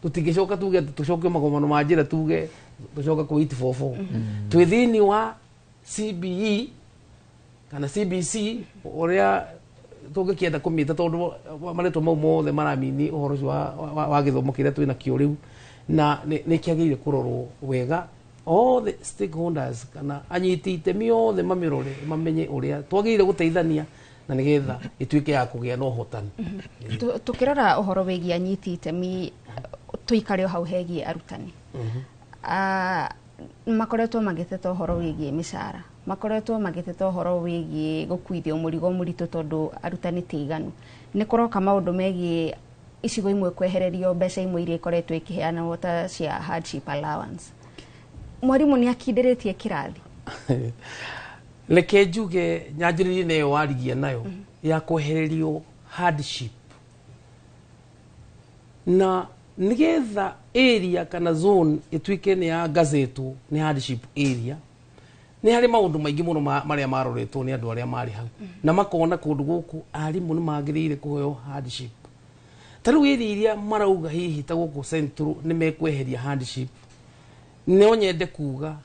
Tũtingĩcoka tuge atĩ tũcoke magomano ma njĩra, tuge tũcoke kwĩ 844. Twĩ thĩinĩ wa CBE kana CBC, ũrĩa tũngĩkĩenda kũmĩta, tondũ marĩtwa mau mothe maramini ũhoro ũcio wa gĩthomo kĩrĩa twĩ nakĩo rĩu, na nĩ kĩagĩrĩire kũrorwo wega, all the stakeholders kana anyiti itemi othe mamĩrore, mamenye ũrĩa twagĩrĩire gũteithania na nĩgetha ĩtuĩke ya kũgĩa na ũhotani. Tũkĩrora ũhoro wĩgiĩ anyiti itemi, tũikare o hau hegiĩ arutani. Makoretwo magĩteta ũhoro wĩgiĩ mĩcara, makoretwo magĩteta ũhoro wĩgiĩ gũkuithio mũrigo mũritũ tondũ arutani ti iganu. Nĩ kũroka maũndũ megiĩ icigo imwe kwehererio mbeca imwe iria ikoretwo ikĩheanwo ta cia hardship allowance. Mwarimũ nĩ akindĩrĩtie kĩrathi? Reke njuge nyanjĩrĩrie nayo warigia nayo ya kwehererio hardship, na nigetha area kana zone ĩtuĩke nĩ ya gazetwo nĩ hardship area, nĩ harĩ maũndũ maingĩ mũno marĩa maroretwo nĩ andũ arĩa marĩ hau na makona kũndũ gũkũ arimũ nĩ magĩrĩire kũheo hardship. Ta rĩu area iria marauga hihi ta gũkũ Central nĩ mekweheria hardship, no nyende kuga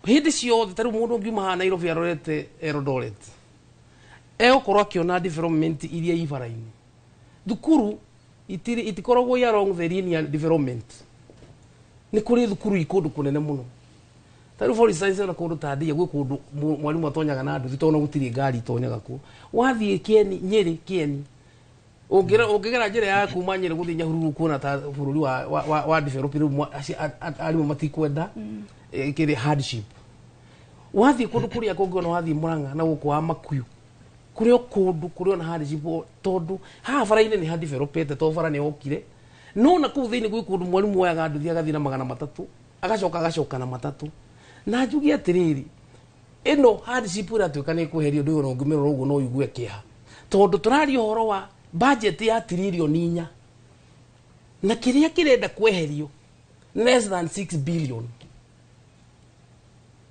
hĩndĩ ciothe, ta rĩu mũndũ ũngiuma haha Nairobi arorete Eldoret, egũkorwo akĩona development iria i bara-inĩ. Thukuru itikoragwo i along the linear development. Nĩ kũrĩ thukuru i kũndũ kũnene mũno. Ta rĩu for instance, ona kũndũ ta Ndia gwĩ kũndũ mwarimũ atonyaga na nduthi, tondũ gũtirĩ ngari itonyaga kuo. Wathiĩ Kieni, Nyĩrĩ Kieni, ũngĩgera njĩra ya kuma Nyĩrĩ gũthiĩ Nyahururu, kuona ta bũrũri wa develop. Rĩu arimũ matikwenda kĩrĩ hardship. Wathiĩ kũndũ kũrĩa kũngĩ, ona wathiĩ Murang'a na gũkũ wa Makuyu, kũrĩ o kũndũ kũrĩ ona hardship, tondũ haha bara-inĩ nĩ hadevelopete, tondũ bara nĩ yokire, no na kũu thĩinĩ gwĩ kũndũ mwarimũ oyaga nduthi agathiĩ na 300, agacoka na matatũ. Na njuge atĩrĩrĩ, ĩno hardship ĩratuĩka nĩ ĩkweherio, ndũĩ ona ũngĩmĩrora ũguo no ũigue kĩeha, tondũ tũraria ũhoro wa budget ya tiririoni 4, na kĩrĩa kĩrenda kweherio less than 6 billion.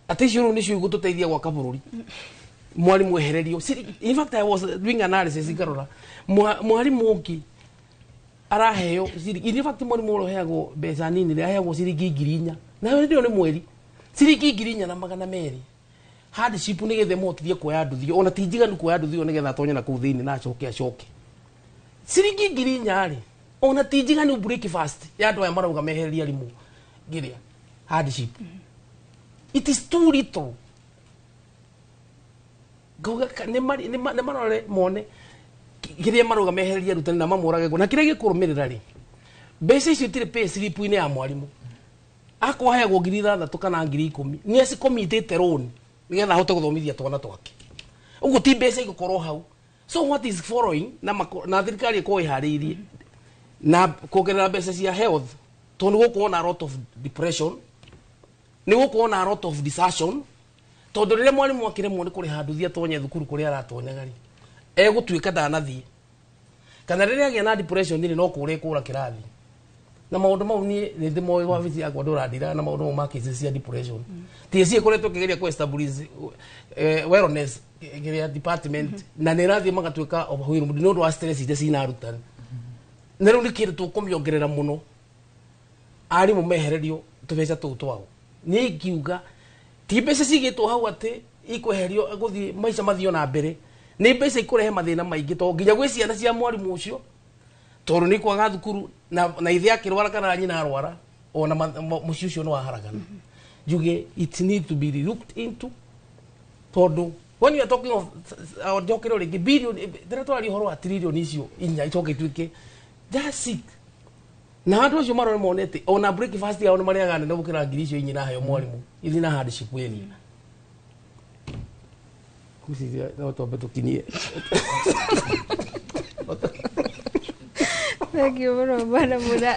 Atĩ icio rĩu nĩcio igũtũteithia gwaka bũrũri? Mwarimu ehererio, in fact I was doing analysis ngarora mwarimu ũngĩ araheo in fact mwarimu ũrĩa ũheagwo mbeca nini rĩ, aheagwo ciringi 4,000, nayo hĩndĩ ĩyo nĩ mweri ciringi 4,200 hardship, nĩgetha ĩmũhotithie kuoya nduthi, ona ti njiganu kuoya nduthi ĩyo nĩgetha atonye na kũu thĩinĩ na acoke ciringi 4,000 rĩ, ona ti njiganu breakfast ya andũ aya marauga mehererie arimũ ngiria hardship. It is too little. Ngauga nĩ marore mone kĩrĩa marauga mehererie arutani na mamũrage guo, na kĩrĩa gĩkũrũmĩrĩra rĩ, mbeca icio itirĩ pay slip-inĩ ya mwarimũ. Akorwo aheagwo 6,000 kana 10,000, nĩ acikomitĩte loan nĩgetha ahote gũthomithia twana twake. Ũguo ti mbeca igũkorwo hau. So what is following na thirikari ĩkorwo ĩharĩirie na kuongerera mbeca cia health, tondũ nĩ gũkorwo na a lot of depression. Nĩ gũkorwo na a lot of desertion, tondũ rĩrĩa mwarimũ akĩremwo nĩ kũrĩha nduthi atonye thukuru kũrĩa aratonyaga rĩ, egũtuĩka ndanathiĩ, kana rĩrĩa agĩa na depression rĩ, no kũũra ĩkũra kĩrathi. Na maũndũ mau niĩ nĩ ndĩmoĩ, wabici yakwa ndũrandira na maũndũ mau ma cases cia depression. TSC ĩkoretwo ĩkĩgeria kũ establish wellness kĩrĩa department, na nĩ ĩrathiĩ magatuĩka overwhelmed nĩ ũndũ wa stress iria cina arutani. Na rĩu nĩ kĩndũ tũkũmĩongerera mũno, arimũ mehererio tũbeca tũu twao. Niĩ ingiuga ti mbeca cigĩtwo hau atĩ ikweherio gũthiĩ maica mathiĩ na mbere, nĩ mbeca ikũrehe mathĩna maingĩ, tondũ nginya gwĩ ciana cia mwarimũ ũcio, tondũ nĩ kwaga thukuru na ithe akĩrwara kana nyina arwara, ona mũciĩ ũcio nĩ waharagana. Njuge it need to be looked into, tondũ when you are talking of njokere rĩngĩ billion, rĩrĩa twaria ũhoro wa trillion icio inya icoke ituĩke just six, na andũ acio marore mone atĩ ona breakfast yao nĩ marĩaga nene gũkĩra ngiri icio inya iraheo mwarimũ ithi na hardship area. Ngwĩciria no twambe tũkinyie. Thank you mũno, bwana Muna.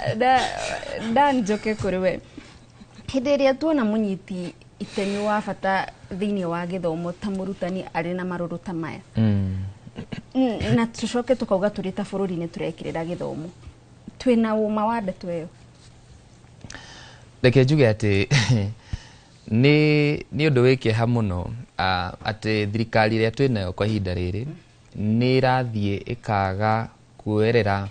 Na njoke kũrĩ we. Hĩndĩ ĩrĩa tuona mũnyiti itemi wa bata thĩinĩ wa gĩthomo ta mũrutani arĩ na marũrũ ta maya, na tũcoke tũkauga tũrĩ ta bũrũri nĩ tũrekĩrĩra gĩthomo, twĩna ũma wa ndeto ĩyo? Reke njuge atĩ nĩ ũndũ wĩ kĩeha mũno atĩ thirikari ĩrĩa twĩnayo kwa ihinda rĩrĩ nĩ ĩrathiĩ ĩkaga kuoerera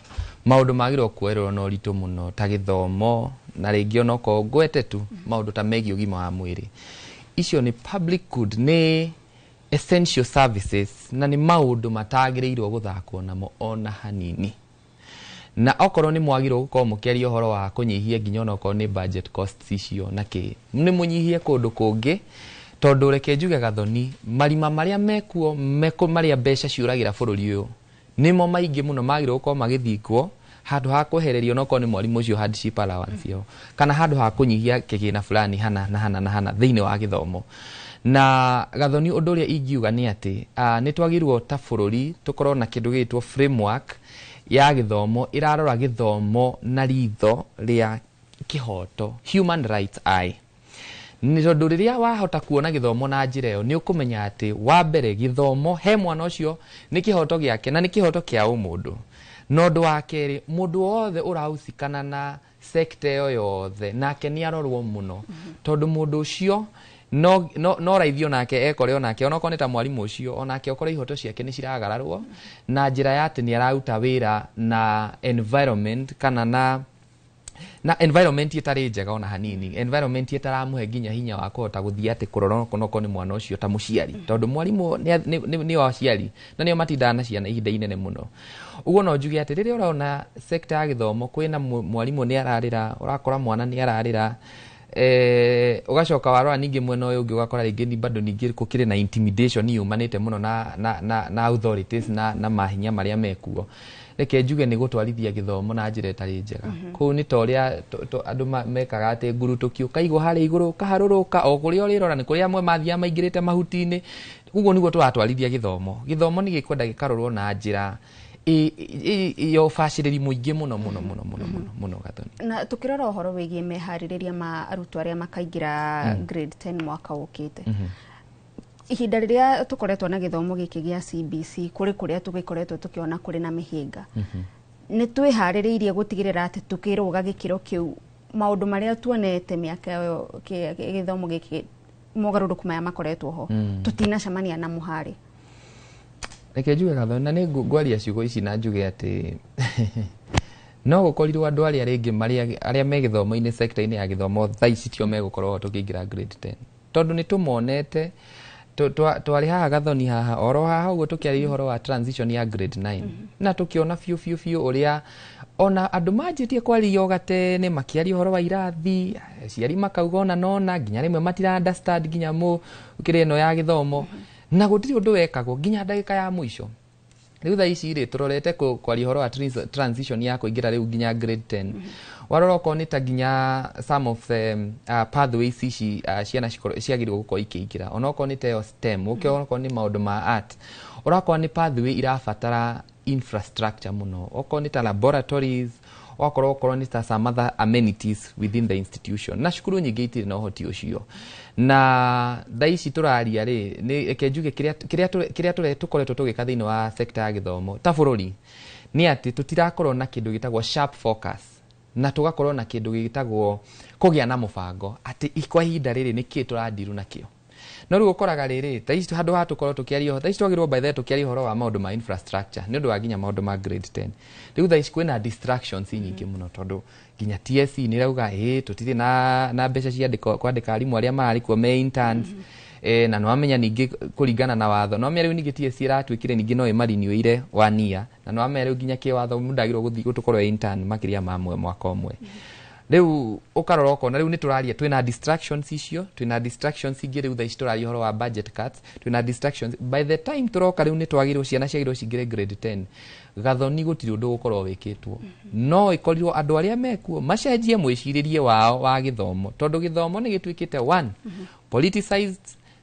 maũndũ magĩrĩirwo kuoererwo na ũritũ mũno ta gĩthomo, na rĩngĩ onokorwo ngwete tu maũndũ ta megiĩ ũgima wa mwĩrĩ. Icio nĩ public good, nĩ essential services, na nĩ maũndũ matagĩrĩirwo gũthakwo namo ona hanini. Na okorwo nĩ mwagĩrĩirwo gũkorwo mũkĩaria ũhoro wa kũnyihia nginya onokorwo nĩ budget costs icio na kĩ, nĩ mũnyihie kũndũ kũngĩ, tondũ reke njuge Gathoni, marima marĩa mekuo meko marĩa mbeca ciũragĩra bũrũri ũyũ nĩmo maingĩ mũno magĩrĩirwo gũkorwo magĩthingwo handũ ha kwehererio onokorwo nĩ mwarimũ ũcio hardship allowance ĩyo, kana handũ ha kũnyihia kĩgĩna fulani hana na hana na hana thĩinĩ wa gĩthomo. Na Gathoni, ũndũ ũrĩa ingiuga nĩ atĩ nĩ twagĩrĩirwo ta bũrũri tũkorwo na kĩndũ gĩgĩtwo framework ya gĩthomo ĩrarora gĩthomo na ritho rĩa kĩhoto, human rights eye. Nĩ tondũ rĩrĩa wahota kuona gĩthomo na njĩra ĩyo, nĩ ũkũmenya atĩ wa mbere gĩthomo he mwana ũcio nĩ kĩhoto gĩake na nĩ kĩhoto kĩa ũmũndũ. Na ũndũ wa kerĩ, mũndũ wothe ũrahusikana na sekta ĩyo yothe nake nĩ arorwo mũno, tondũ mũndũ ũcio no raithi onake ekore onake onokorwo nĩ ta mwarimũ ũcio onake okorwo ihoto ciake nĩ ciragararwo na njĩra ya atĩ nĩ araruta wĩra na environment kana na environment ĩtarĩ njega ona hanini, environment ĩtaramũhe nginya hinya wa kũhota gũthiĩ atĩ kũrora onokorwo nĩ mwana ũcio ta mũciari, tondũ mwarimũ nĩ aciari na nĩo matindaga na ciana ihinda inene mũno. Ũguo no njuge atĩ rĩrĩa ũrona sekta ya gĩthomo kwĩna mwarimũ nĩ ararĩra, ũrakora mwana nĩ ararĩra, ũgacoka warora ningĩ mwena ũyũ ũngĩ ũgakora rĩngĩ ni bado ningĩ gũkĩrĩ na intimidation yumanĩte mũno na authorities na mahinya marĩa mekuo, reke njuge nĩ gũtwarithia gĩthomo na njĩra ĩtarĩ njega. Kũu nĩ ta ũrĩa andũ mekaga atĩ ngurutũki ũkaigwo harĩa igũrũ ũkaharũrũka o kũrĩa ũrĩrora nĩ kũrĩa amwe mathiaga maingĩrĩte mahuti-inĩ. Ũguo nĩguo tũratwarithia gĩthomo. Gĩthomo nĩ gĩkwenda gĩkarorwo na njĩra ya ũbacĩrĩri mũingĩ mũno mũno mũno mũno mũno mũno, Gathoni. Na tukirora ũhoro wĩgiĩ meharĩrĩria ma arutwo arĩa makaingĩra grade 10 mwaka ũkĩte, ihinda rĩrĩa tũkoretwo na gĩthomo gĩkĩ gĩa CBC, kũrĩ kũrĩa tũgĩkoretwo tũkĩona kũrĩ na mĩhĩnga, nĩ twĩharĩrĩirie gũtigĩrĩra atĩ tũkĩrũga gĩkĩro kĩu maũndũ marĩa tuonete mĩaka ĩyo gĩthomo gĩkĩ mogarũrũku maya makoretwo ho tũtinacemania namo harĩ? Reke njuge Gathoni, na nĩ ngwaria ciugo ici na njuge atĩ no gũkorirwo andũ arĩa rĩngĩ arĩa me gĩthomo-inĩ sekta-inĩ ya gĩthomo thaa ici tio megũkorwo tũkĩingĩra grade 10, tondũ nĩ tũmonete twarĩ haha Gathoni haha oro haha ũguo tũkĩaria ũhoro wa transition ya grade 9, na tũkĩona biũ biũ biũ ũrĩa ona andũ manjĩtie kwaria o gatene makĩaria ũhoro wa irathi, aciari makauga ona nona nginya rĩmwe matira understand nginya mũ kĩrĩa ĩno ya gĩthomo, na gũtirĩ ũndũ wekagwo nginya ndagĩka ya mũico. Rĩu thaa ici rĩ tũrorete kwaria ũhoro wa transition ya kũingĩra rĩu nginya grade 10, warora okorwo nĩ ta nginya some of the pathways ici ciana ciagĩrĩirwo gũkorwo ikĩingĩra, onokorwo nĩ ta ĩyo STEM, okorwo nĩ maũndũ ma art, ũrakora nĩ pathway irabatara infrastructure mũno, okorwo nĩ ta laboratories, Ũgakorwo okorwo nĩ ta some other amenities within the institution, na cukuru nyingĩ itirĩ na ũhoti ũcio. Na thaa ici tũraria rĩ, nĩ reke njuge kĩrĩa tũkoretwo tũgĩka thĩinĩ wa sector ya gĩthomo ta bũrũri nĩ atĩ tũtirakorwo na kĩndũ gĩtagwo sharp focus, na tũgakorwo na kĩndũ gĩtagwo kũgĩa na mũbango atĩ kwa ihinda rĩrĩ nĩkĩ tũrandiru nakĩo. No rĩu ũkoraga rĩrĩ, thaa ici handũ ha tũkorwo tũkĩaria ũhoro, thaa ici twagĩrĩirwo by the way tũkĩaria ũhoro wa maũndũ ma infrastructure nĩ ũndũ wa nginya maũndũ ma grade 10. Rĩu thaa ici kwĩna distractions nyingĩ mũno, tondũ nginya TSC nĩ ĩrauga ĩ tũtirĩ na mbeca cia kwandĩka arimũ arĩa mararĩ kuo me interns. Na nĩwamenya ningĩ kũringana na watho, nĩwamenya rĩu ningĩ TSC ĩratuĩkire ningĩ no ĩmarinĩire one year, na nĩwamenya rĩu nginya kĩwatho mũndũ ndagĩrĩirwo gũthiĩ gũtũkorwo e intern makĩria ma mwaka ũmwe. Rĩu ũkarora ũkona rĩu nĩ tũraria twĩna distractions icio, twĩna distractions ingĩ. Rĩu thaa ici tũraria ũhoro wa budget cuts, twĩna distractions. By the time tũroka rĩu nĩ twagĩrĩirwo ciana ciagĩrĩirwo cingĩre grade 10, Gathoni, gũtirĩ ũndũ ũgũkorwo wĩkĩtwo. No ĩkorirwo andũ arĩa mekuo macenjie mwĩcirĩrie wao wa gĩthomo, tondũ gĩthomo nĩ gĩtuĩkĩte one politicized,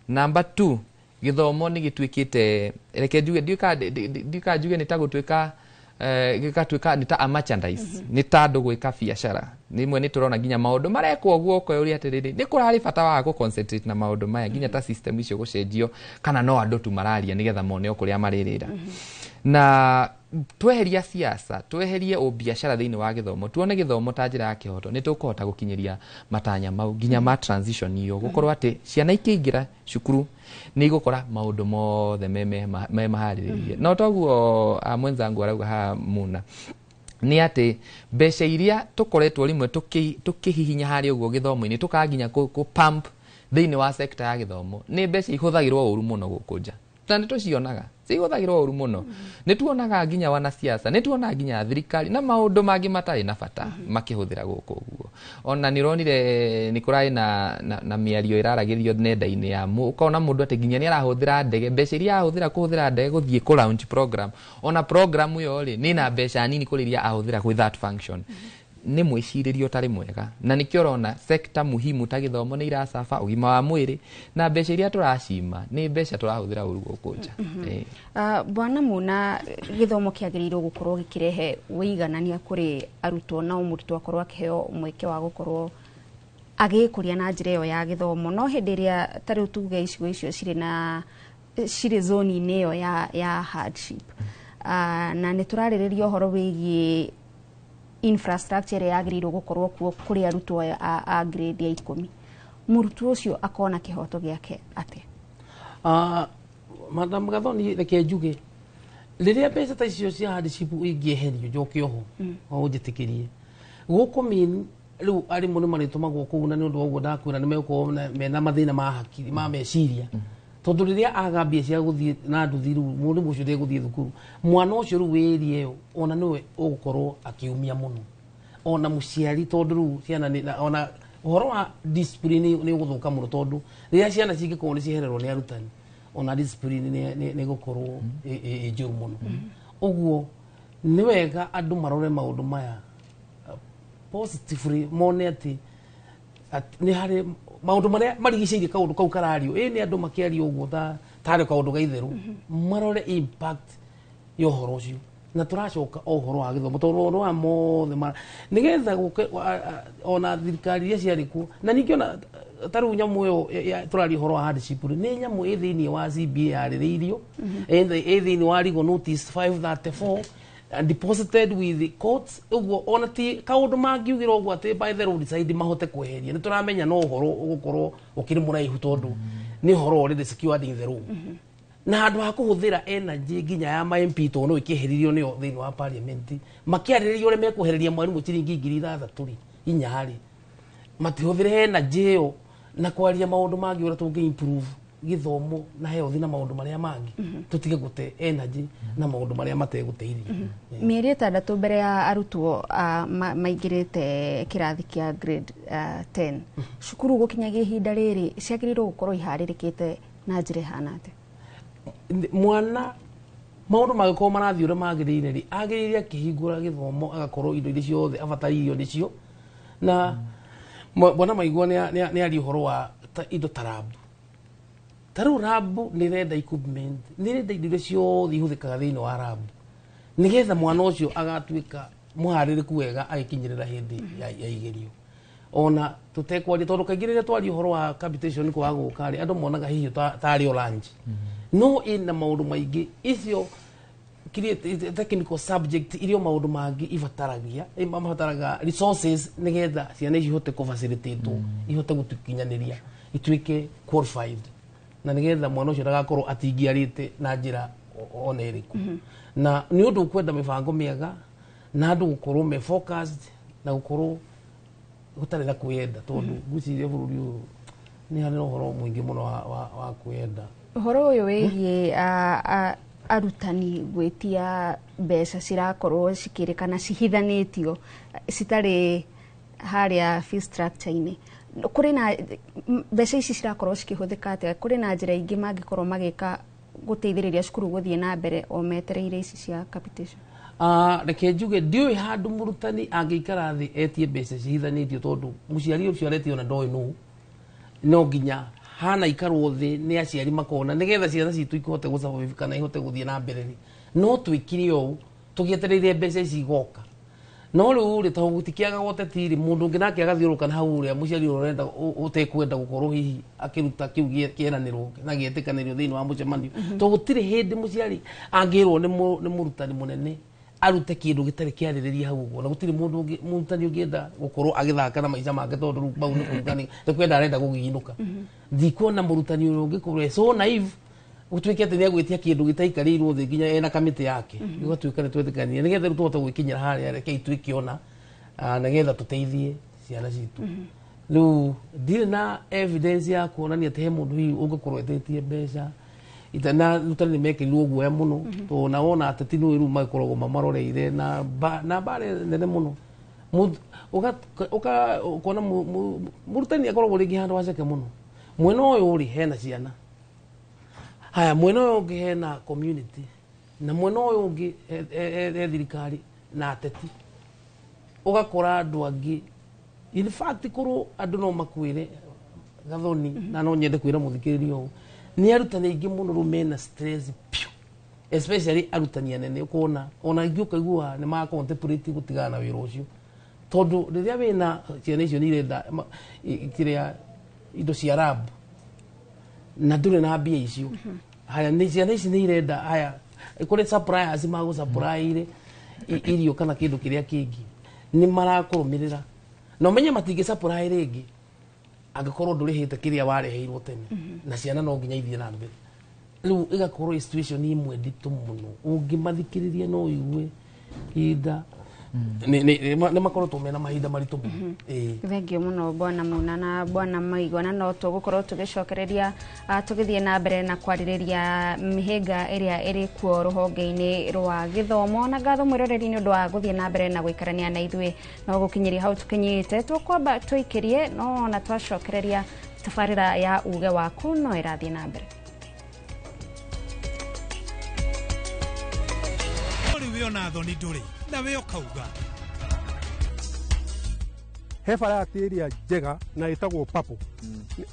number two gĩthomo nĩ gĩtuĩkĩte, reke njuge, ndiũĩ njuge nĩ ta gũtuĩka gĩgatuĩka nĩ ta a merchandise, nĩ ta andũ gwĩka biacara. Rĩmwe nĩ tũrona nginya maũndũ marekwo ũguo, ũkoyũria atĩrĩrĩ, nĩ kũrarĩ bata wa gũ concentrate na maũndũ maya, nginya ta system icio gũcenjio, kana no andũ tu mararia nĩgetha mone o kũrĩa marĩrĩra? Na tweheria siasa, tweherie ũbiacara thĩinĩ wa gĩthomo, tuone gĩthomo ta njĩra ya kĩhoto, nĩ tũkũhota gũkinyĩria matanya mau nginya ma transition iyo, gũkorwo atĩ ciana ikĩingĩra cukuru nĩ igũkora maũndũ mothe me maharĩrĩrie. No toguo mwenzangu arauga haha muna nĩ atĩ mbeca iria tũkoretwo rĩmwe tũkĩhihinya harĩa ũguo gĩthomo-inĩ, tũkaga nginya kũ pump thĩinĩ wa sector ya gĩthomo, nĩ mbeca ihũthagĩrwo ũru mũno gũkũ nja, na nĩ tũcionaga cihũthagĩrwo ũru mũno. Nĩ tuonaga nginya wanasiasa, nĩ tuonaga nginya thirikari na maũndũ mangĩ matarĩ na bata makĩhũthĩra gũkũ ũguo. Ona nĩ ũronire nĩ kũrarĩ na mĩario ĩraragĩrio nenda-inĩ ya ũkona mũndũ atĩ nginya nĩ arahũthĩra ndege, mbeca iria arahũthĩra kũhũthĩra ndege gũthiĩ kũ launch program, ona program ĩyo rĩ nĩ na mbeca nini kũrĩ iria ahũthĩra gwĩ that function. Nĩ mwĩcirĩrio ũtarĩ mwega, na nĩkĩo ũrona sector muhimu ta gĩthomo nĩ iracaba, ũgima wa mwĩrĩ, na mbeca iria tũracima nĩ mbeca tũrahũthĩra ũru gũkũ nja. Bwana Muna, gĩthomo kĩagĩrĩirwo gũkorwo gĩkĩrehe wĩiganania kũrĩ arutwo, na o mũrutwo akorwo akĩheo mweke wa gũkorwo agĩkũria na njĩra ĩyo ya gĩthomo. No hĩndĩ ĩrĩa ta rĩu tuge icigo icio cirĩ na cirĩ zone-inĩ ĩyo ya hardship, na nĩ tũrarĩrĩria ũhoro wĩgiĩ infrastructure ĩrĩa yagĩrĩirwo gũkorwo kuo kũrĩ arutwo aya a grade ya 10, mũrutwo ũcio akona kĩhoto gĩake atĩa? Madam Gathoni, reke njuge rĩrĩa mbeca ta icio cia hardship ingĩeherio, njoke oho o ũnjĩtĩkĩrie gũkũ mean rĩu arimũ nĩ marĩtũmagwo kũu, na nĩ ũndũ wa ũguo ndakwĩra nĩ megũkorwo mena mathĩna ma hakiri ma meciria, tondũ rĩrĩa aga mbia cia gũthiĩ na nduthi, rĩu mũrimũ ũcio ndegũthiĩ thukuru. Mwana ũcio rĩu wĩ area ĩyo ona nĩwe ũgũkorwo akĩumia mũno, ona mũciari, tondũ rĩu ciana ona ũhoro wa discipline nĩ ũgũthũka mũno, tondũ rĩrĩa ciana cingĩkorwo nĩ ciehererwo nĩ arutani, ona discipline nĩ gũkorwo ĩ njũru mũno. Ũguo nĩ wega andũ marore maũndũ maya positively, mone atĩ nĩ harĩ maũndũ marĩa marigicĩirie kaũndũ kau karario. Ĩ nĩ andũ makĩaria ũguo ta tarĩ kaũndũ ga itherũ, marore impact ya ũhoro ũcio. Na tũracoka o ũhoro wa gĩthomo, tondũ ũhoro wa mothe nĩgetha gũke ona thirikari iria ciarĩ kuo, na ningĩ ona ta rĩu nyamũ ĩyo tũraria ũhoro wa hardship rĩ, nĩ nyamũ ĩ thĩinĩ wa CBA yarĩrĩirio, ĩ thĩinĩ wa legal notice 534 and deposited with the courts. Ũguo ona ti kaũndũ mangiugĩra ũguo atĩ by the roadside mahote kweheria. Nĩ tũramenya no ũhoro ũgũkorwo ũkĩrĩ mũraihu, tondũ nĩ ũhoro already secured in the law, na handũ ha kũhũthĩra energy nginya ya ma MP, tondũ no ĩkĩeheririo nĩyo thĩinĩ wa parliament makĩarĩrĩria ũrĩa mekwehereria mwarimũ ciringi 6,000 rĩ, inya rĩ, matihũthĩre energy ĩyo na kwaria maũndũ mangĩ ũrĩa tũngĩ improve gĩthomo na health na maũndũ marĩa mangĩ, tũtige gũte energy na maũndũ marĩa mategũteithia. Mĩeri 6 mbere ya arutwo maingĩrĩte kĩrathi kĩa grade 10, cukuru gũkinyagia ihinda rĩrĩ ciagĩrĩirwo gũkorwo iharĩrĩkĩte na njĩra ĩhana atĩa? Mwana maũndũ mangĩkorwo marathiĩ ũrĩa magĩrĩire rĩ, agĩrĩire akĩhingũra gĩthomo agakorwo indo iria ciothe abatairio nĩcio. Na bwana Maigua nĩ aria ũhoro wa indo ta lab. Ta rĩu lab nĩ ĩrenda equipment, nĩ ĩrenda indo iria ciothe ihũthĩkaga thĩinĩ wa lab, nĩgetha mwana ũcio agatuĩka Mũharĩrĩku wega agĩkinyĩrĩra hĩndĩ ya igerio. Ona tũtekwaria tondũ kaingĩ rĩrĩa twaria ũhoro wa capitation kwaga gũka rĩ, andũ monaga hihi tarĩ o lunch. No ĩna maũndũ maingĩ icio technical subject irio maũndũ mangĩ ibataragia mabataraga resources nĩgetha ciana ici ihote kũ-facilitate ihote gũkinyanĩria ituĩke qualified na nĩgetha mwana ũcio ndagakorwo atingiarĩte na njĩra ona ĩrĩkũ. Na nĩ ũndũ ũkwenda mĩbango mĩega na andũ gũkorwo me focused na gũkorwo gũtarĩ na kwĩyenda tondũ ngwĩciria bũrũri ũyũ nĩ harĩ na ũhoro mũingĩ mũno wa kwĩyenda. Ũhoro ũyũ wĩgiĩ arutani gwĩtia mbeca cirakorwo cikĩrĩkana cihithanĩtio citarĩ harĩa fee structure-inĩ, kũrĩ na mbeca ici cirakorwo cikĩhũthĩka atĩa? Kũrĩ na njĩra ingĩ mangĩkorwo magĩka gũteithĩrĩria cukuru gũthiĩ na mbere o metereire ici cia capitation? Reke njuge ndiũĩ handũ mũrutani angĩikara thĩ etie mbeca cihithanĩtio tondũ mũciari ũcio aretio na ndoĩ nũ. No nginya hana ikarwo thĩ nĩ aciari makona nĩgetha ciana citũ ihote gũ kana ihote gũthiĩ na mbere rĩ, no twĩkire ũũ tũgĩetereire mbeca ici igoka. No rĩu rĩ, tondũ gũtikĩaga ũteti rĩ, mũndũ ũngĩ nake agathiũrũrũka na hau ũrĩa mũciari ũrĩa ũrenda ũtekwenda gũkorwo hihi akĩruta kĩu kĩeranĩrwo na gĩetĩkanĩrio thĩinĩ wa mũcemanio. Tondũ gũtirĩ hĩndĩ mũciari angĩrwo nĩ mũrutani mũnene arute kĩndũ gĩtarĩ kĩarĩrĩria hau ũguo, na gũtirĩ mũndũ ũngĩ mũrutani ũngĩenda gũkorwo agĩthaka na maica make tondũ rĩu mau nĩ kuga nĩ kwenda arenda gũgĩinũka. Ndikuona mũrutani ũrĩa ũngĩkorwo so naive gũtuĩke atĩ nĩegwĩtia kĩndũ gĩtaikarĩirwo thĩ nginya ena kamĩtĩ yake. Gũgatuĩka nĩ twetĩkanire nĩgetha rĩu tũhote gwĩkinyĩra harĩa, rekei twĩke ona nĩgetha tũteithie ciana citũ. Rĩu ndirĩ na evidence ya kuonania atĩ he mũndũ hihi ũngĩkorwo etĩtie mbeca na arutani nĩ mekĩrirwo guoya mũno tondũ na wona ateti nĩ rĩu makoragwo mamaroreire na mbara nene mũno. Ũkona mũrutani akoragwo rĩngĩ handũ haceke mũno. Mwena ũyũ rĩ hena ciana, haya mwena ũyũ ũngĩ hena community, na mwena ũyũ ũngĩ he thirikari na ateti. Ũgakora andũ angĩ in fact korwo andũ no makwĩre Gathoni, na no nyende kwĩra mũthikĩrĩria ũũ, nĩ arutani aingĩ mũno rĩu mena stress piũ, especially arutani anene. Ũkona ona ingĩ ũkaigua nĩ ma contemplate gũtigana na wĩra ũcio tondũ rĩrĩa wĩna ciana icio nĩ irenda kĩrĩa indo cia lab na ndũrĩ na mbia icio. Haya nĩ ciana ici nĩ irenda, haya kũrĩ suppliers magũ supply irio kana kĩndũ kĩrĩa kĩngĩ nĩ marakũrũmĩrĩra na ũmenye matingĩ supply rĩngĩ angĩkorwo ndũrĩhĩte kĩrĩa wareheirwo tene, na ciana no nginya ithiĩ na mbere. Rĩu ĩgakorwo situation ĩmwe nditũ mũno, ũngĩmathikĩrĩria no ũigue ihinda nĩ makoretwo mena mahinda maritũ mũno. Thengio mũno Bwana Muna na Bwana Maigua, na no tũgũkorwo tũgĩcokereria tũgĩthiĩ na mbere na kwarĩrĩria mĩhĩnga ĩrĩa ĩrĩ kuo rũhonge-inĩ rwa gĩthomo. Na ngatho mwĩroreri nĩ ũndũ wa gũthiĩ na mbere na gũikarania na ithuĩ no gũkinyĩria hau tũkinyĩte. Tũkwamba tũikĩrie no ona twacokereria tabarĩra ya uge waku no ĩrathiĩ na mbere. Rĩu wĩona thoni ndũrĩ na we ũkauga he variety ĩrĩa njega na ĩtagwo purple,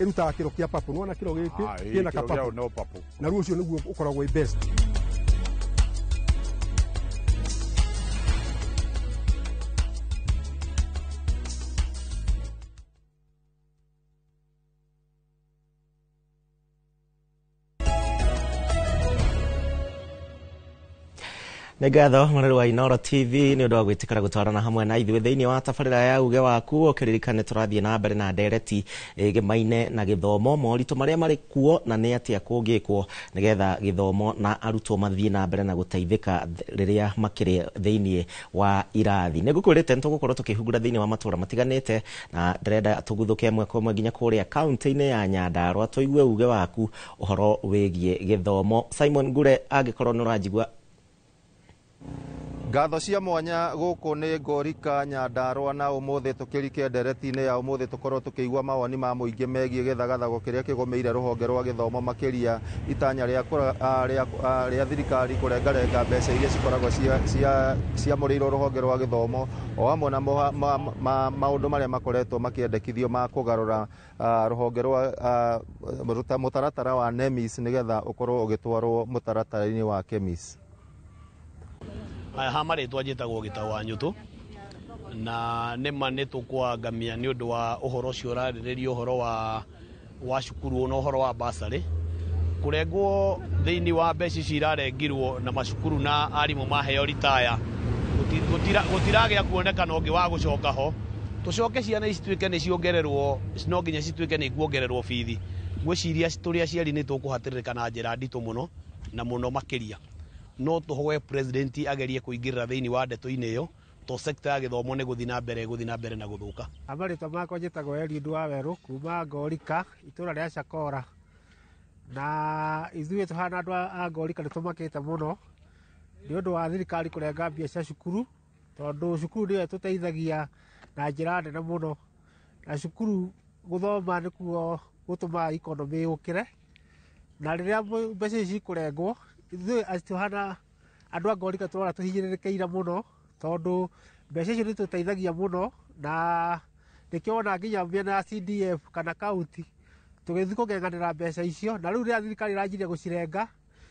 ĩrutaga kĩro kĩa purple. Nĩwona kĩro gĩkĩ kĩna ka purple, na rĩu ũcio nĩguo ũkoragwo wĩ best. Nĩ ngatho mũrori wa Inooro TV nĩ ũndũ wa gwĩtĩkĩra gũtwarana hamwe na ithuĩ thĩinĩ wa tabarĩra ya uge waku. Ũkĩririkane tũrathiĩ na mbere na ndereti ĩgemaine na gĩthomo, moritũ marĩa marĩ kuo na nĩ atĩa kũngĩkwo nĩgetha gĩthomo na arutwo mathiĩ na mbere na gũteithĩka rĩrĩa makĩrĩ thĩinĩ wa irathi. Nĩ ngũkwĩrĩte nĩ tũgũkorwo tũkĩhungura thĩinĩ wa matũũra matiganĩte na ndĩrenda tũguthũke ĩmwe kwa ĩmwe nginya kũrĩa kaunti-inĩ ya Nyandarua tũigue uge waku ũhoro wĩgiĩ gĩthomo. Simon Ngure, angĩkorwo nĩ ũranjigua. Ngatho cia mwanya gũkũ nĩ Ngorika Nyandarua, na ũmũthĩ tũkĩrike ndereti-inĩ ya ũmũthĩ tũkorwo tũkĩigua mawoni ma mũingĩ megiĩ gĩthagathago kĩrĩa kĩgũmĩire rũhonge rwa gĩthomo, makĩria itanya rĩa thirikari kũrengarenga mbeca iria cikoragwo ciamũrĩirwo rũhonge rwa gĩthomo, o hamwe na maũndũ marĩa makoretwo makĩendekithio ma kũgarũra rũhonge rwa mũtaratara wa NEMIS nĩgetha ũkorwo ũgĩtwarwo mũtaratara-inĩ wa KEMIS. Ha marĩtwa njĩtagwo Gĩtau wa Nyũtũ. Na nĩma nĩ tũkwangamia nĩ ũndũ wa ũhoro ũcio ũrarĩrĩria ũhoro wa cukuru na ũhoro wa basarĩ kũrengwo thĩinĩ wa mbeca ici irarengirwo na macukuru na arimũ maheo ritaya gũtiragĩa kuonekana ũngĩ wa gũcoka ho tũcoke ciana ici tuĩke nĩ ciongererwo no nginya cituĩke nĩ ikuongererwo bithi. Ngwĩciria tũrĩ aciari nĩ tũkũhatĩrĩrĩka na njĩra nditũ mũno na mũno makĩria. No tũhoe president agerie kũingĩrĩra thĩinĩ wa ndeto-inĩ ĩyo to sector ya gĩthomo nĩ gũthiĩ na mbere na gũthũka. Marĩtwa makwa njĩtagwo Eliud wa Werũ kuma Ngorika itũra rĩa Chakora, na ithuĩ tũhana andũ a Ngorika nĩ tũmakĩte mũno nĩ ũndũ wa thirikari kũrenga mbia cia cukuru, tondũ cukuru nĩyo ĩtũteithagia na njĩra nene mũno, na cukuru gũthoma nĩkuo gũtũmaga economy yũkĩre, na rĩrĩa mbeca ici cikũrengwo ithuĩ tũhana andũ a Ngorika tũrona tũhinyĩrĩrĩkĩire mũno, tondũ mbeca icio nĩtũteithagia mũno, na nĩkĩo wona nginya mĩena ya CDF kana kaunti tũgĩthiĩ kũng'eng'anĩra mbeca icio, na rĩu rĩrĩa thirikari ĩranjirie gũcirenga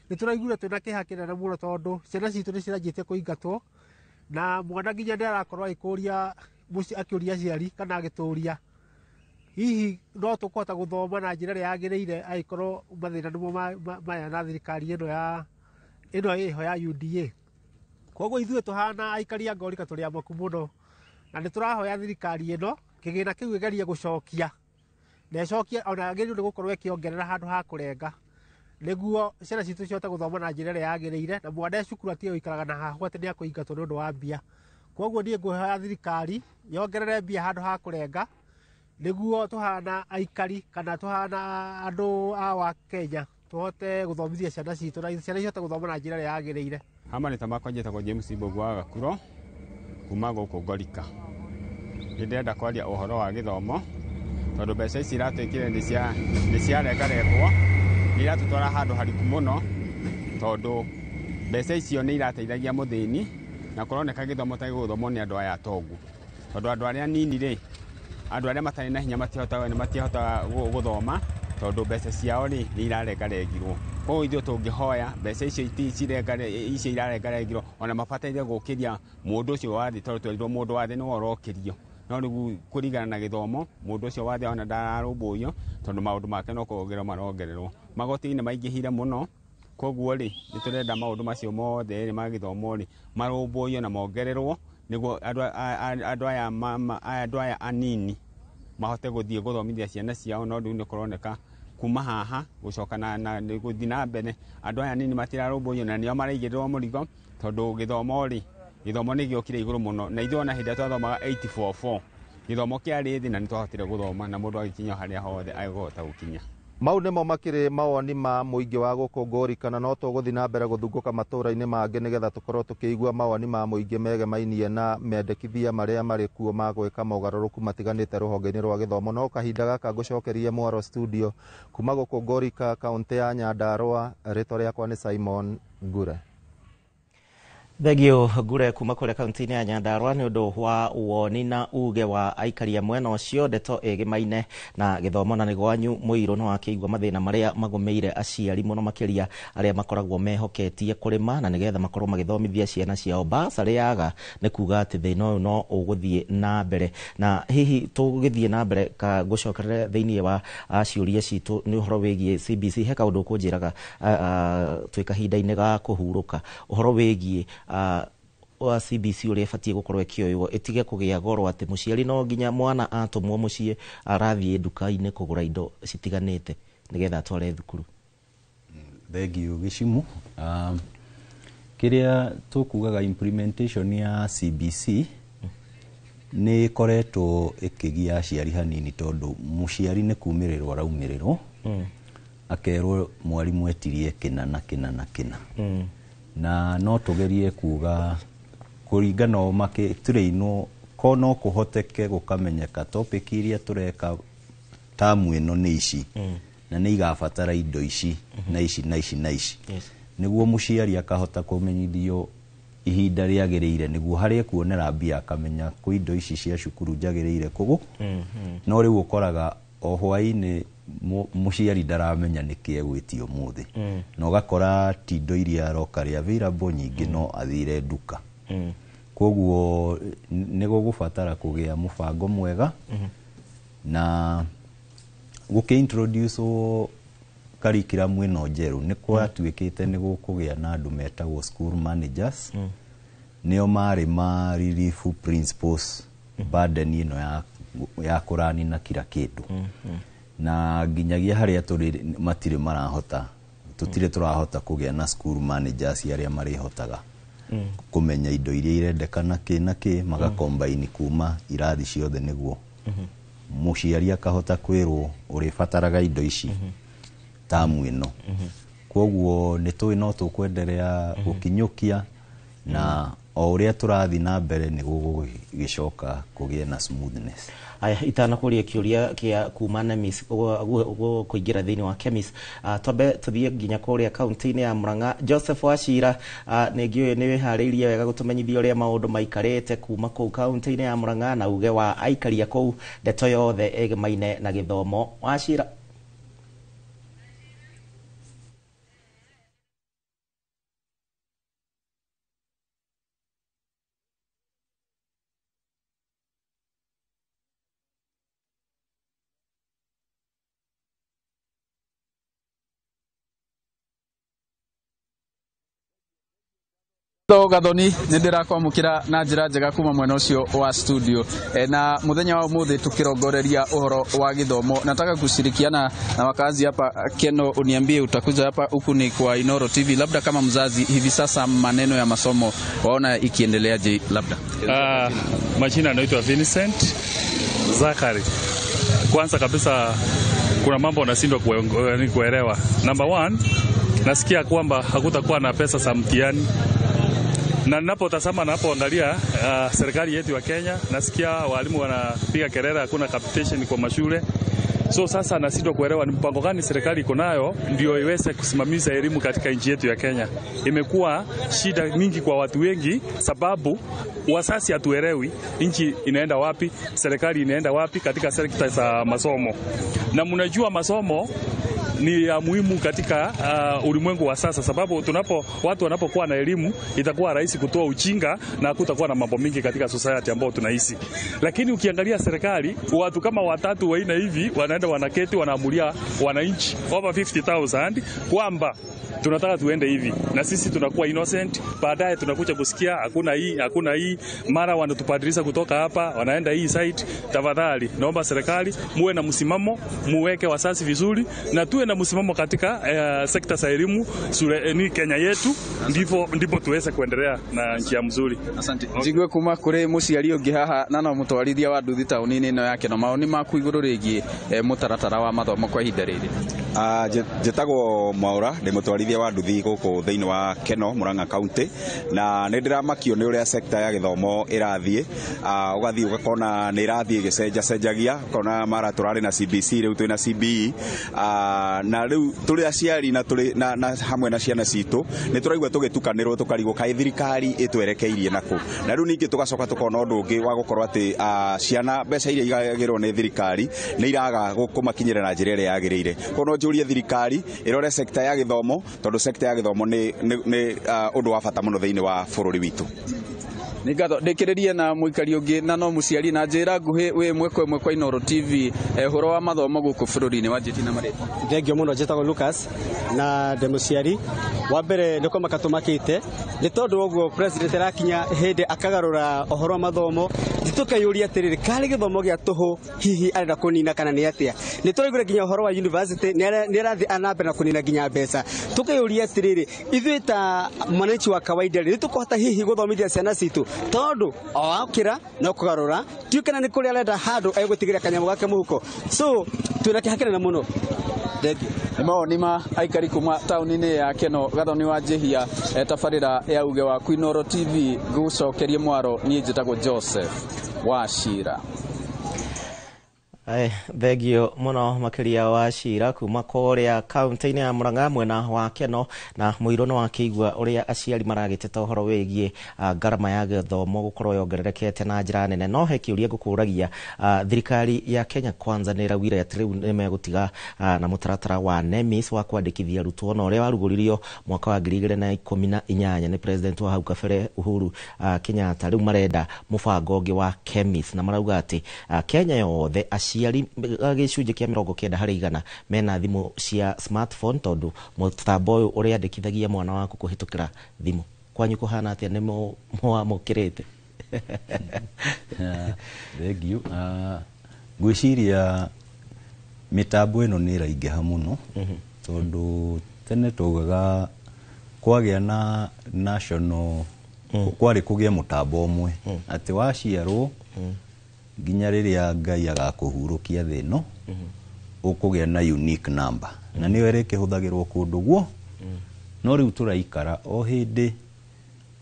nĩ tũraiguire twĩna kĩeha kĩnene mũno, tondũ ciana citũ nĩ ciranjĩtie kũingatwo, na mwana nginya nĩ arakorwo agĩkũria akĩũria aciari kana agĩtũria hihi no tũkũhota gũthoma na njĩra ĩrĩa yagĩrĩire angĩkorwo mathĩna nĩmo maya na thirikari ĩno ya ĩno ĩho ya UDA. Koguo ithuĩ tũhana aikari a Ngorika tũrĩ amaku mũno, na nĩ tũrahoya thirikari ĩno kĩgĩna kĩu ĩgerie gũcokia, na ĩcokie ona yagĩrĩirwo nĩ gũkorwo ĩkĩongerera handũ ha kũrenga, nĩguo ciana citũ cihote gũthoma na njĩra ĩrĩa yagĩrĩire, na mwana e cukuru atige gũikaraga na hahu atĩ nĩ akũingatwo nĩ ũndũ wa mbia. Koguo niĩ ngũhoya thirikari yongerere mbia handũ ha kũrenga, nĩguo tũhana aikari kana tũhana andũ a wa Kenya tũhote gũthomithia ciana citũ na ciana cihote gũthoma na njĩra ĩrĩa yagĩrĩire. Marĩtwa makwa njĩtagwo James Mbogo wa Gakuro kuma gũkũ Ngorika. Nĩ ndĩrenda kwaria ũhoro wa gĩthomo tondũ mbeca ici iratuĩkire nĩ ciarengarengwo, nĩ iratũtwara handũ hariku mũno tondũ mbeca icio nĩ irateithagia mũthĩni, na kũroneka gĩthomo ta gĩgũthomwo nĩ andũ aya atongu, tondũ andũ arĩa anini rĩ, andũ arĩa matarĩ na hinya matihotaga gũthoma tondũ mbeca ciao rĩ nĩ irarengarengirwo. Koguo ithuĩ tũngĩhoya mbeca icio irarengarengirwo ona mabataire gũkĩria mũndũ ũcio wa thĩ, tondũ twerirwo mũndũ wa thĩ nĩwe ũrokĩrio, no rĩu kũringana na gĩthomo mũndũ ũcio wa thĩ ona ndararũmbũiyo tondũ maũndũ make no kuongererwo marongererwo. Magoti nĩ maingĩhire mũno, koguo rĩ nĩ tũrenda maũndũ macio mothe rĩ ma gĩthomo rĩ marũmbũiyo na mongererwo nĩguo andũ aya anini mahote gũthiĩ gũthomithia ciana ciao. No rĩu nĩ kũroneka kuma haha gũcoka na gũthiĩ na mbere andũ aya anini matirarũmbũiyo na nĩo maraigĩrĩrwo mũrigo, tondũ gĩthomo rĩ gĩthomo nĩ gĩokire igũrũ mũno, na ithuĩ ona hĩndĩ ĩrĩa twathomaga 844 gĩthomo kĩarĩ thĩ na nĩ twahotire gũthoma na mũndũ agĩkinya harĩa hothe agũhota gũkinya. Mau nĩmo makĩrĩ mawoni ma mũingĩ wa gũkũ Ngorika, na no tũgũthiĩ na mbere gũthungũka matũũra-inĩ mangĩ nĩgetha tũkorwo tũkĩigua mawoni ma mũingĩ megemainie na mendekithia marĩa marĩ kuo ma gwĩka mogarũrũku matiganĩte rũhonge-inĩ rwa gĩthomo. No kahinda gaka ngũcokerie mwaro studio kuma gũkũ Ngorika, kaũntĩ ya Nyandarũa. Rĩtwa rĩakwa nĩ Simon Ngure. Thengio Ngure kuma kũrĩa kaunti-inĩ ya Nyandarũa nĩ ũndũ wa woni na uge wa aikari a mwena ũcio. Ndeto ĩgĩmaine na gĩthomo na nĩ gwanyu mũirũ no akĩigua mathĩna marĩa magũmĩire aciari mũno makĩria arĩa makoragwo mehoketie kũrĩma na nĩgetha makorwo magĩthomithia ciana ciao. Basarĩ yaga nĩ kuga atĩ thĩna ũyũ no ũgũthiĩ na mbere, na hihi tũgĩthiĩ na mbere ka ngũcokerere thĩinĩ wa ciũria citũ nĩ ũhoro wĩgiĩ CBC. He kaũndũ ũkũnjĩraga twĩ kahinda-inĩ ga kũhurũka ũhoro wĩgiĩ wa CBC ũrĩa ĩbatiĩ gũkorwo ĩkĩoywo ĩtige kũgĩa goro atĩ mũciari no nginya mwana atũmwo mũciĩ arathiĩ nduka-inĩ kũgũra indo citiganĩte nĩgetha atware thukuru. Thengiũ Gĩcimu. Kĩrĩa tũkugaga implementation ya CBC nĩ ĩkoretwo ĩkĩgia aciari hanini, tondũ mũciari nĩ kumĩrĩrwo araumĩrĩrwo akerwo mwarimũ etirie kĩna na kĩna na kĩna. Na no tugerie kuga kũringana o makĩtũrĩinwo ko no kũhoteke gũkamenyeka topic iria tũreka tamu ĩno nĩ ici na nĩ igabatara indo ici na ici na ici na ici, nĩguo mũciari akahota kũmenyithio ihinda rĩagĩrĩire nĩguo harĩa kuonera mbia akamenya kwĩ indo ici cia cukuru njagĩrĩire kũgũ. No rĩu ũkoraga o hwaĩ-inĩ mũciari ndaramenya nĩkĩ egwĩtio ũmũthĩ, na ũgakora ti indo iria aroka rĩ available nyingĩ no athire nduka. Koguo nĩ gũgũbatara kũgĩa mũbango mwega na gũkĩ introduce curriculum ĩno njerũ nĩ kwatuĩkĩte nĩ gũkũgĩa na andũ metagwo school managers, nĩo marĩ ma relief principals burden ĩno ya kũrani na kila kĩndũ, na nginyagia harĩa tũrĩ matirĩ marahota, tũtirĩ tũrahota kũgĩa na school managers arĩa marĩhotaga kũmenya indo iria irendekana kĩ na kĩ, magakombaini kuma irathi ciothe nĩguo mũciari akahota kwĩrwo ũrĩbataraga indo ici tamu ĩno. Koguo nĩ tũĩ no tũkwenderea gũkinyũkia na o ũrĩa tũrathiĩ na mbere nĩ gũgĩcoka kũgĩe na smoothness. Aya, itanakũria kĩũria kĩa kuma NEMIS kũingĩra thĩinĩ wa KEMIS, twambe tũthiĩ nginya kũrĩa kaunti-inĩ ya Murang'a. Joseph Wachira, nĩ ngĩũĩ nĩ wĩharĩirie wega gũtũmenyithia ũrĩa maũndũ maikarĩte kuma kũu kaunti-inĩ ya Murang'a na uge wa aikaria kũu, ndeto yothe ĩgemaine na gĩthomo. Wachira. Gathoni nĩ ndĩrakwamũkĩra na njĩra njega kuma mwena ũcio wa studio, na mũthenya wa ũmũthĩ tukirongoreria ũhoro wa gĩthomo. Nataka kushirikiana na wakazi hapa Keno, uniambie utakuja hapa, huku ni kwa Inoro TV, labda kama mzazi hivi sasa maneno ya masomo waona ikiendeleaje? Labda Majina anaitwa Vincent Zakari. Kwanza kabisa kuna mambo nashindwa kuelewa. Number one, nasikia kwamba hakutakuwa na pesa za mtihani. Na ninapotazama napoangalia serikali yetu ya Kenya, nasikia walimu wanapiga kelele hakuna capitation kwa mashule. So sasa nashindwa kuelewa ni mpango gani serikali iko nayo ndio iweze kusimamisha elimu katika nchi yetu ya Kenya. Imekuwa shida mingi kwa watu wengi sababu wasasi hatuelewi nchi inaenda wapi, serikali inaenda wapi katika sekta za masomo. Na mnajua masomo ni ya muhimu katika ulimwengu wa sasa, sababu watu wanapokuwa na elimu itakuwa rahisi kutoa ujinga na hakutakuwa na mambo mingi katika society ambayo tunaishi. Lakini ukiangalia serikali, watu kama watatu waina hivi wanaenda wanaketi wanaamulia wananchi over 50,000 kwamba tunataka tuende hivi, na sisi tunakuwa innocent. Baadaye tunakuja kusikia hakuna hii, hakuna hii, mara wanatupadilisha kutoka hapa wanaenda hii site. Tafadhali naomba serikali muwe na msimamo, muweke wasasi vizuri na tuwe na msimamo katika sekta za elimu ni Kenya yetu, ndipo tuweze kuendelea na njia mzuri. Asante. Njigue kuma kuri muciari ungi haha na no mutwarithia wa nduthi tauni-inĩ ĩno ya Keno, maoni maku igũrũ rĩgiĩ mũtaratara wa mathomo kwa ihinda rĩrĩ. Njĩtagwo Mwaura, ndĩ mũtwarithia wa nduthi gũkũ thĩinĩ wa Keno, Murang'a County, na nĩ ndĩramakio nĩ ũrĩa sekta ya gĩthomo ĩrathiĩ. Ũgathiĩ ũgakona nĩ ĩrathiĩ ĩgĩcenjacenjagia, ũkona mara tũrarĩ na CBC, rĩu twĩna CBE, na rĩu tũrĩ aciari na tũrĩ na hamwe na ciana citũ nĩ tũraigua tũgĩtukanĩrwo, tũkarigwo kaĩ thirikari ĩtwerekeirie nakũ. Na rĩu ningĩ tũgacoka tũkona ũndũ ũngĩ wa gũkorwo atĩ ciana mbeca iria igagĩrwo nĩ thirikari nĩ iraga kũmakinyĩra na njĩra ĩrĩa yagĩrĩire. Koguo no njũrie thirikari ĩrore sekta ya gĩthomo, tondũ sekta ya gĩthomo nĩ ũndũ wa bata mũno thĩinĩ wa bũrũri witũ. Nĩ ngatho ndĩkĩrĩrie na mũikari ũngĩ na no mũciari na njĩra nguhĩ wĩ ĩmwe kwa ĩmwe kwa Inoro TV, ũhoro wa mathomo gũkũ bũrũri-inĩ. Wanjĩtie na marĩtwa. Thengio mũno, njĩtagwo Lucas na ndĩ mũciari. Wa mbere nĩ kũmaka tũmakĩte nĩ tondũ ũguo president arakinya hĩndĩ akagarũra ũhoro wa mathomo, tũkeyũria atĩrĩrĩ, karĩ gĩthomo gĩa tũhũ hihi arenda kũnina kana nĩ atĩa? Nĩ tũraigua nginya ũhoro wa university nĩ arathiĩ na mbere na kũnina nginya mbeca. Tũkeyũria atĩrĩrĩ, ithuĩ ta mwananchi wa kawaida rĩ, nĩ tũkũhota hihi gũthomithia ciana citũ? Tondũ o okĩra no kũgarũra, tiũ kana nĩ kũrĩa arenda handũ egũtigĩra kanyamũ gake mũhuko. So twĩna kĩeha kĩnene mũno. Thengio. Nĩ mawoni ma aikari kuma taũni-inĩ ya Keno. Gathoni wa Njĩhia, tabarĩra ya uge waku Inoro TV, ngũcokerie mwaro. Niĩ njĩtagwo Joseph Wachira. Ai, thengio muno makiria wa cira kuma kuria kaunti-inĩ ya Murang'a mwena wa Keno na mũirũ nĩ wakĩigua ũrĩa aciari maragĩteta ũhoro wĩgiĩ ngarama ya gĩthomo gũkorwo yongererekete na njĩra nene. No he kĩũria ngũkũragia, thirikari ya Kenya Kwanza nĩ ĩraugire atĩ rĩu nĩ megũtiga na mũtaratara wa NEMIS wa kwandĩkithia arutwo na ũrĩa warugũririo mwaka wa 2018 nĩ president wa hau kabere Uhuru Kenyatta. Rĩu marenda mũbango ũngĩ wa KEMIS na marauga atĩ Kenya yothe aciari gĩcunjĩ kĩa 90% mena thimũ cia smartphone tondũ mũtambo ũyũ ũrĩandĩkithagia mwana waku kũhĩtũkĩra thimũ. Kwanyu kũhana atĩa? Nĩ mwamũkĩrĩte? Thank you. Ngwĩciria mĩtambo ĩno nĩ ĩraingĩha mũno tondũ tene twaugaga kwagĩa na national kwarĩ kũgĩe mũtambo ũmwe atĩ waciarwo nginya rĩrĩa Ngai agakũhurũkia thĩ ĩno ũkũgĩa na unique number na nĩyo ĩrĩkĩhũthagĩrwo kũndũ guo. No rĩu tũraikara o hĩndĩ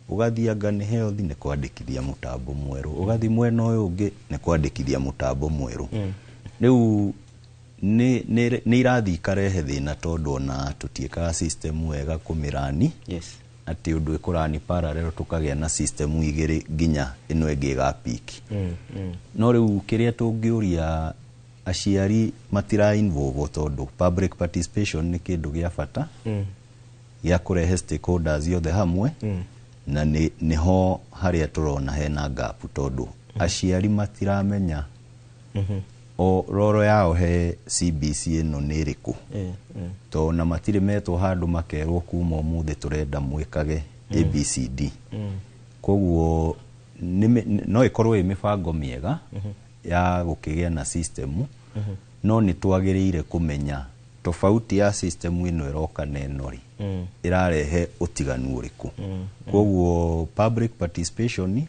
ũgathiĩ anga nĩ health nĩ kwandĩkithia mũtambo mwerũ, ũgathiĩ mwena ũyũ ũngĩ nĩ kwandĩkithia mũtambo mwerũ. Rĩu nĩ irathiĩ ikarehe thĩna tondũ ona tũtiĩkaga system wega kũmĩrani. Yes. Atĩ ũndũ ĩkũrani parallel tũkagĩa na system igĩrĩ nginya ĩno ĩngĩ ĩgapiki. No rĩu kĩrĩa tũngĩũria aciari matira involve tondũ public participation nĩ kĩndũ gĩa bata gĩa kũrehe stakeholders othe hamwe na nĩho harĩa tũrona hena gap tondũ aciari matiramenya o roro yao he CBC ĩno nĩ ĩrĩkũ tondũ na matirĩ metwo handũ makerwo kuma ũmũthĩ tũrenda mwĩkage ABCD. Koguo no ĩkorwo ĩ mĩbango mĩega ya gũkĩgĩa na system no nĩ twagĩrĩire kũmenya tofauti ya system ĩno ĩroka na ĩno rĩ ĩrarehe ũtiganu ũrĩkũ. Koguo public participation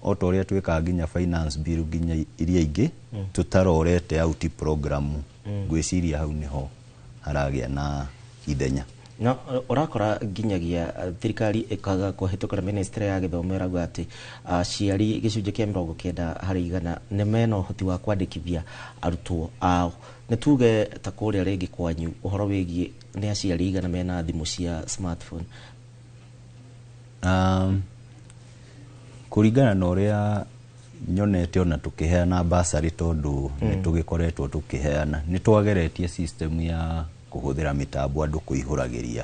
o ta ũrĩa twĩkaga nginya finance bill nginya iria ingĩ tũtarorete out program ngwĩciria hau nĩho haragĩa na ithenya. No ũrakora nginyagia thirikari ĩkaga kũhĩtũkĩra ministry ya gĩthomo ĩrauga atĩ aciari gĩcunjĩ kĩa 90% nĩ mena ũhoti wa kwandĩkithia arutwo ao. Nĩ tuge ta kũrĩa rĩngĩ kwanyu ũhoro wĩgiĩ nĩ aciari igana mena thimũ cia smartphone? Kũringana na ũrĩa nyonete ona tũkĩheana bursary tondũ nĩ tũgĩkoretwo tũkĩheana nĩ twageretie system ya kũhũthĩra mĩtambo andũ kũihũragĩria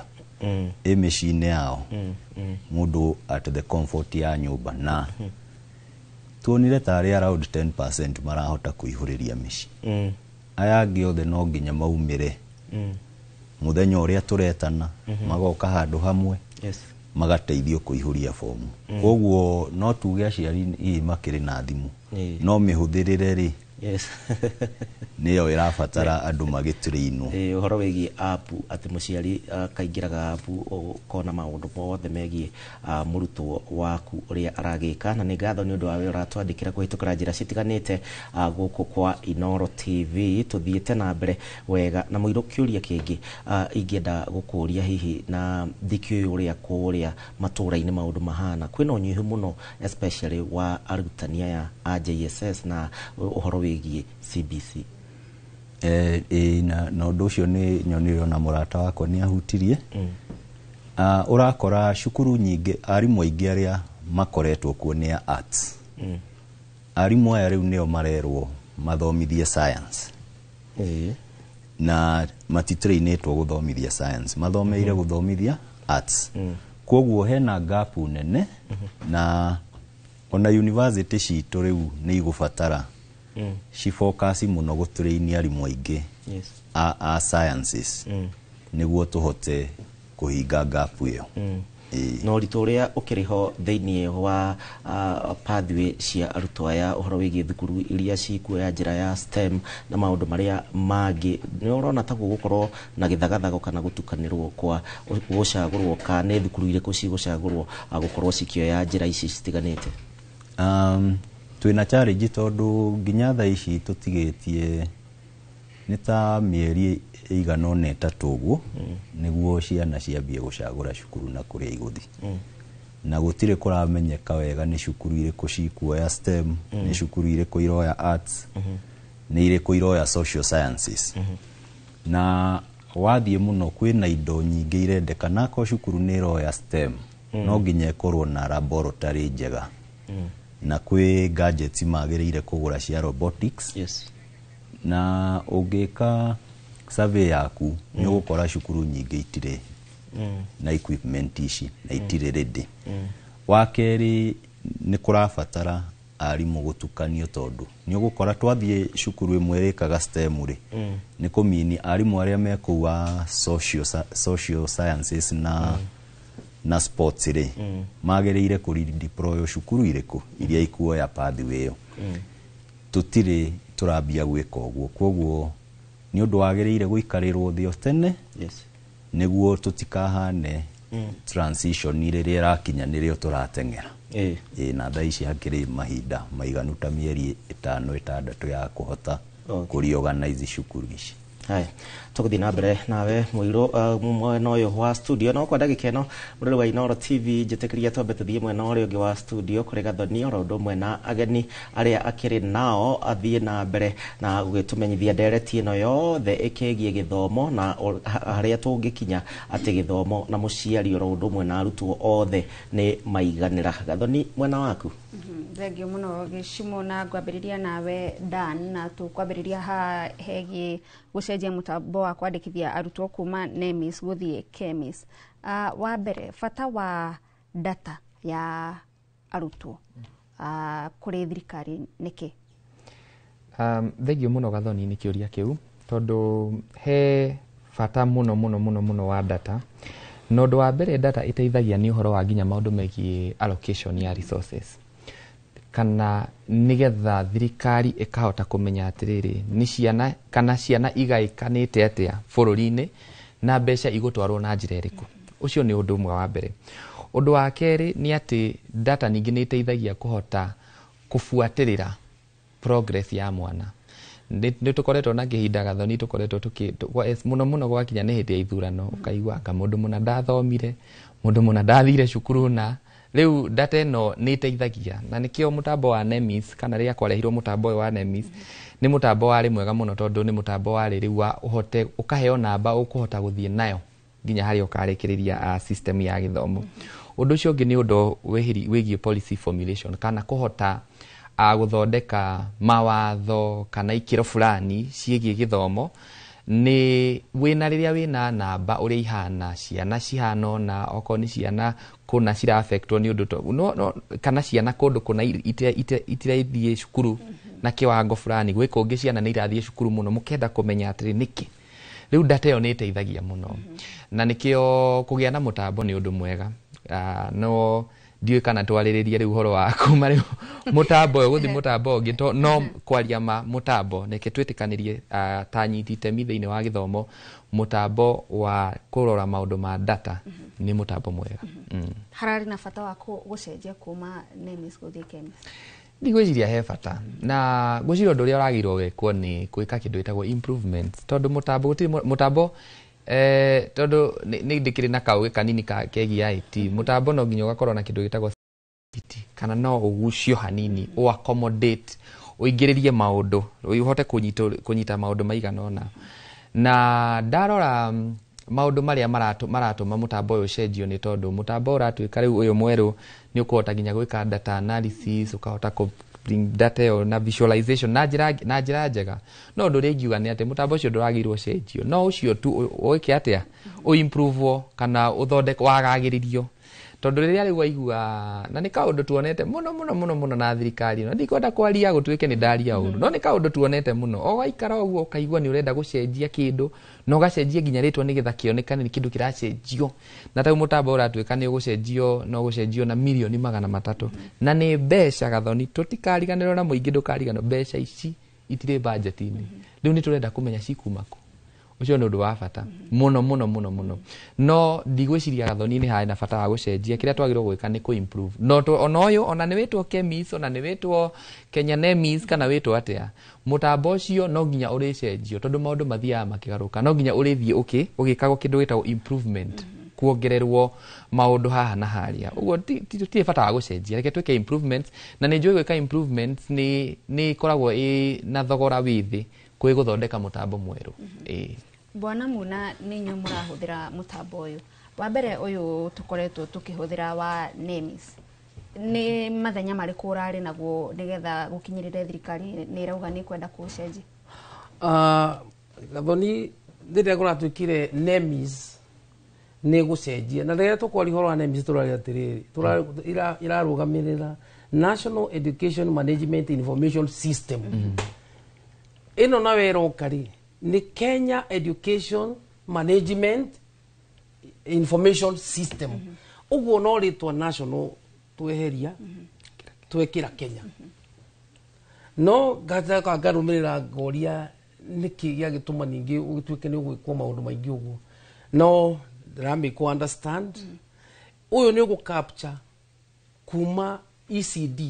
ĩ mĩciĩ-inĩ yao mũndũ at the comfort ya nyũmba na tuonire tarĩ around 10% marahota kũihũrĩria mĩciĩ. Aya angĩ othe no nginya maumĩre mũthenya ũrĩa tũretana magoka handũ hamwe magateithio kũihũria fomu. Koguo no tuge aciari hihi makĩrĩ na thimũ no mĩhũthĩrĩre rĩ nĩyo ĩrabatara andũ magĩtrainwo. Ũhoro wĩgiĩ app atĩ mũciari kaingĩraga app ũkona maũndũ mothe megiĩ mũrutwo waku ũrĩa aragĩka. Na nĩ ngatho nĩ ũndũ wa wĩra ũratwandĩkĩra kũhĩtũkĩra njĩra citiganĩte gũkũ kwa Inooro TV. Tũthiĩte na mbere wega na mũirũ kĩũria kĩngĩ ingĩenda gũkũria hihi na ndikĩũĩ ũrĩa kũrĩa matũũra-inĩ maũndũ mahana. Kwĩna ũnyihu mũno especially wa arutani aya a JSS na ũhoro wĩgiĩ CBC. Na ũndũ ũcio nĩ nyonire ona mũrata wakwa nĩ ahutirie. Ũrakora cukuru nyingĩ arimũ aingĩ arĩa makoretwo kuo nĩ a arts. Arimũ aya rĩu nĩo marerwo mathomithie science na matitrainĩtwo gũthomithia science, mathomeire gũthomithia arts. Koguo hena gap nene na ona university citũ rĩu nĩ igũbatara cifocus mũno gũtrain arimũ aingĩ a sciences nĩguo tũhote kũhinga gap ĩyo. No ũritũ ũrĩa ũkĩrĩ ho thĩinĩ wa pathway cia arutwo aya ũhoro wĩgiĩ thukuru iria cikuoya njĩra ya STEM na maũndũ marĩa mangĩ, nĩ ũrona ta gũgũkorwo na gĩthagathago kana gũtukanĩrwo kwa gũcagũrwo kana nĩ thukuru irĩkũ cigũcagũrwo gũkorwo cikĩoya njĩra ici citiganĩte? Twĩna challenge tondũ nginya thaa ici tũtigĩtie nĩ ta mĩeri ĩigana ũna ĩtatũ ũguo nĩguo ciana ciambie gũcagũra cukuru na kũrĩa igũthiĩ. Na gũtirĩ kũramenyeka wega nĩ cukuru irĩkũ cikuoya STEM, nĩ cukuru irĩkũ iroya arts. Nĩ irĩkũ iroya social sciences? Na wathiĩ mũno kwĩna indo nyingĩ irendeka, na akorwo cukuru nĩ ĩroya STEM, no nginya ĩkorwo na laboratory njega, na kwĩ gadgets magĩrĩire kũgũra cia robotics. Na ũngĩka survey yaku, nĩ ũgũkora cukuru nyingĩ itirĩ na equipment ici na itirĩ ready. Wa kerĩ, nĩ kũrabatara arimũ gũtukanio, tondũ nĩ ũgũkora twathiĩ cukuru ĩmwe ĩkaga STEM rĩ, nĩ kũmini arimũ arĩa me kũu a social sciences na sports rĩ, magĩrĩire kũredeploy cukuru irĩkũ iria ikuoya pathway ĩyo. Tũtirĩ tũrambia gwĩka ũguo, koguo nĩ ũndũ wagĩrĩire gũikarĩrwo thĩ o tene, nĩguo tũtikahane transition rĩrĩa ĩrakinya nĩrĩo tũrateng'era. Ĩĩ, na thaa ici hakĩrĩ mahinda maiganu ta mĩeri 5, 6 ya kũhota kũreorganize cukuru ici. Haya, tũgũthiĩ na mbere nawe mũirũ mwena ũyũ wa studio, no kwa ndagĩka ĩno, mũrori wa Inooro TV, njĩtĩkĩria twambe tũthiĩ mwena ũrĩa ũngĩ wa studio kũrĩ Gathoni oro ũndũ ũmwe na ageni arĩa akĩrĩ nao, athiĩ na mbere na gũgĩtũmenyithia ndereti ĩno yothe ĩkĩgiĩ gĩthomo na harĩa tũngĩkinya atĩ gĩthomo na mũciari oro ũndũ ũmwe na arutwo othe nĩ maiganĩra. Gathoni, mwena waku. Thengio mũno Gĩcimo, na ngwambĩrĩria nawe Dan, na tũkwambĩrĩria haha hegiĩ gũcenjia mũtambo wa kwandĩkithia arutwo kuma NEMIS gũthiĩ KEMIS. Wa mbere, bata wa data ya arutwo kũrĩ thirikari nĩkĩ? Thengio mũno Gathoni nĩ kĩũria kĩu, tondũ he bata mũno mũno mũno mũno wa data. Na ũndũ wa mbere data ĩteithagia nĩ ũhoro wa nginya maũndũ megiĩ allocation ya resources, kana nĩgetha thirikari ĩkahota kũmenya atĩrĩrĩ, nĩ ciana kana ciana igaĩkanĩte atĩa bũrũri-inĩ na mbeca igũtwarwo na njĩra ĩrĩkũ. Ũcio nĩ ũndũ ũmwe wa mbere. Ũndũ wa kerĩ nĩ atĩ data ningĩ nĩ ĩteithagia kũhota kũbuatĩrĩra progress ya mwana. Nĩ tũkoretwo na kĩhinda Gathoni tũkoretwo mũno mũno gwakinya nĩ hĩndĩ ya ithurano, ũkaigua anga mũndũ mũna ndathomire, mũndũ mũna ndathire cukuru, na rĩu data ĩno nĩ ĩteithagia. Na nĩkĩo mũtambo wa NEMIS, kana rĩrĩa kwarehirwo mũtambo ũyũ wa NEMIS, nĩ mũtambo warĩ mwega mũno, tondũ nĩ mũtambo warĩ rĩu wa ũhote ũkaheo namba ũkũhota gũthiĩ nayo nginya harĩa ũkarĩkĩrĩria system ya gĩthomo. Ũndũ ũcio ũngĩ nĩ ũndũ wĩgiĩ policy formulation, kana kũhota gũthondeka mawatho kana ikĩro fulani ciĩgiĩ gĩthomo, nĩ wĩna rĩrĩa wĩna namba ũrĩa ihana, ciana cihana ũna, okorwo nĩ ciana kũna cira-affectwo nĩ ũndũ no, no, kana ciana kũndũ kũna itirathiĩ cukuru na kĩwango fulani, gwĩ kũngĩ ciana nĩ irathiĩ cukuru mũno, mũkenda kũmenya atĩrĩ nĩkĩ. Rĩu data ĩyo nĩ ĩteithagia mũno, na nĩkĩo kũgĩa na mũtambo nĩ ũndũ mwega. No ndiũĩ kana twarĩrĩrie rĩu ũhoro wa kuma rĩu mũtambo ũyũ gũthiĩ mũtambo ũngĩ, no kwaria ma mũtambo, reke twĩtĩkanĩrie ta nyiti itemi thĩinĩ wa gĩthomo, mũtambo wa kũrora maũndũ ma data nĩ mũtambo mwega. Hararĩ na bata wa gũcenjia kuma NEMIS gũthiĩ KEMIS? Ndigwĩciria he bata, na ngwĩciria ũndũ ũrĩa ũragĩrĩirwo gwĩkwo nĩ gwĩka kĩndũ gĩtagwo improvements, tondũ mũtambo gũtirĩ mũtambo, tondũ nĩ ndĩkĩrĩ na kaũgĩ kanini ka kegiĩ IT, mũtambo no nginya ũgakorwo na kĩndũ gĩtagwo CT, kana no ũgucio hanini ũ accommodate, ũingĩrĩrie maũndũ, ũhote kũnyita maũndũ maigana ũna. Na ndarora maũndũ marĩa maratũma mũtambo ũyũ ũcenjio, nĩ tondũ mũtambo ũratuĩka rĩu ũyũ mwerũ nĩ ũkũhota nginya gwĩka data analysis, ũkahota kũ bring data ĩyo na visualization na njĩra njega. No ũndũ ũrĩa ingiuga nĩ atĩ mũtambo ũcio ndũragĩrĩirwo ũcenjio, no ũcio tu ũĩke atĩa, ũimprove kana ũthondekwo, wagagĩrĩrio, tondũ rĩrĩa rĩu waigua, na nĩ kaũndũ tuonete mũno mũno mũno mũno na thirikari ĩno, ndikwenda kwaria gũtuĩke nĩ ndaria ũru, no nĩ kaũndũ tuonete mũno, o waikara ũguo ũkaigua nĩ ũrenda gũcenjia kĩndũ, na ũgacenjia nginya rĩtwa nĩgetha kĩonekane nĩ kĩndũ kĩracenjio. Na ta rĩu mũtambo ũratuĩka nĩ ũgũcenjio, no ũgũcenjio na mirioni 300, na nĩ mbeca Gathoni, tũtikariganĩrwo na mũingĩ ndũkariganĩrwo, mbeca ici itirĩ budget-inĩ. Rĩu nĩ tũrenda kũmenya cikuma kũ. Ũcio nĩ ũndũ wa bata mũno mũno mũno mũno, no ndigwĩciria Gathoni nĩ harĩ na bata wa gũcenjia. Kĩrĩa twagĩrĩirwo gwĩka nĩ kũ-improve, no ona ũyũ, ona nĩ wĩtwo KEMIS, ona nĩ wĩtwo Kenya NEMIS, kana wĩtwo atĩa, mũtambo ũcio no nginya ũrĩcenjio, tondũ maũndũ mathiaga makĩgarũka, no nginya ũrĩthiĩ ũgĩkagwo kĩndũ gĩtagwo improvement. Kuongererwo maũndũ haha na harĩa ũguo tũtirĩ bata wa gũcenjia, reke twĩke improvements, na nĩ njũĩ gwĩka improvements nĩ ĩkoragwo ĩ na thogora wĩ thĩ kwĩ gũthondeka mũtambo mwerũ. Ĩĩ. Bwana Muna, nĩ inyuĩ mũrahũthĩra mũtambo ũyũ wa mbere ũyũ tũkoretwo tũkĩhũthĩra wa NEMIS, nĩ mathenya marĩkũ ũrarĩ naguo nĩgetha gũkinyĩrĩre thirikari nĩ ĩrauga nĩ kwenda kũũcenjia? Gathoni, rĩrĩa kũratuĩkire NEMIS nĩ gũcenjia, na rĩrĩa tũkwaria ũhoro wa NEMIS tũraria atĩrĩrĩ, ĩrarũgamĩrĩra National Education Management Information System. Ĩno nayo ĩroka rĩ, nĩ Kenya Education Management Information System. Ũguo no rĩtwa national tweheria, twekĩra Kenya. No ngacoka ngarũmĩrĩra ngoria nĩkĩ gĩagĩtũma ningĩ ũgĩtuĩke nĩ ũgwĩkwo maũndũ maingĩ ũguo, no ndĩramĩkwo understand. Ũyũ nĩ ũgũ capture kuma ECD,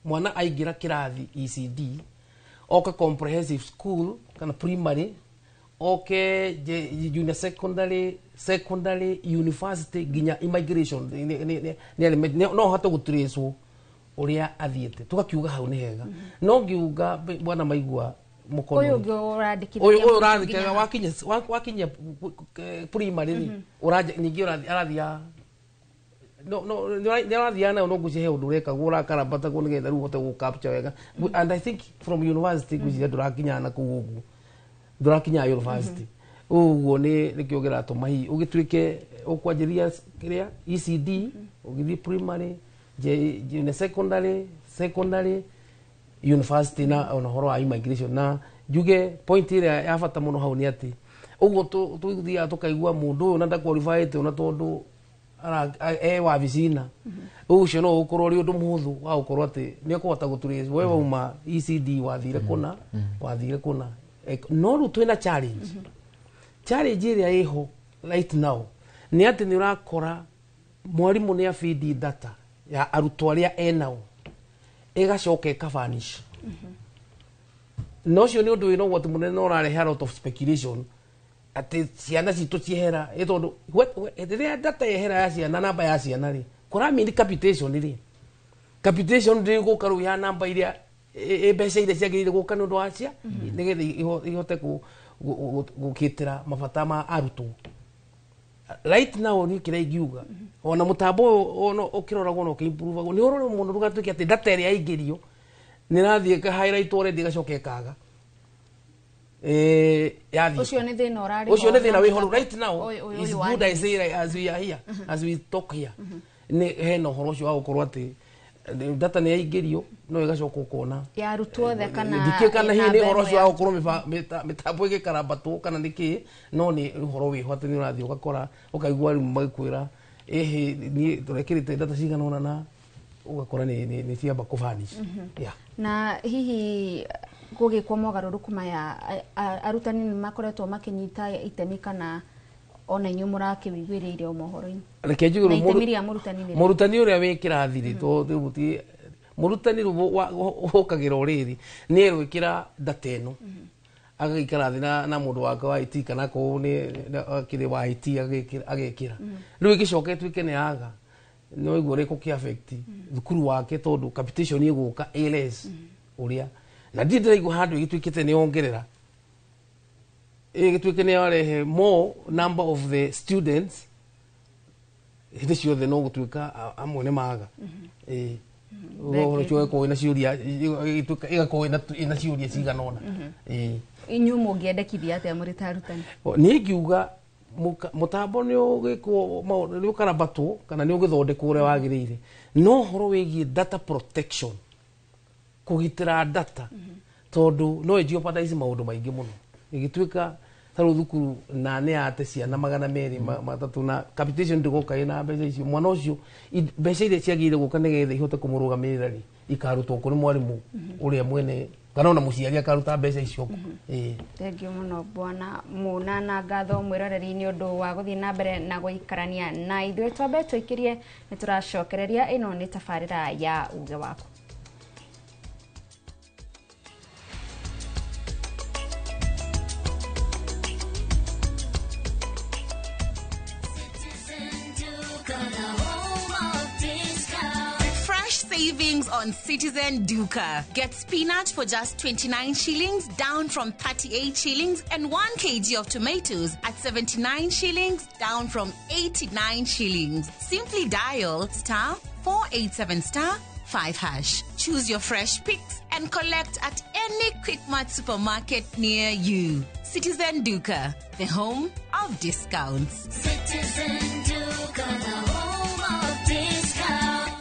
mwana aingĩra kĩrathi ECD, oka comprehensive school kana primary, oke junior secondary, secondary, university, nginya immigration. No hote gũtracewo ũrĩa athiĩte. Tũgakiuga hau nĩ hega, no ngiuga bwana maigua mũkono ũyũ rĩ. Ũngĩ ũrandĩkithia Ũyũ mũndũ ũrandĩkaga nginya wakinya primary rĩ, ũranja ningĩ arathia no nĩ arathiaga nayo, no ngwĩciria he ũndũ ũrekagwo ũrakarabatagwo nĩgetha rĩu ũhote gũ-capture wega. And I think from university ngwĩciria ndũrakinya na kũu ũguo, ndũrakinya university ũguo. Nĩ nĩkĩo kĩratũma hihi ũgĩtuĩke ũkwanjĩria kĩrĩa ECD, ũgĩthiĩ primary, junior secondary, secondary, university, na ona ũhoro wa immigration. Na njuge point ĩrĩa ya bata mũno hau nĩ atĩ ũguo tũthiaga tũkaigua mũndũ ũyũ na ndaqualifyĩte, ona tondũ e wabici-na ũcio, no ũkorwo ũrĩ ũndũ mũhũthũ wa gũkorwo atĩ nĩ ũkũhota gũtrace we wauma ECD wathire kũna, wathire kũna. No rĩu twĩna challenge ĩrĩa ĩho right now nĩ atĩ nĩ ũrakora mwarimũ nĩ abidi data ya arutwo arĩa enao ĩgacoka ĩkavanish, na ũcio nĩ ũndũ wĩna ũgwati mũnene na ũrarehe a lot of speculation atĩ ciana citũ ciehera. Ĩ tondũ rĩrĩa data yehera ya ciana, namba ya ciana rĩ, kũramini capitation rĩ, capitation ndĩgũka rĩu ya namba iria mbeca iria ciagĩrĩire gũka nĩ ũndũ wa cia nĩgetha ihote gũkĩtĩra mabata ma arutwo. Right now niĩ kĩrĩa ingiuga, ona mũtambo ũyũ ona ũkĩroragwo na ũkĩimprovagwo, nĩ ũrore mũno ndũgatuĩke atĩ data ĩrĩa yaingĩrio nĩ ĩrathiĩ ĩka highlight already, ĩgacoka ĩkaga. Yathiĩ. Ũcio nĩ thĩna ũrarĩ Ũcio ho nĩ thĩna na wĩho mũtambo right now. Ũyũ Is wa good I NEMIS. say, right, as we are here, as we talk here, nĩ hena ũhoro ũcio wa gũkorwo atĩ data nĩ yaingĩrio no ĩgacoka ũkona ya arutwo othe kana ndikĩ kana hihi namba nĩ ũhoro ĩmwe ũcio wa gũkorwo mĩtambo ĩgĩkarambatwo kana nĩ kĩ, no nĩ ũhoro wĩho atĩ nĩ ũrathiĩ ũgakora ũkaigua rĩu magĩkwĩra ĩhĩ niĩ tũrekĩrĩte data cigana ũna, na ũgakora nĩ ciamba kũvanish. Yeah. Na hihi gũgĩkwo mogarũrũku maya, arutani nĩ makoretwo makĩnyita itemi kana ona inyuĩ mũrakĩwĩiguĩrĩire o mohoro-inĩ? Reke njuge Na rĩu itemi rĩa mũrutani nĩ rĩrĩkũ? Mũrutani ũrĩa wĩ kĩrathi rĩ, tondũ rĩu mũrutani rĩu ũkagĩra o rĩrĩ nĩ erwĩkĩra data ĩno, agagĩikara thĩ na mũndũ wake wa IT, kana akorwo nĩ akĩrĩ wa IT agekĩra. Rĩu ĩgĩcoka ĩtuĩke nĩ yaga, no iguo ũrĩa ĩgũkĩ affect thukuru wake, tondũ capitation ĩgũka ĩ less ũrĩa na ndirĩ ndĩraigua handũ ĩgĩtuĩkĩte nĩ yongerera, ĩgĩtuĩke nĩ yarehe more number of the students hĩndĩ ciothe, no gũtuĩka amwe nĩ maga. Ĩĩ, ũhoro ũcio ũgakorwo wĩna ciũria, ĩgakorwo ĩna ciũria cigana ũna. Ĩĩ. Inyuĩ mũngĩendekithia atĩa mũrĩ ta arutani? Niĩ ngiuga mũtambo nĩ ũgĩkwo nĩ ũkarabatwo kana nĩ ũgĩthondekwo ũrĩa wagĩrĩire, no ũhoro wĩgiĩ data protection, kũgitĩra data, tondũ no ĩ jeopardize maũndũ maingĩ mũno ĩgĩtuĩka ta rĩu thukuru na nĩ yate ciana 200 3 na capitation ndĩgoka ĩna mbeca icio, mwana ũcio mbeca iria ciagĩrĩire gũka nĩgetha ihote kũmũrũgamĩrĩra rĩ, ikarutwo kũrĩ mwarimũ ũrĩa mwene kana ona mũciari akaruta mbeca icio kũ. Ĩĩ. Thengiũ mũno bwana Muna, na ngatho mwĩroreri nĩ ũndũ wa gũthiĩ na mbere na gũikarania na ithuĩ. Twambe tũikĩrie, nĩ tũracokereria. Ĩno nĩ tabarĩra ya uge waku. savings on Citizen Duka. Get spinach for just 29 shillings, down from 38 shillings, and 1 kg of tomatoes at 79 shillings, down from 89 shillings. Simply dial star 487 star 5 hash. Choose your fresh picks and collect at any Quickmart supermarket near you. Citizen Duka, the home of discounts. Citizen Duka, the home of discounts.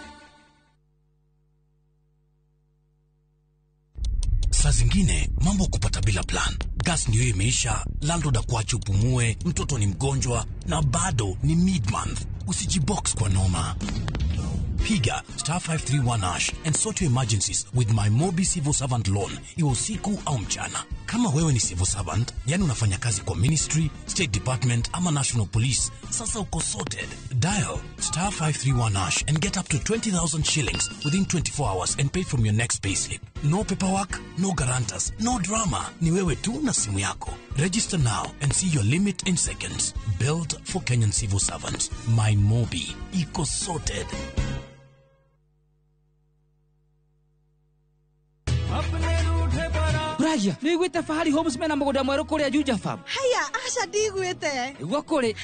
Saa zingine mambo kupata bila plan. Gas ndio imeisha, landlord akuache upumue, mtoto ni mgonjwa na bado ni mid-month. Usijibox kwa noma. Piga star 531 hash and sort your emergencies with my Mobi Civil Servant Loan, iwe usiku au mchana. Kama wewe ni civil servant, yani unafanya kazi kwa ministry, state department ama national police, sasa uko sorted. Dial star 531 hash and get up to 20,000 shillings within 24 hours and pay from your next payslip. No paperwork, no guarantors, no drama. Ni wewe tu na simu yako. Register now and see your limit in seconds. Built for Kenyan civil servants. My Mobi. Iko sorted. Ragia, nĩ wĩiguĩte Fahari Homes mena mũgũnda mwerũ kũrĩa Juja Farm? Haya, aca ndigwĩte. Nĩguo kũrĩ.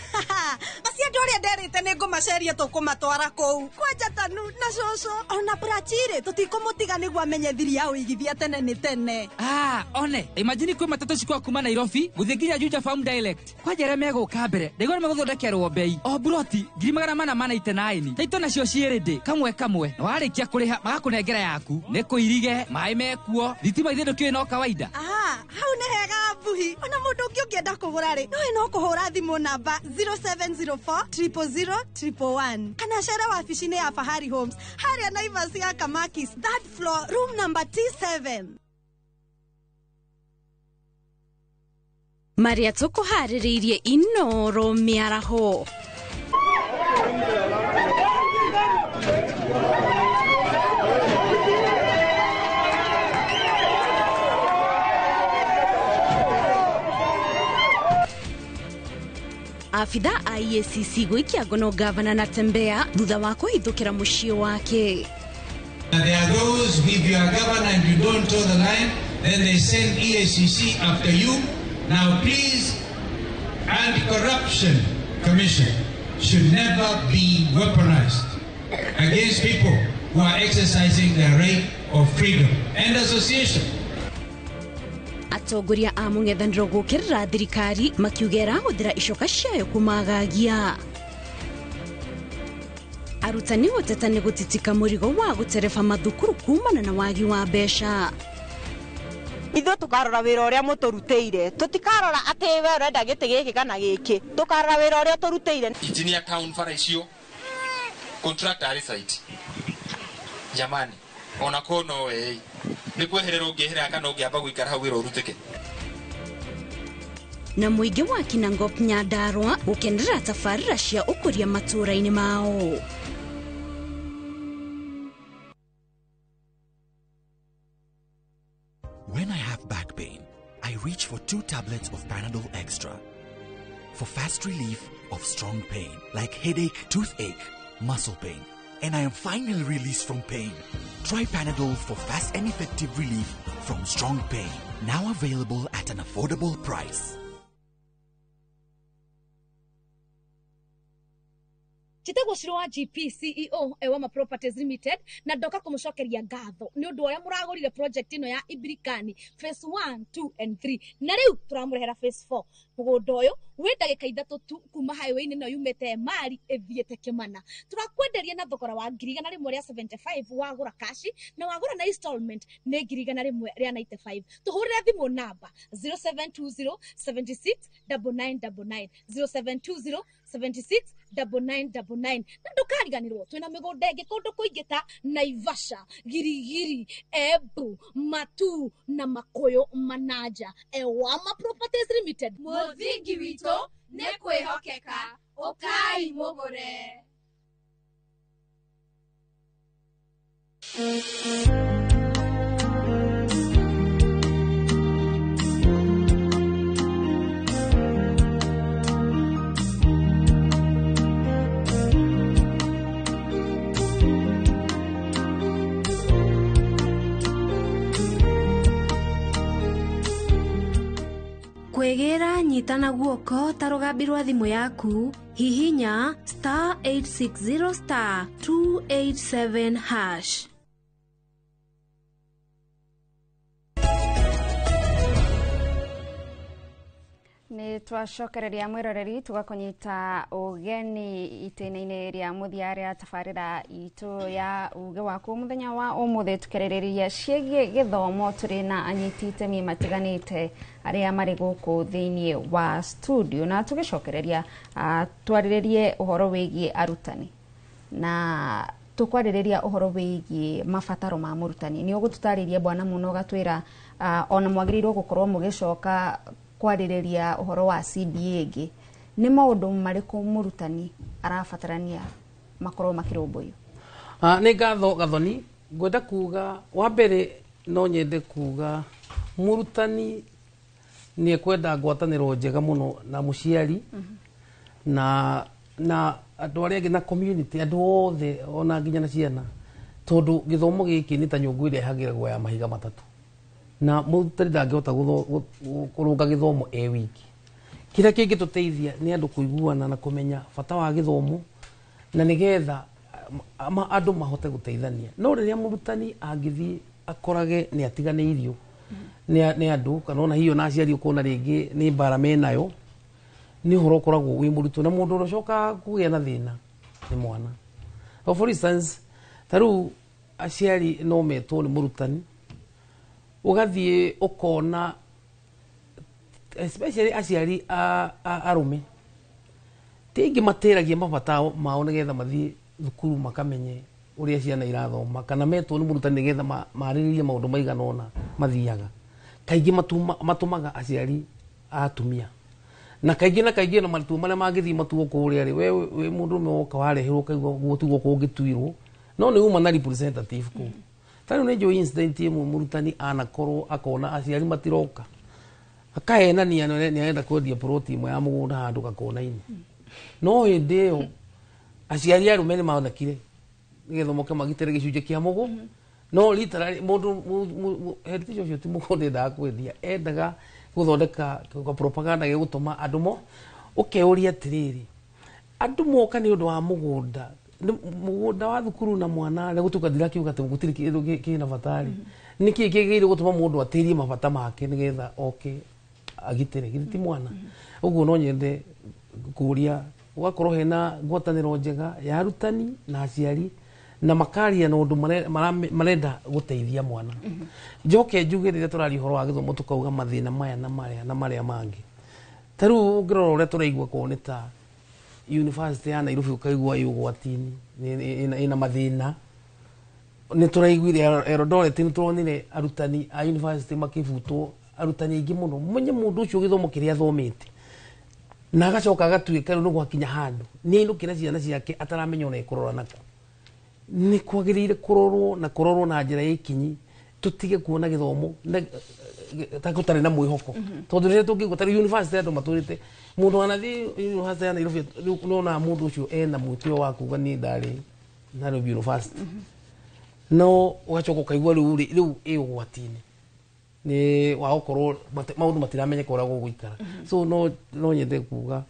Macio andũ arĩa nderĩte nĩ ngũmaceria tũkũmatwara kũu. Kwanja Tanu na cũcũ ona Prachire tũtikũmũtiga nĩguo amenye thiri ya ũigithia tene nĩ tene. Ah, one, imagine kwĩ matatũ cikwa kuma Nairobi gũthiĩ nginya Juja Farm direct. Kwanja arĩa megũka mbere, ndaigua nĩ megũthondekerwo bei. O buroti 499. Taito nacio ciĩ kamwe kamwe. Na warĩkia kũrĩha magakũnengera yaku. Nĩ kũirige, maĩ mekuo, thitima ithe ndũkĩũĩ no kawaida. Ah, hau nĩ hega mbuhi. Ona mũndũ ũngĩ ũngĩenda kũgũra rĩ, nowe no kũhũra thimũ namba 0704 000 111 kana cere wabici-inĩ ya Fahari Homes harĩa Naivas ya Kamakis, third floor, room number T7. Marĩa tũkũharĩrĩirie Inoro mĩaraho. Afitha a EACC gwĩkia ngono gavana Natembeya thutha wa kũhithũkĩra mũciĩ wake. There are those, if you are governor and you don't toe the line, then they send EACC after you. Now please, Anti-Corruption Commission should never be weaponized against people who are exercising their right of freedom and association. Atongoria a mũng'ethanĩro gũkĩrĩra thirikari makiuga ĩrahũthĩra icoka ciayo kũmagagia. Arutani gũteta nĩ gũtitika mũrigo wa gũtereba mathukuru kumana na wagi wa mbeca. Ithuĩ tũkarora wĩra ũrĩa mũtũrutĩire, tũtikarora atĩ we ũrenda gĩtĩ gĩkĩ kana gĩkĩ, tũkarora wĩra ũrĩa tũrutĩire. Engineer town bara icio contractor arĩ site. Jamani, ona ko no we nĩ kweherera ũngĩeherera kana ũngĩamba gũikara hau wĩra ũrutĩke. Na mũingĩ wa Kinangop Nyandarua gũkenerera tabarĩra cia ũkũria matũũra-inĩ mao. When I have back pain, I reach for 2 tablets of Panadol Extra for fast relief of strong pain like headache, toothache, muscle pain, and I am finally released from pain. Try Panadol for fast and effective relief from strong pain. Now available at an affordable price. Njĩtagwo Shiro wa GP CEO Ewama Properties Limited na ndoka kũmũcokeria ngatho nĩ ũndũ ũrĩa mũragũrire project ĩno ya Ibirikani phase 1, 2 and 3 na rĩu tũramũrehera phase 4. Mũgũnda ũyũ wĩ ndagĩka 3 tu kuma highway-inĩ ĩno yumĩte Emali ĩthiĩte Kĩmana. Tũrakwenderia na thogora wa 175,000 wagũra kashi na wagũra na installment nĩ 195,000. Tũhũrĩre thimũ namba 0720 76 9999 0720 76 9999 na ndũkariganĩrwo twĩna mĩgũnda ĩngĩ kũndũ kũingĩ ta Naivasha, Girigiri, Embu, Matu na Makũyũ Manaja. Ewama Properties Limited, mũthingi witũ nĩ kwĩhokeka, ũkai mũgũre. Ũkĩgĩra nyita na guoko ta rũgambi rwa thimũ yaku, hihinya star 860 star 287 hash. Nĩ twacokereria mwĩroreri tũgakũnyita ũgeni itĩna-inĩ rĩa mũthia rĩa tabarĩra itũ ya uge waku mũthenya wa ũmũthĩ, tũkĩarĩrĩria ciĩgiĩ gĩthomo tũrĩ na anyiti itemi matiganĩte arĩa marĩ gũkũ thĩiniĩ wa studio, na tũgĩcokereria twarĩrĩrie ũhoro wĩgiĩ arutani na tũkwarĩrĩria ũhoro wĩgiĩ mabataro ma mũrutani. Nĩ ũgũtũtarĩria bwana mũno ũgatwĩra ona mwagĩrĩirwo gũkorwo mũgĩcoka kwarĩrĩria ũhoro wa CBA ĩngĩ. Nĩ maũndũ marĩkũ mũrutani arabatarania makorwo makĩrũmbũiyo? Nĩ ngatho Gathoni. Ngwenda kuga wa mbere no nyende kuga mũrutani nĩ ekwenda ngwatanĩro njega mũno na mũciari na andũ arĩa angĩ na community, andũ othe ona nginya na ciana, tondũ gĩthomo gĩkĩ nĩ ta nyũngũ ĩrĩa ĩhagĩragwo ya mahiga matatũ, na mũrutani ndangĩhota kũrũnga gĩthomo e wiki. Kĩrĩa kĩngĩtũteithia nĩ andũ kũiguana na kũmenya bata wa gĩthomo, na nĩgetha andũ mahote gũteithania. No rĩrĩa mũrutani angĩthiĩ akorage nĩ atiganĩirio nĩ andũ, kana ona hihi ona aciari ũkona rĩngĩ nĩ mbara menayo, nĩ ũhoro ũkoragwo wĩ mũritũ, na mũndũ ũrĩa ũcokaga kũgĩa na thĩna nĩ mwana. For instance, ta rĩu aciari no metwo nĩ mũrutani, ũgathiĩ ũkona especially aciari arũme ti aingĩ matĩragia mabata mao nĩgetha mathiĩ thukuru makamenye ũrĩa ciana irathoma, kana metwo nĩ mũrutani nĩgetha marĩrĩrie maũndũ maigana ũna mathiaga. Kaingĩ matũmaga aciari a atumia, na kaingĩ na matua marĩa mangĩthiĩ matuo kũrĩa rĩ, we wĩ mũndũrũme woka wareherwo ũkaigua guo tiguo kũngĩtuirwo, no nĩ uma na representative kũu. Ta rĩu nĩ njũĩ incident ĩmwe mũrutani anakorwo akona aciari matiroka, akahenania nĩ arenda kwendia ploti ĩmwe ya mũgũnda handũ gakona-inĩ, no hĩndĩ ĩyo aciari arũme nĩ monekire nĩgetha moke magitĩre gĩcunjĩ kĩa mũgũ, no literally mũndũ head teacher ũcio ti mũgũnda endaga kwendia, endaga gũthondeka propaganda gĩgũtũma andũ mo. Ũkeuria atĩrĩrĩ, andũ moka nĩ ũndũ wa mũgũnda, mũgũnda wa thukuru na mwana gũtuĩka ndirakiuga atĩ gũtirĩ kĩndũ kĩna bata rĩ, nĩkĩĩ kĩagĩrĩire gũtũma mũndũ atĩrie mabata make nĩgetha oke agitĩre githĩ ti mwana? Ũguo no nyende kũria gũgakorwo hena ngwatanĩro njega ya arutani na aciari, na makaria na ũndũ marenda gũteithia mwana. Njoke njuge rĩrĩa tũraria ũhoro wa gĩthomo tũkauga mathĩna maya na marĩa na marĩa mangĩ. Ta rĩu ũngĩrora ũrĩa tũraigua korwo nĩ ta University ya Nairobi ũkaigua ĩ ũgwati-inĩ, ĩna mathĩna. Nĩ tũraiguire Eldoret, nĩ tũronire arutani a university makĩbutwo, arutani aingĩ mũno. Menye mũndũ ũcio gĩthomo kĩrĩa athomete, na agacoka agatuĩka rĩu nĩ gwakinya handũ nĩ ainũkĩra ciana ciake ataramenya ona ekũrora nako. Nĩ kwagĩrĩire kũrorwo na kũrorwo na njĩra ya ikinyi, tũtige kuona gĩthomo ta gũtarĩ na mwĩhoko, tondũ rĩrĩa tũngĩigua ta rĩu university andũ matũrĩte, mũndũ wanathiĩ university ya Nairobi rĩu nĩwonaga mũndũ ũcio ena mwĩtĩo wa kuga niĩ ndarĩ Nairobi University, no ũgacoka ũkaigua rĩu rĩu ĩ ũgwati-inĩ nĩ wa gũkorwo maũndũ matiramenyeka ũrĩa gũgũikara. So no nyende kuga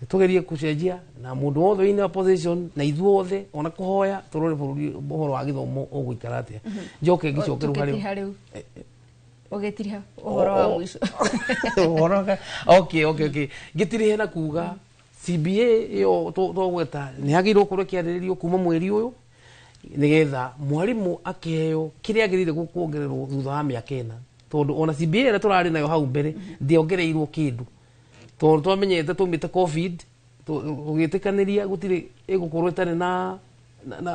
tũgerie gũcenjia na mũndũ wothe wĩna opposition na ithuothe ona kũhoya tũrore bũrũri ũhoro wa gĩthomo ũgũikara atĩa. Njoke ngĩcoke rĩu harĩ ũgĩtiriha ũhoro wa mũico. Okay. Ngĩtirihe na kuga CBA ĩyo tũgweta nĩ yagĩrĩirwo gũkorwo ĩkĩarĩrĩrio kuma mweri ũyũ, nĩgetha mwarimũ akĩheo kĩrĩa agĩrĩire kuongererwo thutha wa mĩaka ĩna, tondũ ona CBA ĩrĩa tũrarĩ nayo hau mbere ndĩongereirwo kĩndũ, tondũ twamenyete tũmĩte COVID tũgĩtĩkanĩria gũtirĩ ĩgũkorwo ĩtarĩ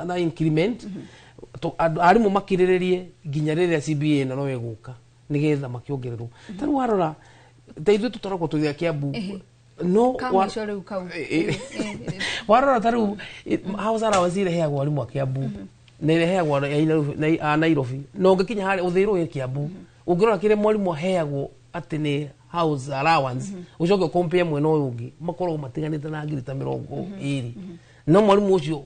na increment. Arimũ makirĩrĩrie nginya rĩrĩa CBA ĩno no ĩgũka nĩgetha makĩongererwo. Ta rĩu warora ta ithuĩ tũtoragwo tũrĩ a Kiambu, no warora ta rĩu house allowance ĩrĩa ĩheagwo arimũ a Kiambu na ĩrĩa ĩheagwo a Nairobi, na ũngĩkinya harĩa ũthĩrwo ĩ Kiambu, ũngĩrora kĩrĩa mwarimũ aheagwo atĩ nĩ house allowance, ũcoke ũkompare mwena ũyũ ũngĩ, makoragwo matiganĩte na ngiri ta 20. No mwarimũ ũcio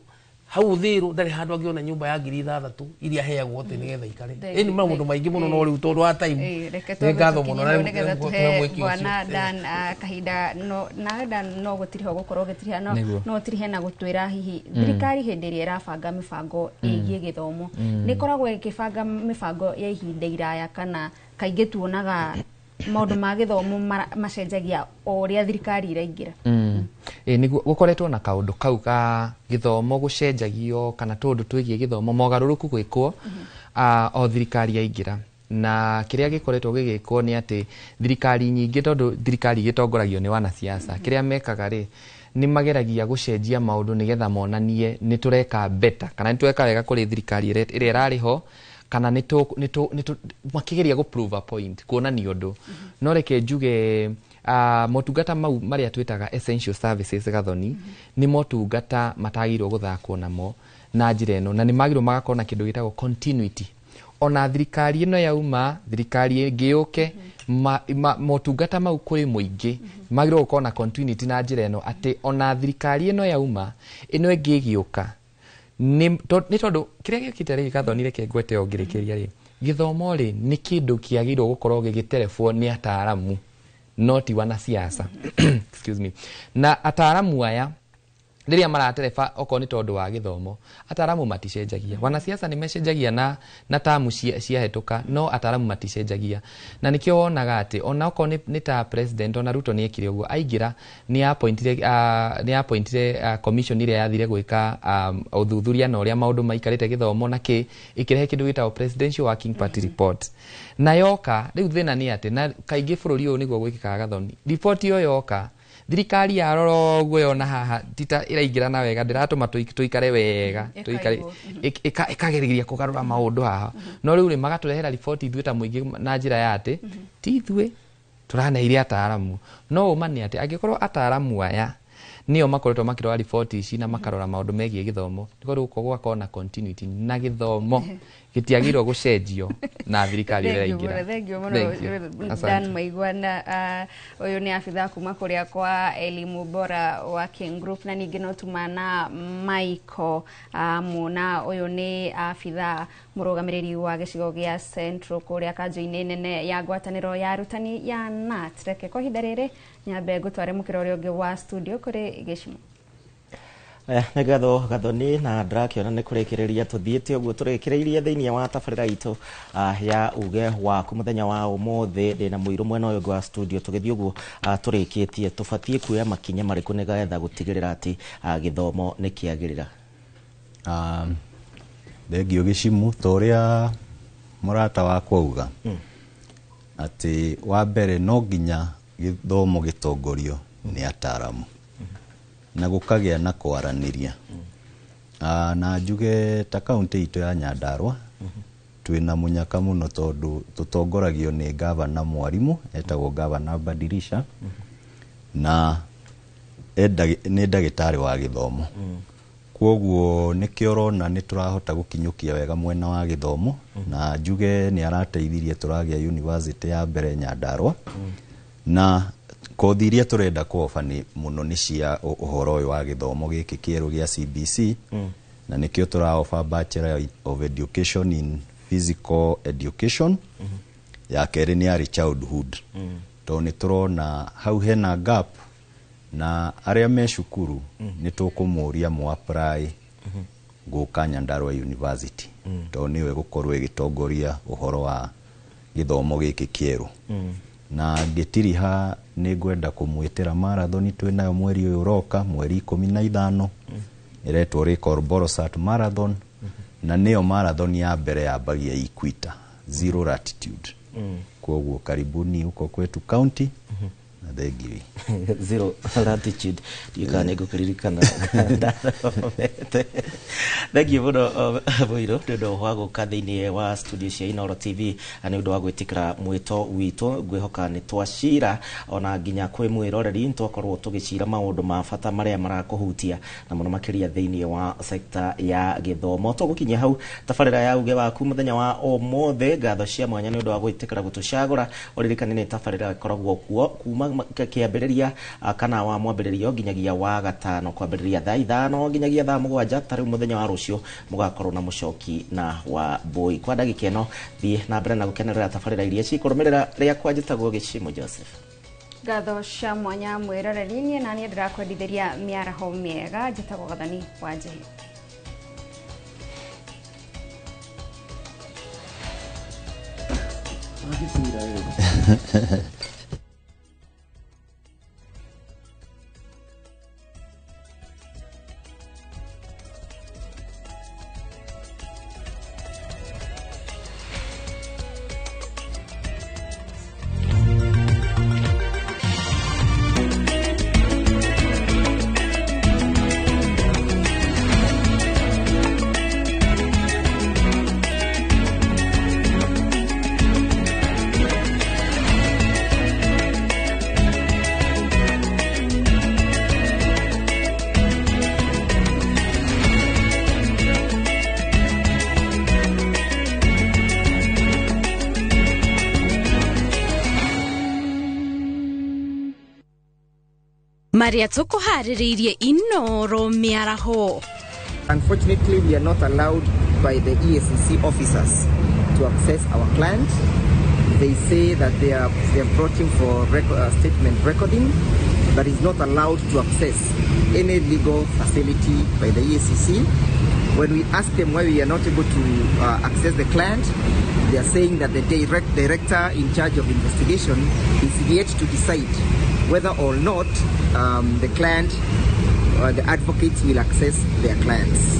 Hau thiru ndarĩ handũ angĩona nyũmba ya 6,000 iria aheagwo atĩ nĩgetha ikare. Ĩni maũndũ maingĩ mũno, no rĩu tondũ wa time, Reke nĩ ngatho mũno na nĩgetha rĩu tũhe tũhe mweke ũcio. Bwana Dan kahinda, no nawe Dan no gũtiriha ũgũkorwo ũgĩtiriha, no Nĩguo. no ũtirihe na gũtwĩra hihi thirikari hĩndĩ ĩrĩa ĩrabanga mĩbango ĩgiĩ gĩthomo nĩ ĩkoragwo ĩgĩbanga mĩbango ya ihinda iraya, kana kaingĩ tuonaga maũndũ ma gĩthomo macenjagia o ũrĩa thirikari ĩraingĩra? Ĩ nĩguo gũkoretwo na kaũndũ kau ka gĩthomo gũcenjagio kana tũũndũ twĩgiĩ gĩthomo mogarũrũku gwĩkwo o thirikari yaingĩra. Na kĩrĩa gĩkoretwo gĩgĩkwo nĩ atĩ thirikari nyingĩ, tondũ thirikari igĩtongoragio nĩ wanasiasa, kĩrĩa mekaga rĩ, nĩ mageragia gũcenjia maũndũ nĩgetha monanie nĩ tũreka better kana nĩ tũreka wega kũrĩ thirikari ĩrĩa ĩrarĩ ho, kana nĩ tũ makĩgeria gũ prove a point, kuonania ũndũ. No reke njuge, motungata mau marĩa twĩtaga essential services, Gathoni, nĩ motungata matagĩrĩirwo gũthakwo namo na njĩra ĩno, na nĩ magĩrĩirwo magakorwo na kĩndũ gĩtagwo continuity. Ona thirikari ĩno yauma, thirikari ĩngĩ yũke, motungata mau kũrĩ mũingĩ magĩrĩirwo gũkorwo na continuity na njĩra ĩno atĩ ona thirikari ĩno yauma, ĩno ĩngĩ ĩgĩũka, nĩ tondũ kĩrĩa gĩũkĩte rĩ, Gathoni, reke ngwete o ngĩrĩkĩria rĩ, gĩthomo rĩ nĩ kĩndũ kĩagĩrĩirwo gũkorwo gĩgĩterebwo nĩ ataaramu, no ti wanasiasa. Excuse me. Na ataaramu aya rĩrĩa maratereba, okorwo nĩ tondũ wa gĩthomo, ataaramu maticenjagia. Wanasiasa nĩ mecenjagia na tamu ciahĩtũka, no ataaramu maticenjagia. Na nĩkĩo wonaga atĩ ona okorwo nĩ ta president, ona Ruto nĩ ekire ũguo, aingĩra nĩ appointire commission ĩrĩa yathire gwĩka ũthuthuria na ũrĩa maũndũ maikarĩte gĩthomo na kĩ, ĩkĩrehe kĩndũ gĩtagwo Presidential Working Party Report. Na yoka rĩu, thĩna nĩ atĩ na kaingĩ bũrũri ũyũ nĩguo gwĩkĩkaga, Gathoni, riboti ĩyo yoka, thirikari yarora ũguo yona haha tita ĩraingĩrana wega, ndĩratũma tũikare wega, tũikare Ĩkaigwo. ĩkageria kũgarũra maũndũ haha. No rĩu rĩ, magatũrehera riboti ithuĩ ta mũingĩ na njĩra ya atĩ ti ithuĩ tũraneire ataaramu. No ũma nĩ atĩ angĩkorwo ataaramu aya nĩo makoretwo makĩrora riboti ici na makarora maũndũ megiĩ gĩthomo, nĩko rĩu gũgakorwo na continuity na gĩthomo gĩtiagĩrĩirwo gũcenjio na thirikari ĩrĩa Thank you mũno, ĩraingĩra. thank you Thank you. mũno. Asante. Dan Maigua, na ũyũ nĩ abithaa kuma kũrĩa kwa Elimu Bora Working Group, na ningĩ no tuma na Michael Muna, ũyũ nĩ abithaa mũrũgamĩrĩri wa gĩcigo gĩa Central kũrĩa kanjũ-inĩ nene ya ngwatanĩro ya arutani ya KNUT. Reke kwa ihinda rĩrĩ nyambe ngũtware mũkĩra ũrĩa ũngĩ wa studio kũrĩ Gĩcimo. Nĩ ngatho, Gathoni, na ndĩrakĩona nĩ kũrĩkĩrĩria tũthiĩte ũguo tũrĩkĩrĩirie thĩinĩ wa tabarĩra itũ ya uge waku mũthenya wa ũmũthĩ. Ndĩna mũirũ mwena ũyũ ũngĩ wa studio. Tũgĩthiĩ ũguo tũrĩkĩtie, tũbatiĩ kuoya makinya marĩkũ nĩgetha gũtigĩrĩra atĩ gĩthomo nĩ kĩagĩrĩra? Thengio Gĩcimu. Ta ũrĩa mũrata wakwa auga, atĩ wa mbere no nginya gĩthomo gĩtongorio nĩ ataaramu na gũkagĩa na kwaranĩria. Na njuge ta kaunti itũ ya Nyandarua twĩna mũnyaka mũno, tondũ tũtongoragio nĩ gavana mwarimũ etagwo Gavana Badirisha, na nĩ ndagĩtarĩ wa gĩthomo. Kwoguo nĩkĩo ũrona nĩ tũrahota gũkinyũkia wega mwena wa gĩthomo. Na njuge nĩ arateithirie tũragĩa university ya mbere Nyandarua, na kothi iria tũrenda kũoba nĩ mũno nĩ cia ũhoro ũyũ wa gĩthomo gĩkĩ kĩerũ gĩa CBC, na nĩkĩo tũraoba Bachelor of Education in Physical Education, ya kerĩ nĩ early childhood, tondũ nĩ tũrona hau hena gap, na arĩa me cukuru nĩ tũkũmũria mũ apply gũka Nyandarua University, tondũ nĩyo ĩgũkorwo ĩgĩtongoria ũhoro wa gĩthomo gĩkĩ kĩerũ. Na ngĩtiriha, nĩ ngwenda kũmwĩtĩra marathon twĩnayo mweri ũyũ ũroka, mweri 15, ĩretwo Recall Borosat Marathon, na nĩyo marathon ya mbere yambagia Equator zero latitude. Kwoguo karibuni huko kwetu county, na thengiũ. Zero latitude, ndiũĩ kana nĩ ngũkĩririkana ndathomete. Thengiũ mũno, Mũirũ, nĩ ũndũ wa gũka thĩinĩ wa studio cia Inooro TV na nĩ ũndũ wa gwĩtĩkĩra mwĩto witũ. Ngwĩhoka nĩ twacira ona nginya kwĩ mwĩroreri nĩ twakorwo tũgĩcira maũndũ ma bata marĩa marakũhutia na mũno makĩria thĩinĩ wa sekta ya gĩthomo. Tũgũkinyia hau tabarĩra ya uge waku mũthenya wa ũmũthĩ. Ngatho cia mwanya nĩ ũndũ wa gwĩtĩkĩra gũtũcagũra. Ũririkane nĩ tabarĩra ĩkoragwo kuo kuma kĩambĩrĩria kana wa mwambĩrĩrio nginyagia wa gatano kwambĩrĩria thaa 5 nginyagia thaa 7 ta rĩu mũthenya wa rũciũ mũgakorwo na mũcoki na wa Mbui. Kwa ndagĩka ĩno thiĩ na mbere na gũkenerera tabarĩra iria cikũrũmĩrĩra rĩakwa njĩtagwo Gĩchimo Joseph. Ngatho cia mwanya mwĩroreri niĩ na niĩ ndĩrakwendithĩria mĩaraho mĩega njĩtagwo Gathoni wa Njĩhĩ. Maria tũkũharĩrĩirie Inoro mĩaraho. Unfortunately, we are not allowed by the EACC officers to access our client. They say that they have brought him for statement recording, but is not allowed to access any legal facility by the EACC. When we ask them why we are not able to access the client, they are saying that the director in charge of investigation is yet to decide whether or not the client or the advocates will access their clients.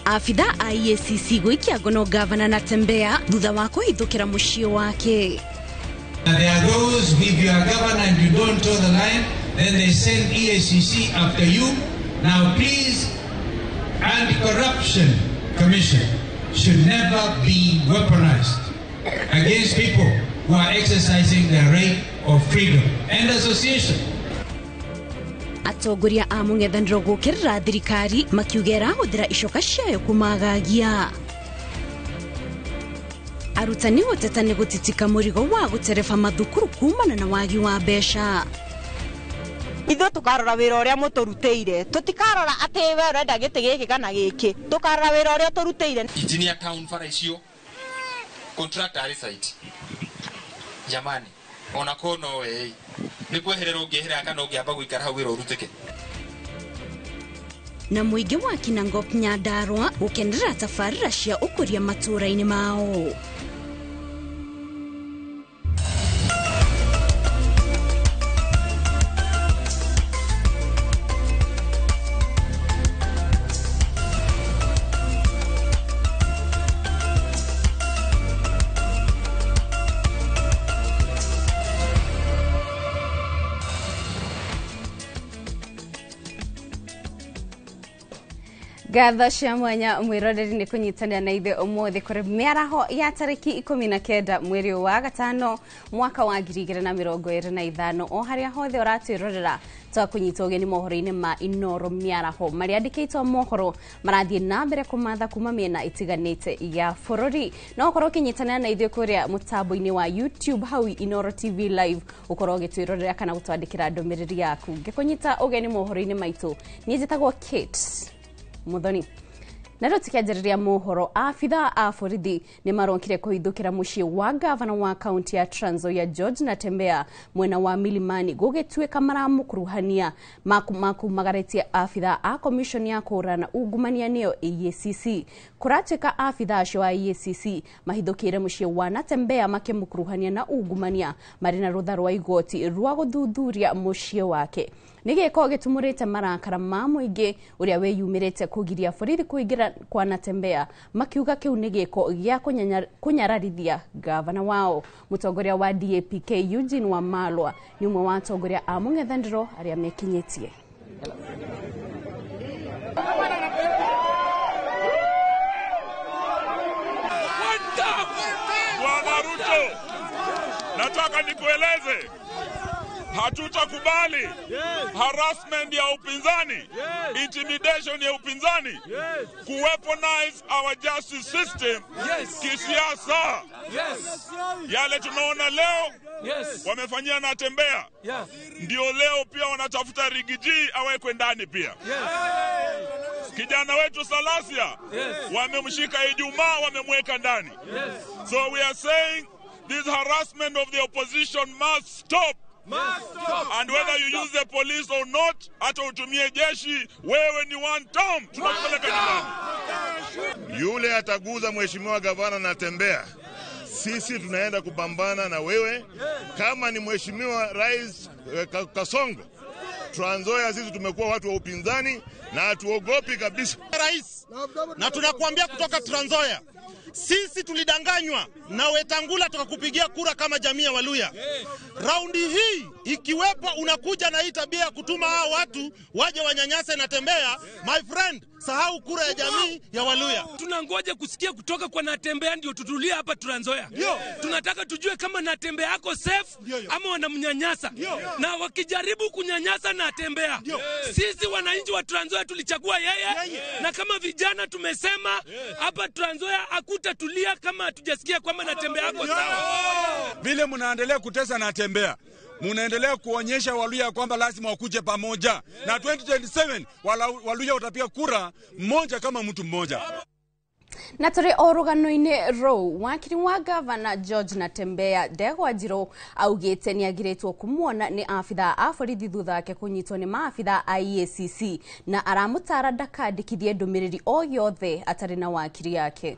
Afitha a EACC gwĩkia ngono gavana Natembeya thutha wa kũhithũkĩra mũciĩ wake. And there are those, if you are governor and you don't toe the line, then they send EACC after you. Now please, Anti-Corruption Commission should never be weaponized against people who are exercising their right of freedom and association. Atongoria a mũng'ethanĩro gũkĩrĩra thirikari makiuga ĩrahũthĩra icoka ciayo kũmagagia. Arutani gũteta nĩ gũtitika mũrigo wa gũtereba mathukuru kumana na wagi wa mbeca. Ithuĩ tũkarora wĩra ũrĩa mũtũrutĩire, tũtikarora atĩ we ũrenda gĩtĩ gĩkĩ kana gĩkĩ, tũkarora wĩra ũrĩa ũtũrutĩire. Engineer town bara icio contractor arĩ site. Jamani, ona ko no we nĩ kweherera ũngĩeherera kana ũngĩamba gũikara hau wĩra ũrutĩke. Na mũingĩ wa Kinangop Nyandarua gũkenerera tabarĩra cia ũkũria matũũra-inĩ mao. Ngatho cia mwanya mwĩroreri nĩ kũnyitanĩra na ithuĩ ũmũthĩ kũrĩ mĩaraho ya tarĩki 19 mweri wa gatano mwaka wa 2025 o harĩa hothe ũratwĩrorera twakũnyita ũgeni mohoro-inĩ ma Inoro mĩaraho marĩa andĩkĩtwo mohoro marathiĩ na mbere kũmatha kuma mĩena ĩtiganĩte ya bũrũri. No ũkorwo ũkĩnyitanĩra na ithuĩ kũrĩa mũtambo-inĩ wa YouTube hau Inoro TV live ũkorwo ũgĩtwĩrorera kana gũtwandĩkĩra ndũmĩrĩri yaku. Ngĩkũnyita ũgeni mohoro-inĩ maitũ niĩ njĩtagwo Kate Muthoni. Na rĩu tũkĩanjĩrĩria mohoro, abitha a borithi nĩ marokire kũhithũkĩra mũciĩ wa gavana wa kaunti ya Trans Nzoia George Natembeya mwena wa Milimani gũgĩtuĩka maramũkuruhania makumagarĩtie abitha a commission ya kũhũrana ungumania nĩyo EACC. Kũratuĩka abitha acio a EACC mahithũkĩire mũciĩ wa Natembeya makĩmũkuruhania na ungumania marĩ na rũtha rwa igoti rwa gũthuthuria mũciĩ wake. Nĩ gĩko gĩtumũrĩte marakara ma mũingĩ ũrĩa wĩyumĩrĩte kũgiria borithi kũingĩra kwa Natembeya makiuga kĩu nĩ gĩko gĩa kũnyararithia gavana wao. Mũtongoria wa DAPK Eugene Wamalwa nĩ ũmwe wa atongoria a mũng'ethanĩro arĩa mekinyĩtie. Bwana Ruto, nataka nikueleze Hatutakubali harassment ya upinzani, intimidation ya upinzani, kuweaponize our justice system kisiasa. Yale tunaona leo wamefanyia Natembeya, ndio leo pia wanatafuta Riggy G awekwe ndani pia. Kijana wetu Salasya wamemshika Ijumaa, wamemweka ndani. So we are saying this harassment of the opposition must stop. And whether you use the police or not, hata utumie jeshi, wewe ni one term, tunakupeleka nyumbani. Yule ataguza mheshimiwa gavana Natembeya, sisi tunaenda kupambana na wewe. Kama ni mheshimiwa rais Kasongo, Trans Nzoia, sisi tumekuwa watu wa upinzani na hatuogopi kabisa. Rais, na tunakuambia kutoka Trans Nzoia, sisi tulidanganywa na Wetangula tukakupigia kura kama jamii ya Waluya. Raundi hii ikiwepo unakuja na hii tabia ya kutuma hao watu waje wanyanyase Natembeya, my friend, sahau kura ya jamii ya Waluya. Tunangoja kusikia kutoka kwa Natembeya ndio tutulie hapa Trans Nzoia. Tunataka tujue kama Natembeya ako safe ama wanamnyanyasa. Na wakijaribu kunyanyasa Natembeya, sisi wananchi wa Trans Nzoia tulichagua yeye, na kama vijana tumesema hapa Trans Nzoia hakutatulia kama hatujasikia kwamba Natembeya ako sawa. Vile mnaendelea kutesa Natembeya, munaendelea kuonyesha Waluya kwamba lazima wakuje pamoja, na 2027 Waluya watapiga kura mmoja kama mtu mmoja. Na tũrĩ o rũgano-inĩ rũu, wakiri wa gavana George Natembeya Ndegwa Njiru augĩte nĩ agirĩtwo kũmuona nĩ abithaa a borithi thutha wake kũnyitwo nĩ maabithaa a EACC, na aramũtara ndakandĩkithie ndũmĩrĩri o yothe atarĩ na wakiri yake.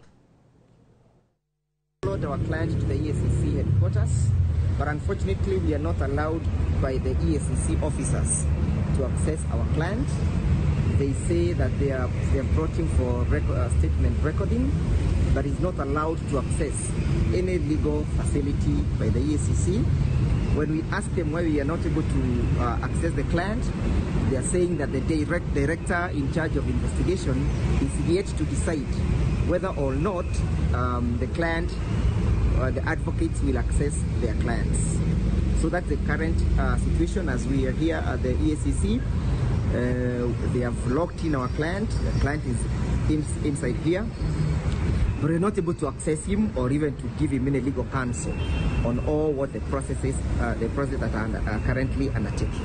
Followed our client to the EACC headquarters, but unfortunately we are not allowed by the EACC officers to access our client. They say that they have brought him for statement recording, but he's not allowed to access any legal facility by the EACC. When we ask them why we are not able to access the client, they are saying that the director in charge of investigation is yet to decide whether or not the client or the advocates will access their clients. So that's the current situation as we are here at the EACC. They have locked in our client. The client is inside here, but we're not able to access him or even to give him any legal counsel on all what the processes, the process that are currently undertaking.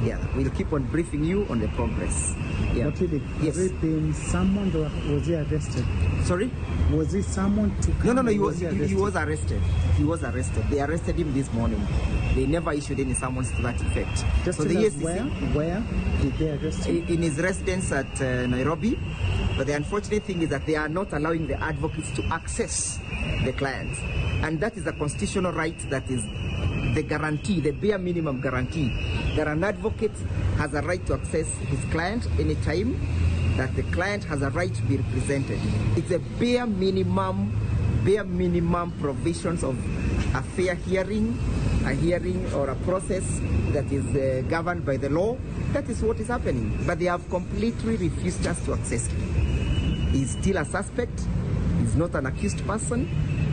Yeah, we'll keep on briefing you on the progress. Yeah. But really, yes. Has it been summoned or was he arrested? Sorry? Was he summoned to come? No, he was arrested. He was arrested. They arrested him this morning. They never issued any summons to that effect. Just so the EACC, where did they arrest him? In his residence at Nairobi. But the unfortunate thing is that they are not allowing the advocates to access the clients. And that is a constitutional right that is the guarantee, the bare minimum guarantee, that an advocate has a right to access his client anytime, that the client has a right to be represented. It's a bare minimum provisions of a fair hearing, a hearing or a process that is governed by the law. That is what is happening. But they have completely refused us to access him. He's still a suspect. He's not an accused person.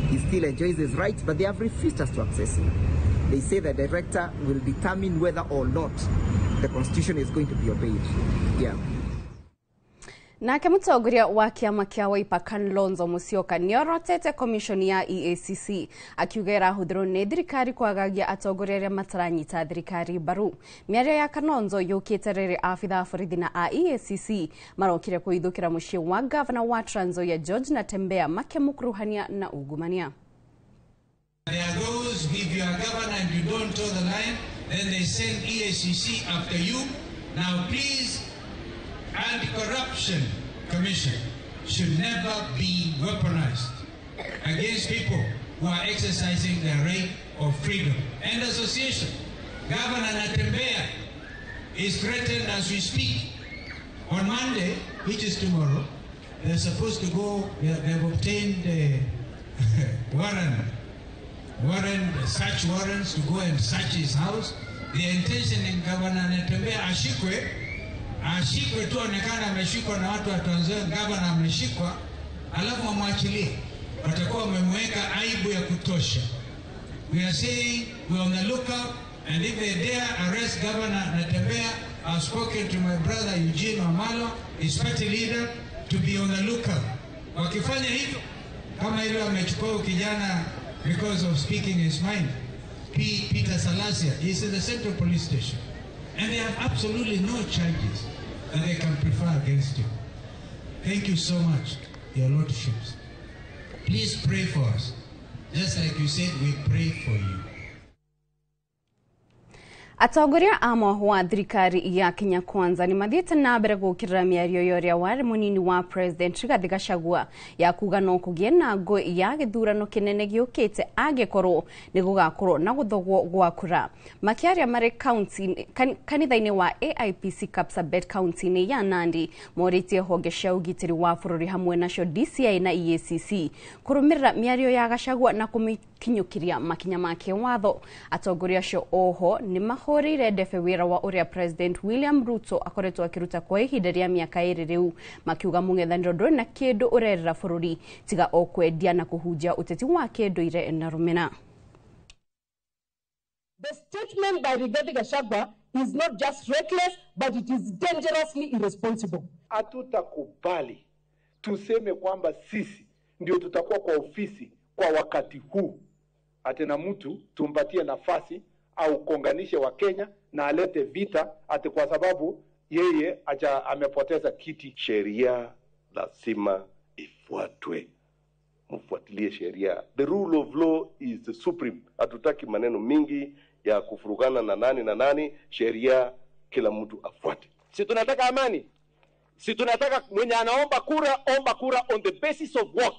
He still enjoys his rights, but they have refused us to access him. They say the director will determine whether or not the constitution is going to be obeyed. Yeah. Nake mũtongoria wa kĩama kĩa Wiper Kalonzo Musyoka nĩorotete commission ya EACC akiuga ĩrahũthĩrwo nĩ thirikari kwagagia atongoria arĩa mataranyita thirikari mbaru. Mĩario ya Kalonzo yũkĩte rĩrĩ abithaa a borithi na a EACC marokire kũhithũkĩra mũciĩ wa gavana wa Trans Nzoia George Natembeya makĩmũkuruhania na ungumania. There are those, if you are governor and you don't toe the line, then they send EACC after you. Now please, Anti-Corruption Commission should never be weaponized against people who are exercising their right of freedom and association. Governor Natembeya is threatened as we speak. On Monday, which is tomorrow, they're supposed to go, they've obtained a search warrants to go and search his house. The intention in Governor Natembeya ashikwe tu onekana ameshikwa na watu wa Tanzania, governor ameshikwa, alafu wamwachilie. Watakuwa wamemweka aibu ya kutosha. We are saying we are on the lookout And if they dare arrest Governor Natembeya, I've spoken to my brother Eugene Wamalwa, his party leader, to be on the lookout. Wakifanya hivyo, kama ile wamechukua kijana because of speaking his mind, Peter Salasia is in the Central Police Station. And they have absolutely no charges that they can prefer against him. Thank you so much, your lordships. Please pray for us. Just like you said, we pray for you. Atongoria a mohwa thirikari ya Kenya Kwanza ni mathiĩte na mbere gũkĩrĩra mĩario ya ũrĩa warĩ mũnini wa President Rigathi Gachagua ya kuga no kũgĩe na ngũĩ ya gĩthurano kĩnene gĩũkĩte angĩkorwo nĩ gũgakorwo na gũthogwo gwa kura. Makĩaria marĩ kanitha-inĩ wa AIPC Kapsabet kaunti-inĩ ya Nandi, morĩtie honge cia ũgitĩri wa bũrũri hamwe nacio DCI na EACC kũrũmĩrĩra mĩario ya Gachagua na kũmĩkinyũkĩria makinya ma kĩwatho. Atongoria acio oho nĩ mahũrĩire ndebe wĩra wa ũrĩa President William Ruto akoretwo akĩruta kwa ihinda rĩa mĩaka 2 rĩu, makiuga mũng'ethanĩro ndũrĩ na kĩndũ ũrerera bũrũri tiga o kwendia na kũhunjia ũteti wa kĩndũire na rũmena. The statement by Rigathi Gachagua is not just reckless, but it is dangerously irresponsible. Hatutakubali tuseme kwamba sisi ndio tutakuwa kwa ofisi kwa wakati huu, ati na mtu tumpatie nafasi au konganishe wa Kenya na alete vita ati kwa sababu yeye acha amepoteza kiti. Sheria lazima ifuatwe, mfuatilie sheria. The rule of law is the supreme. Hatutaki maneno mingi ya kufurugana na nani na nani. Sheria kila mtu afuate. Si tunataka amani, si tunataka mwenye anaomba kura, omba kura on the basis of work.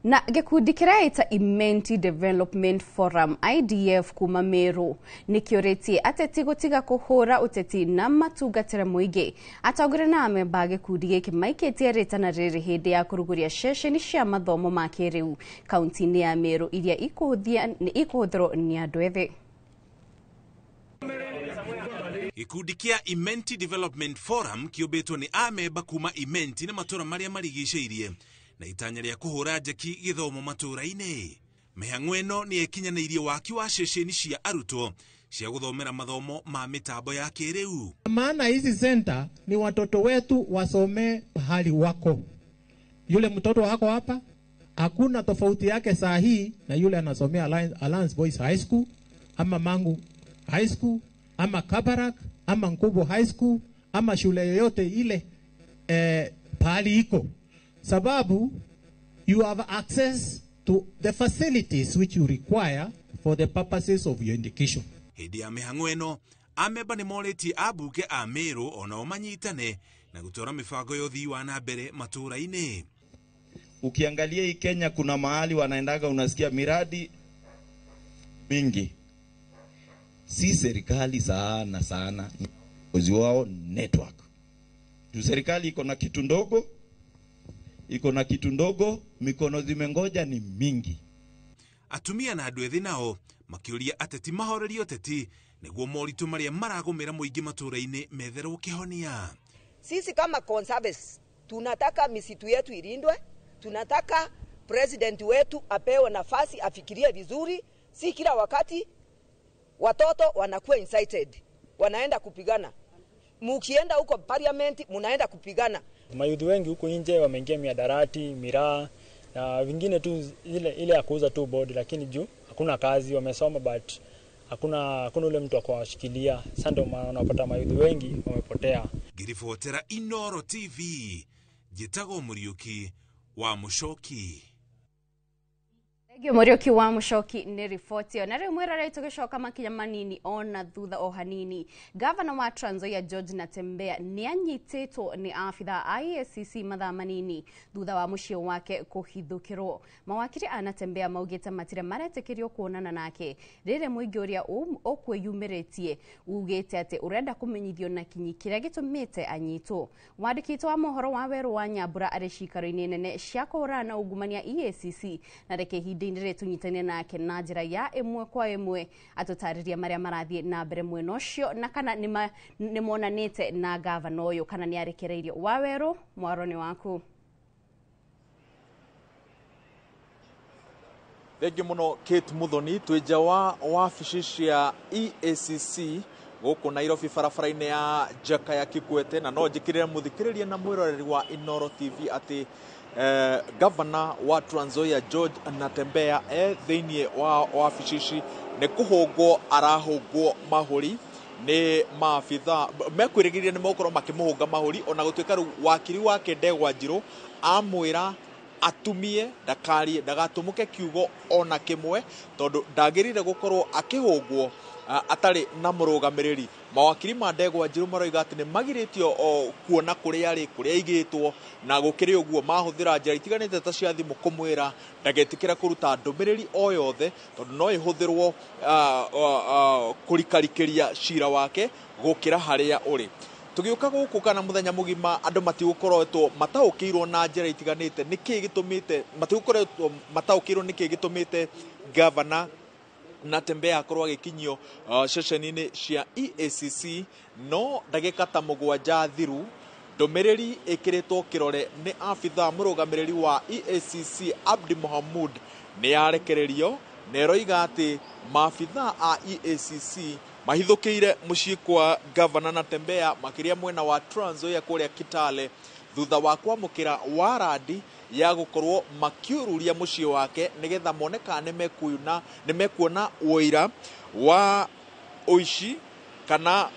Na gĩkundi kĩreita Imenti Development Forum IDF kuma Meru nĩkĩũrĩtie ateti gũtiga kũhũra ũteti na matungatĩre mũingĩ. Atongoria na amemba a gĩkundi gĩkĩ maikĩtie rĩtana rĩrĩ hĩndĩ ya kũrugũria ceceni cia mathomo ma kĩrĩu kaunti-inĩ ya Meru iria ikũhũthĩrwo nĩ andũ ethĩ. Gĩkundi kĩa Imenti Development Forum kĩũmbĩtwo nĩ amemba kuma Imenti na matũra marĩa marigicĩirie na itanya rĩa kũhũra njeki gĩthomo matũra-inĩ. Mĩhang'o ĩno nĩ ĩkinyanĩirie waki wa ceceni cia arutwo cia gũthomera mathomo ma mĩtambo ya kĩrĩu. Maana hizi center ni watoto wetu wasome pahali wako. Yule mtoto wako hapa hakuna tofauti yake saa hii na yule anasomea Alliance Boys High School ama Mangu High School ama Kabarak ama Nkubo High School ama shule yoyote ile pahali iko. Sababu you have access to the facilities which you require for the purposes of your education. Hĩndĩ ya mĩhang'o ĩno amemba nĩ morĩtie ambunge a Meru onao manyitane na gũtwara mĩbango ya ũthii wa na mbere matũra-inĩ. Ukiangalia hii Kenya kuna mahali wanaendaga unasikia miradi mingi. Si serikali sana sana ni wao network. Juu serikali iko na kitu ndogo, iko na kitu ndogo, mikono zimengoja ni mingi. Atumia na andũ ethĩ nao makĩũria ateti mahorerie ũteti nĩguo moritũ marĩa maragũmĩra mũingĩ matũra-inĩ metherwo kĩhonia. Sisi kama conservatives tunataka misitu yetu ilindwe, tunataka president wetu apewe nafasi afikirie vizuri. Si kila wakati watoto wanakuwa incited, wanaenda kupigana. Mukienda huko parliament munaenda kupigana. Mayudhi wengi huko nje wameingia miadarati, miraa na vingine tu ile ya kuuza tu bodi, lakini juu hakuna kazi, wamesoma but hakuna ule mtu akawashikilia. Sasa ndio maana unapata mayudhi wengi wamepotea. Ngiribotera Inoro TV, njĩtagwo Mũriũki wa Mũcoki. Thengio Mũriũki wa Mũcoki nĩ riboti ĩyo. Na rĩu mwĩroreri tũgĩcoka makinya manini ona thutha o hanini, Gavana wa Trans Nzoia George Natembeya nĩ anyitĩtwo nĩ abithaa a EACC mathaa manini thutha wa mũciĩ wake kũhithũkĩrwo. Mawakiri a Natembeya maugĩte matirĩ maretĩkĩrio kuonana nake rĩrĩ mũingĩ ũrĩa ũkwĩyumĩrĩtie ugĩte atĩ ũrenda kũmenyithio na kinyi kĩrĩa gĩtũmĩte anyitwo. Wandĩkĩtwo wa mohoro wa Werũ wa Nyambura arĩ cikaro-inĩ nene cia kũhũrana na ungumania EACC, na reke ihinda-inĩ rĩrĩ tũnyitane nake na njĩra ya ĩmwe kwa ĩmwe atũtarĩria marĩa marathiĩ na mbere mwena ũcio na kana nĩ monanĩte na gavana ũyũ kana nĩ arekereirio. Wawerũ, mwaro nĩ waku. Thengiũ mũno Kate Muthoni. Twĩ nja wa wabici cia EACC gũkũ Nairobi barabara-inĩ ya Jakaya Kikwete, na no njĩkĩrĩre mũthikĩrĩria na mwĩroreri wa Inooro TV atĩ gavana wa Trans Nzoia George Natembeya e thĩinĩ wa wabici ici nĩ kũhũngwo arahũngwo mahũri nĩ maabitha mekwĩrĩgĩrĩria nĩ megũkorwo makĩmũhũnga mahũri, ona gũtuĩka rĩu wakiri wake Ndegwa Njirũ amwĩra atumie ndakarie ndagatumuke kiugo ona kĩmwe tondũ ndagĩrĩire gũkorwo akĩhũngwo atarĩ na mũrũgamĩrĩri. Mawakiri ma Ndegwa Njirũ maroiga atĩ nĩ magirĩtio kuona kũrĩa arĩ, kũrĩa aigĩtwo, na gũkĩrĩ ũguo mahũthĩra njĩra itiganĩte ta cia thimũ kũmwĩra ndagetĩkĩra kũruta ndũmĩrĩri o yothe tondũ no ĩhũthĩrwo kũrikarikĩria cira wake gũkĩra harĩa ũrĩ. Tũgĩũka gũkũ kana mũthenya mũgima andũ matigũkoretwo mataũkĩirwo na njĩra itiganĩte nĩkĩĩ gĩtũmĩte matigũkoretwo mataũkĩirwo nĩkĩĩ gĩtũmĩte gavana Natembeya akorwo agĩkinyio ceceni-inĩ cia EACC. No ndagĩka ta 7 thiru ndũmĩrĩri ĩkĩrĩtwo kĩrore nĩ abithaa mũrũgamĩrĩri wa EACC Abdi Mohamud nĩ yarekererio na ĩroiga atĩ maabithaa a EACC mahithũkĩire mũciĩ kwa gavana Natembeya makĩria mwena wa Trans Nzoia kũrĩa Kitale thutha wa kwamũkĩra warandi ya gũkorwo makiururia mũciĩ wake nĩgetha mone kana nĩ mekuona ũira wa ũici kana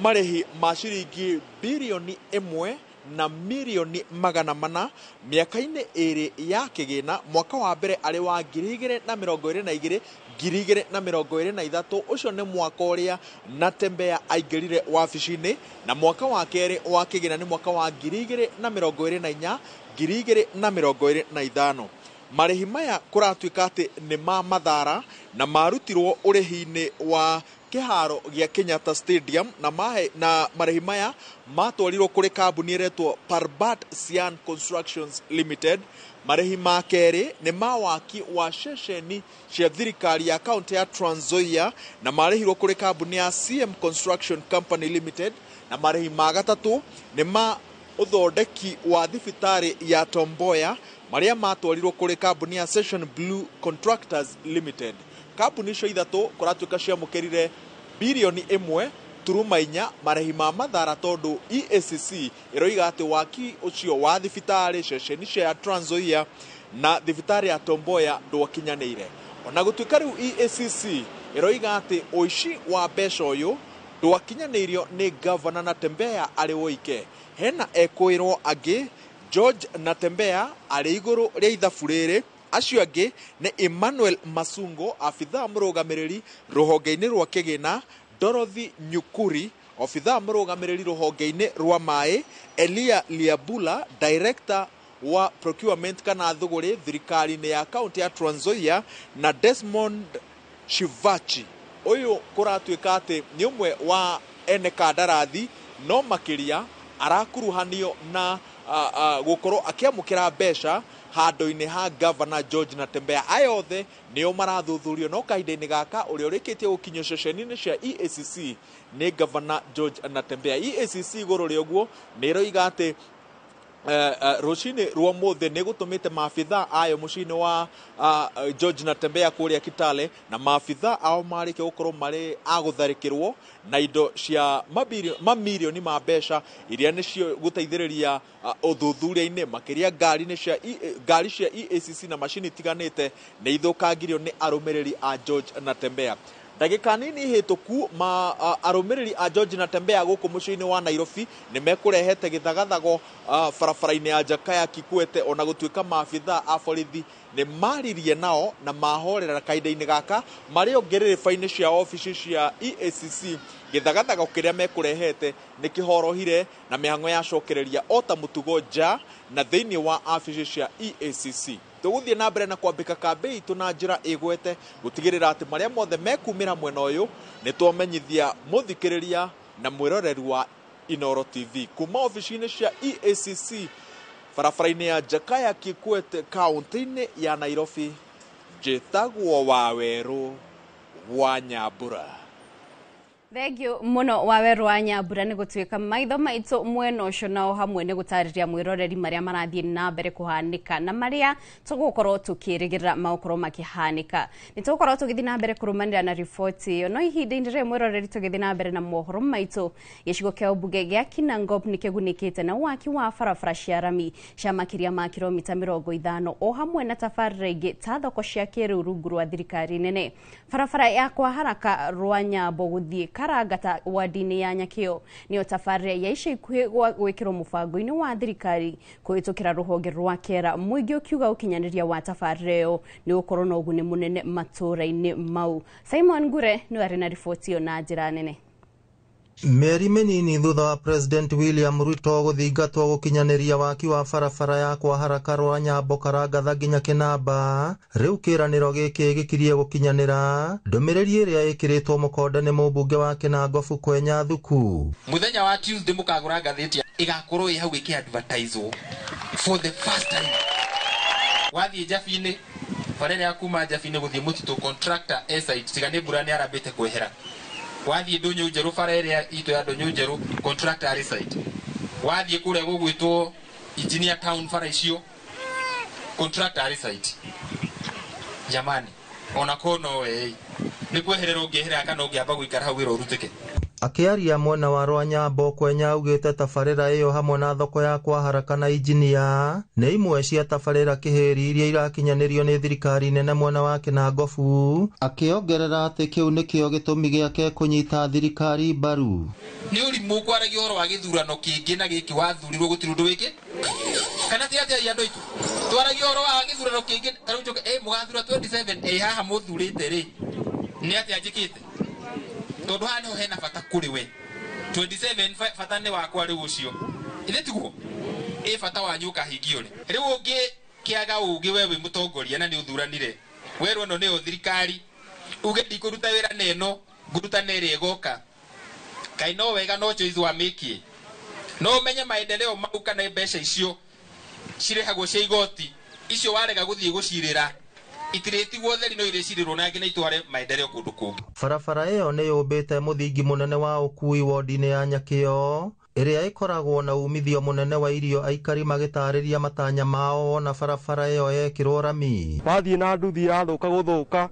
marĩhi ma ciringi birioni 1 na mirioni 400 mĩaka-inĩ 2 ya kĩgĩna, mwaka wa mbere arĩ wa 2022 2023. Ũcio nĩ mwaka ũrĩa Natembeya aingĩrire wabici-inĩ, na mwaka wa kerĩ wa kĩgĩna nĩ mwaka wa 2024 2025. Marĩhi maya kũratuĩka atĩ nĩ ma mathara na marutirwo ũrĩhi-inĩ wa kĩharo gĩa Kenyatta Stadium, na marĩhi maya matwarirwo kũrĩ kambuni ĩretwo Parbat Sian Constructions Limited. Marĩhi ma kerĩ nĩ ma waki wa ceceni cia thirikari ya kaunti ya Trans Nzoia na marĩhirwo kũrĩ kambuni ya CM Construction Company Limited, na marĩhi ma gatatũ nĩ ma ũthondeki wa thibitarĩ ya Tomboya marĩa matwarirwo kũrĩ kambuni ya Session Blue Contractors Limited. Kambuni icio ithatũ kũratuĩka ciamũkĩrire birioni 1.4 marĩhi ma mathara tondũ EACC ĩroiga atĩ waki ũcio wa thibitarĩ ceceni cia Trans Nzoia na thibitarĩ ya Tomboya ndwakinyanĩire. Ona gũtuĩka rĩu EACC ĩroiga atĩ ũici wa mbeca ũyũ ndwakinyanĩirio nĩ gavana Natembeya arĩ woike, hena ekũĩrwo angĩ George Natembeya arĩ igũrũ rĩa ithabu rĩrĩ. Acio angĩ nĩ Emmanuel Masungo, abithaa mũrũgamĩrĩri rũhonge-inĩ rwa kĩgĩna, Dorothy Nyukuri, obithaa mũrũgamĩrĩri rũhonge-inĩ rwa maĩ, Elia Liabula, director wa procurement kana thũgũrĩ thirikari-inĩ ya kaunti ya Trans Nzoia, na Desmond Shivachi. Ũyũ kũratuĩka atĩ nĩ ũmwe wa ene kandarathi, no makĩria arakuruhanio na gũkorwo akĩamũkĩra mbeca handũ-inĩ ha gavana George Natembeya. Aya othe nĩo marathuthurio, no kahinda-inĩ gaka ũrĩa ũrĩkĩtie gũkinyio ceceni-inĩ cia EACC nĩ gavana George Natembeya. EACC igũrũ rĩa ũguo nĩ ĩroiga atĩ rũcinĩ rwa ũmũthĩ nĩ gũtũmĩte maabithaa ayo mũciĩ-inĩ wa George Natembeya kũrĩa Kitale, na maabithaa ao marĩkia gũkorwo marĩ a gũtharĩkĩrwo na indo cia mamirioni ma mbeca iria nĩcio gũteithĩrĩria ũthuthuria-inĩ, makĩria ngari cia EACC na macini itiganĩte nĩ ithũkangirio nĩ arũmĩrĩri a George Natembeya. Ndagĩka nini hĩtũku arũmĩrĩri a George Natembeya gũkũ mũciĩ-inĩ wa Nairobi nĩ mekũrehete gĩthagathago barabara-inĩ ya Jakaya Kikwete, ona gũtuĩka maabithaa a borithi nĩ maririe nao na mahorera kahinda-inĩ gaka marĩ o ngĩrĩrĩba-inĩ cia obici cia EACC. Gĩthagathago kĩrĩa mekũrehete nĩ kĩhorohire na mĩhang'o yacokereria o ta mũtugo nja na thĩinĩ wa obici cia EACC. Tũgũthiĩ na mbere na kwambĩka kambĩ itũ na njĩra ĩgwete gũtigĩrĩra atĩ marĩa mothe mekumĩra mwena ũyũ nĩ twamenyithia mũthikĩrĩria na mwĩroreri wa Inooro TV kuma obici-inĩ cia EACC barabara-inĩ ya Jakaya Kikwete kaunti-inĩ ya Nairobi. Njĩtagwo Wawerũ wa Nyambura. Thengio muno Waweru wa Nyambura nĩ gũtuĩka maitho maitũ mwena ũcio nao hamwe nĩ gũtarĩria mwĩroreri marĩa marathiĩ na mbere kũhanĩka na marĩa tũgũkorwo tũkĩrĩgĩrĩra magũkorwo makĩhanĩka. Nĩ tũgũkorwo tũgĩthiĩ na mbere kũrũmanĩra na riboti ĩyo, no ihinda-inĩ rĩrĩ mwĩroreri tũgĩthiĩ na mbere na mohoro maitũ, gĩcigo kĩa ũmbunge gĩa Kinangop nĩ kĩgunĩkĩte na waki wa barabara cia rami cia makĩria ma kilomita 50 o hamwe na tabarĩra ingĩ ta thoko cia kĩrĩu rungu rwa thirikari nene. Barabara ya kwa haraka rwa Nyambo gũthiĩ Karangata wadi-inĩ ya Nyakĩo nĩyo tabarĩra ya ica ikuhĩ gwĩkĩrwo mũbango-inĩ wa thirikari kũhĩtũkĩra rũhonge rwa KERA, mũingĩ ũkiuga ũkinyanĩria wa tabarĩra ĩyo nĩ ũgũkorwo na ũguni mũnene matũũra-inĩ mau. Simon Ngure nĩwe arĩ na riboti ĩyo na njĩra nene. Mĩeri mĩnini thutha wa President William Ruto gũthingatwo gũkinyanĩria waki wa barabara ya kwa haraka rwa Nyambo Karangatha nginya Kĩnamba, rĩu kĩĩranĩro gĩkĩ gĩkirie gũkinyanĩra. Ndũmĩrĩri ĩrĩa ĩkĩrĩtwo mũkonde nĩ mũmbunge wa Kinangobu Kwenya Thuku. Muthenya wa Tuesday mũkagũra ngathĩti ĩgakorwo ĩ hau ĩkĩ-advertise for the first time. Wathiĩ Njabi-inĩ, bara ĩrĩa ya kuma Njabi-inĩ gũthiĩ mũtitũ, contractor e site, tiga nĩ mbura nĩ arambĩte kwehera. Wathiĩ Ndũnyũ Njerũ, bara ĩrĩa itũ ya Ndũnyũ Njerũ, contractor arĩ site. Wathiĩ kũrĩa gũgwĩtwo Engineer Town, bara icio, contractor arĩ site. Jamani, ona ko no we nĩ kweherera ũngĩeherera kana ũngĩamba gũikara hau wĩra ũrutĩke. Akĩaria mwena wa Rwanyambo, Kwenya augĩte tabarĩra ĩyo hamwe na thoko ya kwa haraka na injinia nĩ imwe cia tabarĩra kĩhĩri iria irakinyanĩrio nĩ thirikari nene mwena wa Kinangobu, akĩongerera atĩ kĩu nĩkĩo gĩtũmi gĩake kũnyita thirikari mbaru. Nĩ ũrimũ kwaragia ũhoro wa gĩthurano kĩngĩ na gĩkĩ wathurirwo gũtirĩ ũndũ wĩkĩ kana ti atĩa andũ aitũ twaragia ũhoro wa gĩthurano kĩngĩ ta rĩu njoke mũgathura 27 haha mũthurĩte rĩ nĩ atĩa njĩkĩte tondũ haha nĩho hena bata kũrĩ we 27 bata nĩ wakwa rĩu ũcio ithe tiguo bata wanyu ũkahingio rĩ rĩu ũngĩkĩaga ũgĩ we wĩ mũtongoria na nĩ ũthuranire werwo ĩno nĩyo thirikari uge ndikũruta wĩra na ĩno ngũruta na ĩrĩa ĩgoka kaĩ no wega no choice wamĩkie no ũmenye maendeleo mau kana mbeca icio cirĩhagwo cia igoti icio warega gũthiĩ gũcirĩra itirĩtigwo theri no irĩcirĩrwo na nginya itware maendeleo kũndũ kũngĩ. Barabara ĩyo nĩ yũmbĩte mũthingi mũnene wa ũkui wodi-inĩ ya Nyakĩo ĩrĩa ĩkoragwo na umithio mũnene wa irio, aikari magĩtarĩria matanya mao wona barabara ĩyo yekĩrwo rami. Wathiĩ na nduthi yathũka gũthũka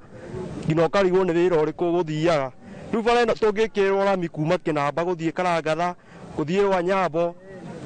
nginya ũkarigwo nĩ wĩra ũrĩkũ ũgũthiaga. Rĩu bara ĩno tũngĩkĩrwo rami kuma Kĩnamba gũthiĩ Karangatha gũthiĩ Rwanyambo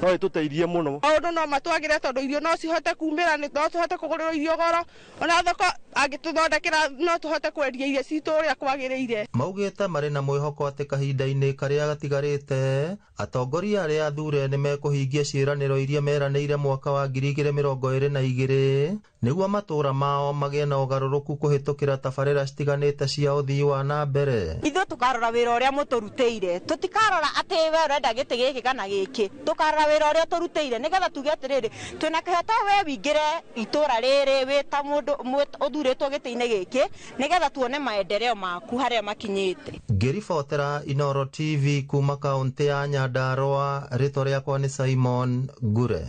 no ĩtũteithie mũno. Maũndũ no matwagĩre tondũ irio no cihote kumĩra, no tũhote kũgũrĩrwo irio goro, ona thoko angĩtũthondekera no tũhote kwendia irio citũ ũrĩa kwagĩrĩire. Maugĩte marĩ na mwĩhoko atĩ kahinda-inĩ karĩa gatigarĩte atongoria arĩa athure nĩ mekũhingia ciĩranĩro iria meranĩire mwaka wa 2022 nĩguo matũũra mao magĩe na ũgarũrũku kũhĩtũkĩra tabarĩra citiganĩte cia ũthii wa na mbere. Ithuĩ tũkarora wĩra ũrĩa mũtũrutĩire, tũtikarora atĩ we ũrenda gĩtĩ gĩkĩ kana gĩkĩ, tũkarora wĩra ũrĩa tũrutĩire nĩgetha tuge atĩrĩrĩ twĩna kĩhoto we wingĩre itũra rĩrĩ wĩ ta mũndũ ũthurĩtwo gĩtĩ-inĩ gĩkĩ nĩgetha tuone maendeleo maku harĩa makinyĩte. Ngĩribotera Inooro TV kuma kaũntĩ ya Nyandarũa, rĩtwa rĩakwa nĩ Simon Ngure.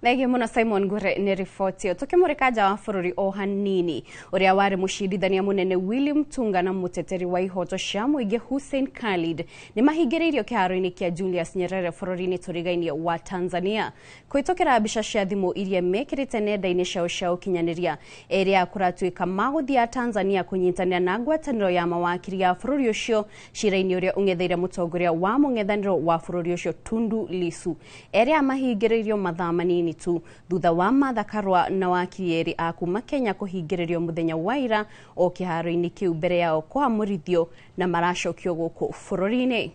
Thengio muno Simon Ngure nĩ riboti ĩyo. Tũkĩmũrĩka nja wa bũrũri o hanini, ũrĩa warĩ mũcirithania mũnene William Tunga na mũteteri wa ihoto cia mũingĩ Hussein Khalid nĩ mahingĩrĩirio kĩharo-inĩ kĩa Julius Nyerere bũrũri-inĩ tũrigainie wa Tanzania kũhĩtũkĩra mbica cia thimũ iria mekĩrĩte nenda-inĩ ciao cia ũkinyanĩria ĩrĩa kũratuĩka magũthiĩ Tanzania kũnyitanĩra na ngwatanĩro ya mawakiri ya bũrũri ũcio cira-inĩ ũrĩa ũng'etheire mũtongoria wa mũng'ethanĩro wa bũrũri ũcio Tundu Lissu. Erĩa mahingĩrĩirio mathaa manini tu thutha wa Martha Karua na wakiri erĩ a kuma Kenya kũhingĩrĩrio mũthenya wa ira o kĩharo-inĩ kĩu mbere yao kũamũrithio na maracokio gũkũ bũrũri-inĩ.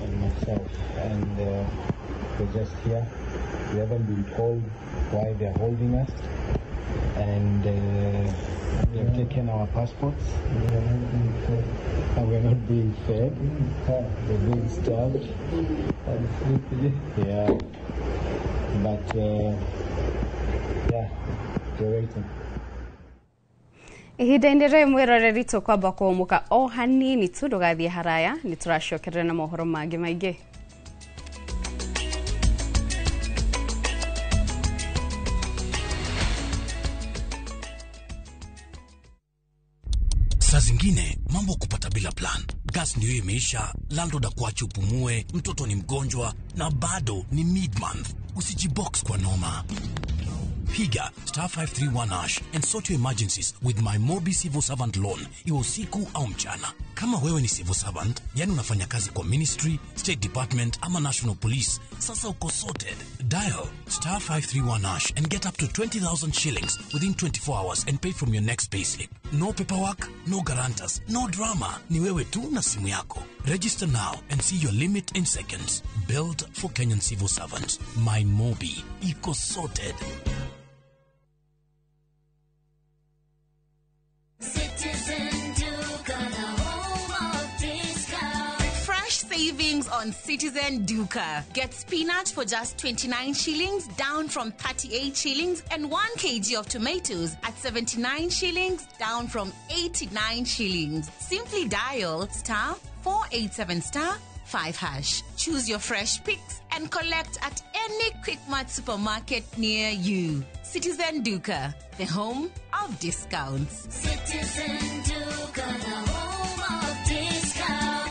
And myself, and we're just here. We haven't been told why they're holding us, and they've taken our passports. And we're not being fed. We're being starved. And sleepy. Yeah. But yeah, we're waiting. Ihinda-inĩ rĩrĩ mwĩroreri tũkwamba kũũmũka o hanini tu, ndũgathiĩ haraya, nĩ tũracokerera na mohoro mangĩ maingĩ. Saa zingine mambo kupata bila plan. Gas ndio imeisha, landlord akuache upumue, mtoto ni mgonjwa na bado ni mid-month. Usijibox kwa noma. Piga star 531 hash and sort your emergencies with my Mobi Civil Servant Loan, iwe usiku au mchana. Kama wewe ni civil servant, yani unafanya kazi kwa ministry, state department ama national police, sasa uko sorted. Dial star 531 hash and get up to 20,000 shillings within 24 hours and pay from your next payslip. No paperwork, no guarantors, no drama. Ni wewe tu na simu yako. Register now and see your limit in seconds. Built for Kenyan civil servants. My Mobi. Iko sorted. Citizen Duka, the home of discount. Fresh savings on Citizen Duka. Get spinach for just 29 shillings, down from 38 shillings, and 1 kg of tomatoes at 79 shillings, down from 89 shillings. Simply dial star 487 star 5 hash. Choose your fresh picks and collect at any Quickmart supermarket near you. Citizen Duka, the home of discounts. Citizen Duka, the home of discount.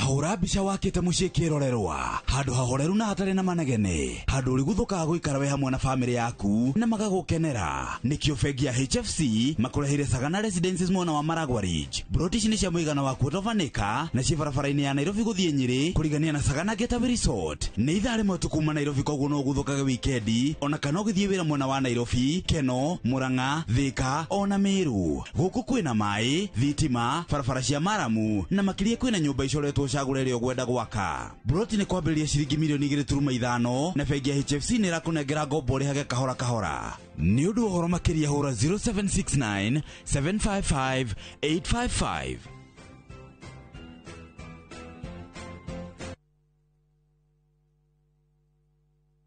Hũra mbica wakĩte mũciĩ kĩrorerwa handũ hahoreru na hatarĩ na manegene, handũ ũrĩguthũkaga gũikara we hamwe na bamĩrĩ yaku na magagũkenera. Nĩkĩo bengi ya HFC makũreheire Sagana Residences mwena wa Maragwa Ridge. Broti ici nĩ cia mũigana wa quarter of an acre na ciĩ barabara-inĩ ya Nairobi gũthiĩ Nyĩrĩ kũrigania na Sagana Getaway Resort. Nĩ ithaa rĩmwe tu kuma Nairobi, koguo no ũguthũkage wikendi ona kana ũgĩthiĩ wĩra mwena wa Nairobi, Keno, Murang'a, Thika ona Meru. Gũkũ kwĩna maĩ, thitima, barabara cia maramu na makĩria kwĩna nyũmba icoretwo cagũre ĩrĩa ũgwenda gwaka. Broti nĩ kwambĩrĩria ciringi milioni 2.5 na bengi ya HFC nĩ ĩrakũnengera ngombo ũrĩhage kahora kahora. Nĩ ũndũ wa ũhoro makĩria hũra 0769 755 855.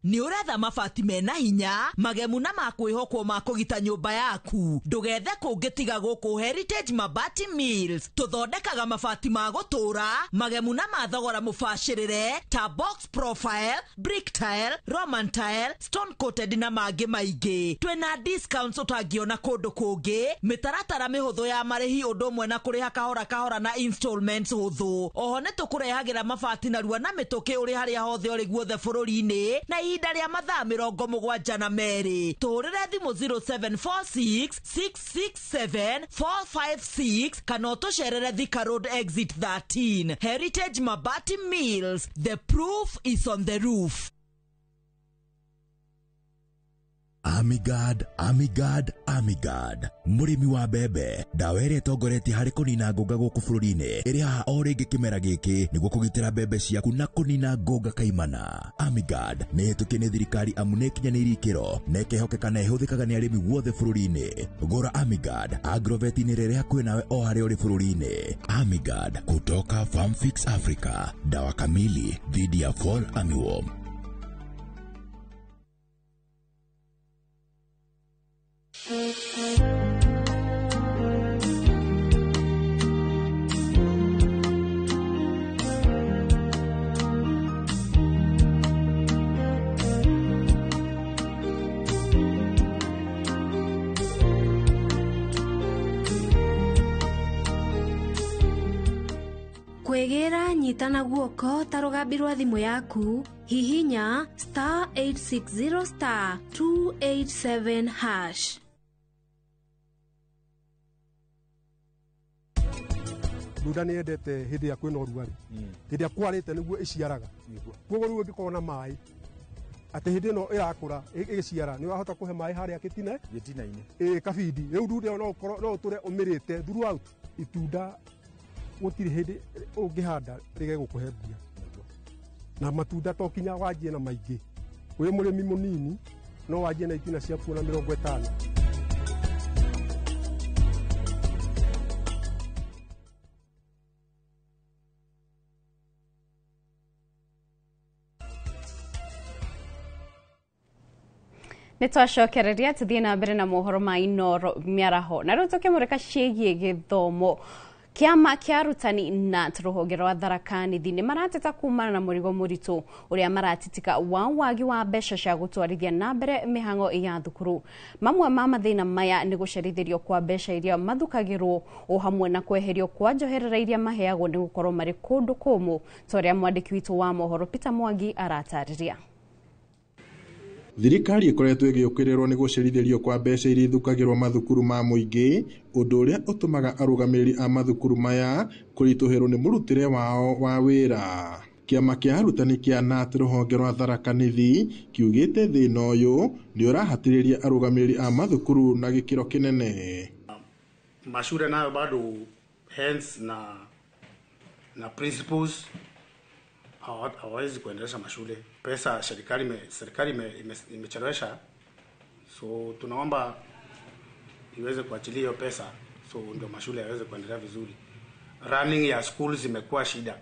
Nĩ ũretha mabati mena hinya, magemu na makwĩhokwo ma kũgita nyũmba yaku. Ndũgethe kũngĩ tiga gũkũ Heritage Mabati Mills. Tũthondekaga mabati ma gũtũũra, magemu na ma thogora mũbacĩrĩre ta box profile, brick tile, roman tile, stone coated na mangĩ maingĩ. Twĩna discounts ũtangĩona kũndũ kũngĩ, mĩtaratara mĩhũthũ ya marĩhi ũndũ ũmwe na kũrĩha kahora kahora na installments hũthũ. Oho nĩ tũkũrehagĩra mabati narua na mĩtũkĩ ũrĩ harĩa hothe ũrĩ guothe bũrũri-inĩ na ihinda rĩa mathaa 72. Tũhũrĩre thimũ 0746 667 456 kana ũtũcerere Thika Road exit 13. Heritage Mabati Mills, the proof is on the roof. Amigad, Amigad, Amigad. Mũrĩmi wa mbembe, ndawa ĩrĩa ĩtongoretie harĩ kũnina ngũnga gũkũ bũrũri-inĩ ĩrĩ haha o rĩngĩ kĩmera gĩkĩ nĩguo kũgitĩra mbembe ciaku na kũnina ngũnga kaimana. Amigad nĩ ĩhĩtũkie nĩ thirikari amu nĩ ĩkinyanĩirie ikĩro na ĩkehokeka na ĩhũthĩkaga nĩ arĩmi guothe bũrũri-inĩ. Gũra Amigad Agrovet-inĩ rĩrĩa hakuhĩ nawe o harĩa ũrĩ bũrũri-inĩ. Amigad kutoka Farmfix Africa, dawa kamili dhidi ya fall armyworm. Kwĩgĩra nyita na guoko ta rũgambi rwa thimũ yaku, hihinya star 860 star 287 hash. Ndunda nĩ yendete hĩndĩ ĩrĩa kwĩna ũrugarĩ, hĩndĩ ĩrĩa kwarĩte nĩguo ĩciaraga. Koguo rĩu ĩngĩkorwo na maĩ atĩ hĩndĩ ĩno ĩrakũra ĩgĩciara nĩ ũrahota kũhe maĩ harĩa gĩtina-inĩ, ĩ kabindi. Rĩu ndunda ĩyo no ũkorwo no ũtũre ũmĩrĩte throughout. Itunda gũtirĩ hĩndĩ ũngĩhanda rĩge gũkũhe mbia, na matunda to kinya wanjie na maingĩ. Wĩ mũrĩmi mũnini no wanjie na itina ciaku na 50. Nĩ twacokereria tũthiĩ na mbere na mohoro ma Inoro mĩaraho na rĩu tũkĩmũrĩka ciĩgiĩ gĩthomo. Kĩama kĩa arutani na rũhonge rwa Tharaka Nithi nĩ marateta kumana na mũrigo mũritũ ũrĩa maratitika wa wagi wa mbeca cia gũtwarithia na mbere mĩhang'o ya thukuru. Mamwe ma mathĩna maya nĩ gũcerithĩrio kwa mbeca iria mathukagĩrwo o hamwe na kweherio kwa njoherera iria maheagwo nĩ gũkorwo marĩ kũndũ kũmũ, ta ũrĩa mwandĩki witũ wa mohoro Peter Mwangi aratarĩria. Thirikari ĩkoretwo ĩgĩũkĩrĩrwo nĩ gũcerithĩrio kwa mbeca iria ithukagĩrwo mathukuru ma mũingĩ, ũndũ ũrĩa ũtũmaga arũgamĩrĩri a mathukuru maya kũritũhĩrwo nĩ mũrutĩre wao wa wĩra. Kĩama kĩa arutani kĩa KNUT rũhonge rwa Tharaka Nithi kiugĩte thĩna ũyũ nĩ ũrahatĩrĩria arũgamĩrĩri a mathukuru na gĩkĩro kĩnene. Mashule nayo bado hence na principals hawawezi kuendelesha mashule. Pesa serikali imechelewesha, so tunaomba iweze kuachilia hiyo pesa so ndio mashule yaweze kuendelea vizuri. Running ya schools imekuwa shida,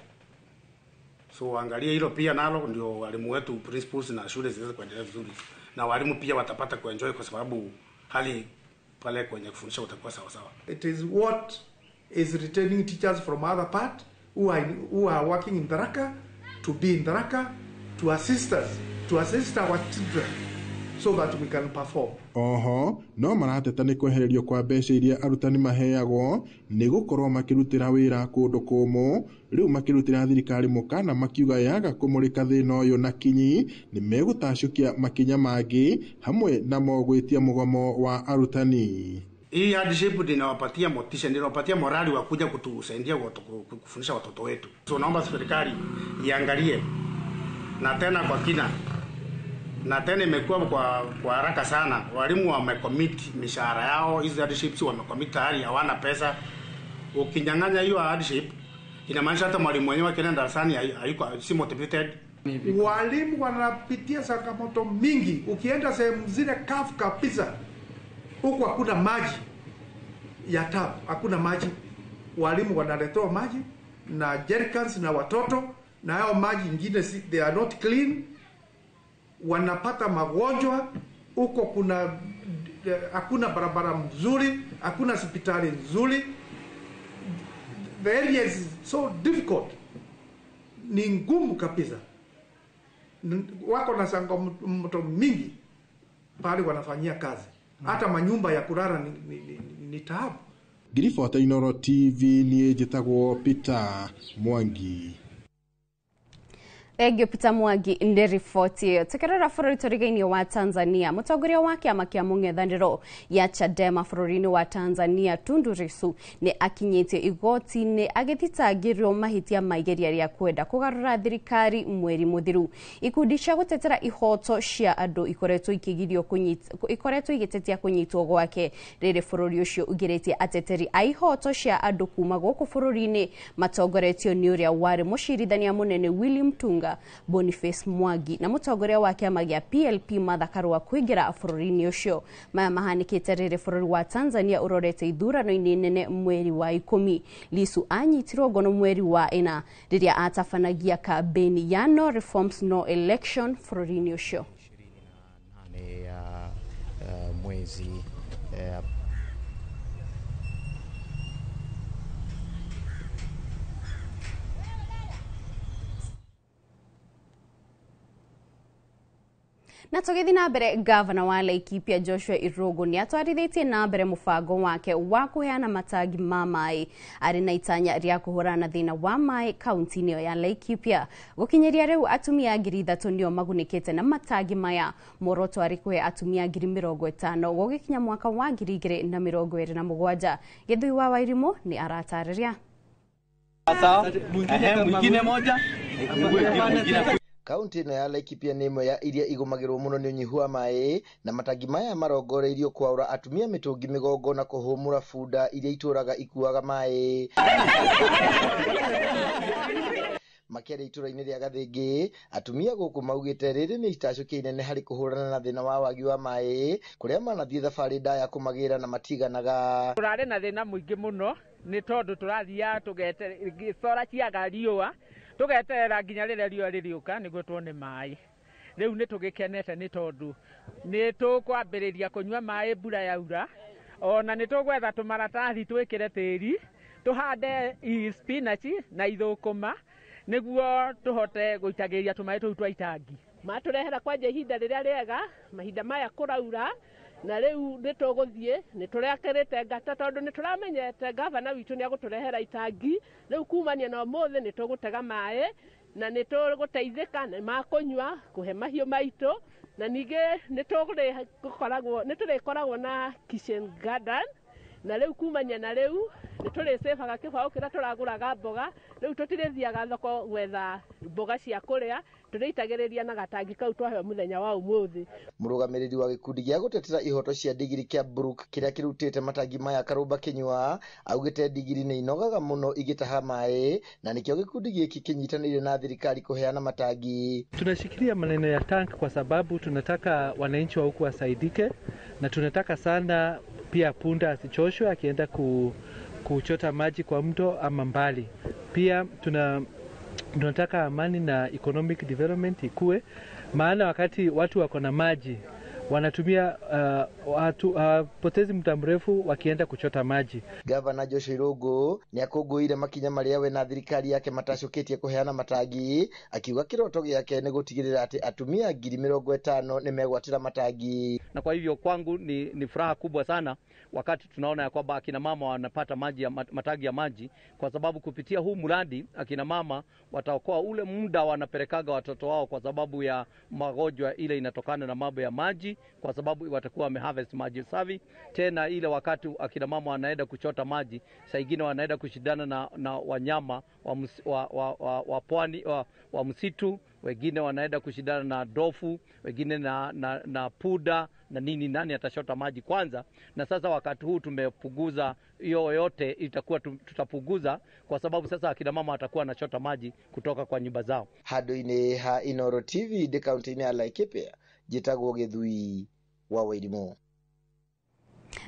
so angalia hilo pia nalo, ndio walimu wetu principals na shule ziweze kuendelea vizuri, na walimu pia watapata kuenjoy kwa sababu hali pale kwenye kufundisha utakuwa sawa sawa. It is what is retaining teachers from other part who are working in Tharaka to be in Tharaka to assist us, to assist our children so that we can perform. Oho no marateta nĩ kwehererio kwa mbeca iria arutani maheagwo nĩ gũkorwo makĩrutĩra wĩra kũndũ kũmũ, rĩu makĩrutĩra thirikari mũkana makiuga yaga kũmũrĩka thĩna ũyũ na kinyi nĩ megũtacũkia makinya mangĩ hamwe namo gwĩtia mũgomo wa arutani. Hii hardship ninawapatia motisha, ninawapatia morali wa kuja kutusaidia kufundisha watoto wetu. So naomba serikali iangalie na tena kwa kina, na tena imekuwa kwa haraka sana. Walimu wamecommit mishahara yao, hizi hardships wamecommit tayari, hawana pesa. Ukinyang'anya hiyo hardship inamaanisha hata mwalimu mwenyewe akienda darasani hayuko, si motivated. Walimu wanapitia changamoto mingi. Ukienda sehemu zile kafu kabisa, huku hakuna maji ya tap, hakuna maji. Walimu wanaletewa maji na jerrycans na watoto, na hao maji ingine they are not clean. Wanapata magonjwa huko, kuna hakuna barabara mzuri, hakuna hospitali nzuri. The area is so difficult, ni ngumu kabisa. Wako na changamoto mingi pale wanafanyia kazi. Hata manyumba ya kulala ni taabu. Ngiribota Inooro TV niĩ njĩtagwo Peter Mwangi. Thengio Peter Mwangi nĩ riboti ĩyo. Tukĩrora bũrũri tũrigainĩ wa Tanzania, mũtongoria wa kĩama kĩa mũng'ethanĩro ya Chadema bũrũri-inĩ wa Tanzania Tundu Lissu nĩ akinyĩtio igoti-inĩ agĩthitangĩrwo mahĩtia ma igeria rĩa kwenda kũgarũra thirikari mweri mũthiru. Ikundi cia gũtetera ihoto cia andũ ikoretwo ikĩgirio ikoretwo igĩtetia kũnyitwo gwake rĩrĩ bũrũri ũcio ũgirĩtie ateteri a ihoto cia andũ kuma gũkũ bũrũri-inĩ matongoretio nĩ ũrĩa warĩ mũcirithania mũnene William Tunga, Boniface Mwangi na mũtongoria wa kĩama gĩa PLP Martha Karua kũingĩra bũrũri-inĩ ũcio. Maya mahanĩkĩte rĩrĩ bũrũri wa Tanzania ũrorete ithurano-inĩ nene mweri wa 10. Lissu anyitirwo ngono mweri wa 4 rĩrĩa atabanagia kambĩni ya no reforms no election bũrũri-inĩ ũcio. 28 ya mwezi Na tũgĩthiĩ na mbere, gavana wa Laikipia Joshua Irungu nĩ atwarithĩtie na mbere mũbango wake wa kũheana matangi ma maĩ arĩ na itanya rĩa kũhũrana na thĩna wa maĩ kaunti-inĩ ĩyo ya Laikipia. Gũkinyĩria rĩu atumia 3,000 nĩo magunĩkĩte na matangi maya, muoroto arĩ kũhe atumia 50,000 gũgĩkinya mwaka wa 2027. Gĩthui wa Wairimũ nĩ aratarĩria. Mwingine moja. Kaunti ĩno ya Laikipia nĩ ĩmwe ya iria igũmagĩrwo mũno nĩ ũnyihu wa maĩ, na matangi maya marongoreirio kwaũra atumia mĩtũngi mĩgongo na kũhũmũra bunda iria itũraga ikuaga maĩ. Makĩaria itũra-inĩ rĩa Gathĩngĩ, atumia gũkũ maugĩte rĩrĩ nĩ itacũkia inene harĩ kũhũrana na thĩna wa wagi wa maĩ, kũrĩa manathiĩ thabarĩ ndaya kũmagĩra na matiganaga. Tũrarĩ na thĩna mũingĩ mũno nĩ tondũ tũrathiaga tũgete cora ciaga riũa, tũgeterera nginya rĩrĩa riũa rĩrĩũka nĩguo tuone maĩ. Rĩu nĩ tũgĩkenete nĩ tondũ nĩ tũkwambĩrĩria kũnyua maĩ mbura yaura, ona nĩ tũgwetha tũmaratathi twĩkĩre tĩri Tũhande spinach na ithũkũma nĩguo tũhote gũitagĩrĩria tũmaĩ tũu twa itangi. Matũrehera kwanja ihinda rĩrĩa rĩega, mahinda maya kũraura, na rĩu nĩ tũgũthiĩ nĩ tũrekĩrĩte ngata tondũ nĩ tũramenyete gavana witũ nĩ agũtũrehera itangi. Rĩu kumania na ũmũthĩ nĩ tũgũtega maĩ na nĩ tũgũteithĩka nĩ makũnyua, kũhe mahiũ maitũ, na ningĩ nĩ tũrĩkoragwo na kitchen garden. Na rĩu kumania na rĩu nĩ tũrĩcĩbaga kĩbaũ kĩrĩa tũragũraga mboga. Rĩu tũtirĩthiaga thoko gwetha mboga cia kũrĩa, tũrĩitagĩrĩria na gatangi kau twaheo mũthenya wa ũmũthĩ. Mũrũgamĩrĩri wa gĩkundi gĩa gũtetera ihoto cia ndigiri kĩa Brook kĩrĩa kĩrutĩte matangi maya Karũmba Kĩnyua augĩte ndigiri nĩ inogaga mũno igĩtaha maĩ na nĩkĩo gĩkundi gĩkĩ kĩnyitanĩire na thirikari kũheana matangi. Tunashikilia maneno ya tank kwa sababu tunataka wananchi wa huku wasaidike, na tunataka sana pia punda asichoshwe akienda kuchota maji kwa mto ama mbali. Pia tunataka amani na economic development ikue, maana wakati watu wako na maji wanatumia hawapotezi muda mrefu wakienda kuchota maji. Gavana Joshua Irungu nĩ akũngũĩire makinya marĩa we na thirikari yake matacũkĩtie kũheana matangi, akiuga kĩroto gĩake nĩ gũtigĩrĩra atĩ atumia 50,000 nĩ megwatĩra matangi. Na kwa hivyo kwangu ni furaha kubwa sana wakati tunaona ya kwamba akina mama wanapata maji ya matangi ya maji, kwa sababu kupitia huu mradi akina mama wataokoa ule muda wanapelekaga watoto wao kwa sababu ya magonjwa ile inatokana na mambo ya maji, kwa sababu watakuwa wameharvest maji safi. Tena ile wakati akina mama wanaenda kuchota maji, saa ingine wanaenda kushindana na wanyama wa pwani wa msitu, wengine wanaenda kushindana na dofu, wengine na puda na nini, nani atachota maji kwanza. Na sasa wakati huu tumepunguza hiyo yote, itakuwa tutapunguza kwa sababu sasa akina mama watakuwa wanachota maji kutoka kwa nyumba zao. Handũ-inĩ ha Inooro TV ndĩ kaunti-inĩ ya Laikipia, njĩtagwo Gĩthui wa Wairimu.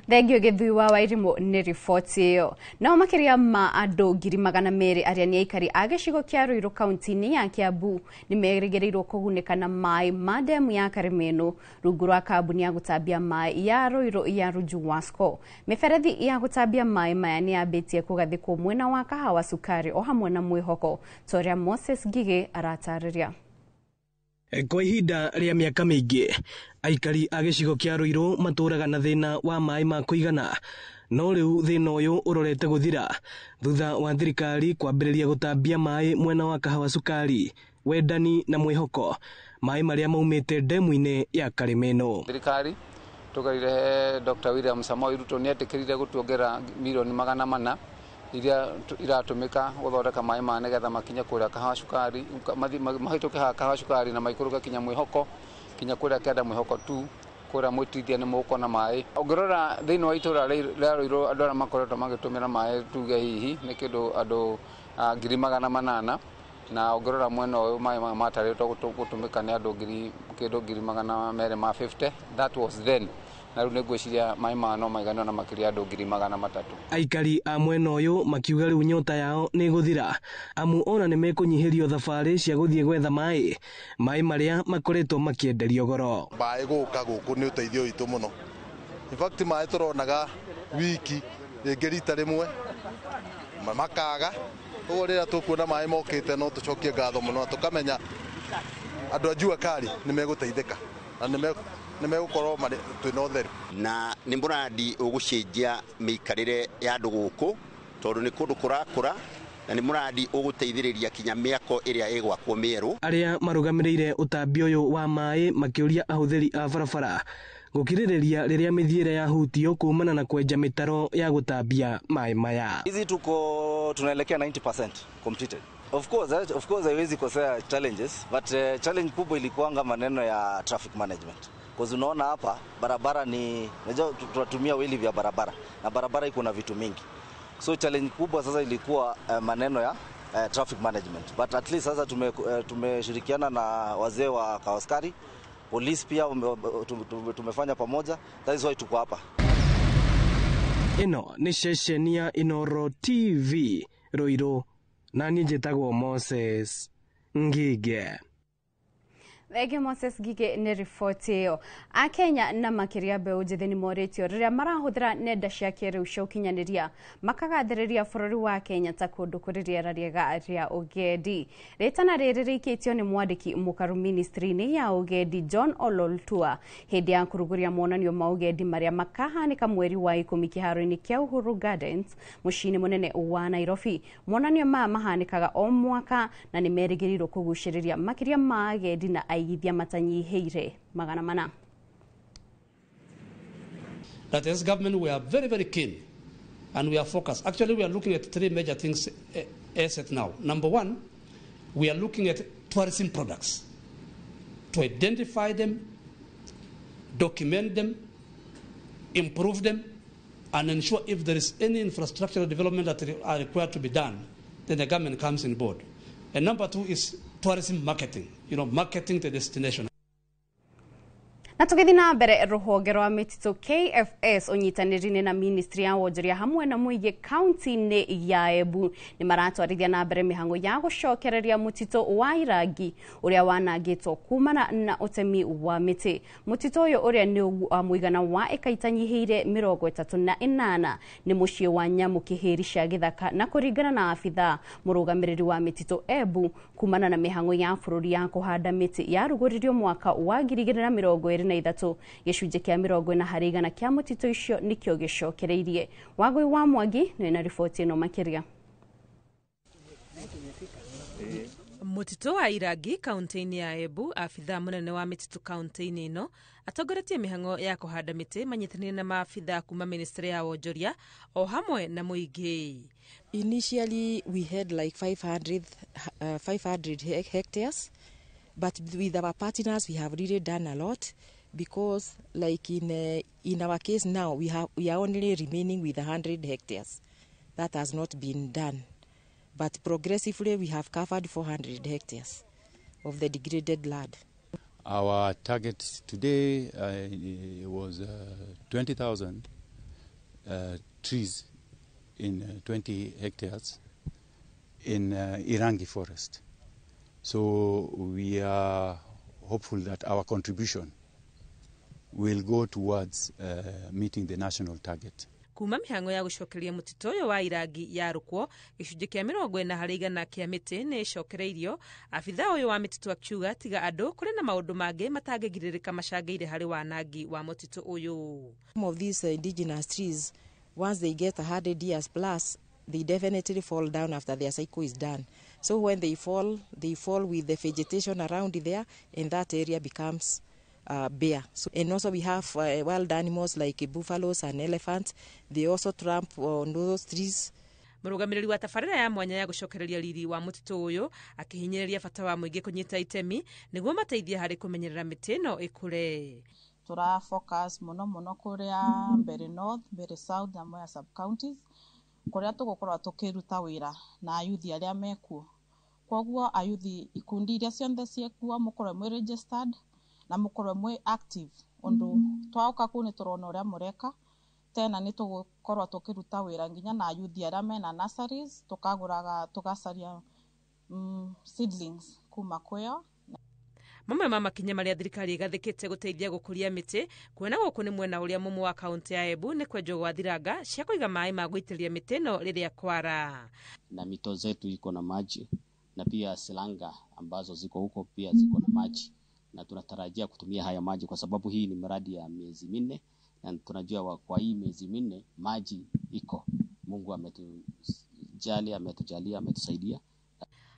Thengio Gĩthui wa Wairimu nĩ riboti ĩyo. Nao makĩria ma andũ 200,000 arĩa nĩ aikari a gĩcigo kĩa Ruiru kaunti-inĩ ya Kiambu nĩ merĩgĩrĩirwo kũgunĩka na maĩ ma ndemu ya Karĩmĩnũ rungu rwa kambuni ya gũtambia maĩ ya Ruiru ya Ruju-Wasco. Mĩberethi ya gũtambia maĩ maya nĩ yambĩtie kũgathĩkwo mwena wa Kahawa Cukari o hamwe na Mwĩhoko, ta ũrĩa Moses Ngigĩ aratarĩria. Kwa ihinda rĩa mĩaka mĩingĩ aikari a gĩcigo kĩa Ruiru matũraga na thĩna wa maĩ ma kũigana, no rĩu thĩna ũyũ ũrorete gũthira thutha wa thirikari kwambĩrĩria gũtambia maĩ mwena wa Kahawa Cukari, Wendani na Mwĩhoko, maĩ marĩa maumĩte ndemu-inĩ ya Karĩmĩnũ. Thirikari tũgarire Dr. William Samoei Ruto nĩetĩkĩrire gũtuongera milioni 400 iria iratumika guthondeka maĩ ma nĩgetha makinye kũrĩa Kahawa Cukari, mahĩtũke haha Kahawa Cukari na maikũrũke kinya Mwĩhoko, kinya kũrĩa kĩanda Mwĩhoko tu kũrĩa mwĩtithia nĩ mũgũkona maĩ. Ũngĩrora thĩinĩ wa itũra rĩa Ruiru andũ arĩa makoretwo magĩtũmĩra maĩ tuge hihi nĩ kĩndũ andũ 800,000, na ũngĩrora mwena ũyũ maĩ maya matarĩtwo gũtũmĩka nĩ andũ kĩndũ 250,000. That was then. Na rĩu nĩngwĩciria maĩ maya no maigane ona makĩria andũ 300,000. Aikari a mwena ũyũ makiuga rĩu nyota yao nĩ gũthira, amu ona nĩ mekũnyihĩrio thabarĩ cia gũthiĩ gwetha maĩ, maĩ marĩa makoretwo makĩenderio goro. Maĩ gũka gũkũ nĩ ũteithio witũ mũno. In fact maĩ tũronaga wiki rĩngĩ rita rĩmwe makaga, ũguo rĩrĩa tũkuona maĩ mokĩte no tũcokie ngatho mũno na tũkamenya andũ a Jua Kali nĩ megũteithĩka na nĩ megũkorwo twĩna ũtheru. Na nĩ mũradi ũgũcenjia mĩikarĩre ya andũ gũkũ tondũ nĩ kũndũ kũrakũra, na nĩ mũradi ũgũteithĩrĩria kinya mĩako ĩrĩa ĩgwakwo mĩerũ. Arĩa marũgamĩrĩire ũtambi ũyũ wa maĩ makĩũria ahũthĩri a barabara gũkirĩrĩria rĩrĩa mĩthiĩre yahutio kumana na kwenja mĩtaro ya gũtambia maĩ maya. Hizi tuko tunaelekea 90% completed. Of course haiwezi kosea challenges, but challenge kubwa ilikuanga maneno ya traffic management. Because unaona hapa barabara ni unajua tunatumia weli vya barabara na barabara iko na vitu mingi. So challenge kubwa sasa ilikuwa maneno ya traffic management. But at least sasa tumeshirikiana na wazee wa Kawaskari, police pia tumefanya pamoja. That is why tuko hapa. Ĩno nĩ ceceni ya Inooro TV Ruiru, na niĩ njĩtagwo Moses Ngige. Thengio Moses Ngigĩ nĩ riboti ĩyo. Akenya na makĩria mbeũ njĩthĩ nĩ morĩtio rĩrĩa marahũthĩra nenda cia kĩrĩu cia ũkinyanĩria makagathĩrĩria bũrũri wa Kenya ta kũndũ kũrĩ rĩera rĩega rĩa ũgendi. Rĩtana rĩrĩ rĩikĩtio nĩ mwandĩki mũkaru ministry-inĩ ya ũgendi John Ololtua hĩndĩ ya kũrugũria monanio ma ũgendi marĩa makahanĩka mweri wa 10 kĩharo-inĩ kĩa Uhuru Gardens mũciĩ-inĩ mũnene wa Nairobi. Monanio maya mahanĩkaga o mwaka na nĩ merĩgĩrĩirwo kũgucĩrĩria makĩria ma agendi na aigithia matanyihĩire 400. That as government we are very, very keen and we are focused. Actually, we are looking at three major things as at now. Number one, we are looking at tourism products, to identify them, document them, improve them, and ensure if there is any infrastructural development that are required to be done, then the government comes on board. And number two is tourism marketing, marketing the destination. Na tũgĩthiĩ na mbere rũhonge rwa mĩtitũ KFS ũnyitanĩri-inĩ na ministry ya wonjoria hamwe na mũingĩ kaunti-inĩ ya Embu nĩ maratwarithia na mbere mĩhang'o ya gũcokereria mũtitũ wa Irangi ũrĩa wanangĩtwo kumana na ũtemi wa mĩtĩ. Mũtitũ ũyũ ũrĩa nĩ wa mũigana wa ĩka itanyihĩire 38 nĩ mũciĩ wa nyamũ kĩhĩri cia gĩthaka na kũringana na abithaa mũrũgamĩrĩri wa mĩtitũ Embu kumana na mĩhang'o ya bũrũri ya kũhanda mĩtĩ yarugũririo mwaka wa 2023 gĩcunjĩ kĩa 40% kĩa mũtitũ icio nĩkĩo gĩcokereirie. Wagui wa Mwangi nĩ na riboti ĩno makĩria. Mũtitũ wa Irangi kaunti-inĩ ya Embu, abithaa mũnene wa mĩtitũ kaunti-inĩ ĩno atongoretie mĩhang'o ya kũhanda mĩtĩ manyitanĩire na maabithaa kuma ministry ya wonjoria o hamwe na mũingĩ. Initially we had like 500 hectares, but with our partners we have really done a lot, because like in our case now we are only remaining with 100 hectares that has not been done, but progressively we have covered 400 hectares of the degraded land. Our target today was 20,000 trees in 20 hectares in Irangi forest. So we are hopeful that our contribution will go towards meeting the national target. Kuma mĩhang'o ya gũcokeria mũtitũ ũyũ wa Irangi yarũkwo gĩcunjĩ kĩa 40% kĩa mĩtĩ nĩ ĩcokereirio. Abithaa ũyũ wa mĩtitũ akiuga tiga andũ kũrĩ na maũndũ mangĩ matangĩgirĩrĩka macangĩire harĩ wanangi wa mũtitũ ũyũ. Some of these indigenous trees, once they get 100 years plus, they definitely fall down after their cycle is done. So when they fall with the vegetation around there, and that area becomes bare. So, and also we have wild animals like buffaloes and elephants. They also tramp on those trees. Mũrũgamĩrĩri wa tabarĩra ya mwanya ya gũcokereria riri wa mũtitũ ũyũ akĩhinyĩrĩria bata wa mũingĩ kũnyita itemi nĩguo mateithie harĩ kũmenyerera mĩtĩ ĩno ĩkũre. Tũra focus mũno mũno kũrĩa Mbeere North, Mbeere South na Mwea sub counties kũrĩa tũgũkorwo tũkĩruta wĩra na ayuthi arĩa mekuo. Koguo ayuthi ikundi iria ciothe ciĩkuo mũkorwo mwĩ registered na mũkorwo mwĩ active ũndũ twaũka kũu nĩ tũrona ũrĩa mũreka. Tena nĩ tũgũkorwo tũkĩruta wĩra nginya na ayuthi arĩa mena nurseries, tũkagũraga tũgacaria seedlings kuma kwĩo. Mamwe ma makinya marĩa thirikari ĩgathĩkĩte gũteithia gũkũria mĩtĩ kuona gũkũ nĩ mwena ũrĩa mũmũ wa kaunti ya Embu nĩ kwenjwo gwa thiranga cia kũiga maĩ ma gũitĩrĩria mĩtĩ ĩno rĩrĩa kwara. Na mito zetu iko na maji na pia silanga ambazo ziko huko pia ziko na maji, na tunatarajia kutumia haya maji kwa sababu hii ni mradi ya miezi 4 na tunajua kwa hii miezi 4 maji iko. Mungu ametujali, ametujalia, ametusaidia.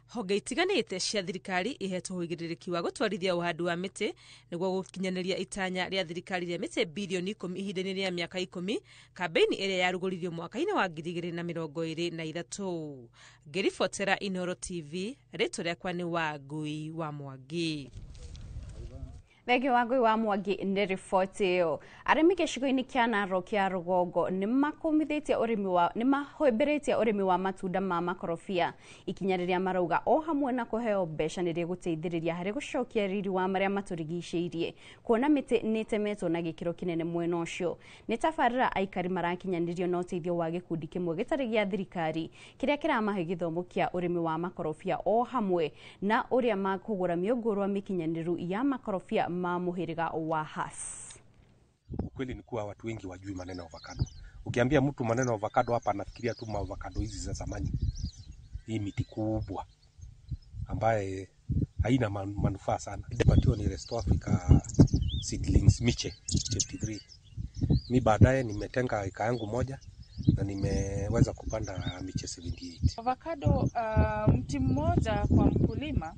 Honge itiganĩte cia thirikari ihetwo ũigĩrĩrĩki wa gũtwarithia ũhandi wa mĩtĩ nĩguo gũkinyanĩria itanya rĩa thirikari rĩa mĩtĩ bilioni 10 ihinda-inĩ rĩa mĩaka 10, kambĩini ĩrĩa yarugũririo mwaka-inĩ wa 2023. Ngĩribotera Inooro TV, rĩtwa rĩakwa nĩ Wangui wa Mwangi. Thengio wa Ngũi wa Mwangi nĩ riboti ĩyo. Arĩmi gĩcigo-inĩ kĩa Narok kĩa rũgongo nĩ makũmithĩtie ũrĩmi wa nĩ mahĩmbĩrĩtie ũrĩmi wa matunda ma makorobia, ikinya rĩrĩa marauga o hamwe na kũheo mbeca nĩ rĩgũteithĩrĩria harĩ gũcokia riri wa marĩa matũrigicĩirie, kuona mĩtĩ nĩ ĩtemetwo na gĩkĩro kĩnene mwena ũcio. Nĩ tabarĩra aikari marakinyanĩrio na ũteithio wa gĩkundi kĩmwe gĩtarĩ gĩa thirikari kĩrĩa kĩramahe gĩthomo kĩa ũrĩmi wa makorobia o hamwe na ũrĩa makũgũra mĩũngũrwa mĩkinyanĩru ya makorobia ma mũhĩrĩga wa Hass. Ukweli ni kuwa watu wengi wajui maneno ya avocado. Ukiambia mtu maneno ya avocado hapa anafikiria tu avocado hizi za zamani, hii miti kubwa ambaye haina manufaa sana. Patio ni Restore Africa seedlings miche 53. Mi baadaye nimetenga eka yangu moja na nimeweza kupanda miche 78. Avocado mti mmoja kwa mkulima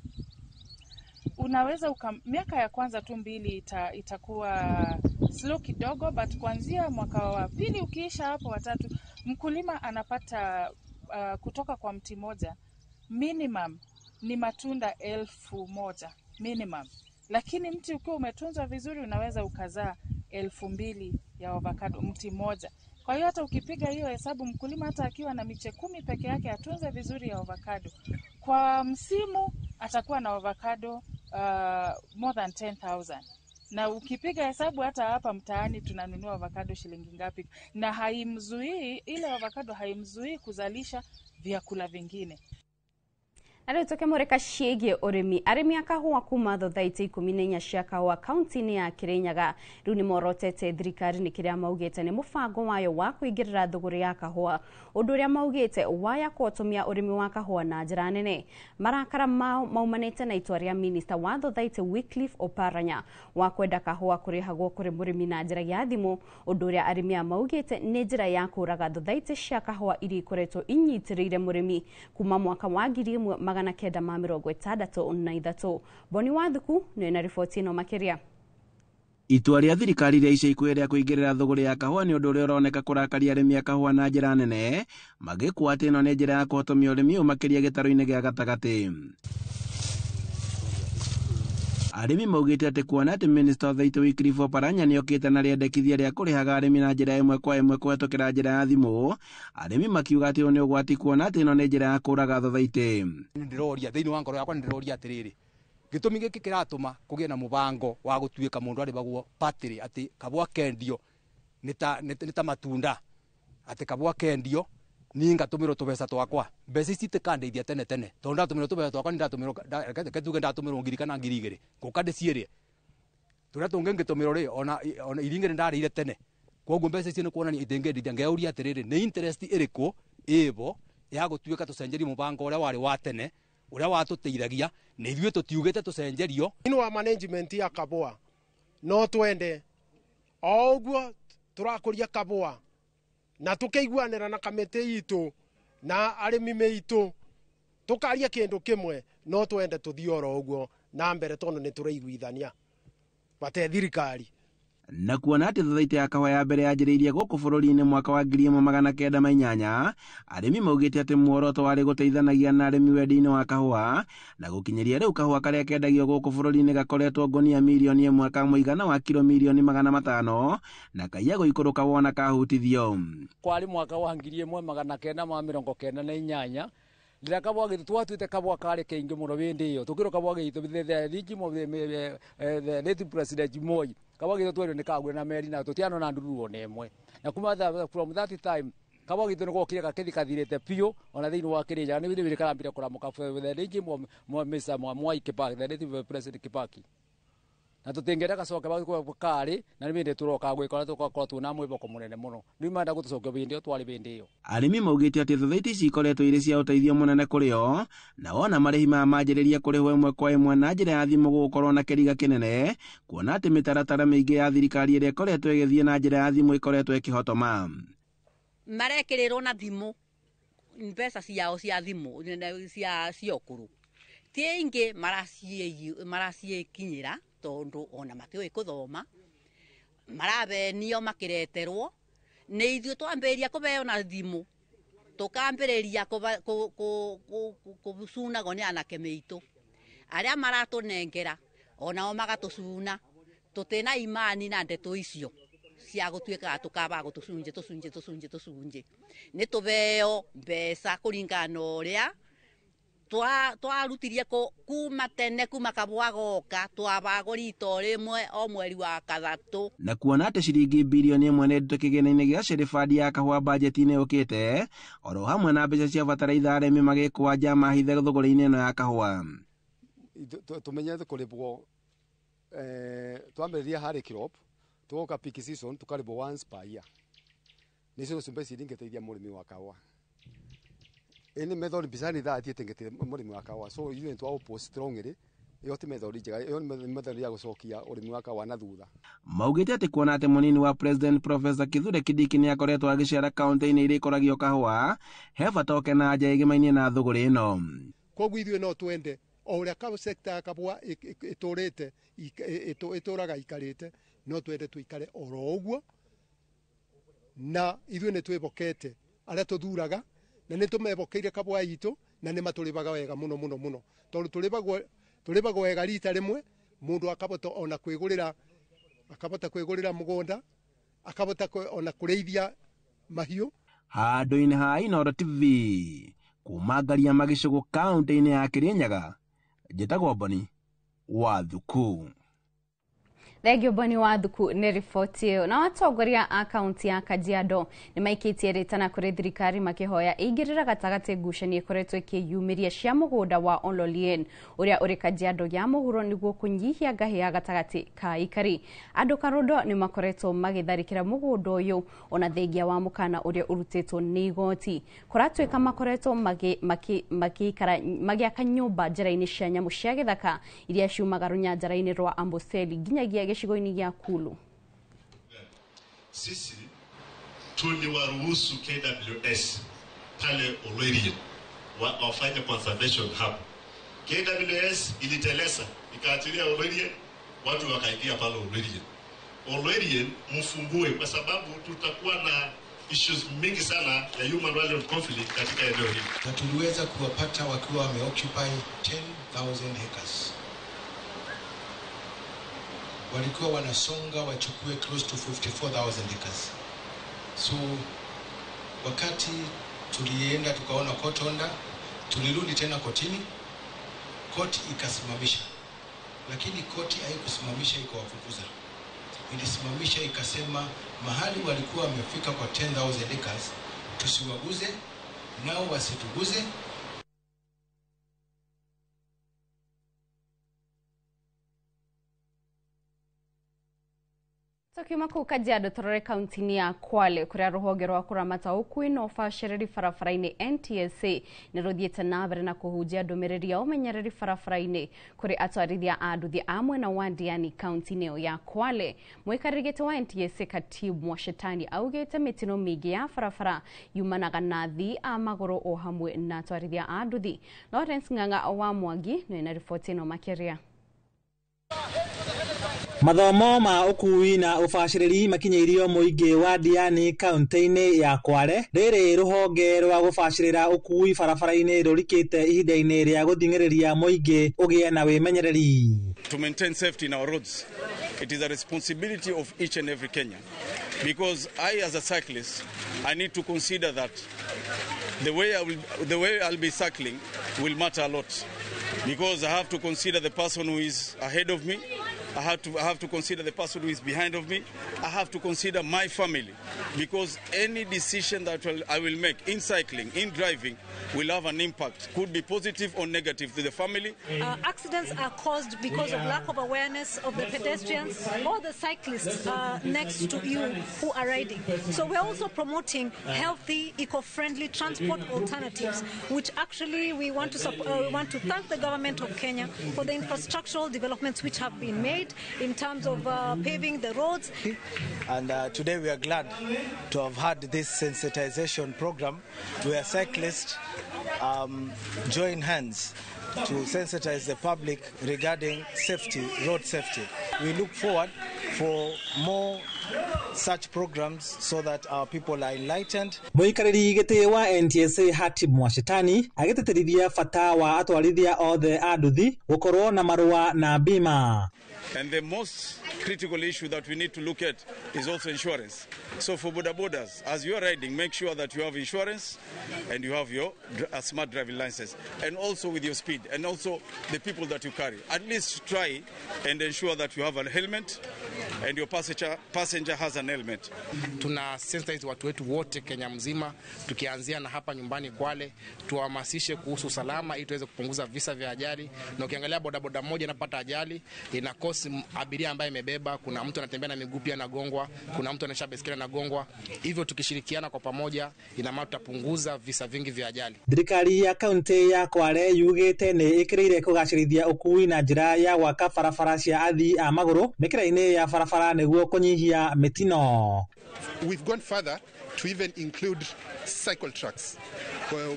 unaweza miaka ya kwanza tu mbili itakuwa slow kidogo, but kuanzia mwaka wa pili ukiisha hapo watatu, mkulima anapata kutoka kwa mti moja minimum ni matunda 1000 minimum. Lakini mti ukiwa umetunzwa vizuri unaweza ukazaa 2000 ya avocado mti moja. Kwa hiyo hata ukipiga hiyo hesabu, mkulima hata akiwa na miche 10 peke yake atunze vizuri ya avocado, kwa msimu atakuwa na avocado more than 10,000. Na ukipiga hesabu hata hapa mtaani tunanunua avocado shilingi ngapi, na haimzuii ile avocado, haimzuii kuzalisha vyakula vingine. Na rĩu tũkĩmũrĩka ciĩgiĩ ũrĩmi, arĩmi a kahũa kuma thothaitĩ 14 cia kahũa kaunti-inĩ ya Kirinyaga rĩu nĩ morotete thirikari nĩ kĩrĩa maugĩte nĩ mũbango wayo wa kũingĩrĩra thũgũrĩ ya kahũa, ũndũ ũrĩa maugĩte waya kũotomia ũrĩmi wa kahũa na njĩra nene. Marakara mao maumanĩte na itua rĩa minista wa thothaitĩ Wycliffe Oparanya wa kwenda kahũa kũrĩhagwo kũrĩ mũrĩmi na njĩra ya thimũ, ũndũ ũrĩa arĩmi aya maugĩte nĩ njĩra ya kũraga thothaitĩ cia kahũa iria ikoretwo inyitĩrĩire mũrĩmi kuma mwaka wa 1963. Boni Wathuku nĩ na riboti ĩno makĩria. Itua rĩa thirikari rĩa ica ikuhĩ rĩa kũingĩrĩra thũgũrĩ ya kahũa nĩ ũndũ ũrĩa ũroneka kũrakaria arĩmi a kahũa na njĩra nene, magĩkua atĩ ĩno nĩ njĩra ya kũhotomia ũrĩmi ũyũ makĩria gĩtarũ-inĩ gĩa gatagatĩ. Arĩmi maugĩte atĩ kuona atĩ minista wa Thaitũ Wycliffe Oparanya nĩokĩte na rĩendekithia rĩa kũrĩhaga arĩmi na njĩra ĩmwe kwa ĩmwe kũhetũkĩra njĩra ya thimũ, arĩmi makiuga atĩ ũyũ nĩ ũgwati kuona atĩ ĩno nĩ njĩra ya kũraga thothaitĩ. Ndĩroria thĩinĩ wa ngoro yakwa, nĩndĩroria atĩrĩrĩ, gĩtũmi gĩkĩ kĩratũma kũgĩe na mũbango wa gũtuĩka mũndũ arĩhagwo batĩrĩ atĩ kabwa kendio nĩ ta matunda, atĩ kabwa kendio niĩ ngatũmĩrwo tũbeca twakwa, mbeca ici itikandeithia tene tene tondũ ndatũmĩrwo tũbeca twakwa nĩndatũmĩrwo, reke tuge ndatũmĩrwo 1000 kana 2000 ngũka ndĩciĩrĩe, tũrĩa tũngĩ ngĩtũmĩrwo rĩ ona iria ingĩ nĩndarĩire tene, koguo mbeca icio nĩ kuonania itingĩndeithia. Ngeyũria atĩrĩrĩ, nĩ interest ĩrĩkũ ĩbo ya gũtuĩka tũcenjerie mũbango ũrĩa warĩ wa tene ũrĩa watũteithagia, na ithuĩ tũtiugĩte tũcenjerio. Thĩinĩ wa management ya kabũa no twende o ũguo tũrakũria kabũa na tukaiguanĩra na kamĩtĩ itũ na arĩmi meitũ tukaria kĩndũ kĩmwe, no twende tũthiĩ oro ũguo na mbere tondũ nĩ tũraiguithania bate thirikari. Na kuona atĩ thothaitĩ ya kahũa ya mbere yanjĩrĩirie gũkũ bũrũri-inĩ mwaka wa 1908, arĩmi maugĩte atĩ muoroto warĩ gũteithanagia na arĩmi wendia-inĩ wa kahũa, na gũkinyĩria rĩu kahũa karĩa kendagio gũkũ bũrũri-inĩ gakoretwo ngonia mirioni 1 ka mũigana wa kiro mirioni 500 na kaiya gũikũrũka wona kahutithio. Kwarĩ mwaka wa 1998 rĩrĩa kabwa gitũ twatuĩte kabwa karĩ kaingĩ mũno hĩndĩ ĩyo tũkĩrwo kabwa gitũ the late President Moi kabwa gitũ twerirwo nĩ kagũre na meri na tũtianona ndururu ona ĩmwe, na kuma from that time kabwa gitũ nĩ gokire gakĩthi kathirĩte biũ ona thĩinĩ wa Kĩrĩnyaga nĩ rĩrĩ karambire kũramũka the late Mr. Mwai Kibaki, the late President Kibaki, na tũtingĩenda gacoke karĩ na nĩ hĩndĩ tũroka gwĩka tũgakorwo twĩna mwĩhoko mũnene mũno, rĩu marenda gũtũcokia hĩndĩ ĩyo twarĩ hĩndĩ ĩyo. Arĩmi maugĩte atĩ thothaitĩ ici ikoretwo irĩ cia ũteithio mũnene kũrĩ o, na wona marĩhi maya manjĩrĩria kũrĩhwo ĩmwe kwa ĩmwe na njĩra ya thimũ gũgũkorwo na kĩriga kĩnene, kuona atĩ mĩtaratara mĩingĩ ya thirikari ĩrĩa ĩkoretwo ĩgĩthiĩ na njĩra ya thimũ ĩkoretwo ĩkĩhotoma. Marekĩrĩrwo na thimũ mbeca ciao cia thimũ cia ũkũrũ, ti aingĩ maraciĩkinyĩra tondu ona matiũĩ kũthoma, marabenio makĩreterwo nĩ ithuĩ twambĩrĩria kũbeo na thimũ tũkambĩrĩria kũcunagwo nĩ anake meitũ arĩa maratũnengera onao magatũcuna. Tũtĩna imani na ndeto icio cia gũtuĩkaga tũkabagwo tũcunjĩ tũcunjĩ tũcunjĩ tũcunjĩ. Nĩ tũbeo mbeca kũringana na ũrĩa twarutirie kuma tene kuma kabwa goka twabagwo rita rĩmwe o mweri wa kathatũ. Na kuona atĩ ciringi birioni 1 nĩ ndute kĩgĩna-inĩ gĩa Sherifandi ya kahũa bajeti-inĩ yũkĩte oro hamwe na mbeca cia bataraitha arĩmi magĩkwanja mahithe thũgũrĩ-inĩ ĩno ya kahũa. Tumenyete kũrĩbwo twambĩrĩria harĩ crop tugoka peak season tukarĩbwo once per year. Nicio mbeca iria ingĩteithia mũrĩmi wa kahũa. Ĩni method mbicani thaa tiĩtĩngĩte mũrĩmi wa kahũa, so ithuĩ nĩtwa oppose strongly. Ĩyo ti method njega, ĩyo nĩ method ya gũcokia ũrĩmi wa kahũa na thutha. Maugĩte atĩ kuona atĩ mũnini wa President Professor Kithure Kindiki nĩ akoretwo agĩcera kaunti-inĩ iria ikoragio kahũa, he bata oke na anja ĩgĩmainie na thũgũrĩ ĩno. Koguo ithuĩ no twende o ũrĩa sector ya kahũa ĩtũrĩte ĩtũraga ikarĩte, no twende tũikare oro ũguo, na ithuĩ nĩ twĩhokete arĩa tũthuraga na nĩ tũmebokeire kabwa itũ na nĩ matũrĩbaga wega mũno mũno mũno, tondũ tũrĩbagwo wega rita rĩmwe, mũndũ akabota ona kwĩgũrĩra, akabota kwĩgũrĩra mũgũnda, akabota ona kũrĩithia mahiũ. Handũ-inĩ ha Inooro TV kuma Ngaria Magĩcũgũ kaunti-inĩ ya Kĩrĩnyaga, njĩtagwo Boni wa Thuku. Thengio Boni wa Thuku nĩ riboti ĩyo. Na atongoria a kaunti ya Kajiado nĩ maikĩtie rĩtana kũrĩ thirikari makĩhoya ĩingĩrĩra gatagatĩ ngucanio ĩkoretwo ĩkĩyumĩria cia mũgũnda wa Ololien ũrĩa ũrĩ Kajiado ya mũhuro nĩguo kũnyihia ngahĩha gatagatĩ ka aikari. Andũ karondo nĩ makoretwo magĩtharĩkĩra mũgũnda ũyũ ona thengia wa mũkana ũrĩa ũrutĩtwo nĩ igoti. Kũratuĩka makoretwo magĩaka nyũmba njĩra-inĩ cia nyamũ cia gĩthaka iria ciumaga rũnyanjara-inĩ rwa Amboseli nginyagia gĩcigo-inĩ gĩa Kulu. Sisi tuliwaruhusu KWS pale Olorien wafanye conservation hapo. KWS ilitelesa ikaachilia Olorien, watu wakaingia pale Olorien. Olorien mfungue, kwa sababu tutakuwa na issues mingi sana ya human wildlife conflict katika eneo hili. Na tuliweza kuwapata wakiwa wameoccupy 10,000 hectares. Walikuwa wanasonga wachukue close to 54,000 acres. So wakati tulienda tukaona court order, tulirudi tena kotini, koti ikasimamisha. Lakini koti haikusimamisha ikawafukuza. Ilisimamisha ikasema mahali walikuwa wamefika kwa 10,000 acres tusiwaguze nao wasituguze. Tukiuma kuu Kajiado turore kaunti-inĩ ya Kwale kũrĩa rũhonge rwa kũramata ũkui na ũbacĩrĩri barabara-inĩ NTSA nĩ rũthiĩte na mbere na kũhunjia ndũmĩrĩri ya ũmenyereri barabara-inĩ kũrĩ atwarithia a nduthi a mwena wa Ndiani kaunti-inĩ ĩyo ya Kwale. Mũikarĩri gĩtĩ wa NTSA Katibu Mwashetani augĩte mĩtino mĩingĩ ya barabara yumanaga na athii a magũrũ o hamwe na atwarithia a nduthi. Lawrence Ng'ang'a wa Mwangi nĩ na riboti ĩno makĩria. Mathomo ma ũkui na ũbacĩrĩri makinyĩirio mũingĩ wa Diani kaunti-inĩ ya Kwale. Rĩrĩ rũhonge rwa gũbacĩrĩra ũkui barabara-inĩ rũrikĩte ihinda-inĩ rĩa gũthing'ĩrĩria mũingĩ ũgĩe na wĩmenyereri. To maintain safety in our roads, it is a responsibility of each and every Kenyan, because I as a cyclist, I need to consider that the way I'll be cycling will matter a lot, because I have to consider the person who is ahead of me. I have to consider the person who is behind of me. I have to consider my family, because any decision that I will make in cycling, in driving, will have an impact, could be positive or negative to the family. Accidents are caused because of lack of awareness of the pedestrians or the cyclists next to you who are riding. So we're also promoting healthy, eco-friendly transport alternatives, which actually we want to thank the government of Kenya for the infrastructural developments which have been made in terms of paving the roads. And today we are glad to have had this sensitization program where cyclists join hands to sensitize the public regarding safety, road safety. We look forward for more such programs so that our people are enlightened. Mũikarĩri gĩtĩ wa NTSA Hatib Mwashetani agĩtĩtĩrithia bata wa atwarithia othe a nduthi gũkorwo na marũa na bima. And the most critical issue that we need to look at is also insurance. So for boda bodas, as you are riding, make sure that you have insurance and you have your smart driving license, and also with your speed, and also the people that you carry. At least try and ensure that you have a helmet and your passenger has an helmet. Tuna sensitize watu wetu wote Kenya mzima, tukianzia na hapa nyumbani Kwale, tuwahamasishe kuhusu usalama ili tuweze kupunguza visa vya ajali. Na ukiangalia bodaboda moja inapata ajali, inakosi abiria ambaye imebeba, kuna mtu anatembea na miguu pia anagongwa, kuna mtu anaendesha baiskeli anagongwa. Hivyo tukishirikiana kwa pamoja, ina maana tutapunguza visa vingi vya ajali. Thirikari ya kaunti ya Kwale yugite ni ikiriire kugacirithia ukui na njira ya gwaka barabara cia athii a maguru mikira-ini ya barabara niguo kunyihia mitino. We've gone further to even include cycle tracks. Well,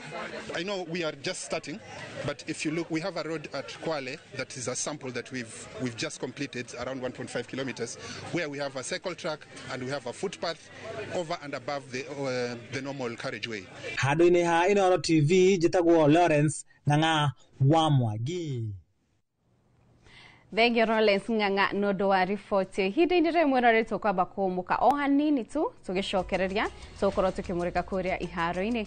I know we are just starting, but if you look, we have a road at Kwale that is a sample that we've just completed, around 1.5 kilometers, where we have a cycle track and we have a footpath over and above the normal carriageway. Handũ-inĩ ha Inooro TV njĩtagwo Lawrence Ng'ang'a wa Mwangi. Thengio Lawrence Ng'ang'a nĩ ũndũ wa riboti. Ihinda-inĩ rĩmwe no tũkwamba kũmũka o hanini tu tũgĩcokereria tũgũkorwo tũkĩmũrĩka kũrĩa iharo-inĩ.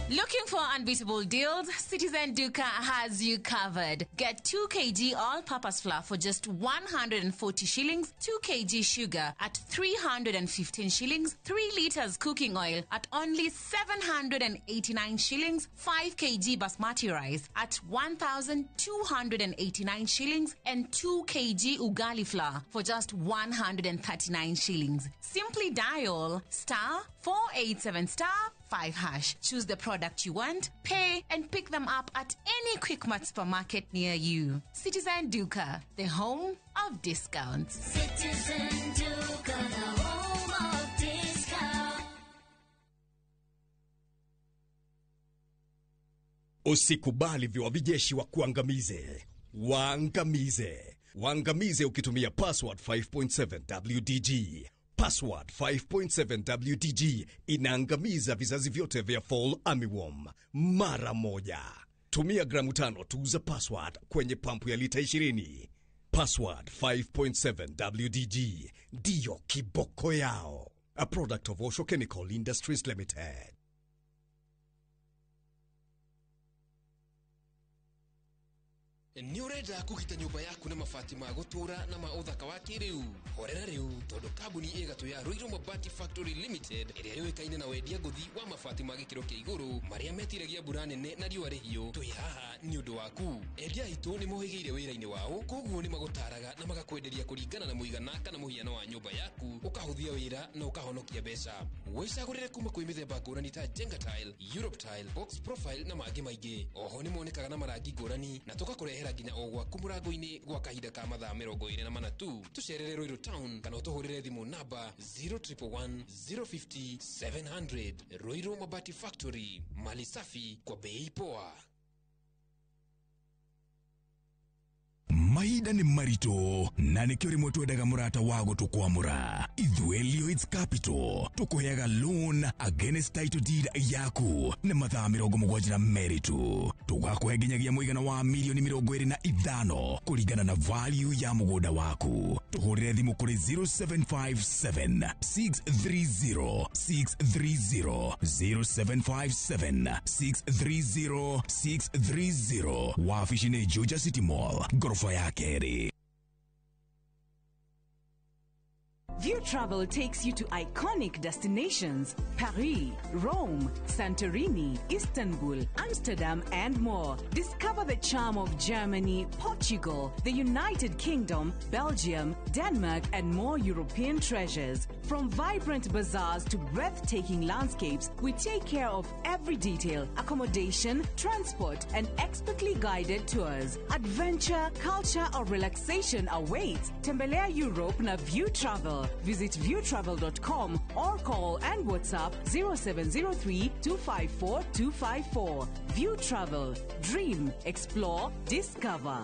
Looking for unbeatable deals? Citizen Duka has you covered. Get 2 kg all-purpose flour for just 140 shillings, 2 kg sugar at 315 shillings, 3 liters cooking oil at only 789 shillings, 5 kg basmati rice at 1,289 shillings, and 2 kg ugali flour for just 139 shillings. Simply dial *487*5#. Choose the product you want, pay, and pick them up at any Quickmart supermarket near you. Citizen Duka, the home of discounts. Citizen Duka, the home of discounts. Usikubali viwavijeshi wa kuangamize. Waangamize. Waangamize ukitumia password 5.7 WDG. Password 5.7 WDG inaangamiza vizazi vyote vya fall armyworm mara moja. Tumia gramu 5 tu za password kwenye pampu ya lita 20. Password 5.7 WDG ndiyo kiboko yao. A product of Osho Chemical Industries Limited. Nĩ ũrenda kũgita nyũmba yaku na mabati ma gũtũũra na ma ũthaka wa kĩrĩu? Horera rĩu tondũ kambuni ĩgatũ ya Ruiru Mabati Factory Limited ĩrĩa yũĩkaine na wendia ngũthi wa mabati ma gĩkĩro kĩa igũrũ marĩa metiragia mbura nene na riũa rĩhiũ, twĩ haha nĩ ũndũ waku. Endia aitũ nĩ mohĩgĩire wĩra-inĩ wao, koguo nĩ magũtaraga na magakwenderia kũringana na mũigana kana mũhiano wa nyũmba yaku, ũkahũthia wĩra na ũkahonokia mbeca. Wĩcagũrĩre kuma kwĩ mĩthemba ngũrani ta Jenga Tile, Europe Tile, Box Profile na mangĩ maingĩ. Oho nĩ monekaga na marangi ngũrani na tũgakũrehera nginya o gwaku mũrango-inĩ gwa kahinda ka mathaa 24 tu. Tũcerere Ruiru Town kana ũtũhũrĩre thimũ namba 0111 050 700. Ruiru Mabati Factory, mali safi kwa bei poa. Mahinda nĩ maritũ na nĩkĩo rĩmwe twendaga mũrata wa gũtũkwamũra. Ithuĩ Lloyds Capital tũkũheaga loan against title deed yaku na mathaa 72 tu. Tũgakũhe nginyagia mũigana wa milioni 25 kũringana na value ya mũgũnda waku. Tũhũrĩre thimũ kũrĩ 0757 630 630 0757 630 630. Wabici nĩ Juja City Mall, ghorofa ya kerĩ. View Travel takes you to iconic destinations: Paris, Rome, Santorini, Istanbul, Amsterdam, and more. Discover the charm of Germany, Portugal, the United Kingdom, Belgium, Denmark, and more European treasures. From vibrant bazaars to breathtaking landscapes, we take care of every detail: accommodation, transport, and expertly guided tours. Adventure, culture, or relaxation awaits. Tembelea Europe na View Travel. Visit Visit viewtravel.com or call and WhatsApp 0703 254 254. View Travel. Dream, explore, discover.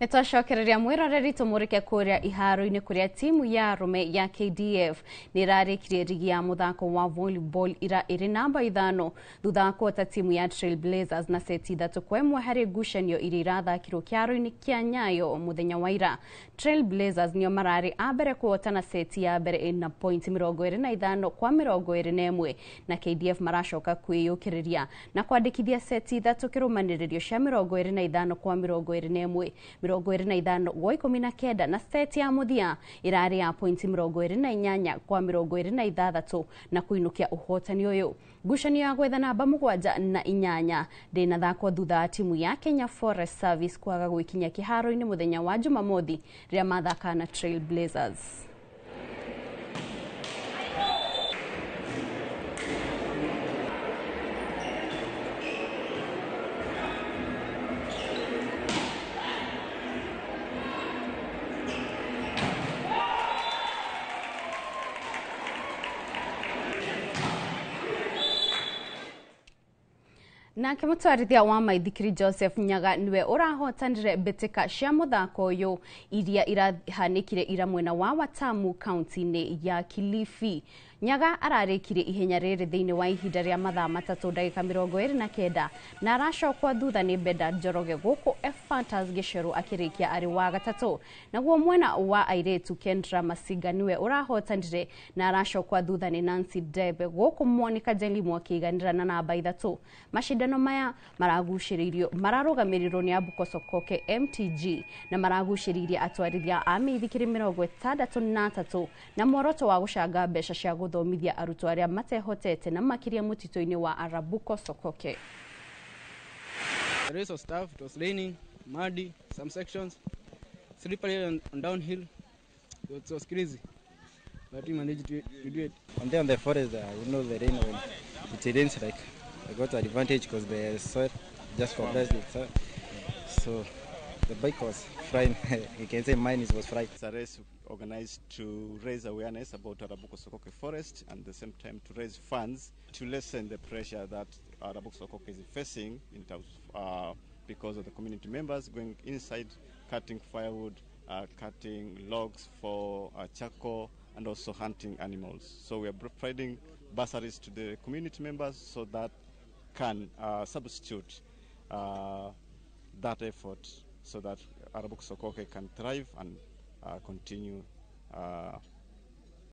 Nĩ twacokereria mwĩroreri tũmũrĩke kũrĩa iharo-inĩ kũrĩa timu ya arũme ya KDF nĩ ĩrarĩkirie rigi ya mũthako wa volleyball ira ĩrĩ namba 5 thutha wa kũhota timu ya Trailblazers na seti 3-1 harĩ ngucanio iria irathakirwo kĩharo-inĩ kĩa Nyayo mũthenya wa ira. Trailblazers nĩo mararĩ a mbere kũhotana seti ya mbere ĩna point 25 kwa 21 na KDF maracoka kwĩyũkĩrĩria na kwandĩkithia seti 3 kĩrũmanĩrĩrio cia 25 kwa 21 25 gwa 19 na seti ya mũthia ĩrarĩ ya pointi 28 kwa 26 na kũinũkia ũhotani ũyũ. Ngucanio ya gwetha namba 7 na 8 ndĩnathakwo thutha wa timu ya Kenya Forest Service kwaga gwĩkinya kĩharo-inĩ mũthenya wa Jumamothi rĩrĩa mathakaga na Trailblazers. Nake mũtwarithia wa maithikiri Joseph Nyaga niwe ũrahotanire mbĩtĩka cia mũthako ũyũ iria irahanĩkire ira mwena wa Watamu kaunti-inĩ ya Kilifi. Nyaga ararĩkirie ihenya rĩrĩ thĩinĩ wa ihinda rĩa mathaa 3 ndagĩka 29 na aracokwo thutha nĩ Beda Njoroge gũkũ Ephantus Gĩcerũ akĩrĩkia arĩ wa gatatũ. Naguo mwena wa airĩtu Kendra Masinga niwe ũrahotanire na aracokwo thutha nĩ Nancy Debe gũkũ Monica Jelimo akĩiganĩra na namba 3. Mashindano maya maragucĩrĩirio mararũgamĩrĩrwo nĩ Abuko Sokoke MTG na maragucĩrĩirie atwarithia a mĩithikiri 63 na muoroto wa gũcanga mbeca cia gũthomithia arutwo arĩa matehotete na makĩria mũtitũ-inĩ wa Arabuko Sokoke. The race was tough. It was raining, muddy, some sections, slippery on downhill. It was crazy, but we managed to do it. And then on the forest, you know, the rain, when it rains, like I got an advantage because the soil just compressed itself. So the bike was frying. You can say mine was fried. It's a race organized to raise awareness about Arabuko Sokoke Forest and at the same time to raise funds to lessen the pressure that Arabuko Sokoke is facing in terms of, because of the community members going inside, cutting firewood, cutting logs for charcoal, and also hunting animals. So we are providing bursaries to the community members so that can substitute that effort so that Arabuko Sokoke can thrive and continue